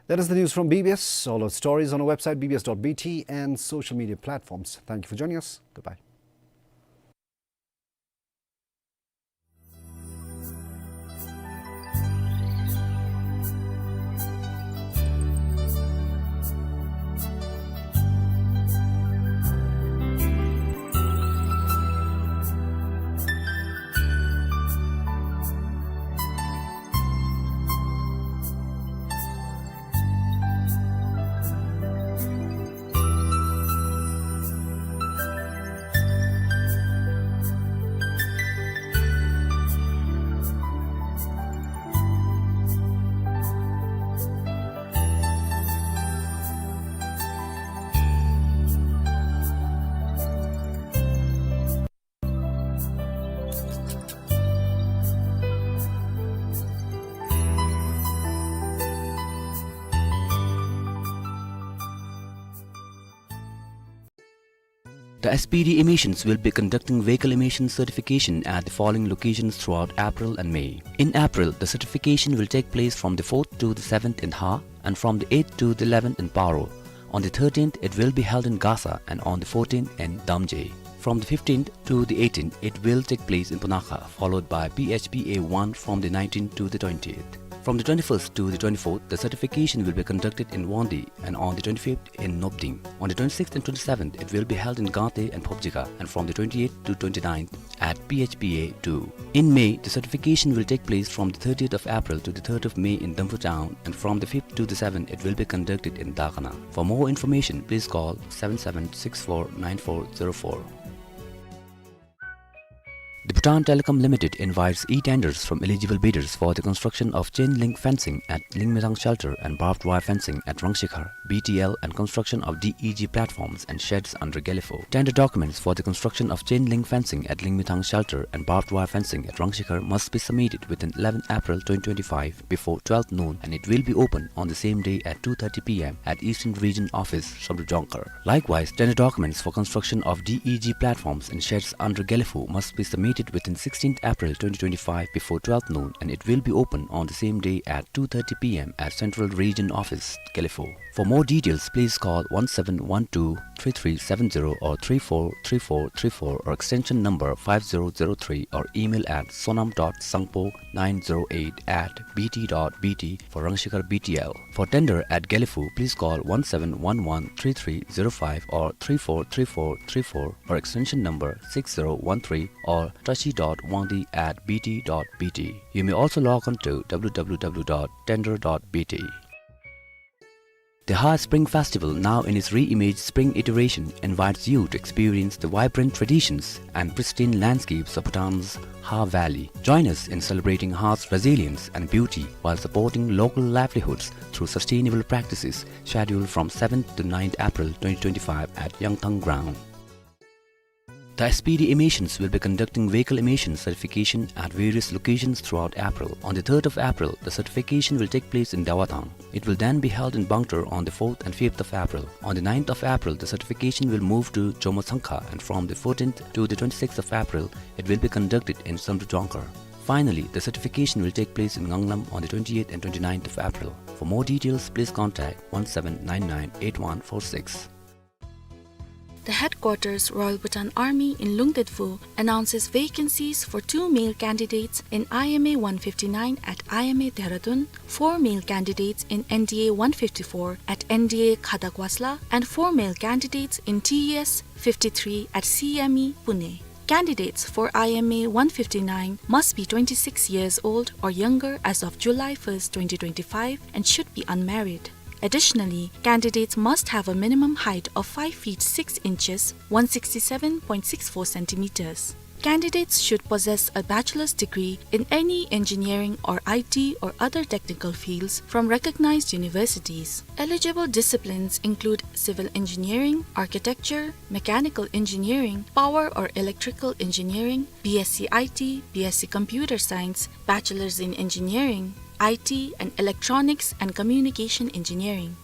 That is the news from B B S. All our stories on our website, B B S dot B T, and social media platforms. Thank you for joining us. Goodbye. The S P D emissions will be conducting vehicle emission certification at the following locations throughout April and May. In April, the certification will take place from the fourth to the seventh in Ha and from the eighth to the eleventh in Paro. On the thirteenth, it will be held in Gasa and on the fourteenth in Damje. From the fifteenth to the eighteenth, it will take place in Punakha, followed by P H P A one from the nineteenth to the twentieth. From the twenty-first to the twenty-fourth, the certification will be conducted in Wangdue, and on the twenty-fifth in Nobding. On the twenty-sixth and twenty-seventh, it will be held in Gangte and Phobjikha, and from the twenty-eighth to twenty-ninth at P H P A two. In Mae, the certification will take place from the thirtieth of April to the third of May in Dunfu Town, and from the fifth to the seventh, it will be conducted in Dagana. For more information, please call seven seven six four nine four zero four. The Bhutan Telecom Limited invites e-tenders from eligible bidders for the construction of chain link fencing at Lingmethang Shelter and barbed wire fencing at Rangshikhar, B T L, and construction of D E G platforms and sheds under Gelephu. Tender documents for the construction of chain link fencing at Lingmethang Shelter and barbed wire fencing at Rangshikhar must be submitted within eleventh April twenty twenty-five before twelve noon, and it will be open on the same day at two thirty P M at Eastern Region Office, Samdrup Jongkhar. Likewise, tender documents for construction of D E G platforms and sheds under Gelephu must be submitted within sixteenth April twenty twenty-five before twelve noon, and it will be open on the same day at two thirty P M at Central Region Office, Gelephu. For more details, please call one seven one two three three seven zero or three four three four three four or extension number five zero zero three or email at sonam dot sangpo nine zero eight at B T dot B T for Rangshikhar B T L. For tender at Gelephu, please call one seven one one three three zero five or three four three four three four or extension number six zero one three or tashi dot wangdue at B T dot B T. You may also log on to W W W dot tender dot B T. The Ha Spring Festival, now in its re-imaged spring iteration, invites you to experience the vibrant traditions and pristine landscapes of Bhutan's Ha Valley. Join us in celebrating Ha's resilience and beauty while supporting local livelihoods through sustainable practices, scheduled from seventh to ninth April twenty twenty-five at Yangthang Ground. The S P D emissions will be conducting vehicle emission certification at various locations throughout April. On the third of April, the certification will take place in Dawathang. It will then be held in Bangtur on the fourth and fifth of April. On the ninth of April, the certification will move to Jomotsangkha, and from the fourteenth to the twenty-sixth of April, it will be conducted in Samdrup Jongkhar. Finally, the certification will take place in Nganglam on the twenty-eighth and twenty-ninth of April. For more details, please contact one seven nine nine eight one four six. The headquarters Royal Bhutan Army in Lungdetvu announces vacancies for two male candidates in I M A one fifty-nine at I M A Dehradun, four male candidates in N D A one fifty-four at N D A Khadak Wasla, and four male candidates in T E S fifty-three at C M E Pune. Candidates for I M A one fifty-nine must be twenty-six years old or younger as of July first, twenty twenty-five, and should be unmarried. Additionally, candidates must have a minimum height of five feet six inches, one sixty-seven point six four centimeters. Candidates should possess a bachelor's degree in any engineering or I T or other technical fields from recognized universities. Eligible disciplines include civil engineering, architecture, mechanical engineering, power or electrical engineering, B S c I T, B S c Computer Science, Bachelor's in Engineering, I T and Electronics and Communication Engineering.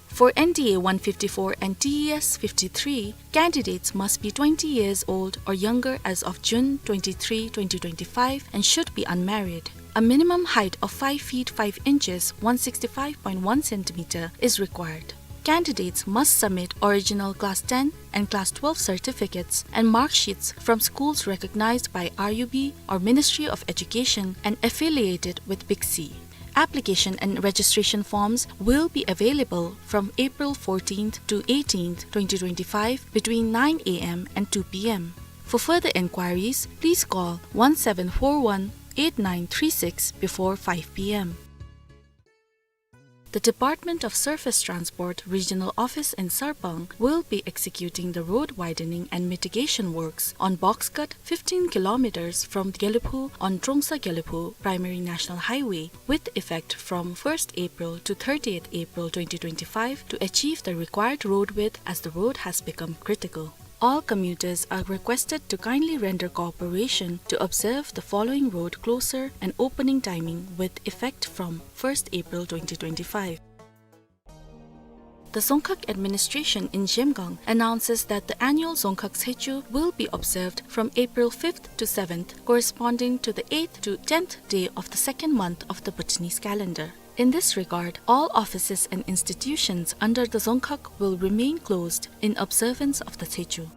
For N D A one fifty-four and T E S fifty-three, candidates must be twenty years old or younger as of June twenty-three, twenty twenty-five, and should be unmarried. A minimum height of five feet five inches, one sixty-five point one centimeter, is required. Candidates must submit original class ten and class twelve certificates and mark sheets from schools recognized by R U B or Ministry of Education and affiliated with BICSI. Application and registration forms will be available from April fourteenth to eighteenth, twenty twenty-five, between nine A M and two P M. For further enquiries, please call one seven four one eight nine three six before five P M. The Department of Surface Transport Regional Office in Sarpang will be executing the road widening and mitigation works on box cut fifteen kilometers from Gelephu on Trongsa-Gelephu Primary National Highway with effect from first April to thirtieth April twenty twenty-five to achieve the required road width, as the road has become critical. All commuters are requested to kindly render cooperation to observe the following road closure and opening timing with effect from first April twenty twenty-five. The Dzongkhag administration in Zhemgang announces that the annual Dzongkhag Tshechu will be observed from April fifth to seventh, corresponding to the eighth to tenth day of the second month of the Bhutanese calendar. In this regard, all offices and institutions under the Dzongkhag will remain closed in observance of the Tshechu.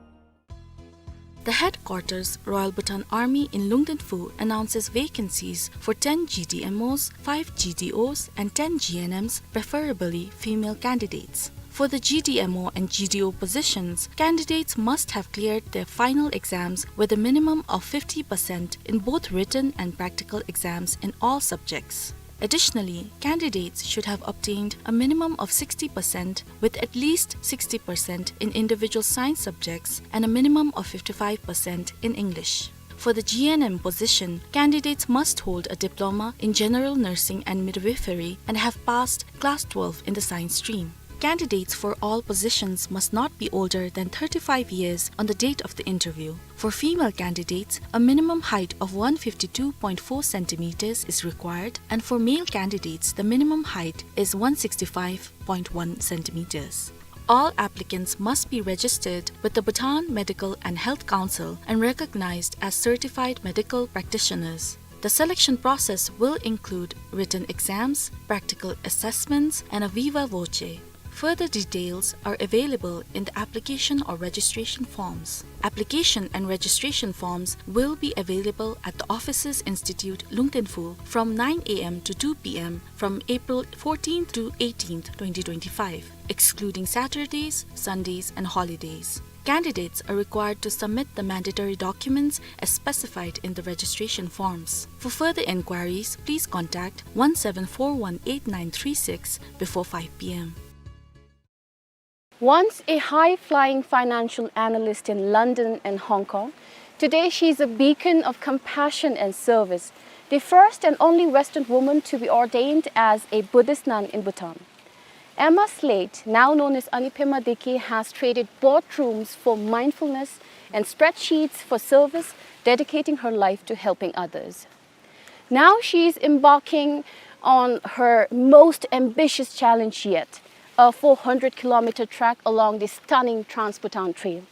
The headquarters, Royal Bhutan Army in Lungdenphu, announces vacancies for ten G D M Os, five G D Os, and ten G N Ms, preferably female candidates. For the G D M O and G D O positions, candidates must have cleared their final exams with a minimum of fifty percent in both written and practical exams in all subjects. Additionally, candidates should have obtained a minimum of sixty percent, with at least sixty percent in individual science subjects and a minimum of fifty-five percent in English. For the G N M position, candidates must hold a diploma in general nursing and midwifery and have passed class twelve in the science stream. Candidates for all positions must not be older than thirty-five years on the date of the interview. For female candidates, a minimum height of one fifty-two point four centimeters is required, and for male candidates, the minimum height is one sixty-five point one centimeters. All applicants must be registered with the Bhutan Medical and Health Council and recognized as certified medical practitioners. The selection process will include written exams, practical assessments, and a viva voce. Further details are available in the application or registration forms. Application and registration forms will be available at the Officers Institute, Lungdenphu, from nine A M to two P M from April fourteenth to eighteenth, twenty twenty-five, excluding Saturdays, Sundays, and holidays. Candidates are required to submit the mandatory documents as specified in the registration forms. For further inquiries, please contact one seven four one eight nine three six before five P M. Once a high-flying financial analyst in London and Hong Kong, today she is a beacon of compassion and service, the first and only Western woman to be ordained as a Buddhist nun in Bhutan. Emma Slate, now known as Anipema Deki, has traded boardrooms for mindfulness and spreadsheets for service, dedicating her life to helping others. Now she is embarking on her most ambitious challenge yet, a four hundred kilometer trek along the stunning Trans-Bhutan Trail.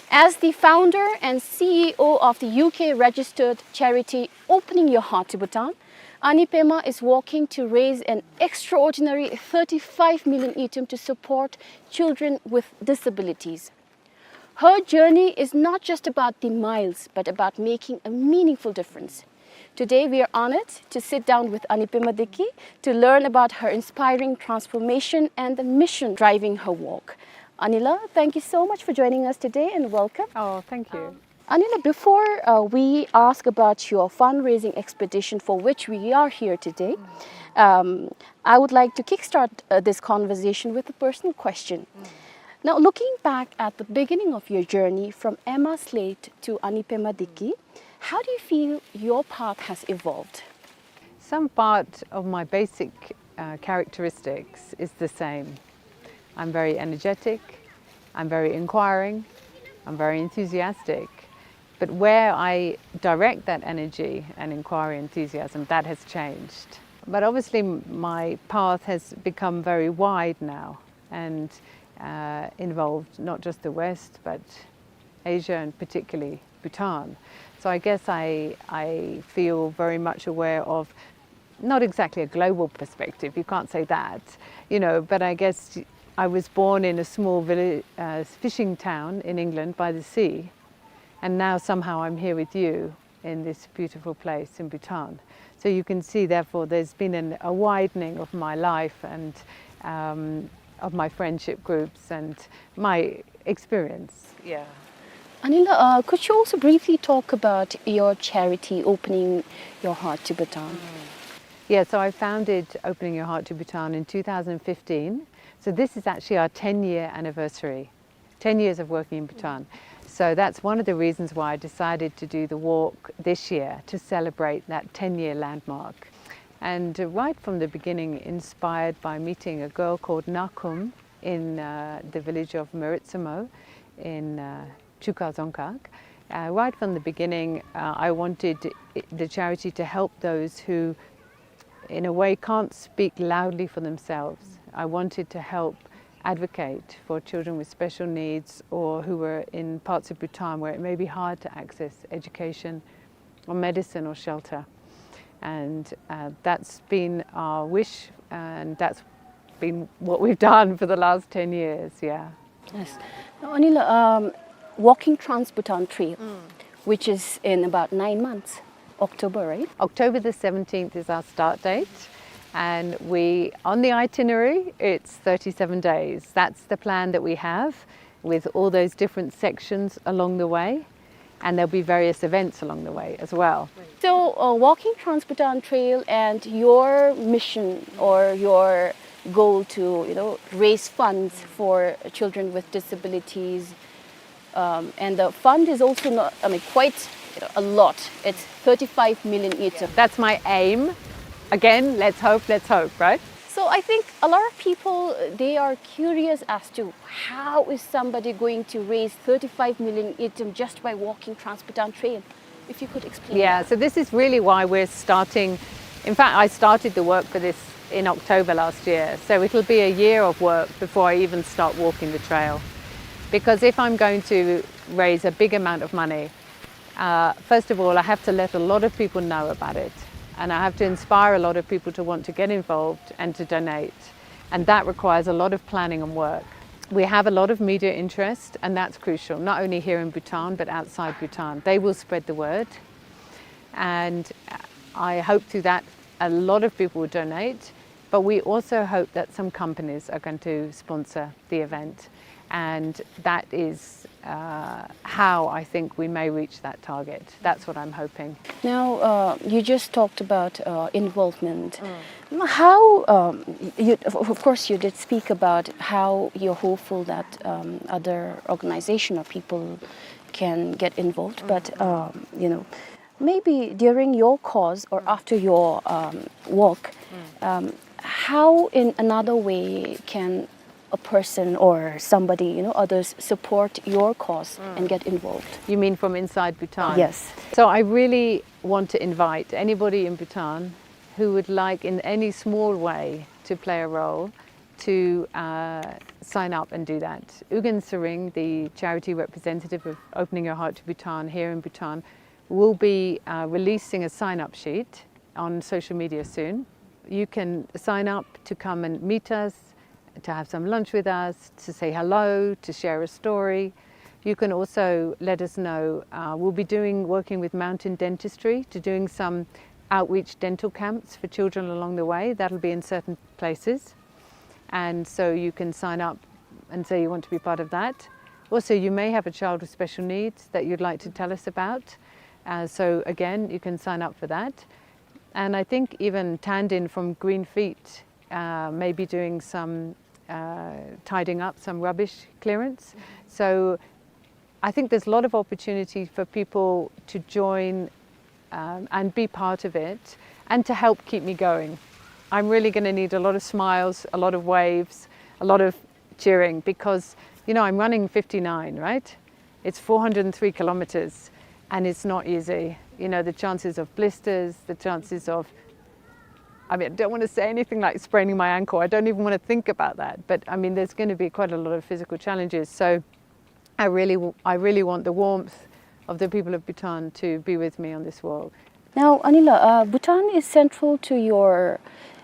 As the founder and C E O of the U K-registered charity Opening Your Heart to Bhutan, Anipema is working to raise an extraordinary thirty-five million ngultrum to support children with disabilities. Her journey is not just about the miles, but about making a meaningful difference. Today, we are honored to sit down with Anipema Deki to learn about her inspiring transformation and the mission driving her work. Anila, thank you so much for joining us today and welcome. Oh, thank you. Um, Anila, before, uh, we ask about your fundraising expedition for which we are here today, um, I would like to kickstart, uh, this conversation with a personal question. Now, looking back at the beginning of your journey from Emma Slate to Anipema Deki, how do you feel your path has evolved? Some part of my basic, uh, characteristics is the same. I'm very energetic, I'm very inquiring, I'm very enthusiastic. But where I direct that energy and inquiry, enthusiasm, that has changed. But obviously, m-, my path has become very wide now and, uh, involved not just the West, but Asia and particularly Bhutan. So I guess I, I feel very much aware of not exactly a global perspective, you can't say that, you know, but I guess I was born in a small village, uh, fishing town in England by the sea, and now somehow I'm here with you in this beautiful place in Bhutan. So you can see, therefore, there's been an, a widening of my life and, um, of my friendship groups and my experience. Yeah. Anila, uh, could you also briefly talk about your charity, Opening Your Heart to Bhutan? Mm. Yeah, so I founded Opening Your Heart to Bhutan in two thousand fifteen. So this is actually our ten-year anniversary, ten years of working in Bhutan. So that's one of the reasons why I decided to do the walk this year, to celebrate that ten-year landmark. And, uh, right from the beginning, inspired by meeting a girl called Nakum in, uh, the village of Meritsamo in, uh, Chuka Dzongkhag. Uh, right from the beginning, uh, I wanted i-, the charity to help those who, in a way, can't speak loudly for themselves. I wanted to help advocate for children with special needs or who were in parts of Bhutan where it may be hard to access education or medicine or shelter. And, uh, that's been our wish, and that's been what we've done for the last ten years, yeah. Yes. Now, Anila, um, Walking Trans-Bhutan Trail, which is in about nine months, October, right? October the seventeenth is our start date, and we, on the itinerary, it's thirty-seven days. That's the plan that we have, with all those different sections along the way, and there'll be various events along the way as well. So, uh, Walking Trans-Bhutan Trail and your mission or your goal to, you know, raise funds for children with disabilities, um, and the fund is also not, I mean, quite, you know, a lot. It's thirty-five million ngultrum. That's my aim. Again, let's hope, let's hope, right? So I think a lot of people, they are curious as to how is somebody going to raise thirty-five million ngultrum just by walking Trans-Bhutan Trail. If you could explain. Yeah, that. So this is really why we're starting. In fact, I started the work for this in October last year. So it'll be a year of work before I even start walking the trail. Because if I'm going to raise a big amount of money, uh, first of all, I have to let a lot of people know about it. And I have to inspire a lot of people to want to get involved and to donate. And that requires a lot of planning and work. We have a lot of media interest, and that's crucial, not only here in Bhutan, but outside Bhutan. They will spread the word. And I hope through that a lot of people will donate, but we also hope that some companies are going to sponsor the event. And that is, uh, how I think we may reach that target. That's what I'm hoping. Now, uh, you just talked about, uh, involvement. Mm. How, um, you, of, of course, you did speak about how you're hopeful that, um, other organization or people can get involved, but, um, you know, maybe during your cause or after your, um, walk, um, how in another way can a person or somebody, you know, others support your cause and get involved? You mean from inside Bhutan? Yes. So I really want to invite anybody in Bhutan who would like in any small way to play a role to, uh, sign up and do that. Ugyen Tshering, the charity representative of Opening Your Heart to Bhutan here in Bhutan, will be, uh, releasing a sign-up sheet on social media soon. You can sign up to come and meet us, to have some lunch with us, to say hello, to share a story. You can also let us know, uh, we'll be doing, working with Mountain Dentistry to doing some outreach dental camps for children along the way. That'll be in certain places. And so you can sign up and say you want to be part of that. Also, you may have a child with special needs that you'd like to tell us about. Uh, so again, you can sign up for that. And I think even Tandin from Green Feet, uh, may be doing some, uh, tidying up, some rubbish clearance. So I think there's a lot of opportunity for people to join, um, and be part of it and to help keep me going. I'm really gonna need a lot of smiles, a lot of waves, a lot of cheering because, you know, I'm running fifty-nine, right? It's four hundred and three kilometers and it's not easy. You know, the chances of blisters, the chances of, I mean, I don't wanna say anything like spraining my ankle. I don't even wanna think about that. But, I mean, there's gonna be quite a lot of physical challenges. So I really, w-, I really want the warmth of the people of Bhutan to be with me on this walk. Now, Anila, uh, Bhutan is central to your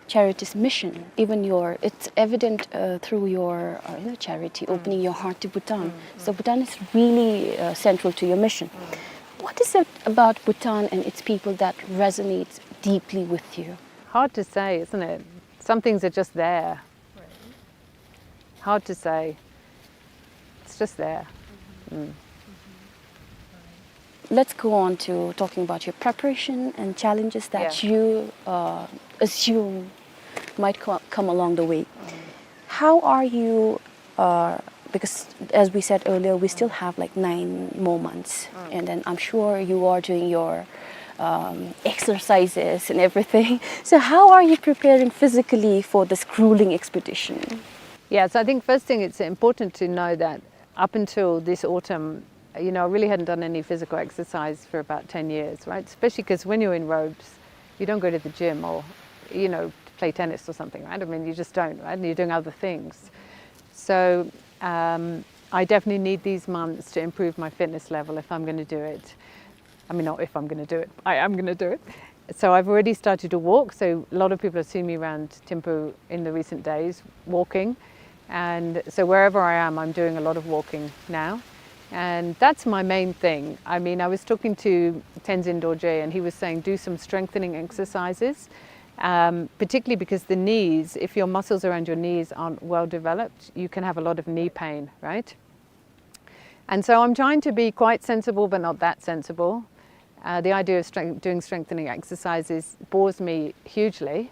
charity's mission. Even your, it's evident, uh, through your, uh, you know, charity, Opening Your Heart to Bhutan. So Bhutan is really, uh, central to your mission. What is it about Bhutan and its people that resonates deeply with you? Hard to say, isn't it? Some things are just there. Hard to say. It's just there. Mm. Let's go on to talking about your preparation and challenges that you, uh, assume might co-, come along the way. How are you, uh, because as we said earlier, we still have, like, nine more months, and then I'm sure you are doing your, um, exercises and everything. So how are you preparing physically for this grueling expedition? Yeah, so I think first thing, it's important to know that up until this autumn, you know, I really hadn't done any physical exercise for about ten years, right? Especially 'cause when you're in robes, you don't go to the gym or, you know, play tennis or something, right? I mean, you just don't, right? And you're doing other things. So, um, I definitely need these months to improve my fitness level if I'm gonna do it. I mean, not if I'm gonna do it, I am gonna do it. So I've already started to walk. So a lot of people have seen me around Thimphu in the recent days walking. And so wherever I am, I'm doing a lot of walking now. And that's my main thing. I mean, I was talking to Tenzin Dorje, and he was saying do some strengthening exercises, um, particularly because the knees, if your muscles around your knees aren't well developed, you can have a lot of knee pain, right? And so I'm trying to be quite sensible, but not that sensible. Uh, the idea of strength, doing strengthening exercises bores me hugely.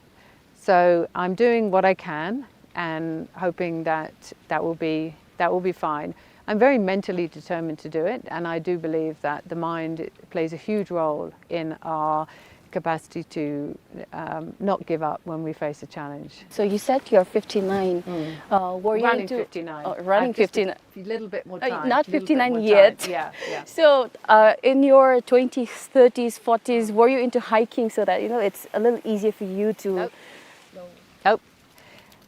So I'm doing what I can and hoping that that will be, that will be fine. I'm very mentally determined to do it, and I do believe that the mind plays a huge role in our capacity to, um, not give up when we face a challenge. So you said you're fifty-nine. Uh, were you Running into fifty-nine. Oh, running I've just a fifty-nine. Few, little bit more Uh, time. not Little bit fifty-nine more yet. Time. Yeah, yeah. So, uh, in your twenties, thirties, forties, were you into hiking so that, you know, it's a little easier for you to? Nope. Nope.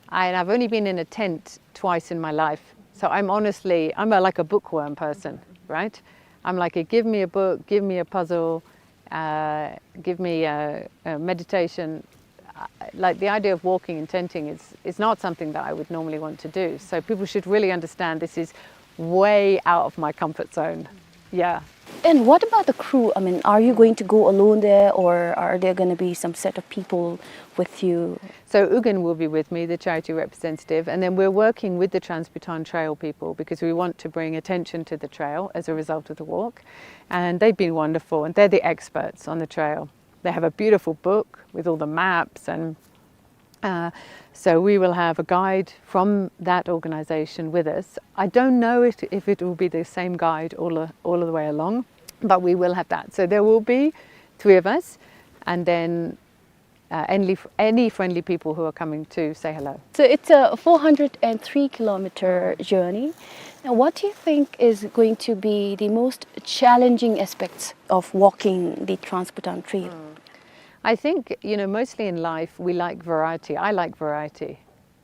And I've only been in a tent twice in my life. So I'm honestly, I'm a, like, a bookworm person, right? I'm like, give me a book, give me a puzzle, uh, give me a, a meditation. Uh, like, the idea of walking and tenting is, is not something that I would normally want to do. So people should really understand this is way out of my comfort zone. Yeah. And what about the crew? I mean, are you going to go alone there, or are there gonna be some set of people with you? So Ugen will be with me, the charity representative, and then we're working with the Trans-Bhutan Trail people because we want to bring attention to the trail as a result of the walk. And they've been wonderful, and they're the experts on the trail. They have a beautiful book with all the maps, and, uh, so we will have a guide from that organization with us. I don't know if, if it will be the same guide all, all of the way along, but we will have that. So there will be three of us, and then, uh, any, any friendly people who are coming to say hello. So it's a four hundred and three kilometer journey. Now, what do you think is going to be the most challenging aspects of walking the Trans-Bhutan Trail? I think, you know, mostly in life we like variety. I like variety,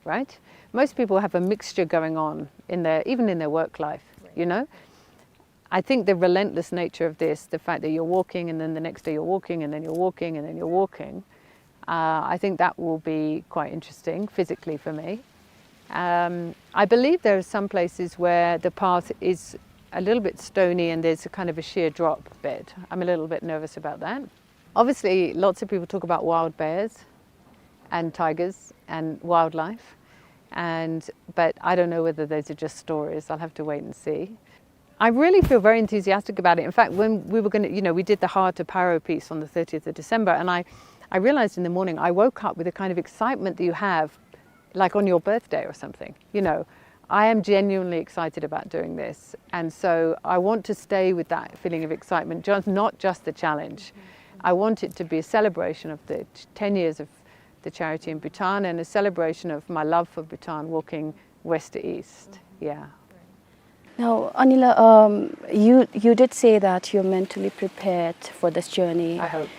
right? Most people have a mixture going on in their, even in their work life, you know? I think the relentless nature of this, the fact that you're walking and then the next day you're walking and then you're walking and then you're walking, uh, I think that will be quite interesting physically for me. Um, I believe there are some places where the path is a little bit stony and there's a kind of a sheer drop bit. I'm a little bit nervous about that. Obviously, lots of people talk about wild bears and tigers and wildlife, and, but I don't know whether those are just stories. I'll have to wait and see. I really feel very enthusiastic about it. In fact, when we were gonna, you know, we did the Heart of Paro piece on the thirtieth of December, and I, I realized in the morning, I woke up with a kind of excitement that you have, like, on your birthday or something, you know. I am genuinely excited about doing this, and so I want to stay with that feeling of excitement, just, not just the challenge. I want it to be a celebration of the t-, ten years of the charity in Bhutan and a celebration of my love for Bhutan, walking west to east. Yeah. Now, Anila, um, you, you did say that you're mentally prepared for this journey. I hope.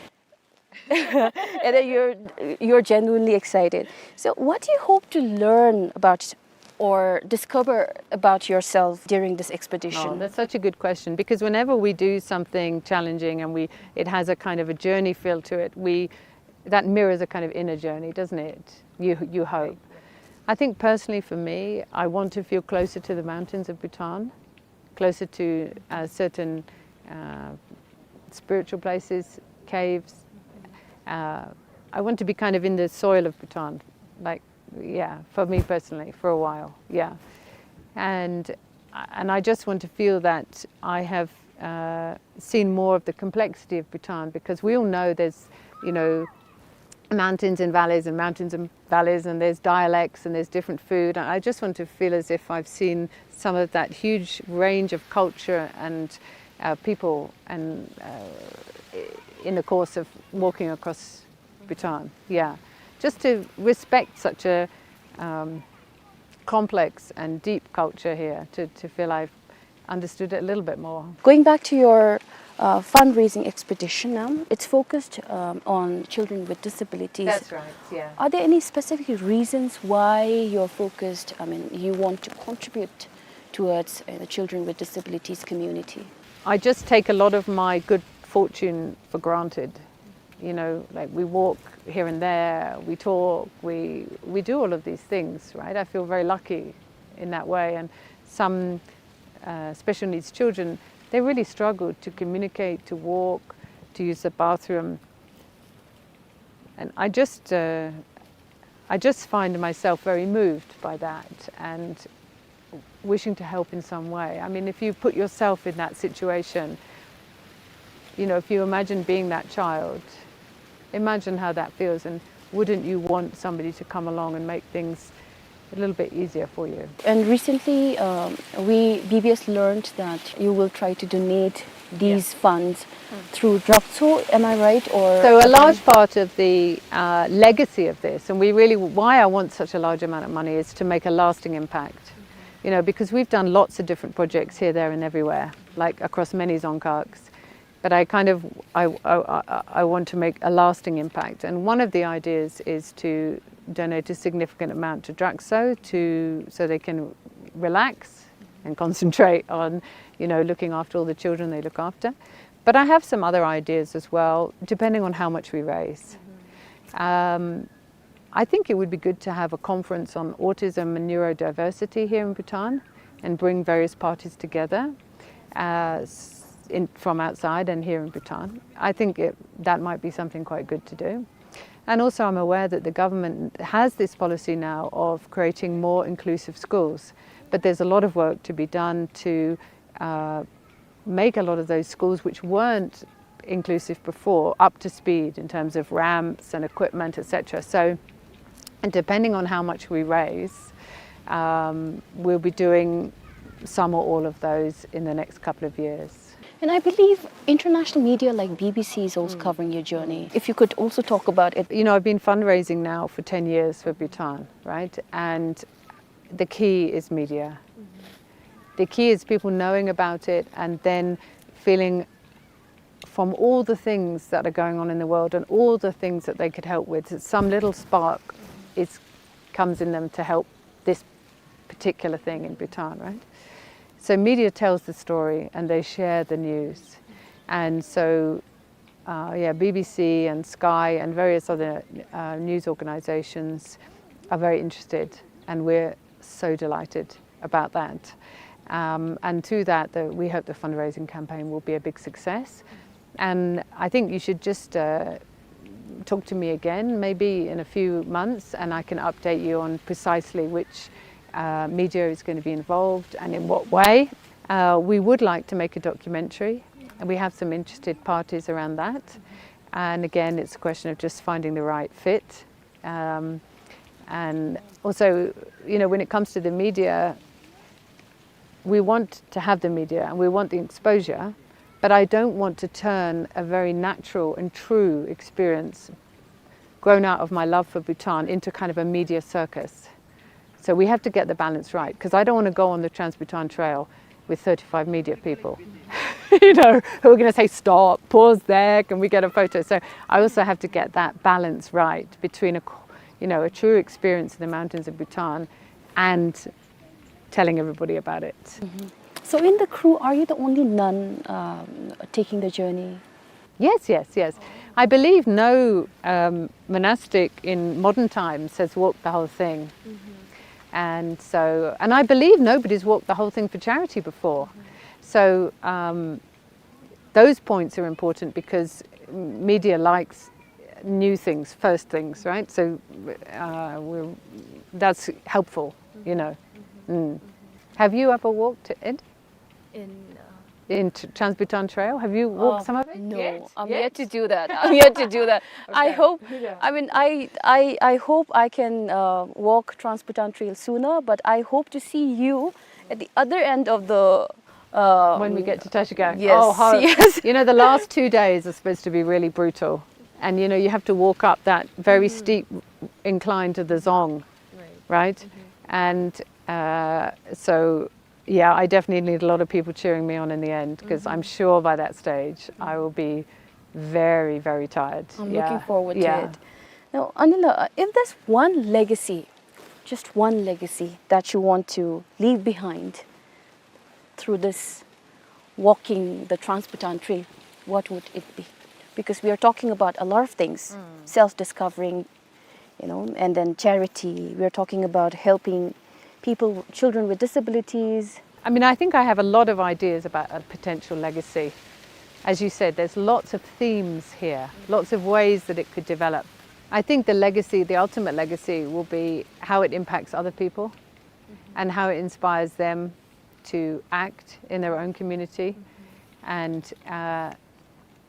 And then you're, you're genuinely excited. So what do you hope to learn about or discover about yourself during this expedition? Oh, that's such a good question, because whenever we do something challenging and we, it has a kind of a journey feel to it, we, that mirrors a kind of inner journey, doesn't it? You, you hope. I think personally for me, I want to feel closer to the mountains of Bhutan, closer to, uh, certain, uh, spiritual places, caves. Uh, I want to be kind of in the soil of Bhutan, like, yeah, for me personally, for a while, yeah. And, and I just want to feel that I have, uh, seen more of the complexity of Bhutan, because we all know there's, you know, mountains and valleys and mountains and valleys, and there's dialects and there's different food. And I just want to feel as if I've seen some of that huge range of culture and, uh, people and, uh, in the course of walking across Bhutan. Yeah, just to respect such a, um, complex and deep culture here, to, to feel I've understood it a little bit more. Going back to your, uh, fundraising expedition now, it's focused, um, on children with disabilities. That's right, yeah. Are there any specific reasons why you're focused, I mean, you want to contribute towards, uh, the children with disabilities community? I just take a lot of my good fortune for granted. You know, like, we walk here and there, we talk, we, we do all of these things, right? I feel very lucky in that way. And some, uh, special needs children, they really struggle to communicate, to walk, to use the bathroom. And I just, uh, I just find myself very moved by that and wishing to help in some way. I mean, if you put yourself in that situation, you know, if you imagine being that child, imagine how that feels, and wouldn't you want somebody to come along and make things a little bit easier for you? And recently, um, we, B B S learned that you will try to donate these funds through Drakcho, am I right? Or so a large part of the, uh, legacy of this, and we really, why I want such a large amount of money is to make a lasting impact. You know, because we've done lots of different projects here, there, and everywhere, like, across many dzongkhags. But I kind of, I, I, I, I want to make a lasting impact. And one of the ideas is to donate a significant amount to Drakcho to, so they can relax and concentrate on, you know, looking after all the children they look after. But I have some other ideas as well, depending on how much we raise. Um, I think it would be good to have a conference on autism and neurodiversity here in Bhutan and bring various parties together, uh, s-, in, from outside and here in Bhutan. I think it, that might be something quite good to do. And also, I'm aware that the government has this policy now of creating more inclusive schools, but there's a lot of work to be done to, uh, make a lot of those schools which weren't inclusive before up to speed in terms of ramps and equipment, et cetera. So, and depending on how much we raise, um, we'll be doing some or all of those in the next couple of years. And I believe international media like B B C is also covering your journey. If you could also talk about it. You know, I've been fundraising now for ten years for Bhutan, right? And the key is media. The key is people knowing about it and then feeling from all the things that are going on in the world and all the things that they could help with, some little spark is, comes in them to help this particular thing in Bhutan, right? So media tells the story and they share the news. And so, uh, yeah, B B C and Sky and various other, uh, news organizations are very interested, and we're so delighted about that. Um, and through that, the, we hope the fundraising campaign will be a big success. And I think you should just, uh, talk to me again, maybe in a few months, and I can update you on precisely which, uh, media is gonna be involved and in what way. Uh, we would like to make a documentary, and we have some interested parties around that. And again, it's a question of just finding the right fit. Um, and also, you know, when it comes to the media, we want to have the media and we want the exposure, but I don't want to turn a very natural and true experience grown out of my love for Bhutan into kind of a media circus. So we have to get the balance right, 'cause I don't wanna go on the Trans-Bhutan Trail with thirty-five media people, you know, who are gonna say, "Stop, pause there, can we get a photo?" So I also have to get that balance right between a, you know, a true experience in the mountains of Bhutan and telling everybody about it. So in the crew, are you the only nun, um, taking the journey? Yes, yes, yes. I believe no, um, monastic in modern times has walked the whole thing. And so, and I believe nobody's walked the whole thing for charity before. So, um, those points are important because media likes new things, first things, right? So, uh, we're, that's helpful, you know. Mm. Have you ever walked it? In, uh, in T-, Trans-Bhutan Trail? Have you walked, uh, some of it? No, yet? I'm yet to do that. I'm yet to do that. I hope, I mean, I, I, I hope I can, uh, walk Trans-Bhutan Trail sooner, but I hope to see you at the other end of the, uh, when we get to Tashigak. Yes, oh, how, yes. You know, the last two days are supposed to be really brutal. And, you know, you have to walk up that very steep incline to the dzong, right? And, uh, so, yeah, I definitely need a lot of people cheering me on in the end, 'cause I'm sure by that stage I will be very, very tired. I'm looking forward to it. Now, Anila, uh, if there's one legacy, just one legacy that you want to leave behind through this walking the Trans-Bhutan Trail, what would it be? Because we are talking about a lot of things, self-discovering, you know, and then charity. We are talking about helping people, children with disabilities, I mean, I think I have a lot of ideas about a potential legacy. As you said, there's lots of themes here, lots of ways that it could develop. I think the legacy, the ultimate legacy, will be how it impacts other people and how it inspires them to act in their own community. And, uh,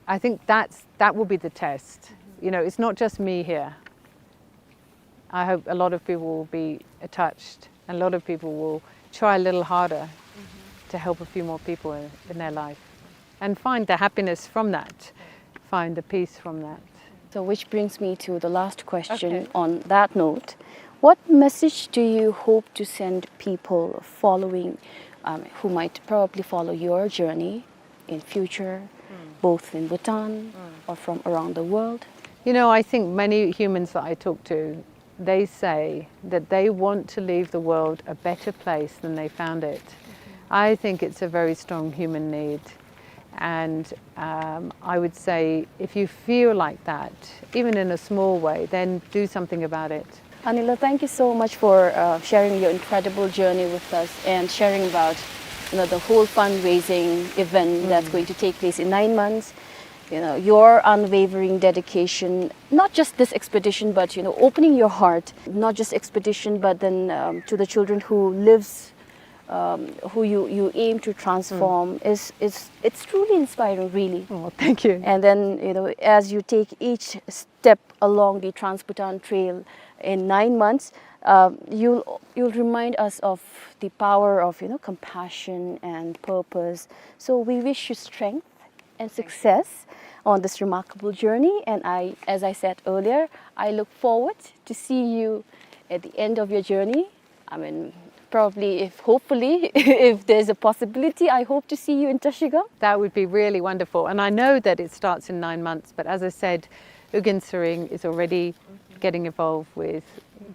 I think that's, that will be the test. You know, it's not just me here. I hope a lot of people will be touched, and a lot of people will try a little harder to help a few more people in, in their life and find the happiness from that, find the peace from that. So, which brings me to the last question. Okay. On that note, what message do you hope to send people following, um, who might probably follow your journey in future, both in Bhutan or from around the world? You know, I think many humans that I talk to, they say that they want to leave the world a better place than they found it. I think it's a very strong human need. And, um, I would say, if you feel like that, even in a small way, then do something about it. Anila, thank you so much for, uh, sharing your incredible journey with us and sharing about, you know, the whole fundraising event that's going to take place in nine months. You know, your unwavering dedication, not just this expedition, but, you know, opening your heart, not just expedition, but then, um, to the children who lives, um, who you, you aim to transform is, is, it's truly inspiring, really. Oh, thank you. And then, you know, as you take each step along the Trans-Bhutan Trail in nine months, um, you'll, you'll remind us of the power of, you know, compassion and purpose. So we wish you strength and success on this remarkable journey. And I, as I said earlier, I look forward to see you at the end of your journey. I mean, probably, if, hopefully, if there's a possibility, I hope to see you in Trashigang. That would be really wonderful. And I know that it starts in nine months, but as I said, U Gin Sering is already getting involved with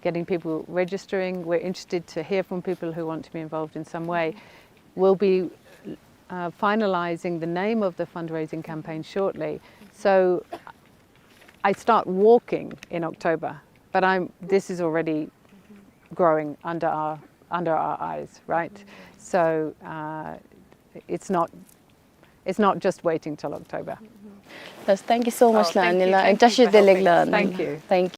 getting people registering. We're interested to hear from people who want to be involved in some way. We'll be, uh, finalizing the name of the fundraising campaign shortly. So I start walking in October, but I'm, this is already growing under our, under our eyes, right? So, uh, it's not, it's not just waiting till October. Yes, thank you so much, Anila, and Trashigang Delek la. Thank you. Thank you.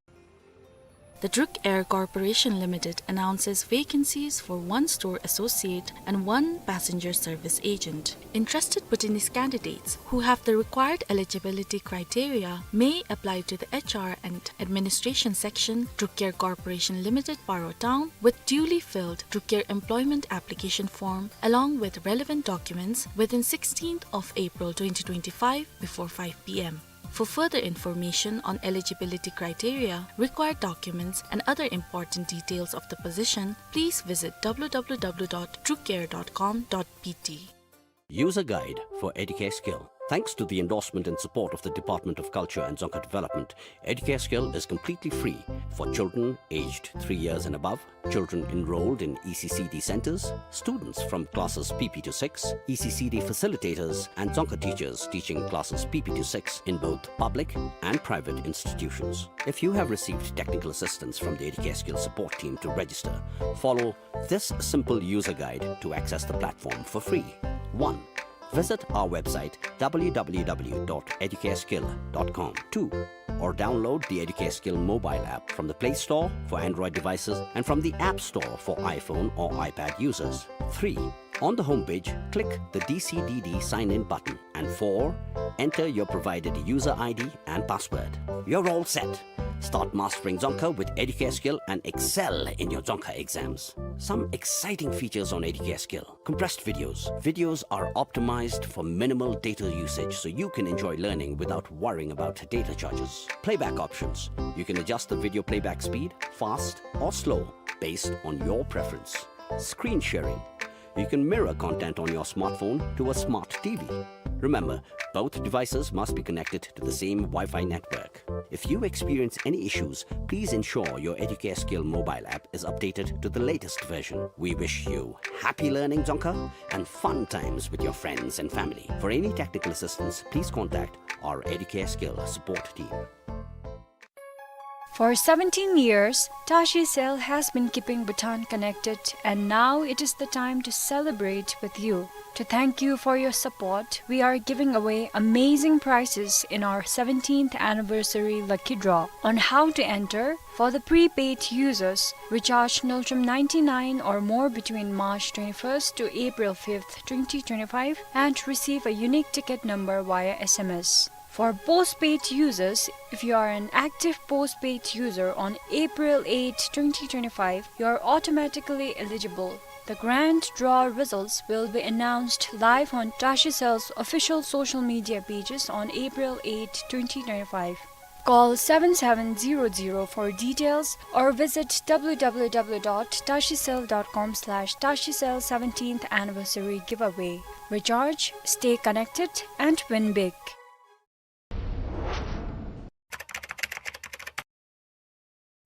The Druk Air Corporation Limited announces vacancies for one store associate and one passenger service agent. Interested Bhutanese candidates who have the required eligibility criteria may apply to the H R and Administration Section, Druk Air Corporation Limited, Paro Town, with duly filled Druk Air employment application form along with relevant documents within sixteenth of April twenty twenty-five before five P M. For further information on eligibility criteria, required documents, and other important details of the position, please visit W W W dot drukair dot com dot B T. User guide for Educare Skill. Thanks to the endorsement and support of the Department of Culture and Dzongkha Development, Educare Skill is completely free for children aged three years and above, children enrolled in E C C D centers, students from classes P P to six, E C C D facilitators, and Dzongkha teachers teaching classes P P to six in both public and private institutions. If you have received technical assistance from the Educare Skill support team to register, follow this simple user guide to access the platform for free. One, visit our website, W W W dot educareskill dot com. Two, or download the Educare Skill mobile app from the Play Store for Android devices and from the App Store for iPhone or iPad users. Three, on the homepage, click the D C D D sign-in button. And four, enter your provided user I D and password. You're all set. Start mastering Dzongkha with Educare Skill and excel in your Dzongkha exams. Some exciting features on Educare Skill. Compressed videos. Videos are optimized for minimal data usage, so you can enjoy learning without worrying about data charges. Playback options. You can adjust the video playback speed, fast or slow, based on your preference. Screen sharing. You can mirror content on your smartphone to a smart T V. Remember, both devices must be connected to the same Wi-Fi network. If you experience any issues, please ensure your Educare Skill mobile app is updated to the latest version. We wish you happy learning Dzongkha and fun times with your friends and family. For any technical assistance, please contact our Educare Skill support team. For seventeen years, Tashi Cell has been keeping Bhutan connected, and now it is the time to celebrate with you. To thank you for your support, we are giving away amazing prizes in our seventeenth anniversary lucky draw. On how to enter: for the prepaid users, recharge Ngultrum ninety-nine or more between March twenty-first to April fifth, twenty twenty-five, and receive a unique ticket number via S M S. For postpaid users, if you are an active postpaid user on April eighth, twenty twenty-five, you are automatically eligible. The grand draw results will be announced live on Tashi Cell's official social media pages on April eighth, twenty twenty-five. Call seven seven zero zero for details or visit w w w dot tashi cell dot com slash tashi cell seventeenth anniversary giveaway. Recharge, stay connected, and win big.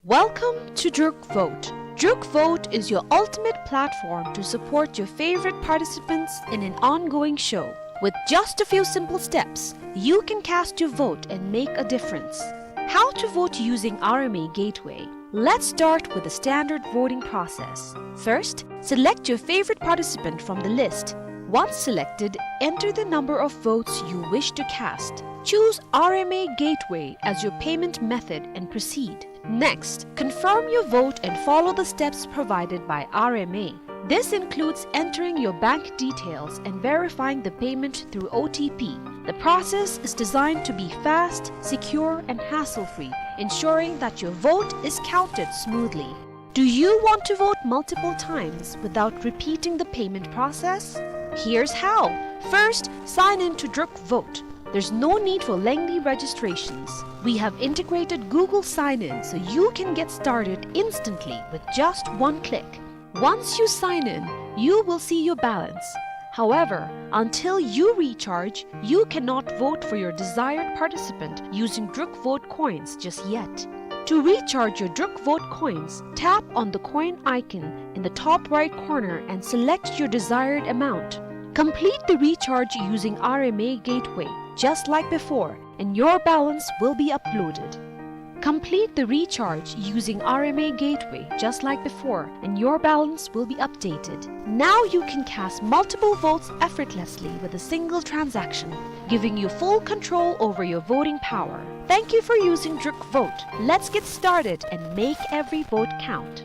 Welcome to Druk Vote. Druk Vote is your ultimate platform to support your favorite participants in an ongoing show. With just a few simple steps, you can cast your vote and make a difference. How to vote using R M A Gateway. Let's start with the standard voting process. First, select your favorite participant from the list. Once selected, enter the number of votes you wish to cast. Choose R M A Gateway as your payment method and proceed. Next, confirm your vote and follow the steps provided by R M A. This includes entering your bank details and verifying the payment through O T P. The process is designed to be fast, secure, and hassle-free, ensuring that your vote is counted smoothly. Do you want to vote multiple times without repeating the payment process? Here's how. First, sign in to Druk Vote. There's no need for lengthy registrations. We have integrated Google Sign-In, so you can get started instantly with just one click. Once you sign in, you will see your balance. However, until you recharge, you cannot vote for your desired participant using Druk Vote coins just yet. To recharge your Druk Vote coins, tap on the coin icon in the top right corner and select your desired amount. Complete the recharge using R M A Gateway, just like before, and your balance will be uploaded. Complete the recharge using R M A Gateway, just like before, and your balance will be updated. Now you can cast multiple votes effortlessly with a single transaction, giving you full control over your voting power. Thank you for using Druk Vote. Let's get started and make every vote count.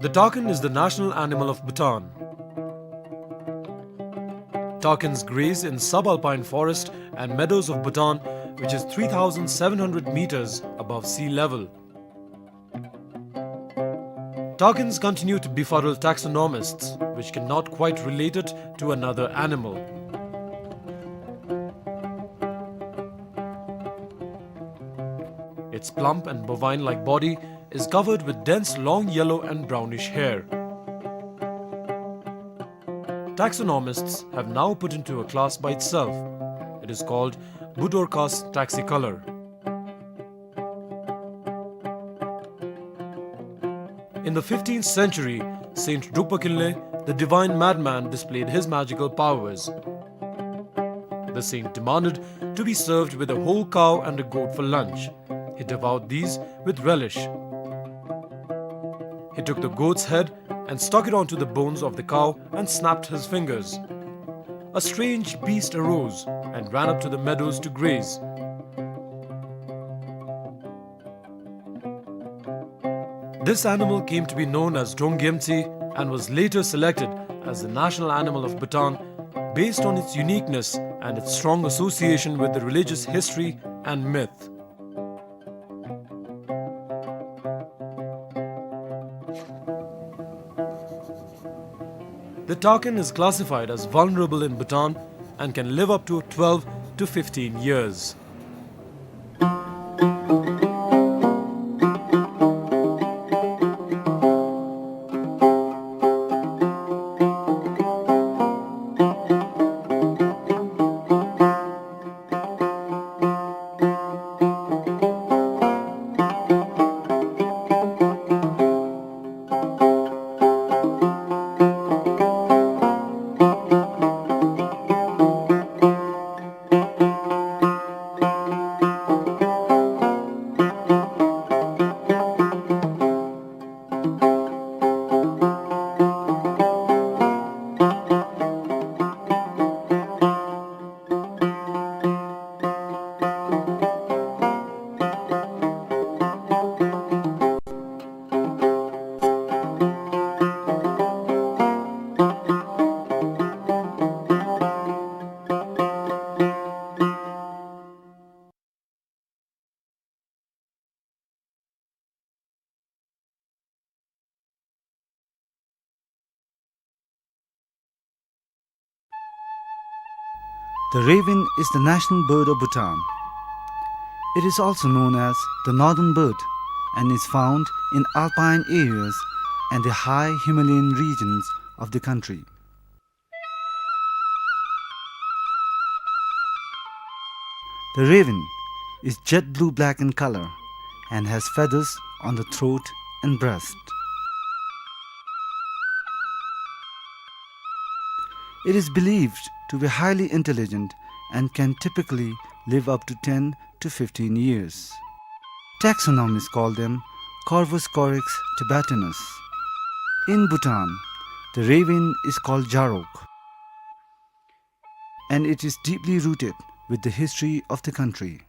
The takin is the national animal of Bhutan. Takins graze in subalpine forest and meadows of Bhutan, which is three thousand seven hundred meters above sea level. Takins continue to befuddle taxonomists, which cannot quite relate it to another animal. Its plump and bovine-like body is covered with dense long yellow and brownish hair. Taxonomists have now put into a class by itself. It is called Budorcas taxicolor. In the fifteenth century, Saint Drukpa Kinley, the divine madman, displayed his magical powers. The saint demanded to be served with a whole cow and a goat for lunch. He devoured these with relish. He took the goat's head and stuck it onto the bones of the cow and snapped his fingers. A strange beast arose and ran up to the meadows to graze. This animal came to be known as Drongyemtsi and was later selected as the national animal of Bhutan based on its uniqueness and its strong association with the religious history and myth. The takin is classified as vulnerable in Bhutan and can live up to twelve to fifteen years. The raven is the national bird of Bhutan. It is also known as the northern bird and is found in alpine areas and the high Himalayan regions of the country. The raven is jet blue-black in color and has feathers on the throat and breast. It is believed to be highly intelligent and can typically live up to ten to fifteen years. Taxonomists call them Corvus corax tibetanus. In Bhutan, the raven is called jarok, and it is deeply rooted with the history of the country.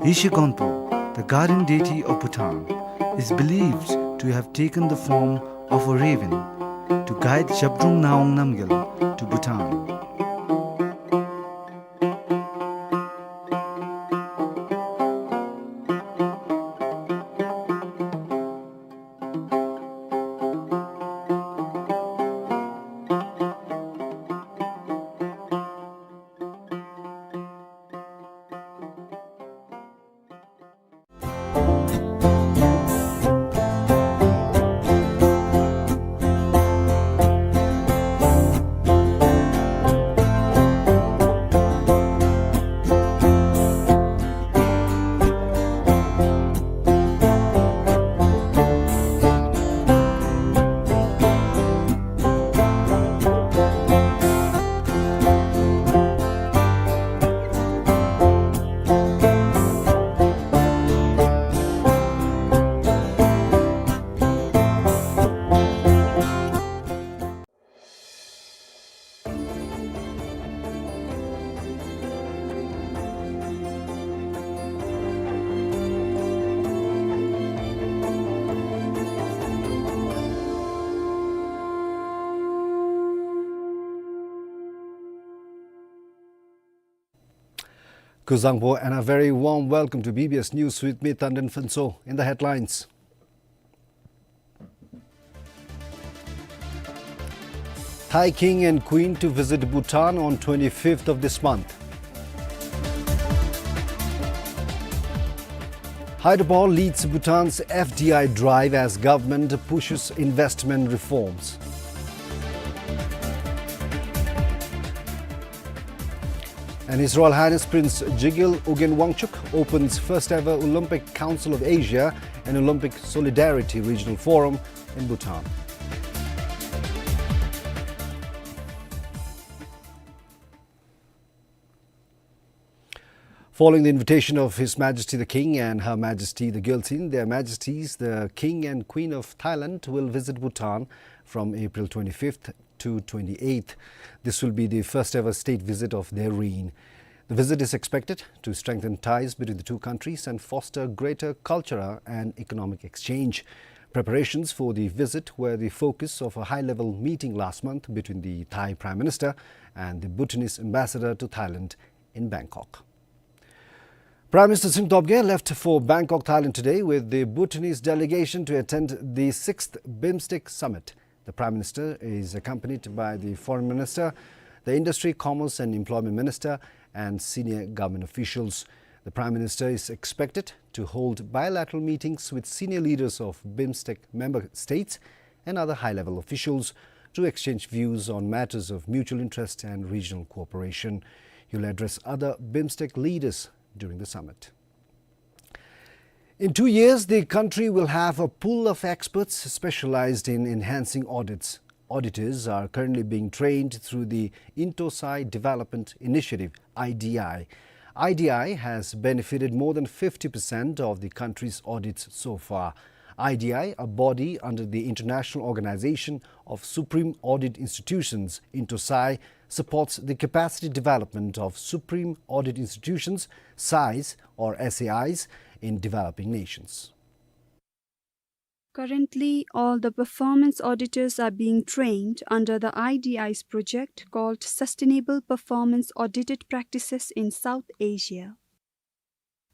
Yeshe Gonpo, the guardian deity of Bhutan, is believed to have taken the form of a raven to guide Zhabdrung Ngawang Namgyal to Bhutan. Kuzuzangpo and a very warm welcome to B B S News with me, Tandin Phuntsho. In the headlines. Thai King and Queen to visit Bhutan on twenty-fifth of this month. Hyderabad leads Bhutan's F D I drive as government pushes investment reforms. And His Royal Highness Prince Jigme Ugyen Wangchuck opens first ever Olympic Council of Asia and Olympic Solidarity Regional Forum in Bhutan. Following the invitation of His Majesty the King and Her Majesty the Gyaltsuen, Their Majesties the King and Queen of Thailand will visit Bhutan from April twenty-fifth to twenty-eighth. This will be the first ever state visit of their reign. The visit is expected to strengthen ties between the two countries and foster greater cultural and economic exchange. Preparations for the visit were the focus of a high-level meeting last month between the Thai Prime Minister and the Bhutanese ambassador to Thailand, in Bangkok. Prime Minister Singh Tobgay left for Bangkok, Thailand today with the Bhutanese delegation to attend the sixth BIMSTEC summit. The Prime Minister is accompanied by the Foreign Minister, the Industry, Commerce and Employment Minister, and senior government officials. The Prime Minister is expected to hold bilateral meetings with senior leaders of BIMSTEC member states and other high-level officials to exchange views on matters of mutual interest and regional cooperation. He will address other BIMSTEC leaders during the summit. In two years, the country will have a pool of experts specialized in enhancing audits. Auditors are currently being trained through the INTOSAI Development Initiative, I D I. I D I has benefited more than fifty percent of the country's audits so far. I D I, a body under the International Organization of Supreme Audit Institutions, INTOSAI, supports the capacity development of supreme audit institutions, SAIs or S A Is, in developing nations. Currently, all the performance auditors are being trained under the I D I's project called Sustainable Performance Audited Practices in South Asia.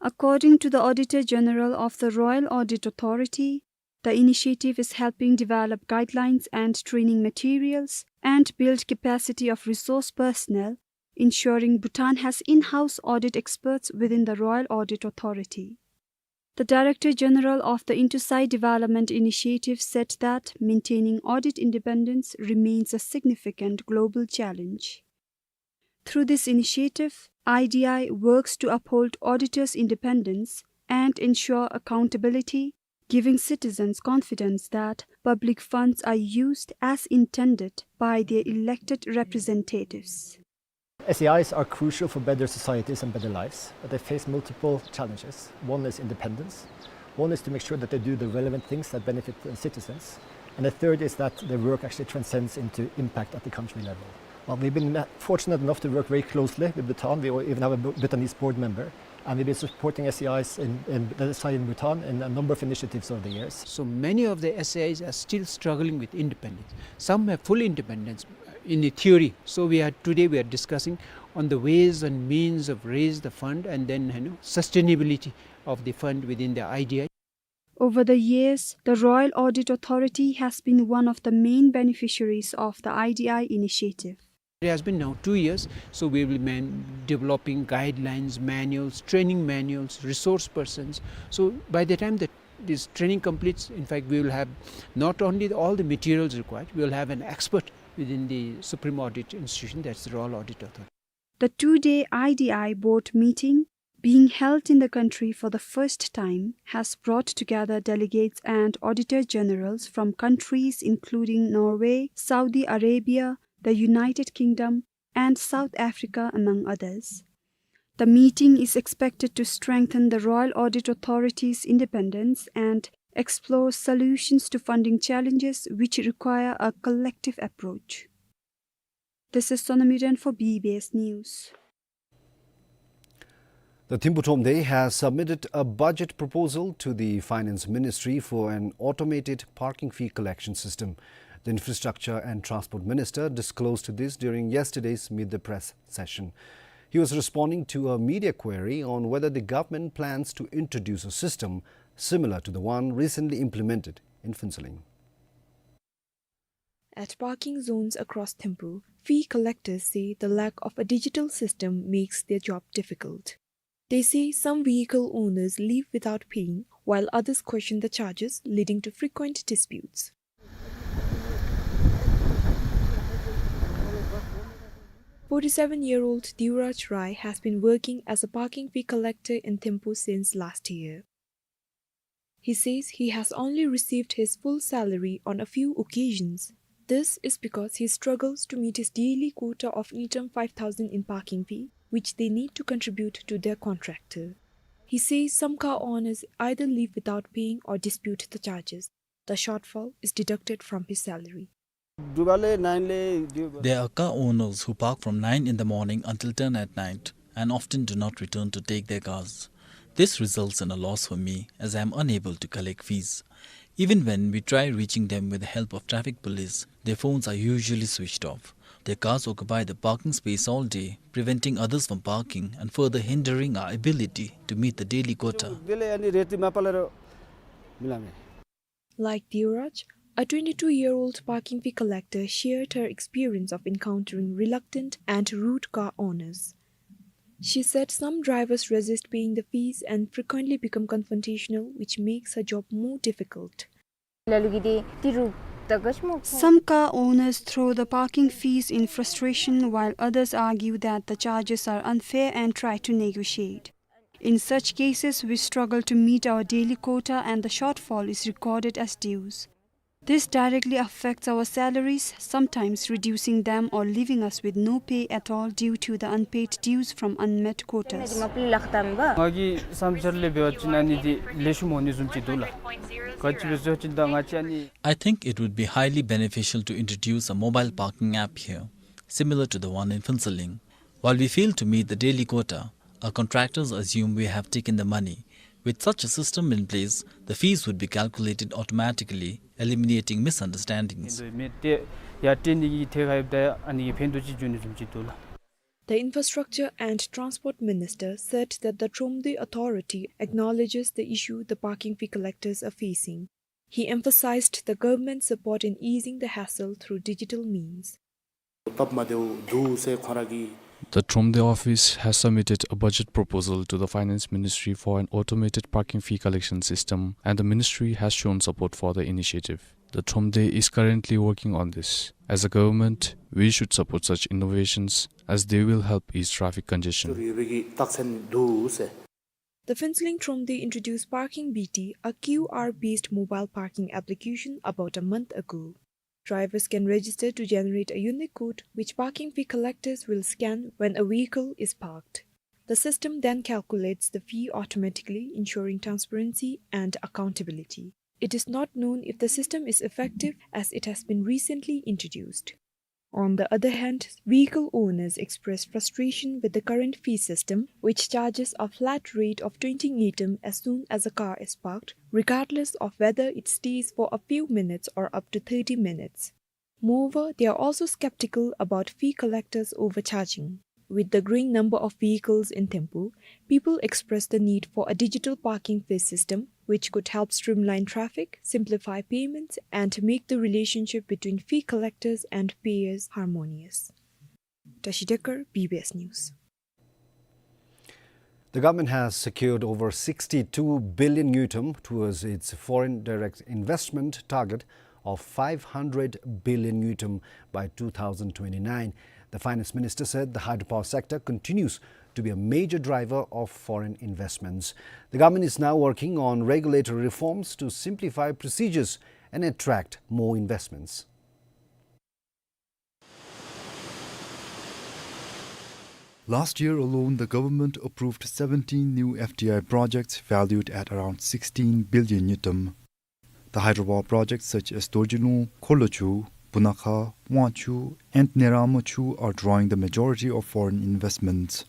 According to the Auditor General of the Royal Audit Authority, the initiative is helping develop guidelines and training materials and build capacity of resource personnel, ensuring Bhutan has in-house audit experts within the Royal Audit Authority. The Director General of the INTOSAI Development Initiative said that maintaining audit independence remains a significant global challenge. Through this initiative, I D I works to uphold auditors' independence and ensure accountability, giving citizens confidence that public funds are used as intended by their elected representatives. S A Is are crucial for better societies and better lives, but they face multiple challenges. One is independence. One is to make sure that they do the relevant things that benefit the citizens. And the third is that their work actually transcends into impact at the country level. Well, we've been fortunate enough to work very closely with Bhutan. We even have a Bu-, Bhutanese board member, and we've been supporting S A Is in, in, the S A I in Bhutan in a number of initiatives over the years. So many of the S A Is are still struggling with independence. Some have full independence in the theory. So we are, today we are discussing on the ways and means of raise the fund and then, you know, sustainability of the fund within the I D I. Over the years, the Royal Audit Authority has been one of the main beneficiaries of the I D I initiative. It has been now two years, so we will be developing guidelines, manuals, training manuals, resource persons. So by the time that this training completes, in fact, we will have not only all the materials required, we will have an expert within the Supreme Audit Institution, that's the Royal Audit Authority. The two-day I D I board meeting, being held in the country for the first time, has brought together delegates and auditor generals from countries including Norway, Saudi Arabia, the United Kingdom, and South Africa, among others. The meeting is expected to strengthen the Royal Audit Authority's independence and explore solutions to funding challenges which require a collective approach. This is Sonami Ren for B B S News. The Thimphu Thromde has submitted a budget proposal to the Finance Ministry for an automated parking fee collection system. The Infrastructure and Transport Minister disclosed this during yesterday's Meet the Press session. He was responding to a media query on whether the government plans to introduce a system similar to the one recently implemented in Phuentsholing. At parking zones across Thimphu, fee collectors say the lack of a digital system makes their job difficult. They say some vehicle owners leave without paying, while others question the charges, leading to frequent disputes. Forty-seven-year-old Divraj Rai has been working as a parking fee collector in Thimphu since last year. He says he has only received his full salary on a few occasions. This is because he struggles to meet his daily quota of ngultrum five thousand in parking fee, which they need to contribute to their contractor. He says some car owners either leave without paying or dispute the charges. The shortfall is deducted from his salary. There are car owners who park from nine in the morning until ten at night and often do not return to take their cars. This results in a loss for me as I am unable to collect fees. Even when we try reaching them with the help of traffic police, their phones are usually switched off. Their cars occupy the parking space all day, preventing others from parking and further hindering our ability to meet the daily quota. Like Devraj, a twenty-two-year-old parking fee collector shared her experience of encountering reluctant and rude car owners. She said some drivers resist paying the fees and frequently become confrontational, which makes her job more difficult. Some car owners throw the parking fees in frustration, while others argue that the charges are unfair and try to negotiate. In such cases, we struggle to meet our daily quota and the shortfall is recorded as dues. This directly affects our salaries, sometimes reducing them or leaving us with no pay at all due to the unpaid dues from unmet quotas. ང་གི་བསམ་འཆར་ལས་འབད་བ་ཅིན་ཨ་ནི་འདི་ལེགས་ཤོམ་འོང་ནི་བཟུམ་ཅིག་འདུག་ལགས། ག་ཅི་སྦེ་ཟེར་བ་ཅིན་ད་ང་བཅས་ཨ་ནི། I think it would be highly beneficial to introduce a mobile parking app here, similar to the one in Phuentsholing. While we fail to meet the daily quota, our contractors assume we have taken the money. With such a system in place, the fees would be calculated automatically, eliminating misunderstandings. ཏེ་ཡར་སྤྲོད་ནི་གི་ཐད་ཁར་ཡོདཔ་ད་ཨ་ནི་གིས་ཕན་ཐོགས་ཅིག་འབྱུང་ནི་བཟུམ་ཅིག་འདུག་ལགས། The Infrastructure and Transport Minister said that the Thromde authority acknowledges the issue the parking fee collectors are facing. He emphasized the government's support in easing the hassle through digital means. སྟབས་མ་བདེཝ་འདུག་ཟེར་ཁོང་ར་གིས། The Thromde office has submitted a budget proposal to the Finance Ministry for an automated parking fee collection system, and the ministry has shown support for the initiative. The Thromde is currently working on this. As a government, we should support such innovations as they will help ease traffic congestion. ཡོད་པའི་གི་རྟགས་མཚན་འདུག་ཟེར། The Phuentsholing Thromde introduced Parking B T, a Q R-based mobile parking application, about a month ago. Drivers can register to generate a unique code, which parking fee collectors will scan when a vehicle is parked. The system then calculates the fee automatically, ensuring transparency and accountability. It is not known if the system is effective, as it has been recently introduced. On the other hand, vehicle owners express frustration with the current fee system, which charges a flat rate of twenty ngultrum as soon as a car is parked, regardless of whether it stays for a few minutes or up to thirty minutes. Moreover, they are also skeptical about fee collectors overcharging. With the growing number of vehicles in Thimphu, people express the need for a digital parking fee system, which could help streamline traffic, simplify payments, and make the relationship between fee collectors and payers harmonious. Tashi Dekar, B B S News. The government has secured over sixty-two billion ngultrum towards its foreign direct investment target of five hundred billion ngultrum by two thousand twenty-nine. The finance minister said the hydropower sector continues to be a major driver of foreign investments. The government is now working on regulatory reforms to simplify procedures and attract more investments. Last year alone, the government approved seventeen new F D I projects valued at around sixteen billion ngultrum. The hydropower projects such as Dorjilung, Khorlochhu, Bunakha, Wangchhu, and Neramochhu are drawing the majority of foreign investments.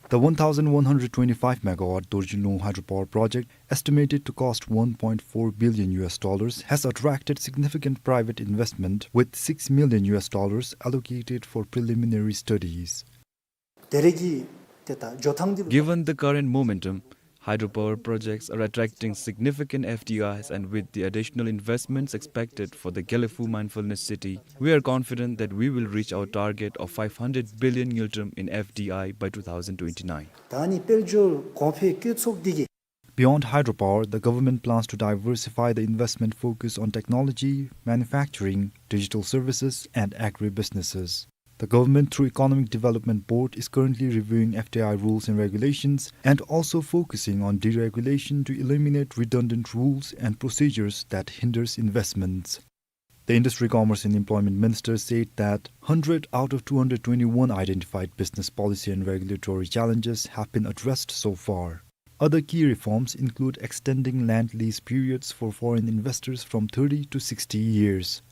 The one thousand one hundred twenty-five megawatt Dorjilung hydropower project, estimated to cost one point four billion U S dollars, has attracted significant private investment, with six million U S dollars allocated for preliminary studies. Given the current momentum, hydropower projects are attracting significant F D Is, and with the additional investments expected for the Gelephu Mindfulness City, we are confident that we will reach our target of five hundred billion ngultrum in F D I by two thousand twenty-nine. ད་ནི་དཔལ་འབྱོར་གོང་འཕེལ་བསྐྱོད་ཚུགས་འདི་གིས། Beyond hydropower, the government plans to diversify the investment focus on technology, manufacturing, digital services, and agribusinesses. The government, through Economic Development Board, is currently reviewing F D I rules and regulations and also focusing on deregulation to eliminate redundant rules and procedures that hinders investments. The Industry, Commerce and Employment Minister said that hundred out of two hundred twenty-one identified business policy and regulatory challenges have been addressed so far. Other key reforms include extending land lease periods for foreign investors from thirty to sixty years.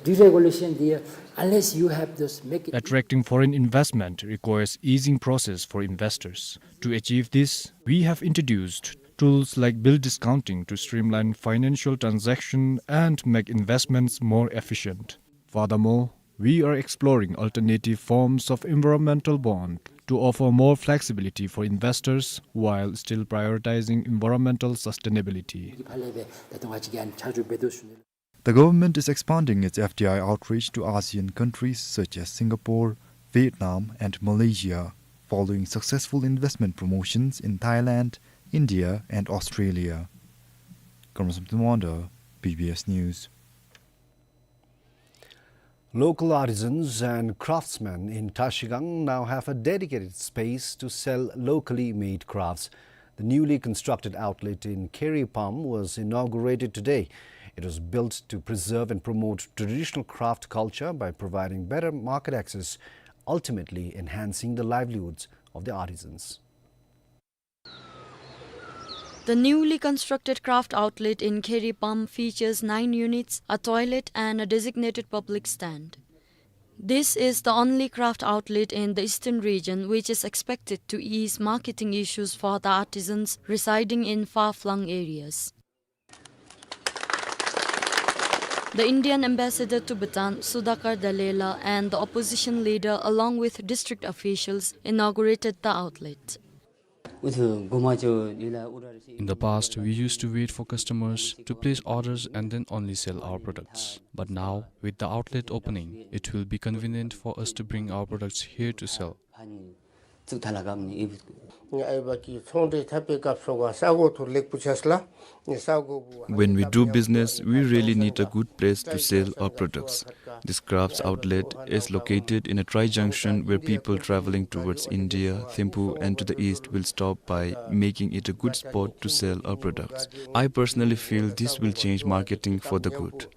Deregulation འདི་unless you have this make it Attracting foreign investment requires easing process for investors. To achieve this, we have introduced tools like bill discounting to streamline financial transaction and make investments more efficient. Furthermore, we are exploring alternative forms of environmental bond to offer more flexibility for investors while still prioritizing environmental sustainability. The government is expanding its F D I outreach to ASEAN countries such as Singapore, Vietnam, and Malaysia, following successful investment promotions in Thailand, India, and Australia. Kamrasam Tumwanda, B B S News. Local artisans and craftsmen in Trashigang now have a dedicated space to sell locally made crafts. The newly constructed outlet in Kheri Pam was inaugurated today. It was built to preserve and promote traditional craft culture by providing better market access, ultimately enhancing the livelihoods of the artisans. The newly constructed craft outlet in Kheri Pam features nine units, a toilet and a designated public stand. This is the only craft outlet in the eastern region which is expected to ease marketing issues for the artisans residing in far-flung areas. The Indian ambassador to Bhutan, Sudhakar Dallela, and the opposition leader, along with district officials, inaugurated the outlet. In the past, we used to wait for customers to place orders and then only sell our products. But now, with the outlet opening, it will be convenient for us to bring our products here to sell. When we do business, we really need a good place to sell our products. This crafts outlet is located in a tri-junction where people traveling towards India, Thimphu, and to the east will stop by, making it a good spot to sell our products. I personally feel this will change marketing for the good.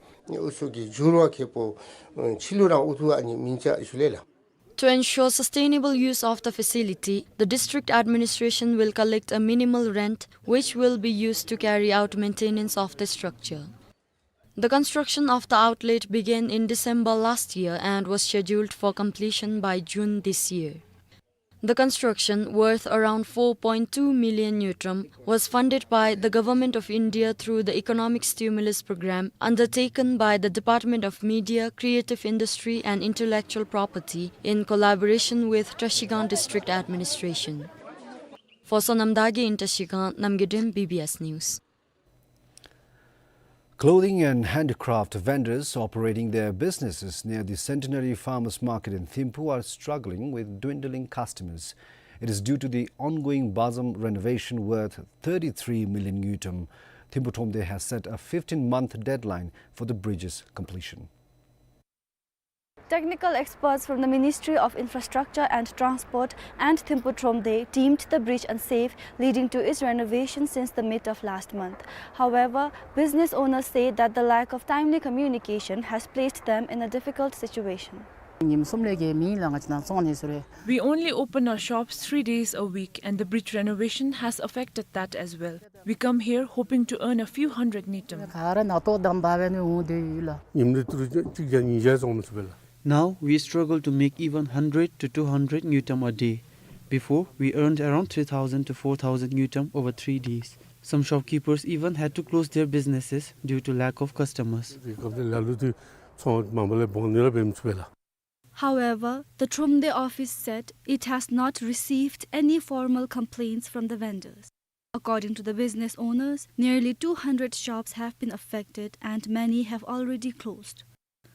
To ensure sustainable use of the facility, the district administration will collect a minimal rent, which will be used to carry out maintenance of the structure. The construction of the outlet began in December last year and was scheduled for completion by June this year. The construction, worth around four point two million ngultrum, was funded by the Government of India through the Economic Stimulus Programme undertaken by the Department of Media, Creative Industry and Intellectual Property in collaboration with Trashigang District Administration. For Sonam Dagi in Trashigang, Namgay Dem, B B S News. Clothing and handicraft vendors operating their businesses near the Centenary Farmers Market in Thimphu are struggling with dwindling customers. It is due to the ongoing Bazam renovation worth thirty-three million ngultrum. Thimphu Thromde has set a fifteen-month deadline for the bridge's completion. Technical experts from the Ministry of Infrastructure and Transport and Thimphu Thromde deemed the bridge unsafe, leading to its renovation since the mid of last month. However, business owners say that the lack of timely communication has placed them in a difficult situation. ཉིནམ་གསུམ་ལས་བརྒལ་མེད་ལགས། ང་བཅས་ནཱ་བཙོང་ནི་ཚུ་རེ། We only open our shops three days a week, and the bridge renovation has affected that as well. We come here hoping to earn a few hundred ngultrum. ག་ར་ནང་ལྟོ་དང་འབག་སྦེ་ནི་འོང་སྡོད་ཡོད་ལགས། ཉིནམ་རེ་ཏི་རུ་གཅིག་བརྒྱ་ཉིས་བརྒྱ་བཙོང་མི་ཚུགས་པས་ལགས། Now we struggle to make even hundred to two hundred ngultrum a day. Before, we earned around three thousand to four thousand ngultrum over three days. Some shopkeepers even had to close their businesses due to lack of customers. སྐབས་དེ་ལ་ལུ་དེ་ཚོང་མང་པོ་ལས་སྦོང་ནི་ར་འབད་མི་ཚུགས་པས་ལགས། However, the Thromde office said it has not received any formal complaints from the vendors. According to the business owners, nearly two hundred shops have been affected and many have already closed.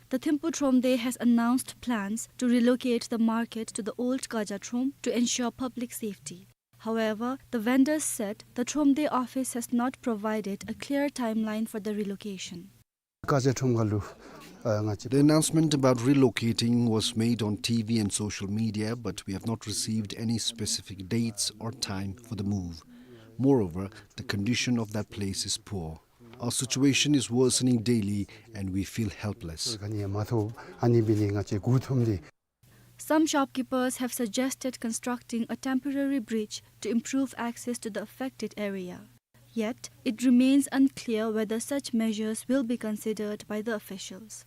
The Thimphu Thromde has announced plans to relocate the market to the old Kaja Throm to ensure public safety. However, the vendors said the Thromde office has not provided a clear timeline for the relocation. ཀ་ཇ་ཁྲོམ་ཁ་ལུ་ཨ་ང་བཅས། The announcement about relocating was made on T V and social media, but we have not received any specific dates or time for the move. Moreover, the condition of that place is poor. Our situation is worsening daily and we feel helpless. ག་ནི་མ་ཐོབ། ཨ་ནི་འབད་ནི་ང་བཅས་མགུ་འཐོམས་ཏེ། Some shopkeepers have suggested constructing a temporary bridge to improve access to the affected area. Yet, it remains unclear whether such measures will be considered by the officials.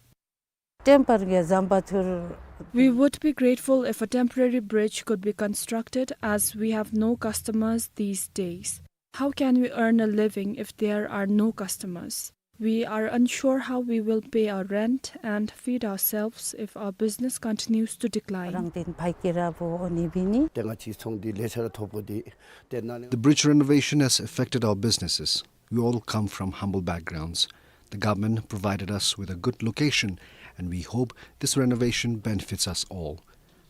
ཊེམ་པར་གྱི་ཟམ་པ་ཚུར། We would be grateful if a temporary bridge could be constructed, as we have no customers these days. How can we earn a living if there are no customers? We are unsure how we will pay our rent and feed ourselves if our business continues to decline. རང་བདེན་ཕ་གི་ར་བོ་ཨོ་ནི་བི་ནི། ཏེ་ང་བཅས་ཚོང་འདི་ལེ་ཤ་ར་ཐོབ་དགོ་དེ། ཏེ་ན་ལེ། The bridge renovation has affected our businesses. We all come from humble backgrounds. The government provided us with a good location, and we hope this renovation benefits us all.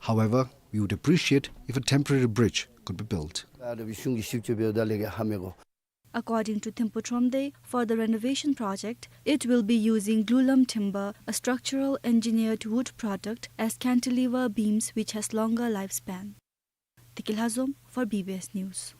However, we would appreciate if a temporary bridge could be built. ཨ་ར་བི་གཞུང་གིས་ཞིབ་དཔྱད་འབདཝ་ད་ལས་ཀ་ཧ་མི་གོ། According to Thimphu Thromde, for the renovation project, it will be using glulam timber, a structural engineered wood product, as cantilever beams which has longer lifespan. Tiki Lhazom for B B S News.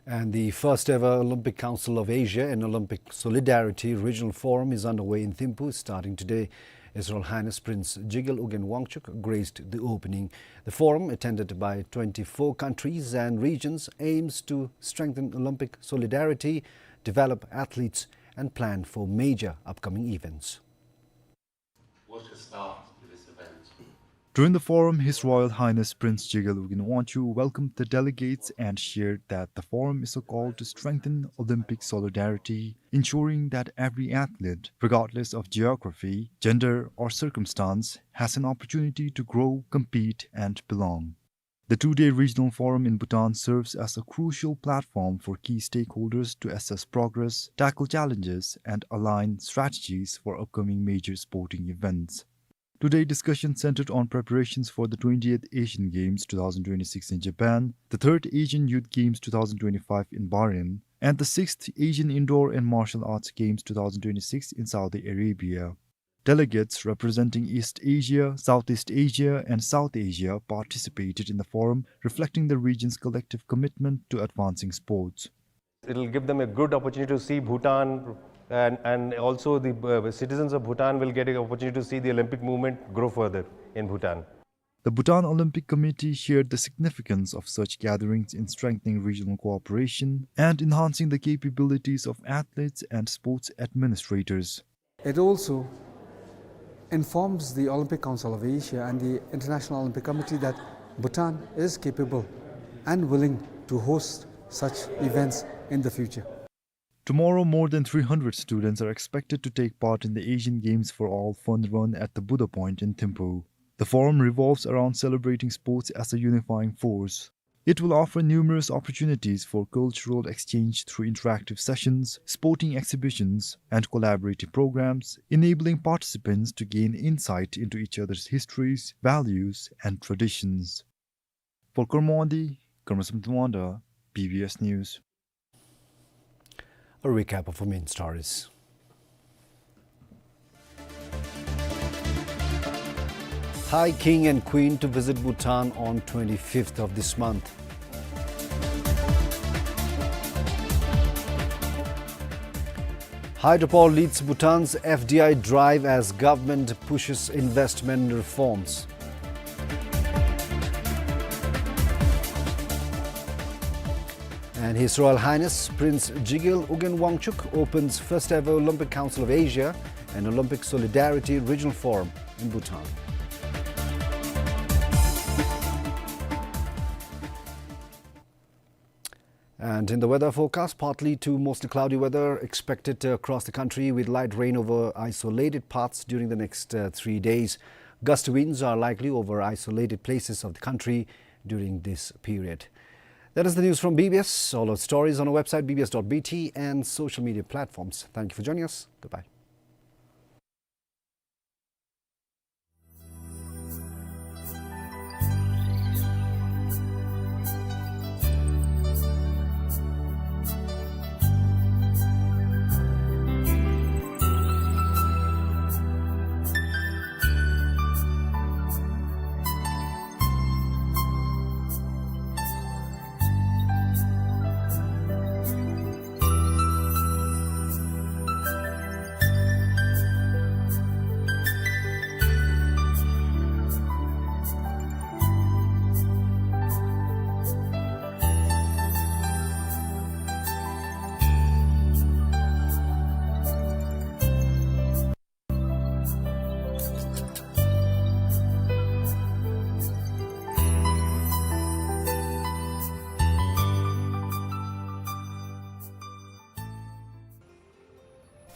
And the first ever Olympic Council of Asia and Olympic Solidarity Regional Forum is underway in Thimphu, starting today. His Royal Highness Prince Jigel Ugyen Wangchuck graced the opening. The forum, attended by twenty-four countries and regions, aims to strengthen Olympic solidarity, develop athletes, and plan for major upcoming events. What a start to this event. During the forum, His Royal Highness Prince Jigel Ugyen Wangchuck welcomed the delegates and shared that the forum is a call to strengthen Olympic solidarity, ensuring that every athlete, regardless of geography, gender, or circumstance, has an opportunity to grow, compete, and belong. The two-day regional forum in Bhutan serves as a crucial platform for key stakeholders to assess progress, tackle challenges, and align strategies for upcoming major sporting events. Today, discussion centered on preparations for the twentieth Asian Games two thousand twenty-six in Japan, the third Asian Youth Games two thousand twenty-five in Bahrain, and the sixth Asian Indoor and Martial Arts Games two thousand twenty-six in Saudi Arabia. Delegates representing East Asia, Southeast Asia, and South Asia participated in the forum, reflecting the region's collective commitment to advancing sports. It'll give them a good opportunity to see Bhutan, and, and also the, uh, citizens of Bhutan will get an opportunity to see the Olympic movement grow further in Bhutan. The Bhutan Olympic Committee shared the significance of such gatherings in strengthening regional cooperation and enhancing the capabilities of athletes and sports administrators. It also informs the Olympic Council of Asia and the International Olympic Committee that Bhutan is capable and willing to host such events in the future. Tomorrow, more than three hundred students are expected to take part in the Asian Games for All fun run at the Buddha Point in Thimphu. The forum revolves around celebrating sports as a unifying force. It will offer numerous opportunities for cultural exchange through interactive sessions, sporting exhibitions, and collaborative programs, enabling participants to gain insight into each other's histories, values, and traditions. For Kurmadi, Karmasam Tumanda, B B S News. A recap of our main stories. Thai King and Queen to visit Bhutan on twenty-fifth of this month. Hydropower leads Bhutan's F D I drive as government pushes investment reforms. And His Royal Highness Prince Jigel Ugyen Wangchuck opens first ever Olympic Council of Asia and Olympic Solidarity Regional Forum in Bhutan. And in the weather forecast, partly to mostly cloudy weather expected, uh, across the country, with light rain over isolated parts during the next, uh, three days. Gusty winds are likely over isolated places of the country during this period. That is the news from B B S. All our stories on our website, B B S dot B T, and social media platforms. Thank you for joining us. Goodbye.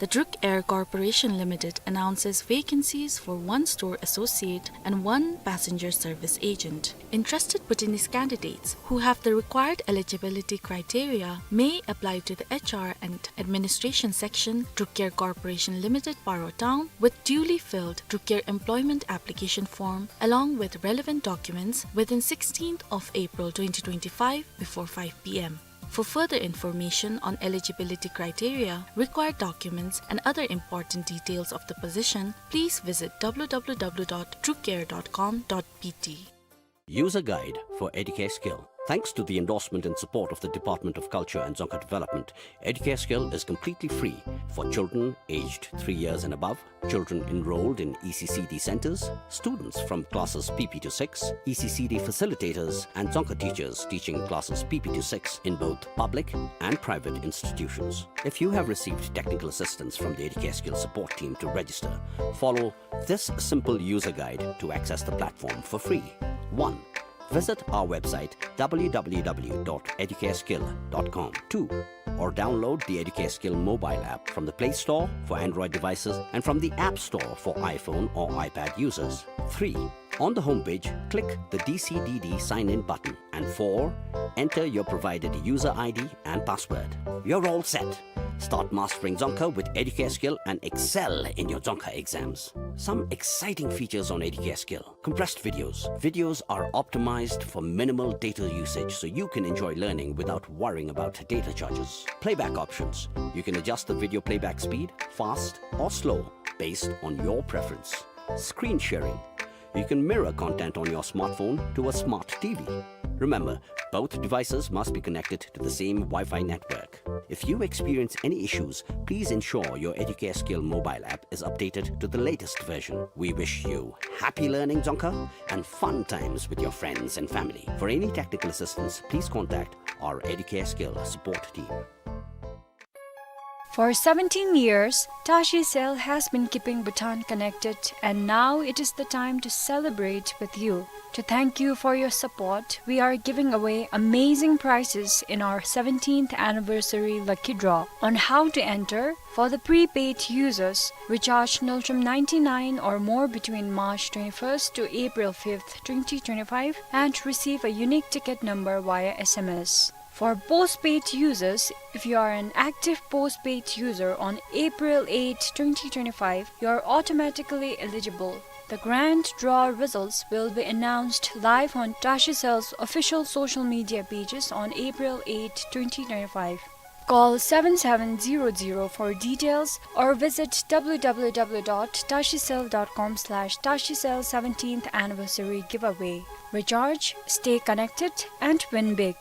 The Druk Air Corporation Limited announces vacancies for one store associate and one passenger service agent. Interested Bhutanese candidates who have the required eligibility criteria may apply to the H R and Administration Section, Druk Air Corporation Limited, Paro Town, with duly filled Druk Air employment application form along with relevant documents within sixteenth of April twenty twenty-five before five P M. For further information on eligibility criteria, required documents, and other important details of the position, please visit W W W dot drukair dot com dot B T. User guide for Educare Skill. Thanks to the endorsement and support of the Department of Culture and Dzongkha Development, Educare Skill is completely free for children aged three years and above, children enrolled in E C C D centers, students from classes P P to six, E C C D facilitators, and Dzongkha teachers teaching classes P P to six in both public and private institutions. If you have received technical assistance from the Educare Skill support team to register, follow this simple user guide to access the platform for free. One, visit our website W W W dot educareskill dot com. Two, or download the Educare Skill mobile app from the Play Store for Android devices and from the App Store for iPhone or iPad users. Three, on the homepage, click the D C D D sign in button. And four, enter your provided user I D and password. You're all set. Start mastering Dzongkha with Educare Skill and excel in your Dzongkha exams. Some exciting features on Educare Skill. Compressed videos. Videos are optimized for minimal data usage, so you can enjoy learning without worrying about data charges. Playback options. You can adjust the video playback speed, fast or slow, based on your preference. Screen sharing. You can mirror content on your smartphone to a smart T V. Remember, both devices must be connected to the same Wi-Fi network. If you experience any issues, please ensure your Educare Skill mobile app is updated to the latest version. We wish you happy learning Dzongkha and fun times with your friends and family. For any technical assistance, please contact our Educare Skill support team. For seventeen years, Tashi Cell has been keeping Bhutan connected, and now it is the time to celebrate with you. To thank you for your support, we are giving away amazing prizes in our seventeenth anniversary lucky draw. On how to enter: for the prepaid users, recharge Ngultrum ninety-nine or more between March twenty-first to April fifth, twenty twenty-five, and receive a unique ticket number via S M S. For postpaid users, if you are an active postpaid user on April eighth, twenty twenty-five, you are automatically eligible. The grand draw results will be announced live on Tashi Cell's official social media pages on April eighth, twenty twenty-five. Call seven seven zero zero for details or visit W W W dot tashi cell dot com slash tashi cell seventeenth anniversary giveaway. Recharge, stay connected, and win big.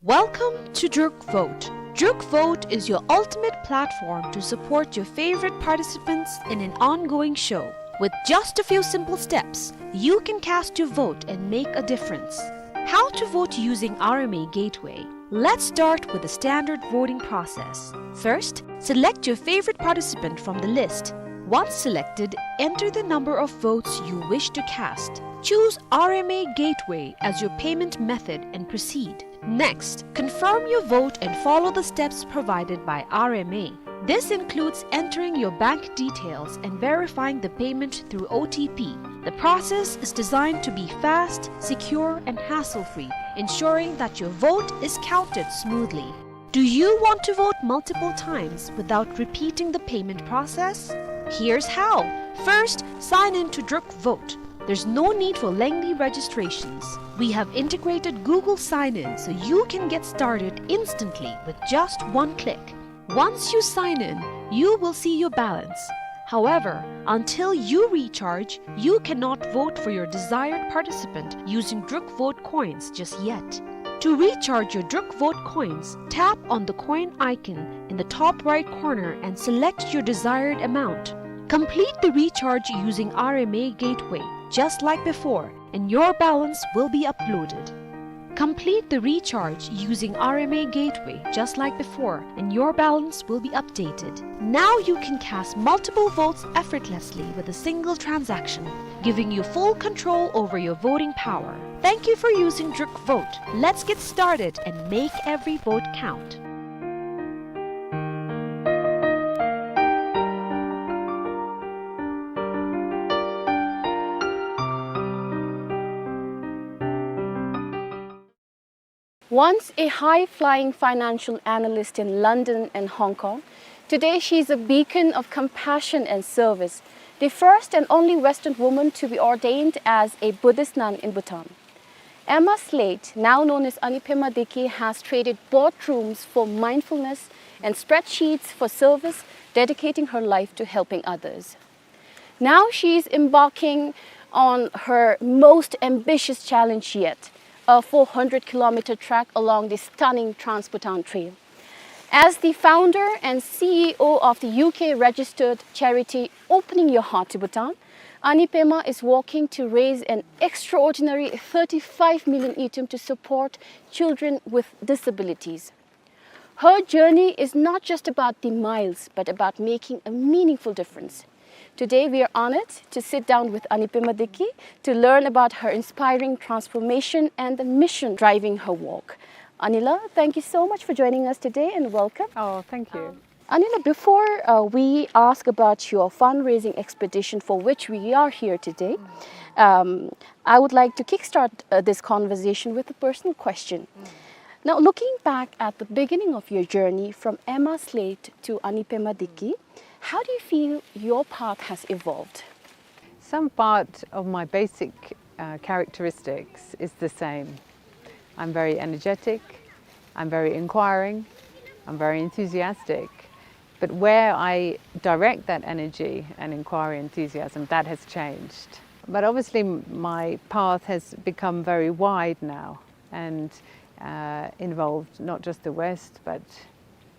Welcome to Druk Vote. Druk Vote is your ultimate platform to support your favorite participants in an ongoing show. With just a few simple steps, you can cast your vote and make a difference. How to vote using R M A Gateway. Let's start with the standard voting process. First, select your favorite participant from the list. Once selected, enter the number of votes you wish to cast. Choose R M A Gateway as your payment method and proceed. Next, confirm your vote and follow the steps provided by R M A. This includes entering your bank details and verifying the payment through O T P. The process is designed to be fast, secure, and hassle-free, ensuring that your vote is counted smoothly. Do you want to vote multiple times without repeating the payment process? Here's how. First, sign in to Druk Vote. There's no need for lengthy registrations. We have integrated Google Sign-In so you can get started instantly with just one click. Once you sign in, you will see your balance. However, until you recharge, you cannot vote for your desired participant using Druk Vote coins just yet. To recharge your Druk Vote coins, tap on the coin icon in the top right corner and select your desired amount. Complete the recharge using R M A Gateway, just like before, and your balance will be uploaded. Complete the recharge using R M A Gateway, just like before, and your balance will be updated. Now you can cast multiple votes effortlessly with a single transaction. giving you full control over your voting power. Thank you for using Druk Vote. Let's get started and make every vote count. Once a high-flying financial analyst in London and Hong Kong, today she is a beacon of compassion and service, the first and only Western woman to be ordained as a Buddhist nun in Bhutan. Emma Slate, now known as Anipema Deki, has traded boardrooms for mindfulness and spreadsheets for service, dedicating her life to helping others. Now she is embarking on her most ambitious challenge yet, a four hundred kilometer trek along the stunning Trans-Bhutan Trail. As the founder and C E O of the U K registered charity Opening Your Heart to Bhutan, Anipema is working to raise an extraordinary thirty-five million ngultrum to support children with disabilities. Her journey is not just about the miles, but about making a meaningful difference. Today, we are honored to sit down with Anipema Deki to learn about her inspiring transformation and the mission driving her work. Anila, thank you so much for joining us today and welcome. Oh, thank you. Um, Anila, before, uh, we ask about your fundraising expedition for which we are here today, um, I would like to kickstart, uh, this conversation with a personal question. Now, looking back at the beginning of your journey from Emma Slate to Anipema Deki, how do you feel your path has evolved? Some part of my basic, uh, characteristics is the same. I'm very energetic, I'm very inquiring, I'm very enthusiastic. But where I direct that energy and inquiry, enthusiasm, that has changed. But obviously, m-, my path has become very wide now and, uh, involved not just the West, but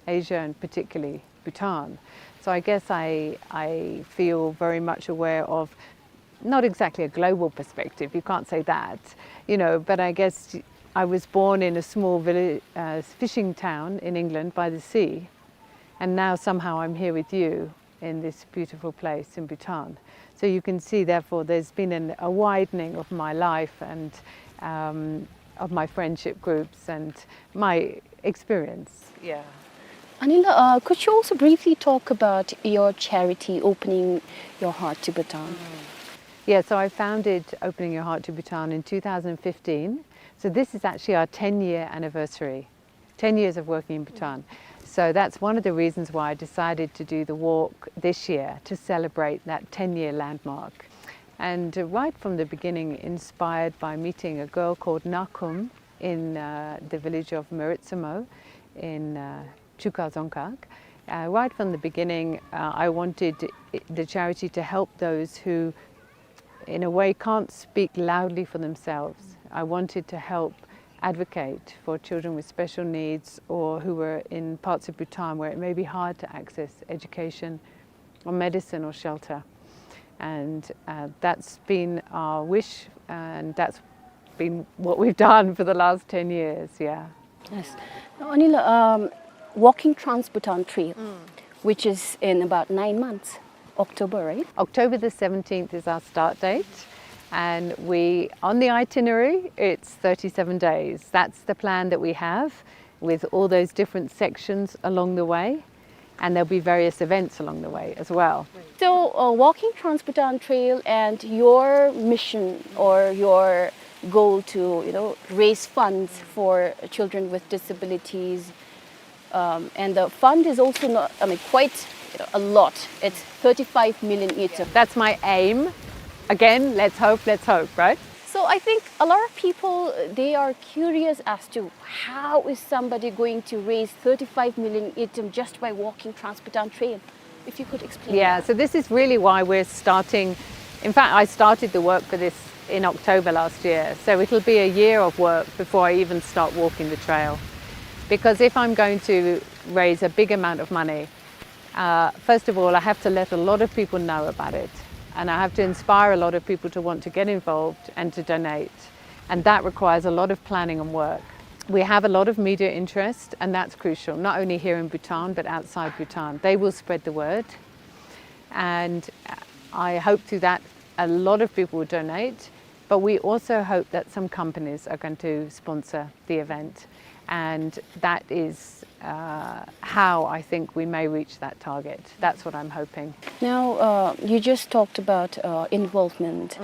Asia and particularly Bhutan. So I guess I, I feel very much aware of not exactly a global perspective, you can't say that, you know, but I guess I was born in a small village, uh, fishing town in England by the sea, and now somehow I'm here with you in this beautiful place in Bhutan. So you can see, therefore, there's been an, a widening of my life and, um, of my friendship groups and my experience. Yeah. Anila, uh, could you also briefly talk about your charity, Opening Your Heart to Bhutan? Mm. Yeah, so I founded Opening Your Heart to Bhutan in two thousand fifteen. So this is actually our ten-year anniversary, ten years of working in Bhutan. So that's one of the reasons why I decided to do the walk this year, to celebrate that ten-year landmark. And, uh, right from the beginning, inspired by meeting a girl called Nakum in, uh, the village of Meritsumo in, uh, Chuka Dzongkhag. Uh, right from the beginning, uh, I wanted i-, the charity to help those who, in a way, can't speak loudly for themselves. I wanted to help advocate for children with special needs or who were in parts of Bhutan where it may be hard to access education or medicine or shelter. And, uh, that's been our wish, and that's been what we've done for the last ten years, yeah. Yes. Now, Anila, um, walking Trans-Bhutan Trail, which is in about nine months, October, right? October the seventeenth is our start date, and we, on the itinerary, it's thirty-seven days. That's the plan that we have, with all those different sections along the way, and there'll be various events along the way as well. So, uh, walking Trans-Bhutan Trail and your mission or your goal to, you know, raise funds for children with disabilities, um, and the fund is also not, I mean, quite, you know, a lot. It's thirty-five million ngultrum. That's my aim. Again, let's hope, let's hope, right? So I think a lot of people, they are curious as to how is somebody going to raise thirty-five million ngultrum just by walking Trans-Bhutan Trail? If you could explain. Yeah, that. So this is really why we're starting. In fact, I started the work for this in October last year. So it'll be a year of work before I even start walking the trail. Because if I'm going to raise a big amount of money, uh, first of all, I have to let a lot of people know about it. And I have to inspire a lot of people to want to get involved and to donate. And that requires a lot of planning and work. We have a lot of media interest, and that's crucial, not only here in Bhutan, but outside Bhutan. They will spread the word. And I hope through that, A lot of people will donate, but we also hope that some companies are going to sponsor the event. And that is, uh, how I think we may reach that target. That's what I'm hoping. Now, uh, you just talked about, uh, involvement.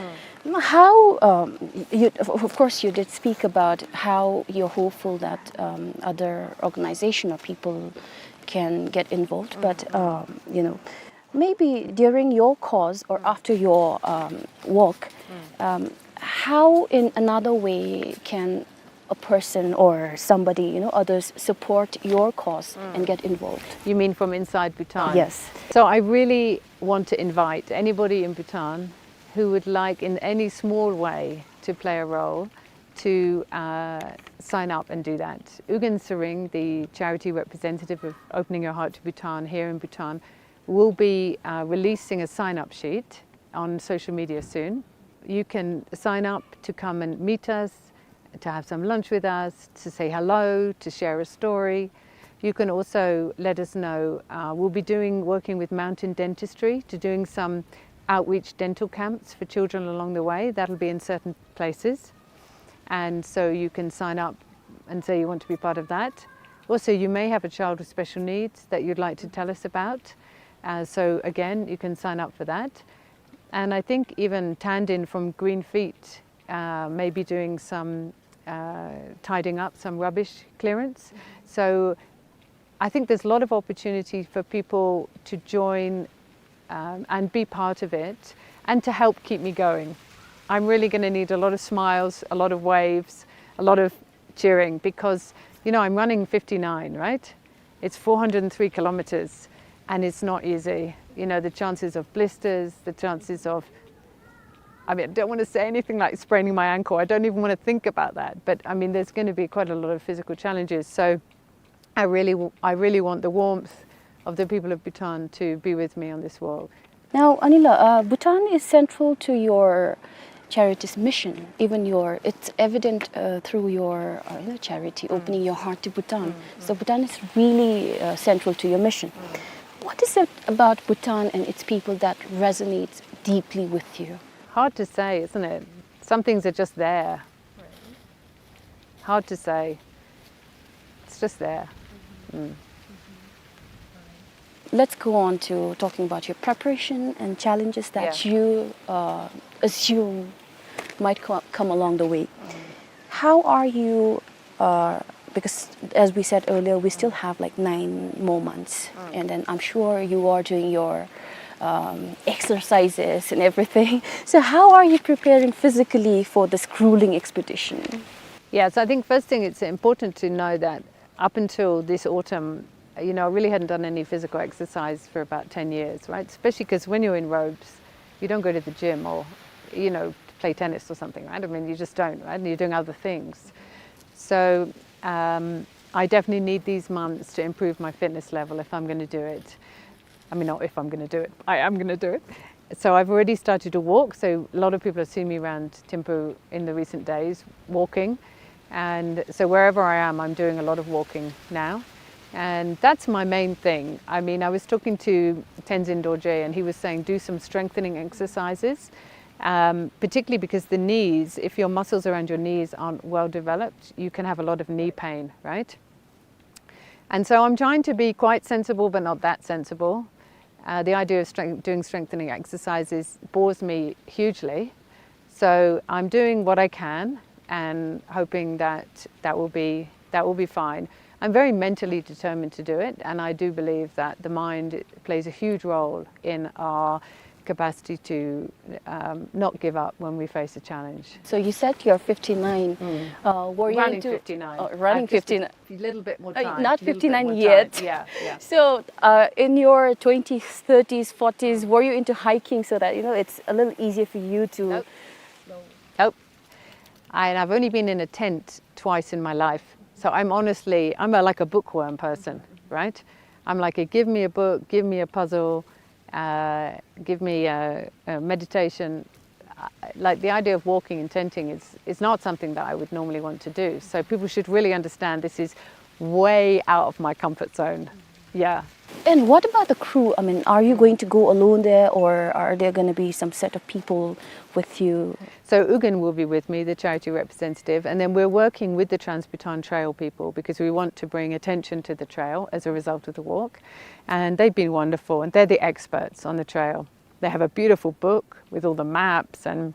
Mm. How, um, you, of, of course, you did speak about how you're hopeful that, um, other organization or people can get involved, but, um, you know, maybe during your cause or after your, um, walk, um, how in another way can a person or somebody, you know, others support your cause and get involved? You mean from inside Bhutan? Yes. So I really want to invite anybody in Bhutan who would like in any small way to play a role to, uh, sign up and do that. Ugyen Tshering, the charity representative of Opening Your Heart to Bhutan here in Bhutan, will be, uh, releasing a sign-up sheet on social media soon. You can sign up to come and meet us, to have some lunch with us, to say hello, to share a story. You can also let us know, uh, we'll be doing, working with Mountain Dentistry to doing some outreach dental camps for children along the way. That'll be in certain places. And so you can sign up and say you want to be part of that. Also, you may have a child with special needs that you'd like to tell us about. Uh, so again, you can sign up for that. And I think even Tandin from Green Feet, uh, may be doing some, uh, tidying up, some rubbish clearance. So I think there's a lot of opportunity for people to join, um, and be part of it and to help keep me going. I'm really gonna need a lot of smiles, a lot of waves, a lot of cheering because, you know, I'm running fifty-nine, right? It's four hundred and three kilometers and it's not easy. You know, the chances of blisters, the chances of, I mean, I don't wanna say anything like spraining my ankle. I don't even wanna think about that. But, I mean, there's gonna be quite a lot of physical challenges. So I really, w-, I really want the warmth of the people of Bhutan to be with me on this walk. Now, Anila, uh, Bhutan is central to your charity's mission. Even your, it's evident, uh, through your, uh, you know, charity, Opening Your Heart to Bhutan. So Bhutan is really, uh, central to your mission. What is it about Bhutan and its people that resonates deeply with you? Hard to say, isn't it? Some things are just there. Hard to say. It's just there. Mm. Let's go on to talking about your preparation and challenges that you, uh, assume might co-, come along the way. How are you, uh, because as we said earlier, we still have, like, nine more months, and then I'm sure you are doing your, um, exercises and everything. So how are you preparing physically for this grueling expedition? Yeah, so I think first thing, it's important to know that up until this autumn, you know, I really hadn't done any physical exercise for about ten years, right? Especially 'cause when you're in robes, you don't go to the gym or, you know, play tennis or something, right? I mean, you just don't, right? And you're doing other things. So, um, I definitely need these months to improve my fitness level if I'm gonna do it. I mean, not if I'm gonna do it, I am gonna do it. So I've already started to walk. So a lot of people have seen me around Thimphu in the recent days walking. And so wherever I am, I'm doing a lot of walking now. And that's my main thing. I mean, I was talking to Tenzin Dorje and he was saying do some strengthening exercises, um, particularly because the knees, if your muscles around your knees aren't well developed, you can have a lot of knee pain, right? And so I'm trying to be quite sensible, but not that sensible. Uh, the idea of strength, doing strengthening exercises bores me hugely. So I'm doing what I can and hoping that that will be, that will be fine. I'm very mentally determined to do it, and I do believe that the mind plays a huge role in our capacity to, um, not give up when we face a challenge. So you said you're fifty-nine. Uh, were you running into fifty-nine? Uh, running fifty-nine. A little bit more time. Uh, not fifty-nine yet. Yeah, yeah. So, uh, in your twenties, thirties, forties, were you into hiking so that, you know, it's a little easier for you to... Nope. Nope. And I've only been in a tent twice in my life. So I'm honestly, I'm a, like, a bookworm person, right? I'm like, a, give me a book, give me a puzzle, uh, give me a, a meditation. Uh, like, the idea of walking and tenting is, is not something that I would normally want to do. So people should really understand this is way out of my comfort zone. Yeah. And what about the crew? I mean, are you going to go alone there, or are there gonna be some set of people with you? So Ugen will be with me, the charity representative, and then we're working with the Trans-Bhutan Trail people because we want to bring attention to the trail as a result of the walk. And they've been wonderful, and they're the experts on the trail. They have a beautiful book with all the maps, and,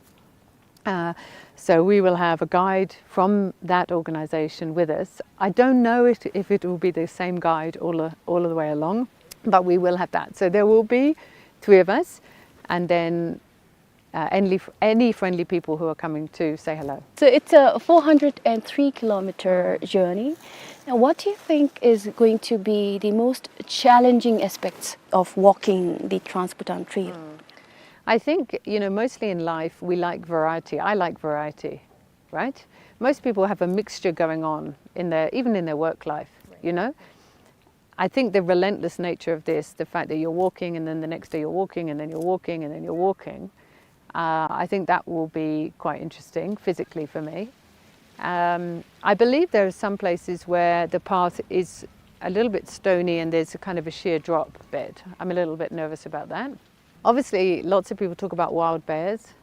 uh, so we will have a guide from that organization with us. I don't know if, if it will be the same guide all the, all the way along, but we will have that. So there will be three of us, and then, uh, any, any friendly people who are coming to say hello. So it's a four hundred and three kilometer journey. Now, what do you think is going to be the most challenging aspects of walking the Trans-Bhutan Trail? I think, you know, mostly in life, we like variety. I like variety, right? Most people have a mixture going on in their, even in their work life, you know? I think the relentless nature of this, the fact that you're walking and then the next day you're walking and then you're walking and then you're walking, uh, I think that will be quite interesting physically for me. Um, I believe there are some places where the path is a little bit stony and there's a kind of a sheer drop bit. I'm a little bit nervous about that. Obviously, lots of people talk about wild bears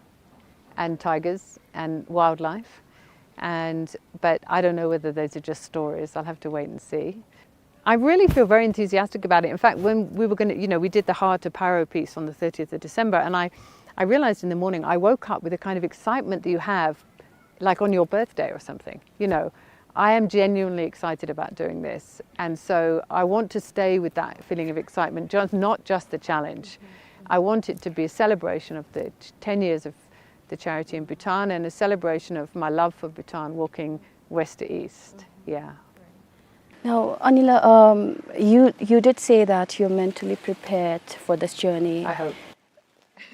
and tigers and wildlife, and, but I don't know whether those are just stories. I'll have to wait and see. I really feel very enthusiastic about it. In fact, when we were gonna, you know, we did the Heart of Paro piece on the thirtieth of December, and I, I realized in the morning, I woke up with a kind of excitement that you have, like, on your birthday or something, you know. I am genuinely excited about doing this, and so I want to stay with that feeling of excitement, just, not just the challenge. I want it to be a celebration of the t-, ten years of the charity in Bhutan and a celebration of my love for Bhutan, walking west to east. Yeah. Now, Anila, um, you, you did say that you're mentally prepared for this journey. I hope.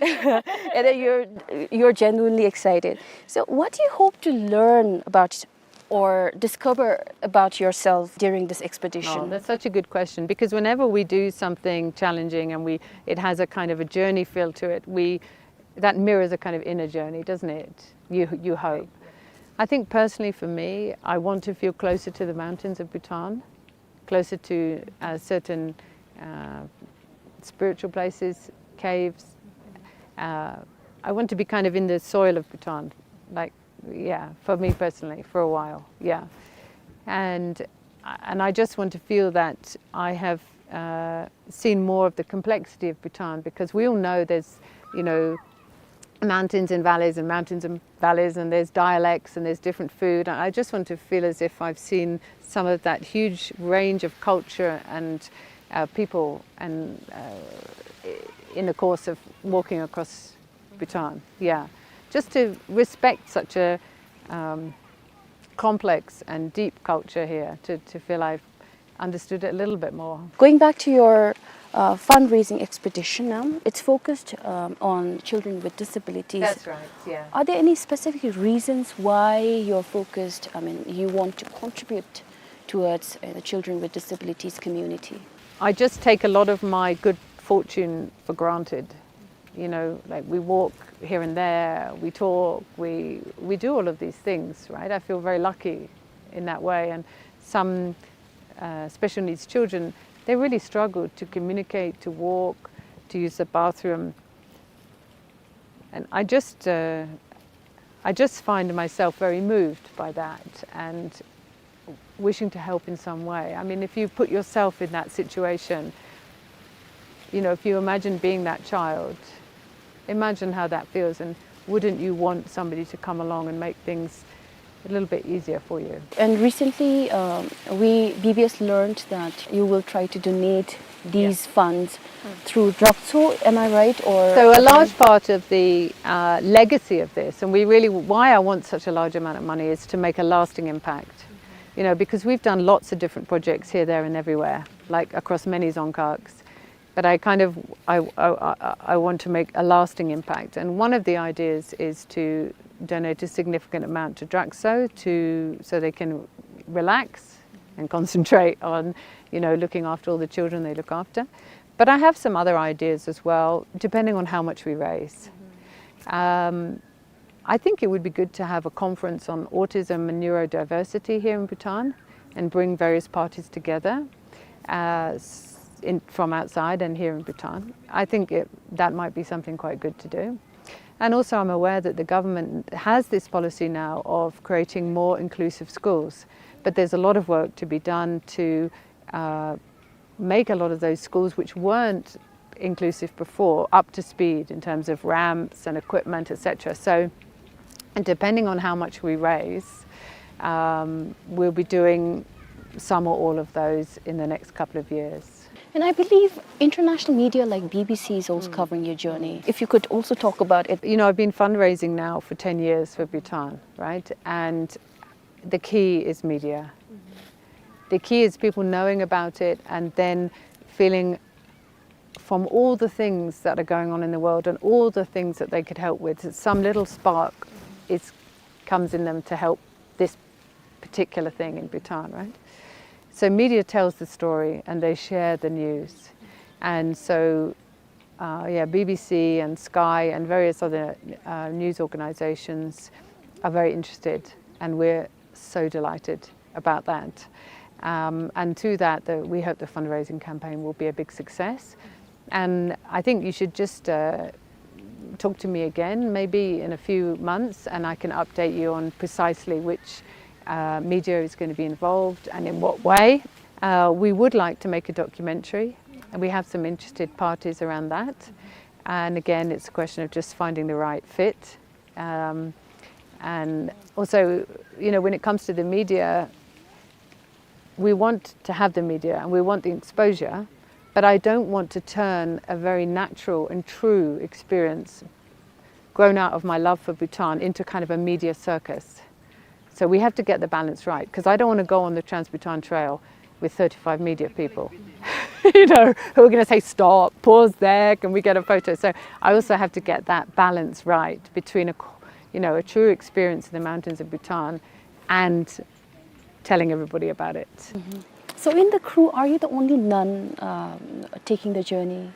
And that you're, you're genuinely excited. So what do you hope to learn about or discover about yourself during this expedition? Oh, that's such a good question, because whenever we do something challenging and we, it has a kind of a journey feel to it, we, that mirrors a kind of inner journey, doesn't it? You, you hope. I think personally for me, I want to feel closer to the mountains of Bhutan, closer to, uh, certain, uh, spiritual places, caves. Uh, I want to be kind of in the soil of Bhutan, like, yeah, for me personally, for a while, yeah. And, and I just want to feel that I have, uh, seen more of the complexity of Bhutan, because we all know there's, you know, mountains and valleys and mountains and valleys, and there's dialects and there's different food. And I just want to feel as if I've seen some of that huge range of culture and, uh, people and, uh, i-, in the course of walking across Bhutan. Yeah, just to respect such a, um, complex and deep culture here, to, to feel I've understood it a little bit more. Going back to your, uh, fundraising expedition, um, it's focused, um, on children with disabilities. That's right, yeah. Are there any specific reasons why you're focused, I mean, you want to contribute towards, uh, the children with disabilities community? I just take a lot of my good fortune for granted. You know, like, we walk here and there, we talk, we, we do all of these things, right? I feel very lucky in that way. And some, uh, special needs children, they really struggle to communicate, to walk, to use the bathroom. And I just, uh, I just find myself very moved by that and wishing to help in some way. I mean, if you put yourself in that situation, you know, if you imagine being that child, imagine how that feels, and wouldn't you want somebody to come along and make things a little bit easier for you? And recently, um, we, B B S learned that you will try to donate these funds through Drakso, am I right? Or... So a large part of the, uh, legacy of this, and we really, why I want such a large amount of money, is to make a lasting impact. You know, because we've done lots of different projects here, there, and everywhere, like, across many dzongkhags. But I kind of, I, I, I, I want to make a lasting impact. And one of the ideas is to donate a significant amount to Drakso to, so they can relax and concentrate on, you know, looking after all the children they look after. But I have some other ideas as well, depending on how much we raise. Um, I think it would be good to have a conference on autism and neurodiversity here in Bhutan and bring various parties together. Uh, s-, in, from outside and here in Bhutan. I think it, that might be something quite good to do. And also, I'm aware that the government has this policy now of creating more inclusive schools, but there's a lot of work to be done to, uh, make a lot of those schools which weren't inclusive before up to speed in terms of ramps and equipment, et cetera. So, and depending on how much we raise, um, we'll be doing some or all of those in the next couple of years. And I believe international media like B B C is also covering your journey. If you could also talk about it. You know, I've been fundraising now for ten years for Bhutan, right? And the key is media. The key is people knowing about it and then feeling from all the things that are going on in the world and all the things that they could help with, some little spark is, comes in them to help this particular thing in Bhutan, right? So media tells the story and they share the news. And so, uh, yeah, B B C and Sky and various other, uh, news organizations are very interested, and we're so delighted about that. Um, and through that, the, we hope the fundraising campaign will be a big success. And I think you should just, uh, talk to me again, maybe in a few months, and I can update you on precisely which, uh, media is gonna be involved and in what way. Uh, we would like to make a documentary, and we have some interested parties around that. And again, it's a question of just finding the right fit. Um, and also, you know, when it comes to the media, we want to have the media and we want the exposure, but I don't want to turn a very natural and true experience grown out of my love for Bhutan into kind of a media circus. So we have to get the balance right, 'cause I don't wanna go on the Trans-Bhutan Trail with thirty-five media people, you know, who are gonna say, "Stop, pause there, can we get a photo?" So I also have to get that balance right between a, co-, you know, a true experience in the mountains of Bhutan and telling everybody about it. So in the crew, are you the only nun, um, taking the journey?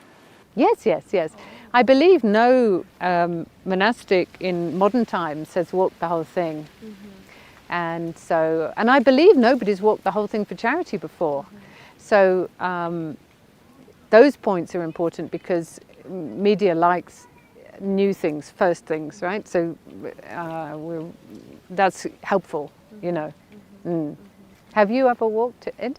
Yes, yes, yes. I believe no, um, monastic in modern times has walked the whole thing. And so, and I believe nobody's walked the whole thing for charity before. So, um, those points are important because media likes new things, first things, right? So, uh, we're, that's helpful, you know. Mm. Have you ever walked it? In,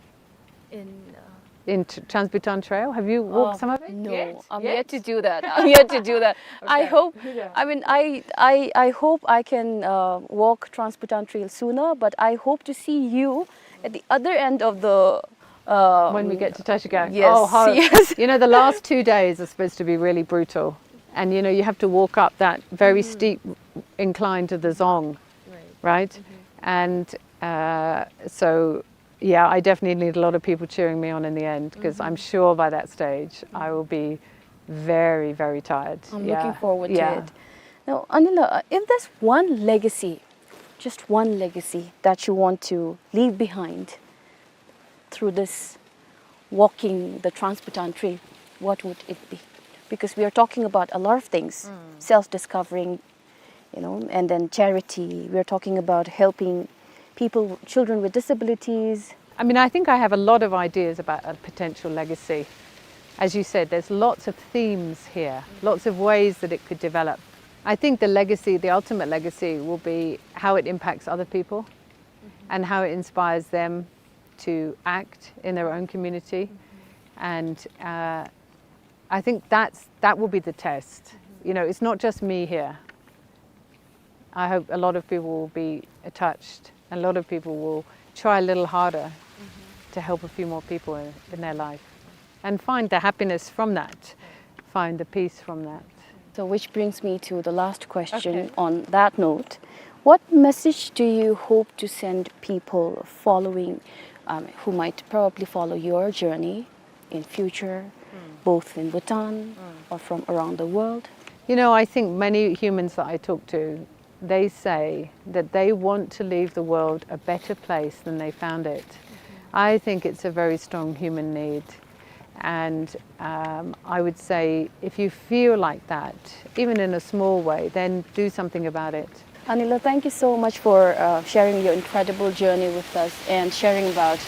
uh, in Tr-, Trans-Bhutan Trail? Have you walked, uh, some of it? No, yet? I'm yet to do that. I'm yet to do that. I hope, I mean, I, I, I hope I can, uh, walk Trans-Bhutan Trail sooner, but I hope to see you at the other end of the, uh, when we get to Tashkent. Yes, oh, how, yes. You know, the last two days are supposed to be really brutal. And, you know, you have to walk up that very steep incline to the Dzong, right? And, uh, so yeah, I definitely need a lot of people cheering me on in the end, 'cause I'm sure by that stage I will be very, very tired. I'm looking forward to it. Now, Anila, uh, if there's one legacy, just one legacy that you want to leave behind through this walking the Trans-Bhutan Trail, what would it be? Because we are talking about a lot of things, self-discovering, you know, and then charity. We're talking about helping people, children with disabilities. I mean, I think I have a lot of ideas about a potential legacy. As you said, there's lots of themes here, lots of ways that it could develop. I think the legacy, the ultimate legacy, will be how it impacts other people and how it inspires them to act in their own community. And, uh, I think that's, that will be the test. You know, it's not just me here. I hope a lot of people will be touched, and a lot of people will try a little harder to help a few more people in, in their life and find the happiness from that, find the peace from that. So, which brings me to the last question on that note. What message do you hope to send people following, um, who might probably follow your journey in future, both in Bhutan or from around the world? You know, I think many humans that I talk to, they say that they want to leave the world a better place than they found it. I think it's a very strong human need. And, um, I would say, if you feel like that, even in a small way, then do something about it. Anila, thank you so much for, uh, sharing your incredible journey with us and sharing about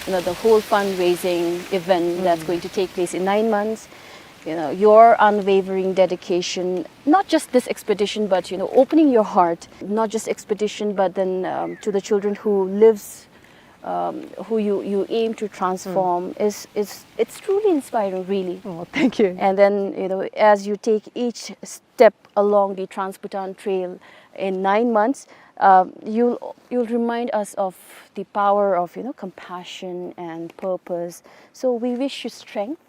you know, the whole fundraising event that's going to take place in nine months, you know, your unwavering dedication, not just this expedition, but, you know, opening your heart, not just expedition, but then, um, to the children who lives, um, who you, you aim to transform is, is, it's truly inspiring, really. Oh, thank you. And then, you know, as you take each step along the Trans-Bhutan Trail in nine months, um, you'll, you'll remind us of the power of, you know, compassion and purpose. So we wish you strength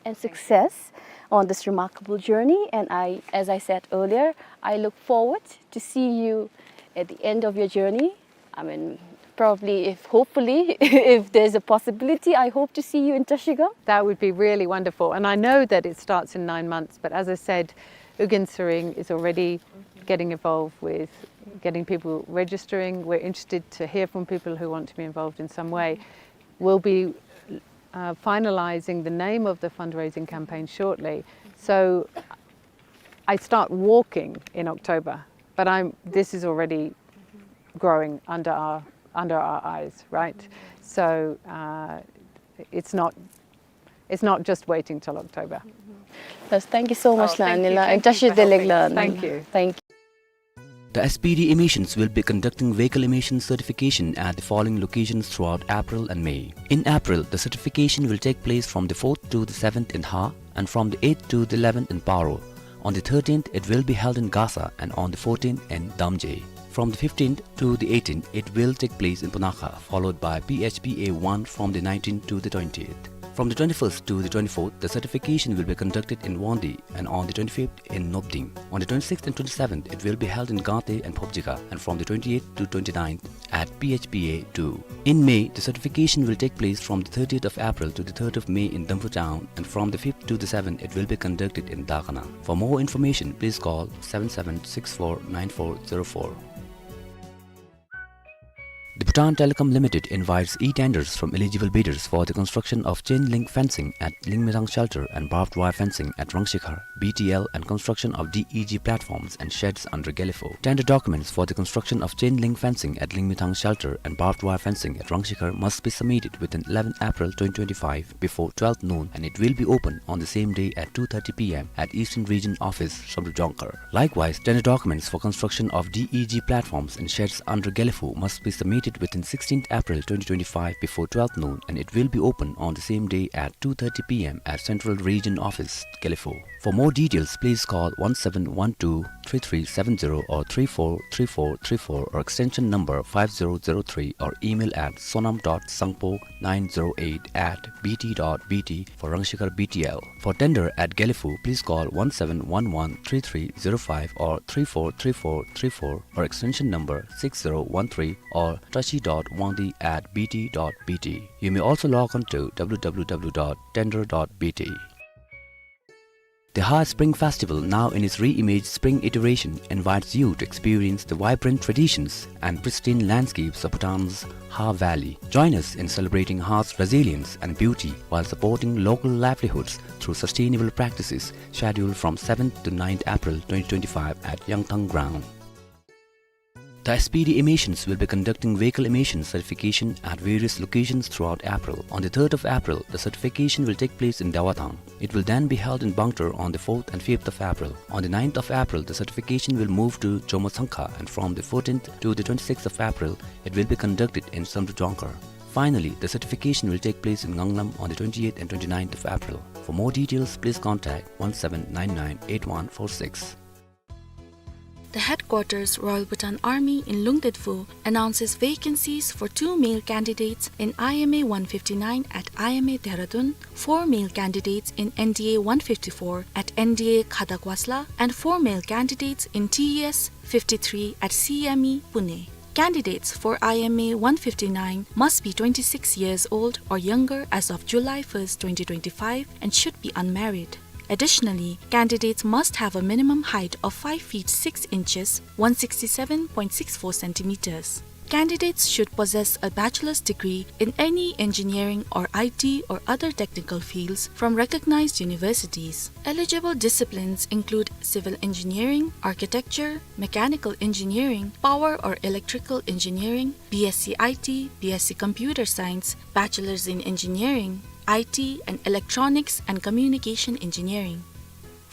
and success on this remarkable journey. And I, as I said earlier, I look forward to see you at the end of your journey. I mean, probably, if, hopefully, if there's a possibility, I hope to see you in Trashigang. That would be really wonderful. And I know that it starts in nine months, but as I said, Ugyen Tsering is already getting involved with getting people registering. We're interested to hear from people who want to be involved in some way. We'll be, uh, finalizing the name of the fundraising campaign shortly. So I start walking in October, but I'm, this is already growing under our, under our eyes, right? So, uh, it's not, it's not just waiting till October. Yes, thank you so much, oh, thank you, Lanila, and thank you for helping us. Thank you. Thank you. The S P D emissions will be conducting vehicle emission certification at the following locations throughout April and May. In April, the certification will take place from the fourth to the seventh in Ha and from the eighth to the eleventh in Paro. On the thirteenth, it will be held in Gasa, and on the fourteenth in Damje. From the fifteenth to the eighteenth, it will take place in Punakha, followed by P H P A one from the nineteenth to the twentieth. From the twenty-first to the twenty-fourth, the certification will be conducted in Wangdue, and on the twenty-fifth in Nobding. On the twenty-sixth and twenty-seventh, it will be held in Gangte and Phobjikha, and from the twenty-eighth to twenty-ninth at P H P A two. In May, the certification will take place from the thirtieth of April to the third of May in Damphu town, and from the fifth to the seventh, it will be conducted in Dagana. For more information, please call seven seven six four nine four zero four. The Bhutan Telecom Limited invites e-tenders from eligible bidders for the construction of chain link fencing at Lingmethang Shelter and barbed wire fencing at Rangshikhar, B T L, and construction of D E G platforms and sheds under Gelephu. Tender documents for the construction of chain link fencing at Lingmethang Shelter and barbed wire fencing at Rangshikhar must be submitted within eleventh April twenty twenty-five before twelve noon, and it will be open on the same day at two thirty P M at Eastern Region Office, Samdrup Jongkhar. Likewise, tender documents for construction of D E G platforms and sheds under Gelephu must be submitted within sixteenth April twenty twenty-five before twelve noon, and it will be open on the same day at two thirty P M at Central Region Office, Gelephu. For more details, please call one seven one two three three seven zero or three four three four three four or extension number five zero zero three or email at sonam dot sangpo nine zero eight at B T dot B T for Rangshikhar B T L. For tender at Gelephu, please call one seven one one three three zero five or three four three four three four or extension number six zero one three or trashi dot wangdue at B T dot B T. You may also log on to W W W dot tender dot B T. The Ha Spring Festival, now in its re-imaged spring iteration, invites you to experience the vibrant traditions and pristine landscapes of Bhutan's Ha Valley. Join us in celebrating Ha's resilience and beauty while supporting local livelihoods through sustainable practices, scheduled from seventh to ninth April twenty twenty-five at Yangthang Ground. The S P D emissions will be conducting vehicle emission certification at various locations throughout April. On the third of April, the certification will take place in Dawathang. It will then be held in Bangtur on the fourth and fifth of April. On the ninth of April, the certification will move to Jomo Tsangkha, and from the fourteenth to the twenty-sixth of April, it will be conducted in Samdrup Jongkhar. Finally, the certification will take place in Nganglam on the twenty-eighth and twenty-ninth of April. For more details, please contact one seven nine nine eight one four six. The headquarters, Royal Bhutan Army in Lungdetvu, announces vacancies for two male candidates in I M A one fifty-nine at I M A Dehradun, four male candidates in N D A one fifty-four at N D A Khadak Wasla, and four male candidates in T E S fifty-three at C M E Pune. Candidates for I M A one fifty-nine must be twenty-six years old or younger as of July first, twenty twenty-five, and should be unmarried. Additionally, candidates must have a minimum height of five feet six inches, one sixty-seven point six four centimeters. Candidates should possess a bachelor's degree in any engineering or I T or other technical fields from recognized universities. Eligible disciplines include civil engineering, architecture, mechanical engineering, power or electrical engineering, B S c I T, B S c Computer Science, Bachelor's in Engineering, I T, and Electronics and Communication Engineering.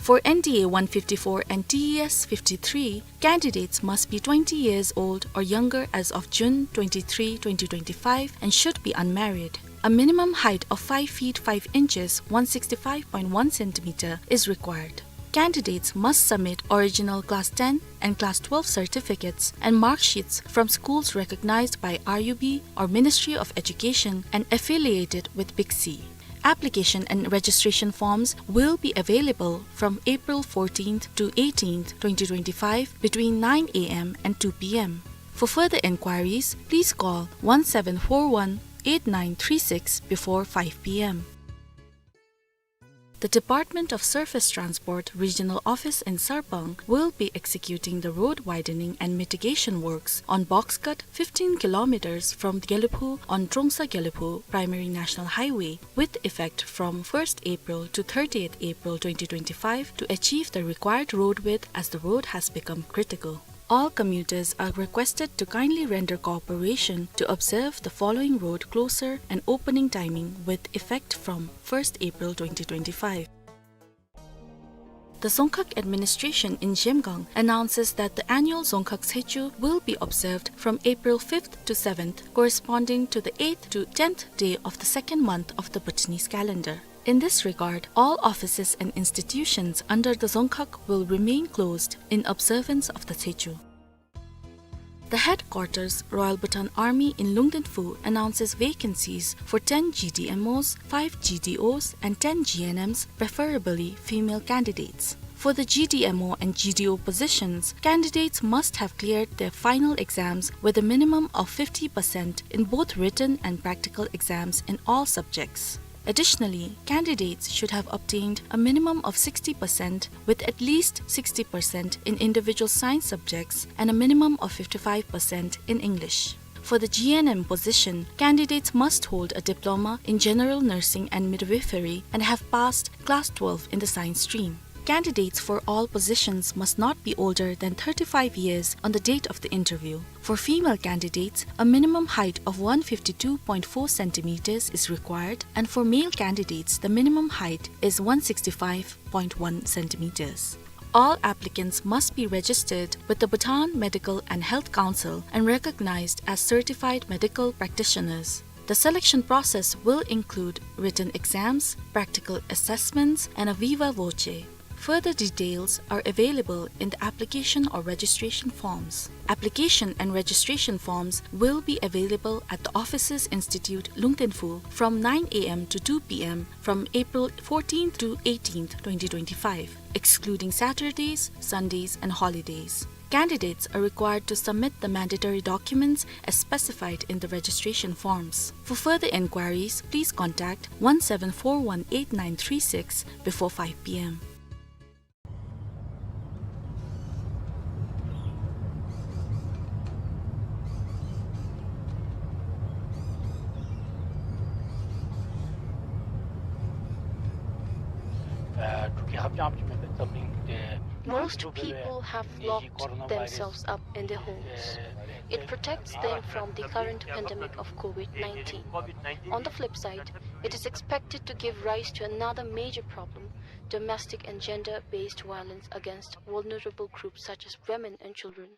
For N D A one fifty-four and T E S fifty-three, candidates must be twenty years old or younger as of June twenty-three, twenty twenty-five, and should be unmarried. A minimum height of five feet five inches, one sixty-five point one centimeter, is required. Candidates must submit original class ten and class twelve certificates and mark sheets from schools recognized by R U B or Ministry of Education and affiliated with BICSI. Application and registration forms will be available from April fourteenth to eighteenth, twenty twenty-five, between nine A M and two P M. For further enquiries, please call one seven four one eight nine three six before five P M. The Department of Surface Transport Regional Office in Sarpang will be executing the road widening and mitigation works on box cut fifteen kilometers from Gelephu on Trongsa-Gelephu Primary National Highway, with effect from first April to thirtieth April twenty twenty-five, to achieve the required road width, as the road has become critical. All commuters are requested to kindly render cooperation to observe the following road closure and opening timing with effect from first April twenty twenty-five. The Dzongkhag administration in Zhemgang announces that the annual Dzongkhag Tshetshu will be observed from April fifth to seventh, corresponding to the eighth to tenth day of the second month of the Bhutanese calendar. In this regard, all offices and institutions under the Dzongkhag will remain closed in observance of the Tshetshu. The headquarters, Royal Bhutan Army in Lungdenphu, announces vacancies for ten G D M Os, five G D Os, and ten G N Ms, preferably female candidates. For the G D M O and G D O positions, candidates must have cleared their final exams with a minimum of fifty percent in both written and practical exams in all subjects. Additionally, candidates should have obtained a minimum of sixty percent, with at least sixty percent in individual science subjects and a minimum of fifty-five percent in English. For the G N M position, candidates must hold a diploma in general nursing and midwifery and have passed class twelve in the science stream. Candidates for all positions must not be older than thirty-five years on the date of the interview. For female candidates, a minimum height of one fifty-two point four centimeters is required, and for male candidates, the minimum height is one sixty-five point one centimeters. All applicants must be registered with the Bhutan Medical and Health Council and recognized as certified medical practitioners. The selection process will include written exams, practical assessments, and a viva voce. Further details are available in the application or registration forms. Application and registration forms will be available at the Officers Institute, Lungdenphu, from nine A M to two P M from April fourteenth to eighteenth, twenty twenty-five, excluding Saturdays, Sundays, and holidays. Candidates are required to submit the mandatory documents as specified in the registration forms. For further enquiries, please contact one seven four one eight nine three six before five P M. Most people have locked themselves up in their homes. It protects them from the current pandemic of COVID nineteen. On the flip side, it is expected to give rise to another major problem: domestic and gender-based violence against vulnerable groups such as women and children.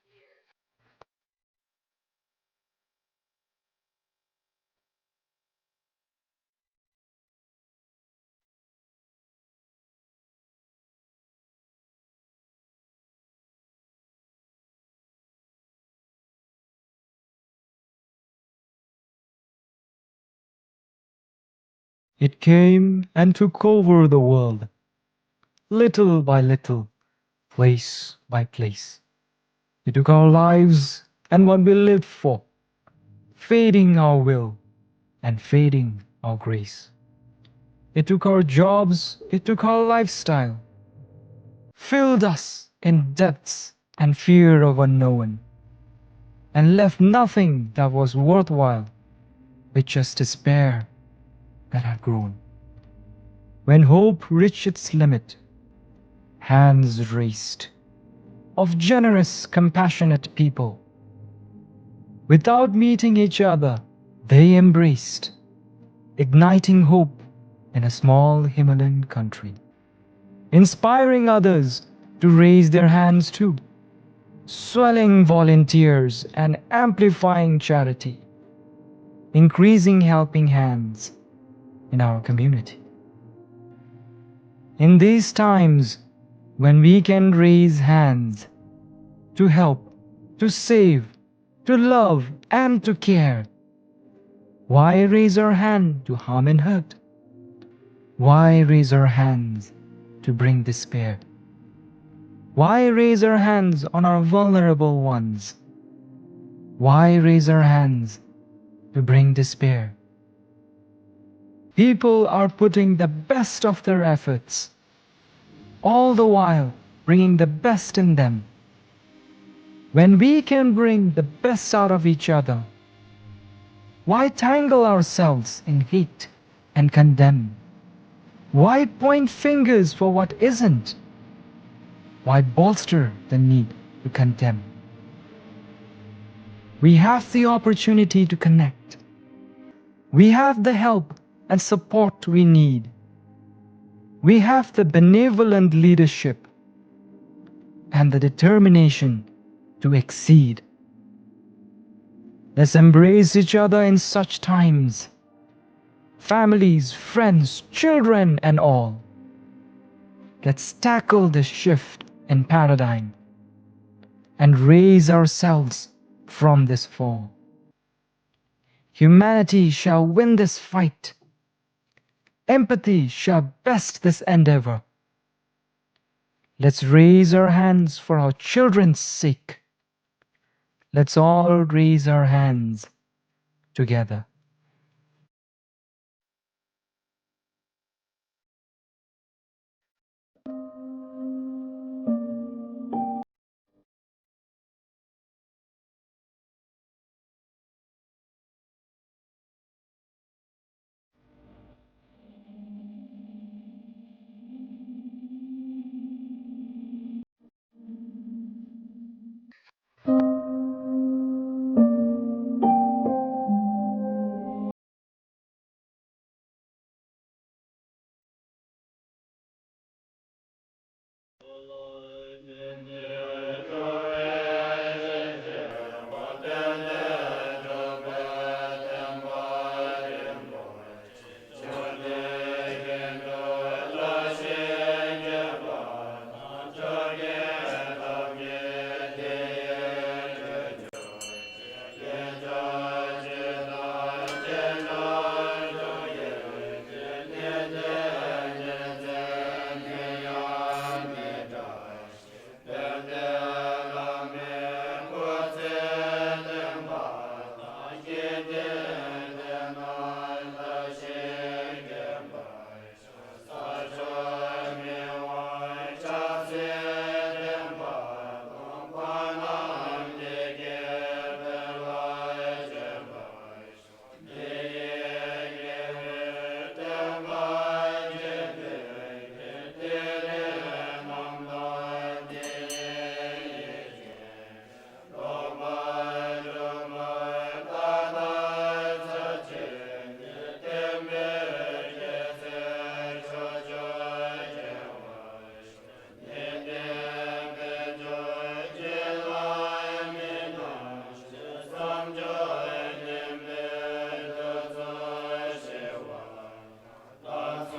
It came and took over the world, little by little, place by place. It took our lives and what we lived for, fading our will and fading our grace. It took our jobs, it took our lifestyle, filled us in debts and fear of unknown. and left nothing that was worthwhile, but just despair that had grown. When hope reached its limit, hands raised of generous, compassionate people. Without meeting each other, they embraced, igniting hope in a small Himalayan country, inspiring others to raise their hands too, swelling volunteers and amplifying charity, increasing helping hands in our community. In these times, when we can raise hands to help, to save, to love, and to care, why raise our hand to harm and hurt? Why raise our hands to bring despair? Why raise our hands on our vulnerable ones? Why raise our hands to bring despair? People are putting the best of their efforts, all the while bringing the best in them. When we can bring the best out of each other, why tangle ourselves in hate and condemn? Why point fingers for what isn't? Why bolster the need to condemn? We have the opportunity to connect. We have the help and support we need. We have the benevolent leadership and the determination to exceed. Let's embrace each other in such times. Families, friends, children, and all. Let's tackle this shift in paradigm and raise ourselves from this fall. Humanity shall win this fight. Empathy shall best this endeavor. Let's raise our hands for our children's sake. Let's all raise our hands together.